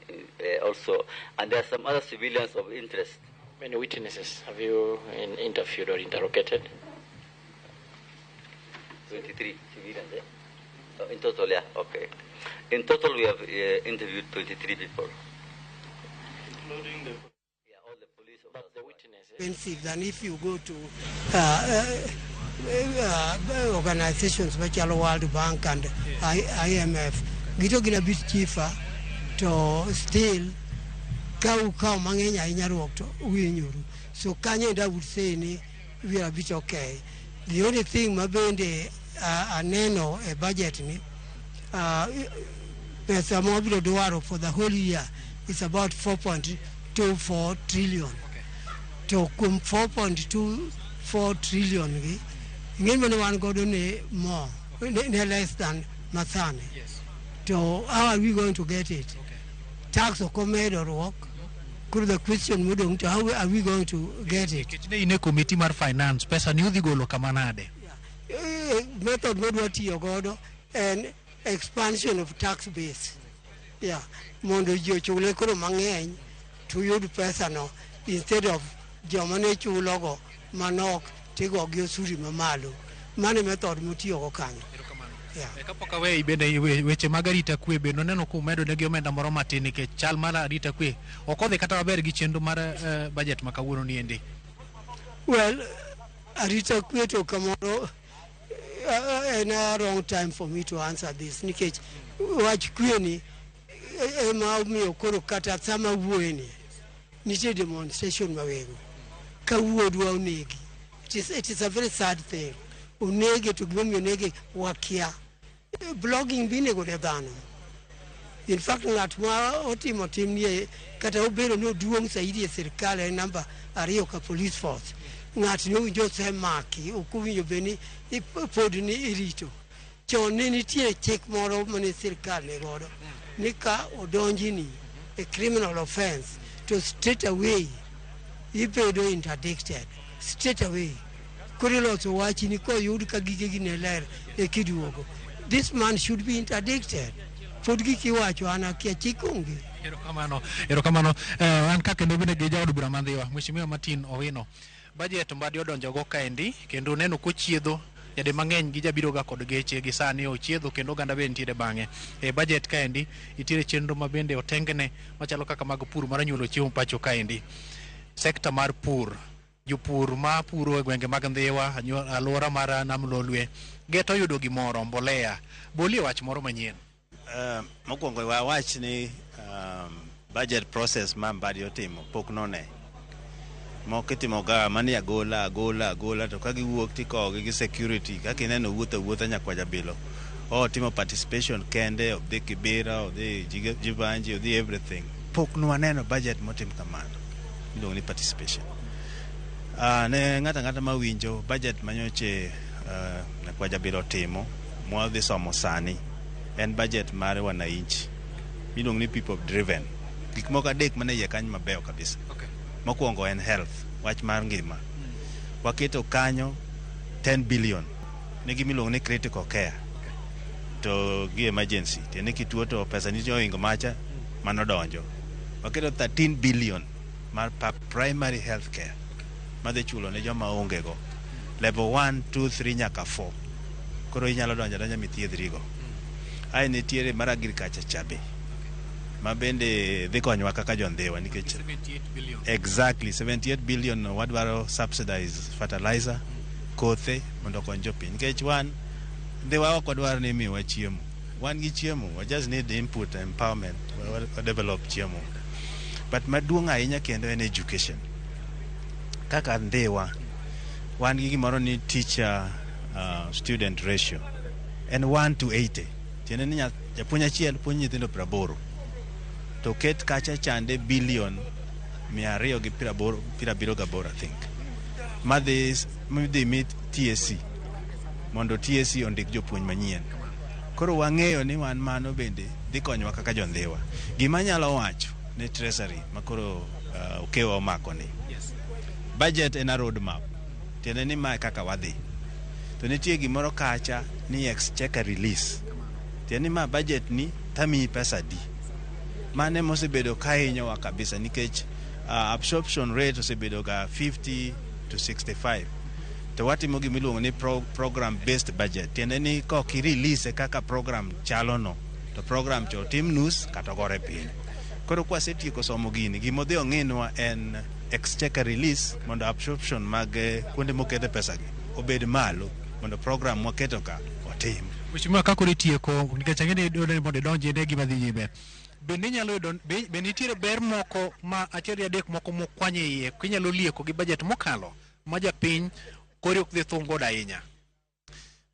also, and there are some other civilians of interest. How many witnesses have you interviewed or interrogated? 23 civilians, eh? In total, yeah, okay. In total, we have interviewed 23 people. Including the... Yeah, all the police but the witnesses. Expensive than if you go to organizations like World Bank and IMF. Gito gina bit cheaper to still kau mang'eny ahinya ruok to uhinyuru. So kanyo I would say ni we are a bit okay. The only thing mabende aneno e budget ni pesa mobiro dwaro for the whole year is about 4.24 trillion. Okay. To kuom 4.24 trillion gi ng'eny mane wan godo ne more, ne less than masani. Yes. So how are we going to get it? Okay. Tax ok omedo ruok. Koro the question modong to how are we going to get it? Nikech ne in e committee mar finance, pesa ni udhi golo kama nade? Method modwa tiyo godo en expansion of tax base. Yeah, mondo ji ochule koro mang'eny to yud pesa no instead of joma ne chulogo manok tigo gi osuri mamalo. Mano e method motiyogo kanyo. Yeah. Kapok aweyi bende weche mag arita kwe bende oneno kumedo negi omenda moro matin nikech chal mar arita kwe ok odhi kata maber gi chenro mar budget ma kawuono ni endi. Well, arita kwe to kamoro en a wrong time for me to answer this nikech wach kwe ni ema omiyo koro kata sama wuoye ni nitie demonstration mawego ka wuodwa onegi. It is a very sad thing. Onege to gimomiyo onege wakia. Blogging binego ne dhano. In fact, ng'at ma otimo timnie kata obedo ni oduong' saidi e sirikal en namba 2 ka police force. Ng'at ni owinjo osemaki, ok owinjo bed ni pod ni irito. Chon ne nitie chik moro mane sirikal ne godo ni ka odonjini e criminal offense to straight away ibedo interdicted straight away. Koro iloso wachni koyud ka gigegi ne ler e kiduogo. This man should be interdicted. Pod gik iwacho an akia chik onge. Erokamano, erokamano. An ka kendo bende gi jaod bura ma Ndhiwa, Mheshimiwa Martin Owino. Budget Mbadi odonjogo kaendi kendo neno kochiedho nyadi mang'eny gi jabiro ga kod geche gi sani ochiedho kendo oganda bende nitiere bang'e. E budget kaendi nitiere chenro ma bende otengne machalo kaka mag pur mar nyuolo chiemo pacho kaendi. Sekta mar pur, jopur ma puro e gwenge mag Ndhiwa, alwora mar Nam Lolwe, geto yudo gimoro, mbolea. Bolie wach moro manyien. Mokwongo wawach ni budget process ma Mbadi otimo pok none. Moko itimo ga mani agola agola agola to ka giwuok tikowogi gi security kaka ineno wuotho awuotha nyakwa Jabilo. Otimo participation kende, odhi Kibera, odhi Jivanji, odhi everything. Pok nwaneno budget motim kamano miluongo ni participation. Ne ng'ato ang'ata mawinjo budget manyoche nyakwa Jabilo otimo mwadhi somo sani en budget mar wananchi miluongo ni people driven. Gik moko adek mane iye kanyo mabeyo kabisa. Mokwongo en health, wach mar ngima. Waketo kanyo 10 billion ne gima iluongo ni critical care to gi emergency. Tiende kituo to pesa nitie ohingo macha mano donjo. Waketo 13 billion mar primary health care madhi chulo ne joma onge go. Level 1, 2, 3 nyaka 4. Koro inyalo donjo adonja mithiedhrigo. Ae nitiere mar agriculture cha be ma bende dhi konyowa kaka jo-Ndhiwa nikech 78 billion. Exactly, 78 billion no wadwaro subsidize fertilizer, kothe mondo okony jopiny. Nikech wan Ndhiwa ok wadwar ni imiyowa chiemo. Wan gi chiemo, we just need input empowerment, wa develop chiemo. But maduong' ahinya kendo en education. Kaka Ndhiwa, wan gi gimoro ni teacher student ratio en 1 to 80. Tiende ni japuonj achiel puonjo nyithindo 80. To ket kacha chande billion 278, I think. Madhi mi TSC mondo TSC ondik jopuonj manyien. Koro wang'eyo ni wan mano bende dhi konyowa kaka jo-Ndhiwa. Gima anyalo wacho ne Treasury makoro Okewa omako ni. Budget en a road map. Tiende ni mae kaka wadhi. To nitie gimoro kacha ni exchequer release. Tiende ni ma budget ni tamiyi pesa di. Mane mosebedo ka hinyowa kabisa nikech absorption rate osebedo ga 50 to 65. To watimo gima iluongo ni program based budget. Tiende ni kok i-release kaka program chalo no, to program cha otim nus kata ogore piny. Koro kwasetieko somo gini, gima odhi ong'inwa en exchequer release mondo absorption mag kuonde mokete pesa gi obed malo mondo program mwaketo ka otim. Mheshimiwa, ka koro itieko, nikech ang'e ni idwaro ni mondo idonji ne gima dhi nyime. Bende inyalo yudo, be nitiere ber moko ma achiel gi adek moko mokwanyo e iye kinyalo lieko gi budget mokalo ma japiny kori ok dhi thung godo ahinya?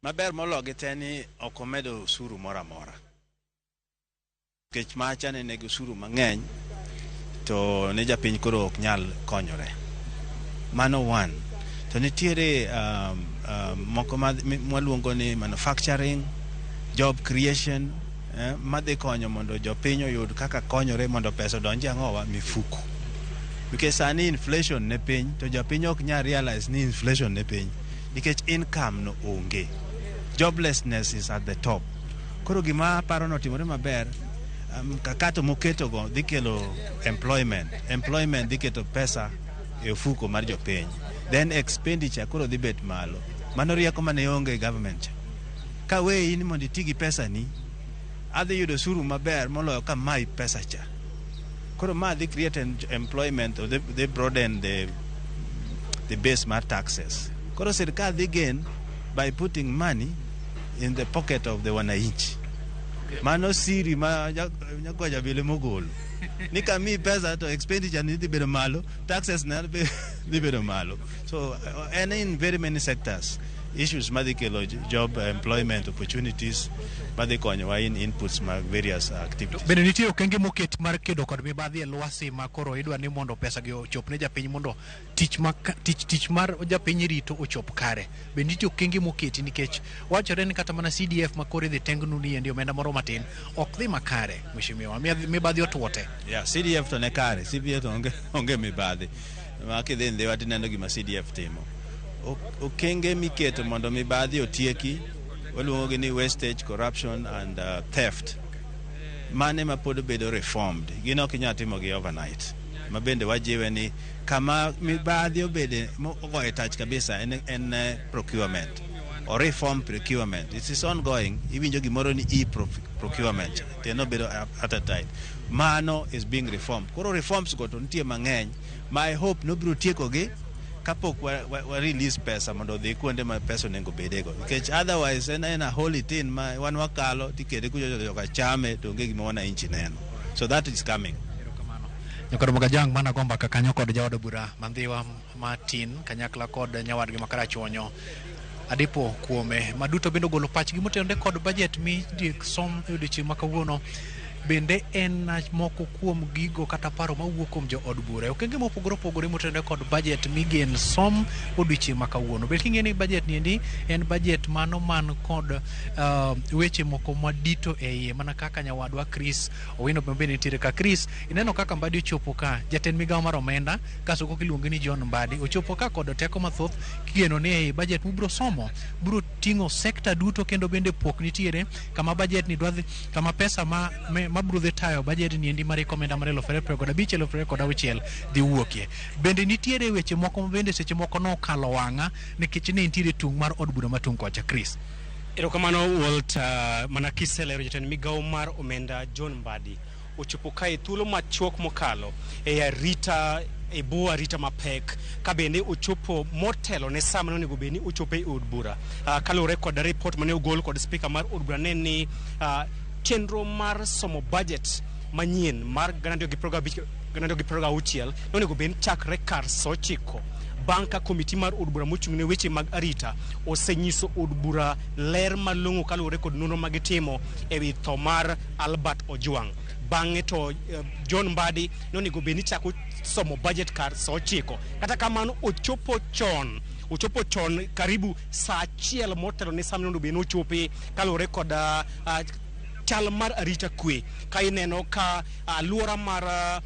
Maber mologi te ni ok omedo osuru moro amora. Nikech macha ne nigi osuru mang'eny to ne japiny koro ok nyal konyore. Mano one. To nitiere moko mwaluongo ni manufacturing, job creation, madhi konyo mondo jopiny oyud kaka konyore mondo pesa odonji ang'owa mifuko. Nikech sani inflation ne piny to jopiny ok nyal realize ni inflation ne piny nikech income no onge. Joblessness is at the top. Koro gima aparo notimore maber, mkakato moketo go dhi kelo employment. Employment dhi keto pesa e ofuko mar jopiny. Then expenditure koro dhi bet malo. Mano rieko mane onge e government cha. Ka weyi ni mondo iti gi pesa ni, adhi yudo osuru maber moloyo ka mayi pesa cha. Koro ma dhi create employment or they broaden the base mar taxes. Koro sirkal dhi gain by putting money in the pocket of the wananchi. Mano siri ma nyakwa Jabile mogolo. Ni kamiyi pesa to expenditure ni dhi bedo malo, taxes na dhi bedo malo. So en in very many sectors. Issues madhi kelo job employment opportunities madhi konyowa in inputs mag various activities. Bende nitie okenge moket mar kedo kod mibadhi e lwasi ma koro idwa ni mondo pesa gi ochop ne japiny mondo tich ma tich tich mar japiny rito ochop kare. Bende nitie okenge moketi nikech wachore ni kata mana CDF ma koro idhi tengnu ni endi omenda moro matin ok dhi makare mheshimiwa mibadhi otuo te. Yeah, CDF to ne kare, CDF to onge mibadhi. Ma kidhi Ndhiwa tineno gima CDF timo. Okenge miketo mondo mibadhi otieki waluongo gi ni wastage, corruption and theft. Mane ma pod bedo reformed. Gin ok inyal timo gi overnight. Ma bende wajiwe ni kama mibadhi obede ogoye tach kabisa en procurement. Or reform procurement. It is ongoing. Iwinjo gimoro ni e-procurement. Tiende obedo at. Mano is being reformed. Koro reforms go to nitie mang'eny ma I hope nobiro tieko gi kapok wa release pesa mondo odhi kuonde ma pesa onego bedego. Nikech otherwise en a holy thing ma wan wakalo tikete kucho joka chame to onge gima wananchi neno. So that is coming. Nyakoro Magajang mana go mbaka kanyo kod jaod bura Mandhiwa Martin kanyakla kod nyawadgi ma Karachuonyo Adipo kuome maduto bende ogolo pachgi motenore kod budget mi som e odiochieng' ma kawuono. Bende en moko kuom gigo kata paro mawuok kuom jood bura e okenge mopogore opogore motenore kod budget migen som odiochieng' ma kawuono. Bed king'e ni budget ni endi en budget mano man kod weche moko madito e iye mana kaka nyawadwa Chris Owino bende nitiere ka. Chris, ineno kaka Mbadi ochopo ka, jatend migawo mar omenda kaso iluonge ni John Mbadi ochopo ka kod teko mathoth kigeno ni ei budget mubiro somo biro ting'o sekta duto kendo bende pok nitiere kama budget ni dwa dhi kama pesa ma biro dhi tayo budget ni endi mar omenda mar 2025 2026 dhi wuokie. Bende nitiere weche moko ma bende seche moko nokalo wang'a nikech ne nitiere tung' mar od bura matung' kocha. Chris. Erokamano Walter, mana kiselero jatend migawo mar omenda John Mbadi ochopo kae thuolo machuok mokalo e arita e bwo arita mapek ka bende ochopo motelo ne sa mane onego bed ni ochopo e od bura. Kaluwore kod report mane ogol kod spika mar od bura ne ni chenro mar somo budget manyien mar 2025-2026 nonego bed ni chakre kar sa 9 bang' ka komiti mar od bura mochung' ne weche mag arita osenyiso od bura ler malong'o kaluwore kod nonro magitimo e wi tho mar Albert Ojwang. Bang'e to John Mbadi nonego bed ni chako somo budget kar sa 9. Kata kamano ochopo chon karibu sa 1 motelo ne sa monego bed ni ochope kaluwore kod chal mar arita kwe ka ineno ka aluora mar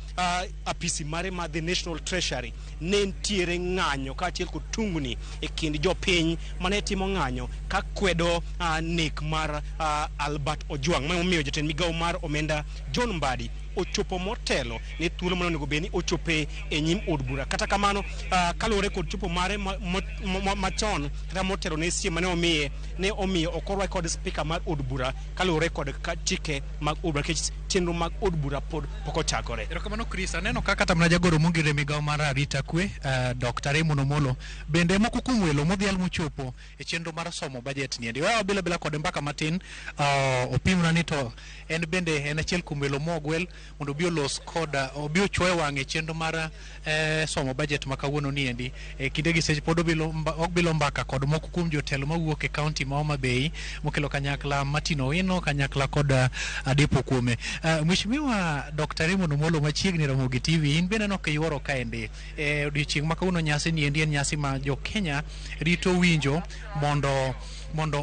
apisi mare mar the National Treasury ne nitiere ng'anyo kaachiel kod tungni e kind jopiny mane timo ng'anyo ka kwedo nek mar Albert Ojwang. Mano omiyo jatend migawo mar omenda John Mbadi ochopo motelo ne thuolo mane onego bed ni ochope e nyim od bura. Kata kamano kaluwore kod chopo mare machon kata motelo ne siem mane omiye ne omiyo ok orwak kod spika mar od bura kaluwore kod chike mag od bura nikech chenro mag od bura pod pok ochakore. Erokamano Chris, aneno ka kata mana jagoro mongire migawo mar arita kwe Dr. Raymond Omolo bende moko kuom welo modhial mochopo e chenro mar somo budget ni endi. Wewa bila bila kod mbaka matin opimna ni to en bende en achiel kuom welo mogwel mondo obi olos kod obi ochwoye wang'e chenro mar somo budget ma kawuono ni endi. E kinde gi seche pod obilo mbaka kod moko kuom jotelo mawuok e kaunti ma Homa Bay mokelo kanyakla Martin Owino kanyakla kod Adepo kuome. Mheshimiwa Dr. Raymond Omolo machiegni Ramogi TV, in bende nok iyuoro kaendi odiochieng' ma kawuono nyasi ni endi en nyasi ma jo Kenya rito winjo mondo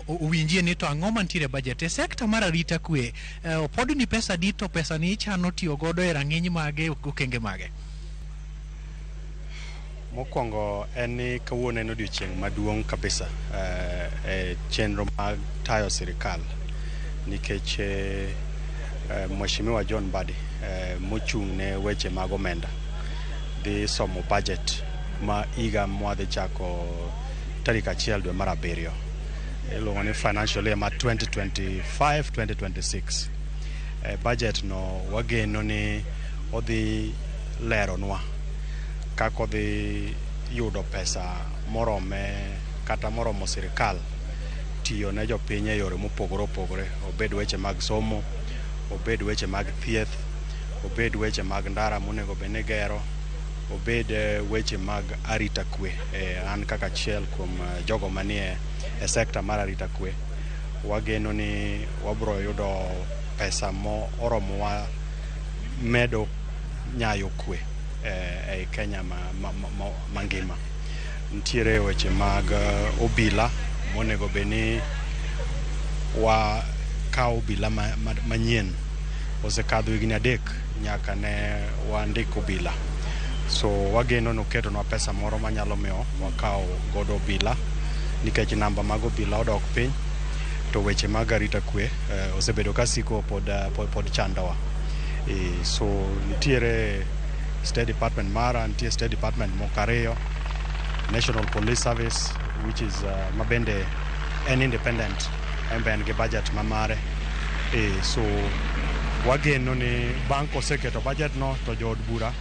owinjie ni to ang'o mantiere budget e sekta mar arita kwe. Pod ni pesa di to pesa ni ichano tiyo godo e rang'iny mage okenge mage? Mokwongo en ni kawuono en odiochieng' maduong' kabisa e chenro mag tayo sirikal nikech Mheshimiwa John Mbadi mochung' ne weche mag omenda dhi somo budget ma higa mwadhi chako tarik 1 dwe mar 7 iluongo ni financial year ma 2025-2026. Budget no wageno ni odhi leronwa kaka odhi yudo pesa morome kata moromo sirikal tiyo ne jopiny e yore mopogore opogore, obed weche mag somo, obed weche mag thieth, obed weche mag ndara monego bed ni gero, obed weche mag arita kwe. An kaka achiel kuom jogo manie e sekta mar arita kwe. Wageno ni wabro yudo pesa mo oromowa medo nyayo kwe e Kenya mangima. Nitiere weche mag obila monego bed ni wakawo obila manyien. Osekadho higni 3 nyaka ne wandik obila. So wageno ni oketonwa pesa moro manyalo miyo wakaw godo obila, nikech namba mag obila odok piny, to weche mag arita kwe osebedo ka siko pod chandowa. So nitiere State Department mara, nitie State Department moko 2, National Police Service, which is mabende en independent, en be en gi budget mamare. So wageno ni bang' koseketo budget no to jood bura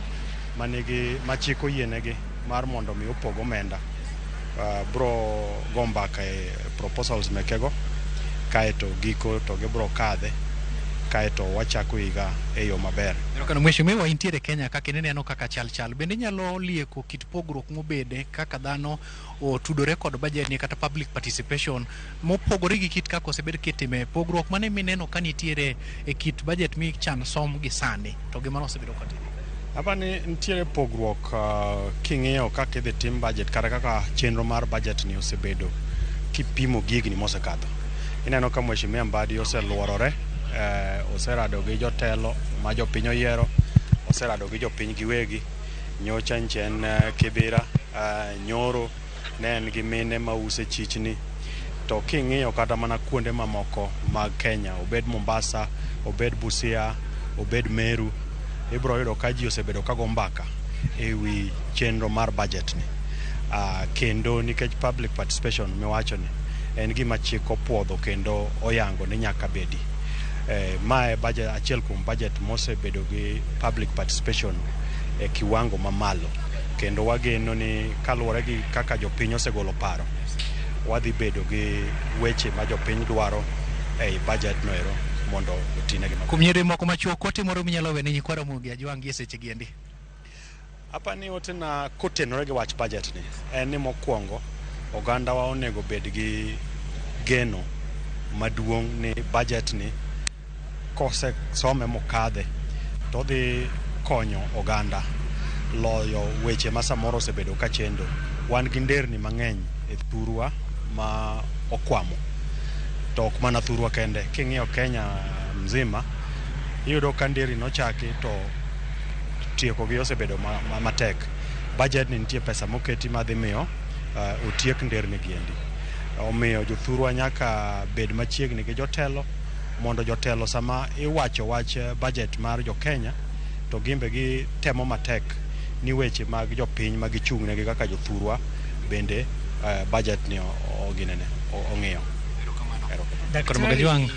manigi machik oyienegi mar mondo mi opog omenda bro go mbaka e proposals mekego, kaeto giko to gibro kadhe, kaeto wachako higa e yo maber. Erokamano mheshimiwa, intiere Kenya kaka ineno kaka chal bende inyalo lieko kit pogruok mobede kaka dhano otudore kod budget ni kata public participation mopogore gi kit kaka osebed kitime. Pogruok mane mineno ka nitiere e kit budget michan som gi sani to gi mano osebedo katim? Hapa ni nitiere pogruok king'iyo kaka idhi tim budget kata kaka chenro mar budget ni osebedo kipimo gi higni mosekadho. Ineno ka Mheshimiwa Mbadi oseluorore, oserado gi jotelo ma jopiny oyiero, oserado gi jopiny giwegi. Nyocha nche en Kibera, nyoro ne en gi mine mause chichni. To king'iyo kata mana kuonde mamoko mag Kenya, obed Mombasa, obed Busia, obed Meru, ibro yudo ka ji osebedo ka go mbaka e wi chenro mar budget ni. Kendo nikech public participation miwacho ni en gima chik opuodho kendo oyango ni nyaka bedi. Mae budget achiel kuom budget mosebedo gi public participation e kiwango mamalo, kendo wageno ni kaluwore gi kaka jopiny osegolo paro, wadhi bedo gi weche ma jopiny dwaro ei budget no ero mondo otinegi maber. Kuom yore moko machuok, ote moro minyalo wene nyikwa Ramogi Ajwang' gi e seche gi endi? Apa ni ote na kotenore gi wach budget ni en ni mokwongo ogandawa onego bed gi geno maduong' ni budget ni kosesome mokadhe to odhi konyo oganda loyo weche ma samoro osebedo ka chendo. Wan gi nderni mang'eny e thurwa ma okwamo, to ok mana thurwa kende. King'iyo Kenya mzima iyudo ka nderni nochaki to tieko gi osebedo matek. Budget ni nitie pesa moketi madhi miyo otiek nderni gi endi. Omiyo jothurwa nyaka bed machiegni gi jotelo mondo jotelo sama iwacho wach budget mar jo Kenya to gimbe gi temo matek ni weche mag jopiny ma gichung'negi kaka jothurwa bende budget ni oginene ong'iyo. Daktari,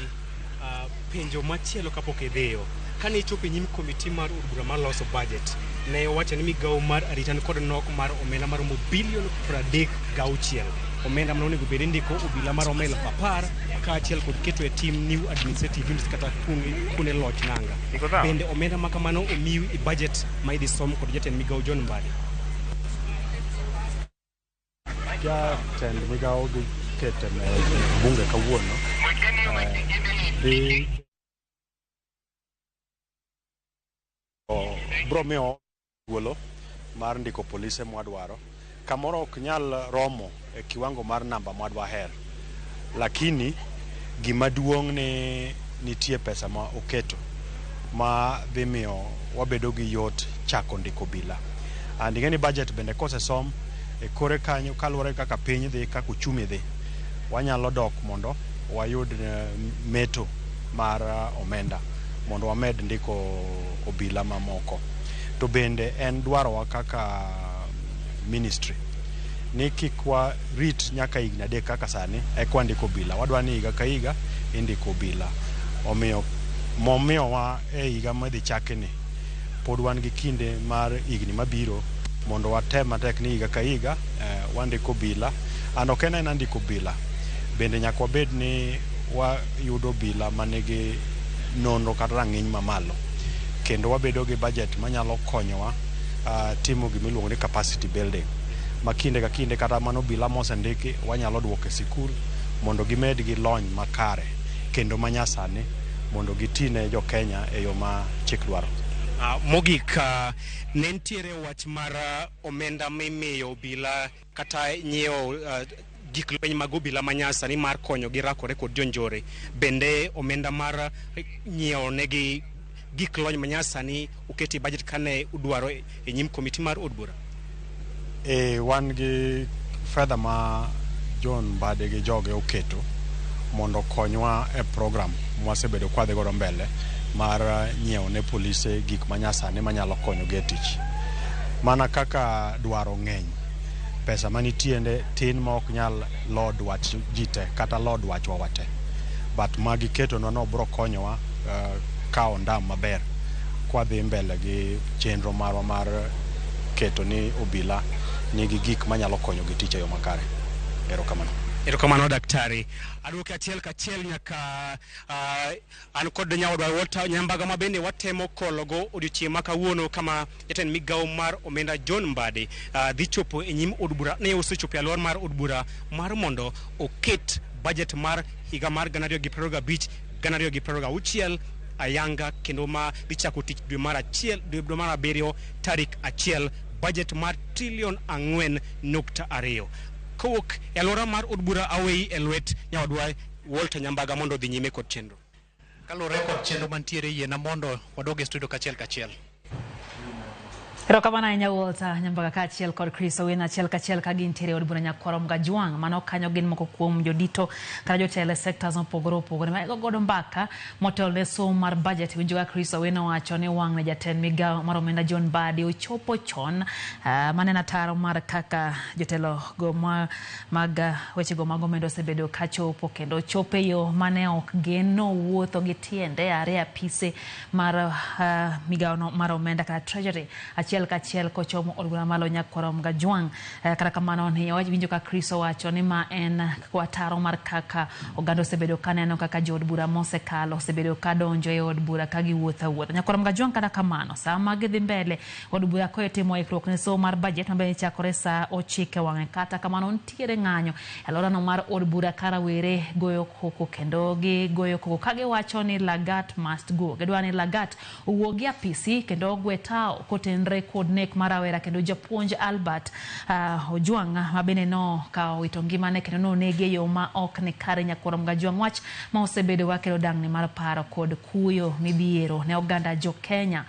penjo machielo kapok idhiyo, kane ichopo e nyim komiti mar od bura mar loso budget, ne owacho ni migawo mar arita ni kod nok mar omenda maromo bilion 36, omenda mane onego bed ni ndiko obila maromo 10,000 kaachiel kod keto e tim new administrative units kata kuonde loch nanga. Bende omenda ma kamano omiu e budget ma idhi som kod jatend migawo John Mbadi? Jatend migawo dhi keto e bunge kawuono dhi bro miyo thuolo mar ndiko polise mwadwaro. Kamoro ok nyal romo e kiwango mar namba mwadwaher, lakini gima duong' ni nitie pesa ma oketo ma dhi miyo wabedo gi yot chako ndiko obila. And ing'e ni budget bende kosesom e kore kanyo kaluwore kaka piny dhi, kaka uchumi dhi, wanyalo dok mondo wayud meto mar omenda mondo wamed ndiko obila mamoko. To bende en dwarowa kaka ministry ni kik warit nyaka higni 3 kaka sani eka wandiko obila. Wadwa ni higa ka higa indiko obila. Omiyo momiyowa e higa madhi chakni pod wan gi kinde mar higni mabiro mondo watem matek ni higa ka higa wandiko obila. And ok en aena ndiko obila, bende nyaka wabed ni wayudo obila manigi nonro kata rang'iny mamalo, kendo wabedo gi budget manyalo konyowa timo gimiluongo ni capacity building Ma kinde ka kinde kata mano obila mosendiki wanyalo duoko e sikul mondo gimed gi lony makare kendo manyasani mondo giti ne jo Kenya e yo ma chik dwaro. Mogik, ne nitiere wach mar omenda mimiyo obila kata nyiewo gik lweny mag obila manyasani mar konyogi rakore kod jonjore. Bende omenda mar nyiewo negi gik lony manyasani oketi e budget kane udwaro e nyim komiti mar od bura? Wan gi fedha ma John Mbadi gi joge oketo mondo okonywa e program mwasebedo kwadhi godo mbele mar nyiewo ne polise gik manyasani manyalo konyogi e tich. Mana kaka dwaro ng'eny, pesa manitiende tin ma ok nyal lo dwach ji te kata lo dwachwa wate. But magiketonwa no biro konyowa kawo ndam maber kwadhi mbele gi chenro marwa mar keto ni obila nigi gik manyalo konyogi tich e yo makare. Erokamano. Erokamano daktari. Aduoke achiel kachiel nyaka an kod nyawadwa Walter Nyambaga ma bende watemo kologo odiochieng' ma kawuono kama jatend migawo mar omenda John Mbadi dhi chopo e nyim od bura, ne osechopo e alwora mar od bura mar mondo oket budget mar higa mar 2025 2026 ayanga kendo ma dhi chako tich dwe mar achiel, dwe mar abiriyo tarik 1, budget mar trilion 4.2. Kowuok e alwora mar od bura aweyi e lwet nyawadwa Walter Nyambaga mondo odhi nyime kod chenro. Kaluwore kod chenro mantiere, yiena mondo wadog e studio kachiel kachiel. Erokamano ahinya Walter Nyambaga kaachiel kod Chris Owino achiel kachiel ka gintiere e od bura Nyakwar Mgajwang'. Mano kanyo gin moko kuom jodito kata jotelo e sectors mopogore opogore ma godo mbaka motelo ne somo mar budget. Winjo ka Chris Owino wacho ni wang' ne jatend migawo mar omenda John Mbadi ochopo chon, maneno ataro mar kaka jotelo go mag wechego mag omenda osebedo kachopo kendo chopo e yo mane ok gen nowuotho gi tiende are apise mar migawono mar omenda kata treasury achiel kachiel kochomo od bura malo Nyakwar Mgajwang'. Kata kamano ni winjo ka Chris owacho ni ma en ataro mar kaka oganda osebedo kaneno kaka jood bura mosekalo osebedo kadonjo e od bura ka giwuotho awuotha. Nyakwar Mgajwang' kata kamano sama gidhi mbele od bura koetimo ikruok ne somo mar budget mabende chakore saa 9 wang'e. Kata kamano nitiere ng'anyo e alworano mar od bura ka rawere goyo koko kendo gigoyo koko ka giwacho ni Lagat must go. Gidwaro ni Lagat owuog e apisi kendo ogwe tao kotenre kod nek mar rawera kendo japuonj Albert Ojwang' ma bende nokawo wito ngimane kendo nonege e yo ma ok ni kare. Nyakwar Mgajwang' wach ma osebedo kakelo dang'ni mar paro kod kuyo midhiero ne oganda jo Kenya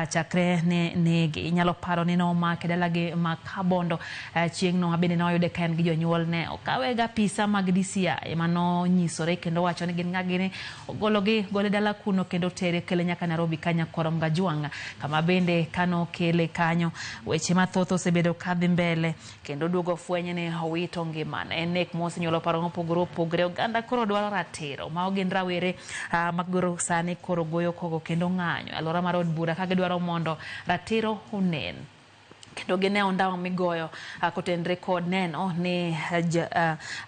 chakre ne nege. Inyalo paro ni nomake dalagi ma Kabondo chieng'no ma bende noyude ka en gi jonyuolne. Okawe gi apisa mag DCI manonyisore kendo wacho ni gin ng'a gini, ogologi gole dala kuno kendo tere kele nyaka Nairobi ka Nyakwar Mgajwang' kama bende kanokele kanyo weche mathoth osebedo kadhi mbele kendo duogo fweny ni owito ngimane. En nek mosenyuolo paro mopogore opogore. Oganda koro dwaro ratiro ma gin rawere magoro sani koro goyo koko kendo ng'anyo e alwora mar od bura ka gidwaro mondo ratiro onen kendo gine ondawa migoyo kotenre kod neno ni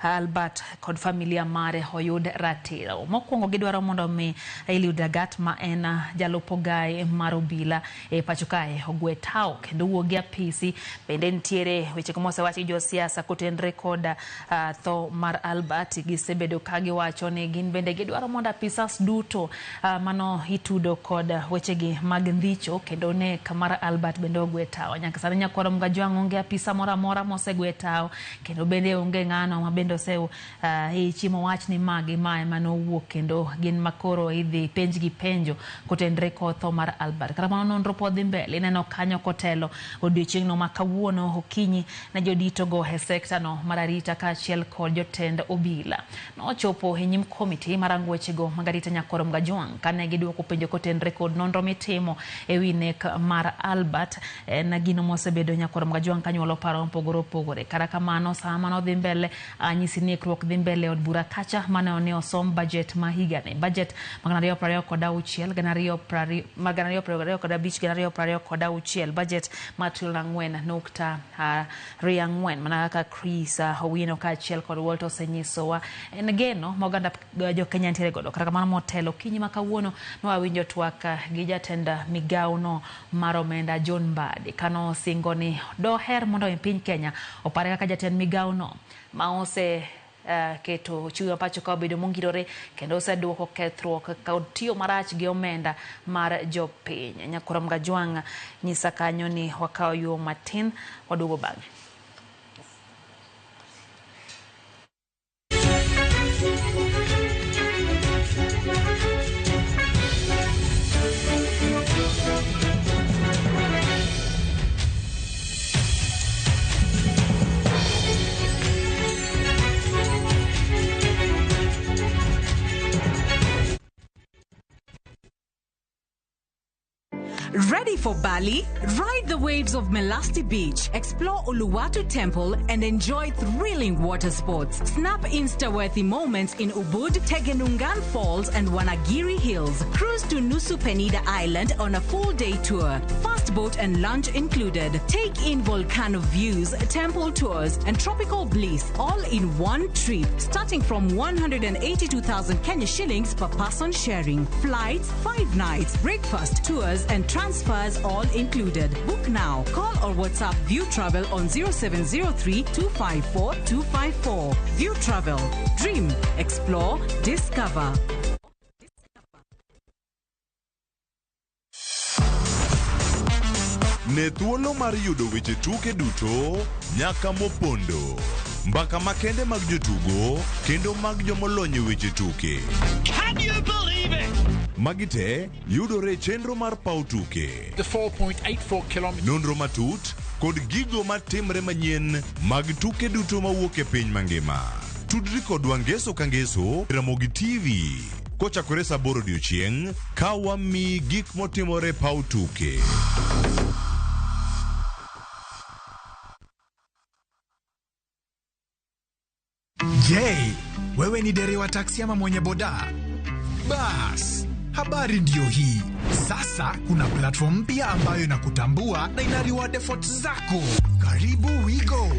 Albert kod familia mare oyud ratiro. Mokwongo gidwaro mondo mi Eliud Lagat ma en jalup ogaye mar obila e pacho kae ogwe tao kendo wuog e apisi. Bende nitiere weche mosewach gi josiasa kotenre kod tho mar Albert. Gisebedo ka giwacho ni gin bende gidwaro mondo apisas duto mano itudo kod wechegi mag ndhicho kendo nek mar Albert bende ogwe tao. Nyaka sani Nyakwar Mgajwang' onge apisa moro amora mosegwe tao kendo bende onge ng'ano ma bende ose ichimo wach ni magi mae manowuok kendo gin makoro idhi penjgi penjo kotenre kod tho mar Albert. Kata kamano nonro pod dhi mbele. Ineno kanyo kotelo odiochieng'no ma kawuono okinyi ne jodito go e sekta no mar arita kaachiel kod jotend obila nochopo e nyim komiti marango wechego mag arita Nyakwar Mgajwang' kane giduoko penjo kotenre kod nonro mitimo e wi nek mar Albert. En gino mosebedo Nyakwar Mgajwang' kanyuolo paro mopogore opogore. Kata kamano sama mano dhi mbele anyisi ni ikruok dhi mbele e od bura kacha mane ne osom budget ma higani, budget mag 2026 mag 2025 2026, budget mar trilion 4.24 mana kaka Chris Owino kaachiel kod Walter osenyisowa. En geno ma oganda jo Kenya nitiere godo. Kata kamano motelo okinyi ma kawuono nowawinjo twak gi jatend migawo no mar omenda John Mbadi kano singo ni doher mondo e piny Kenya opare kaka jatend migawo no ma ose keto ochumi ma pacho ka obedo mongirore kendo oseduoko kethruok kod tiyo marach gi omenda mar jopiny. Nyakurom Gajwang' nyisa kanyo ni wakawo yuo matin waduogo bang'e. Ready for Bali? Ride the waves of Melasti Beach, explore Uluwatu Temple, and enjoy thrilling water sports. Snap Insta-worthy moments in Ubud, Tegenungan Falls, and Wanagiri Hills. Cruise to Nusa Penida Island on a full-day tour. Fast boat and lunch included. Take in volcano views, temple tours, and tropical bliss all in one trip, starting from 182,000 Kenya shillings per person sharing. Flights, 5 nights, breakfast, tours, and transfers all included. Book now. Call or WhatsApp View Travel on 0703 254 254. View Travel. Dream, explore, discover. Ne thuolo mar yudo weche tuke duto nyaka mopondo. Mbaka makende mag jotugo kendo mag jomolony e weche tuke. Can you believe it? Magi te yudore e chenro mar paw tuke. The 4.84 kilometers. Nonro matut kod gigo matimre manyien mag tuke duto mawuok e piny mangima. Tudri kodwa ngeso ka ngeso Ramogi TV kochakore saa 8 odiochieng' ka wamiyi gik motimore e paw tuke. Je, wewe ni dereva taksi ama mwenye boda? Bas, habari ndiyo hii. Sasa kuna platform mpya ambayo inakutambua na ina reward efforts zako. Karibu WeGo.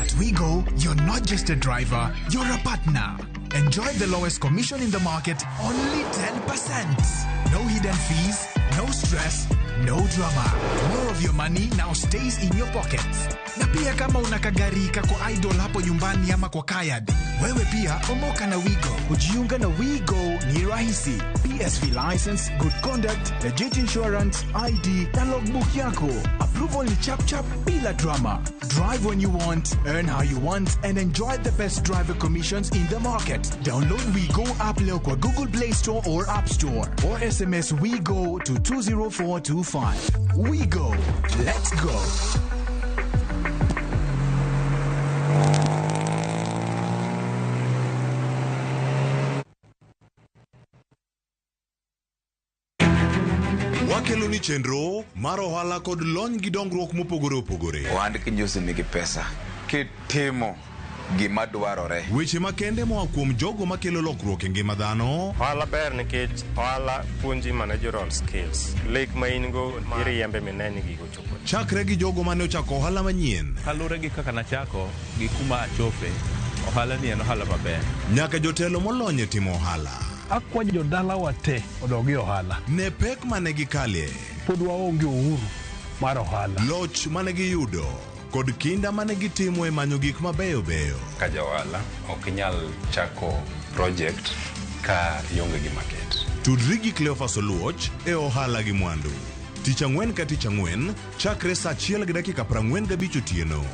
At WeGo, you're not just a driver, you're a partner. Enjoy the lowest commission in the market, only 10%. No hidden fees, no stress, no drama. More of your money now stays in your pockets. Na pia kama una kagari kako idle hapo nyumbani ama kwa kayad, wewe pia omoka na WeGo. Kujiunga na WeGo ni rahisi. PSV license, good conduct, legit insurance, ID na logbook yako. Approval ni chap chap bila drama. Drive when you want, earn how you want, and enjoy the best driver commissions in the market. Download WeGo app leo kwa Google Play Store or App Store, or SMS WeGo to 20425. WeGo. Let's go. Wakelo ni chenro mar ohala kod lony gi dongruok mopogore opogore. Ohand kinyosi nigi pesa kitimo gima dwarore. Weche makende moa kuom jogo makelo lokruok e ngima dhano. Ohala ber nikech ohala puonji managerial skills. Lek ma in go iriembe mineni ni gigo chopo. Chakre gi jogo mane ochako ohala manyien. Kaluwore gi kaka nachako gi kuma achope, ohala ni en ohala maber. Nyaka jotelo molony e timo ohala. Akwayo jodalawa te odog e ohala. Ne pek mane gikalie. Pod waonge uhuru mar ohala. Loch mane giyudo kod kinda mane gitimo e manyo gik mabeyo beyo. Ka ja ohala ok inyal chako project ka ionge gi market. Tudri gi Cleophas Oluoch e ohala gi mwandu. Tich ang'wen ka tich ang'wen chakre saa 1:45 otieno.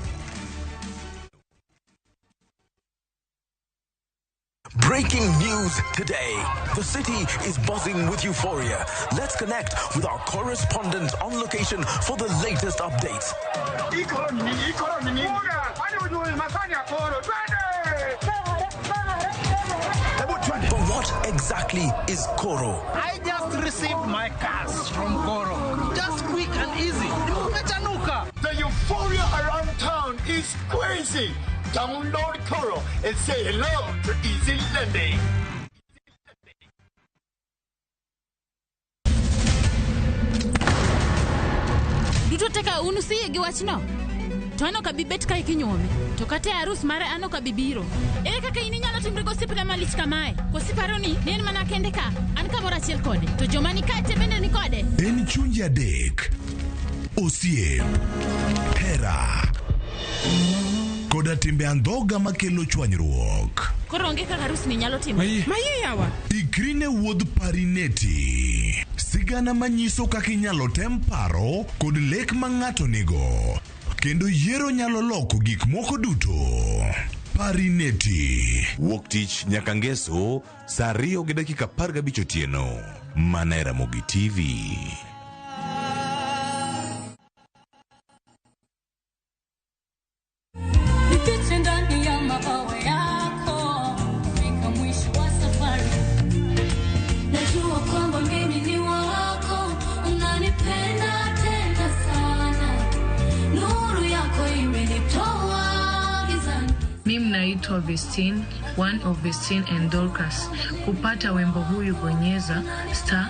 Breaking news today. The city is buzzing with euphoria. Let's connect with our correspondent on location for the latest updates. But what exactly is Koro? I just received my cash from Koro. Just quick and easy. The euphoria around town is crazy. Download Koro and say hello to easy lending. Duto teka unu siye gi wachno. To an ok abi bet kae kinyuome. To kata e arus mare an ok abi biro. Ere kaka in inyalo timri gosiepna malich kamae? Koso iparo ni en mana kende ka? An kamoro achiel kode. To joma ni kae te bende ni kode. En chunje adek. Osiep, hera koda timbe andhoga makelo chwanyruok. Koro onge kaka arus ni nyalo timore. Maye yawa. Ikri ne wuodh Parineti, sigana manyiso kaka inyalo tem paro kod lek ma ng'ato nigo, kendo yiero nyalo loko gik moko duto. Parineti wuok tich nyaka ngeso saa 2:15 otieno, mana e Ramogi TV. Nifiche ndani ya mabawa yako fika mwisho wa safari. Najua kwamba mimi ni wako, unanipenda tena sana. Nuru yako imenitoa gizani. Mimi naitwa Vestine, one of Vestine and Dorcas. Kupata wimbo huyu bonyeza star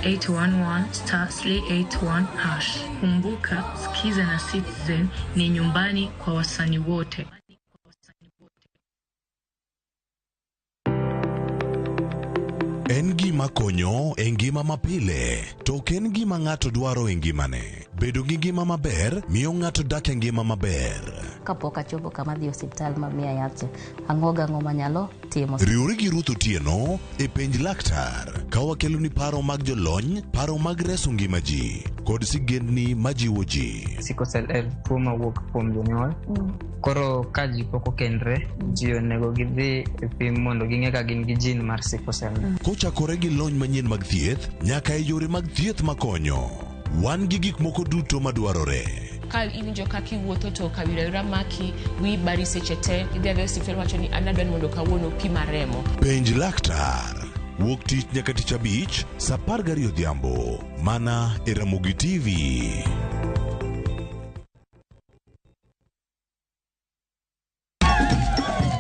811 star 381 hash. Kumbuka, Skiza na Citizen ni nyumbani kwa wasanii wote. En gima konyo e ngima mapile, to ok en gima ng'ato dwaro e ngimane. Bedo gi ngima maber miyo ng'ato dak e ngima maber. Kapok achopo kama dhi osiptal ma miya yath cha, ang'o gang'o manyalo timo. Riwri gi Ruth Otieno e penj laktar ka wakeloni paro mag jolony, paro mag reso ngima ji kod sigendni majiwo ji. Sickle cell en tuo mawuok kuom jonyuol. Koro ka ji pok okendre, ji onego gidhi e pim mondo ging'e ka gin gi gene mar sickle cell. Kochakore gi lony manyien mag thieth nyaka e yore mag thieth makonyo, wan gi gik moko duto madwarore. Ka iwinjo kaka iwuotho to kawira wira maki, wiyi bari seche te, idhi adhiya e osiptal wacho ni an adwa ni mondo kawuono pima remo. Penj laktar wuok tich nyaka tich abich saa 12 odhiambo mana e Ramogi TV.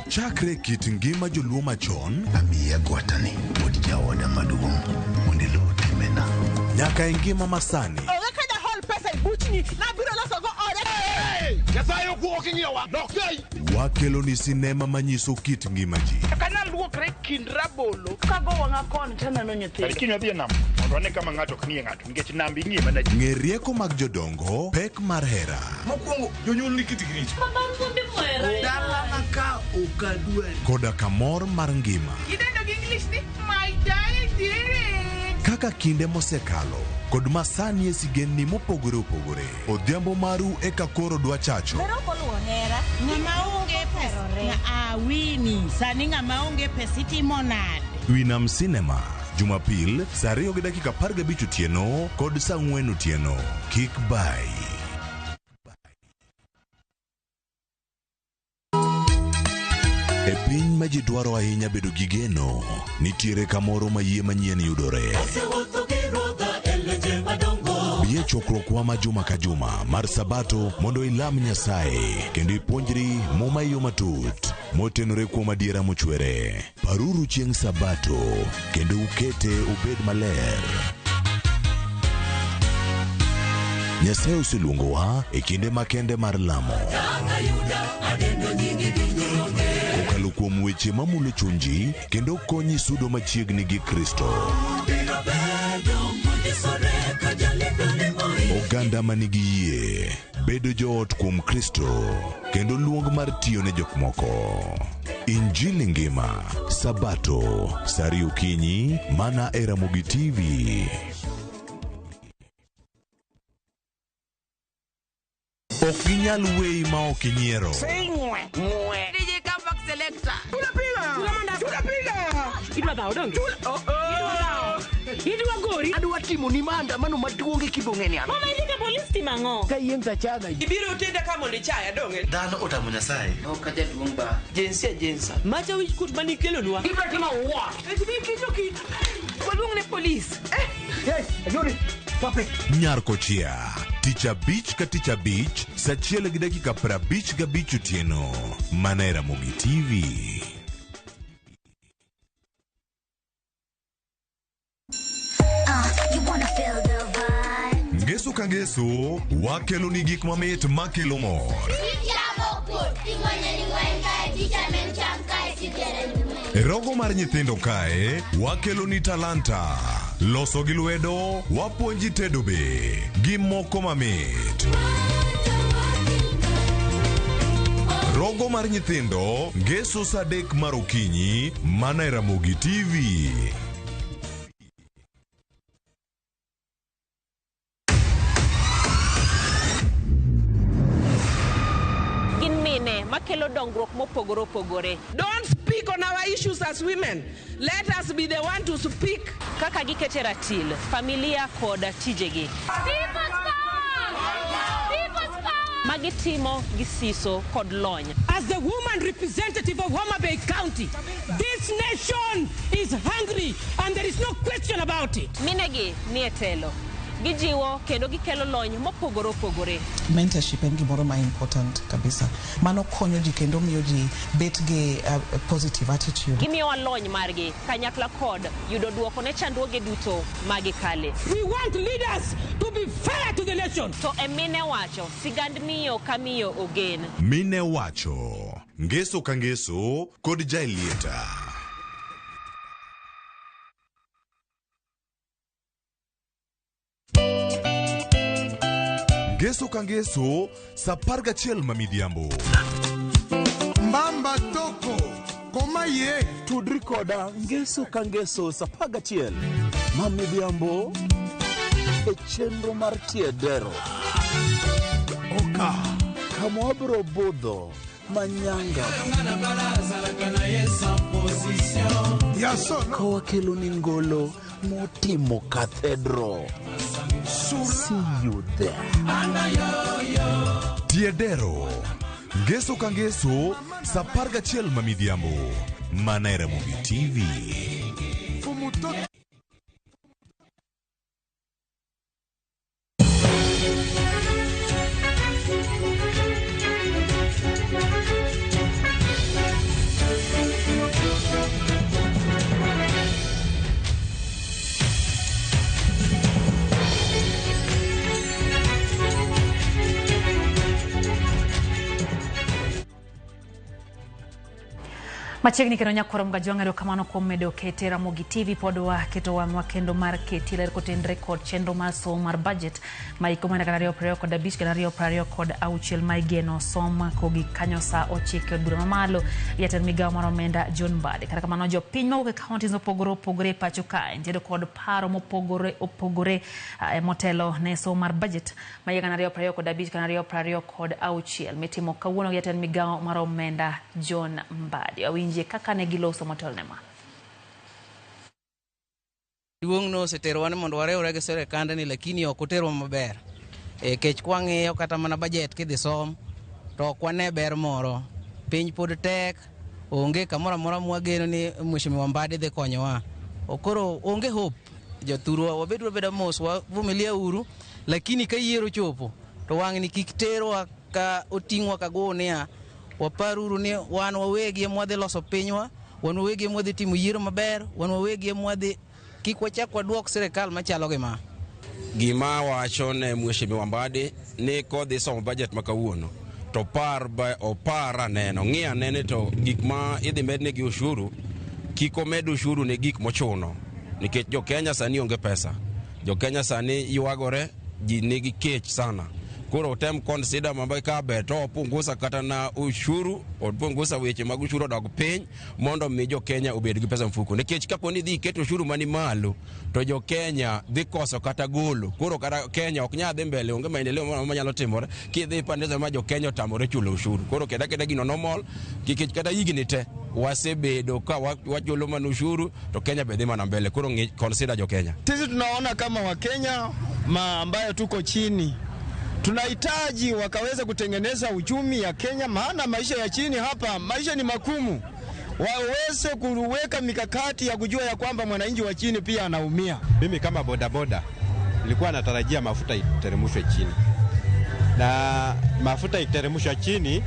Chakre kit ngima joluo machon, amiya gwatani wuod jaoda maduong' mondo iluw timbena, nyaka e ngima masani. Onge ka jahol pesa e buchni, nabiro losogo ode. Nyasaye ok ing'iyowa, dok Wakelo ni sinema manyiso kit ngima ji. Ok anyal luokre kind rabolo kago wang'a koni taneno nyithindo. Kiny wadhi e nam mondo wane kama ng'ato ok ng'iye ng'ato nikech nam ing'iye mana ji. Ng'e rieko mag jodongo, pek mar hera. Mokwongo jonyuol ni kitgi richo. Dalana ka ok adwari. Koda kamor mar ngima. Idendo gi English ni my daddy. Kaka kinde mosekalo kod masani e sigendni mopogore opogore. Odhiambo maru eka koro dwa chacho. Ng'ama onge pesa awini sani ng'ama onge pesa itimo nade? Winam Cinema Jumapil saa 2:15 otieno kod saa 4 otieno. Kik bai. E piny ma ji dwaro ahinya bedo gi geno, nitiere kamoro ma yie manyien yudore. Bi e chokruokwa ma juma ka juma mar Sabato mondo ilam Nyasaye kendo ipuonjri Muma e yo matut motenore kuom adiera mochwere. Paruru chieng' Sabato kendo ukete obed maler. Nyasaye oseluongowa e kinde makende mar lamo. Kokalo kuom weche mamulo chuny ji kendo konyi sudo machiegni gi Kristo. Oganda manigi yie bedo joot kuom Kristo kendo luong mar tiyo ne jok moko. Injili ngima Sabato saa 2 okinyi mana e Ramogi TV. Ok ginyal weyi ma ok inyiero. DJ Comeback Selector. Idwa dhawo donge? Idwa gori? Adwa timo ni maandamano maduong' e kibong'eni an. Mama idhi ka polis timo ang'o? Ka yiem tachaga. Ibiro tenda ka mondo ichaya donge? Dhano otamo Nyasaye. Ok ajaduong' ba. Jinsia jinsa. Macha wich kut manikelonwa. Ibiro timo what? Ibi kicho kit. Waluong ne polis. Yes, ayudi. Pape. Nyar Kochia tich abich ka tich abich saa 1:55 otieno mana e Ramogi TV. You wanna feel the vibe. Ngeso ka ngeso wakelo ni gik mamit makelo mor. E rogo mar nyithindo kae, wakelo ni talanta. Loso gi lwedo, wapuonji tedo be, gi moko mamit. Rogo mar nyithindo, ngeso saa 3 mar okinyi, mana e Ramogi TV. Gin mine makelo dongruok mopogore opogore. Don't speak on our issues as women. Let us be the one to speak. Kaka gikete ratil, familia kod tijegi. Magitimo gi siso kod lony. As the woman representative of Homa Bay County, this nation is hungry and there is no question about it. Minegi nie telo. Gijiwo kendo gikelo lony mopogore opogore. Mentorship en gimoro ma important kabisa. Mano konyo ji kendo miyo ji bet gi a positive attitude. Gimiyowa lony margi kanyakla kod yudo duoko ne chandruoge duto magikale. We want leaders to be fair to the nation. To e mine wacho, sigand miyo ka miyo ogen. Mine wacho, ngeso ka ngeso kod Jailieta. Ngeso ka ngeso, saa 11 ma midhiambo. Mbamba toko, koma ye. Tudri koda ngeso ka ngeso saa 11 ma midhiambo e chenro mar Tiedero. Oka. Kama wabiro budho manyanga. Ka wakelo ni ngolo motimo cathedral. See you there. Tiedero. Ngeso ka ngeso, saa 11 ma midhiambo. Mana e Ramogi TV. Machiegni kendo nyakwaro Mgajwang' erokamano kuom medo kete Ramogi TV pod waketo wang'wa kendo mar keti ler kotenre kod chenro mar somo mar budget ma hiko mar 2025 2026 ma igeno som kogik kanyo saa 9 e bura mamalo jatend migawo mar omenda John Mbadi. Kata kamano jopiny mawuok e counties mopogore opogore e pacho kae nitiere kod paro mopogore opogore motelo ne somo mar budget ma higa 2025 2026 mitimo kawuono gi jatend migawo mar omenda John Mbadi. Awinjie kaka ne giloso motelo ne ma. Duong' no oseterowa ni mondo wariwre gi sirikande ni lakini ok oterwa maber. Kech kwang'iyo kata mana budget kidhi som to ok wane ber moro. Piny pod tek, onge kamoro amora mwageno ni Mheshimiwa Mbadi dhi konyowa. Koro onge hope jothurwa, wabed abeda mos, wavumilia uru, lakini ka yiero chopo to wang'ni kik terwa ka oting'wa ka gunia. Waparuru ni wan wawegi ema wadhi loso pinywa, wan wawegi ema wadhi timo yiero maber, wan wawegi ema wadhi kik wachak waduok sirikal machalo gi ma. Gima wacho ne Mheshimiwa Mbadi ni kodhi somo budget ma kawuono to opar aneno, ng'i anene to gik ma idhi mednegi ushuru kik omed ushuru ne gik mochuno nikech jo Kenya sani onge pesa. Jo Kenya sani ywagore, ji nigi kech sana. Koro tem consider mambo ka ber to opunguza kata na ushuru, opunguza weche mag ushuru odog piny mondo mi jo Kenya obed gi pesa mfuko. Nikech kapo ni dhi keto ushuru mani malo to jo Kenya dhi koso kata golo. Koro kata Kenya ok nyal dhi mbele, onge maendeleo moro manyalo timore kidhi pande ma jo Kenya otamore chulo ushuru. Koro keda gino normal nikech kata higni te wasebedo ka wachulo mana ushuru to Kenya be dhi mana mbele. Koro consider jo Kenya. Sisi tunaona kama Wakenya ambayo tuko chini tunahitaji wakaweza kutengeneza uchumi ya Kenya, maana maisha ya chini hapa, maisha ni makumu. Waweze kuweka mikakati ya kujua ya kwamba mwananchi wa chini pia anaumia. Mimi kama bodaboda nilikuwa natarajia mafuta iteremshwe chini, na mafuta iteremshwe chini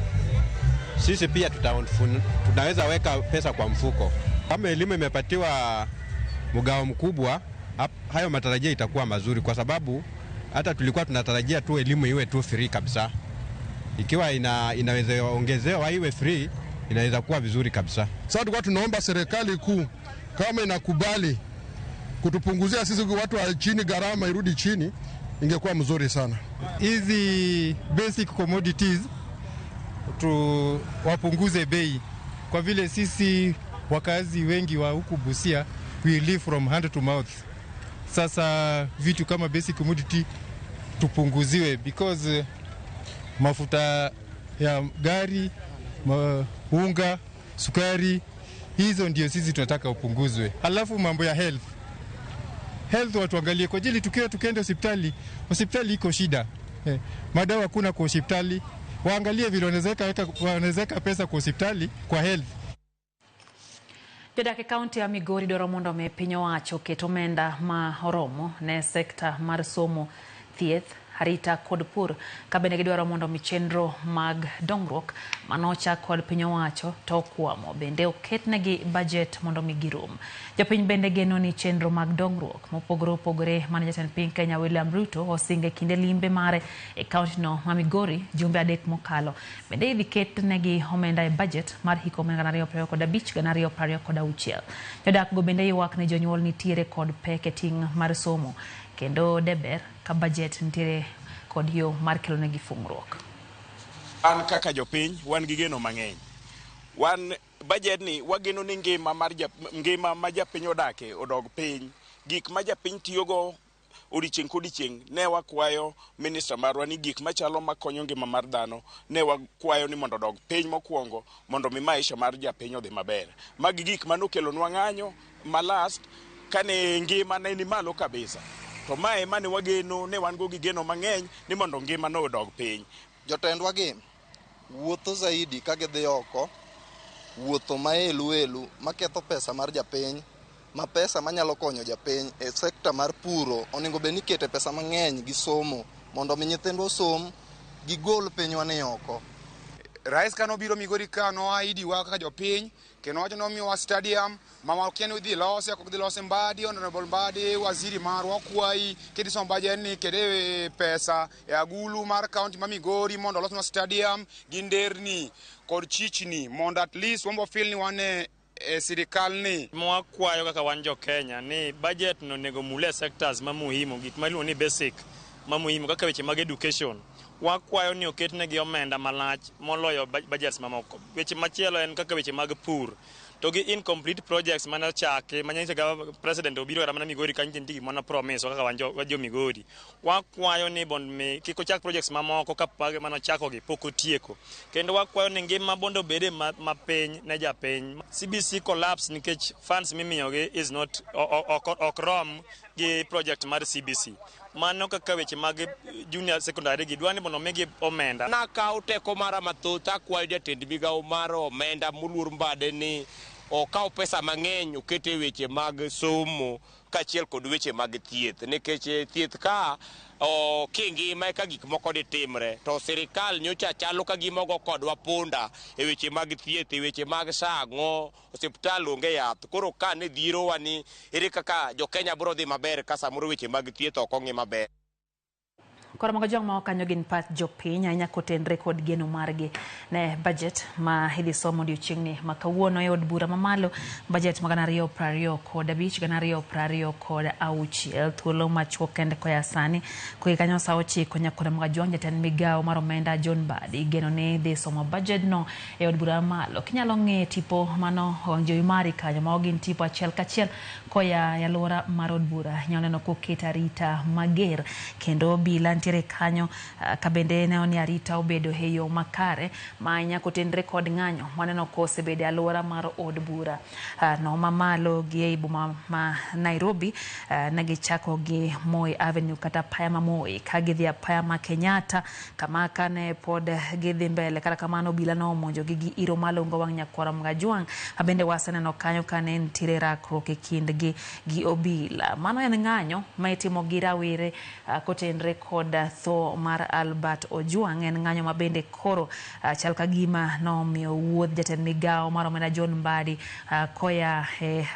sisi pia tunaweza weka pesa kwa mfuko. Kama elimu imepatiwa mgao mkubwa, hayo matarajio itakuwa mazuri, kwa sababu hata tulikuwa tunatarajia tu elimu iwe tu free kabisa. Ikiwa inaweza ongezewa iwe free, inaweza kuwa vizuri kabisa. Sasa tulikuwa tunaomba serikali kuu kama inakubali kutupunguzia sisi watu wa chini gharama irudi chini, ingekuwa mzuri sana. Hizi basic commodities tu wapunguze bei, kwa vile sisi wakazi wengi wa huku Busia we live from hand to mouth. Sasa vitu kama basic commodity tupunguziwe, because mafuta ya gari, unga, sukari, hizo ndio sisi tunataka upunguzwe. Alafu mambo ya health watu angalie, kwa ajili tukiwa tukienda hospitali, hospitali iko shida, madawa hakuna kwa hospitali. Waangalie vile wanaweza pesa kwa hospitali kwa health. Jodak e kaunti ya Migori dwaro mondo mi piny owacho oket omenda ma oromo ne sekta mar somo, thieth, arita kod pur, ka bende gidwaro mondo mi chenro mag dongruok manochak kod piny owacho to okwamo bende oketnegi bajet mondo mi girum. Jopiny bende geno ni chenro mag dongruok mopogore opogore mane jatend piny Kenya William Ruto osingo e kinde limbe mare e kaunti no ma Migori jumbe 3 mokalo bende idhi ketnegi omenda e bajet mar hik 2025 2026. Jodak go bende ywak ni jonyuol nitiere kod pek e ting' mar somo kendo deber ka bajet nitiere kod yo mar kelonegi fungruok. An kaka jopiny wan gi geno mang'eny. Wan bajet ni wageno ni ngima mar ngima ma japiny odake odog piny. Gik ma japiny tiyogo odiechieng' kodiechieng' ne wakwayo minista marwa ni gik machalo makonyo ngima mar dhano ne wakwayo ni mondo odog piny mokwongo mondo mi maisha mar japiny odhi maber. Magi gik manokelonwa ng'anyo ma last kane ngima ne ni malo kabisa. To mae mane wageno ne wan go gi geno mang'eny ni mondo ngima no odog piny. Jotendwa gi wuotho zaidi ka gidhi oko, wuotho ma elu elu maketho pesa mar japiny, ma pesa manyalo konyo japiny e sekta mar puro onego bed ni ikete pesa mang'eny gi somo mondo mi nyithindwa osom gigol pinywa ni oko. Rais kano biro Migori ka noahidiwa kaka jopiny kendo wacho nomiyowa stadium ma wakia ni idhi lose, ok idhi lose. Mbadi, Honorable Mbadi, waziri marwa okwayi kidhi somo bajet ni kede pesa e agulu mar kaunti ma Migori mondo olosnwa stadium gi nderni kod chichni mondo at least wambo feel ni wan e sirikal ni. Mwakwayo kaka wan jo Kenya ni budget no onego mule sectors ma muhimu, gik ma iluongo ni basic ma muhimu kaka weche mag education. Wakwayo ni oketnegi omenda malach moloyo budgets mamoko. Weche machielo en kaka weche mag pur. To gi incomplete projects mane ochaki manyiso ka president obiro kata mana Migori kanyo nitie gik mane promise kaka wan jo Migori. Wakwayo ni mondo mi kik ochak projects mamoko ka mane ochakogi pok otieko. Kendo wakwayo ni ngima mondo obede mapiny ne japiny. CBC collapse nikech funds mimiyogi is not ok rom gi project mar CBC. Mano kaka weche mag junior secondary gi dwa ni mondo omigi omenda. Nakawo teko mara mathoth akwayo jatend migawo mar omenda moluor Mbade ni okaw pesa mang'eny okete weche mag somo kaachiel kod weche mag thieth, nikech thieth ka kingima eka gik moko ditimre to sirikal nyocha chalo ka gima ogo kodwa punda e weche mag thieth, e weche mag sang'o, osiptal onge yath. Koro ka ne dhirowa ni ere kaka jo Kenya biro dhi maber ka samoro weche mag thieth ok ong'i maber. Koro mago jong ma okanyo gin pach jopiny ahinya kotenre kod geno margi ne bajet ma idhi som odiochieng'ni ma kawuono e od bura mamalo, bajet ma 2025 2026. Thuolo machuok kende koya sani koik kanyo sa 9 nyaka mga jwang' jatend migawo mar omenda John Mbadi igeno ni dhi somo bajet no e od bura mamalo. Kinyalo ng'e tipo mano wang' jowi mari kanyo mago gin tipo achiel kachiel koya e alwora mar od bura. Inyalo neno koket arita mager kendo obila nitiere kanyo ka bende neno ni arita obedo e yo makare ma ahinya kotenre kod ng'anyo maneno kosebedo e alwora mar od bura no mamalo gi ei boma ma Nairobi. Ne gichako gi Moi Avenue kata apaya ma Moi ka gidhi apaya ma Kenyatta kama kane pod gidhi mbele. Kata kamano obila nomonjogi gi iro malungo wang' nyakwara Mgajwang' bende waseneno kanyo kane nitiere rakruok e kindgi gi obila. Mano en ng'anyo ma itimo gi rawere kotenre kod kod tho mar Albert Ojwang. En ng'anyo ma bende koro chal ka gima nomiyo wuodh jatend migawo mar omenda John Mbadi koya e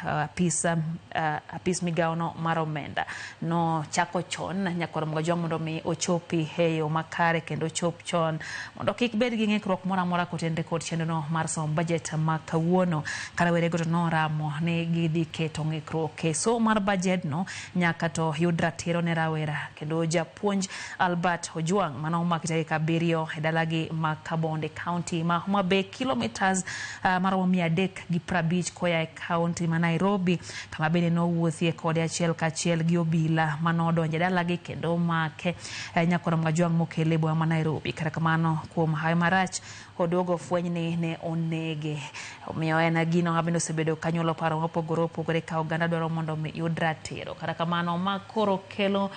apis migawo no mar omenda nochako chon nyakwar Mgajwang' mondo mi ochopi e yo makare kendo ochop chon mondo kik bed gi ng'ikruok moro amora kotenre kod chenro no mar somo budget ma kawuono. Ka rawerego to noramo ni gidhi keto ng'ikruok e somo mar budget no nyaka to yud ratiro ne rawera. Kendo japuonj Albert Ojwang' mane omaki tarik 7 e dalagi ma Kabonde, county ma Homa Bay, kilometers maromo 350 koya e county ma Nairobi, kama bende nowuothie kode achiel kachiel gi obila manodonjo e dalagi kendo make nyakwar Mgajwang' mokele e boma ma Nairobi. Kata kamano, kuom hawi marach, oduogo fweny ni ne onege. Omiyo en gino ma bende osebedo kanyuolo paro mopogore opogore ka oganda dwaro mondo mi yud ratiro. Kata kamano, ma koro kelo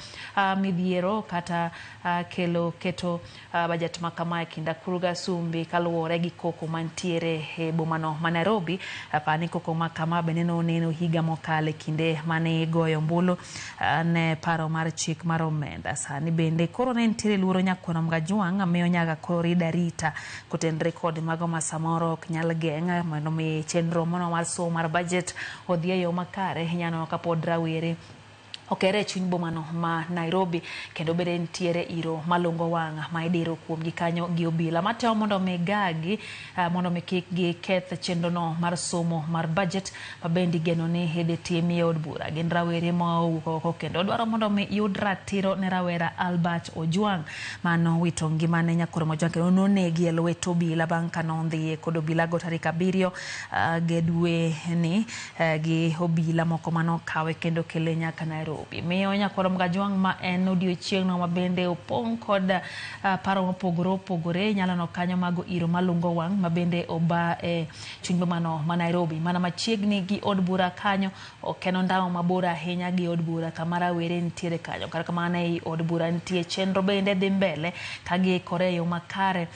midhiero kata kelo keto budget ma kama e kind akuru gi asumbi kaluwore gi koko mantiere e bomano ma Nairobi. Apani koko ma kama bende noneno higa mokalo e kinde mane igoyo ombulu ne paro mar chik mar omenda. Sani bende koro ne nitiere luoro nyakwar Mgajwang' miyo nyaka koro rid arita kotenre kod mago ma samoro ok nyal geng' mondo mi chenro mano mar somo mar budget odhi e yo makare. Inyalo kapod rawere okere e chuny bomano ma Nairobi kendo bende nitiere iro malungo wang' ma idiro kuomgi kanyo gi obila matemo mondo mi gagi mondo mi kik giketh chenro no mar somo mar budget ma bende igeno ni idhi tim e od bura. Gin rawere ma owuok oko kendo dwaro mondo mi yud ratiro ne rawera Albert Ojwang' mano wito ngimane nyakwar Mojwang' kendo nonegi e lwet obila bang' ka nondhiye kod obila go tarik 7 ge dwe ni gi obila moko manokawe kendo kele nyaka Nairobi. Miyo nyakwar Mgajwang' ma en odiochieng'no ma bende opong' kod paro mopogore opogore. Inyalo neno kanyo mago iro malungo wang' ma bende oba e chuny bomano ma Nairobi mana machiegni gi od bura kanyo. Ok en ondamo mabor ahinya gi od bura kama rawere nitiere kanyo. Kata kamano ei od bura nitie chenro bende dhi mbele ka giikore e yo makare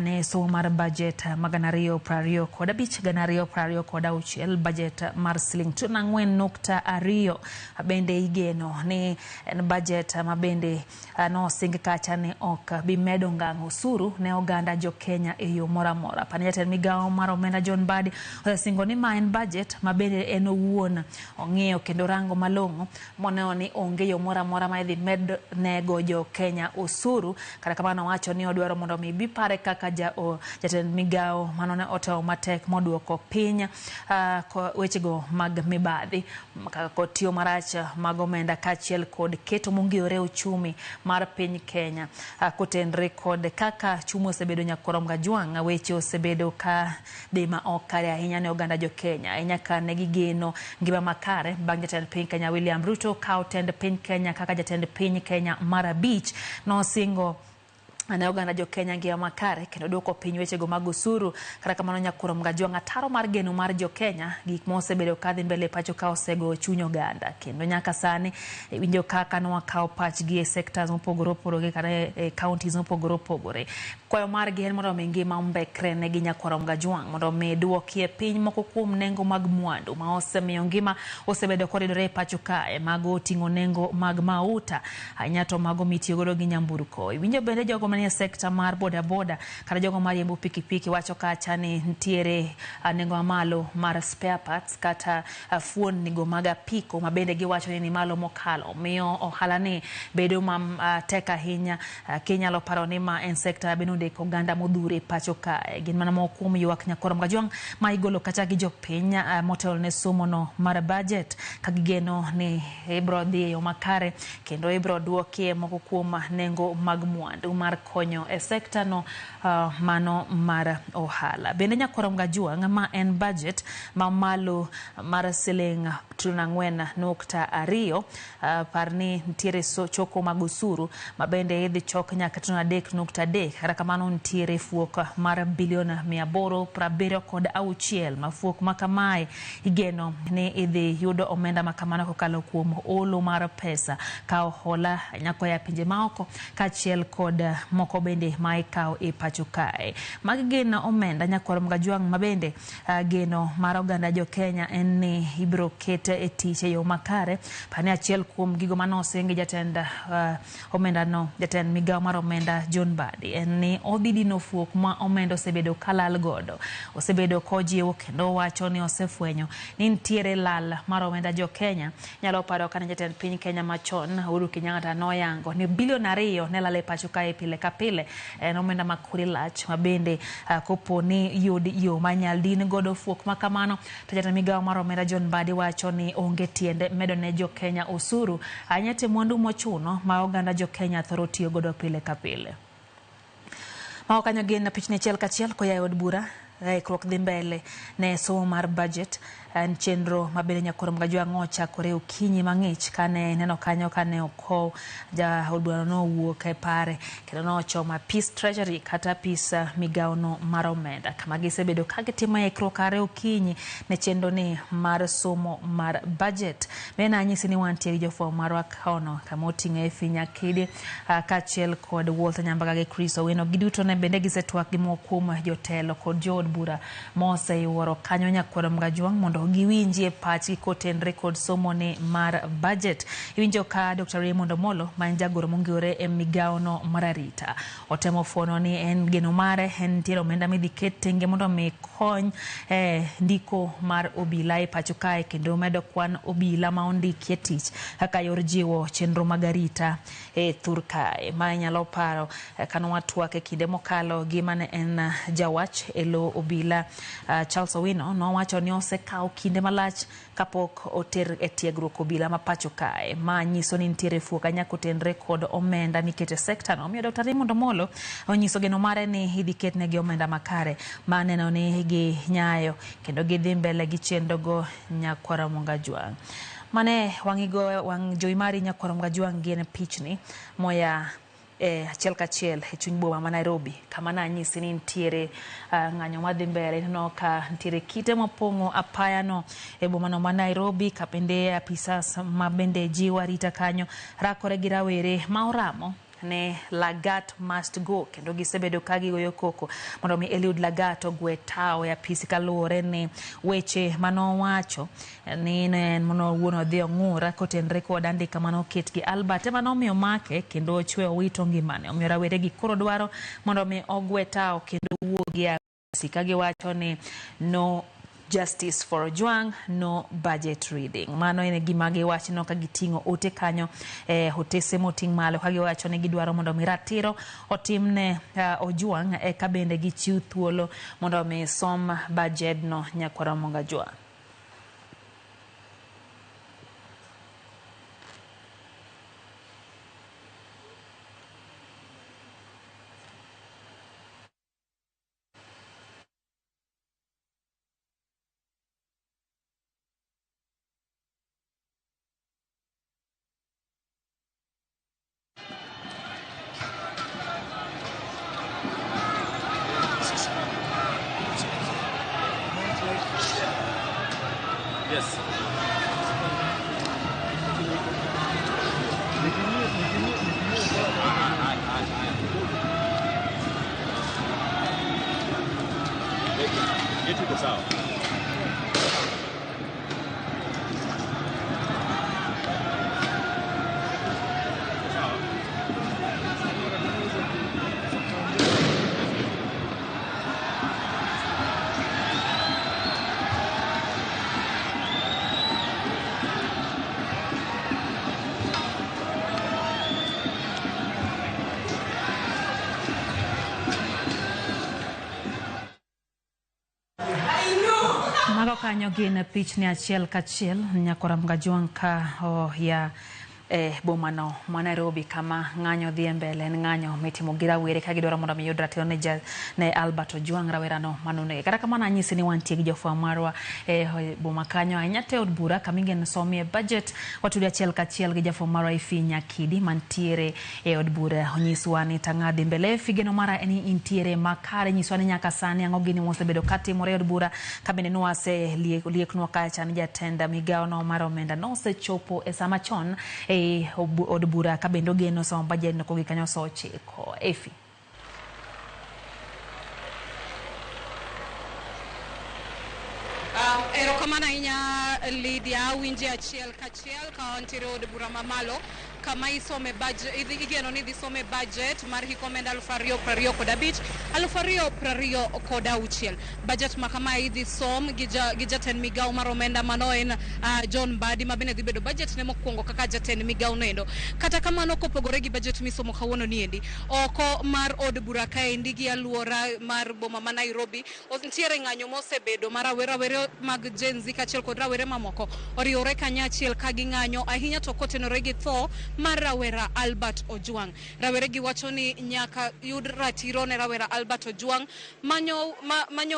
ne somo mar budget ma 2025 2026, budget mar siling trillion 4.2 bende igeno ni en budget ma bende nosing kacha ni ok bi medo ngang' osuru ne oganda jo Kenya e yo moro amora. Pani jatend migawo mar omenda John Mbadi osesingo ni ma en budget ma bende en owuon ong'iyo kendo rango malong'o moneno ni onge yo moro amora ma idhi med nego jo Kenya osuru. Kata kamano owacho ni odwaro mondo mi bi pare kaka jatend migawo mano ne otemo matek moduoko piny wechego mag mibadhi kaka kod tiyo marach mag omenda kaachiel kod keto mongirore uchumi mar piny Kenya. Kotenre kod kaka chumo osebedo nyakwar Mgajwang', weche osebedo ka dhi ma ok kare ahinya ne oganda jo Kenya, ahinya ka ne gigeno ngima makare bang' jatend piny Kenya William Ruto kawo tend piny Kenya kaka jatend piny Kenya mar 5. Nosingo ne oganda jo Kenya ngima makare kendo duoko piny wechego mag osuru. Kata kamano nyakwar Mgajwang' ataro mar geno mar jo Kenya, gik ma osebedo kadhi mbele pacho ka osego chuny oganda kendo nyaka sani iwinjo kaka nwakawo pachgi e sectors mopogore opogore kata e counties mopogore opogore. Kwayo margi en mondo mi ngima ombekre negi nyakwar Mgajwang' mondo mi duokie piny moko kuom nengo mag mwandu ma osemiyo ngima osebedo koridore e pacho kae. Mago oting'o nengo mag mauta ahinya to mago mitiyogodo gi nyamburko. Iwinjo bende jogo manie sekta mar bodaboda kata jogo mariembo pikipiki wacho kacha ni nitiere nengo mamalo mar spare parts kata fuonnigo mag apiko ma bende giwacho ni malo mokalo, miyo ohala ni bedo matek ahinya. Kinyalo paro ni ma en sekta bende ondiko oganda modhuro e pacho kae. Gin mana moko kuom ywak nyakwar Mgajwang' ma igolo kacha gi jopiny motelo ne somo no mar budget ka gigeno ni ibro dhi e yo makare kendo ibro duokie moko kuom nengo mag mwandu mar konyo e sekta no mano mar ohala. Bende nyakwar Mgajwang' ma en budget ma malo mar siling trillion 4.2, par ni nitiere choko mag osuru ma bende idhi chok nyaka trillion 3.3. Kata kamano makamano nitiere fuok mar bilion 876 ma fuok makamae igeno ni idhi yudo omenda makamano kokalo kuom olo mar pesa, kawo hola nyakoya pinje maoko kaachiel kod moko bende ma ikawo e pacho kae. Magi gin omenda nyakwar Mgajwang' ma bende geno mar oganda jo Kenya en ni ibiro ket e tich e yo makare. Pane achiel kuom gigo manosingi jatend omenda no, jatend migawo mar omenda John Mbadi, en ni odhi dino fuok ma omenda osebedo kalal godo. Osebedo kojiwo kendo wacho ni osefwenyo ni nitiere lal mar omenda jo Kenya. Nyalo paro kane jatend piny Kenya machon Uhuru Kenyatta noyango ni bilion 2 ne lal e pacho kae pile ka pile. En omenda ma kore lach ma bende kopo ni yud yo manyal din godo fuok makamano, to jatend migawo mar omenda John Mbadi wacho ni onge tiende medo ne jo Kenya osuru ahinya te mwandu mochuno ma oganda jo Kenya thoro tiyo godo pile ka pile. Mago kanyo gin pichni achiel kachiel koya e od bura. Ikruok dhi mbele ne somo mar budget en chenro mabende nyakwar Mgajwang' ochakore okinyi mang'ich kane neno kanyo kane okow jaod burano nowuok e pare kendo nochomo apis treasury kata apis migawo no mar omenda kama gisebedo ka gitimo ikruok are okinyi ne chenro ni mar somo mar budget. Bende anyisi ni wantie gi jofwambo marwa kono kama oting'o Effie Nyakidi kaachiel kod Walter Nyambaga gi Chris Owino. Giduto ne bende gisetwak gi moko kuom jotelo kod jood bura moseyuoro kanyo nyakwar Mgajwang' mondo giwinjie pachgi kotenre kod somo ni mar budget. Iwinjo ka Dr. Raymond Omolo ma en jagoro mongirore e migawo no mar arita otemo fuono ni en geno mare en nitiere omenda midhi ket tenge mondo mi kony ndiko mar obila e pacho kae kendo medo kwan obila ma ondikie tich kaka yor jiwo chenro mag arita e thur kae. Ma inyalo paro kane watwak e kinde mokalo gi mane en jawach e lo obila Charles Owino nowacho ni osekawo kinde malach kapok oter e tiegruok obila ma pacho kae, ma nyiso ni nitiere fuok ahinya kotenre kod omenda mikete sekta no. Omiyo Dr. Raymond Omolo onyiso geno mare ni idhi ketnegi omenda makare ma neno ni ginyayo kendo gidhi mbele gi chenrogo nyakwar Mgajwang'. Mane wang'igo wang' jowi mari nyakwar Mgajwang' gin pichni moya achiel kachiel e chuny boma ma Nairobi kama nanyisi ni nitiere ng'anyo madhi mbele. Ineno ka nitiere kite mopong'o apaya no e boma no ma Nairobi, ka bende apisas ma bende jiwo arita kanyo rakore gi rawere ma oramo ne Lagat must go, kendo gisebedo ka gigoyo koko mondo mi Eliud Lagat ogwe tao e apisi kaluwore ni weche manowacho ni ne en mono wuon odhi ong'ura kotenre kod andika manoket gi Albert ema nomiyo make kendo ochwe owito ngimane. Omiyo rawere gi koro dwaro mondo mi ogwe tao kendo wuogi e apisi ka giwacho ni no justice for Ojwang, no budget reading. Mano en gima giwacho ka giting'o ote kanyo otese moting' malo ka giwacho ni gidwaro mondo mi ratiro otimne Ojwang eka bende gichiw thuolo mondo mi som budget no nyakwar Mgajwang'. Yes. Yetu iko sawa. Mago kanyo gin pichni achiel kachiel nyakwar Mgajwang' ka oya E bomano ma Nairobi kama ng'anyo dhi e mbele en ng'anyo mitimo gi rawere ka gidwaro mondo mi yud ratiro ne, ja, ne Albert Ojwang rawerano manonege. Kata kamano anyisi ni wantie gi jofwambo marwa e boma kanyo ahinya te od bura kama igeno somie budget. Watudo achiel kachiel gi jafwambo marwa Ifi Nyakidi mantiere e od bura onyiswa ni tang'a dhi mbele. Ifi, geno mara en ni intiere makare, nyiswa ni nyaka sani ang'o gini mosebedo katimore e od bura ka bende nwase lieknwa kacha ni jatend migawo no mar omenda nosechopo e sama chon e od bura ka bende ogeno somo budget no kogik kanyo sa 9. Efi. Erokamano ahinya Lydia, winje achiel kachiel ka wantiere od bura mamalo kama isome budget, igeno ni idhi some budget mar hik omenda 2025 2026. Budget ma kama idhi som gi jatend migawo mar omenda mano en John Mbadi, ma bende dhi bedo budget ne mokwongo kaka jatend migawo noendo. Kata kamano, kopogore gi budget misomo kawuono niendi, oko mar od bura kaendi gi aluora mar boma ma Nairobi nitiere ng'anyo mosebedo ma rawere mag Gen Z kaachiel kod rawere mamoko oriwore kanyachiel ka ging'anyo ahinya to kotenore gi tho mar rawera Albert Ojwang. Rawere gi wacho ni nyaka yud ratiro ne rawera Albert Ojwang manyo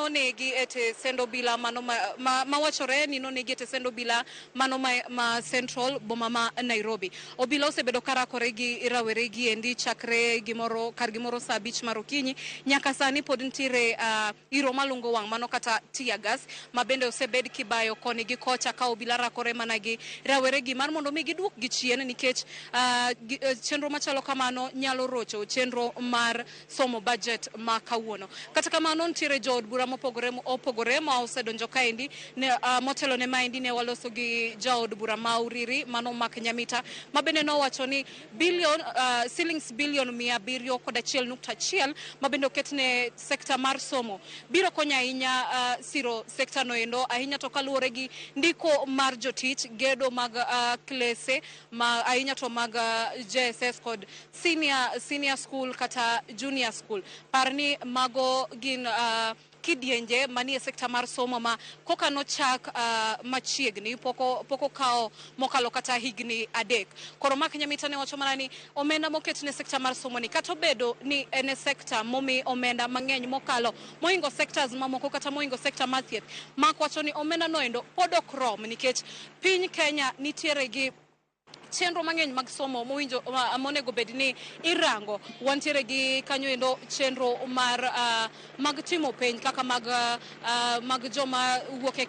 onegi e tesend obila mano mawachore ni nonegi e tesend obila mano ma Central boma ma Nairobi. Obila osebedo karakore gi rawere gi endi chakre gimoro kar gimoro saa 5 mar okinyi nyaka sani pod nitiere iro malungo wang' mano kata tear gas ma bende osebed kibayo koni gi kocha ka obila rakore mana gi rawere gi mar mondo mi giduok gi chien nikech chenro machalo kamano nyalo rocho chenro mar somo budget ma kawuono. Kata kamano nitiere jood bura mopogore opogore ma osedonjo kaendi ne, motelo ne maendi ne waloso gi jaod bura ma Uriri mano Mark Nyamita ma bende nowacho ni billion shillings billion 701.1 ma bende oket ne sekta mar somo biro konyo ahinya siro sekta noendo ahinya to kaluwore gi ndiko mar jotich, gedo mag klese ma ahinya to mag JSS kod senior school kata junior school. Par ni mago gin kidienje manie sekta mar somo ma koka nochak machiegni poko kawo mokalo kata higni 3. Koro Mark Nyamita ne wacho mana ni omenda moket ne sekta mar somo ni kata obedo ni en e sekta momi omenda mang'eny mokalo mohingo sectors mamoko kata mohingo sekta mar thieth, Mark wacho ni omenda noendo pod ok rom nikech piny Kenya nitiere gi chenro mang'eny mag somo mowinjo monego bed ni irango. Wantiere gi kanyo endo chenro mar mag timo penj kaka mag mag joma wuok e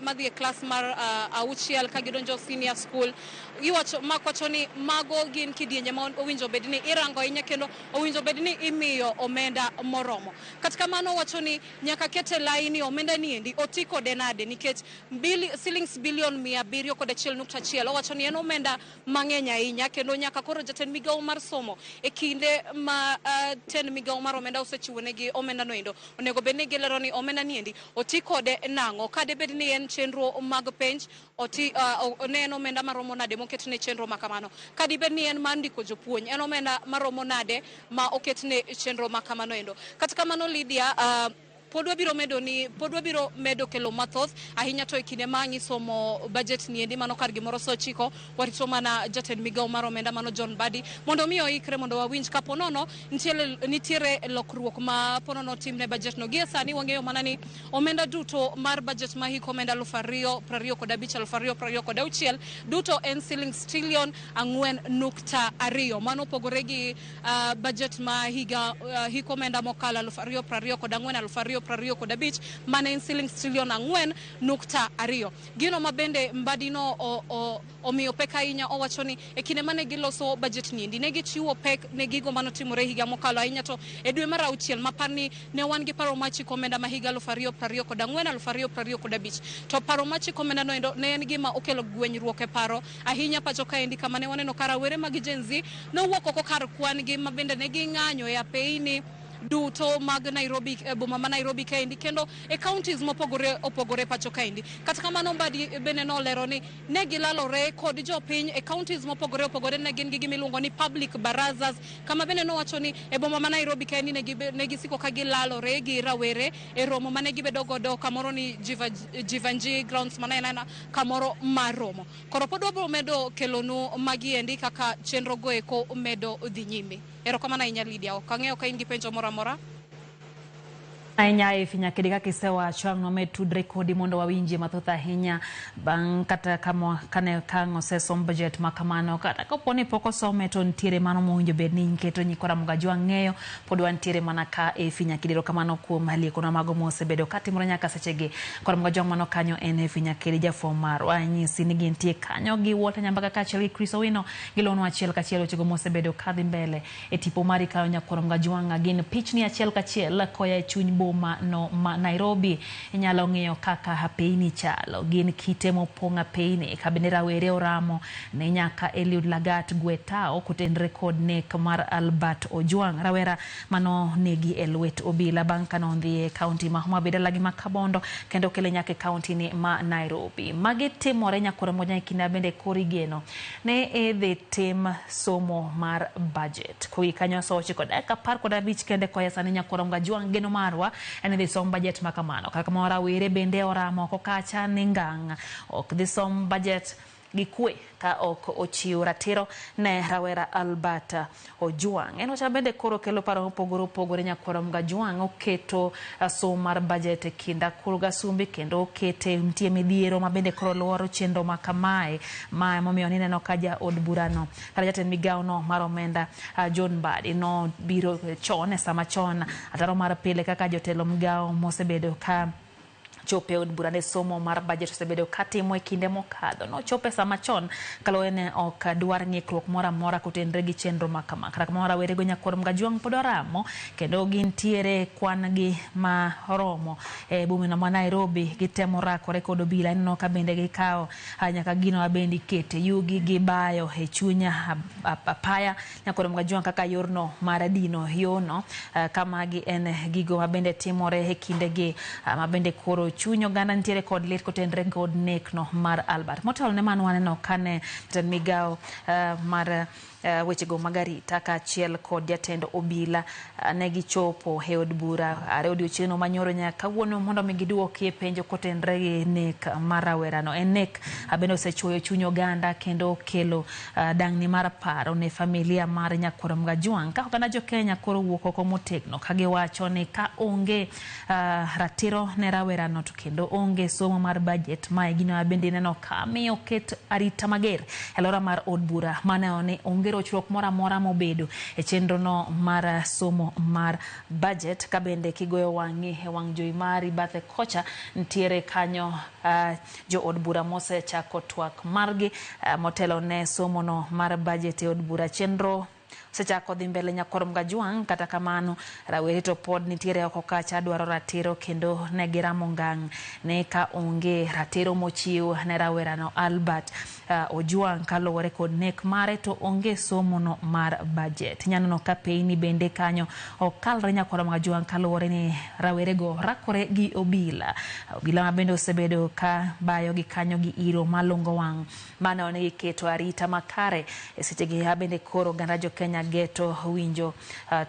madhi e klas mar 6 ka gidonjo senior school. Iwacho Mark wacho ni mago gin kidienje ma owinjo bed ni irango ahinya kendo owinjo bed ni imiyo omenda moromo. Kata kamano wacho ni nyaka kete laini omenda niendi oti kode nade nikech shillings billion 701.1 owacho ni en omenda mang'eny ahinya kendo nyaka koro jatend migawo mar somo e kinde ma tend migawo mar omenda osechiwo negi omenda noendo onego bed ni gilero ni omenda niendi oti kode nang'o, kade bed ni en chenro mag penj oti ne en omenda maromo nade moket ne chenro ma kamano, kadi bed ni en mar ndiko jopuonj en omenda maromo nade ma oket ne chenro ma kamano endo. Kata kamano Lydia, pod wabiro medo kelo mathoth ahinya to e kinde ma ngisomo budget niendi mano kar gimoro saa 9 warito mana jatend migawo mar omenda mano John Mbadi mondo mi oikre mondo wawinj kapo nono nitiere lokruok ma ponono timne budget no. Gie sani wang'eyo mana ni omenda duto mar budget ma hik omenda 2025 2026 duto en shillings trillion 4.2 mano opogore gi budget ma higa hik omenda mokalo 2024 2025 mane en shillings trillion 4.2. Gino ma bende Mbadi no omiyo pek ahinya owacho ni e kinde mane giloso budget niendi ne gichiwo pek ne gigo manotimore higa mokalo ahinya to e dwe mar 6 mapar ni ne wan gi paro machiko omenda ma higa 2024 2025 to paro machiko omenda noendo ne en gima okelo gwenyruok e paro ahinya pacho kaendi kama ne waneno ka rawere mag Gen Z nowuok oko kar kwan gi ma bende ne ging'anyo e apeini duto mag Nairobi, boma ma Nairobi kaendi kendo e counties mopogore opogore pacho kaendi. Kata kamano Mbadi bende nolero ni ne gilalore kod jopiny e counties mopogore opogore, ne gin gi gima iluongo ni public barazas, kama bende nowacho ni e boma ma Nairobi kaendi ne gisiko ka gilalore gi rawere e romo mane gibedo godo kamoro ni Jivanji grounds mane en kamoro mar romo. Koro pod wabiro medo kelonu magi endi kaka chenro go eko medo dhi nyime. Erokamano ahinya Lydia, ok ang'eyo ka in gi penjo moro amora. Ahinya Efi Nyakedi kaka isewacho ang' wamed tudre kodi mondo wawinjie mathoth ahinya bang' kata kama kane ka ang' osesom budget ma kamano kata kapo ni pok osome to nitiere mano mowinjo bed ni iketo nyikwa Ramogi Ajwang' ng'eyo pod wantiere mana ka Efi Nyakedi. Erokamano kuom liekonwa mago mosebedo katimore nyaka sechegi. Koro Ramogi Ajwang' mano kanyo en Efi Nyakedi jafwambo marwa anyisi ni gintie kanyo gi Walter Nyambaga kaachiel gi Chris Owino gilonwa achiel kachiel wechego mosebedo kadhi mbele e tipo mari kayo nyakwar Ramogi Ajwang' gin pichni achiel kachiel koya e chuny boma no ma Nairobi. Inyalo ng'iyo kaka apeyni chalo, gin kite mopong' apeyni ka bende rawere oramo ne nyaka Eliud Lagat Gwetao kotenre kod nek mar Albert Ojwang, rawera mano negi e lwet obila bang' kane odhi e kaunti ma Homa Bay dalagi ma Kabondo kendo okele nyaka e kaunti ni ma Nairobi. Magi timore nyakwar Ramogi e kinde bende koro igeno ne idhi tim somo mar budget. Kogik kanyo sa 9:15 kende koya sani nyakwar Ramogi Ajwang' geno marwa en idhi som budget ma kamano. Kaka kamano rawere bende oramo oko kacha ni ngang' ok dhi som budget gi kwe ka ok ochiw ratiro ne rawera Albert Ojwang. En wach bende koro kelo paro mopogore opogore nyakwar Ramogi Ajwang' oketo somo mar budget e kind akuru gasumbi kendo okete nitie midhiero ma bende koro luoro chenro ma kamae ma emomiyo nineno ka jaod burano kata jatend migawo no mar omenda John Mbadi nobiro chon e sama chon ataro mar pile kaka jotelo migawo mosebedo ka chope od bura ne somo mar budget osebedo katimo e kinde mokadho. Nochope sama chon kaluwore ni ok dwar ng'ikruok moro amora kotenre gi chenro ma kama. Kata kamano rawerego nyakwar Ramogi Ajwang' pod oramo kendo gintiere kwan gi ma romo e boma ma Nairobi gitemo rakore kod obila. Ineno ka bende gikawo nyaka gino ma bende ikete yugi gibayo e chuny apaya nyakwar Ramogi Ajwang' kaka yorno mar dino yono ka magi en gigo ma bende timore e kindegi ma bende koro chuny oganda nitiere kod lit kotenre kod nek no mar Albert. Motelo ne mano waneno kane jatend migawo mar wechego mag arita kaachiel kod jatend obila ne gichopo e od bura are odiochieng'no manyoro nyaka kawuono mondo mi giduokie penjo kotenre gi nek mar rawerano. En nek bende osechuoyo chuny oganda kendo okelo dang'ni mar paro ne familia mar nyakwar Ramogi Ajwang' ka oganda jo Kenya koro wuok oko motegno ka giwacho ni ka onge ratiro ne rawerano to kendo onge somo mar budget mae gino ma bende ineno ka miyo ket arita mager e alwora mar od bura maneno ni onge rochruok moro amora mobedo e chenro no mar somo mar budget. Ka bende kigoyo wang'i e wang' jowi mari bathe kocha nitiere kanyo jo od bura mosechako twak margi motelo ne somo no mar budget e od bura. Chenro osechako dhi mbele nyakwar Ramogi Ajwang', kata kamano rawere to pod nitiere oko kacha dwaro ratiro kendo ne giramo ngang' ne ka onge ratiro mochiw ne rawerano Albert Ojwang' kaluwore kod nek mare to onge somo no mar budget. Inya neno ka peyni bende kanyo ok kalre nyakwar Ramogi Ajwang' kaluwore ni rawerego rakore gi obila. Obila ma bende osebedo ka bayo gi kanyo gi iro malungo wang' mano ne giketo arita makare e sechegi bende koro oganda jo Kenya geto winjo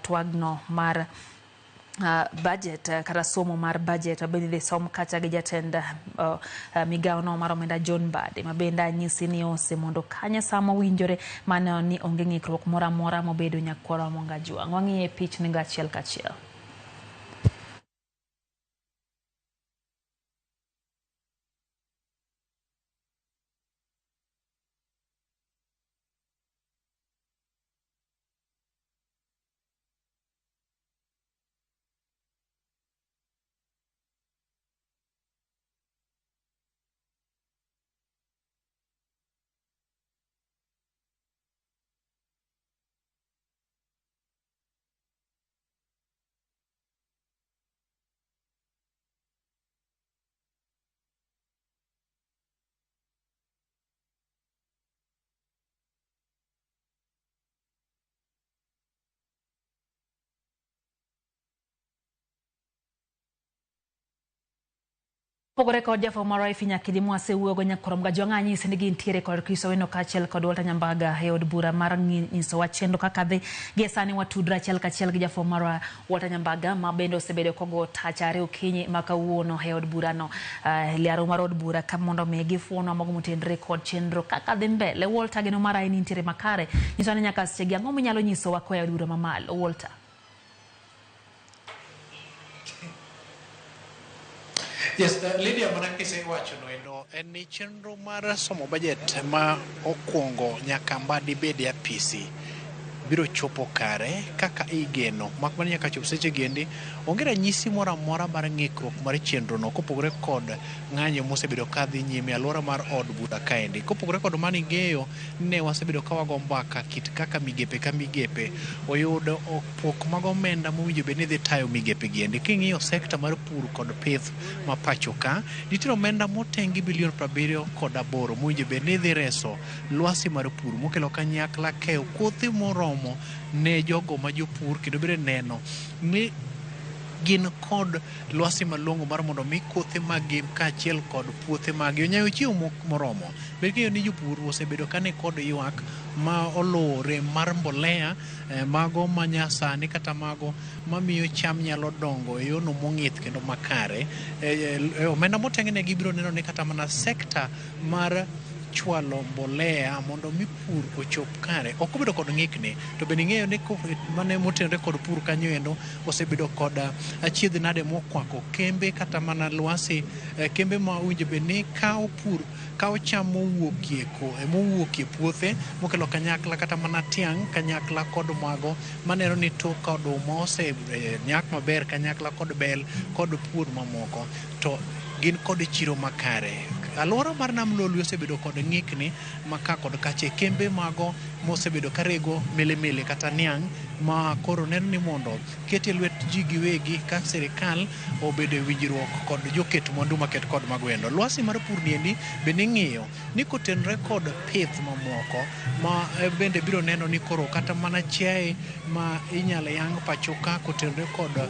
twagno mar budget kata somo mar budget mabende idhi som kacha gi jatend migawo no mar omenda John Mbadi ma bende anyisi ni osemondo kanye sama owinjore maneno ni onge ng'ikruok moro amora mobedo nyakwar Ramogi Ajwang'. Wang'iye pichni go achiel kachiel. Pogore kod jafwambo marwa Effie Nyakidi mwasewuogo nyakorom Gajwang' anyisi ni gintiere kod Chris Owino kaachiel kod Walter Nyambaga e od bura mar nyisowa chenro kaka dhi. Gie sani watudre achiel kachiel gi jafwambo marwa Walter Nyambaga ma bende osebedo kogo tach are okinyi ma kawuono e od burano, liaro mar od bura ka mondo mi gifuonwa mago motenre kod chenro kaka dhi mbele. Walter, geno mara en nitiere makare. Nyiso ni nyaka sechegi ang'o minyalo nyisowa koa e od bura mamalo? Walter. Yes, Lydia, mana kisewacho no endo en ni chenro mar somo budget ma okwongo nyaka Mbadi bed e apisi biro chopo kare kaka igeno, mak mana nyaka chop seche giendi onge ranyisi moro amora mar ng'ikruok mar chenro no kopogore kod ng'anyo mosebedo ka dhi nyime e alwora mar od bura kaendi. Kopogore kod mano, ing'eyo ne wasebedo ka wago mbaka kit kaka migepe ka migepe oyudo pok mag omenda mowinjo bed ni dhi tayo migepe giendi. King'iyo sekta mar pur kod pith ma pacho ka, nitiere omenda motengi bilion 78 mowinjo bed ni dhi reso lwasi mar pur mokelo kanyakla keyo kothe moromo ne jogo ma jopur, kendo bende neno ni gin kod lwasi malong'o mar mondo mi kothe maggi kaachiel kod puothe maggi onyayo chiemo moromo. Bed king'eyo ni jopur osebedo ka ni kod ywak ma oluwore mar mbolea, mago manyasani kata mago mamiyo cham nyalo dongo e yono mong'ith kendo makare. Omenda motengnegi biro neno ni kata mana sekta mar chwalo mbolea mondo mi pur ochop kare ok obedo kod ng'ikni. To bende ing'eyo ni mane motenore kod pur kanyo endo osebedo kod achiedh nade mokwako kembe kata mana lwasi, kembe ma owinjo bed ni kawo pur kawo cham mowuokie mowuokie puothe mokelo kanyakla kata mana tiang' kanyakla kod mago maneno ni tok oduma ose nyak maber kanyakla kod bel kod pur mamoko to gin kod chiro makare. Alwora mar Nam Lolwe osebedo kod ng'ikni ma ka kod kache, kembe mago mosebedo karego milimili kata niang' ma koro neno ni mondo ket e lwet ji giwegi ka sirikal obedo e winjruok kod joket mwandu maket kod magwendo. Lwasi mar pur niendi bende ing'iyo ni kotenore kod pith mamoko ma bende biro neno ni koro kata mana chiaye ma inyalo yang' pacho ka kotenore kod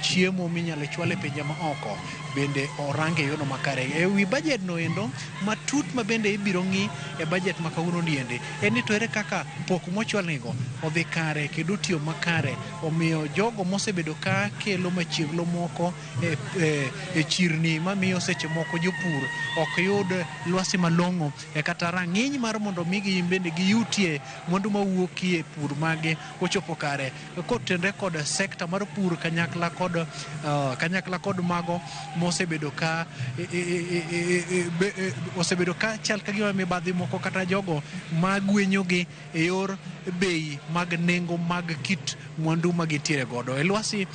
chiemo minyalo chwal e pinje ma oko bende orange yono makare. E wi budget no endo matut ma bende ibiro ng'i e budget ma kawuono niendi en ni to ere kaka pok mochwalnigo odhi kare kendo tiyo makare, omiyo jogo mosebedo ka kelo machieglo moko e chirni mamiyo seche moko jopur ok yud lwasi malong'o e kata rang'iny mar mondo migi bende giyutie mwandu mawuokie pur mage ochopo kare kotenre kod sekta mar pur kanyakla kod mago mosebedo ka osebedo ka chal ka gima mibadhi moko kata jogo magwenyogi e yor bei mag nengo mag kit mwandu magintiere godo. E lwasi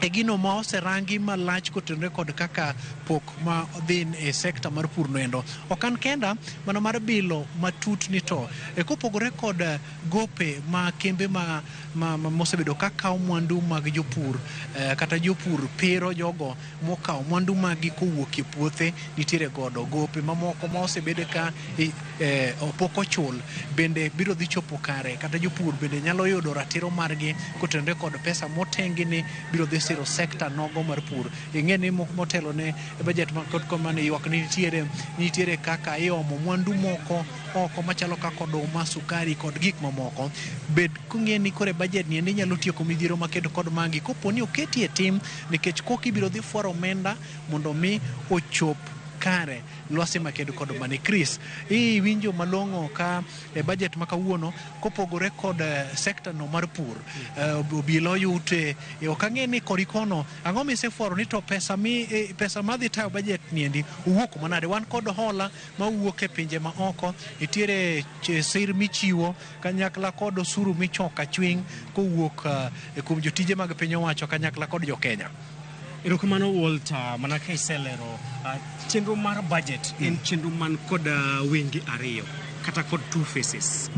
e gino ma oserangi malach kotenore kod kaka pok ma dhi e sekta mar pur noendo. Ok an kenda mana mar bilo matut ni to kopogore kod gope ma kembe ma mosebedo ka kawo mwandu mag jopur, kata jopur pero jogo mokawo mwandu maggi kowuok e puothe nitiere godo gope mamoko ma osebed ka pok ochul bende biro dhi chopo kare, kata jopur bende nyalo yudo ratiro margi kotenore kod pesa motengi ni biro dhi siro sekta nogo mar pur. Ing'e ni motelo ne budget ma kod mane ywak ni nitiere kaka iomo mwandu moko oko machalo kaka oduma, sukari kod gik mamoko. Bed king'e ni kore budget ni nyalo tieko midhiero makedo kod magi kopo ni oketi e tim, nikech koki biro dhi fwaro omenda mondo mi ochop kare lwasi makedo kod mane. Chris, iwinjo malong'o ka e budget ma kawuono kopogore kod sekta no mar pur, obilo yute ok ang'e ni korikono ang'o misefwaro ni to pesa mi pesa madhi tayo budget niendi owuok manade. Wan kod hola mawuok e pinje ma oko, nitiere sir michiwo kanyakla kod osuru michoka chwing kowuok kuom jotije mag piny owacho kanyakla kod jo Kenya. Erokamano Walter, mana ka iselero chenro mar budget en chenro man kod wenge ariyo kata kod two faces.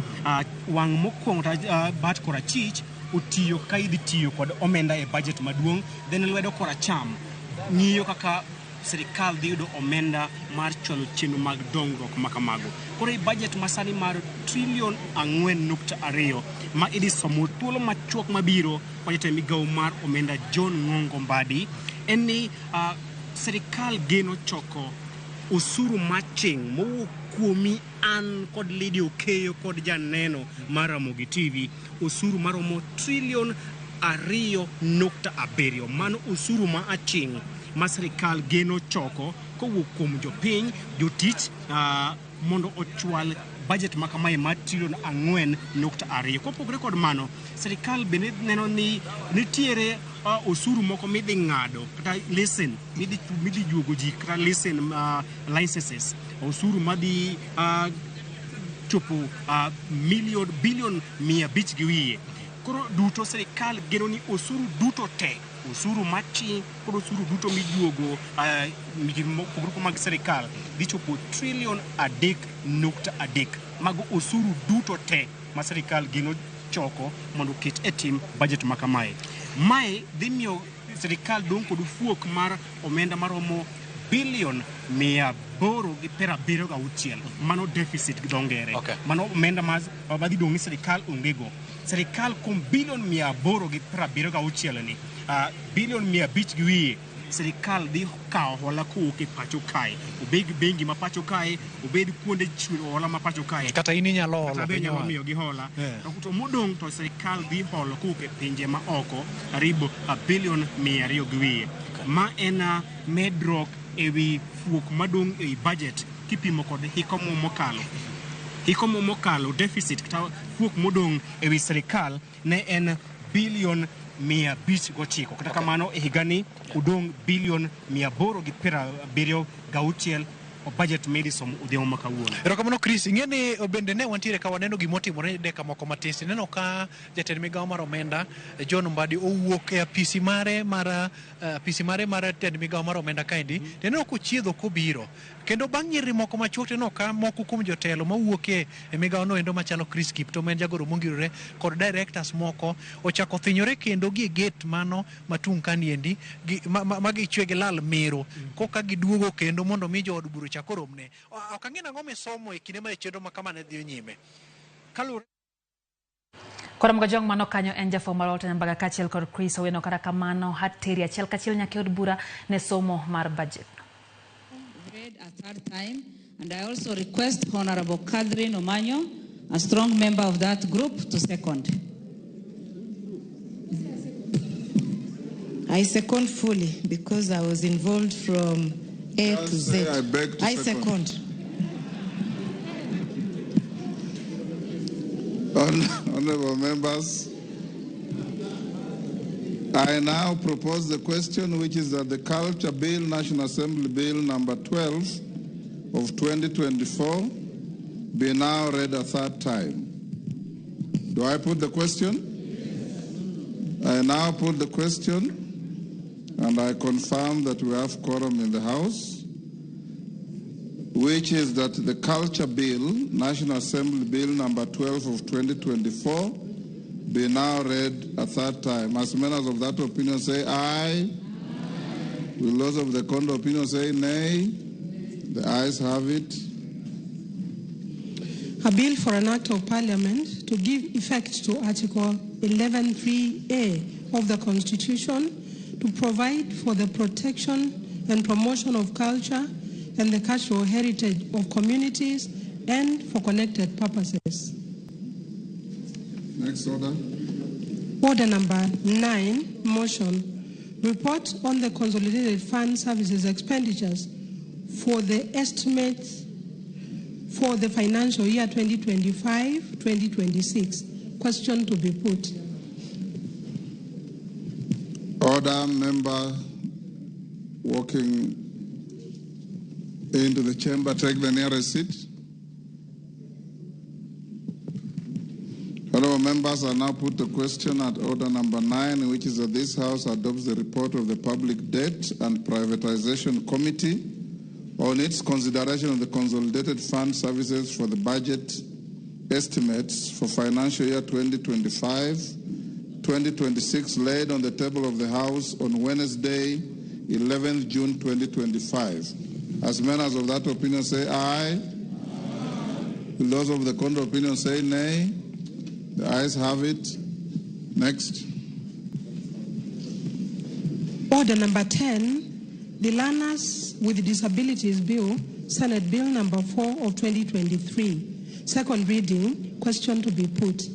Wang' mokwongo bat korachich otiyo ka idhi tiyo kod omenda e budget maduong', then lwedo koracham ng'iyo kaka sirikal dhi yudo omenda mar chwalo chenro mag dongruok makamago. Koro e budget masani mar trilion 4.2 ma idhi somo thuolo machuok mabiro kwa jatend migawo mar omenda John Ng'ongo Mbadi en ni Sirikal geno choko osuru maching' mowuok kuomi an kod Lydia Okeyo kod janeno mar Ramogi TV, osuru maromo trilion 2.7. Mano osuru ma aching' ma sirikal geno choko kowuok kuom jopiny, jotich, mondo ochwal budget ma kamae mar trilion 4.2. Kopogore kod mano, sirikal bende neno ni nitiere osuru moko midhi ng'ado kata lesen midhi juogo ji kata lesen, licenses, osuru madhi chopo million billion 500 gi wiye. Koro duto sirikal geno ni osuru duto te, osuru maching' kod osuru duto mijuogo migepe mopogore mag sirikal dhi chopo trilion 3.3. Mago osuru duto te ma sirikal geno choko mondo oket e tim budget ma kamae. Mae dhi miyo sirikal dong' kod fuok mar omenda maromo bilion 876. Mano deficit gi dho ngere. Mano omenda ma dhi dong' ni sirikal onge go. Sirikal kuom bilion 876 ni, bilion 500 gi wiye, sirikal dhi kawo hola kowuok e pacho kae. Obed bengi ma pacho kae, obed kuonde chulo hola ma pacho kae. Kata in inyalo holo. Kata be inyalo miyo gi hola. To modong' to sirikal dhi holo kowuok e pinje ma oko karibu bilion 200 gi wiye. Ma en medruok ewi fuok madong' ei budget kipimo kod hik mokalo. Hik mokalo deficit kata fuok modong' ewi sirikal ne en bilion 509. Kata kamano e higani odong' bilion 876 budget midhi som odhiambo ma kawuono. Erokamano Chris, ing'e ni bende ne wantiere ka waneno gimotimore dakika moko matis. Ineno ka jatend migawo mar omenda John Mbadi owuok e apisi mare mar apisi mare mar tend migawo mar omenda kaendi. Tineno kochiedho kobiro. Kendo bang' nyiriri moko machuok tineno ka moko kuom jotelo mawuok e migawo no endo machalo Chris Kiptoo ma en jagoro mongirore kod directors moko ochako thinyore kendo gi e gate mano matung' kaniendi ma gichwe gilal miro koka giduogo kendo mondo mi jood bura ochak oromne. Ok ang'e nang'o misomo e kinde ma e chenro ma kama ne dhi nyime. Kaluwore Koro Mgajong mano kanyo en jafwambo mar Walter Nyambaga kaachiel kod Chris Owino. Kata kamano hateri achiel kachiel nyaka e od bura ne somo mar budget. Read a third time, and I also request Honorable Catherine Omanyo, a strong member of that group, to second. I second fully because I was involved from A to Z. I beg to I second. second. Honorable members, I now propose the question, which is that the Culture Bill, National Assembly Bill number 12 of 2024, be now read a third time. Do I put the question? I now put the question, and I confirm that we have quorum in the House, which is that the Culture Bill, National Assembly Bill number 12 of 2024, be now read a third time. As many of that opinion say aye. Will those of the contrary opinion say nay? The ayes have it. A bill for an act of parliament to give effect to Article 11(3)(a) of the Constitution to provide for the protection and promotion of culture and the cultural heritage of communities and for connected purposes. Next order. Order number 9, motion. Report on the Consolidated Fund Services expenditures for the estimates for the financial year 2025-2026. Question to be put. Order, member walking into the chamber, take the nearest seat. Honorable members, I now put the question at order number 9, which is that this House adopts the report of the Public Debt and Privatization Committee on its consideration of the Consolidated Fund Services for the budget estimates for financial year 2025-2026 laid on the table of the House on Wednesday, 11th June 2025. As many as of that opinion say aye. Will those of the contrary opinion say nay? The ayes have it. Next. Order number 10, the Learners with Disabilities Bill, Senate Bill number 4 of 2023. Second reading, question to be put.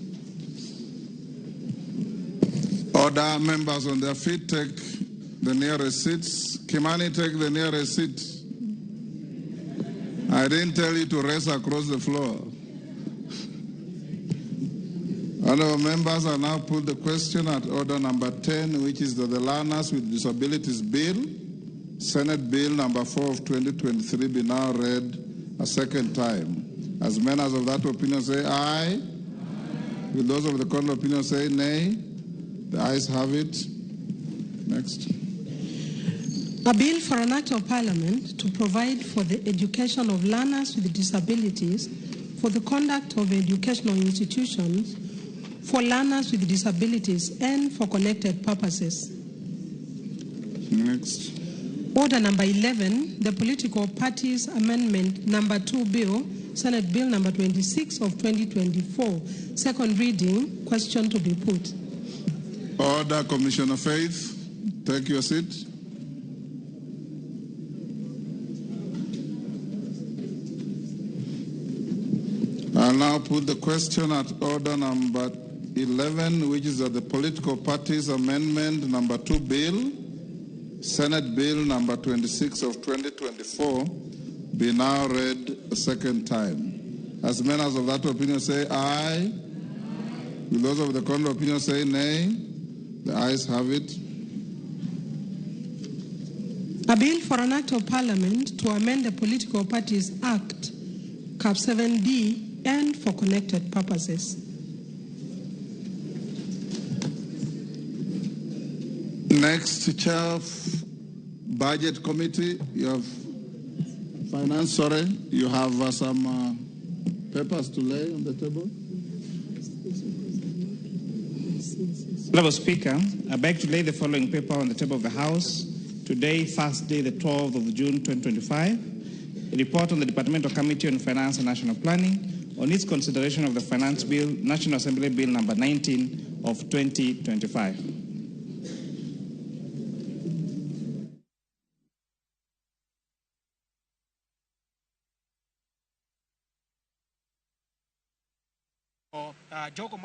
Order, members on their feet, take the nearest seats. Kimani, take the nearest seat. I didn't tell you to race across the floor. Honorable members, I now put the question at order number 10, which is that the Learners with Disabilities Bill, Senate Bill number 4 of 2023, be now read a second time. As many as of that opinion say aye. Will those of the contrary opinion say nay? The ayes have it. Next. A bill for an act of parliament to provide for the education of learners with disabilities, for the conduct of educational institutions for learners with disabilities and for connected purposes. Next. Order number 11, the Political Parties Amendment number 2 Bill, Senate Bill number 26 of 2024. Second reading, question to be put. Order, Commissioner Faith. Take your seat. I'll now put the question at order number 11, which is that the Political Parties Amendment number 2 Bill, Senate Bill number 26 of 2024, be now read a second time. As many as of that opinion say aye. Will those of the contrary opinion say nay? The ayes have it. A bill for an act of parliament to amend the Political Parties Act, Cap 7D, and for connected purposes. Next, Chair of Budget Committee, you have Finance, sorry, you have some papers to lay on the table. Honourable Speaker, I beg to lay the following paper on the table of the House. Today, Thursday, the 12th of June, 2025, a report on the Departmental Committee on Finance and National Planning on its consideration of the Finance Bill, National Assembly Bill number 19 of 2025. Jogo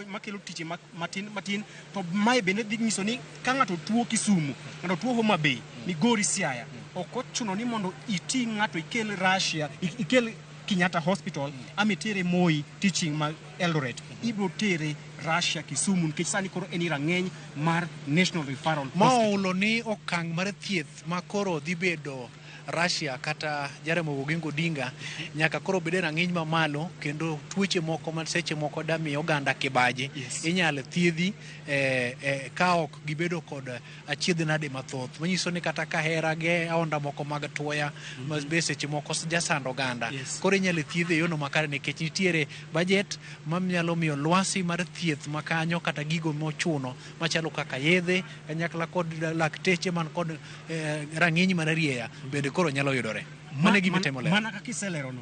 makelo tije matin matin to mae bende dhi nyiso ni ka ng'ato tuo Kisumu, ng'ato tuo Homa Bay, Migori, Siaya, ok ochuno ni mondo iti ng'ato ikel Russia, ikel Kenyatta Hospital, ama itere Moi Teaching ma Eldoret, ibiro tere Russia Kisumu nikech sani koro en rang'eny mar National Referral Hospital. Ma ohulo ni okang' mar thieth ma koro dhi bedo Russia kata Jaramogi Oginga Odinga nyaka koro bed e rang'iny mamalo kendo tuoche moko ma seche moko dami oganda kibaji inyalo thiedhi ka ok gibedo kod achiedh nade mathoth, manyiso ni kata ka hera gi aonda moko mag tuoya ma be seche moko jasando oganda koro inyalo thiedhi e yono makare nikech nitiere budget manyalo miyo lwasi mar thieth makanyo kata gigo mochuno machalo kaka yedhe kanyakla kod lakteche man kod rang'iny mararieya bende koro nyalo yudore. Mano e gima itemo lero. Mana kaka iselerono,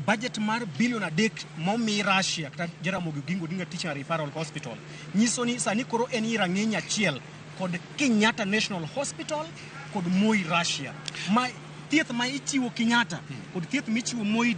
budget mar bilion 3 momi Russia kata Jaramogi Oginga Odinga Teaching and Referral Hospital nyiso ni sani koro en rang'iny achiel kod Kenyatta National Hospital kod Moi Russia. Ma thieth ma ichiwo Kenyatta kod thieth michiwo Moi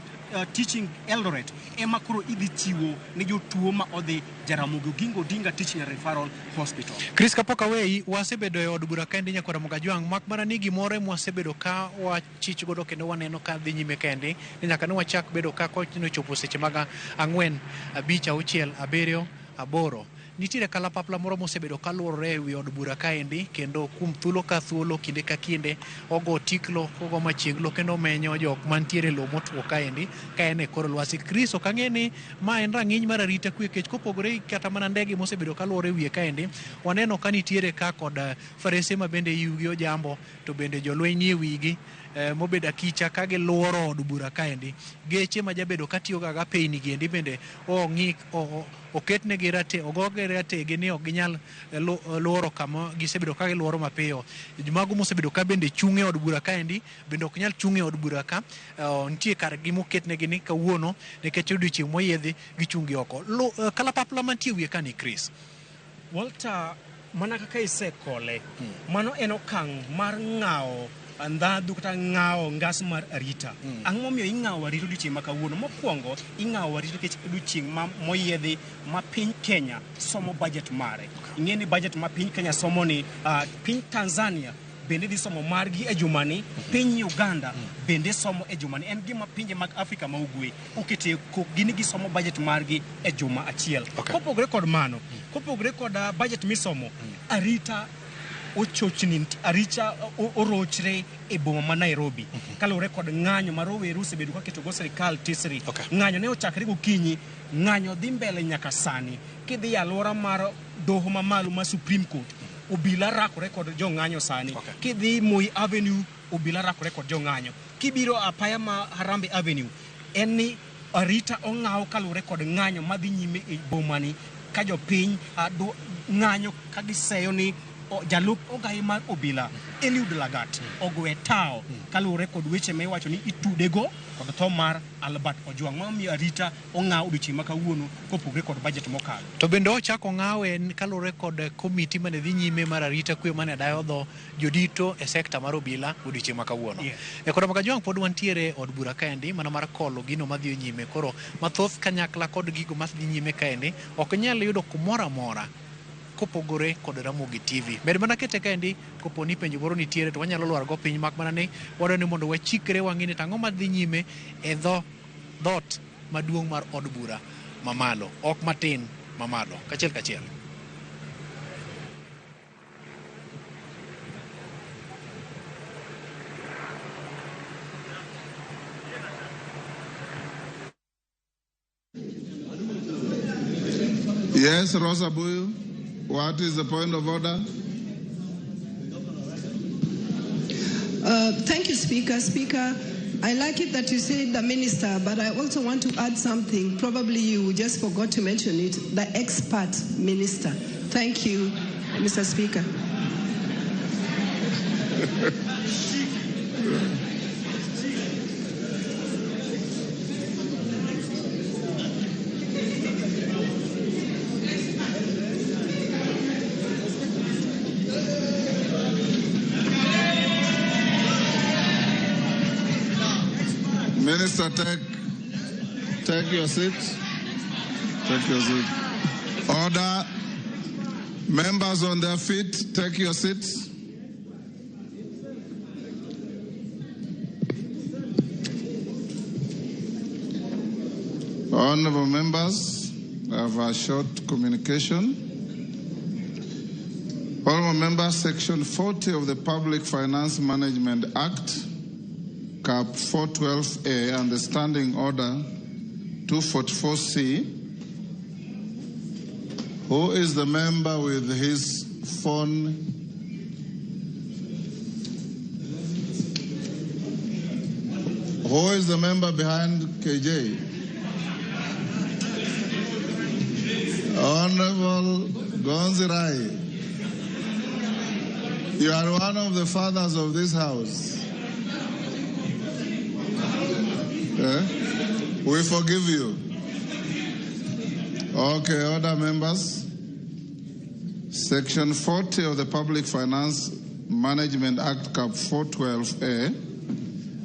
Teaching Eldoret ema koro idhi chiwo ne jotuo ma odhi Jaramogi Oginga Odinga Teaching and Referral Hospital. Chris, kapok aweyi, wasebedo e od bura kendi nyakwara Mogajwang', mak mana ni gimoro mwasebedo ka wachich godo kendo waneno ka dhi nyime kendi ni nyaka ne wachak bedo ka kochopo seche mag 4, 5, 6, 7, 8. Nitiere kalapapla moro mosebedo kaluorore e wi od bura kaendi kendo kuom thuolo ka thuolo, kinde ka kinde, ogo tiklo, ogo machieglo kendo omenyo jok mantiere e lowo motwo kaendi ka en e kor lwasi. Chris, ok ang'e ni ma en rang'iny mar arita kwe kech kopogore kata mana ndege mosebedo kaluoro e wiye kaendi, waneno ka nitiere ka kod farese ma bende iwgi ojambo to bende jolweny nie wigi mobedo akicha ka giluoro od bura kaendi. Geche ma jabedo katiyo ga gapeyni giendi bende ong'i oketnegi rate, ogogi ratege ni ok ginyal luoro kama gisebedo ka giluoro mapiyo. Mago mosebedo ka bende chung' e od bura kaendi bende ok nyal chung' e od bura ka nitie kargi moketnegi ni kawuono nikech odiochieng' moyiedhi gichung' gi oko. Kalapapla mantie wiye ka ni Chris. Walter, Mana kaka isekole, mano en okang' mar ng'awo ndhadhu kata ng'awo ngas mar arita. Ang'o momiyo ing'awo arita odiochieng' ma kawuono? Mokwongo, ing'awo arita nikech odiochieng' ma moyiedhi ma piny Kenya somo budget mare. Ing'e ni budget ma piny Kenya somo ni, piny Tanzania bende dhi somo margi e jumani, piny Uganda bende somo e jumani. En gima pinje mag Afrika ma ugwe okete kokgi ni gisomo budget margi e juma achiel. Kopogore kod mano, kopogore kod budget misomo, arita ochochni, arita orochre e boma ma Nairobi kaluwore kod ng'anyo ma rowere osebedo ka ketogo sirikal tisri. Ng'anyo ne ochakre gokinyi, ng'anyo dhi mbele nyaka sani. Kidhi e alwora mar doho mamalo ma Supreme Court, obila rakore kod jong'anyo sani. Kidhi Moi Avenue, obila rakore kod jong'anyo. Kibiro apaya ma Harambee Avenue, en ni arita ong'aw kaluwore kod ng'anyo madhi nyime e bomani ka jopiny ng'anyo ka giseyo ni jalup ogai mar obila Eliud Lagat ogwe tao kaluwore kod weche ma iwacho ni itudego kod tho mar Albert Ojwang. Mano miyo arita ong'aw odiochieng' ma kawuono kopogore kod budget mokalo. To bende ochako ng'awe kaluwore kod komiti mane dhi nyime mar arita kwe mane dayo dho jodito e sekta mar obila odiochieng' ma kawuono. E koda Kajwang' pod wantiere od bura kaendi mana mar kolo gino madhi nyime. Koro mathoth kanyakla kod gigo madhi nyime kaendi ok nyal yudo kumoro amora kopogore kod Ramogi TV. Med mana kete kaendi kopo ni penjo moro nitiere to wanyalo lwar go piny mak mana ni wadwa ni mondo wachikre wang'i ni tang'o madhi nyime e dho dhoot maduong' mar od bura mamalo, ok matin mamalo. Kachiel kachiel. Yes, Rosa Buyu, what is the point of order? Thank you, Speaker. Speaker, I like it that you said the minister, but I also want to add something. Probably you just forgot to mention it, the expert minister. Thank you, Mr. Speaker. Minister, take your seat. Take your seat. Order. Members on their feet, take your seats. Honorable members, I have a short communication. Honorable members, Section 40 of the Public Finance Management Act, Cap 412A and the Standing Order 244C. Who is the member with his phone? Who is the member behind KJ? Honorable Gonzirai, you are one of the fathers of this house. We forgive you. Okay, other members. Section 40 of the Public Finance Management Act, Cap 412A,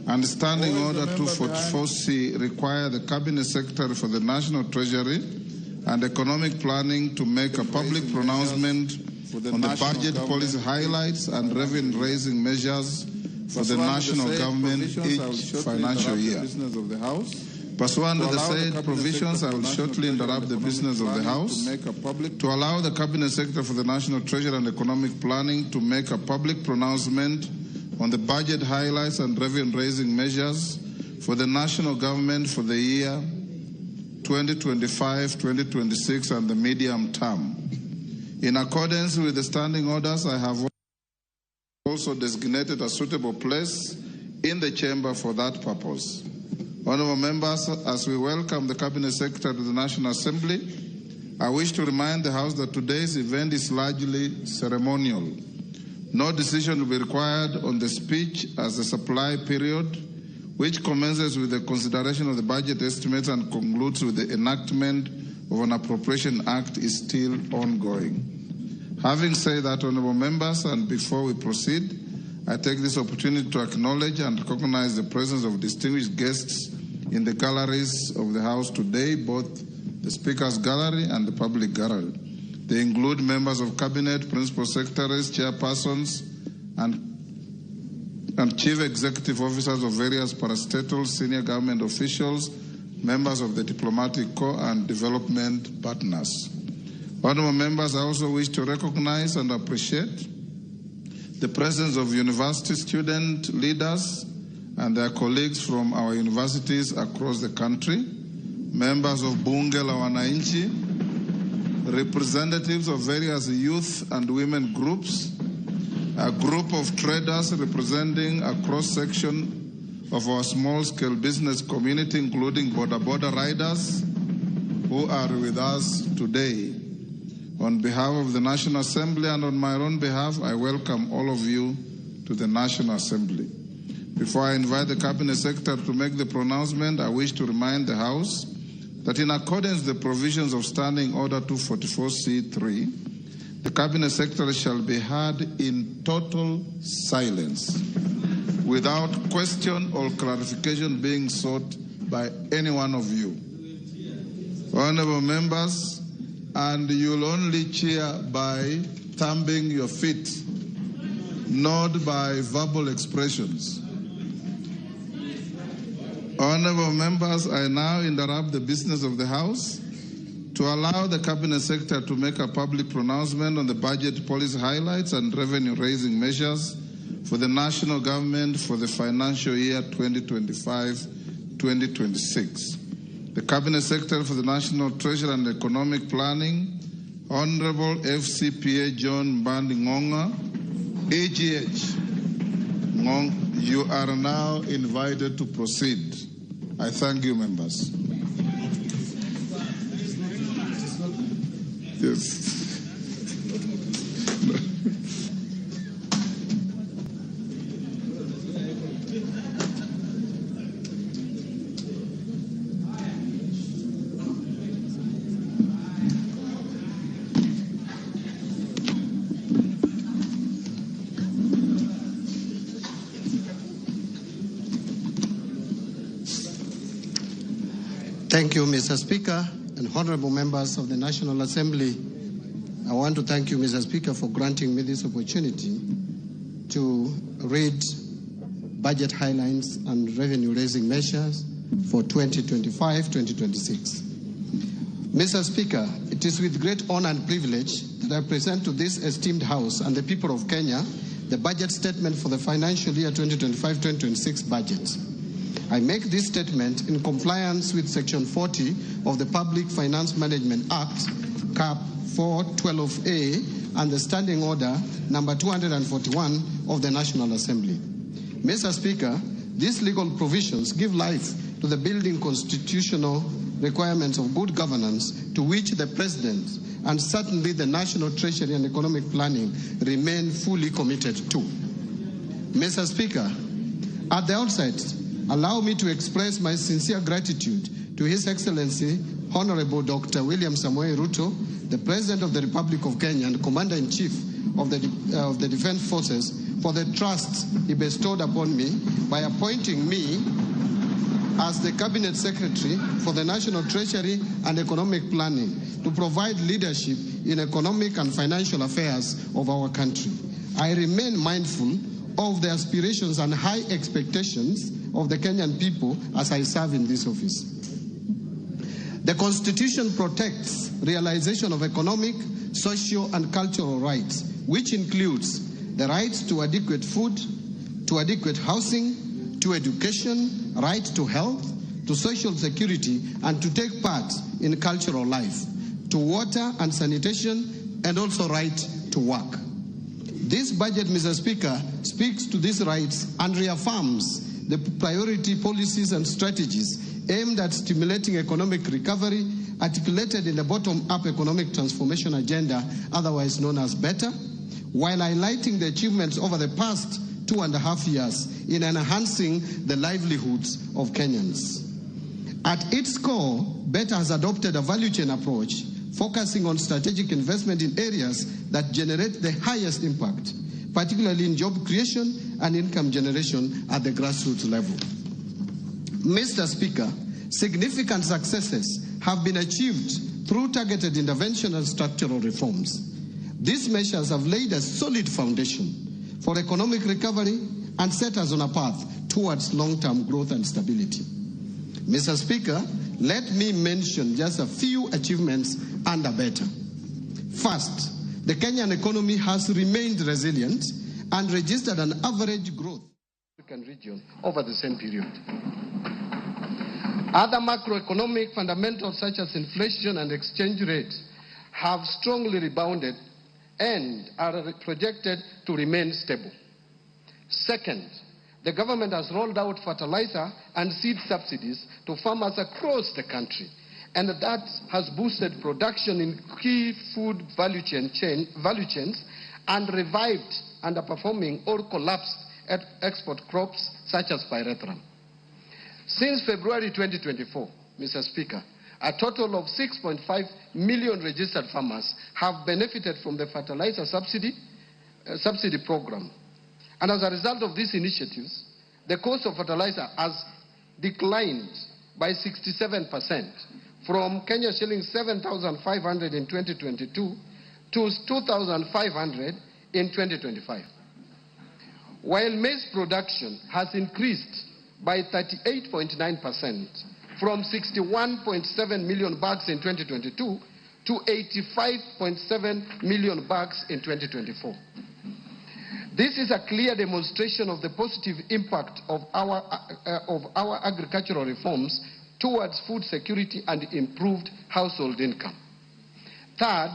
and Standing Order 244C require the Cabinet Secretary for the National Treasury and Economic Planning to make a public pronouncement on the budget policy highlights and revenue-raising measures for the national government each financial year. Pursuant to the said provisions, I will shortly interrupt the business of the House to allow the Cabinet Secretary for the National Treasury and Economic Planning to make a public pronouncement on the budget highlights and revenue-raising measures for the national government for the year 2025-2026 and the medium term. In accordance with the standing orders, I have also designated a suitable place in the chamber for that purpose. Honorable members, as we welcome the Cabinet Secretary to the National Assembly, I wish to remind the House that today's event is largely ceremonial. No decision will be required on the speech as the supply period, which commences with the consideration of the budget estimates and concludes with the enactment of an Appropriation Act, is still ongoing. Having said that, honorable members, and before we proceed, I take this opportunity to acknowledge and recognize the presence of distinguished guests in the galleries of the House today, both the Speaker's Gallery and the Public Gallery. They include members of Cabinet, Principal Secretaries, Chairpersons, and Chief Executive Officers of various parastatals, senior government officials, members of the Diplomatic Corps, and development partners. Honorable members, I also wish to recognize and appreciate the presence of university student leaders and their colleagues from our universities across the country, members of Bunge la Wananchi, representatives of various youth and women groups, a group of traders representing a cross-section of our small-scale business community, including border riders, who are with us today. On behalf of the National Assembly and on my own behalf, I welcome all of you to the National Assembly. Before I invite the Cabinet Secretary to make the pronouncement, I wish to remind the House that in accordance with the provisions of Standing Order 244C3, the Cabinet Secretary shall be heard in total silence, without question or clarification being sought by any one of you. Honorable members, and you'll only cheer by thumping your feet, not by verbal expressions. Honorable members, I now interrupt the business of the House to allow the Cabinet Secretary to make a public pronouncement on the budget policy highlights and revenue-raising measures for the national government for the financial year 2025-2026. The Cabinet Secretary for the National Treasury and Economic Planning, Honorable FCPA John Mbandi Ngonga, AGH. Ngong, you are now invited to proceed. I thank you, members. Yes. Thank you, Mr. Speaker, and honorable members of the National Assembly. I want to thank you, Mr. Speaker, for granting me this opportunity to read budget highlights and revenue-raising measures for 2025-2026. Mr. Speaker, it is with great honor and privilege that I present to this esteemed House and the people of Kenya the budget statement for the financial year 2025-2026 budget. I make this statement in compliance with Section 40 of the Public Finance Management Act, Cap 412A, and the Standing Order number 241 of the National Assembly. Mr. Speaker, these legal provisions give life to the building constitutional requirements of good governance to which the President and certainly the National Treasury and Economic Planning remain fully committed to. Mr. Speaker, at the outset, allow me to express my sincere gratitude to His Excellency, Honorable Dr. William Samoei Ruto, the President of the Republic of Kenya and Commander-in-Chief of the Defense Forces, for the trust he bestowed upon me by appointing me as the Cabinet Secretary for the National Treasury and Economic Planning to provide leadership in economic and financial affairs of our country. I remain mindful of the aspirations and high expectations of the Kenyan people as I serve in this office. The Constitution protects realization of economic, social, and cultural rights, which includes the rights to adequate food, to adequate housing, to education, right to health, to social security, and to take part in cultural life, to water and sanitation, and also right to work. This budget, Mr. Speaker, speaks to these rights and reaffirms the priority policies and strategies aimed at stimulating economic recovery, articulated in the bottom-up economic transformation agenda, otherwise known as BETTER, while highlighting the achievements over the past 2.5 years in enhancing the livelihoods of Kenyans. At its core, BETTER has adopted a value chain approach focusing on strategic investment in areas that generate the highest impact, particularly in job creation and income generation at the grassroots level. Mr. Speaker, significant successes have been achieved through targeted intervention and structural reforms. These measures have laid a solid foundation for economic recovery and set us on a path towards long-term growth and stability. Mr. Speaker, let me mention just a few achievements under Better. First, the Kenyan economy has remained resilient and registered an average growth in the African region over the same period. Other macroeconomic fundamentals such as inflation and exchange rates have strongly rebounded and are projected to remain stable. Second, the government has rolled out fertilizer and seed subsidies to farmers across the country, and that has boosted production in key food value chains and revived underperforming or collapsed export crops such as pyrethrum. Since February 2024, Mr. Speaker, a total of 6.5 million registered farmers have benefited from the fertilizer subsidy program. And as a result of these initiatives, the cost of fertilizer has declined by 67% from Kenya shillings 7,500 in 2022 to 2,500 in 2025. While maize production has increased by 38.9% from 61.7 million bags in 2022 to 85.7 million bags in 2024. This is a clear demonstration of the positive impact of our agricultural reforms towards food security and improved household income. Third,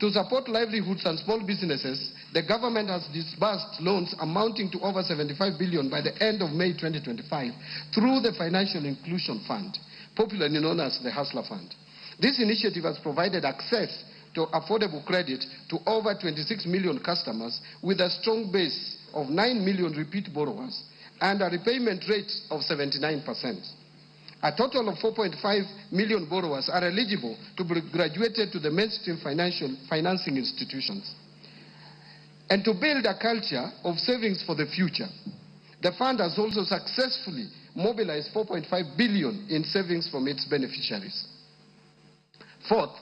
to support livelihoods and small businesses, the government has disbursed loans amounting to over 75 billion by the end of May 2025 through the Financial Inclusion Fund, popularly known as the Hustler Fund. This initiative has provided access to affordable credit to over 26 million customers with a strong base of 9 million repeat borrowers and a repayment rate of 79%. A total of 4.5 million borrowers are eligible to be graduated to the mainstream financing institutions. And to build a culture of savings for the future, the fund has also successfully mobilized 4.5 billion in savings from its beneficiaries. Fourth,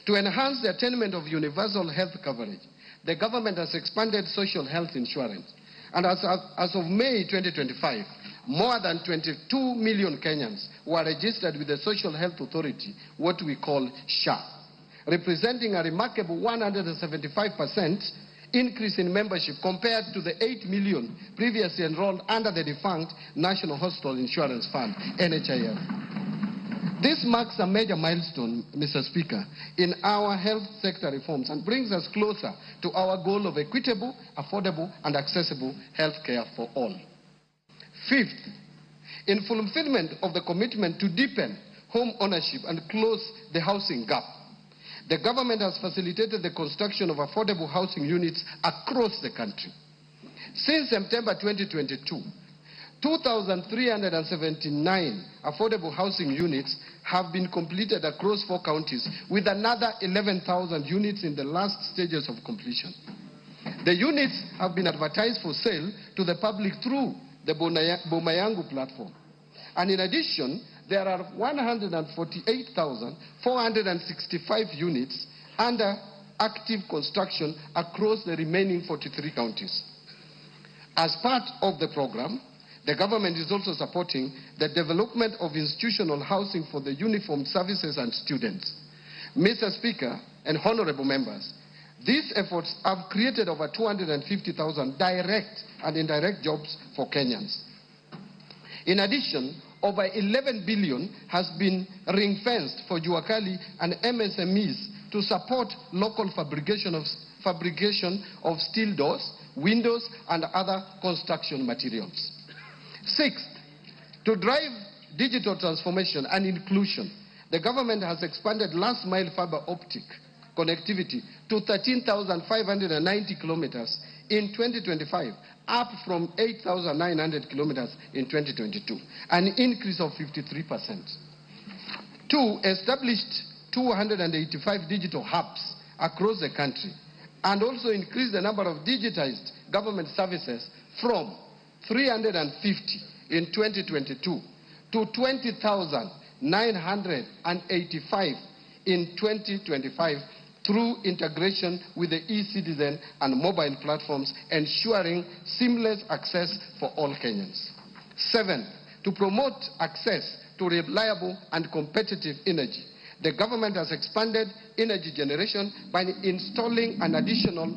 to enhance the attainment of universal health coverage, the government has expanded social health insurance. And as of May 2025, more than 22 million Kenyans were registered with the Social Health Authority, what we call SHA, representing a remarkable 175% increase in membership compared to the 8 million previously enrolled under the defunct National Hospital Insurance Fund, NHIF. This marks a major milestone, Mr. Speaker, in our health sector reforms and brings us closer to our goal of equitable, affordable, and accessible health care for all. Fifth, in fulfillment of the commitment to deepen home ownership and close the housing gap, the government has facilitated the construction of affordable housing units across the country. Since September 2022, 2,379 affordable housing units have been completed across 4 counties, with another 11,000 units in the last stages of completion. The units have been advertised for sale to the public through the Bomayangu platform. And in addition, there are 148,465 units under active construction across the remaining 43 counties. As part of the program, the government is also supporting the development of institutional housing for the uniformed services and students. Mr. Speaker and honorable members, these efforts have created over 250,000 direct and indirect jobs for Kenyans. In addition, over 11 billion has been ring-fenced for Juakali and MSMEs to support local fabrication of steel doors, windows, and other construction materials. Sixth, to drive digital transformation and inclusion, the government has expanded last-mile fiber optic connectivity to 13,590 kilometers in 2025, up from 8,900 kilometers in 2022, an increase of 53%. 2, established 285 digital hubs across the country and also increased the number of digitized government services from 350 in 2022 to 20,985 in 2025 through integration with the e-citizen and mobile platforms, ensuring seamless access for all Kenyans. Seventh, to promote access to reliable and competitive energy. The government has expanded energy generation by installing an additional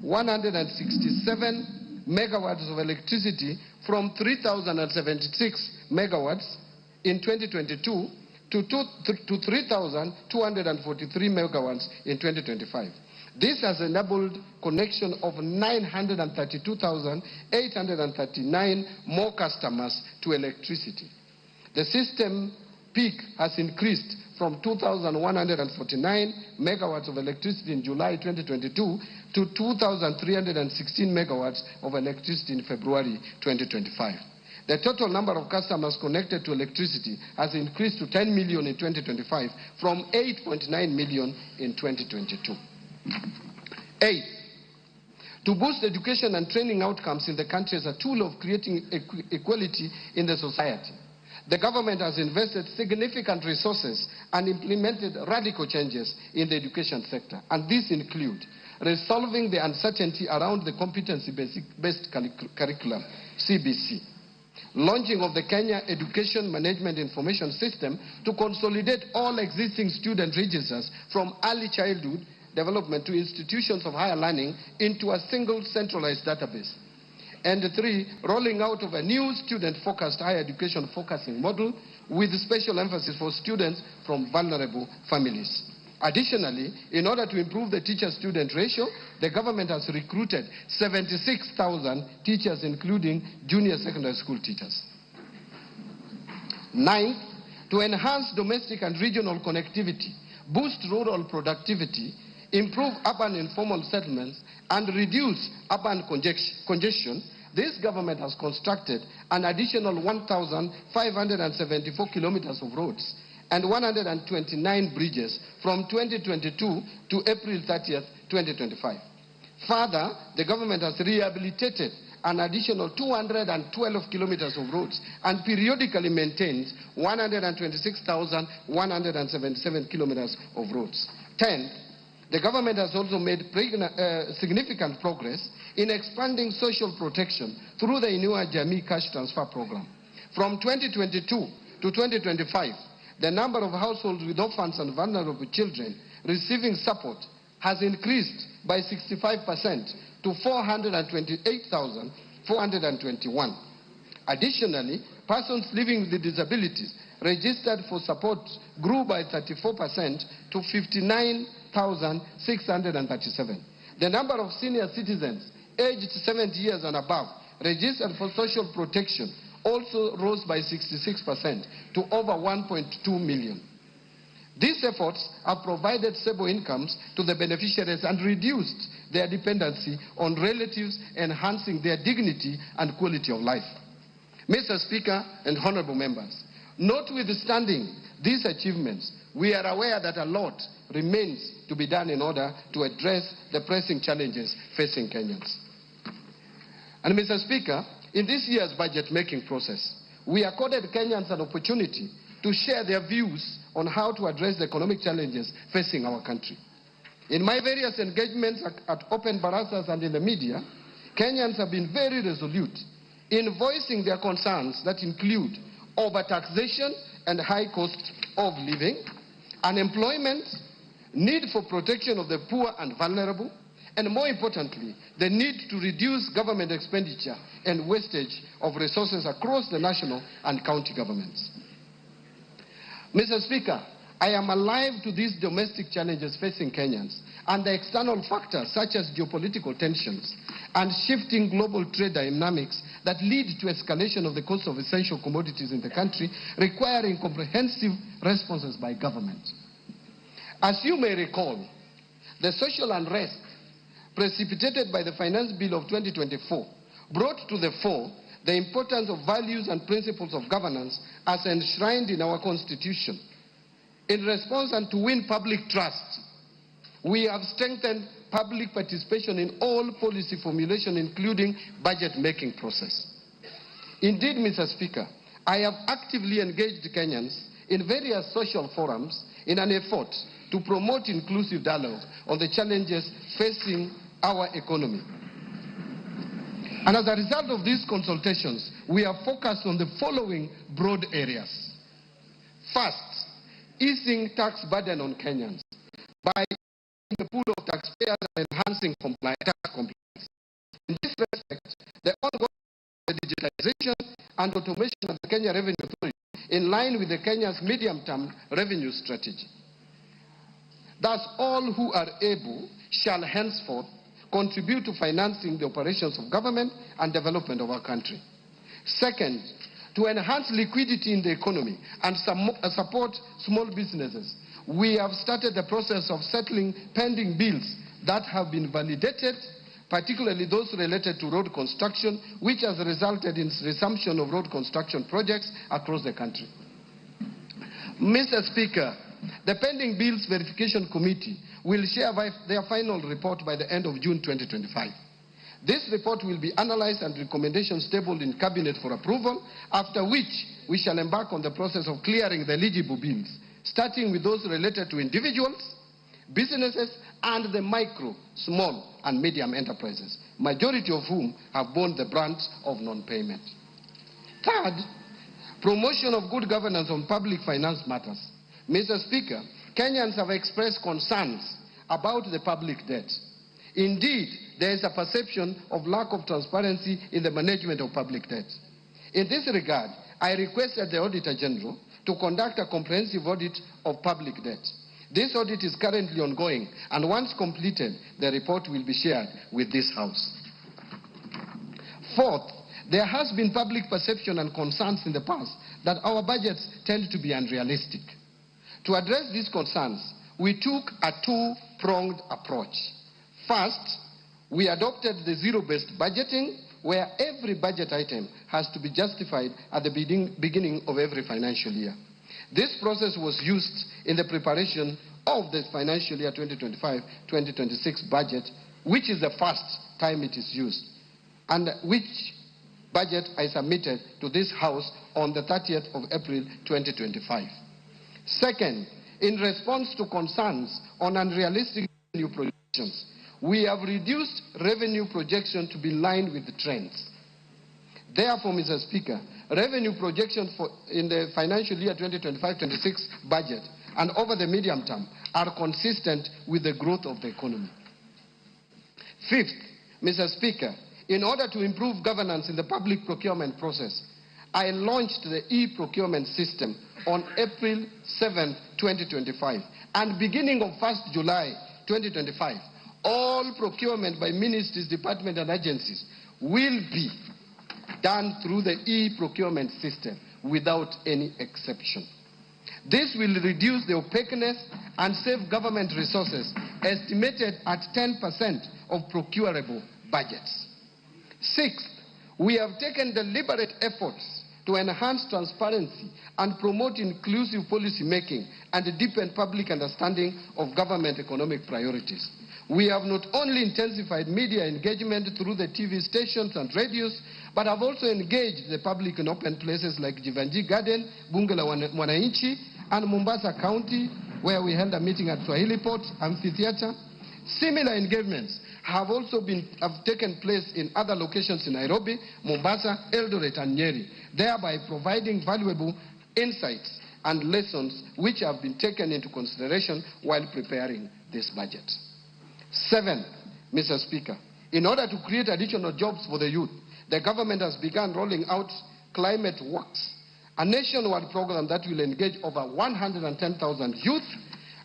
167 megawatts of electricity from 3,076 megawatts in 2022 to 3,243 megawatts in 2025. This has enabled connection of 932,839 more customers to electricity. The system peak has increased from 2,149 megawatts of electricity in July 2022 to 2,316 megawatts of electricity in February 2025. The total number of customers connected to electricity has increased to 10 million in 2025 from 8.9 million in 2022. Eighth, to boost education and training outcomes in the country as a tool of creating equality in the society. The government has invested significant resources and implemented radical changes in the education sector, and these include resolving the uncertainty around the competency-based curriculum, CBC, launching of the Kenya Education Management Information System to consolidate all existing student registers from early childhood development to institutions of higher learning into a single centralized database. And three, rolling out of a new student-focused higher education focusing model with special emphasis for students from vulnerable families. Additionally, in order to improve the teacher-student ratio, the government has recruited 76,000 teachers, including junior secondary school teachers. Ninth, to enhance domestic and regional connectivity, boost rural productivity, improve urban informal settlements, and reduce urban congestion, this government has constructed an additional 1,574 kilometers of roads and 129 bridges from 2022 to April 30th, 2025. Further, the government has rehabilitated an additional 212 kilometers of roads and periodically maintains 126,177 kilometers of roads. 10th, the government has also made significant progress in expanding social protection through the Inua Jamii Cash Transfer Program. From 2022 to 2025, the number of households with orphans and vulnerable children receiving support has increased by 65% to 428,421. Additionally, persons living with disabilities registered for support grew by 34% to 59,637. The number of senior citizens aged 70 years and above registered for social protection also rose by 66% to over 1.2 million. These efforts have provided stable incomes to the beneficiaries and reduced their dependency on relatives, enhancing their dignity and quality of life. Mr. Speaker and honorable members, notwithstanding these achievements, we are aware that a lot remains to be done in order to address the pressing challenges facing Kenyans. And Mr. Speaker, in this year's budget-making process, we accorded Kenyans an opportunity to share their views on how to address the economic challenges facing our country. In my various engagements at open barazas and in the media, Kenyans have been very resolute in voicing their concerns that include overtaxation and high cost of living, unemployment, need for protection of the poor and vulnerable, and more importantly, the need to reduce government expenditure and wastage of resources across the national and county governments. Mr. Speaker, I am alive to these domestic challenges facing Kenyans and the external factors such as geopolitical tensions and shifting global trade dynamics that lead to escalation of the cost of essential commodities in the country, requiring comprehensive responses by government. As you may recall, the social unrest precipitated by the Finance Bill of 2024 brought to the fore the importance of values and principles of governance as enshrined in our Constitution. In response and to win public trust, we have strengthened public participation in all policy formulation, including budget-making process. Indeed, Mr. Speaker, I have actively engaged Kenyans in various social forums in an effort to promote inclusive dialogue on the challenges facing our economy. And as a result of these consultations, we are focused on the following broad areas. First, easing tax burden on Kenyans by the pool of taxpayers and enhancing tax compliance. In this respect, the ongoing digitization and automation of the Kenya Revenue Authority in line with the Kenya's medium-term revenue strategy. Thus, all who are able shall henceforth contribute to financing the operations of government and development of our country. Second, to enhance liquidity in the economy and support small businesses, we have started the process of settling pending bills that have been validated, particularly those related to road construction, which has resulted in resumption of road construction projects across the country. Mr. Speaker, the Pending Bills Verification Committee will share their final report by the end of June 2025. This report will be analyzed and recommendations tabled in Cabinet for approval, after which we shall embark on the process of clearing the eligible bills, starting with those related to individuals, businesses, and the micro, small, and medium enterprises, majority of whom have borne the brunt of non-payment. Third, promotion of good governance on public finance matters. Mr. Speaker, Kenyans have expressed concerns about the public debt. Indeed, there is a perception of lack of transparency in the management of public debt. In this regard, I requested the Auditor General to conduct a comprehensive audit of public debt. This audit is currently ongoing, and once completed, the report will be shared with this House. Fourth, there has been public perception and concerns in the past that our budgets tend to be unrealistic. To address these concerns, we took a two-pronged approach. First, we adopted the zero-based budgeting, where every budget item has to be justified at the beginning of every financial year. This process was used in the preparation of the financial year 2025-2026 budget, which is the first time it is used, and which budget I submitted to this House on the 30th of April 2025. Second, in response to concerns on unrealistic revenue projections, we have reduced revenue projection to be in line with the trends. Therefore, Mr. Speaker, revenue projection in the financial year 2025-26 budget and over the medium term are consistent with the growth of the economy. Fifth, Mr. Speaker, in order to improve governance in the public procurement process, I launched the e-procurement system on April 7, 2025, and beginning of 1st July 2025, all procurement by ministries, departments, and agencies will be done through the e-procurement system without any exception. This will reduce the opaqueness and save government resources, estimated at 10% of procurable budgets. Sixth, we have taken deliberate efforts to enhance transparency and promote inclusive policy making and deepen public understanding of government economic priorities. We have not only intensified media engagement through the TV stations and radios, but have also engaged the public in open places like Jivanji Garden, Bunge la Mwananchi, and Mombasa County, where we held a meeting at Swahili Port Amphitheater. Similar engagements have also taken place in other locations in Nairobi, Mombasa, Eldoret, and Nyeri, thereby providing valuable insights and lessons which have been taken into consideration while preparing this budget. Seventh, Mr. Speaker, in order to create additional jobs for the youth, the government has begun rolling out Climate Works, a nationwide program that will engage over 110,000 youth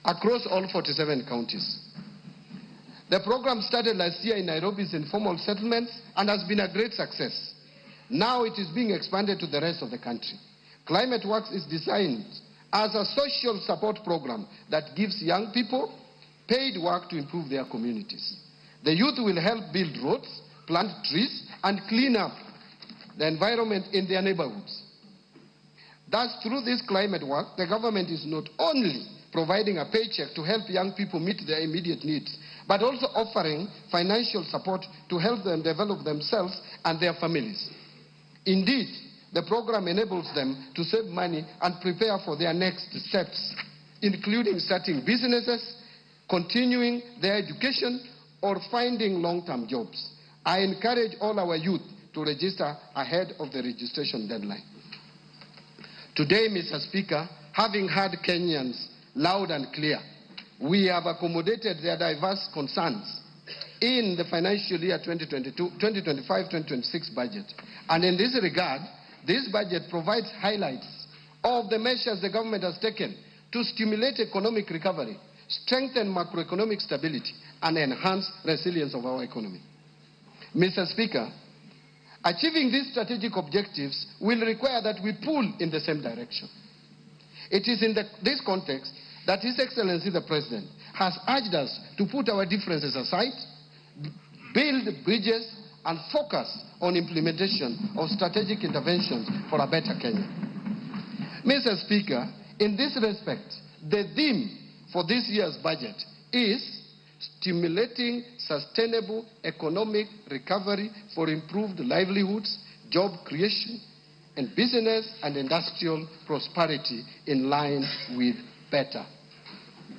across all 47 counties. The program started last year in Nairobi's informal settlements and has been a great success. Now it is being expanded to the rest of the country. Climate Works is designed as a social support program that gives young people paid work to improve their communities. The youth will help build roads, plant trees, and clean up the environment in their neighborhoods. Thus, through this climate work, the government is not only providing a paycheck to help young people meet their immediate needs, but also offering financial support to help them develop themselves and their families. Indeed, the program enables them to save money and prepare for their next steps, including starting businesses, continuing their education, or finding long-term jobs. I encourage all our youth to register ahead of the registration deadline. Today, Mr. Speaker, having heard Kenyans loud and clear, we have accommodated their diverse concerns in the financial year 2025-2026 budget. And in this regard, this budget provides highlights of the measures the government has taken to stimulate economic recovery, strengthen macroeconomic stability, and enhance resilience of our economy. Mr. Speaker, achieving these strategic objectives will require that we pull in the same direction. It is in this context that His Excellency the President has urged us to put our differences aside, build bridges, and focus on implementation of strategic interventions for a better Kenya. Mr. Speaker, in this respect, the theme for this year's budget is stimulating sustainable economic recovery for improved livelihoods, job creation, and business and industrial prosperity in line with better.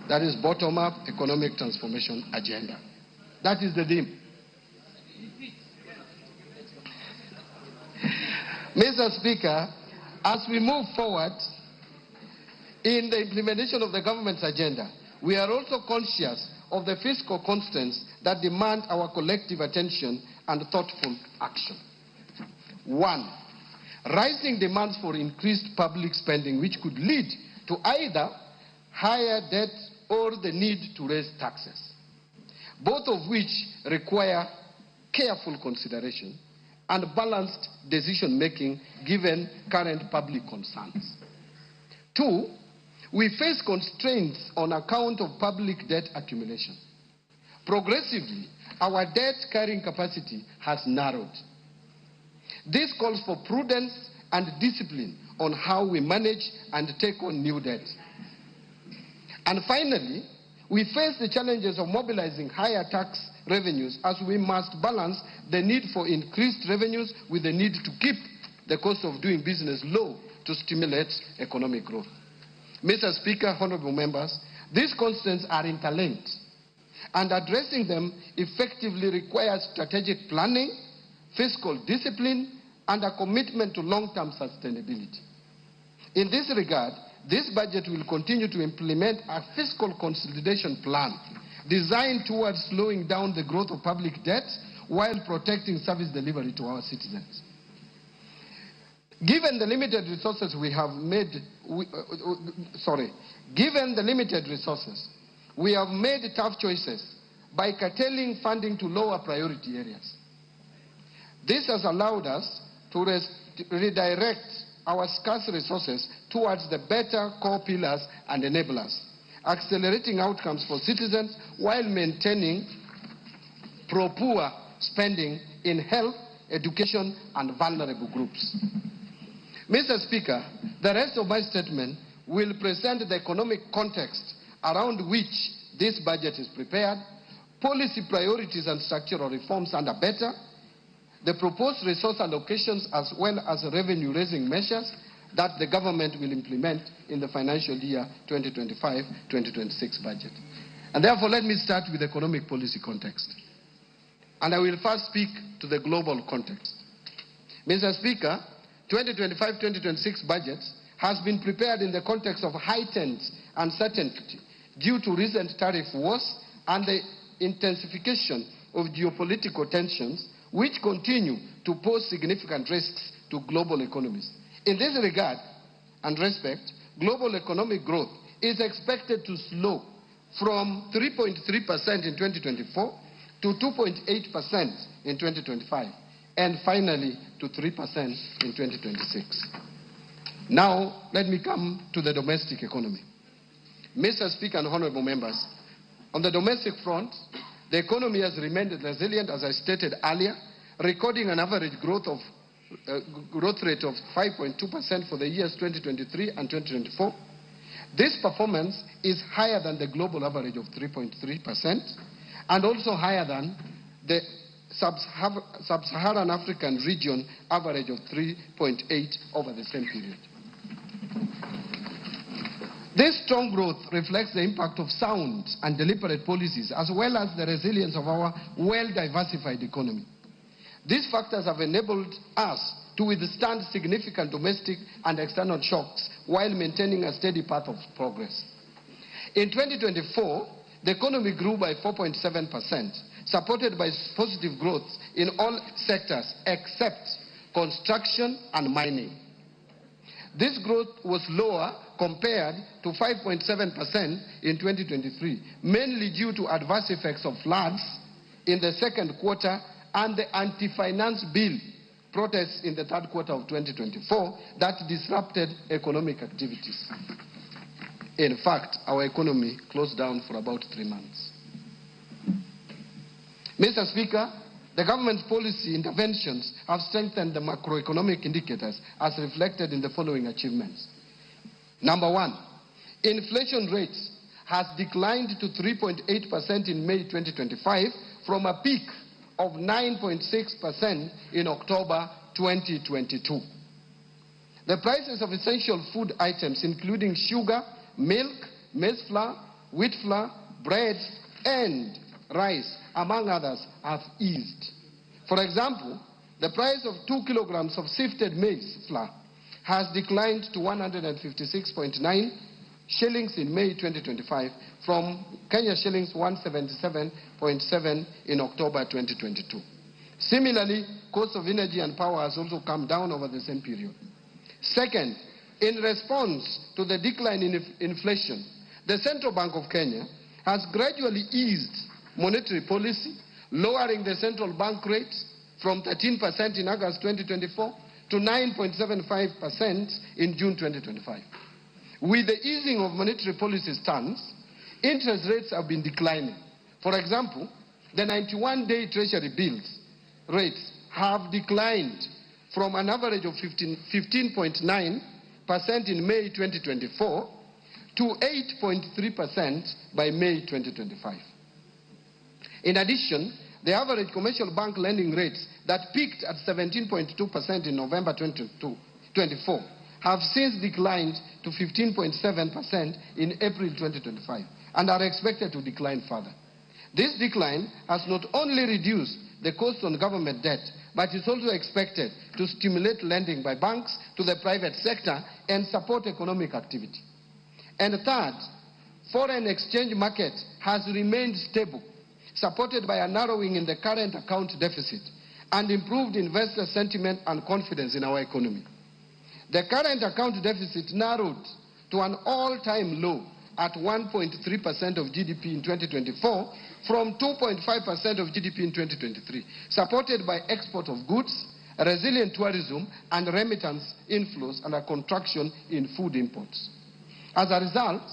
That is bottom-up economic transformation agenda. That is the theme. Mr. Speaker, as we move forward in the implementation of the government's agenda, we are also conscious of the fiscal constraints that demand our collective attention and thoughtful action. 1, rising demands for increased public spending, which could lead to either higher debt or the need to raise taxes, both of which require careful consideration and balanced decision-making given current public concerns. 2, we face constraints on account of public debt accumulation. Progressively, our debt carrying capacity has narrowed. This calls for prudence and discipline on how we manage and take on new debt. And finally, we face the challenges of mobilizing higher tax revenues, as we must balance the need for increased revenues with the need to keep the cost of doing business low to stimulate economic growth. Mr. Speaker, honorable members, these constraints are interlinked, and addressing them effectively requires strategic planning, fiscal discipline, and a commitment to long-term sustainability. In this regard, this budget will continue to implement a fiscal consolidation plan designed towards slowing down the growth of public debt while protecting service delivery to our citizens. Given the limited resources we have made, given the limited resources, we have made tough choices by curtailing funding to lower priority areas. This has allowed us to redirect our scarce resources towards the better core pillars and enablers, accelerating outcomes for citizens while maintaining pro-poor spending in health, education, and vulnerable groups. Mr. Speaker, the rest of my statement will present the economic context around which this budget is prepared, policy priorities and structural reforms under better, the proposed resource allocations as well as revenue-raising measures that the government will implement in the financial year 2025-2026 budget. And therefore, let me start with economic policy context. And I will first speak to the global context. Mr. Speaker, 2025-2026 budget has been prepared in the context of heightened uncertainty due to recent tariff wars and the intensification of geopolitical tensions, which continue to pose significant risks to global economies. In this regard and respect, global economic growth is expected to slow from 3.3% in 2024 to 2.8% in 2025, and finally to 3% in 2026. Now, let me come to the domestic economy. Mr. Speaker and honorable members, on the domestic front, the economy has remained resilient, as I stated earlier, recording an average growth of growth rate of 5.2% for the years 2023 and 2024. This performance is higher than the global average of 3.3% and also higher than the Sub-Saharan African region average of 3.8 over the same period. This strong growth reflects the impact of sound and deliberate policies, as well as the resilience of our well-diversified economy. These factors have enabled us to withstand significant domestic and external shocks while maintaining a steady path of progress. In 2024, the economy grew by 4.7%, supported by positive growth in all sectors except construction and mining. This growth was lower compared to 5.7% in 2023, mainly due to adverse effects of floods in the second quarter and the anti-finance bill protests in the third quarter of 2024 that disrupted economic activities. In fact, our economy closed down for about 3 months. Mr. Speaker, the government's policy interventions have strengthened the macroeconomic indicators as reflected in the following achievements. Number one, inflation rates has declined to 3.8% in May 2025 from a peak of 9.6% in October 2022. The prices of essential food items, including sugar, milk, maize flour, wheat flour, bread, and rice, among others, have eased. For example, the price of 2 kilograms of sifted maize flour has declined to 156.9 shillings in May 2025 from Kenya shillings 177.7 in October 2022. Similarly, cost of energy and power has also come down over the same period. Second, in response to the decline in inflation, the Central Bank of Kenya has gradually eased monetary policy, lowering the central bank rate from 13% in August 2024 to 9.75% in June 2025. With the easing of monetary policy stance, interest rates have been declining. For example, the 91-day Treasury bills rates have declined from an average of 15.9% in May 2024 to 8.3% by May 2025. In addition, the average commercial bank lending rates that peaked at 17.2% in November 2024 have since declined to 15.7% in April 2025 and are expected to decline further. This decline has not only reduced the cost on government debt, but is also expected to stimulate lending by banks to the private sector and support economic activity. And third, foreign exchange market has remained stable, supported by a narrowing in the current account deficit and improved investor sentiment and confidence in our economy. The current account deficit narrowed to an all-time low at 1.3% of GDP in 2024 from 2.5% of GDP in 2023, supported by export of goods, resilient tourism, and remittance inflows and a contraction in food imports. As a result,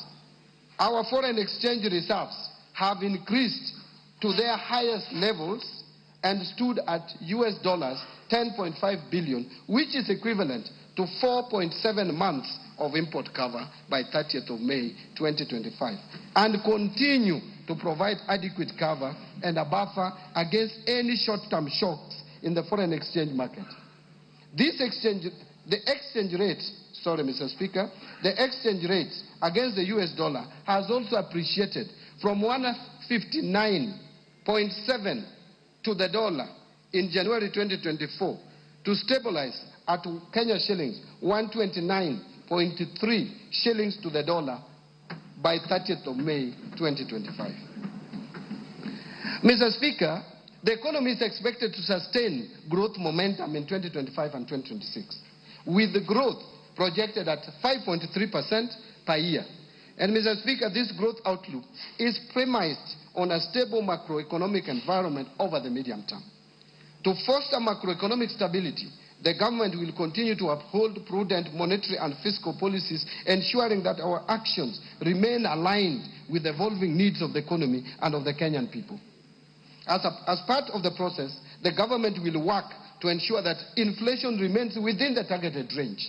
our foreign exchange reserves have increased to their highest levels and stood at US dollars 10.5 billion, which is equivalent to 4.7 months of import cover by 30th of May 2025, and continue to provide adequate cover and a buffer against any short-term shocks in the foreign exchange market. This exchange, the exchange rate, sorry, Mr. Speaker, the exchange rate against the US dollar has also appreciated from 159.7 to the dollar in January 2024 to stabilize at Kenya shillings 129.3 shillings to the dollar by 30th of May 2025. Mr. Speaker, the economy is expected to sustain growth momentum in 2025 and 2026, with the growth projected at 5.3% per year. And Mr. Speaker, this growth outlook is premised on a stable macroeconomic environment over the medium term. To foster macroeconomic stability, the government will continue to uphold prudent monetary and fiscal policies, ensuring that our actions remain aligned with the evolving needs of the economy and of the Kenyan people. As part of the process, the government will work to ensure that inflation remains within the targeted range,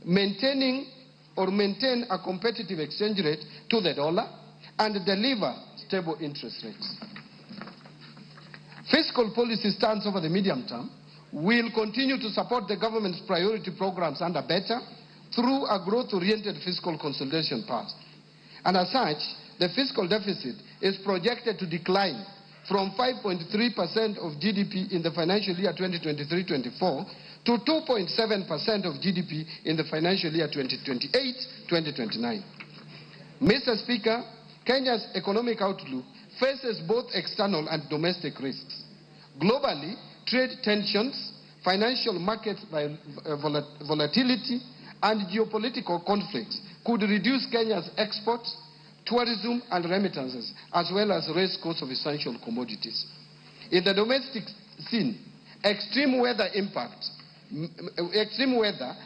maintain a competitive exchange rate to the dollar, and deliver stable interest rates. Fiscal policy stance over the medium term will continue to support the government's priority programs under BETA through a growth-oriented fiscal consolidation path. And as such, the fiscal deficit is projected to decline from 5.3% of GDP in the financial year 2023-24 to 2.7% of GDP in the financial year 2028-2029. Mr. Speaker, Kenya's economic outlook faces both external and domestic risks. Globally, trade tensions, financial market volatility, and geopolitical conflicts could reduce Kenya's exports, tourism, and remittances, as well as raise costs of essential commodities. In the domestic scene, extreme weather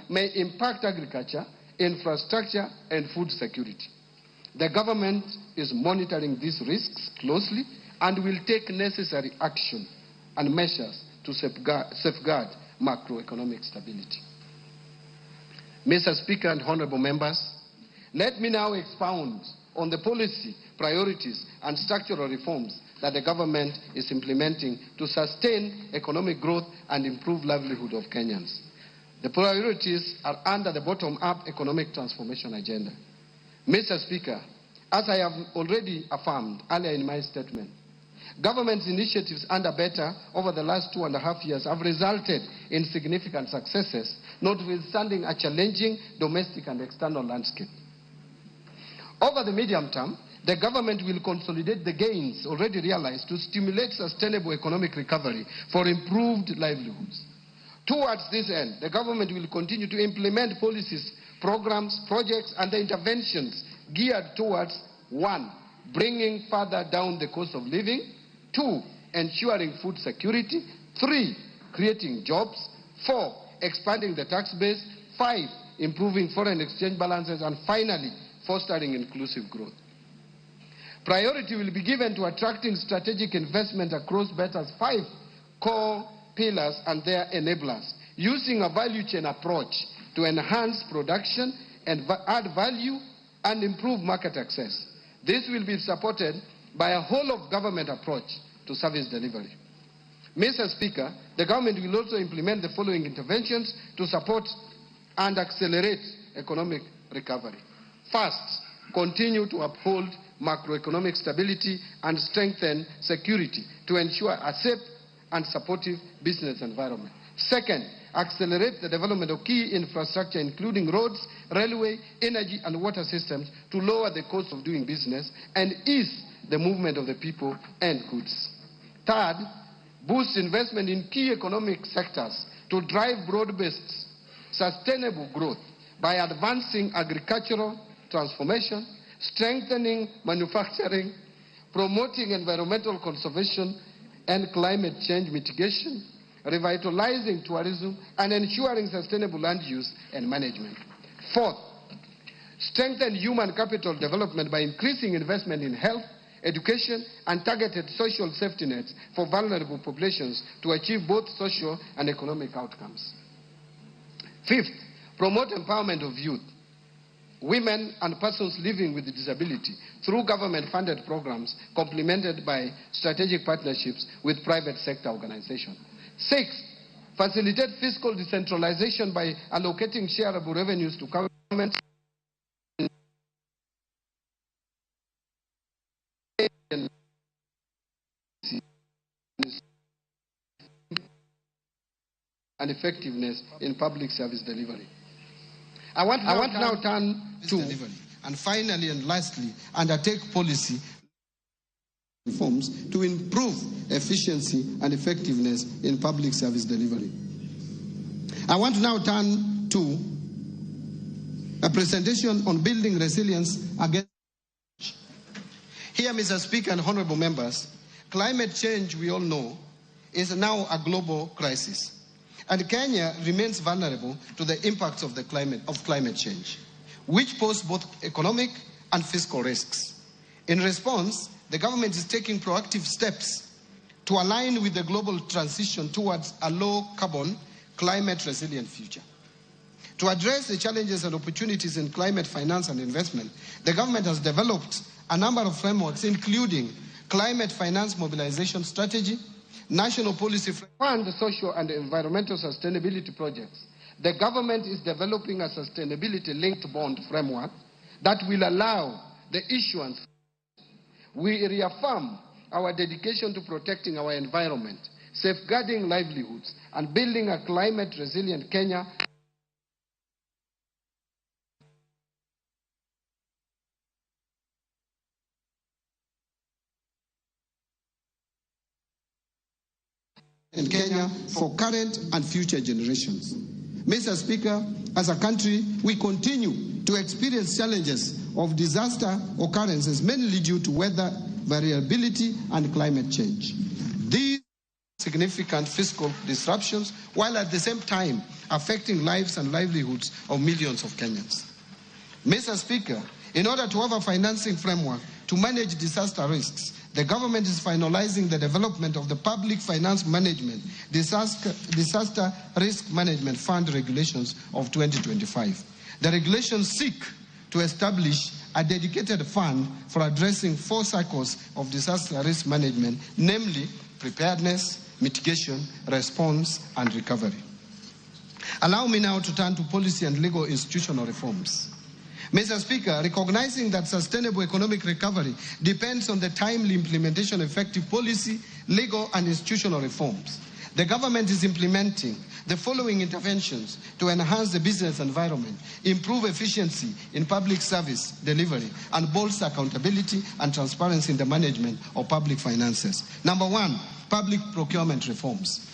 may impact agriculture, infrastructure, and food security. The government is monitoring these risks closely and will take necessary action and measures to safeguard macroeconomic stability. Mr. Speaker and honorable members, let me now expound on the policy priorities and structural reforms that the government is implementing to sustain economic growth and improve livelihood of Kenyans. The priorities are under the bottom-up economic transformation agenda. Mr. Speaker, as I have already affirmed earlier in my statement, government's initiatives under BETA over the last 2.5 years have resulted in significant successes, notwithstanding a challenging domestic and external landscape. Over the medium term, the government will consolidate the gains already realized to stimulate sustainable economic recovery for improved livelihoods. Towards this end, the government will continue to implement policies, programs, projects, and the interventions geared towards 1, bringing further down the cost of living, 2, ensuring food security, 3, creating jobs, 4, expanding the tax base, 5, improving foreign exchange balances, and finally, fostering inclusive growth. Priority will be given to attracting strategic investment across BETA's 5 core pillars and their enablers, using a value chain approach to enhance production and add value and improve market access. This will be supported by a whole-of-government approach to service delivery. Mr. Speaker, the government will also implement the following interventions to support and accelerate economic recovery. First, continue to uphold macroeconomic stability and strengthen security to ensure a safe and supportive business environment. Second, accelerate the development of key infrastructure, including roads, railway, energy, and water systems, to lower the cost of doing business and ease the movement of the people and goods. Third, boost investment in key economic sectors to drive broad-based, sustainable growth by advancing agricultural transformation, strengthening manufacturing, promoting environmental conservation and climate change mitigation, revitalizing tourism, and ensuring sustainable land use and management. Fourth, strengthen human capital development by increasing investment in health, education, and targeted social safety nets for vulnerable populations to achieve both social and economic outcomes. Fifth, promote empowerment of youth, women, and persons living with disability through government-funded programs complemented by strategic partnerships with private sector organizations. Sixth, facilitate fiscal decentralization by allocating shareable revenues to government and effectiveness in public service delivery. I want now turn to delivery. And finally and lastly, undertake policy reforms to improve efficiency and effectiveness in public service delivery. I want to now turn to a presentation on building resilience against. Here, Mr. Speaker and honorable members, climate change, we all know, is now a global crisis. And Kenya remains vulnerable to the impacts of climate change, which pose both economic and fiscal risks. In response, the government is taking proactive steps to align with the global transition towards a low-carbon, climate-resilient future. To address the challenges and opportunities in climate finance and investment, the government has developed a number of frameworks, including Climate Finance Mobilization Strategy, National Policy Fund, Social and Environmental Sustainability Projects. The government is developing a sustainability-linked bond framework that will allow the issuance. We reaffirm our dedication to protecting our environment, safeguarding livelihoods, and building a climate-resilient Kenya. In Kenya for current and future generations. Mr. Speaker, as a country, we continue to experience challenges of disaster occurrences, mainly due to weather variability and climate change. These significant fiscal disruptions, while at the same time affecting lives and livelihoods of millions of Kenyans. Mr. Speaker, in order to have a financing framework to manage disaster risks, the government is finalizing the development of the Public Finance Management Disaster Risk Management Fund Regulations of 2025. The regulations seek to establish a dedicated fund for addressing 4 cycles of disaster risk management, namely preparedness, mitigation, response, and recovery. Allow me now to turn to policy and legal institutional reforms. Mr. Speaker, recognizing that sustainable economic recovery depends on the timely implementation of effective policy, legal, and institutional reforms, the government is implementing the following interventions to enhance the business environment, improve efficiency in public service delivery, and bolster accountability and transparency in the management of public finances. Number 1, public procurement reforms.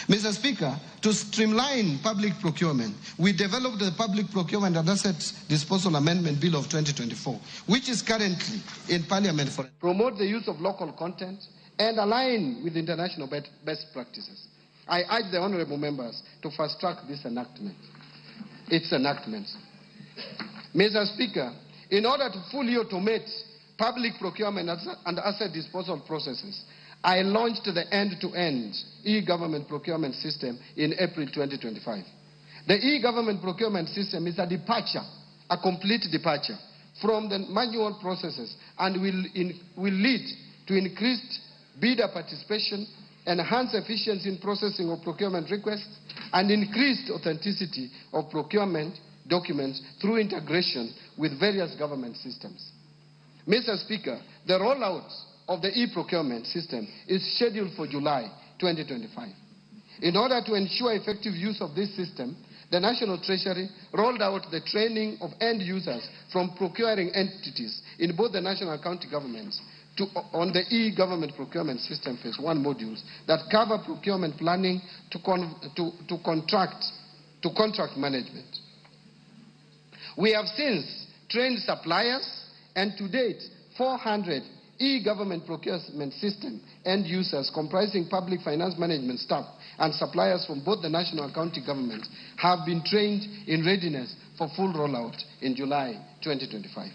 Mr. Speaker, to streamline public procurement, we developed the Public Procurement and Asset Disposal Amendment Bill of 2024, which is currently in Parliament for promote the use of local content and align with international best practices. I urge the honourable members to fast-track this enactment, its enactments. Mr. Speaker, in order to fully automate public procurement and asset disposal processes, I launched the end-to-end e-government procurement system in April 2025. The e-government procurement system is a departure, a complete departure from the manual processes and will lead to increased bidder participation, enhanced efficiency in processing of procurement requests, and increased authenticity of procurement documents through integration with various government systems. Mr. Speaker, the rollout of the e-procurement system is scheduled for July 2025. In order to ensure effective use of this system, the National Treasury rolled out the training of end users from procuring entities in both the national and county governments on the e-government procurement system phase 1 modules that cover procurement planning to contract management. We have since trained suppliers, and to date, 400 e-government procurement system end users comprising public finance management staff and suppliers from both the national and county governments have been trained in readiness for full rollout in July 2025.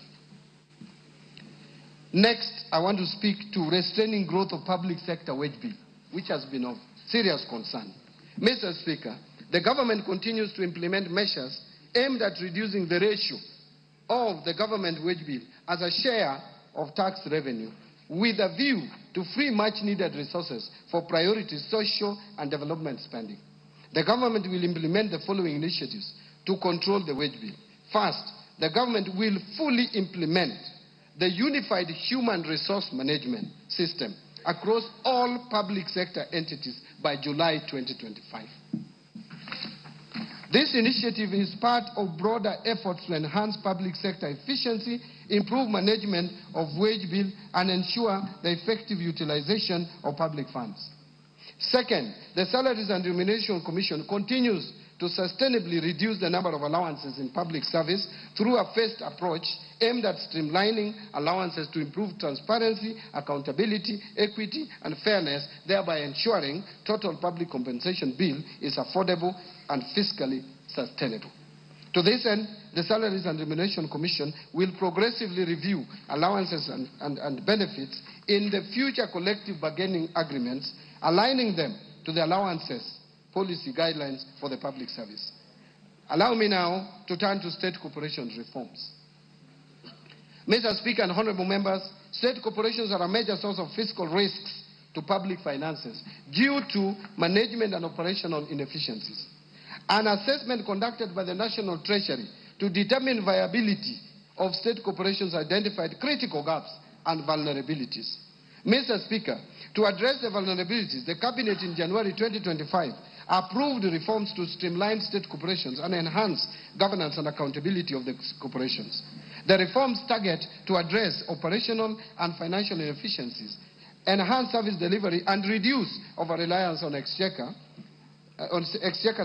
Next, I want to speak to restraining growth of public sector wage bill, which has been of serious concern. Mr. Speaker, the government continues to implement measures aimed at reducing the ratio of the government wage bill as a share of tax revenue, with a view to free much-needed resources for priority social and development spending. The government will implement the following initiatives to control the wage bill. First, the government will fully implement the Unified Human Resource Management System across all public sector entities by July 2025. This initiative is part of broader efforts to enhance public sector efficiency, improve management of wage bill, and ensure the effective utilization of public funds. Second, the Salaries and Remuneration Commission continues to sustainably reduce the number of allowances in public service through a phased approach aimed at streamlining allowances to improve transparency, accountability, equity, and fairness, thereby ensuring total public compensation bill is affordable and fiscally sustainable. To this end, the Salaries and Remuneration Commission will progressively review allowances and benefits in the future collective bargaining agreements, aligning them to the allowances policy guidelines for the public service. Allow me now to turn to state corporations reforms. Mr. Speaker and honorable members, state corporations are a major source of fiscal risks to public finances due to management and operational inefficiencies. An assessment conducted by the National Treasury to determine viability of state corporations identified critical gaps and vulnerabilities. Mr. Speaker, to address the vulnerabilities, the Cabinet in January 2025 approved reforms to streamline state corporations and enhance governance and accountability of the corporations. The reforms target to address operational and financial inefficiencies, enhance service delivery, and reduce over-reliance on exchequer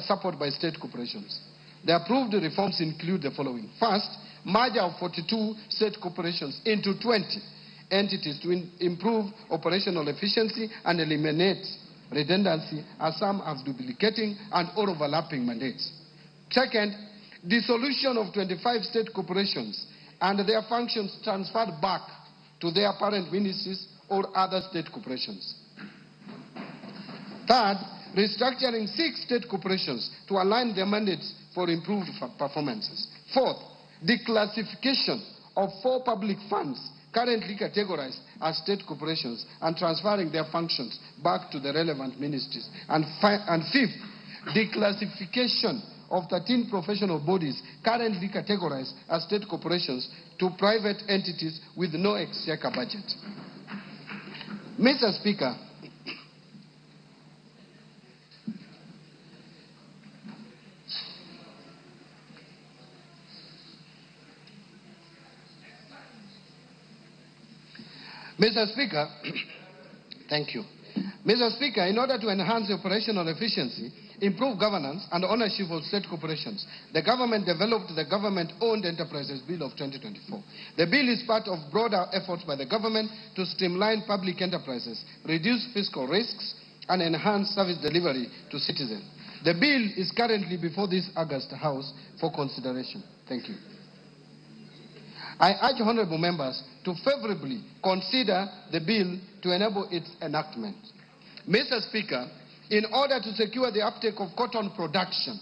support by state corporations. The approved reforms include the following. First, merger of 42 state corporations into 20 entities to improve operational efficiency and eliminate redundancy, as some have duplicating and or overlapping mandates. Second, dissolution of 25 state corporations and their functions transferred back to their parent ministries or other state corporations. Third, restructuring 6 state corporations to align their mandates for improved performances. Fourth, declassification of 4 public funds currently categorized as state corporations and transferring their functions back to the relevant ministries. And fifth, declassification of 13 professional bodies currently categorized as state corporations to private entities with no exchequer budget. Mr. Speaker, thank you. Mr. Speaker, in order to enhance operational efficiency, improve governance and ownership of state corporations, the government developed the Government-Owned Enterprises Bill of 2024. The bill is part of broader efforts by the government to streamline public enterprises, reduce fiscal risks, and enhance service delivery to citizens. The bill is currently before this August House for consideration. Thank you. I urge honorable members to favorably consider the bill to enable its enactment. Mr. Speaker, in order to secure the uptake of cotton production,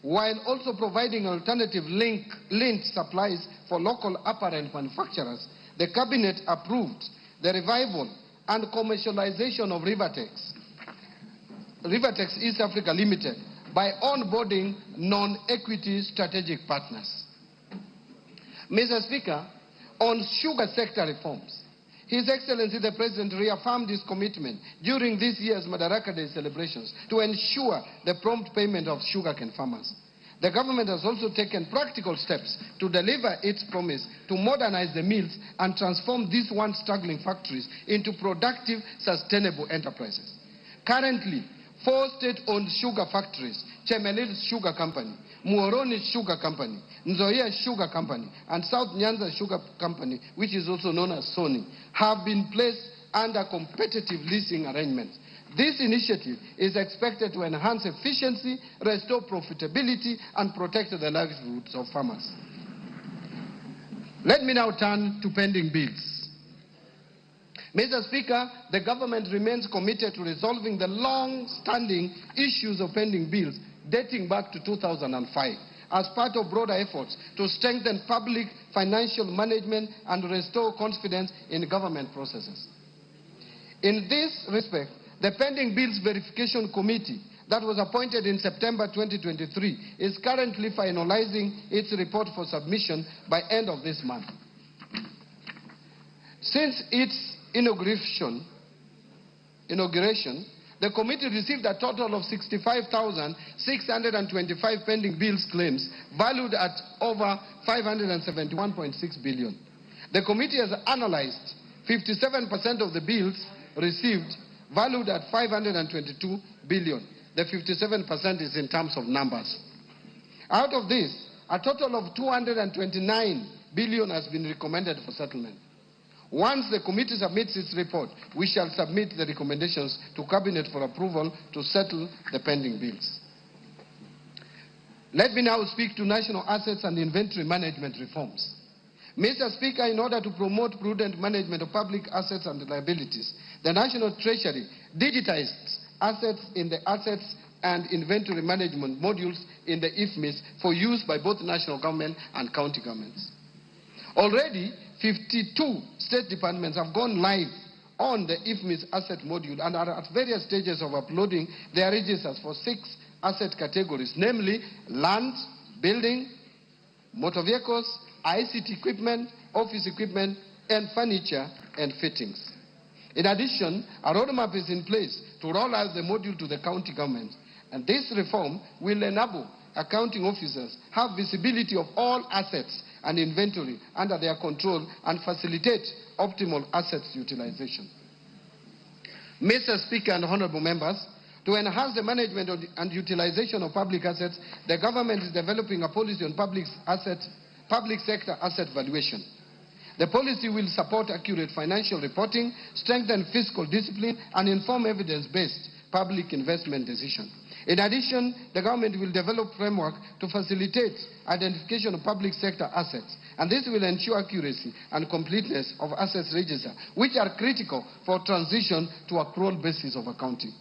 while also providing alternative lint supplies for local apparel manufacturers, the Cabinet approved the revival and commercialization of Rivertex East Africa Limited, by onboarding non-equity strategic partners. Mr. Speaker, on sugar sector reforms, His Excellency the President reaffirmed his commitment during this year's Madaraka Day celebrations to ensure the prompt payment of sugarcane farmers. The government has also taken practical steps to deliver its promise to modernize the mills and transform these once struggling factories into productive, sustainable enterprises. Currently, 4 state-owned sugar factories, Chemelil Sugar Company, Muhoroni Sugar Company, Nzoia Sugar Company, and South Nyanza Sugar Company, which is also known as Sony, have been placed under competitive leasing arrangements. This initiative is expected to enhance efficiency, restore profitability, and protect the livelihoods of farmers. Let me now turn to pending bills. Mr. Speaker, the government remains committed to resolving the long-standing issues of pending bills dating back to 2005 as part of broader efforts to strengthen public financial management and restore confidence in government processes. In this respect, the Pending Bills Verification Committee that was appointed in September 2023 is currently finalizing its report for submission by end of this month. Since its inauguration, the committee received a total of 65,625 pending bills claims valued at over 571.6 billion. The committee has analyzed 57% of the bills received valued at 522 billion. The 57% is in terms of numbers. Out of this, a total of 229 billion has been recommended for settlement. Once the committee submits its report, we shall submit the recommendations to Cabinet for approval to settle the pending bills. Let me now speak to national assets and inventory management reforms. Mr. Speaker, in order to promote prudent management of public assets and liabilities, the National Treasury digitized assets in the assets and inventory management modules in the IFMIS for use by both national government and county governments. Already, 52 state departments have gone live on the IFMIS asset module and are at various stages of uploading their registers for 6 asset categories, namely land, building, motor vehicles, ICT equipment, office equipment, and furniture and fittings. In addition, a roadmap is in place to roll out the module to the county governments, and this reform will enable accounting officers have visibility of all assets and inventory under their control and facilitate optimal assets utilization. Mr. Speaker and honorable members, to enhance the management and utilization of public assets, the government is developing a policy on public sector asset valuation. The policy will support accurate financial reporting, strengthen fiscal discipline, and inform evidence-based public investment decisions. In addition, the government will develop framework to facilitate identification of public sector assets, and this will ensure accuracy and completeness of assets register, which are critical for transition to accrual basis of accounting.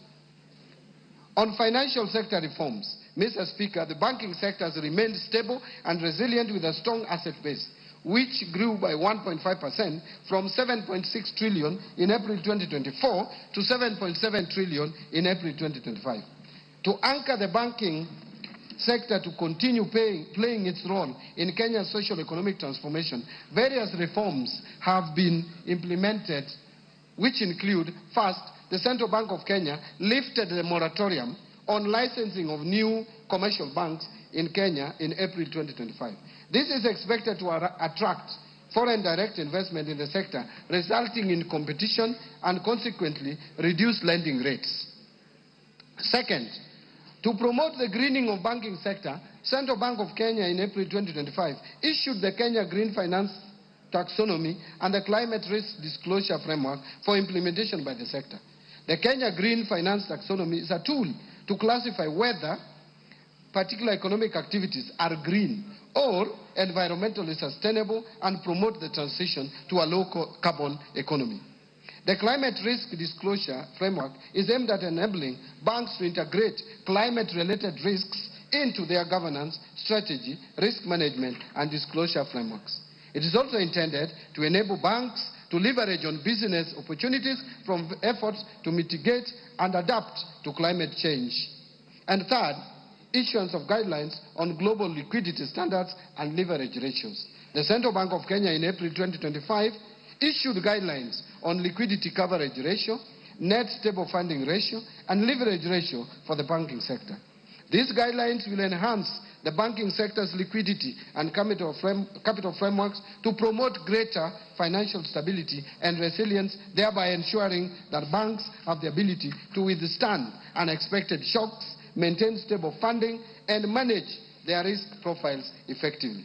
On financial sector reforms, Mr. Speaker, the banking sector has remained stable and resilient with a strong asset base, which grew by 1.5% from 7.6 trillion in April 2024 to 7.7 trillion in April 2025. To anchor the banking sector to continue playing its role in Kenya's social economic transformation, various reforms have been implemented, which include, first, the Central Bank of Kenya lifted the moratorium on licensing of new commercial banks in Kenya in April 2025. This is expected to attract foreign direct investment in the sector, resulting in competition and consequently reduced lending rates. Second, to promote the greening of banking sector, Central Bank of Kenya in April 2025 issued the Kenya Green Finance Taxonomy and the Climate Risk Disclosure Framework for implementation by the sector. The Kenya Green Finance Taxonomy is a tool to classify whether particular economic activities are green or environmentally sustainable and promote the transition to a low-carbon economy. The Climate Risk Disclosure Framework is aimed at enabling banks to integrate climate-related risks into their governance, strategy, risk management, and disclosure frameworks. It is also intended to enable banks to leverage on business opportunities from efforts to mitigate and adapt to climate change. And third, issuance of guidelines on global liquidity standards and leverage ratios. The Central Bank of Kenya in April 2025 issued guidelines on liquidity coverage ratio, net stable funding ratio, and leverage ratio for the banking sector. These guidelines will enhance the banking sector's liquidity and capital frameworks to promote greater financial stability and resilience, thereby ensuring that banks have the ability to withstand unexpected shocks, maintain stable funding, and manage their risk profiles effectively.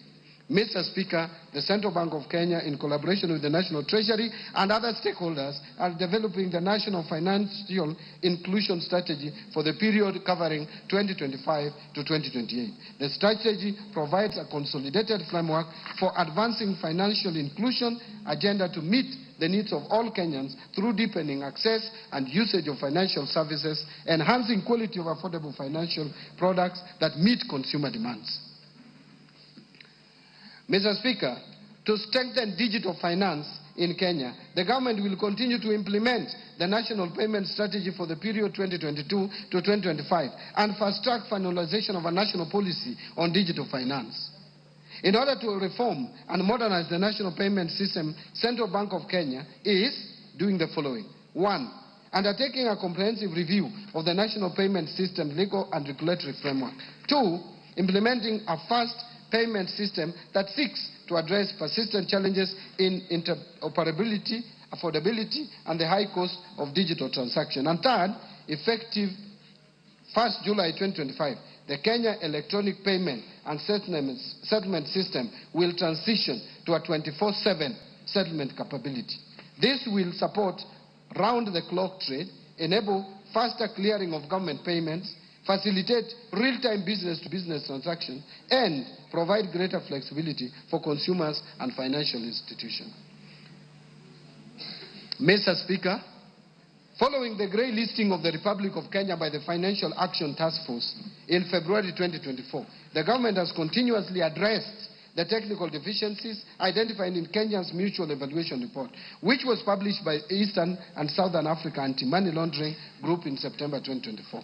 Mr. Speaker, the Central Bank of Kenya, in collaboration with the National Treasury and other stakeholders, are developing the National Financial Inclusion Strategy for the period covering 2025 to 2028. The strategy provides a consolidated framework for advancing financial inclusion agenda to meet the needs of all Kenyans through deepening access and usage of financial services, enhancing quality of affordable financial products that meet consumer demands. Mr. Speaker, to strengthen digital finance in Kenya, the government will continue to implement the National Payment Strategy for the period 2022 to 2025 and fast-track finalization of a national policy on digital finance. In order to reform and modernize the national payment system, Central Bank of Kenya is doing the following. 1. Undertaking a comprehensive review of the national payment system legal and regulatory framework. 2. Implementing a fast payment system that seeks to address persistent challenges in interoperability, affordability, and the high cost of digital transaction. And third, effective 1st July 2025, the Kenya Electronic Payment and Settlement System will transition to a 24/7 settlement capability. This will support round-the-clock trade, enable faster clearing of government payments, facilitate real-time business-to-business transactions, and provide greater flexibility for consumers and financial institutions. Mr. Speaker, following the grey listing of the Republic of Kenya by the Financial Action Task Force in February 2024, the government has continuously addressed the technical deficiencies identified in Kenya's Mutual Evaluation Report, which was published by Eastern and Southern Africa Anti-Money Laundering Group in September 2024.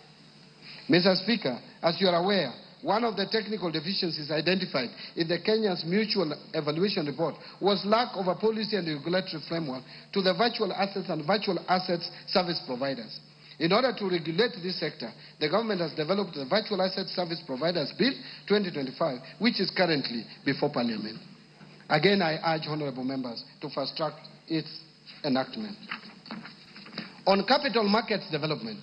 Mr. Speaker, as you are aware, one of the technical deficiencies identified in the Kenya's Mutual Evaluation Report was lack of a policy and regulatory framework to the virtual assets and virtual assets service providers. In order to regulate this sector, the government has developed the Virtual Asset Service Providers Bill 2025, which is currently before Parliament. Again, I urge honorable members to fast-track its enactment. On capital markets development,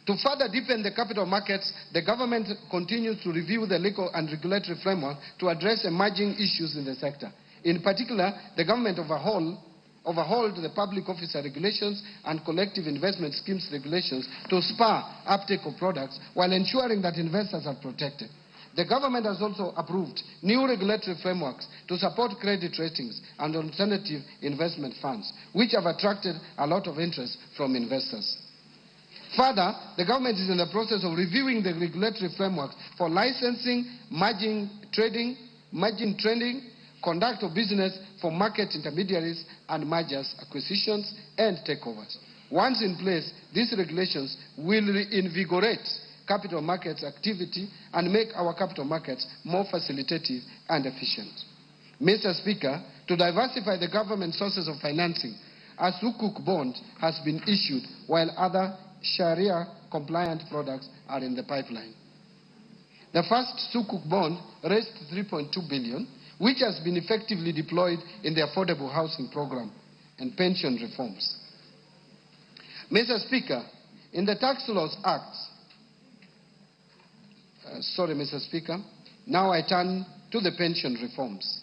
to further deepen the capital markets, the government continues to review the legal and regulatory framework to address emerging issues in the sector. In particular, the government overhauled the public officer regulations and collective investment schemes regulations to spur uptake of products while ensuring that investors are protected. The government has also approved new regulatory frameworks to support credit ratings and alternative investment funds, which have attracted a lot of interest from investors. Further, the government is in the process of reviewing the regulatory frameworks for licensing, margin trading, conduct of business for market intermediaries, and mergers, acquisitions, and takeovers. Once in place, these regulations will reinvigorate capital markets activity and make our capital markets more facilitative and efficient. Mr. Speaker, to diversify the government sources of financing, a Sukuk bond has been issued while other Sharia-compliant products are in the pipeline. The first Sukuk bond raised 3.2 billion, which has been effectively deployed in the affordable housing program and pension reforms. Mr. Speaker, in the Tax Laws Act, Mr. Speaker, now I turn to the pension reforms.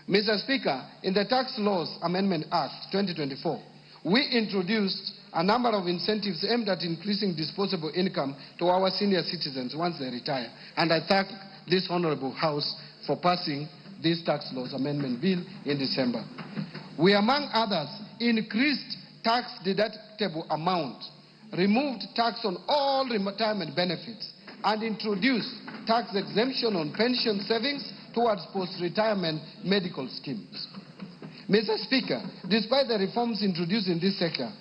Mr. Speaker, in the Tax Laws Amendment Act 2024, we introduced a number of incentives aimed at increasing disposable income to our senior citizens once they retire. And I thank this Honorable House for passing this Tax Laws Amendment Bill in December. We, among others, increased tax deductible amount, removed tax on all retirement benefits, and introduced tax exemption on pension savings towards post-retirement medical schemes. Mr. Speaker, despite the reforms introduced in this sector,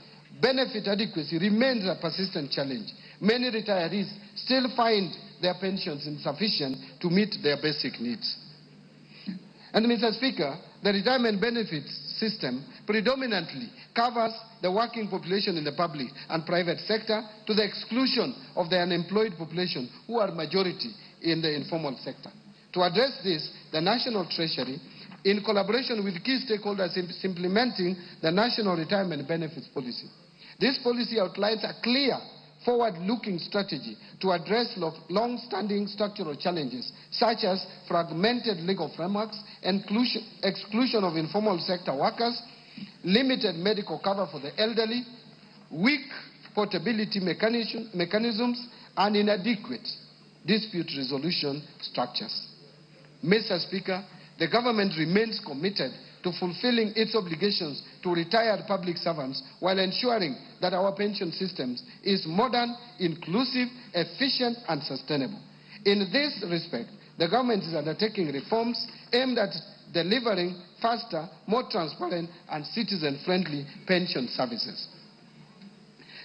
benefit adequacy remains a persistent challenge. Many retirees still find their pensions insufficient to meet their basic needs. And Mr. Speaker, the retirement benefits system predominantly covers the working population in the public and private sector to the exclusion of the unemployed population, who are majority in the informal sector. To address this, the National Treasury, in collaboration with key stakeholders, is implementing the National Retirement Benefits Policy. This policy outlines a clear, forward-looking strategy to address long-standing structural challenges, such as fragmented legal frameworks, exclusion of informal sector workers, limited medical cover for the elderly, weak portability mechanisms, and inadequate dispute resolution structures. Mr. Speaker, the government remains committed to fulfilling its obligations to retired public servants while ensuring that our pension system is modern, inclusive, efficient, and sustainable. In this respect, the government is undertaking reforms aimed at delivering faster, more transparent, and citizen-friendly pension services.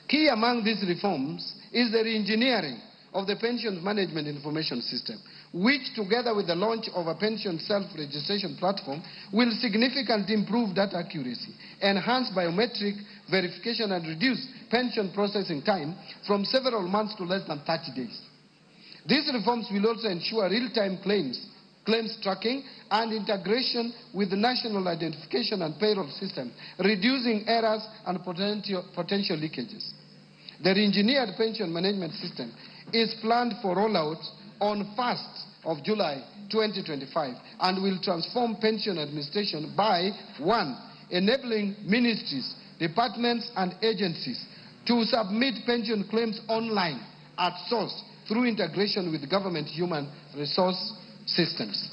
Key among these reforms is the re-engineering of the Pensions Management Information System, which, together with the launch of a pension self-registration platform, will significantly improve data accuracy, enhance biometric verification, and reduce pension processing time from several months to less than 30 days. These reforms will also ensure real-time claims tracking and integration with the national identification and payroll system, reducing errors and potential leakages. The re-engineered pension management system is planned for rollout on 1st of July 2025 and will transform pension administration by 1. Enabling ministries, departments and agencies to submit pension claims online at source through integration with government human resource systems.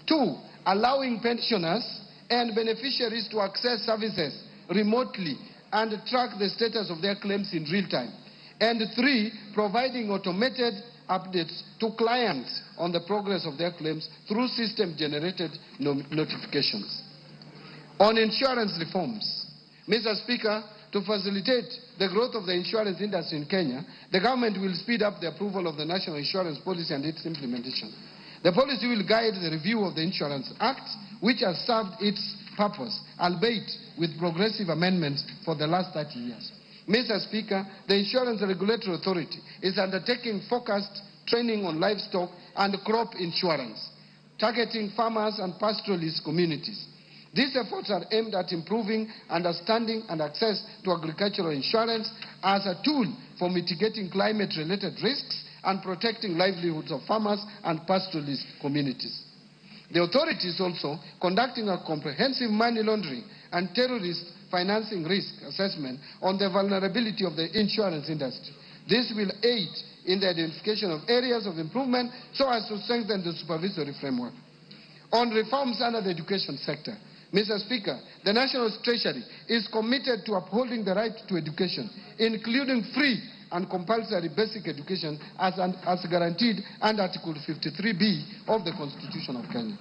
2, allowing pensioners and beneficiaries to access services remotely and track the status of their claims in real time. And 3, providing automated updates to clients on the progress of their claims through system-generated notifications. On insurance reforms, Mr. Speaker, to facilitate the growth of the insurance industry in Kenya, the government will speed up the approval of the National Insurance Policy and its implementation. The policy will guide the review of the Insurance Act, which has served its purpose, albeit with progressive amendments for the last 30 years. Mr. Speaker, the Insurance Regulatory Authority is undertaking focused training on livestock and crop insurance, targeting farmers and pastoralist communities. These efforts are aimed at improving understanding and access to agricultural insurance as a tool for mitigating climate-related risks and protecting livelihoods of farmers and pastoralist communities. The authority is also conducting a comprehensive money laundering and terrorist financing risk assessment on the vulnerability of the insurance industry. This will aid in the identification of areas of improvement so as to strengthen the supervisory framework. On reforms under the education sector, Mr. Speaker, the National Treasury is committed to upholding the right to education, including free and compulsory basic education as guaranteed under Article 53B of the Constitution of Kenya.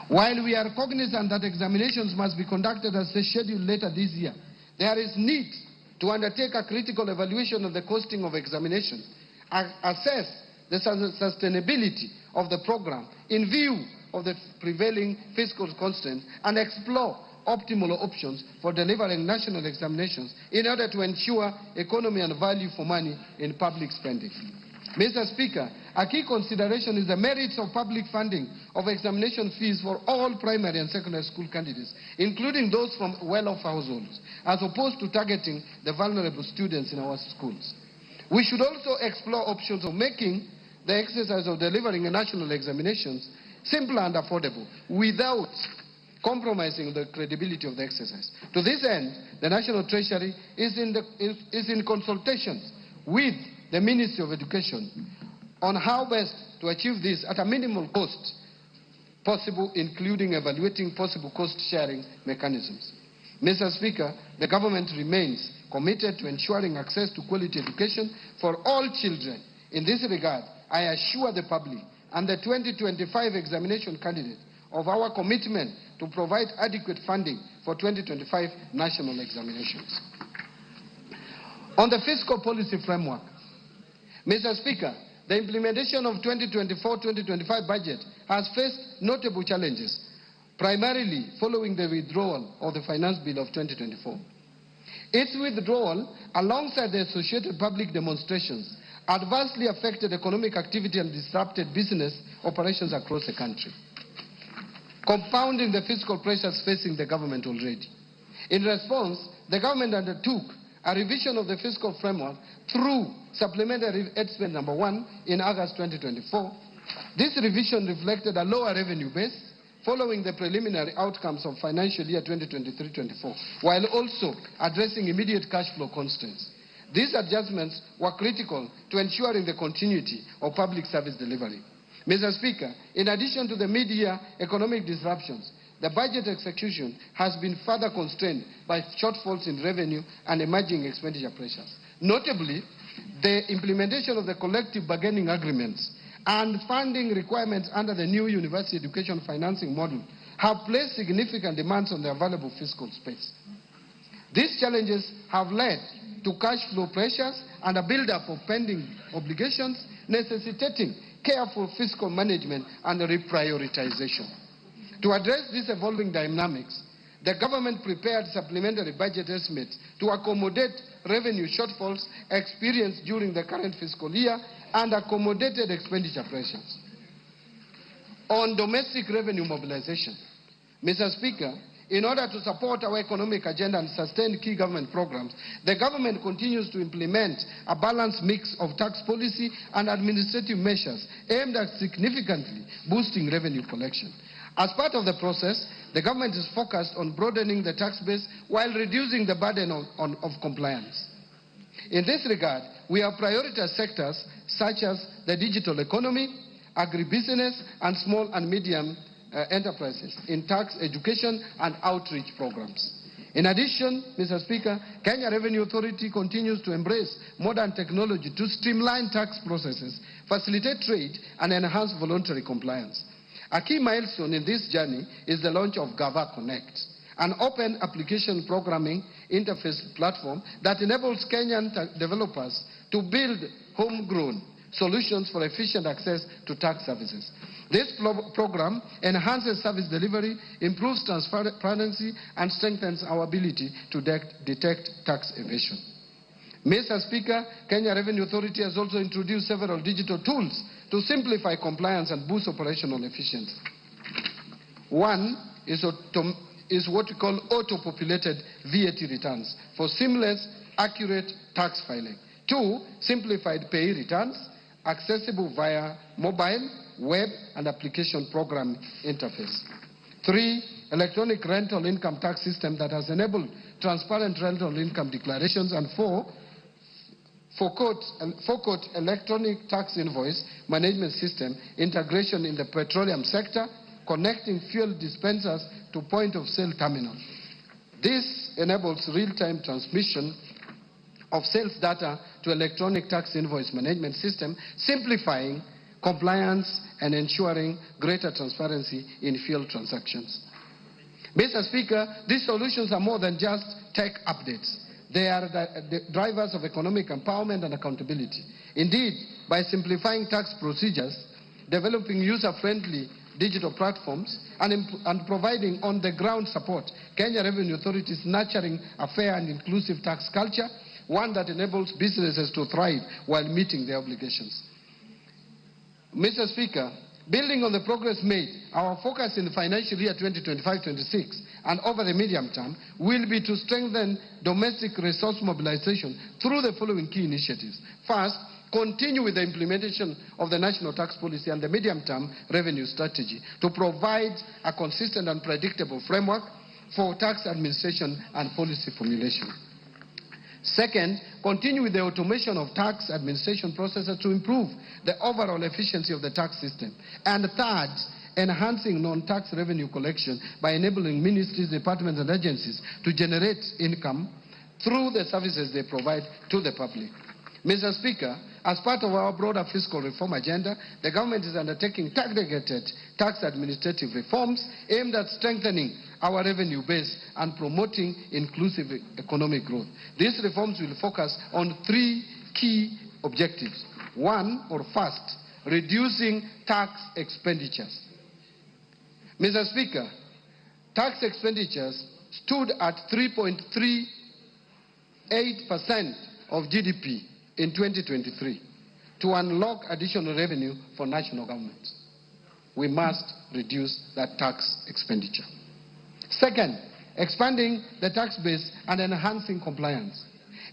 While we are cognizant that examinations must be conducted as scheduled later this year, there is need to undertake a critical evaluation of the costing of examinations, assess the sustainability of the program in view of the prevailing fiscal constraints, and explore optimal options for delivering national examinations in order to ensure economy and value for money in public spending. Mr. Speaker, a key consideration is the merits of public funding of examination fees for all primary and secondary school candidates, including those from well-off households, as opposed to targeting the vulnerable students in our schools. We should also explore options of making the exercise of delivering national examinations simpler and affordable without compromising the credibility of the exercise. To this end, the National Treasury is in consultations with the Ministry of Education on how best to achieve this at a minimal cost possible, including evaluating possible cost-sharing mechanisms. Mr. Speaker, the government remains committed to ensuring access to quality education for all children. In this regard, I assure the public and the 2025 examination candidate of our commitment to provide adequate funding for 2025 national examinations. On the fiscal policy framework, Mr. Speaker, the implementation of 2024-2025 budget has faced notable challenges, primarily following the withdrawal of the Finance Bill of 2024. Its withdrawal, alongside the associated public demonstrations, adversely affected economic activity and disrupted business operations across the country, compounding the fiscal pressures facing the government already. In response, the government undertook a revision of the fiscal framework through Supplementary Estimate Number 1 in August 2024. This revision reflected a lower revenue base following the preliminary outcomes of financial year 2023-24, while also addressing immediate cash flow constraints. These adjustments were critical to ensuring the continuity of public service delivery. Mr. Speaker, in addition to the mid-year economic disruptions, the budget execution has been further constrained by shortfalls in revenue and emerging expenditure pressures. Notably, the implementation of the collective bargaining agreements and funding requirements under the new university education financing model have placed significant demands on the available fiscal space. These challenges have led to cash flow pressures and a buildup of pending obligations, necessitating careful fiscal management and reprioritization. To address these evolving dynamics, the government prepared supplementary budget estimates to accommodate revenue shortfalls experienced during the current fiscal year and accommodated expenditure pressures. On domestic revenue mobilization, Mr. Speaker, in order to support our economic agenda and sustain key government programs, the government continues to implement a balanced mix of tax policy and administrative measures aimed at significantly boosting revenue collection. As part of the process, the government is focused on broadening the tax base while reducing the burden of compliance. In this regard, we have prioritized sectors such as the digital economy, agribusiness, and small and medium enterprises in tax education and outreach programs. In addition, Mr. Speaker, Kenya Revenue Authority continues to embrace modern technology to streamline tax processes, facilitate trade, and enhance voluntary compliance. A key milestone in this journey is the launch of Gava Connect, an open application programming interface platform that enables Kenyan developers to build homegrown solutions for efficient access to tax services. This program enhances service delivery, improves transparency, and strengthens our ability to detect tax evasion. Mr. Speaker, Kenya Revenue Authority has also introduced several digital tools to simplify compliance and boost operational efficiency. One is what we call auto-populated VAT returns for seamless, accurate tax filing. 2, simplified pay returns, accessible via mobile, web, and application program interface. 3, electronic rental income tax system that has enabled transparent rental income declarations. And 4, Forecourt electronic tax invoice management system integration in the petroleum sector, connecting fuel dispensers to point-of-sale terminal. This enables real-time transmission of sales data to electronic tax invoice management system, simplifying compliance and ensuring greater transparency in fuel transactions. Mr. Speaker, these solutions are more than just tech updates. They are the drivers of economic empowerment and accountability. Indeed, by simplifying tax procedures, developing user-friendly digital platforms, and providing on-the-ground support, Kenya Revenue Authority is nurturing a fair and inclusive tax culture, one that enables businesses to thrive while meeting their obligations. Mr. Speaker, building on the progress made, our focus in the financial year 2025-26 and over the medium term will be to strengthen domestic resource mobilization through the following key initiatives. First, continue with the implementation of the national tax policy and the medium-term revenue strategy to provide a consistent and predictable framework for tax administration and policy formulation. Second, continue with the automation of tax administration processes to improve the overall efficiency of the tax system. And third, enhancing non-tax revenue collection by enabling ministries, departments, and agencies to generate income through the services they provide to the public. Mr. Speaker, as part of our broader fiscal reform agenda, the government is undertaking targeted tax administrative reforms aimed at strengthening our revenue base and promoting inclusive economic growth. These reforms will focus on 3 key objectives. One, or first, reducing tax expenditures. Mr. Speaker, tax expenditures stood at 3.38% of GDP in 2023 to unlock additional revenue for national government. We must reduce that tax expenditure. Second, expanding the tax base and enhancing compliance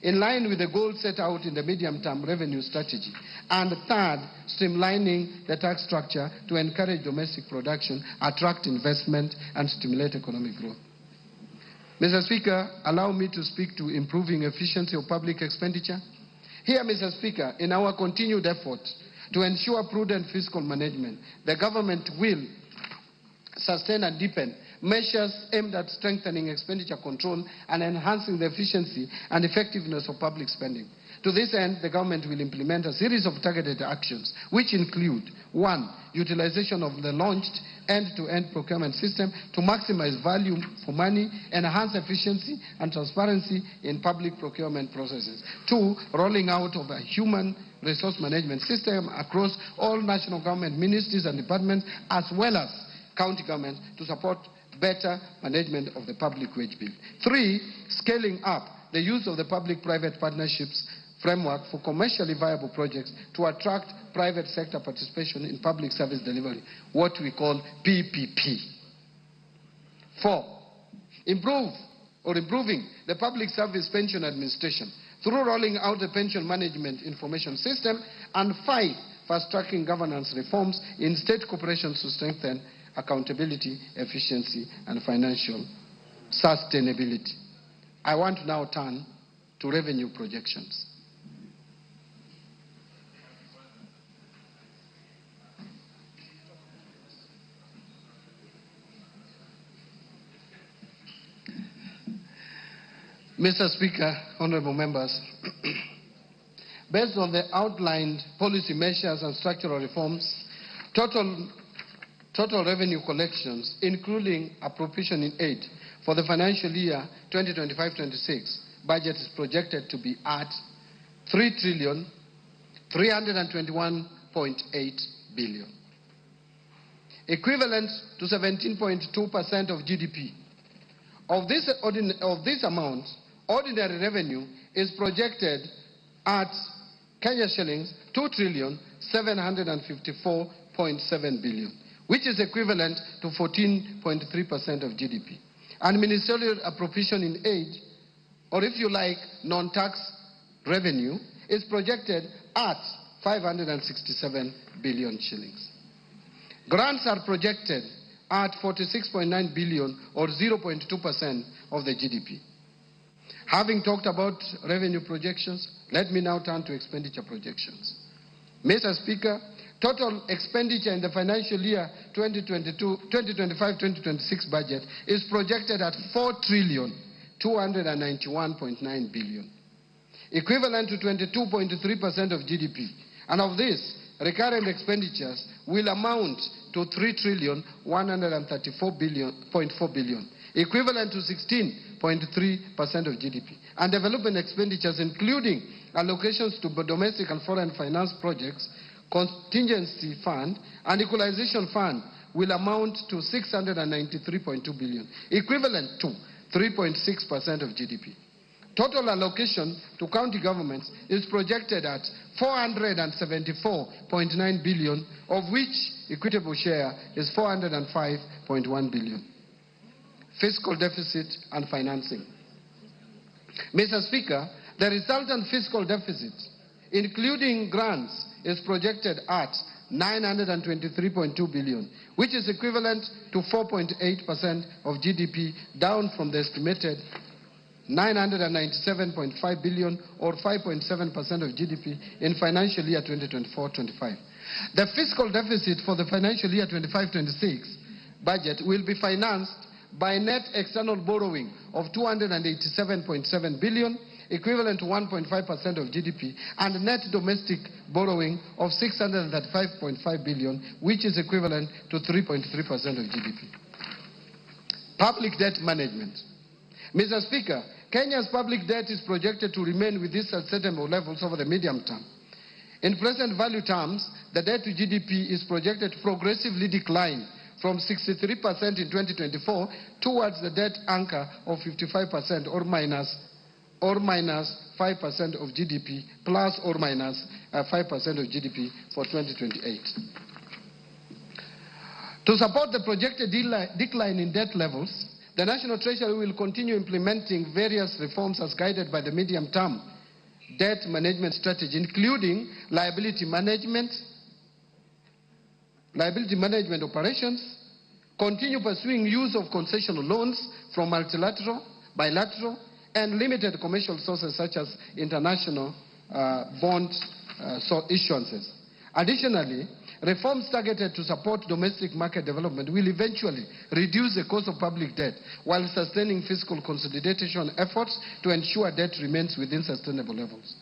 in line with the goals set out in the medium-term revenue strategy. And third, streamlining the tax structure to encourage domestic production, attract investment, and stimulate economic growth. Mr. Speaker, allow me to speak to improving efficiency of public expenditure. Here, Mr. Speaker, in our continued effort to ensure prudent fiscal management, the government will sustain and deepen measures aimed at strengthening expenditure control and enhancing the efficiency and effectiveness of public spending. To this end, the government will implement a series of targeted actions, which include, 1, utilization of the launched end-to-end procurement system to maximize value for money, enhance efficiency and transparency in public procurement processes. 2, rolling out of a human resource management system across all national government ministries and departments, as well as county governments, to support better management of the public wage bill. 3, scaling up the use of the public-private partnerships framework for commercially viable projects to attract private sector participation in public service delivery, what we call PPP. 4, improving the public service pension administration through rolling out the pension management information system. And 5, fast-tracking governance reforms in state corporations to strengthen accountability, efficiency, and financial sustainability. I want to now turn to revenue projections. Mr. Speaker, honorable members, based on the outlined policy measures and structural reforms, total revenue collections, including appropriation in aid for the financial year 2025-26 budget is projected to be at 3,321.8 billion, equivalent to 17.2% of GDP. Of this amount, ordinary revenue is projected at Kenya shillings 2,754.7 billion, which is equivalent to 14.3% of GDP. And ministerial appropriation in aid, or if you like, non-tax revenue, is projected at 567 billion shillings. Grants are projected at 46.9 billion, or 0.2% of the GDP. Having talked about revenue projections, let me now turn to expenditure projections. Mr. Speaker, total expenditure in the financial year 2025-2026 budget is projected at 4,291.9 billion, equivalent to 22.3% of GDP. And of this, recurrent expenditures will amount to 3,134.4 billion, equivalent to 16.3% of GDP. And development expenditures, including allocations to domestic and foreign finance projects, contingency fund, and equalization fund, will amount to 693.2 billion, equivalent to 3.6% of GDP. Total allocation to county governments is projected at 474.9 billion, of which equitable share is 405.1 billion. Fiscal deficit and financing. Mr. Speaker, the resultant fiscal deficit, including grants, is projected at 923.2 billion, which is equivalent to 4.8% of GDP, down from the estimated 997.5 billion, or 5.7% of GDP in financial year 2024-25. The fiscal deficit for the financial year 25-26 budget will be financed by net external borrowing of 287.7 billion, equivalent to 1.5% of GDP, and net domestic borrowing of 635.5 billion, which is equivalent to 3.3% of GDP. Public debt management. Mr. Speaker, Kenya's public debt is projected to remain within sustainable levels over the medium term. In present value terms, the debt to GDP is projected to progressively decline from 63% in 2024 towards the debt anchor of 55% or minus 5% of GDP, plus or minus 5% of GDP for 2028. To support the projected decline in debt levels, the National Treasury will continue implementing various reforms as guided by the medium-term debt management strategy, including liability management operations, continue pursuing use of concessional loans from multilateral, bilateral, and limited commercial sources such as international bond issuances. Additionally, reforms targeted to support domestic market development will eventually reduce the cost of public debt while sustaining fiscal consolidation efforts to ensure debt remains within sustainable levels.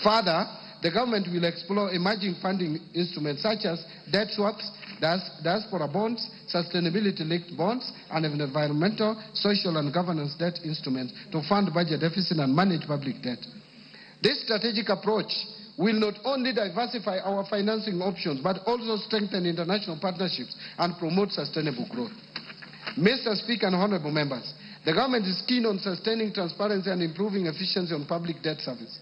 Further, the government will explore emerging funding instruments such as debt swaps, diaspora bonds, sustainability-linked bonds, and environmental, social, and governance debt instruments to fund budget deficit and manage public debt. This strategic approach will not only diversify our financing options, but also strengthen international partnerships and promote sustainable growth. Mr. Speaker and honorable members, the government is keen on sustaining transparency and improving efficiency on public debt service.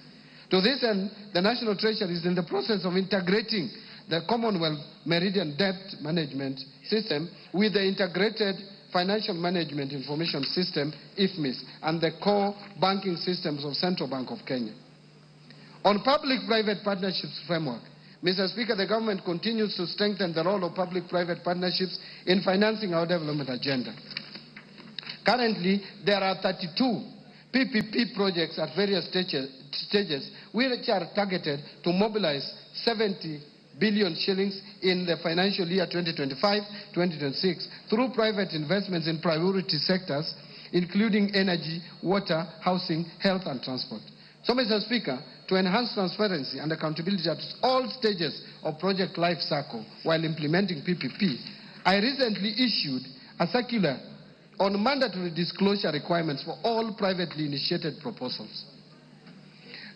To this end, the National Treasury is in the process of integrating the Commonwealth Meridian Debt Management System with the Integrated Financial Management Information System, IFMIS, and the core banking systems of Central Bank of Kenya. On public-private partnerships framework, Mr. Speaker, the government continues to strengthen the role of public-private partnerships in financing our development agenda. Currently, there are 32 PPP projects at various stages which are targeted to mobilize 70 billion shillings in the financial year 2025-2026 through private investments in priority sectors, including energy, water, housing, health, and transport. So, Mr. Speaker, to enhance transparency and accountability at all stages of project life cycle while implementing PPP, I recently issued a circular on mandatory disclosure requirements for all privately initiated proposals.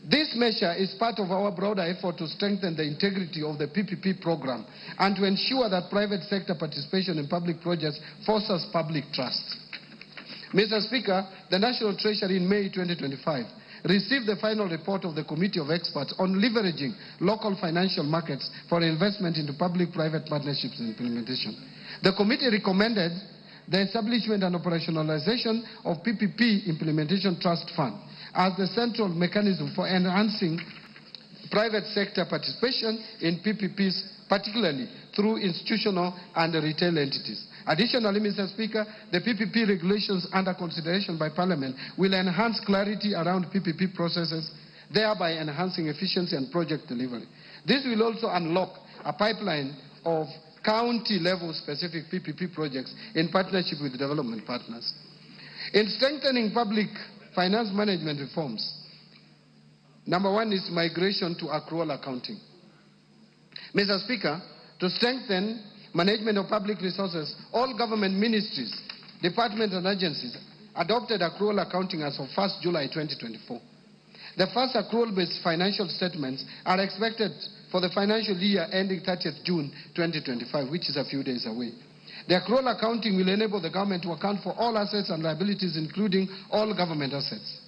This measure is part of our broader effort to strengthen the integrity of the PPP program and to ensure that private sector participation in public projects fosters public trust. Mr. Speaker, the National Treasury in May 2025 received the final report of the Committee of Experts on leveraging local financial markets for investment into public-private partnerships and implementation. The committee recommended the establishment and operationalization of PPP Implementation Trust Fund as the central mechanism for enhancing private sector participation in PPPs, particularly through institutional and retail entities. Additionally, Mr. Speaker, the PPP regulations under consideration by Parliament will enhance clarity around PPP processes, thereby enhancing efficiency and project delivery. This will also unlock a pipeline of county-level specific PPP projects in partnership with development partners. In strengthening public finance management reforms, number one is migration to accrual accounting. Mr. Speaker, to strengthen management of public resources, all government ministries, departments and agencies adopted accrual accounting as of 1st July 2024. The first accrual-based financial statements are expected for the financial year ending 30th June 2025, which is a few days away. The accrual accounting will enable the government to account for all assets and liabilities, including all government assets.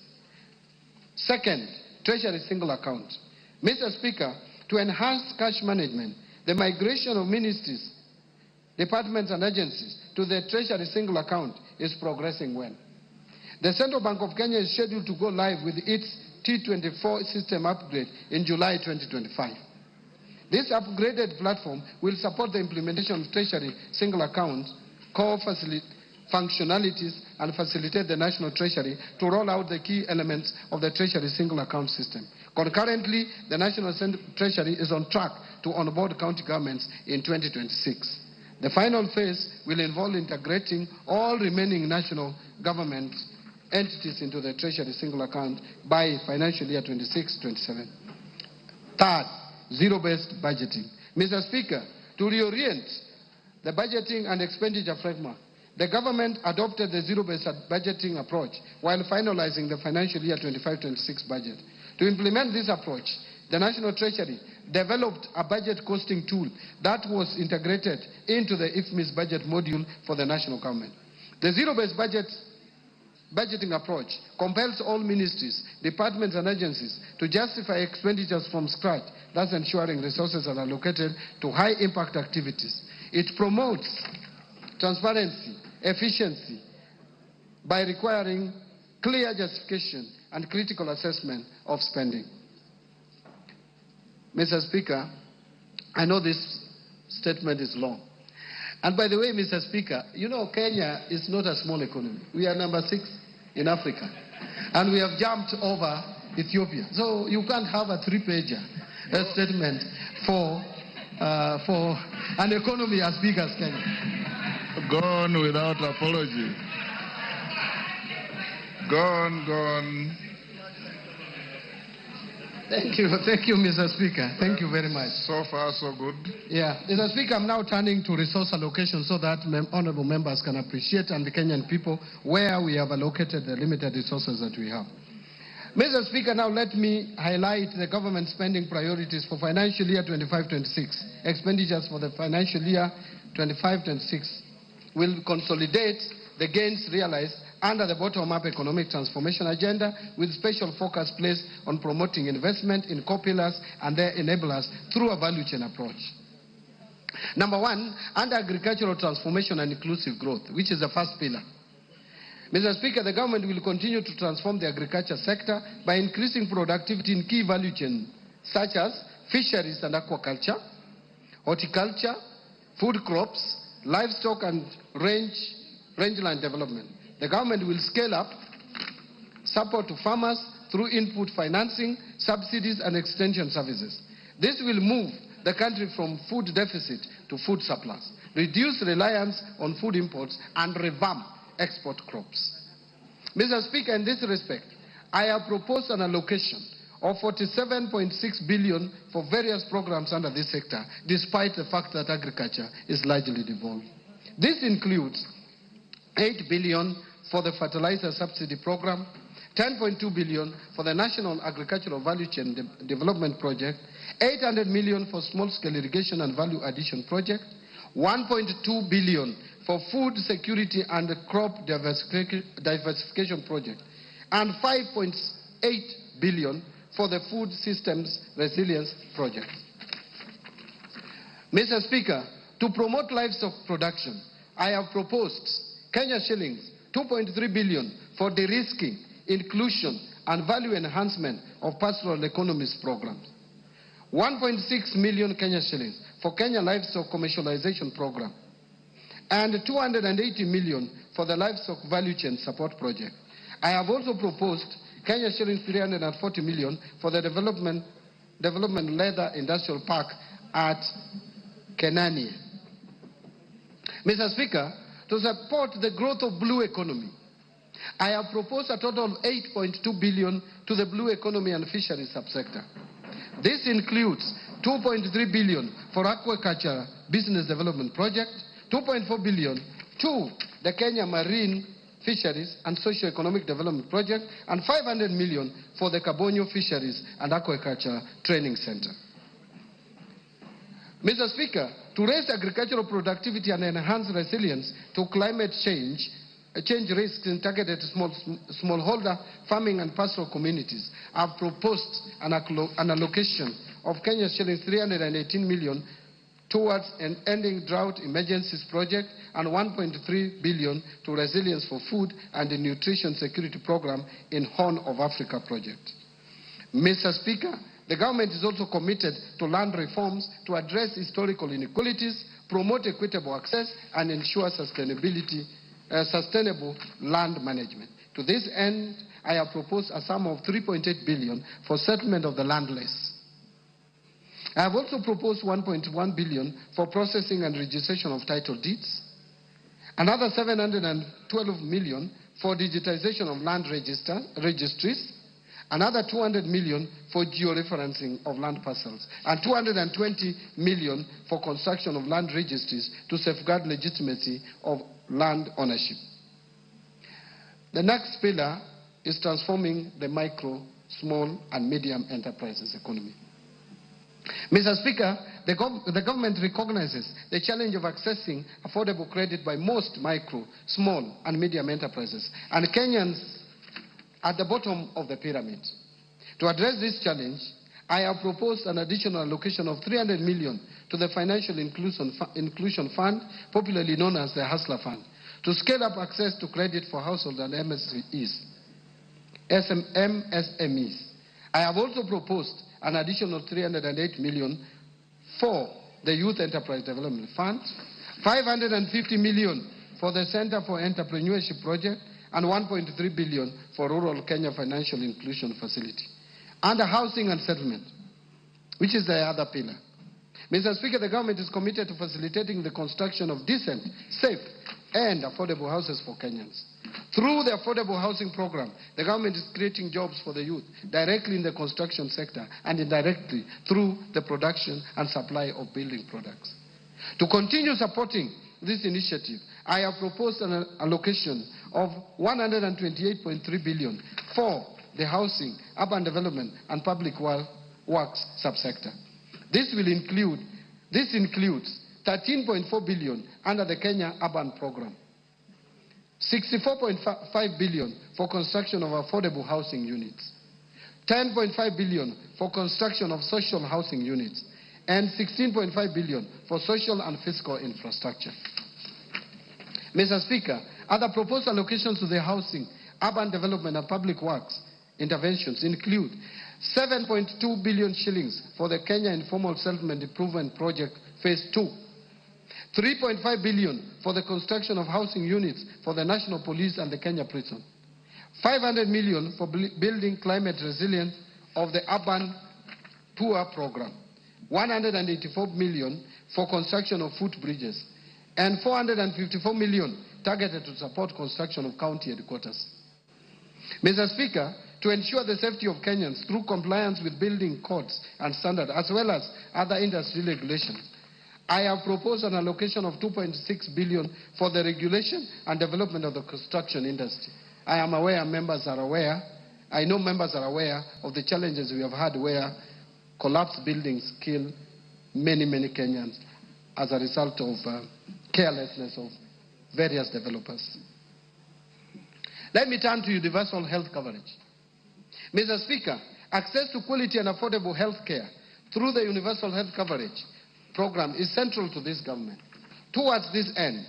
Second, Treasury single account. Mr. Speaker, to enhance cash management, the migration of ministries, departments and agencies to the Treasury single account is progressing well. The Central Bank of Kenya is scheduled to go live with its T24 system upgrade in July 2025. This upgraded platform will support the implementation of Treasury single account, core functionalities, and facilitate the National Treasury to roll out the key elements of the Treasury single account system. Concurrently, the National Treasury is on track to onboard county governments in 2026. The final phase will involve integrating all remaining national government entities into the Treasury single account by financial year 26-27. Third, zero-based budgeting. Mr. Speaker, to reorient the budgeting and expenditure framework, the government adopted the zero-based budgeting approach while finalizing the financial year 25-26 budget. To implement this approach, the National Treasury developed a budget costing tool that was integrated into the IFMIS budget module for the national government. The zero-based budgeting approach compels all ministries, departments and agencies to justify expenditures from scratch, thus ensuring resources are allocated to high-impact activities. It promotes transparency, efficiency, by requiring clear justification and critical assessment of spending. Mr. Speaker, I know this statement is long. And by the way, Mr. Speaker, you know, Kenya is not a small economy. We are number 6 in Africa. And we have jumped over Ethiopia. So you can't have a 3-pager statement for an economy as big as Kenya. Gone without apology. Gone, gone. Thank you, Mr. Speaker. Thank you very much. So far, so good. Yeah. Mr. Speaker, I'm now turning to resource allocation so that honorable members can appreciate, and the Kenyan people, where we have allocated the limited resources that we have. Mr. Speaker, now let me highlight the government spending priorities for financial year 25-26. Expenditures for the financial year 25-26 will consolidate the gains realized under the bottom-up economic transformation agenda, with special focus placed on promoting investment in core pillars and their enablers through a value chain approach. Number one, under agricultural transformation and inclusive growth, which is the first pillar. Mr. Speaker, the government will continue to transform the agriculture sector by increasing productivity in key value chains such as fisheries and aquaculture, horticulture, food crops, livestock and rangeland development. The government will scale up support to farmers through input financing, subsidies and extension services. This will move the country from food deficit to food surplus, reduce reliance on food imports and revamp export crops. Mr. Speaker, in this respect, I have proposed an allocation of 47.6 billion for various programs under this sector, despite the fact that agriculture is largely devolved. This includes 8 billion for the fertilizer subsidy program, 10.2 billion for the National Agricultural Value Chain Development Project, 800 million for small-scale irrigation and value addition project, 1.2 billion for food security and crop diversification project, and 5.8 billion for the food systems resilience project. Mr. Speaker, to promote livestock production, I have proposed Kenya shillings 2.3 billion for de-risking, inclusion, and value enhancement of pastoral economies programs. 1.6 million Kenya shillings for Kenya Livestock Commercialization Program, and 280 million for the Livestock Value Chain Support Project. I have also proposed Kenya shillings 340 million for the development leather industrial park at Kenani. Mr. Speaker, to support the growth of blue economy, I have proposed a total of 8.2 billion to the blue economy and fisheries subsector. This includes 2.3 billion for aquaculture business development project, 2.4 billion to the Kenya Marine Fisheries and Socio-Economic Development Project, and 500 million for the Kabonyo Fisheries and Aquaculture Training Center. Mr. Speaker, to raise agricultural productivity and enhance resilience to climate change risks in targeted smallholder farming and pastoral communities, I have proposed an allocation of Kenya shillings 318 million towards an ending drought emergencies project and 1.3 billion to resilience for food and the nutrition security program in Horn of Africa project. Mr. Speaker, the government is also committed to land reforms to address historical inequalities, promote equitable access, and ensure sustainable land management. To this end, I have proposed a sum of 3.8 billion for settlement of the landless. I have also proposed 1.1 billion for processing and registration of title deeds, another 712 million for digitization of land registries, another 200 million for georeferencing of land parcels, and 220 million for construction of land registries to safeguard legitimacy of land ownership. The next pillar is transforming the micro, small, and medium enterprises economy. Mr. Speaker, the government recognizes the challenge of accessing affordable credit by most micro, small, and medium enterprises, and Kenyans at the bottom of the pyramid. To address this challenge, I have proposed an additional allocation of 300 million to the Financial Inclusion Fund, popularly known as the Hustler Fund, to scale up access to credit for households and MSMEs. I have also proposed an additional 308 million for the Youth Enterprise Development Fund, 550 million for the Center for Entrepreneurship Project, and 1.3 billion for Rural Kenya Financial Inclusion Facility. Under housing and settlement, which is the other pillar. Mr. Speaker, the government is committed to facilitating the construction of decent, safe, and affordable houses for Kenyans. Through the Affordable Housing Program, the government is creating jobs for the youth directly in the construction sector and indirectly through the production and supply of building products. To continue supporting this initiative, I have proposed an allocation of 128.3 billion for the housing, urban development, and public works subsector. This includes 13.4 billion under the Kenya Urban Program, 64.5 billion for construction of affordable housing units, 10.5 billion for construction of social housing units, and 16.5 billion for social and fiscal infrastructure. Mr. Speaker, other proposed allocations to the housing, urban development, and public works interventions include 7.2 billion shillings for the Kenya Informal Settlement Improvement Project Phase 2, 3.5 billion for the construction of housing units for the National Police and the Kenya Prison, 500 million for building climate resilience of the Urban Poor Program, 184 million for construction of footbridges, and 454 million targeted to support construction of county headquarters. Mr. Speaker, to ensure the safety of Kenyans through compliance with building codes and standards, as well as other industry regulations, I have proposed an allocation of 2.6 billion for the regulation and development of the construction industry. I am aware members are aware, I know members are aware of the challenges we have had where collapsed buildings kill many, many Kenyans as a result of carelessness of various developers. Let me turn to universal health coverage. Mr. Speaker, access to quality and affordable health care through the universal health coverage program is central to this government. Towards this end,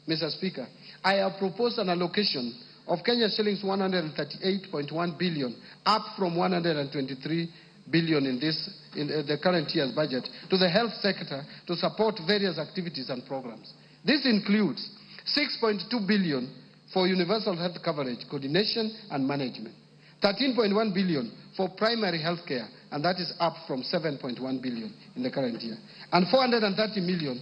Mr. Speaker, I have proposed an allocation of Kenya shillings 138.1 billion, up from 123 billion in the current year's budget, to the health sector to support various activities and programs. This includes 6.2 billion for universal health coverage, coordination and management, 13.1 billion for primary health care, and that is up from 7.1 billion in the current year, and 430 million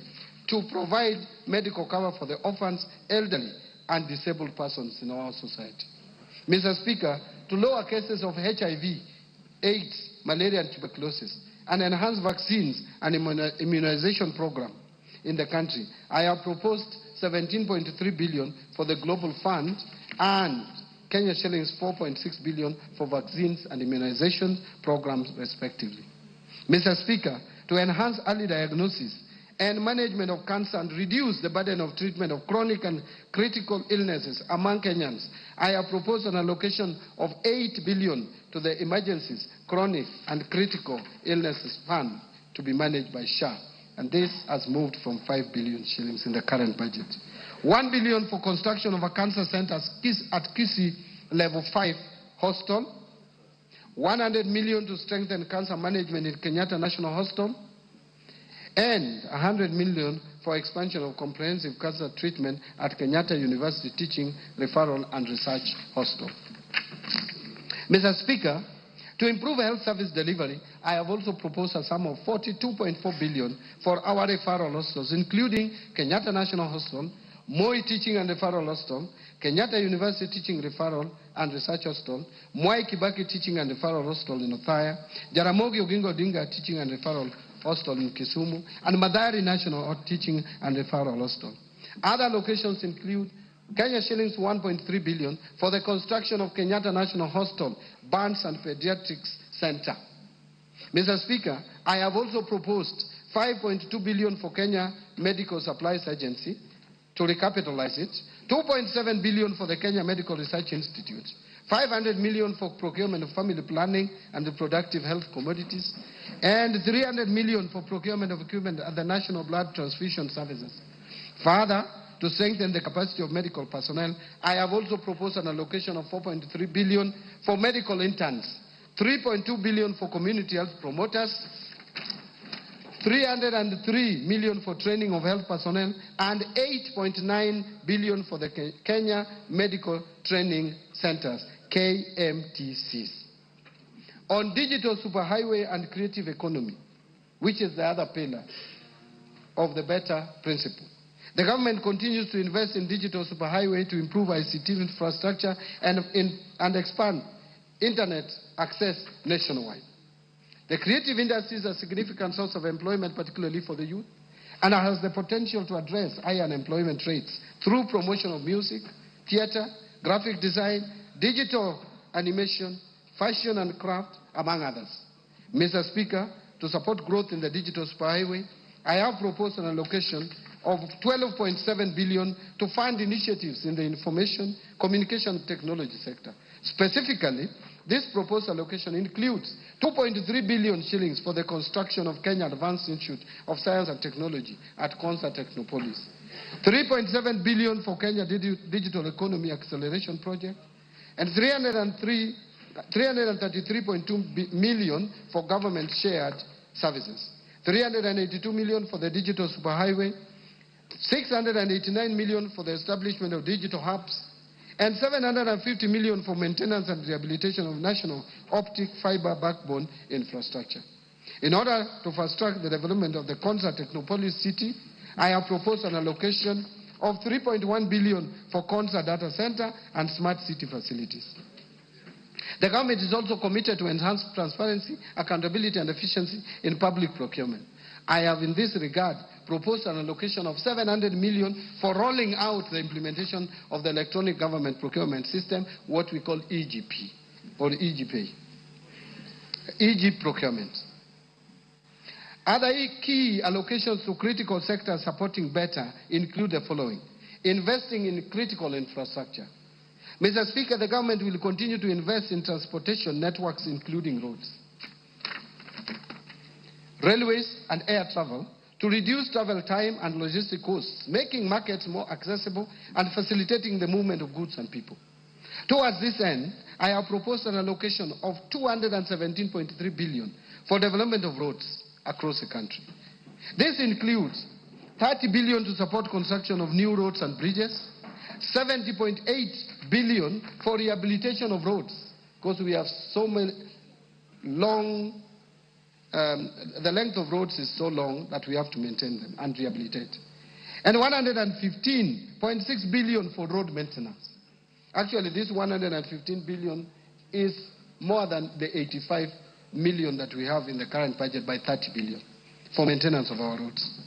to provide medical cover for the orphans, elderly, and disabled persons in our society. Mr. Speaker, to lower cases of HIV, AIDS, malaria, and tuberculosis, and enhance vaccines and immunization program in the country, I have proposed 17.3 billion for the Global Fund and Kenya shillings 4.6 billion for vaccines and immunization programs, respectively. Mr. Speaker, to enhance early diagnosis and management of cancer and reduce the burden of treatment of chronic and critical illnesses among Kenyans, I have proposed an allocation of 8 billion to the Emergencies, Chronic and Critical Illnesses Fund to be managed by SHA. And this has moved from 5 billion shillings in the current budget. 1 billion for construction of a cancer center at Kisii Level 5 Hostel. 100 million to strengthen cancer management in Kenyatta National Hospital. And 100 million for expansion of comprehensive cancer treatment at Kenyatta University Teaching, Referral and Research Hospital. Mr. Speaker, to improve health service delivery, I have also proposed a sum of 42.4 billion for our referral hospitals, including Kenyatta National Hospital, Moi Teaching and Referral Hospital, Kenyatta University Teaching Referral and Research Hospital, Mwai Kibaki Teaching and Referral Hospital in Othaya, Jaramogi Oginga Odinga Teaching and Referral Hospital in Kisumu, and Mathari National Teaching and Referral Hospital. Other locations include Kenya shillings 1.3 billion for the construction of Kenyatta National Hospital, Burns and Pediatrics Center. Mr. Speaker, I have also proposed 5.2 billion for Kenya Medical Supplies Agency to recapitalize it, 2.7 billion for the Kenya Medical Research Institute, 500 million for procurement of family planning and reproductive health commodities, and 300 million for procurement of equipment at the National Blood Transfusion Services. Further, to strengthen the capacity of medical personnel, I have also proposed an allocation of 4.3 billion for medical interns, 3.2 billion for community health promoters, 303 million for training of health personnel, and 8.9 billion for the Kenya Medical Training Centers, KMTCs. On digital superhighway and creative economy, which is the other pillar of the better principle, the government continues to invest in digital superhighway to improve ICT infrastructure and expand internet access nationwide. The creative industry is a significant source of employment, particularly for the youth, and has the potential to address high unemployment rates through promotion of music, theater, graphic design, digital animation, fashion and craft, among others. Mr. Speaker, to support growth in the digital superhighway, I have proposed an allocation of 12.7 billion to fund initiatives in the information, communication technology sector. Specifically, this proposed allocation includes 2.3 billion shillings for the construction of Kenya Advanced Institute of Science and Technology at Konza Technopolis, 3.7 billion for Kenya Digital Economy Acceleration Project, and 333.2 million for government shared services, 382 million for the digital superhighway, 689 million for the establishment of digital hubs, and 750 million for maintenance and rehabilitation of national optic fiber backbone infrastructure. In order to fast-track the development of the Konza Technopolis City, I have proposed an allocation of 3.1 billion for Konza Data Center and smart city facilities. The government is also committed to enhance transparency, accountability, and efficiency in public procurement. I have, in this regard, proposed an allocation of 700 million for rolling out the implementation of the electronic government procurement system, what we call EGP or EGP, EG procurement. Other key allocations to critical sectors supporting better include the following. Investing in critical infrastructure. Mr. Speaker, the government will continue to invest in transportation networks, including roads, railways, and air travel, to reduce travel time and logistic costs, making markets more accessible and facilitating the movement of goods and people. Towards this end, I have proposed an allocation of 217.3 billion for development of roads across the country. This includes 30 billion to support construction of new roads and bridges, 70.8 billion for rehabilitation of roads, because we have so many long, the length of roads is so long that we have to maintain them and rehabilitate. And 115.6 billion for road maintenance. Actually, this 115 billion is more than the 85 million that we have in the current budget by 30 billion for maintenance of our roads.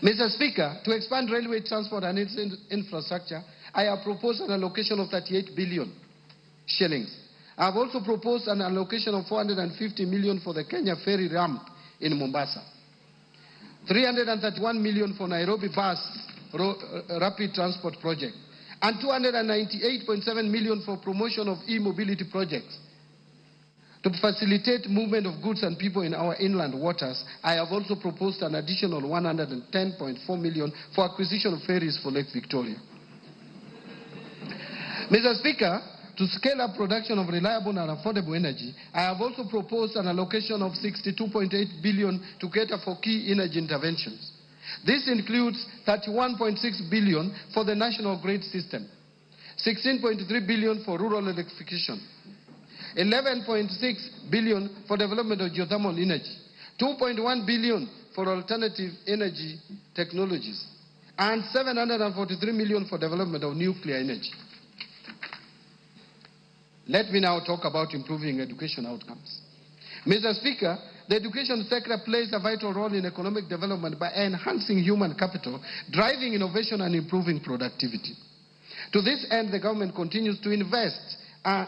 Mr. Speaker, to expand railway transport and its infrastructure, I have proposed an allocation of 38 billion shillings. I have also proposed an allocation of 450 million for the Kenya Ferry ramp in Mombasa, 331 million for Nairobi Bus Rapid Transport Project, and 298.7 million for promotion of e-mobility projects. To facilitate movement of goods and people in our inland waters, I have also proposed an additional 110.4 million for acquisition of ferries for Lake Victoria. Mr. Speaker, to scale up production of reliable and affordable energy, I have also proposed an allocation of 62.8 billion to cater for key energy interventions. This includes 31.6 billion for the national grid system, 16.3 billion for rural electrification, 11.6 billion for development of geothermal energy, 2.1 billion for alternative energy technologies, and 743 million for development of nuclear energy. Let me now talk about improving education outcomes. Mr. Speaker, the education sector plays a vital role in economic development by enhancing human capital, driving innovation, and improving productivity. To this end, the government continues to invest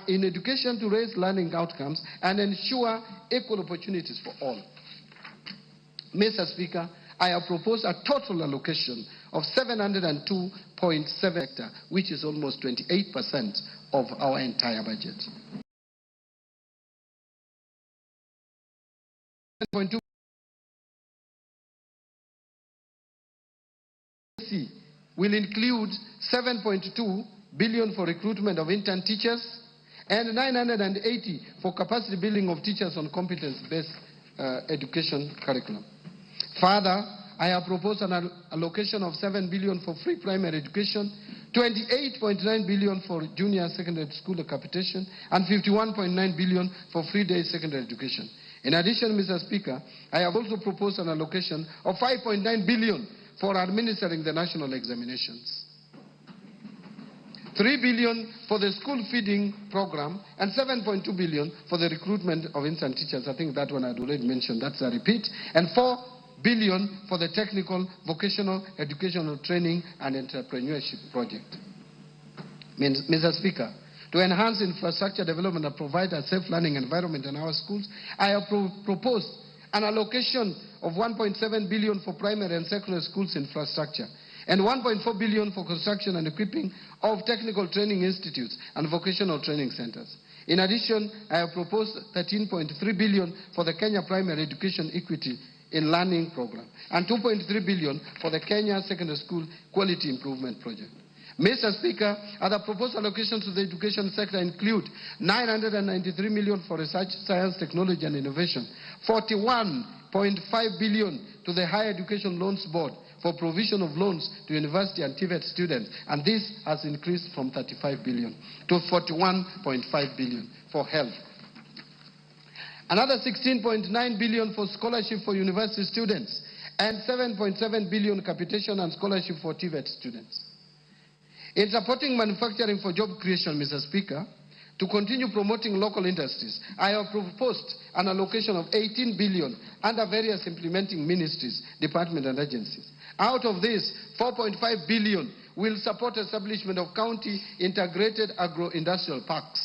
in education to raise learning outcomes and ensure equal opportunities for all. Mr. Speaker, I have proposed a total allocation of 702.7 hectares, which is almost 28% of our entire budget. 7.2 will include 7.2 billion for recruitment of intern teachers and 980 for capacity building of teachers on competence-based education curriculum. Further, I have proposed an allocation of 7 billion for free primary education, 28.9 billion for junior secondary school capitation, and 51.9 billion for free day secondary education. In addition, Mr. Speaker, I have also proposed an allocation of 5.9 billion for administering the national examinations, 3 billion for the school feeding program, and 7.2 billion for the recruitment of intern teachers. I think that one I'd already mentioned, that's a repeat. And 4 billion for the technical, vocational, educational training and entrepreneurship project. Mr. Speaker, to enhance infrastructure development and provide a safe learning environment in our schools, I have proposed an allocation of 1.7 billion for primary and secondary schools infrastructure, and 1.4 billion for construction and equipping of technical training institutes and vocational training centers. In addition, I have proposed 13.3 billion for the Kenya Primary Education Equity in Learning Program and 2.3 billion for the Kenya Secondary School Quality Improvement Project. Mr. Speaker, other proposed allocations to the education sector include 993 million for research, science, technology and innovation, 41.5 billion to the Higher Education Loans Board for provision of loans to university and TVET students, and this has increased from 35 billion to 41.5 billion for health. Another 16.9 billion for scholarship for university students and 7.7 billion capitation and scholarship for TVET students. In supporting manufacturing for job creation, Mr. Speaker, To continue promoting local industries, I have proposed an allocation of 18 billion under various implementing ministries, departments and agencies. Out of this, 4.5 billion will support establishment of county integrated agro-industrial parks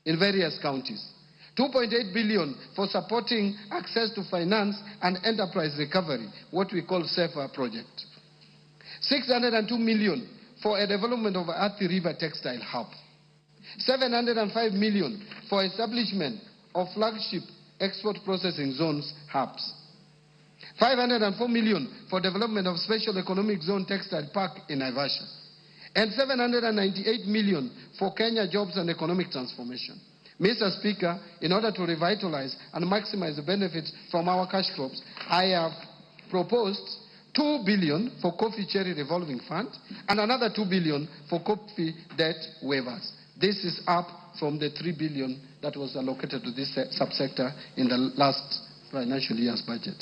in various counties. 2.8 billion for supporting access to finance and enterprise recovery, what we call SEFA project. 602 million for a development of Athi River Textile Hub. 705 million for establishment of flagship export processing zones hubs. 504 million for development of special economic zone textile park in Naivasha. And 798 million for Kenya jobs and economic transformation. Mr. Speaker, in order to revitalize and maximize the benefits from our cash crops, I have proposed 2 billion for coffee cherry revolving fund and another 2 billion for coffee debt waivers. This is up from the 3 billion that was allocated to this subsector in the last financial year's budget.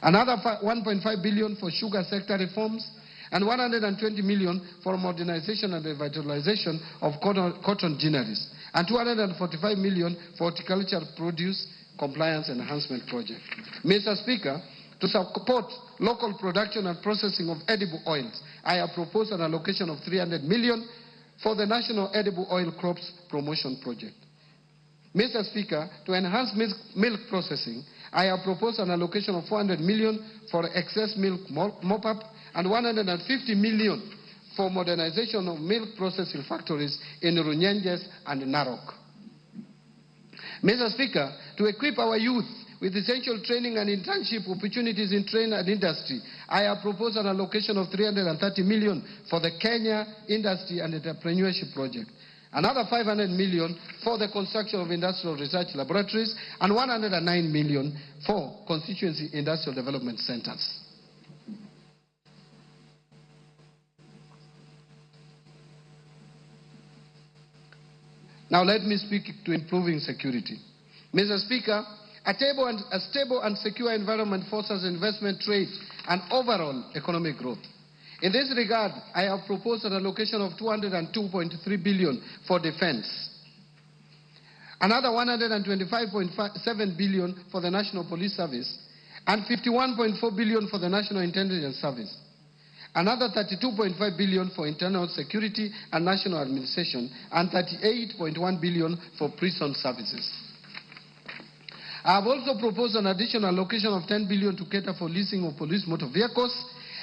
Another 1.5 billion for sugar sector reforms and 120 million for modernization and revitalization of cotton ginneries and 245 million for horticultural produce compliance enhancement project. Mr. Speaker, to support local production and processing of edible oils, I have proposed an allocation of 300 million for the National Edible Oil Crops Promotion Project. Mr. Speaker, to enhance milk processing, I have proposed an allocation of 400 million for excess milk mop-up and 150 million for modernization of milk processing factories in Runyenjes and Narok. Mr. Speaker, to equip our youth with essential training and internship opportunities in trade and industry, I have proposed an allocation of 330 million for the Kenya Industry and Entrepreneurship Project, another 500 million for the construction of industrial research laboratories, and 109 million for constituency industrial development centers. Now let me speak to improving security. Mr. Speaker, a stable and secure environment fosters investment, trade, and overall economic growth. In this regard, I have proposed an allocation of 202.3 billion for defense, another 125.7 billion for the National Police Service, and 51.4 billion for the National Intelligence Service, another 32.5 billion for internal security and national administration, and 38.1 billion for prison services. I have also proposed an additional allocation of 10 billion to cater for leasing of police motor vehicles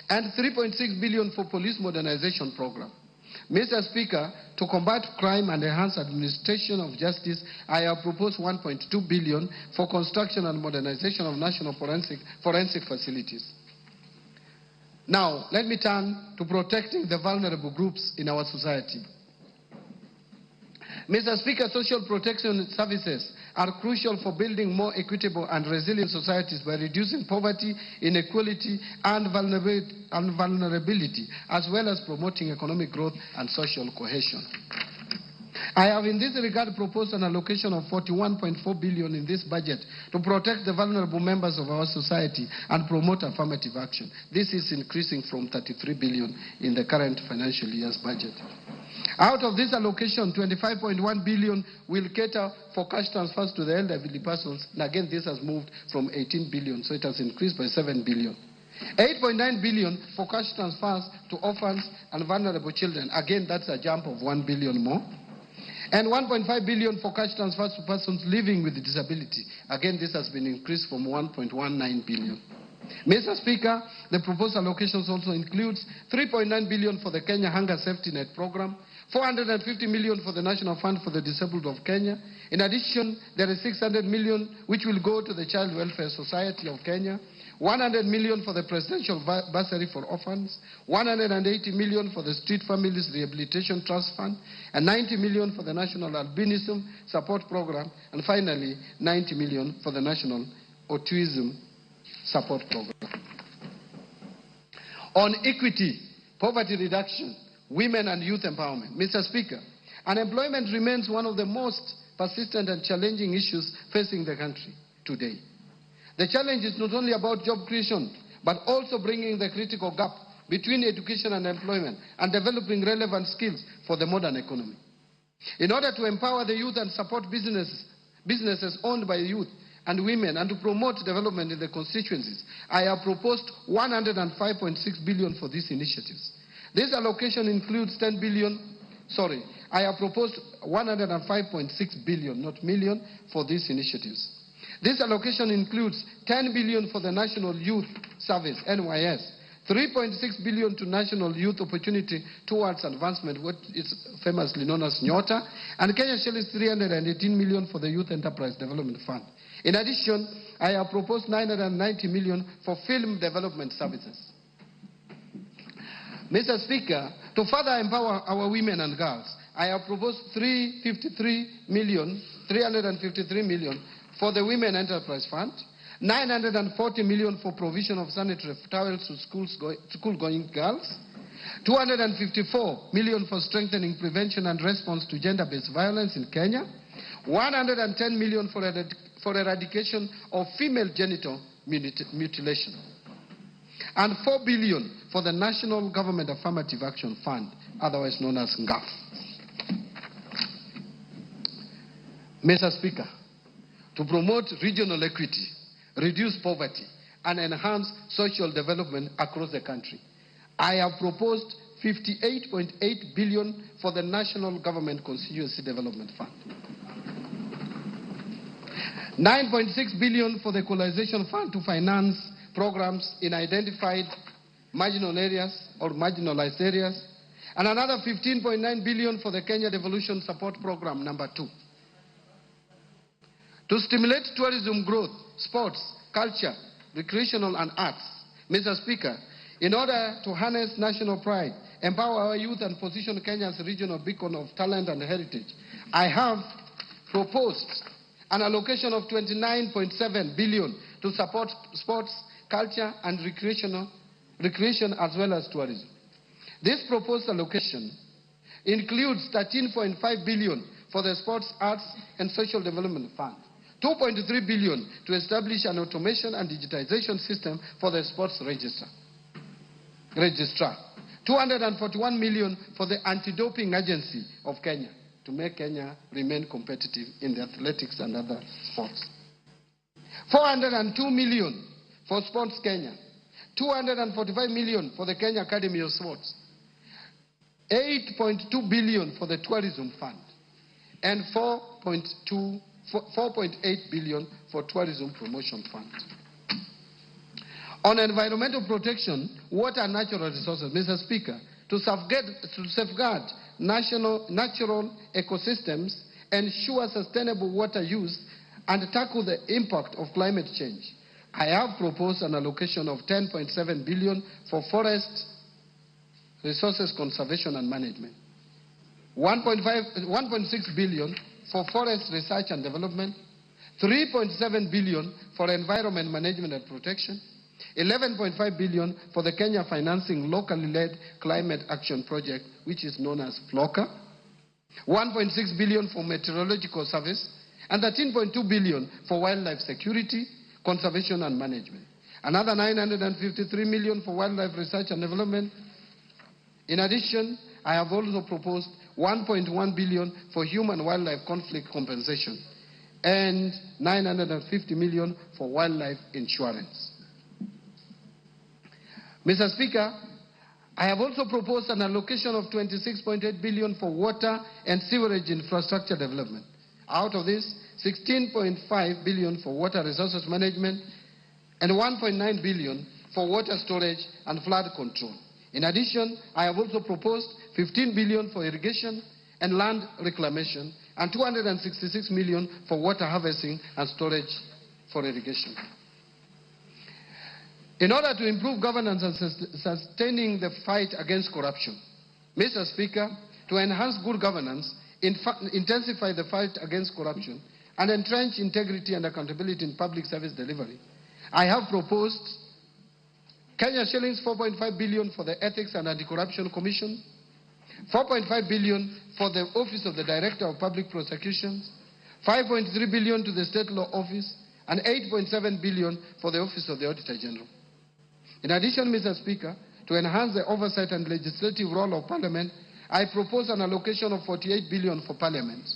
and 3.6 billion for police modernization program. Mr. Speaker, to combat crime and enhance administration of justice, I have proposed 1.2 billion for construction and modernization of national forensic facilities. Now, let me turn to protecting the vulnerable groups in our society. Mr. Speaker, social protection services are crucial for building more equitable and resilient societies by reducing poverty, inequality, and vulnerability, as well as promoting economic growth and social cohesion. I have in this regard proposed an allocation of 41.4 billion in this budget to protect the vulnerable members of our society and promote affirmative action. This is increasing from 33 billion in the current financial year's budget. Out of this allocation, 25.1 billion will cater for cash transfers to the elderly persons. And again, this has moved from 18 billion, so it has increased by 7 billion. 8.9 billion for cash transfers to orphans and vulnerable children. Again, that's a jump of 1 billion more. And 1.5 billion for cash transfers to persons living with disability. Again, this has been increased from 1.19 billion. Mr. Speaker, the proposed allocations also includes 3.9 billion for the Kenya Hunger Safety Net Program, 450 million for the National Fund for the Disabled of Kenya. In addition, there is 600 million which will go to the Child Welfare Society of Kenya, 100 million for the Presidential Bursary for Orphans, 180 million for the Street Families Rehabilitation Trust Fund, and 90 million for the National Albinism Support Program, and finally, 90 million for the National Autism Support Program. On equity, poverty reduction, women and youth empowerment. Mr. Speaker, unemployment remains one of the most persistent and challenging issues facing the country today. The challenge is not only about job creation, but also bringing the critical gap between education and employment and developing relevant skills for the modern economy. In order to empower the youth and support businesses owned by youth and women and to promote development in the constituencies, I have proposed 105.6 billion for these initiatives. This allocation includes 10 billion, sorry, I have proposed 105.6 billion, not million, for these initiatives. This allocation includes 10 billion for the National Youth Service, NYS, 3.6 billion to National Youth Opportunity Towards Advancement, what is famously known as NYOTA, and Kenya shillings 318 million for the Youth Enterprise Development Fund. In addition, I have proposed 990 million for film development services. Mr. Speaker, to further empower our women and girls, I have proposed 353 million for the Women Enterprise Fund, 940 million for provision of sanitary towels to school-going girls, 254 million for strengthening prevention and response to gender-based violence in Kenya, 110 million for eradication of female genital mutilation, and 4 billion for the National Government Affirmative Action Fund, otherwise known as NGAF. Mr. Speaker, to promote regional equity, reduce poverty, and enhance social development across the country, I have proposed 58.8 billion for the National Government Constituency Development Fund, 9.6 billion for the Equalization Fund to finance programs in identified marginal areas or marginalized areas, and another 15.9 billion for the Kenya Devolution Support Program number 2. To stimulate tourism growth, sports, culture, recreational and arts, Mr. Speaker, in order to harness national pride, empower our youth and position Kenya as a regional beacon of talent and heritage, I have proposed an allocation of 29.7 billion to support sports, culture and recreation as well as tourism. This proposed allocation includes 13.5 billion for the Sports, Arts and Social Development Fund, 2.3 billion to establish an automation and digitization system for the sports registrar, 241 million for the Anti-Doping Agency of Kenya to make Kenya remain competitive in the athletics and other sports, 402 million for Sports Kenya, 245 million for the Kenya Academy of Sports, 8.2 billion for the Tourism Fund, and 4.8 billion for Tourism Promotion Fund. On environmental protection, water and natural resources, Mr. Speaker, to safeguard natural ecosystems, ensure sustainable water use, and tackle the impact of climate change, I have proposed an allocation of 10.7 billion for forest resources conservation and management, 1.6 billion for forest research and development, 3.7 billion for environment management and protection, 11.5 billion for the Kenya Financing Locally Led Climate Action Project, which is known as FLOCA, 1.6 billion for meteorological service, and 13.2 billion for wildlife security, conservation and management. Another 953 million for wildlife research and development. In addition, I have also proposed 1.1 billion for human wildlife conflict compensation and 950 million for wildlife insurance. Mr. Speaker, I have also proposed an allocation of 26.8 billion for water and sewerage infrastructure development. Out of this, 16.5 billion for water resources management and 1.9 billion for water storage and flood control. In addition, I have also proposed 15 billion for irrigation and land reclamation and 266 million for water harvesting and storage for irrigation. In order to improve governance and sustaining the fight against corruption, Mr. Speaker, to enhance good governance, intensify the fight against corruption, and entrench integrity and accountability in public service delivery, I have proposed Kenya shillings 4.5 billion for the Ethics and Anti-Corruption Commission, 4.5 billion for the Office of the Director of Public Prosecutions, 5.3 billion to the State Law Office, and 8.7 billion for the Office of the Auditor General. In addition, Mr. Speaker, to enhance the oversight and legislative role of Parliament, I propose an allocation of 48 billion for Parliament.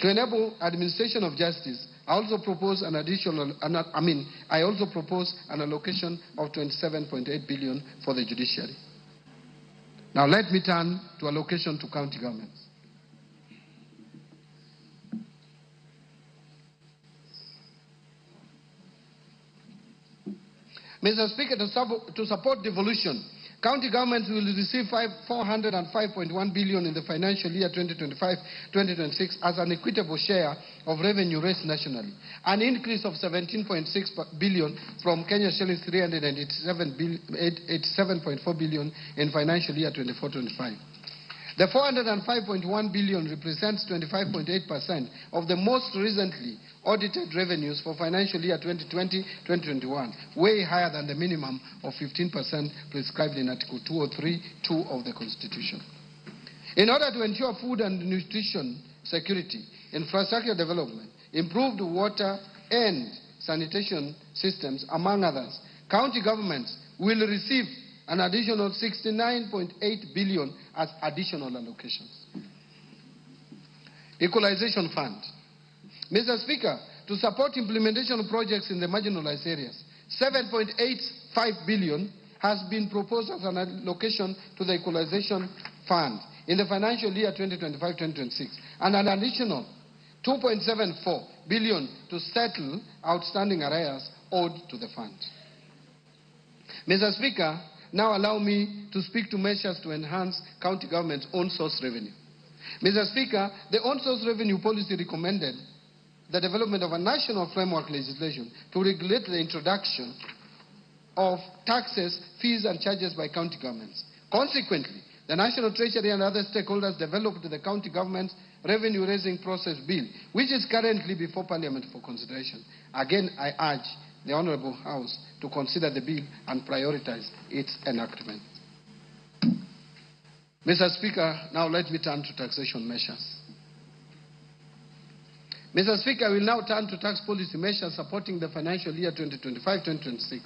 To enable administration of justice, I also propose an I also propose an allocation of 27.8 billion for the judiciary. Now let me turn to allocation to county governments. Mr. Speaker, to support devolution, county governments will receive 405.1 billion in the financial year 2025-2026 as an equitable share of revenue raised nationally, an increase of 17.6 billion from Kenya shillings 387.4 billion in financial year 24-25. The 405.1 billion represents 25.8% of the most recently audited revenues for financial year 2020-2021, way higher than the minimum of 15% prescribed in Article 203(2) of the Constitution. In order to ensure food and nutrition security, infrastructure development, improved water and sanitation systems, among others, county governments will receive an additional 69.8 billion as additional allocations. Equalization Fund. Mr. Speaker, to support implementation of projects in the marginalized areas, 7.85 billion has been proposed as an allocation to the Equalization Fund in the financial year 2025-2026, and an additional 2.74 billion to settle outstanding arrears owed to the fund. Mr. Speaker, now allow me to speak to measures to enhance county government's own source revenue. Mr. Speaker, the own source revenue policy recommended the development of a national framework legislation to regulate the introduction of taxes, fees and charges by county governments. Consequently, the National Treasury and other stakeholders developed the County Government Revenue Raising Process Bill, which is currently before Parliament for consideration. Again, I urge the Honourable House to consider the bill and prioritize its enactment. Mr. Speaker, now let me turn to taxation measures. Mr. Speaker, I will now turn to tax policy measures supporting the financial year 2025-2026.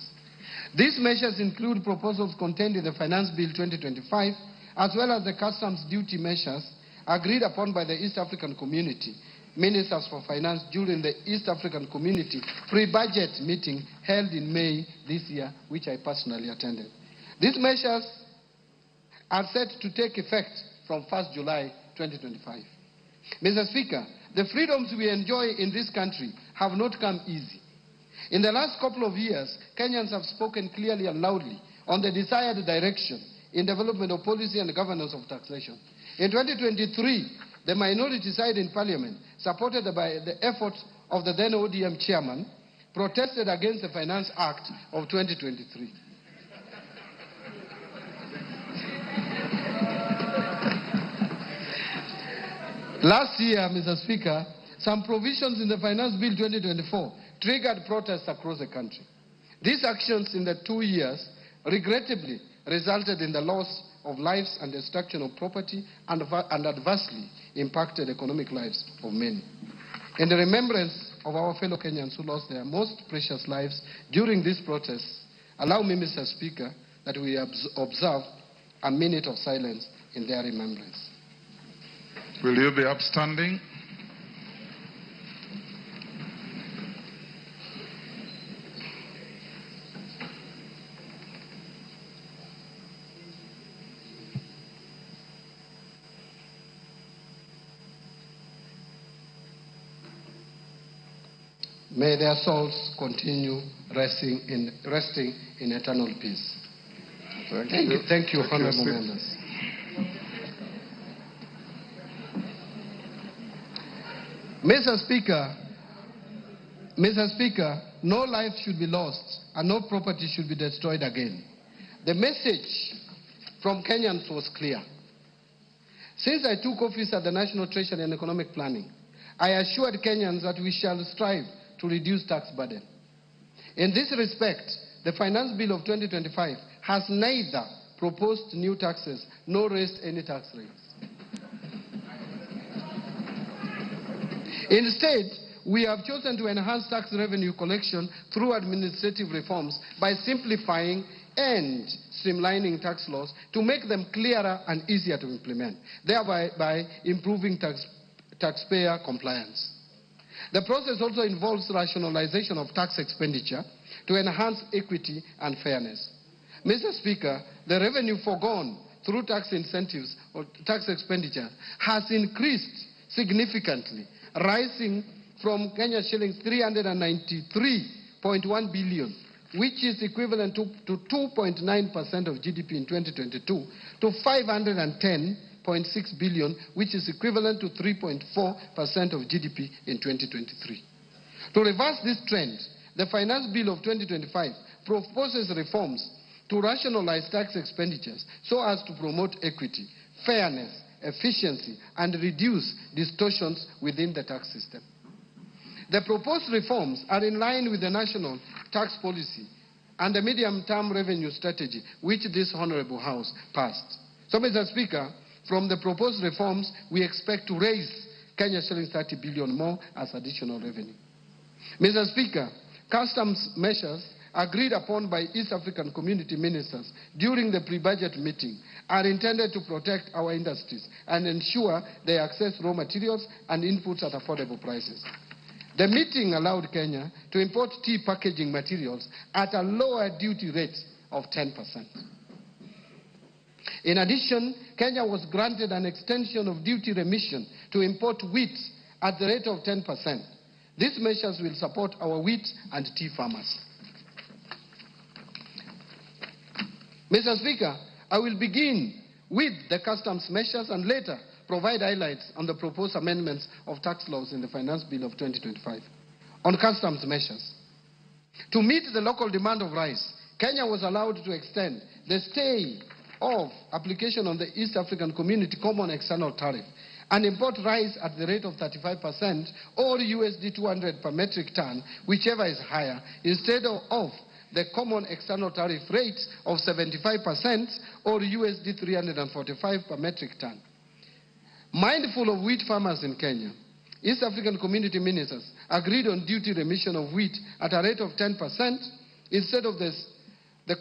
These measures include proposals contained in the Finance Bill 2025, as well as the customs duty measures agreed upon by the East African Community Ministers for Finance during the East African Community pre-budget meeting held in May this year, which I personally attended. These measures are set to take effect from 1st July 2025. Mr. Speaker, the freedoms we enjoy in this country have not come easy. In the last couple of years, Kenyans have spoken clearly and loudly on the desired direction in development of policy and governance of taxation. In 2023, the minority side in Parliament, supported by the efforts of the then ODM chairman, protested against the Finance Act of 2023. Last year, Mr. Speaker, some provisions in the Finance Bill 2024 triggered protests across the country. These actions in the 2 years regrettably resulted in the loss of lives and destruction of property and adversely impacted economic lives of many. In the remembrance of our fellow Kenyans who lost their most precious lives during these protests, allow me, Mr. Speaker, that we observe a minute of silence in their remembrance. Will you be upstanding? May their souls continue resting in eternal peace. Thank you. Thank you, honorable members. Mr. Speaker, no life should be lost and no property should be destroyed again. The message from Kenyans was clear. Since I took office at the National Treasury and Economic Planning, I assured Kenyans that we shall strive to reduce tax burden. In this respect, the Finance Bill of 2025 has neither proposed new taxes nor raised any tax rates. Instead, we have chosen to enhance tax revenue collection through administrative reforms by simplifying and streamlining tax laws to make them clearer and easier to implement, thereby by improving taxpayer compliance. The process also involves rationalization of tax expenditure to enhance equity and fairness. Mr. Speaker, the revenue foregone through tax incentives or tax expenditure has increased significantly, rising from Kenya shillings 393.1 billion, which is equivalent to 2.9% of GDP in 2022, to 510.6 billion, which is equivalent to 3.4% of GDP in 2023. To reverse this trend, the Finance Bill of 2025 proposes reforms to rationalize tax expenditures so as to promote equity, fairness, efficiency, and reduce distortions within the tax system. The proposed reforms are in line with the national tax policy and the medium-term revenue strategy, which this Honorable House passed. So, Mr. Speaker, from the proposed reforms, we expect to raise Kenya shillings 30 billion more as additional revenue. Mr. Speaker, customs measures agreed upon by East African Community ministers during the pre-budget meeting are intended to protect our industries and ensure they access raw materials and inputs at affordable prices. The meeting allowed Kenya to import tea packaging materials at a lower duty rate of 10%. In addition, Kenya was granted an extension of duty remission to import wheat at the rate of 10%. These measures will support our wheat and tea farmers. Mr. Speaker, I will begin with the customs measures and later provide highlights on the proposed amendments of tax laws in the Finance Bill of 2025. On customs measures, to meet the local demand of rice, Kenya was allowed to extend the stay of application on the East African Community Common External Tariff and import rice at the rate of 35% or USD 200 per metric ton, whichever is higher, instead of the common external tariff rate of 75% or USD 345 per metric ton. Mindful of wheat farmers in Kenya, East African Community ministers agreed on duty remission of wheat at a rate of 10% instead of the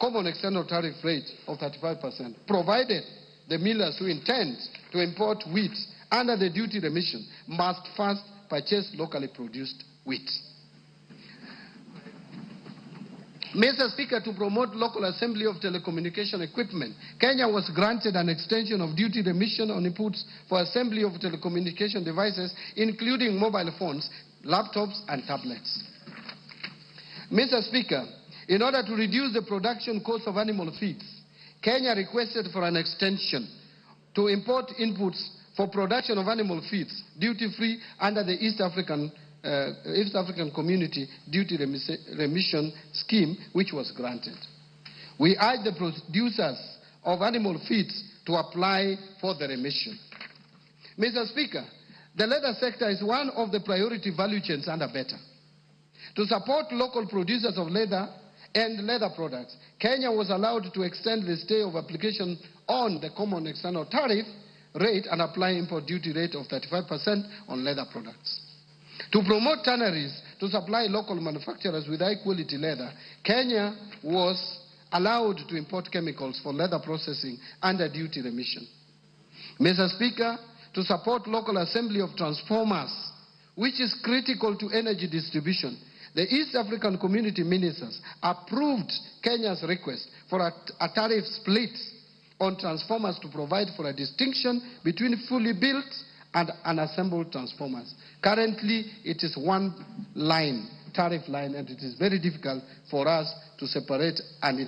common external tariff rate of 35%, provided the millers who intend to import wheat under the duty remission must first purchase locally produced wheat. Mr. Speaker, to promote local assembly of telecommunication equipment, Kenya was granted an extension of duty remission on inputs for assembly of telecommunication devices, including mobile phones, laptops, and tablets. Mr. Speaker, in order to reduce the production cost of animal feeds, Kenya requested for an extension to import inputs for production of animal feeds duty-free under the East African Community Duty Remission Scheme, which was granted. We urge the producers of animal feeds to apply for the remission. Mr. Speaker, the leather sector is one of the priority value chains under BETA. To support local producers of leather and leather products, Kenya was allowed to extend the stay of application on the common external tariff rate and apply import duty rate of 35% on leather products. To promote tanneries to supply local manufacturers with high-quality leather, Kenya was allowed to import chemicals for leather processing under duty remission. Mr. Speaker, to support local assembly of transformers, which is critical to energy distribution, the East African Community ministers approved Kenya's request for a tariff split on transformers to provide for a distinction between fully built and unassembled transformers. Currently, it is one line, tariff line, and it is very difficult for us to separate and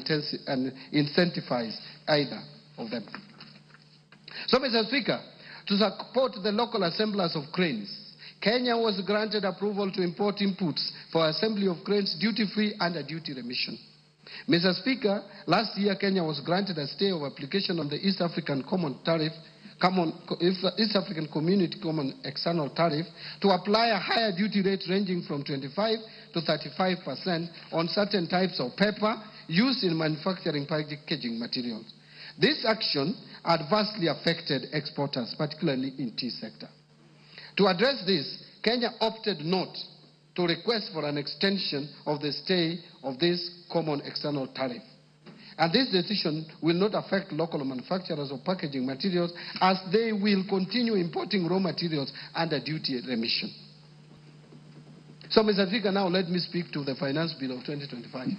incentivize either of them. So, Mr. Speaker, to support the local assemblers of cranes, Kenya was granted approval to import inputs for assembly of cranes duty-free under duty remission. Mr. Speaker, last year Kenya was granted a stay of application on the East African Common Tariff, East African Community Common External Tariff to apply a higher duty rate ranging from 25 to 35% on certain types of paper used in manufacturing packaging materials. This action adversely affected exporters, particularly in tea sector. To address this, Kenya opted not to request for an extension of the stay of this common external tariff. And this decision will not affect local manufacturers of packaging materials, as they will continue importing raw materials under duty remission. So, Mr. Speaker, now let me speak to the Finance Bill of 2025.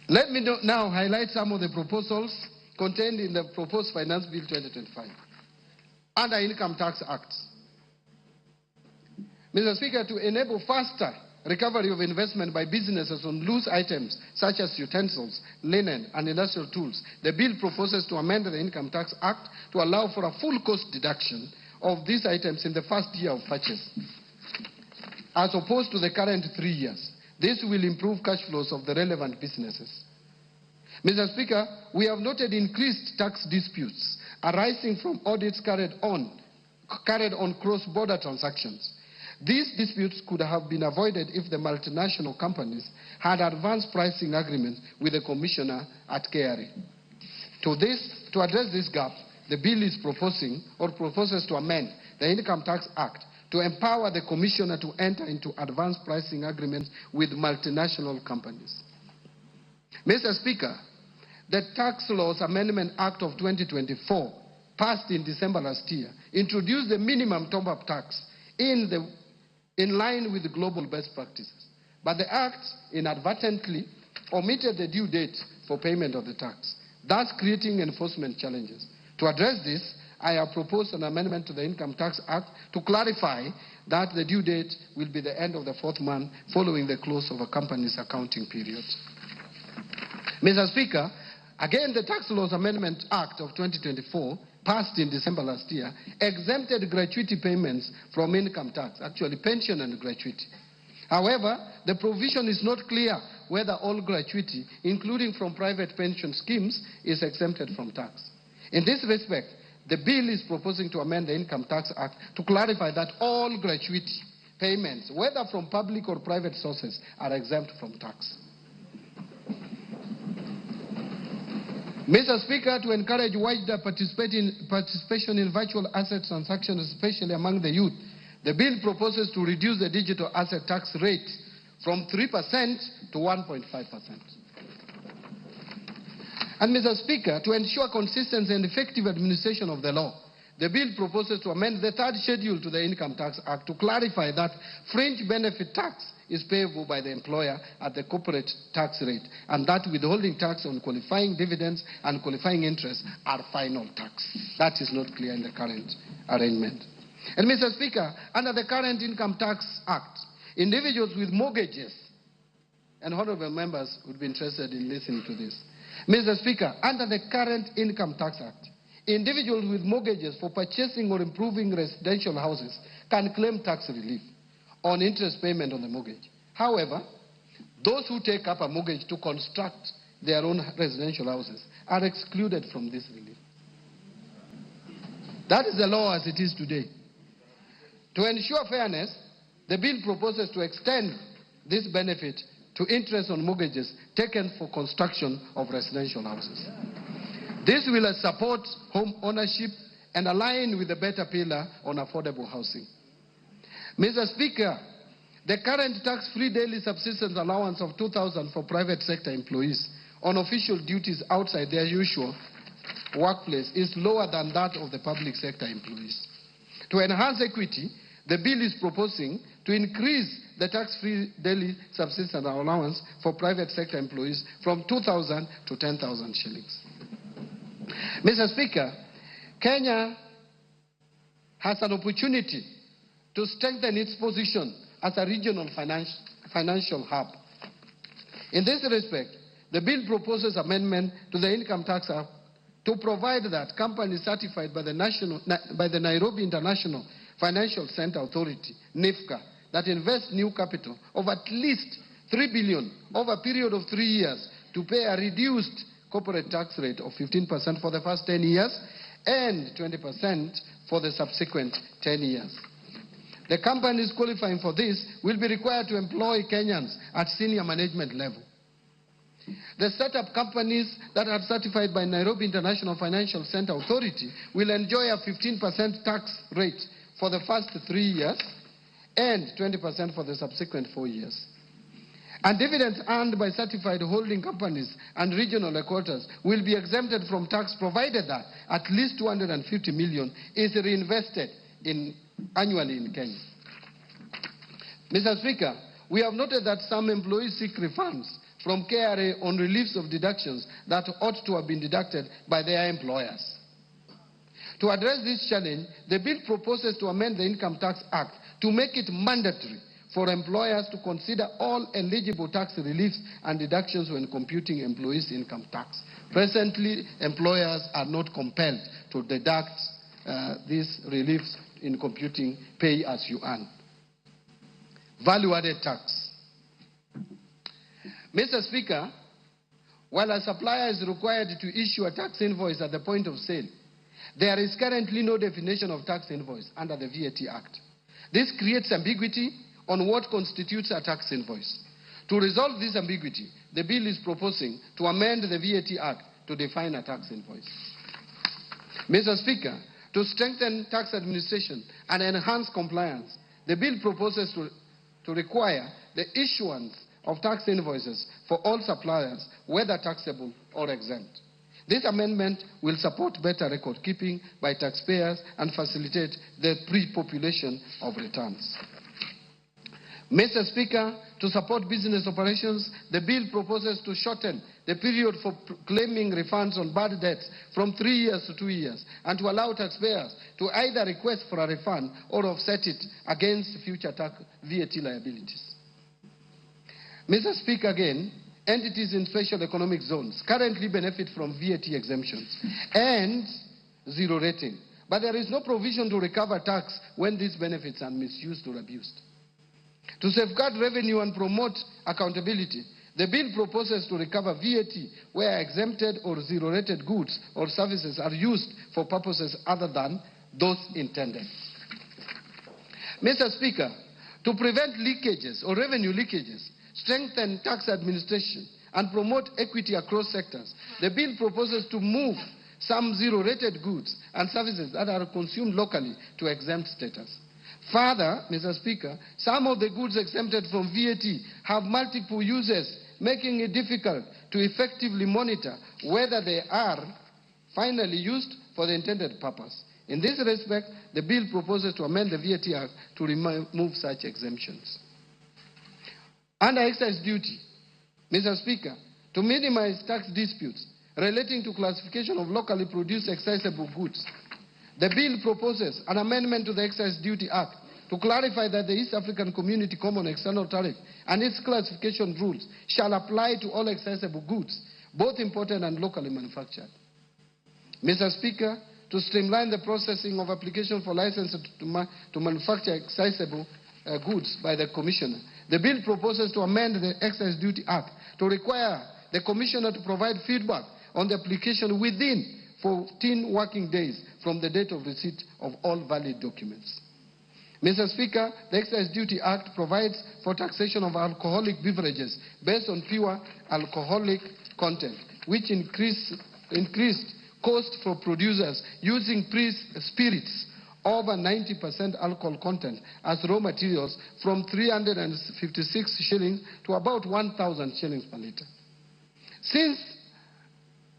Let me now highlight some of the proposals contained in the proposed Finance Bill 2025 under Income Tax Act. Mr. Speaker, to enable faster recovery of investment by businesses on loose items such as utensils, linen, and industrial tools, the bill proposes to amend the Income Tax Act to allow for a full cost deduction of these items in the first year of purchase, as opposed to the current 3 years. This will improve cash flows of the relevant businesses. Mr. Speaker, we have noted increased tax disputes arising from audits carried on cross-border transactions. These disputes could have been avoided if the multinational companies had advanced pricing agreements with the commissioner at KRA. To address this gap, the bill is proposing or proposes to amend the Income Tax Act to empower the commissioner to enter into advanced pricing agreements with multinational companies. Mr. Speaker, the Tax Laws Amendment Act of 2024, passed in December last year, introduced the minimum top-up tax in line with global best practices. But the Act inadvertently omitted the due date for payment of the tax, thus creating enforcement challenges. To address this, I have proposed an amendment to the Income Tax Act to clarify that the due date will be the end of the fourth month following the close of a company's accounting period. Mr. Speaker, again, the Tax Laws Amendment Act of 2024, passed in December last year, exempted gratuity payments from income tax, actually pension and gratuity. However, the provision is not clear whether all gratuity, including from private pension schemes, is exempted from tax. In this respect, the bill is proposing to amend the Income Tax Act to clarify that all gratuity payments, whether from public or private sources, are exempt from tax. Mr. Speaker, to encourage wider participation in virtual asset transactions, especially among the youth, the bill proposes to reduce the digital asset tax rate from 3% to 1.5%. And Mr. Speaker, to ensure consistency and effective administration of the law, the bill proposes to amend the third schedule to the Income Tax Act to clarify that fringe benefit tax is payable by the employer at the corporate tax rate, and that withholding tax on qualifying dividends and qualifying interest are final tax. That is not clear in the current arrangement. And Mr. Speaker, under the current Income Tax Act, individuals with mortgages, and honorable members would be interested in listening to this. Mr. Speaker, under the current Income Tax Act, individuals with mortgages for purchasing or improving residential houses can claim tax relief on interest payment on the mortgage. However, those who take up a mortgage to construct their own residential houses are excluded from this relief. That is the law as it is today. To ensure fairness, the bill proposes to extend this benefit to interest on mortgages taken for construction of residential houses. This will support home ownership and align with the better pillar on affordable housing. Mr. Speaker, the current tax-free daily subsistence allowance of 2,000 for private sector employees on official duties outside their usual workplace is lower than that of the public sector employees. To enhance equity, the bill is proposing to increase the tax-free daily subsistence allowance for private sector employees from 2,000 to 10,000 shillings. Mr. Speaker, Kenya has an opportunity to strengthen its position as a regional financial hub. In this respect, the bill proposes amendment to the Income Tax Act to provide that companies certified by the Nairobi International Financial Center Authority, NIFCA, that invest new capital of at least 3 billion over a period of 3 years to pay a reduced corporate tax rate of 15% for the first 10 years and 20% for the subsequent 10 years. The companies qualifying for this will be required to employ Kenyans at senior management level. The startup companies that are certified by Nairobi International Financial Center Authority will enjoy a 15% tax rate for the first 3 years and 20% for the subsequent 4 years. And dividends earned by certified holding companies and regional headquarters will be exempted from tax, provided that at least 250 million is reinvested annually in Kenya. Mr. Speaker, we have noted that some employees seek refunds from KRA on reliefs of deductions that ought to have been deducted by their employers. To address this challenge, the bill proposes to amend the Income Tax Act to make it mandatory for employers to consider all eligible tax reliefs and deductions when computing employees' income tax. Presently, employers are not compelled to deduct these reliefs in computing pay as you earn. Value-added tax. Mr. Speaker, while a supplier is required to issue a tax invoice at the point of sale, there is currently no definition of tax invoice under the VAT Act. This creates ambiguity on what constitutes a tax invoice. To resolve this ambiguity, the bill is proposing to amend the VAT Act to define a tax invoice. Mr. Speaker, to strengthen tax administration and enhance compliance, the bill proposes to require the issuance of tax invoices for all suppliers, whether taxable or exempt. This amendment will support better record keeping by taxpayers and facilitate the pre-population of returns. Mr. Speaker, to support business operations, the bill proposes to shorten the period for claiming refunds on bad debts from 3 years to 2 years, and to allow taxpayers to either request for a refund or offset it against future tax VAT liabilities. Mr. Speaker, again, entities in special economic zones currently benefit from VAT exemptions and zero rating, but there is no provision to recover tax when these benefits are misused or abused. To safeguard revenue and promote accountability, the bill proposes to recover VAT where exempted or zero-rated goods or services are used for purposes other than those intended. Mr. Speaker, to prevent leakages or revenue leakages, strengthen tax administration, and promote equity across sectors, the bill proposes to move some zero-rated goods and services that are consumed locally to exempt status. Further, Mr. Speaker, some of the goods exempted from VAT have multiple uses, making it difficult to effectively monitor whether they are finally used for the intended purpose. In this respect, the bill proposes to amend the VAT Act to remove such exemptions. Under excise duty, Mr. Speaker, to minimize tax disputes relating to classification of locally produced excisable goods, the bill proposes an amendment to the Excise Duty Act to clarify that the East African Community Common External Tariff and its classification rules shall apply to all excisable goods, both imported and locally manufactured. Mr. Speaker, to streamline the processing of application for license to manufacture excisable goods by the Commissioner, the bill proposes to amend the Excise Duty Act to require the Commissioner to provide feedback on the application within 14 working days from the date of receipt of all valid documents. Mr. Speaker, the Excise Duty Act provides for taxation of alcoholic beverages based on pure alcoholic content, which increased cost for producers using spirits over 90% alcohol content as raw materials from 356 shillings to about 1,000 shillings per litre. Since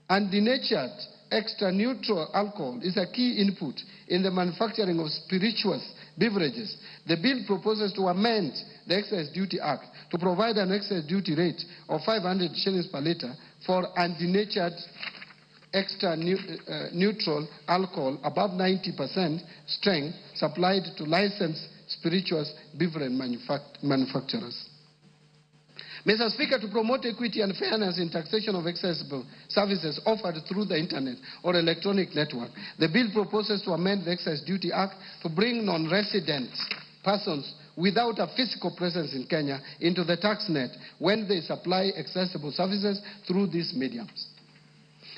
undenatured extra neutral alcohol is a key input in the manufacturing of spirituous beverages, the bill proposes to amend the Excise Duty Act to provide an excise duty rate of 500 shillings per litre for undenatured extra neutral alcohol above 90% strength supplied to licensed spirituous beverage manufacturers. Mr. Speaker, to promote equity and fairness in taxation of accessible services offered through the internet or electronic network, the bill proposes to amend the Excise Duty Act to bring non-resident persons without a physical presence in Kenya into the tax net when they supply accessible services through these mediums.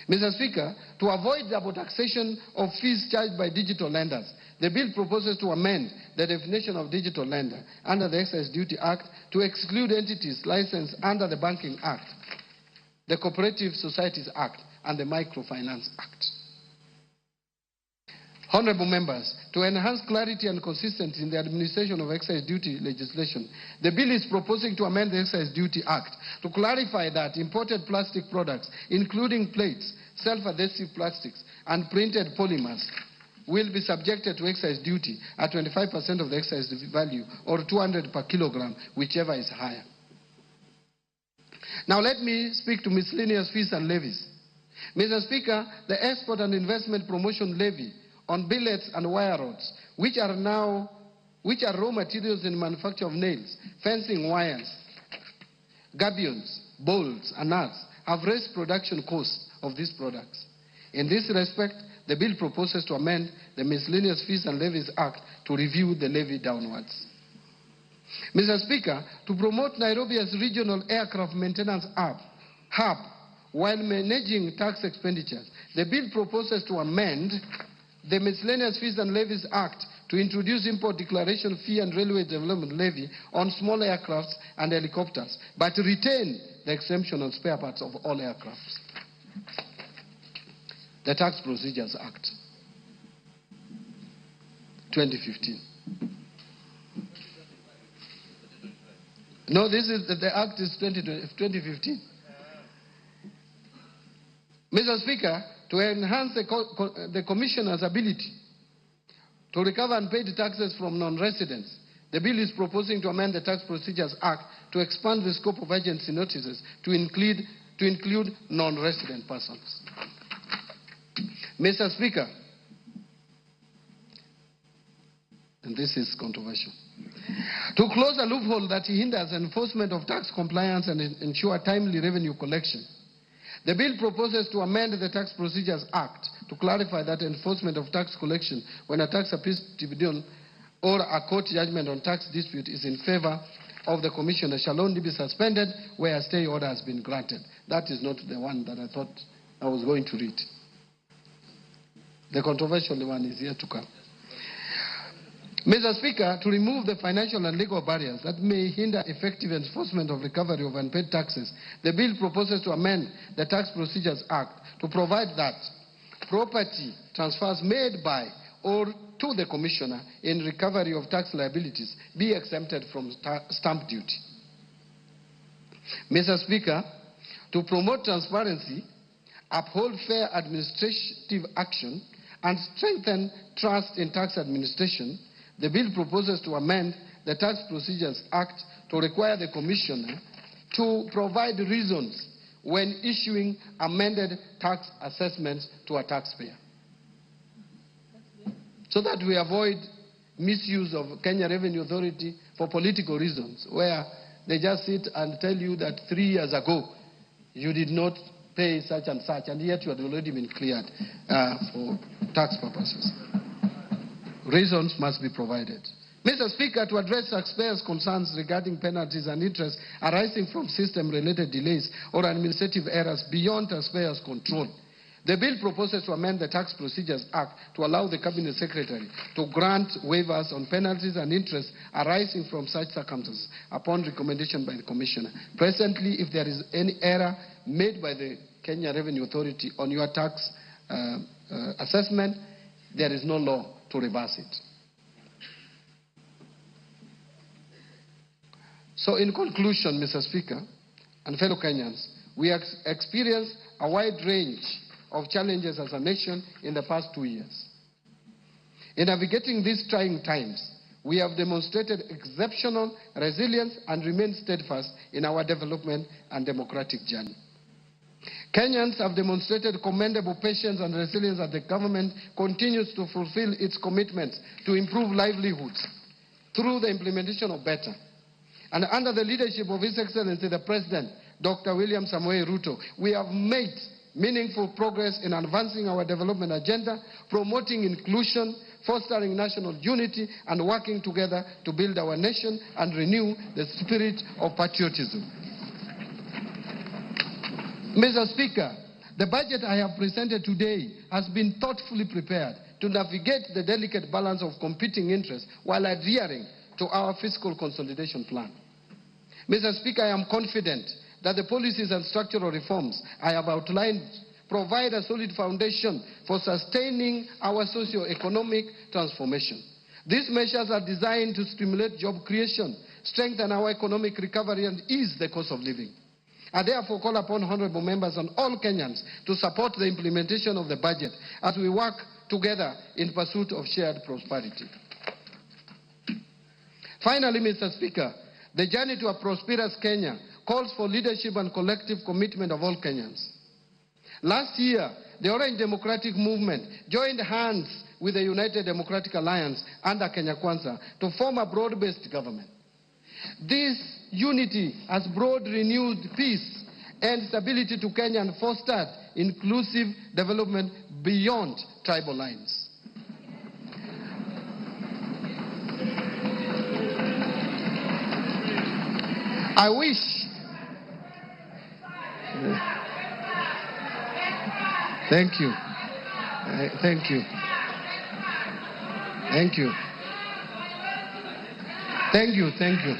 Mr. Speaker, to avoid double taxation of fees charged by digital lenders, the bill proposes to amend the definition of digital lender under the Excise Duty Act to exclude entities licensed under the Banking Act, the Cooperative Societies Act, and the Microfinance Act. Honorable members, to enhance clarity and consistency in the administration of excise duty legislation, the bill is proposing to amend the Excise Duty Act to clarify that imported plastic products, including plates, self-adhesive plastics, and printed polymers, will be subjected to excise duty at 25% of the excise value or 200 per kilogram, whichever is higher. Now let me speak to miscellaneous fees and levies. Mr. Speaker, the Export and Investment Promotion Levy on billets and wire rods, which are raw materials in manufacture of nails, fencing wires, gabions, bolts, and nuts, have raised production costs of these products. In this respect, the bill proposes to amend the Miscellaneous Fees and Levies Act to review the levy downwards. Mr. Speaker, to promote Nairobi as regional aircraft maintenance hub while managing tax expenditures, the bill proposes to amend the Miscellaneous Fees and Levies Act to introduce import declaration fee and railway development levy on small aircrafts and helicopters, but retain the exemption on spare parts of all aircrafts. The Tax Procedures Act, 2015. No, this is the act is 2015. Mr. Speaker, to enhance the Commissioner's ability to recover unpaid taxes from non-residents, the bill is proposing to amend the Tax Procedures Act to expand the scope of agency notices to include non-resident persons. Mr. Speaker, and this is controversial, to close a loophole that hinders enforcement of tax compliance and ensure timely revenue collection, the bill proposes to amend the Tax Procedures Act to clarify that enforcement of tax collection when a tax appeals tribunal or a court judgment on tax dispute is in favor of the Commissioner shall only be suspended where a stay order has been granted. That is not the one that I thought I was going to read. The controversial one is yet to come. Mr. Speaker, to remove the financial and legal barriers that may hinder effective enforcement of recovery of unpaid taxes, the bill proposes to amend the Tax Procedures Act to provide that property transfers made by or to the Commissioner in recovery of tax liabilities be exempted from stamp duty. Mr. Speaker, to promote transparency, uphold fair administrative action, and strengthen trust in tax administration, the bill proposes to amend the Tax Procedures Act to require the Commissioner to provide reasons when issuing amended tax assessments to a taxpayer, so that we avoid misuse of Kenya Revenue Authority for political reasons, where they just sit and tell you that 3 years ago you did not pay such and such, and yet you had already been cleared for tax purposes. Reasons must be provided. Mr. Speaker, to address taxpayers' concerns regarding penalties and interest arising from system-related delays or administrative errors beyond taxpayers' control, the bill proposes to amend the Tax Procedures Act to allow the Cabinet Secretary to grant waivers on penalties and interest arising from such circumstances upon recommendation by the Commissioner. Presently, if there is any error made by the Kenya Revenue Authority on your tax assessment, there is no law to reverse it. So in conclusion, Mr. Speaker and fellow Kenyans, we have experienced a wide range of challenges as a nation in the past 2 years. In navigating these trying times, we have demonstrated exceptional resilience and remained steadfast in our development and democratic journey. Kenyans have demonstrated commendable patience and resilience as the government continues to fulfill its commitments to improve livelihoods through the implementation of BETA. And under the leadership of His Excellency the President, Dr. William Samoei Ruto, we have made meaningful progress in advancing our development agenda, promoting inclusion, fostering national unity, and working together to build our nation and renew the spirit of patriotism. Mr. Speaker, the budget I have presented today has been thoughtfully prepared to navigate the delicate balance of competing interests while adhering to our fiscal consolidation plan. Mr. Speaker, I am confident that the policies and structural reforms I have outlined provide a solid foundation for sustaining our socio-economic transformation. These measures are designed to stimulate job creation, strengthen our economic recovery, and ease the cost of living. I therefore call upon honorable members and all Kenyans to support the implementation of the budget as we work together in pursuit of shared prosperity. Finally, Mr. Speaker, the journey to a prosperous Kenya calls for leadership and collective commitment of all Kenyans. Last year, the Orange Democratic Movement joined hands with the United Democratic Alliance under Kenya Kwanza to form a broad-based government. This unity has brought renewed peace and stability to Kenya and fostered inclusive development beyond tribal lines. I wish Thank you. Thank you. Thank you. Thank you. Thank you.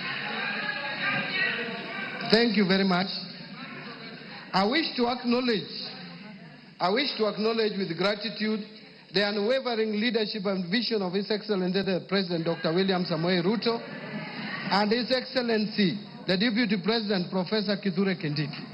Thank you very much. I wish to acknowledge with gratitude the unwavering leadership and vision of His Excellency the President Dr. William Samoei Ruto and His Excellency the Deputy President Professor Kithure Kindiki.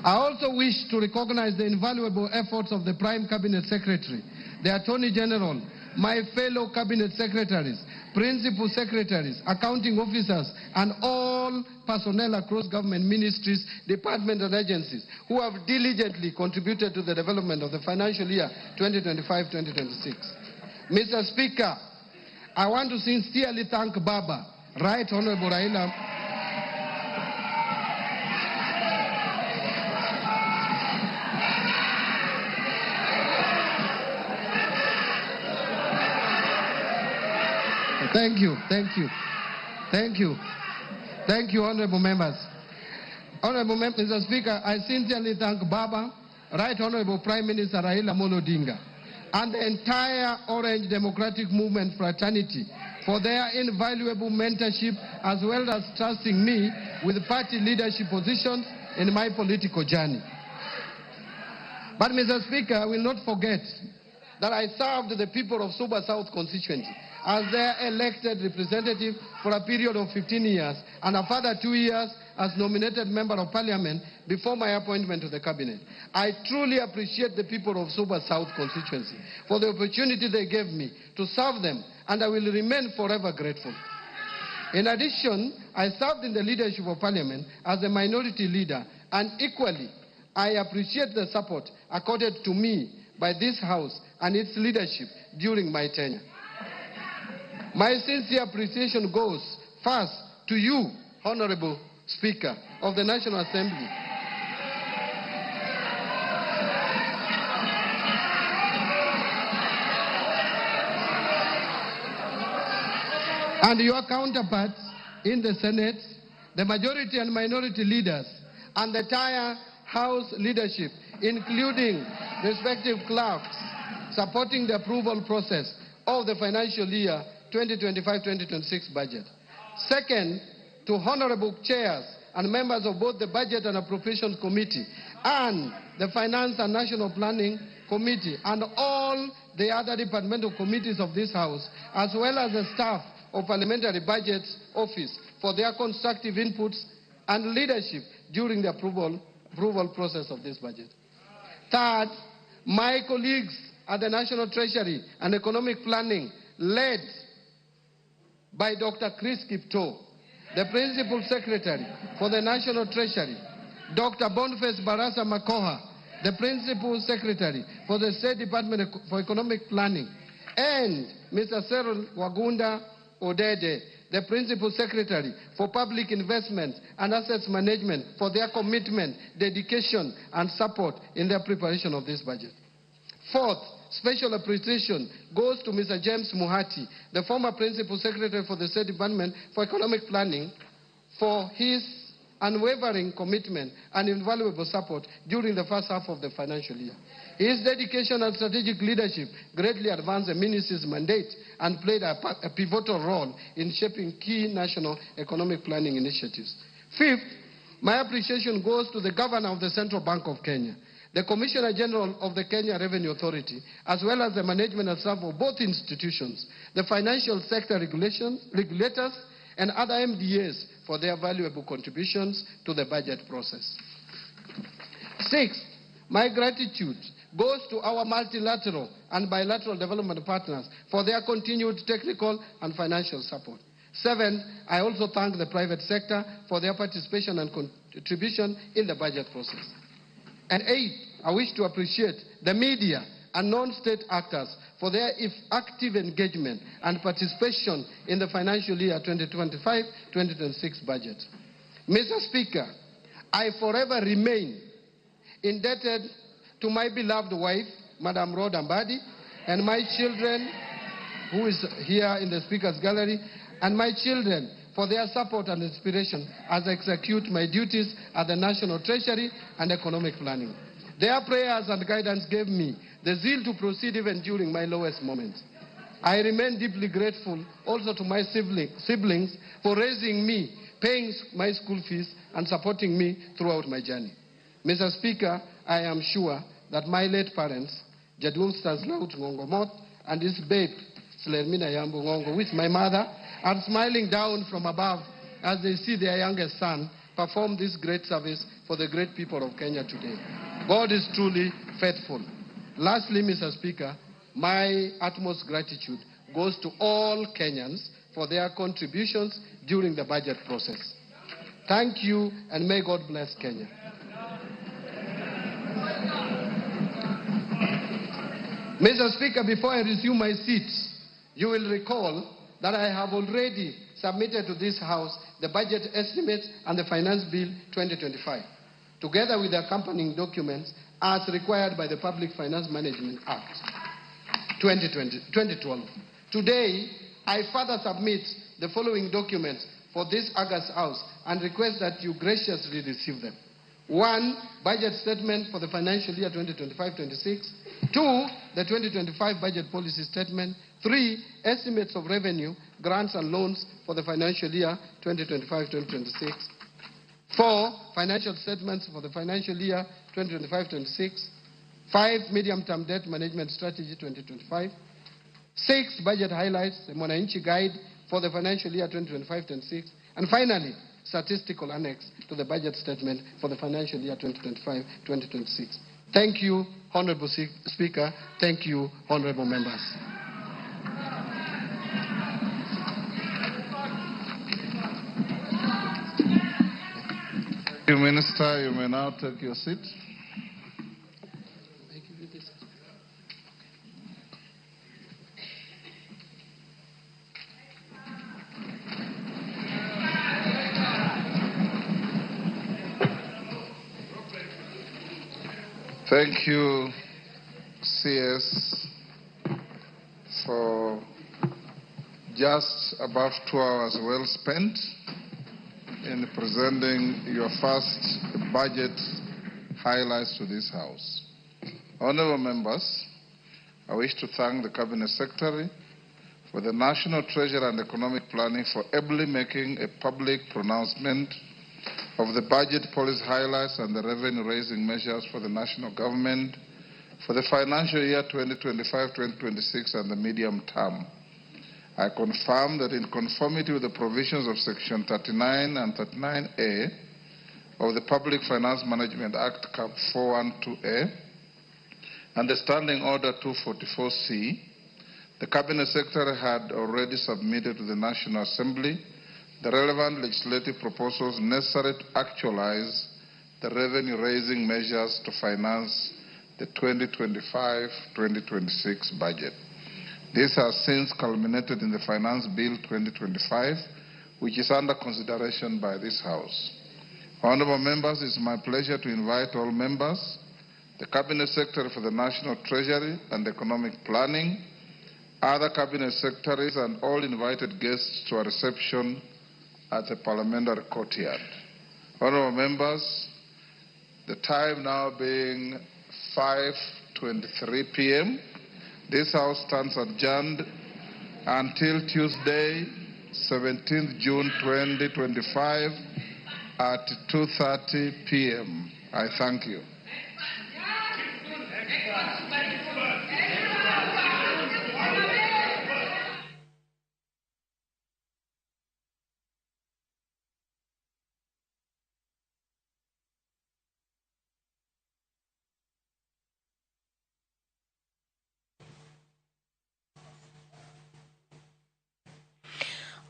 I also wish to recognize the invaluable efforts of the Prime Cabinet Secretary, the Attorney General, my fellow Cabinet Secretaries, Principal Secretaries, accounting officers, and all personnel across government ministries, departments, and agencies who have diligently contributed to the development of the financial year 2025-2026. Mr. Speaker, I want to sincerely thank Baba, Right Honorable Raila Thank you, thank you, thank you, thank you, honorable members. Honorable members, Mr. Speaker, I sincerely thank Baba, Right Honorable Prime Minister Raila Amolo Odinga, and the entire Orange Democratic Movement fraternity for their invaluable mentorship as well as trusting me with party leadership positions in my political journey. But, Mr. Speaker, I will not forget that I served the people of Suba South constituency as their elected representative for a period of 15 years and a further 2 years as nominated member of parliament before my appointment to the cabinet. I truly appreciate the people of Suba South constituency for the opportunity they gave me to serve them, and I will remain forever grateful. In addition, I served in the leadership of parliament as a minority leader, and equally, I appreciate the support accorded to me by this House and its leadership during my tenure. My sincere appreciation goes first to you, Honorable Speaker of the National Assembly, and your counterparts in the Senate, the majority and minority leaders, and the entire House leadership, including respective clerks, supporting the approval process of the financial year 2025-2026 budget. Second, to honorable chairs and members of both the Budget and Appropriations Committee and the Finance and National Planning Committee and all the other departmental committees of this House, as well as the staff of Parliamentary Budgets Office for their constructive inputs and leadership during the approval process of this budget. Third, my colleagues at the National Treasury and Economic Planning, led by Dr. Chris Kiptoo, the Principal Secretary for the National Treasury, Dr. Boniface Barasa Makoha, the Principal Secretary for the State Department for Economic Planning, and Mr. Cyril Wagunda Odede, the Principal Secretary for Public Investments and Assets Management, for their commitment, dedication, and support in their preparation of this budget. Fourth, special appreciation goes to Mr. James Muhati, the former Principal Secretary for the State Department for Economic Planning, for his unwavering commitment and invaluable support during the first half of the financial year. His dedication and strategic leadership greatly advanced the ministry's mandate and played a pivotal role in shaping key national economic planning initiatives. Fifth, my appreciation goes to the Governor of the Central Bank of Kenya, the Commissioner General of the Kenya Revenue Authority, as well as the management and staff of both institutions, the financial sector regulators, and other MDAs for their valuable contributions to the budget process. Sixth, my gratitude goes to our multilateral and bilateral development partners for their continued technical and financial support. Seven, I also thank the private sector for their participation and contribution in the budget process. And eight, I wish to appreciate the media and non-state actors for their active engagement and participation in the financial year 2025-2026 budget. Mr. Speaker, I forever remain indebted to my beloved wife, Madam Rhoda Mbadi, and my children, who is here in the Speaker's Gallery, and my children for their support and inspiration as I execute my duties at the National Treasury and Economic Planning. Their prayers and guidance gave me the zeal to proceed even during my lowest moments. I remain deeply grateful also to my siblings for raising me, paying my school fees, and supporting me throughout my journey. Mr. Speaker, I am sure that my late parents, Jadung Stanislaus Ngongo and his babe, Slermina Yambu Ngongo, with my mother, are smiling down from above as they see their youngest son perform this great service for the great people of Kenya today. God is truly faithful. Lastly, Mr. Speaker, my utmost gratitude goes to all Kenyans for their contributions during the budget process. Thank you, and may God bless Kenya. Mr. Speaker, before I resume my seat, you will recall that I have already submitted to this House the budget estimates and the Finance Bill 2025, together with the accompanying documents as required by the Public Finance Management Act 2012. Today, I further submit the following documents for this August House and request that you graciously receive them. 1, budget statement for the financial year 2025-26. 2, the 2025 budget policy statement. 3, estimates of revenue, grants and loans for the financial year 2025-2026. 4, financial statements for the financial year 2025-26. 5, medium-term debt management strategy 2025. 6, budget highlights, the Mwananchi guide for the financial year 2025-26. And finally, statistical annex to the budget statement for the financial year 2025-2026. Thank you, Honorable Speaker. Thank you, Honorable Members. Thank you, Minister. You may now take your seat. Thank you, CS, for just about 2 hours well spent in presenting your first budget highlights to this House. Honorable members, I wish to thank the Cabinet Secretary for the National Treasury and Economic Planning for ably making a public pronouncement of the budget policy highlights and the revenue-raising measures for the national government for the financial year 2025-2026 and the medium term. I confirm that in conformity with the provisions of Section 39 and 39A of the Public Finance Management Act, Cap 412A, and the Standing Order 244C, the Cabinet Secretary had already submitted to the National Assembly the relevant legislative proposals necessary to actualize the revenue-raising measures to finance the 2025-2026 budget. This has since culminated in the Finance Bill 2025, which is under consideration by this House. Honorable members, it's my pleasure to invite all members, the Cabinet Secretary for the National Treasury and Economic Planning, other Cabinet Secretaries, and all invited guests to a reception at the Parliamentary Courtyard. Honorable members, the time now being 5:23 p.m., this House stands adjourned until Tuesday, 17th June 2025 at 2:30 p.m. I thank you.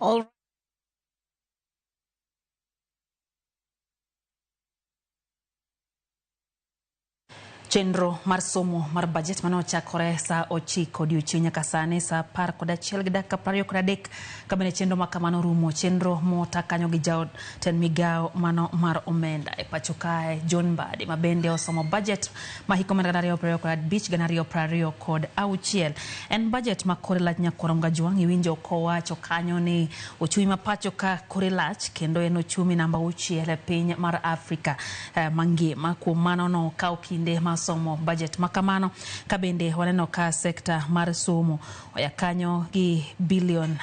All Chenro mar somo mar budget mane ochakore saa 9 odiochieng' nyaka sani saa 11:23 kabende chenro ma kamano rumo. Chenro mota kanyo gi jatend migao mano mar omenda e pacho kae John Mbadi ma bende osomo budget ma hik omenda 2025 2026. En budget ma kore lach nyakwar Mgajwang' iwinjo kowacho kanyo ni ochumi ma pacho ka kore lach kendo en ochumi namba 6 e piny mar Afrika mangima. Kuom mano nokawo kinde mar somo budget makamano ka bende waneno ka sekta mar somo oya kanyo gi bilion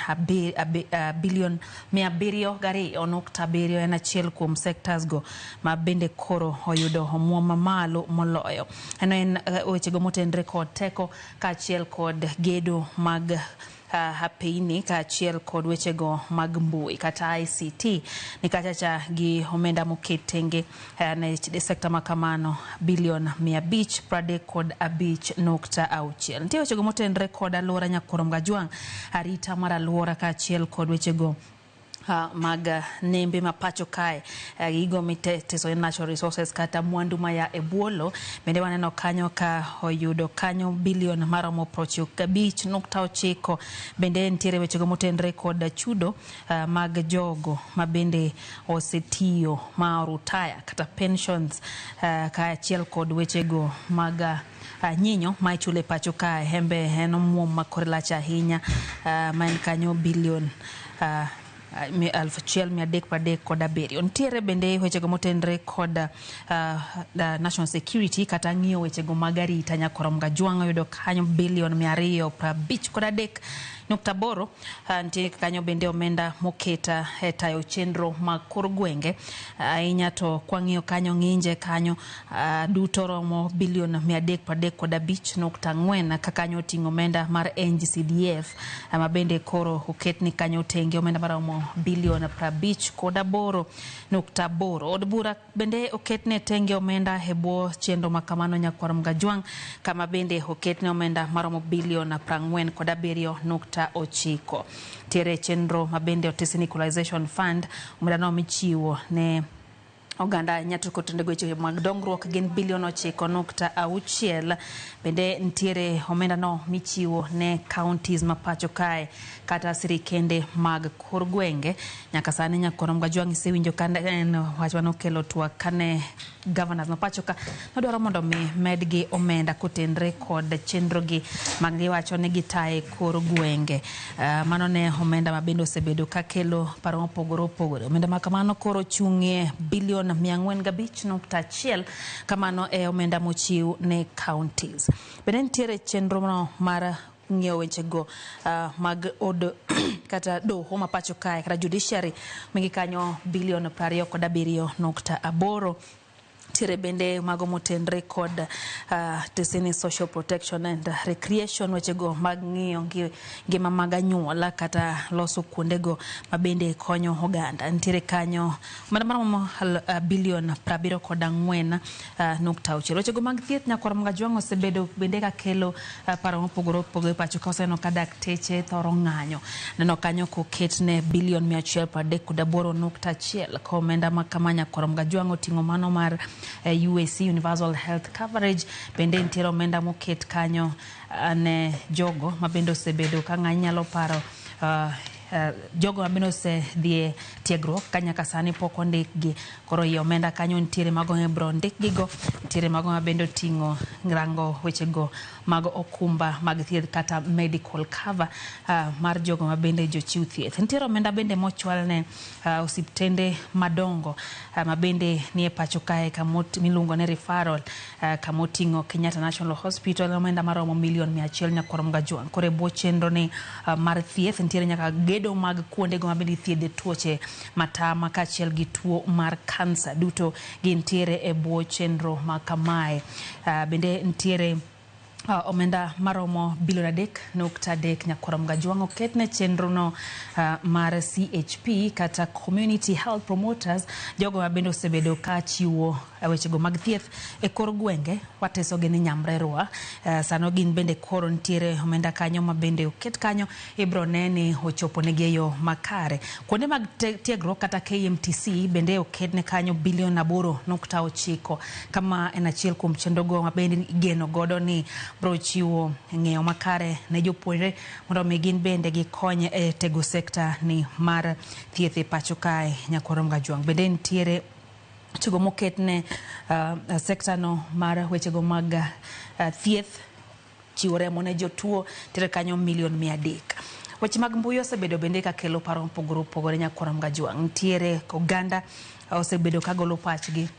702.7 en achiel kuom sectors go ma bende koro oyudo omuom mamalo moloyo. En wechego motenre kod teko kaachiel kod gedo mag apeyni kaachiel kod wechego mag mbui kata ICT ni kachacha gi omenda moket tenge ne sekta makamano bilion 535.6. Nitie wechego motenre kod alwora nyakwar Mgajwang', arita mar alwora kaachiel kod wechego mag nembe ma pacho kae, gigo miteso natural resources kata mwandu maya e bwo. Bende waneno kanyo ka oyudo kanyo bilion maromo 95.9. Bende nitiere wechego motenre kod chudo mag jogo ma bende osetiyo ma orutaya kata pensions, kaachiel kod wechego mag nyinyo ma ichulo e pacho kae. Hembe en omuom ma kore lach ahinya, ma en kanyo bilion 1337. Nitiere bende wechego motenre kod national security kata ng'iyo wechego mag arita nyakwar Mgajwang' oyudo kanyo bilion 253.8. Nitie kanyo bende omenda moketa e tayo chenro mag kor gwenge ahinya, to kwang'iyo kanyo ng'inje kanyo duto romo bilion 335.4, ka kanyo oting'o omenda mar NGCDF ma bende koro oketni kanyo tenge omenda maromo bilion 58.8. Od bura bende oketne tenge omenda e bwo chenro makamano nyakwar Mgajwang', kama bende oketne omenda maromo bilion 47.9. Tiere chenro mabende otisi ni Equalization Fund, omenda no michiwo ne oganda nyato kotende weche mag dongruok gin bilion 9.6. Bende nitiere omenda no michiwo ne counties ma pacho kae kata sirikende mag kor gwenge. Nyaka sani nyakwar Mgajwang' isewinjo ka en wach manokelo twak kane governors ma pacho ka nodwaro mondo mi medgi omenda kotenre kod chenro gi mag giwacho ni gitaye kor gwenge. Mano ne omenda ma bende osebedo kakelo paro mopogore opogore. Omenda ma kamano koro chung'ie bilion 405.1, kamano e omenda mochiw ne counties. Bende nitiere chenro no mar ng'iewo wechego mag od kata doho ma pacho kae kata judiciary migi kanyo bilion 27.8. Nitiere bende mago motenre kod teseni social protection and recreation, wechego mag ng'iyo ngima mag anyuola kata loso kuondego ma bende konyo oganda. Nitiere kanyo omenda maromo bilion 74.6. Wechego mag thieth nyakwar Mgajwang' osebedo bende kakelo paro mopogore opogore pacho ka. Oseneno ka dakteche thoro ng'anyo. Neno kanyo koketne bilion 138.1, ka omenda ma kama nyakwar Mgajwang' oting'o mano mar UAC Universal Health Coverage. Bende nitiere omenda moket kanyo ne jogo ma bende osebedo ka ng'any nyalo paro jogo ma bende osedhi e tiegruok ka nyaka sani pok ondikgi. Koro i omenda kanyo nitiere mago mibiro ndikgigo, nitiere mago ma bende oting'o rango wechego mag okumba mag thieth kata medical cover mar jogo ma bende jochiw thieth. Nitiere omenda bende mochwal ne osiptende madongo ma bende nie pacho kae miluongo ni referral, kamoting'o Kenyatta National Hospital, omenda maromo milion 100 nyakwar Mgajwang'. Koro e bwo chenro ni mar thieth nitiere nyaka gedo mag kuondego ma bende ithiedhe tuoche matama kaachiel gi tuo mar kansa, duto gintiere e bwo chenro ma kamae. Bende nitiere Omenda maromo bilion 3.3 nyakwar Mgajwang' oket ne chenro no mar CHP kata Community Health Promoters, jogo ma bende osebedo ka chiwo wechego mag thieth e kor gwenge watesogi ni nyamrerwa. Sano gin bende koro nitiere omenda kanyo ma bende oket kanyo, ibro ne ni ochopo negi e yo makare. Kuonde mag tiegruok kata KMTC bende oketne kanyo bilion 8.9, kama en achiel kuom chenrogo ma bende igeno godo ni bro chiwo ng'eyo makare ne jopuonjre mondo mi gin bende gikony e tego sekta ni mar thieth e pacho kae. Nyakwar Mgajwang' bende nitiere wechego moket ne sekta no mar wechego mag thieth, chiwo remo ne jotuo, nitiere kanyo milion 300. Weche mag mbui osebedo bende ka kelo paro mopogore opogore. Nyakwar Mgajwang' nitiere oganda osebedo ka golo pachgi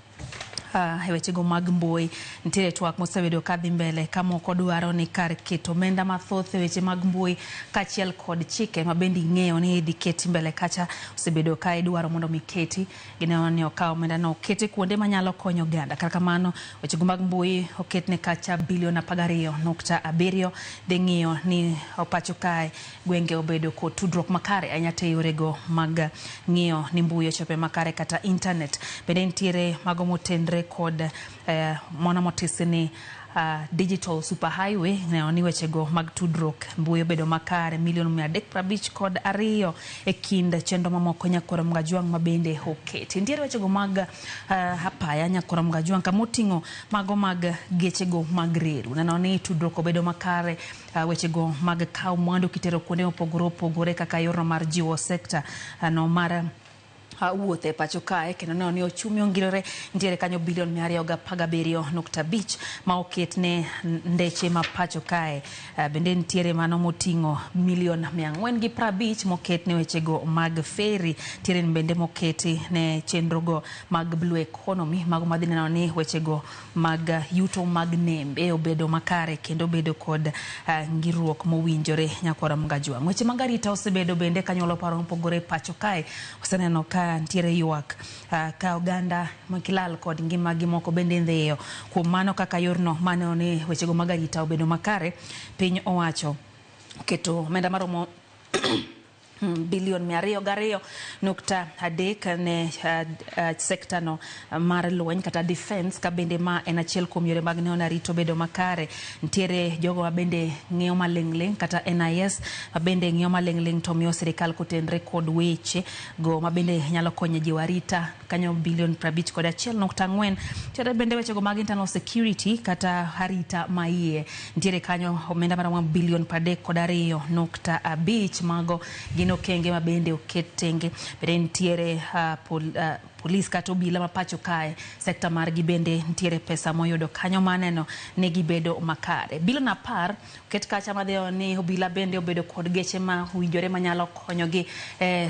e wechego mag mbui. Nitiere twak mosebedo kadhi mbele ka moko dwaro ni kar keto omenda mathoth e weche mag mbui kaachiel kod chike ma bende ing'eyo ni idhi keti mbele kacha osebedo ka idwaro mondo mi keti, gineno ni okaw omenda no okete kuonde manyalo konyo oganda. Kata kamano wechego mag mbui oketne kacha bilion 12.7 dhi ng'iyo ni pacho kae gwenge obedo kod tudruok makare ahinya te yorego mag ng'iyo ni mbui ochope makare kata internet. Bende nitiere mago motenre kod mano motisi ni digital superhighway, neno ni wechego mag tudruok mbui obedo makare milion 352 e kind chenro mamoko nyakwar Mgajwang' ma bende oketi. Nitiere wechego mag apaya nyakwar Mgajwang' kamoting'o mago mag gechego mag reru, neno ni tudruok obedo makare, wechego mag kawo mwandu kitero kuonde mopogore opogore kaka yorno mar jiwo sekta no mar wuoth e pacho kae kendo neno ni ochumi ongirore. Nitiere kanyo bilion 217.5 ma oket ne ndeche ma pacho kae. Bende nitiere mano moting'o milion 450 moket ne wechego mag feri. Nitiere bende moketi ne chenrogo mag blue economy, mago madhi neno ni wechego mag yuto mag nembe obedo makare kendo obedo kod ng'iruok mowinjore. Nyakwar Mgajwang' weche mag arita osebedo bende kanyuolo paro mopogore pacho kae. Oseneno ka nitiere ywak ka oganda makilal kod ngimagi moko bende ndhiyo. Kuom mano kaka yorno maneno ni wechego mag arita obedo makare, piny owacho oketo omenda maromo bilion 202.3 ne sekta no mar lweny kata defense, ka bende ma en achiel kuom yore mag neno ni arita obedo makare. Nitiere jogo ma bende ng'iyo maling'ling' kata NIS ma bende ng'iyo maling'ling' to miyo sirikal kotenre kod weche go ma bende nyalo konyo jiwo arita kanyo bilion 51.4. Nitiere bende wechego mag internal security kata arita ma iye, nitiere kanyo omenda maromo bilion 32.5, mago gin okenge ma bende oket tenge. Bende nitiere polis kata obila ma pacho kae, sekta margi bende nitiere pesa moyudo kanyo maneno ni gibedo makare. Bilion 10 oket kacha madhiyo ni obila bende obedo kod geche ma owinjore manyalo konyogi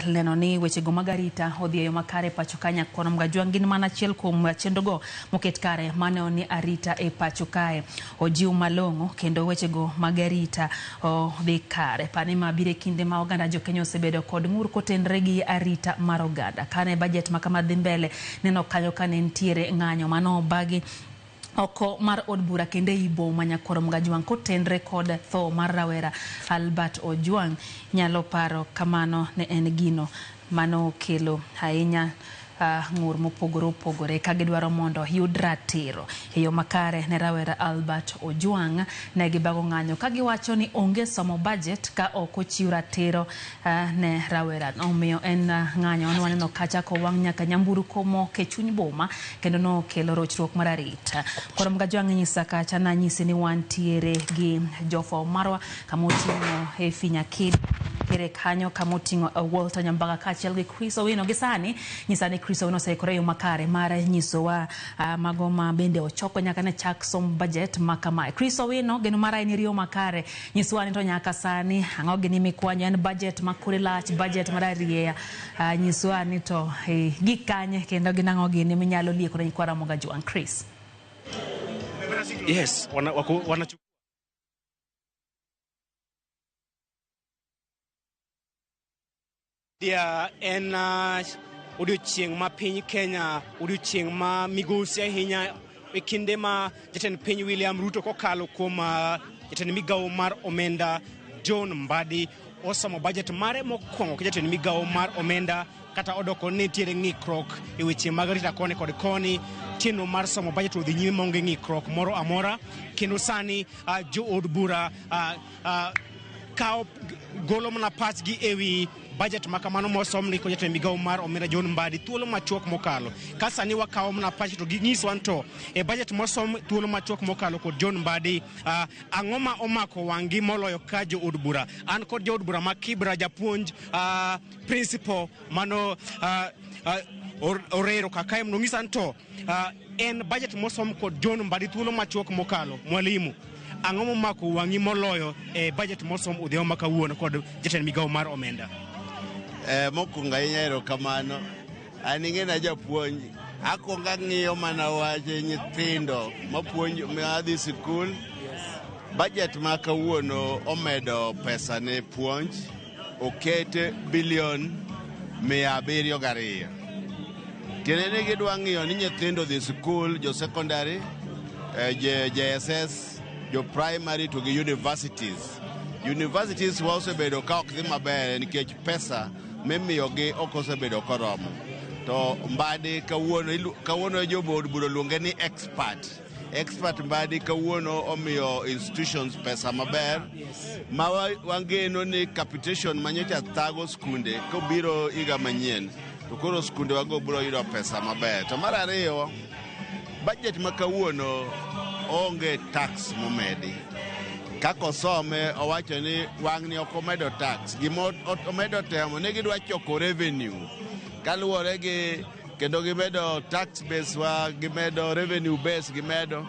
neno ni wechego mag arita odhi e yo makare pacho kae. Nyakwar Mgajwang' gin mana achiel kuom chenrogo moket kare maneno ni arita e pacho kae ojiw malong'o kendo wechego mag arita odhi kare. Pani ma biro e kinde ma oganda jokenya osebedo kod ng'ur kotenre gi arita mar oganda. Kane budget ma kama dhi mbele neno kanyo kane nitiere ng'anyo mano obagi oko mar od bura kendo ei boma Nyakwar Mgajwang' kotenre kod tho mar rawera Albert Ojwang. Nyalo paro kamano ne en gino mano kelo ahinya ng'ur mopogore opogore ka gidwaro mondo yud ratiro e yo makare ne rawera Albert Ojwang. Ne gibago ng'anyo ka giwacho ni onge somo budget ka ok ochiw ratiro ne rawera. Omiyo en ng'anyo ne waneno kacha kowang' nyaka nyamburko moko e chuny boma kendo nokelo rochruok mar arita. Koro Mgajwang' nyisa kacha nanyisi ni wantiere gi jofwambo marwa kamoting'o Effie Nyakidi nitiere kanyo kamoting'o Walter Nyambaga kaachiel gi Chris Owino. Gi sani nyisa ni Chris Owino oseikore e yo makare mar nyisowa mago ma bende ochoko nyaka ne chak som budget ma kamae. Chris Owino, geno mara en riyo makare, nyiswa ni to nyaka sani ang'o gini mikwanyo, en budget ma kore lach, budget mar arieya, nyiswa ni to gik kanye kendo gin ang'o gini minyalo lieko ne nyikwa Ramogi Ajwang'. Chris. Yes, wanachukua en odiochieng' ma piny Kenya, odiochieng' ma migosi ahinya E kinde ma jatend piny William Ruto kokalo kuom jatend migawo mar omenda John Mbadi osomo budget mare mokwongo ka jatend migawo mar omenda, kata odoko ni nitiere ng'ikruok e weche mag arita koni kod koni, chenro mar somo budget odhi nyime maonge ng'ikruok moro amora. Kendo sani jood bura kawo golo mana pachgi ewi budget ma kamano mosom ni kod jatend migawo mar omenda John Mbadi thuolo machuok mokalo. Ka sani wakawo mana pach to ginyiswa to e budget mosom thuolo machuok mokalo kod John Mbadi, ang'o ma omako wang'gi moloyo ka jood bura? An kod jood bura ma Kibra, japuonj, principal mano Orero kakae nong'isa ni to en budget mosom kod John Mbadi thuolo machuok mokalo. Mwalimu, ang'o momako wang'i moloyo e budget mosom odhiambo ma kawuono kod jatend migawo mar omenda? Mokwongo ahinya, erokamano. An ing'e japuonj, akwongo ang'iyo mana wach nyithindo mapuonj madhi sikul. Budget ma kawuono omedo pesa ne puonj, oket bilion 702. Tiende ni gidwa ng'iyo ni nyithindo dhi sikul, jo secondary, JSS, jo primary to gi universities. Universities wa osebedo ka ok dhi maber nikech pesa mimiyogi ok osebedo koromo. To Mbadi kawuono, kawuono jood bura luonge ni expert. Expert Mbadi kawuono omiyo institutions pesa maber ma wageno ni capitation manyocha thago skunde kobiro higa manyien to koro skunde wago biro yudo pesa maber. To mar ariyo, budget ma kawuono onge tax momedi. Kaka osome owacho ni wang'ni ok omedo tax. Gima omedo temo ni gidwa choko revenue kaluwore gi kendo gimedo tax base wa, gimedo revenue base gimedo.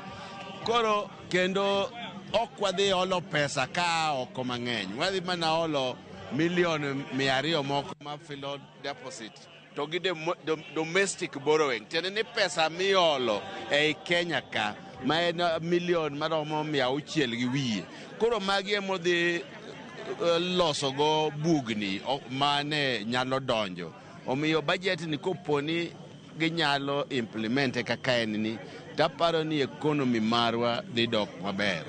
Koro kendo ok wadhi olo pesa ka oko mang'eny. Wadhi mana olo milion 200 moko ma filo deposit to gi domestic borrowing. Tiende ni pesa miolo ei Kenya ka ma en milion maromo 600 gi wiye. Koro magi emodhi losogo bugni mane nyalo donjo. Omiyo budget ni koponi ginyalo implement kaka en ni, taparo ni economy marwa dhi dok maber.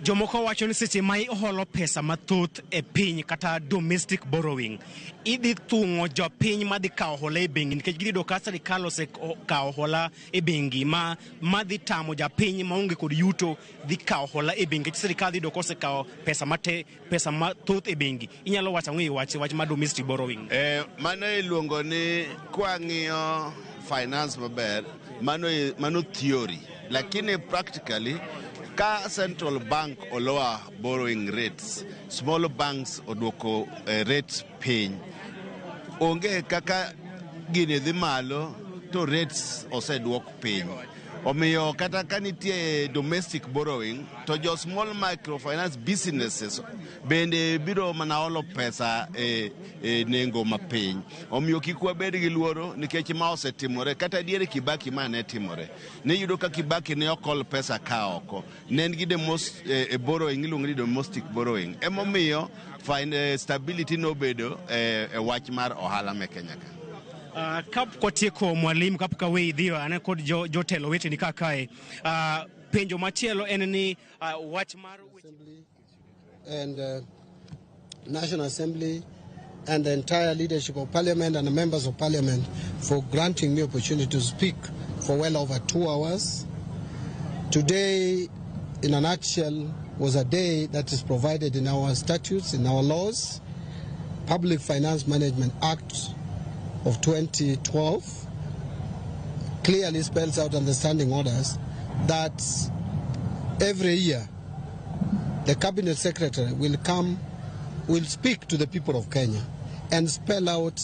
Jomoko wacho ni seche ma iholo pesa mathoth e piny kata domestic borrowing, idhi thung'o jopiny madhi kawo hola e bengi, nikech gidhi yudo ka sirikal osekawo hola e bengi ma madhi tamo japiny maonge kod yuto dhi kawo hola e bengi, nikech sirikal dhi yudo kosekawo pesa mate pesa mathoth e bengi. Inyalo wacho ang'o e wach mar domestic borrowing? Mano iluongo ni kwang'iyo finance maber, mano theory, lakini practically ka central bank olower borrowing rates, small banks oduoko rates piny, onge kaka gini dhi malo to rates oseduok piny. Omiyo kata ka nitie domestic borrowing to jo small microfinance businesses bende biro mana olo pesa e nengo mapiny. Omiyo kik wabed gi luoro nikech ma osetimore kata diere Kibaki ma ne timore. Niyudo ka Kibaki ne ok ol pesa ka oko. Ne en gi borrowing iluongo ni domestic borrowing. Emomiyo stability nobedo e wach mar ohala me Kenya ka. Kapok watieko, mwalimu, kapok aweyi dhiyo ane kod jotelo weteni ka kae, penjo machielo en ni wach mar and National Assembly and the entire leadership of Parliament and the members of Parliament for granting me opportunity to speak for well over 2 hours. Today, in a nutshell, was a day that is provided in our statutes, in our laws. Public Finance Management Act of 2012 clearly spells out under standing orders that every year the cabinet secretary will come, will speak to the people of Kenya and spell out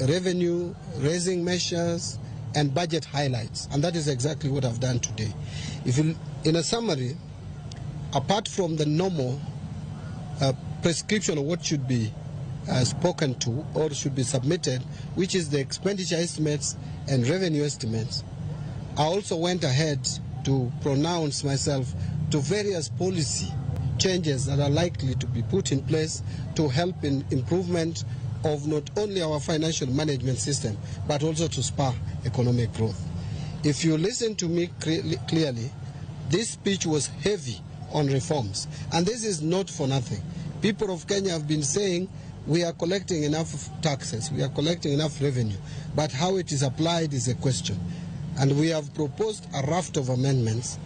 revenue raising measures and budget highlights. And that is exactly what I've done today. If you, in a summary, apart from the normal prescription of what should be spoken to or should be submitted, which is the expenditure estimates and revenue estimates, I also went ahead to pronounce myself to various policy changes that are likely to be put in place to help in improvement of not only our financial management system, but also to spur economic growth. If you listen to me clearly, this speech was heavy on reforms. And this is not for nothing. People of Kenya have been saying we are collecting enough taxes, we are collecting enough revenue, but how it is applied is a question. And we have proposed a raft of amendments,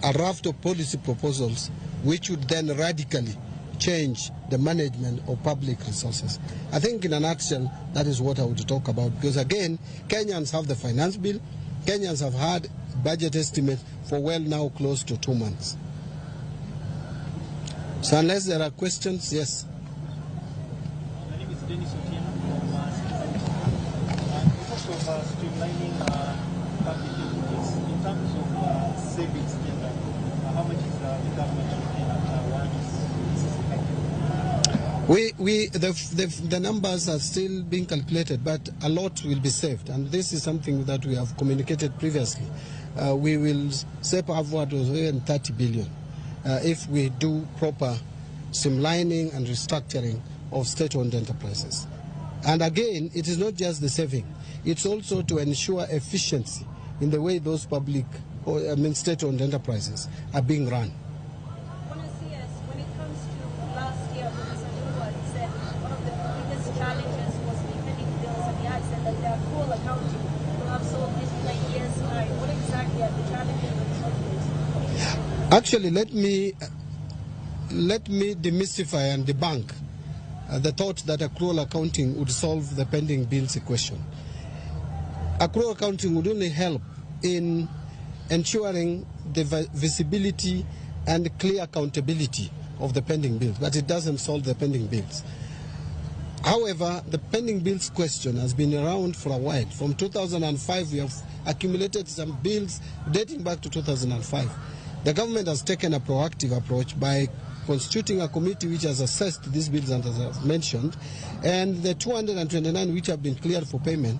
a raft of policy proposals, which would then radically change the management of public resources. I think in a nutshell, that is what I would talk about, because again, Kenyans have the finance bill, Kenyans have had budget estimates for well now close to 2 months. So unless there are questions, yes. My name is Dennis Otieno from Citizen TV. In terms of streamlining public entities, in terms of savings generally, how much is the government looking at once this is effective? The numbers are still being calculated, but a lot will be saved, and this is something that we have communicated previously. We will save upward of even 30 billion if we do proper streamlining and restructuring of state-owned enterprises. And again, it is not just the saving; it's also to ensure efficiency in the way those public, or, I mean, state-owned enterprises are being run. When it comes to last year, Professor Ndung'u said one of the biggest challenges was the pending bills, and he had said that the accrual accounting will have solved this in a year's time. What exactly are the challenges and the shortfalls? Actually, let me demystify and debunk the thought that accrual accounting would solve the pending bills equation. Accrual accounting would only help in ensuring the visibility and clear accountability of the pending bills, but it doesn't solve the pending bills. However, the pending bills question has been around for a while. From 2005, we have accumulated some bills dating back to 2005. The government has taken a proactive approach by constituting a committee which has assessed these bills, and as I've mentioned, and the 229 which have been cleared for payment,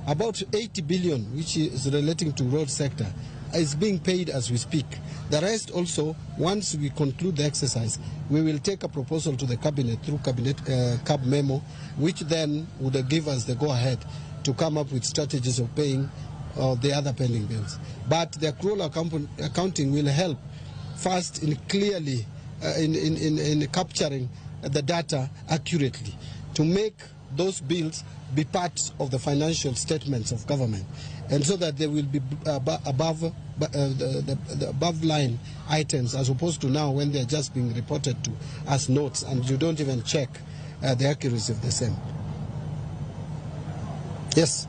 about 80 billion, which is relating to road sector, is being paid as we speak. The rest also, once we conclude the exercise, we will take a proposal to the cabinet through cabinet cab memo, which then would give us the go-ahead to come up with strategies of paying the other pending bills. But the accrual accounting will help first in clearly in capturing the data accurately to make those bills be part of the financial statements of government, and so that they will be above the above line items, as opposed to now when they're just being reported to as notes and you don't even check the accuracy of the same. Yes.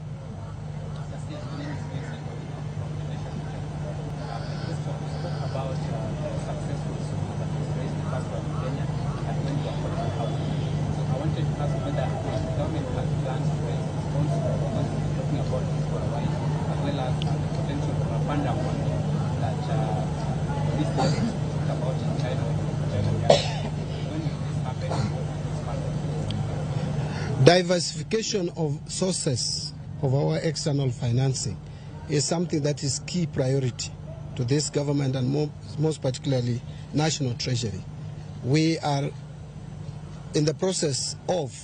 Diversification of sources of our external financing is something that is key priority to this government, and most particularly National Treasury. We are in the process of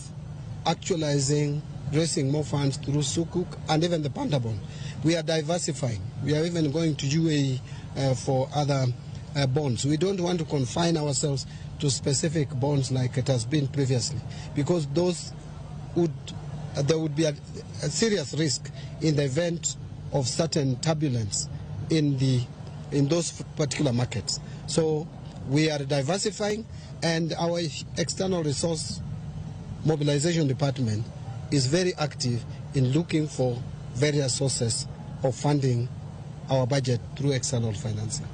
actualizing, raising more funds through Sukuk and even the Panda Bond. We are diversifying. We are even going to UAE for other bonds. We don't want to confine ourselves to specific bonds like it has been previously, because those would there would be a serious risk in the event of certain turbulence in those particular markets. So we are diversifying, and our external resource mobilization department is very active in looking for various sources of funding our budget through external financing.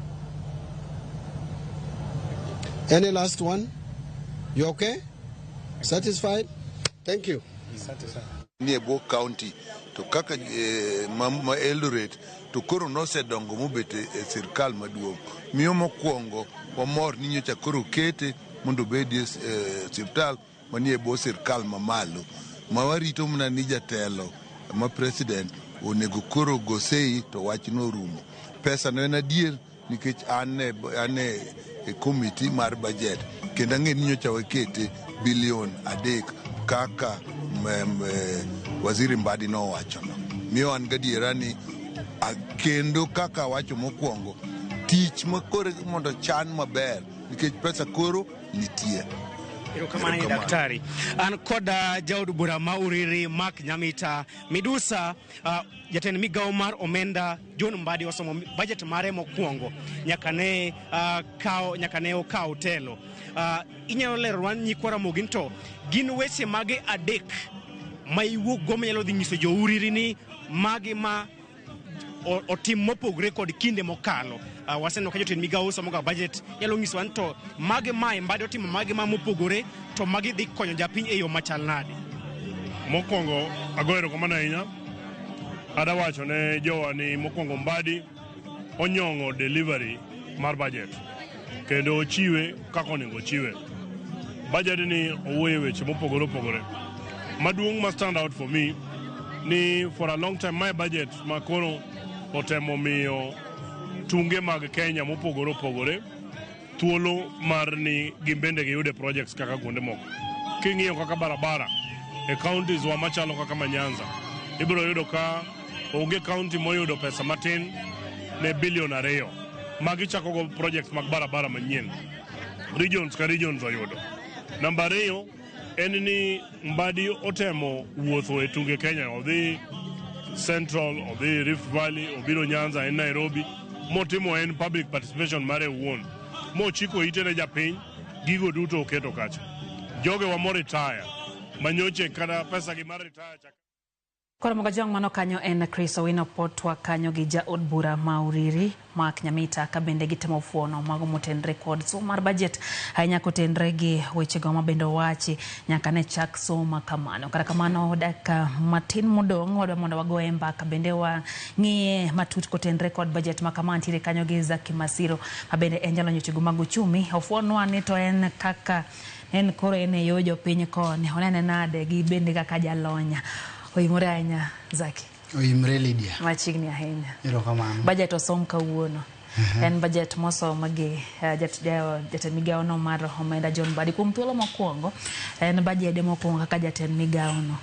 Any last one? You okay? Satisfied? Thank you. Satisfied. Nie bwo county to kaka ma Eldoret to koro nosedongo mobet e sirkal maduong'. Miyo mokwongo wamor ni nyocha koro kete mondo obed e sirkal manie bwo sirkal mamalo. Ma warito mana ni jatelo ma president onego koro go sei to wachno orumo. Pesa no en adier nikech an e committee mar budget kendo ang'e ni nyocha wakete bilion 3 kaka waziri Mbadi nowachono. Miyo an gadiera ni Kendo kaka awacho mokwongo, tich ma koro mondo chan maber nikech pesa koro nitie. Erokamano ahinya daktari. An kod jaod bura ma Uriri Mark Nyamita Midusa, jatend migawo mar omenda John Mbadi osomo budget mare mokwongo nyaka ne nyaka ne okaw telo. Inyalo leronwa nyikwa Ramogi ni to gin weche mage adek ma iwuok go manyalo dhi nyiso jo Uriri ni magi ma otim mopogore kod kinde mokalo. Waseneno ka jotend migawo somoga budget, nyalo nyisowa ni to mage mae Mbadi otimo mage ma mopogore to magi dhi konyo japiny e yo machal nade? Mokwongo agoyo erokamano ahinya. Ada wacho ne jowa ni mokwongo Mbadi onyong'o delivery mar budget kendo ochiwe kaka onego ochiwe. Budget ni owuoyo e weche mopogore opogore. Maduong' ma stand out for me ni for a long time mae budget ma koro otemo miyo tunge mag Kenya mopogore opogore thuolo mar ni gin bende giyude projects kaka kuonde moko. King'iyo kaka barabara e counties wa machalo kaka ma Nyanza, ibiro yudo ka onge county moyudo pesa matin ne bilion 2 magichako go projects mag barabara manyien. Regions ka regions oyudo. Namba 2 en ni Mbadi otemo wuotho e tunge Kenya, odhi Central, odhi Rift Valley, obiro Nyanza, en Nairobi, motimo en public participation mare owuon, mochiko ite ne japiny, gigo duto oketo kacha. Jogewa mo retire, manyoche kata pesa gi mar retire. Koro Mogajwang' mano kanyo en Chris Owino Potwa kanyo gi jaod bura ma Uriri Mark Nyamita ka bende gitemo fuono mago motenre kod somo mar budget ahinya kotenre gi wechego ma bende owachi nyaka ne chak somo kamano. Kata kamano dakika matin modong' wadwa mondo wagoye mbaka bende wang'iye matut kotenre kod budget ma kama ntiere kanyo gi Zaki Masiro ma bende en jalony wechego mag uchumi. Ofuonwa ni to en kaka en koro en e yo jopiny koni onene nade gi bende kaka jalonya. Oimore ahinya Zaki. Oimre Lydia. Machiegni ahinya. Erokamano. Budget osom kawuono. En budget mosom gi jatend migawo no mar omenda John Mbadi kuom thuolo mokwongo. En bajede mokwongo kaka jatend migawo no.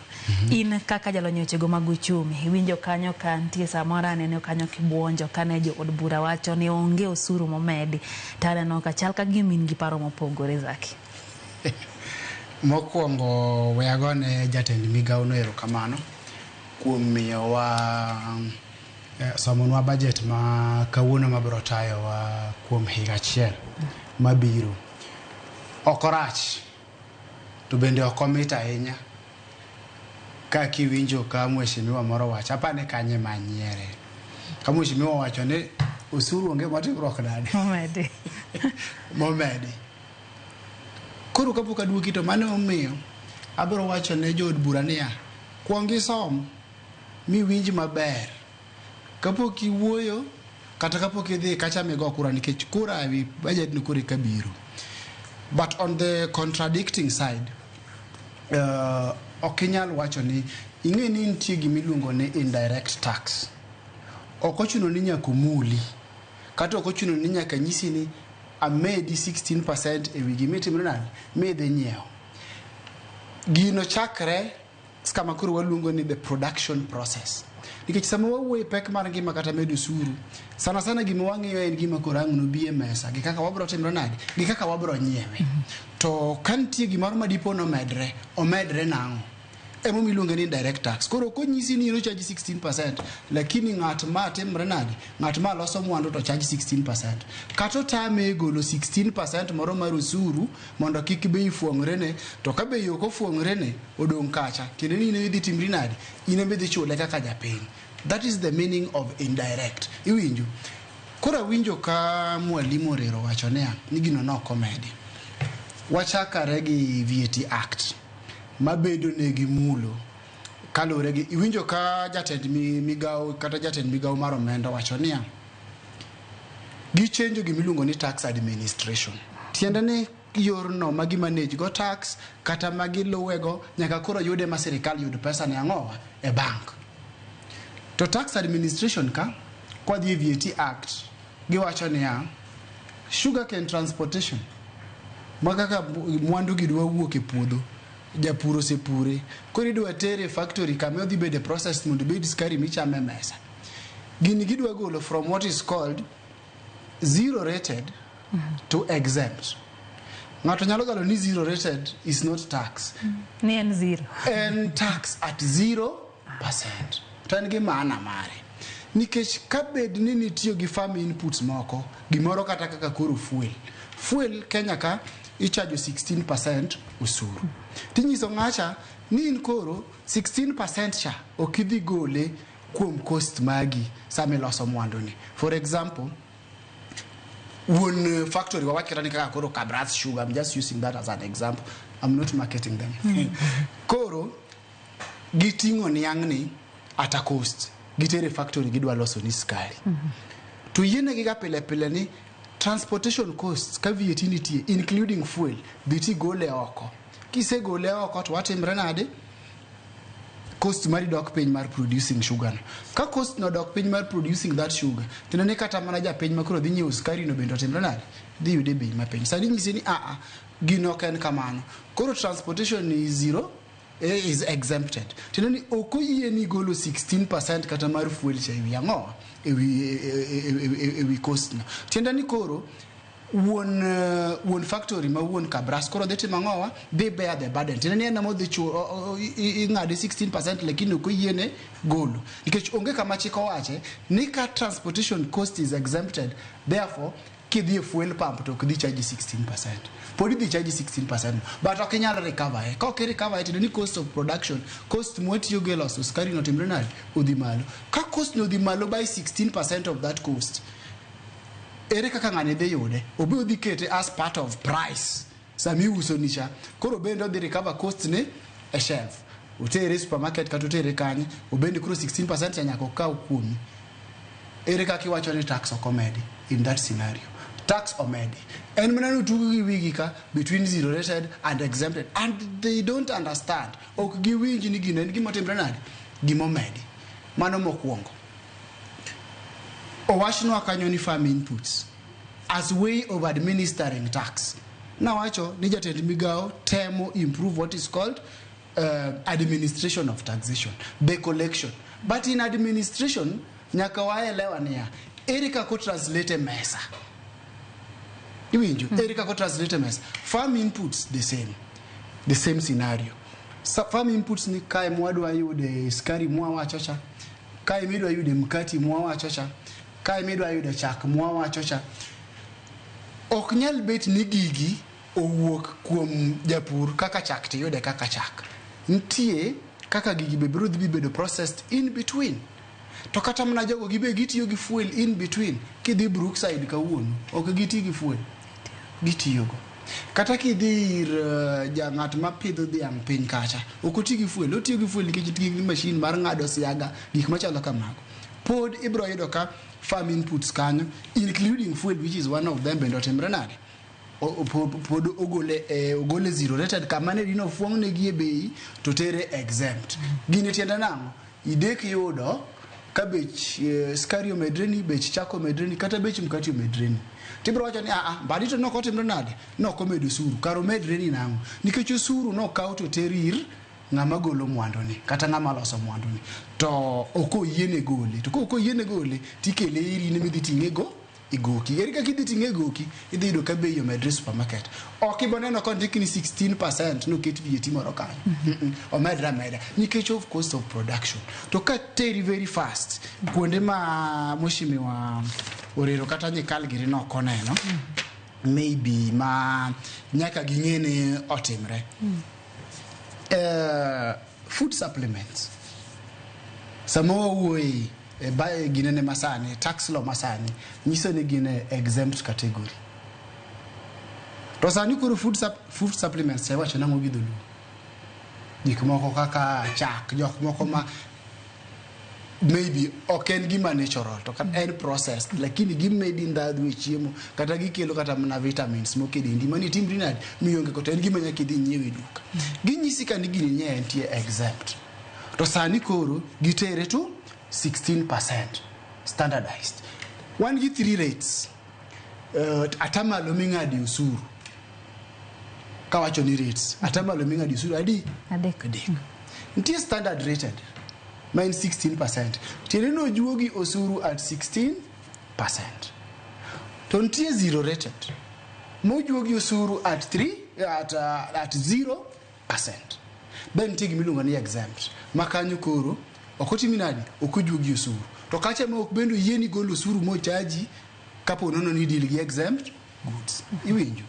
In kaka jalony wechego mag uchumi, iwinjo kanyo ka nitie samoro aneno kanyo kibuonjo kane jood bura wacho ni onge osuru momedi. To aneno ka chal ka gima in gi paro mopogore Zaki. Mokwongo we agone jatend migawo no erokamano kuom miyowa somonwa budget ma kawuono mabiro tayowa kuom higa achiel mabiro. Ok orach to bende ok omit ahinya ka kiwinjo ka mheshimiwa moro wacho, apani kanye manyiere. Ka mheshimiwa wacho ni osuru onge motimruok nade? Momedi. Momedi. Koro kapok aduoki to mano omiyo abiro wacho ne jood bura niya, kuong isom miwinj maber kapok iwuoyo kata kapok idhi kacha migo kura nikech kura ewi budget ni koro eka biro. But on the contradicting side, ok inyal wacho ni ing'e ni nitie gima iluongo ni indirect tax. Ok ochuno ni nyaka omuli kata ok ochuno ni nyaka nyisi ni amedi 16% ewi gima itimre nade midhi nyiewo. Gino chakre kama koro waluongo ni the production process. Nikech sama wawuoyo e pek mar ngima kata medo osuru, sana sana gima wang'iyo en gima koro ang' nobi e mesa gi kaka wabro timre nade gi kaka wabro nyiewe. To ka nitie gimoro ma dipo nomedre, omedre nang'o? Emomiyo iluonge ni indirect tax. Koro konyisi ni in ochaji 16%, lakini ng'at ma timre nade, ng'at ma loso mwandu to charge 16%. Kata otame golo 16% moro mar osuru mondo kik bei fuong're ne, to ka bei ok ofuong're ne, odong' kacha. Tiende ni in idhi timri nade, in ema idhi chule kaka japiny. That is the meaning of indirect. Iwinjo? Koro awinjo ka mwalimu Orero wacho niya, ni gino nok omedi. Wachakare gi VAT Act mabedo negi mulo kaluwore gi iwinjo ka jatend migawo kata jatend migawo mar omenda wacho niya gichenjo gimiluongo ni tax administration. Tiende ni yorno ma gimanage go tax kata ma giluwego nyaka koro yude ma sirikal yud pesa ne ang'owa e bank. To tax administration ka kwadhi e VAT Act giwacho niya sugarcane transportation ma kaka mwandu gi dwa wuok e puodho japur osepure koro idwa tere e factory kama odhi bede process mondo obed sukari michame e mesa. Gini gidwa golo from what is called zero rated to exempt. Ng'ato nyalo galo ni zero rated is not tax. Ni en zero. En tax at 0%. To en gi maana mare. Nikech kabed ni nitiyo gi farm inputs moko, gimoro kata kaka koro fuel. Fuel Kenya ka ichajo 16% osuru. Tinyiso ng'acha ni in koro 16% cha ok idhi gole kuom cost magi sama iloso mwandu ni. For example, wuon factory wawach kata ni kaka koro Kabras Sugar, I'm just using that as an example. I'm not marketing them. Koro giting'o niang' ni at a cost. Gitere factory gidwa loso ni skari. To yienegi ga pile pile ni transportation costs ka VAT nitie including fuel dhi tigole oko. Kisegole oko to watimre nade? Cost mari dok piny mar producing sugar no. Ka cost no dok piny mar producing that sugar, tiende ni kata mana japiny ma koro dhi nyiewo sukari no bende otimre nade? Dhi yude bei mapiny. Sani nyisi ni aa, gino ok en kamano. Koro transportation is zero is exempted. Tiende ni ok oyieni golo 16% kata mar fuel cha ewi ang'o? Ewi cost no. Tiende ni koro wuon factory ma wuon Kabras koro dhi timo ang'owa? Dhi bear the burden. Tiende ni en ema odhi chulo, ing'ade 16% lakini ok oyiene golo. Nikech onge kama chik owache ni ka transportation cost is exempted, therefore kidhi e fuel pump to ok dhi charge 16%. Pod idhi charge 16%, but ok inyal recover e. Ka ok i recover e, tiende ni cost of production, cost mwatiyogo e loso sukari no timre nade? Odhi malo. Ka cost no odhi malo by 16% of that cost, ere kaka ng'ani dhi yude? Obi odhi kete as part of price sama iuso ni cha. Koro bende odhi recover cost ne e shelf. Otere e supermarket kata otere kanye, obende koro 16% cha nyaka okaw kuomi. Ere kaka iwacho ni tax ok omedi in that scenario? Tax omedi. En mana ni otug gi wigi ka between zero rated and exempted and they don't understand. Ok giwinj ni gino en gima otimre nade? Gima omedi. Mano mokwongo. Owachnwa kanyo ni farm inputs as way of administering tax. Nawacho ni jatend migao temo improve what is called administration of taxation, the collection. But in administration, nyaka waelewa niya, ere kaka translate e mesa. Iwinjo? Ere kaka translate e mesa. Farm inputs the same scenario. Farm inputs ni kae mwadwa yude skari mwawacho cha, kae midwa yude mkati mwawacho cha, kae midwa yude chak mwawacho cha. Ok nyal bet ni gigi owuok kuom japur kaka chak tiyude kaka chak. Nitie kaka gigi be biro dhi bedo processed in between. To kata mana jogo gibe gitiyo gi fuel in between. Kidhi Brookside kawuono, ok giti gi fuel. Gitiyogo. Kata kidhi ir ja ng'at mapidho dhiang' piny kacha, ok oti gi fuel, otiyo gi fuel nikech otiyo gi machine mar ng'ado siaga, gik machalo kamago. Pod ibiro yudo ka farm inputs kanyo, including fuel which is one of them bende otimre nade? Pod ogole zero rated kama ne dino fuong' negi e bei to tere exempt. Gini tiende nang'o? Idek yudo ka bech skari omedre ni, bech chak omedre ni, kata bech mkati omedre ni. Tibiro wacho ni aa, Mbadi to nok otimre nade? Nok omedo osuru. Kar omedre ni nang'o? Nikech osuru nokaw to ter ir ng'ama golo mwandu ni kata ng'ama loso mwandu ni. To ok oyiene gole. To kok oyiene gole, tikele iri in emidhi ting'e go e goki. Ere kaka idhi ting'e e goki? Idhi yudo ka bei omedre e supermarket. Ok ibo neno kondik ni 16% noket VAT moro kanyo. Omedre ameda nikech of cost of production. To ka teri very fast kuonde ma mheshimiwa Orero kata Nyikal giri nok oneno maybe ma nyaka ging'e ni otimre. Food supplements sama wawuoye e ginene masani tax law masani nyiso ni gin e exempt category to sani koro food supplements cha iwacho nang'o gi dholuo gik moko kaka chak jok moko ma maybe ok en gima natural to kata en processed lakini gimedi ndhadhu e chiemo kata gikelo kata mana vitamins moko e dendi mani timri nade mionge go to en gima nyaka idhi nyiew e duka ginyisi ka ni gini nye entie exempt to sani koro gitere to 16% standardized wan gi three rates atamalo ming'ade osuru kawacho ni rates atamalo ming'ade osuru adi Adek. Adek nitie standard rated Ma en 16%. Tiende ni ojuogi osuru at 16%. To nitie zero rated. Mojuogi osuru at 3 at 0%. Be nitie gimiluongo ni exempt. Ma kanyo koro ok otimi nadi? Ok ojuogi osuru. To kacha ma ok bende oyieni golo osuru mochaji kapo nono ni deal gi exempt goods. Iwinjo?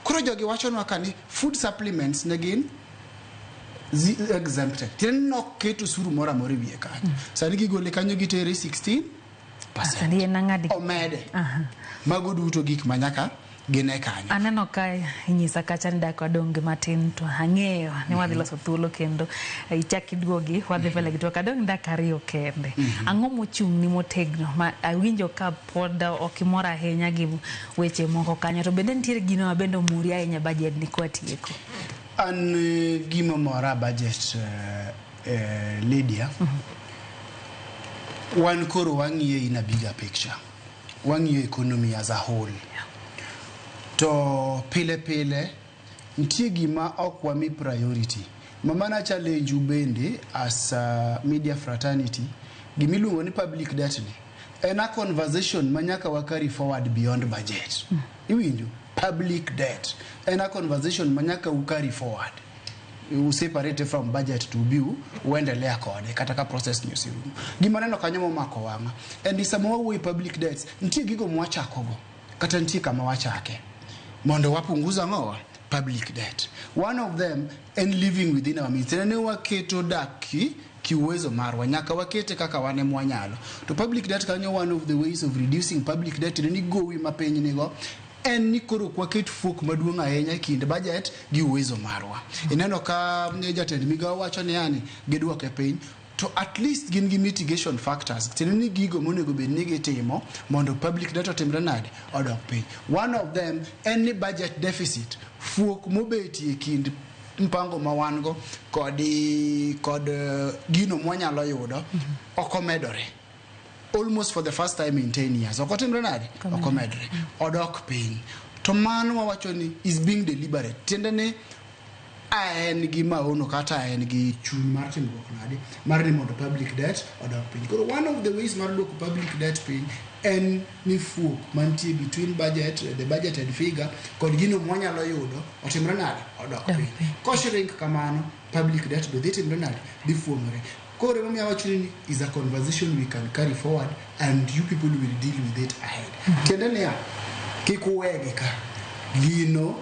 Koro jogi wachonwa ka ni food supplements ne gin exempted. Tiende ni nok ket osuru moro amora e wiye kanyo. Sani gigole kanyo gitere 16%. Sani en ang'adi. Omede. Mago duto gik ma nyaka gine kanyo. Aneno ka inyisa kacha ni dak wadong' gi matin to ang'eyo ni wadhi loso thuolo kendo ichak iduogi wadhi mbele gi twak. Adong' dakika 2 kende. Ang'o mochung' ni motegno ma awinjo ka pod ok imor ahinya gi weche moko kanyo to bende nitiere gino ma bende omori ahinya budget ni kwatieko? An gima mora budget Lydia, wan koro wang'iye in a bigger picture. Wang'iyo economy as a whole. To pile pile nitie gima ok wami priority. Ma mana challenge u bende as a media fraternity, gimiluongo ni public debt ni en a conversation ma nyaka wa carry forward beyond budget. Iwinjo? Public debt en a conversation ma nyaka u carry forward. U separate from budget to be uendelea kode kata ka process ni oserumo. Gima neno kanyo momako wang'a en ni sama wawuoyo public debts, nitie gigo mwachakogo kata nitie kama wachake mondo wapunguza ng'owa public debt. One of them en living within our means. Ne waketo dak kiuwezo marwa, nyaka wakete kaka wan ema wanyalo. To public debt kanyo, one of the ways of reducing public debt ni gowi ma piny nigo en ni koro ok waket fuok maduong' ahinya e kind budget gi uwezo marwa. Ineno ka jatend migawo wacho ni yani gidwoke piny, to at least gin gi mitigation factors, tiende ni gigo monego bed ni gitimo mondo public debt otimre nade, odok piny. One of them en ni budget deficit, fuok mobetie kind mpango ma wan go kod gino mwanyalo yudo ok omedore. Almost for the first time in 10 years. Ok otimre nade? Ok omedore. Odok piny. To mano wawacho ni is being deliberate. Tiende ni en gi maono kata en gi chuny mar timruok nade mar ni mondo public debt odok piny. Koro one of the ways mar duoko public debt piny en ni fuok mantie between budget, the budgeted figure kod gino mwanyalo yudo otimre nade, odok piny. Koshrink kamano, public debt be dhi timre nade, dhi fuomore. Koro emomiyo awacho ni is a conversation we can carry forward and you people will deal with it ahead. Tiende niya, kik uwegi ka gino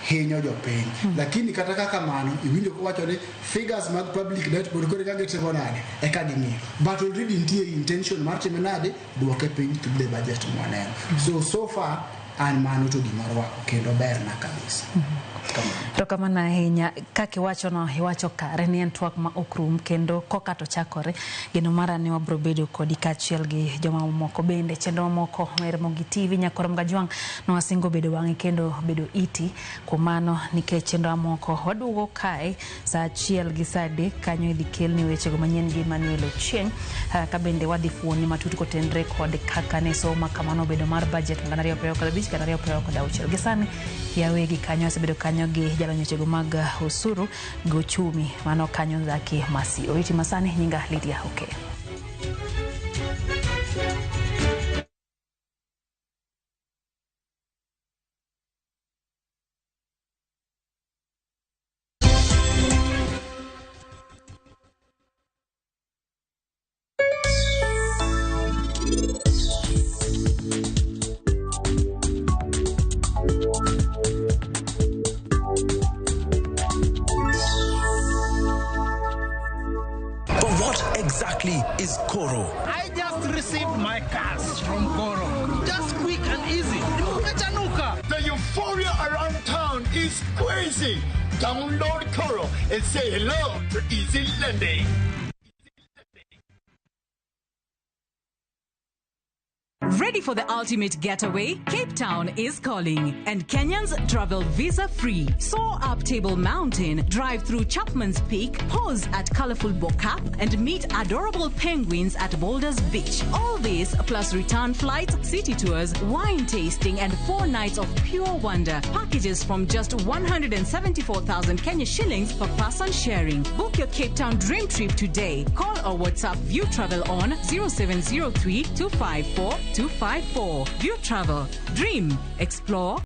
hinyo jopiny. Lakini kata kaka mano, iwinjo kowacho ni figures mag public debt pod koro eka gitimo nade, eka ging'iyo. But already nitie intention mar timo nade, duoke piny through the budget mwaneno. So far, an mano to gima arwako kendo berna kabisa. To kamano ahinya, kaka iwachono, iwacho kare ni en twak ma ok rum kendo koka to chakore, geno mara ni wabro bedo kodi kaachiel gi joma moko bende chenro mamoko mar Ramogi TV nyakoro Mgajwang' nowasingo bedo wang'i kendo bedo iti kuom mano nikech chenro mamoko waduogo kae saa 1 gi saa 3 kanyo idhi kelni wechego manyien gi Emmanuel Ochieng' ka bende wadhi fuoni matut kotenre kod kaka ne somo ma kamano obedo mar budget 2025 2026 gi sani yawegi kanyo asebedo kanyo gi jalony wechego mag osuru gi uchumi mano kanyo Zaki Masi. Oriti masani nyinga Lydia Okeyo. But what exactly is Koro? I just received my cash from Koro. Just quick and easy. Nimechanuka. The euphoria around town is crazy. Download Koro and say hello to easy lending. Ready for the ultimate getaway? Cape Town is calling, and Kenyans travel visa free. Soar up Table Mountain, drive through Chapman's Peak, pause at colorful Bo-Kaap, and meet adorable penguins at Boulders Beach. All this plus return flights, city tours, wine tasting, and 4 nights of pure wonder. Packages from just 174,000 Kenya shillings per person sharing. Book your Cape Town dream trip today. Call or WhatsApp View Travel on 0703 254 254. View Travel. Dream. Explore.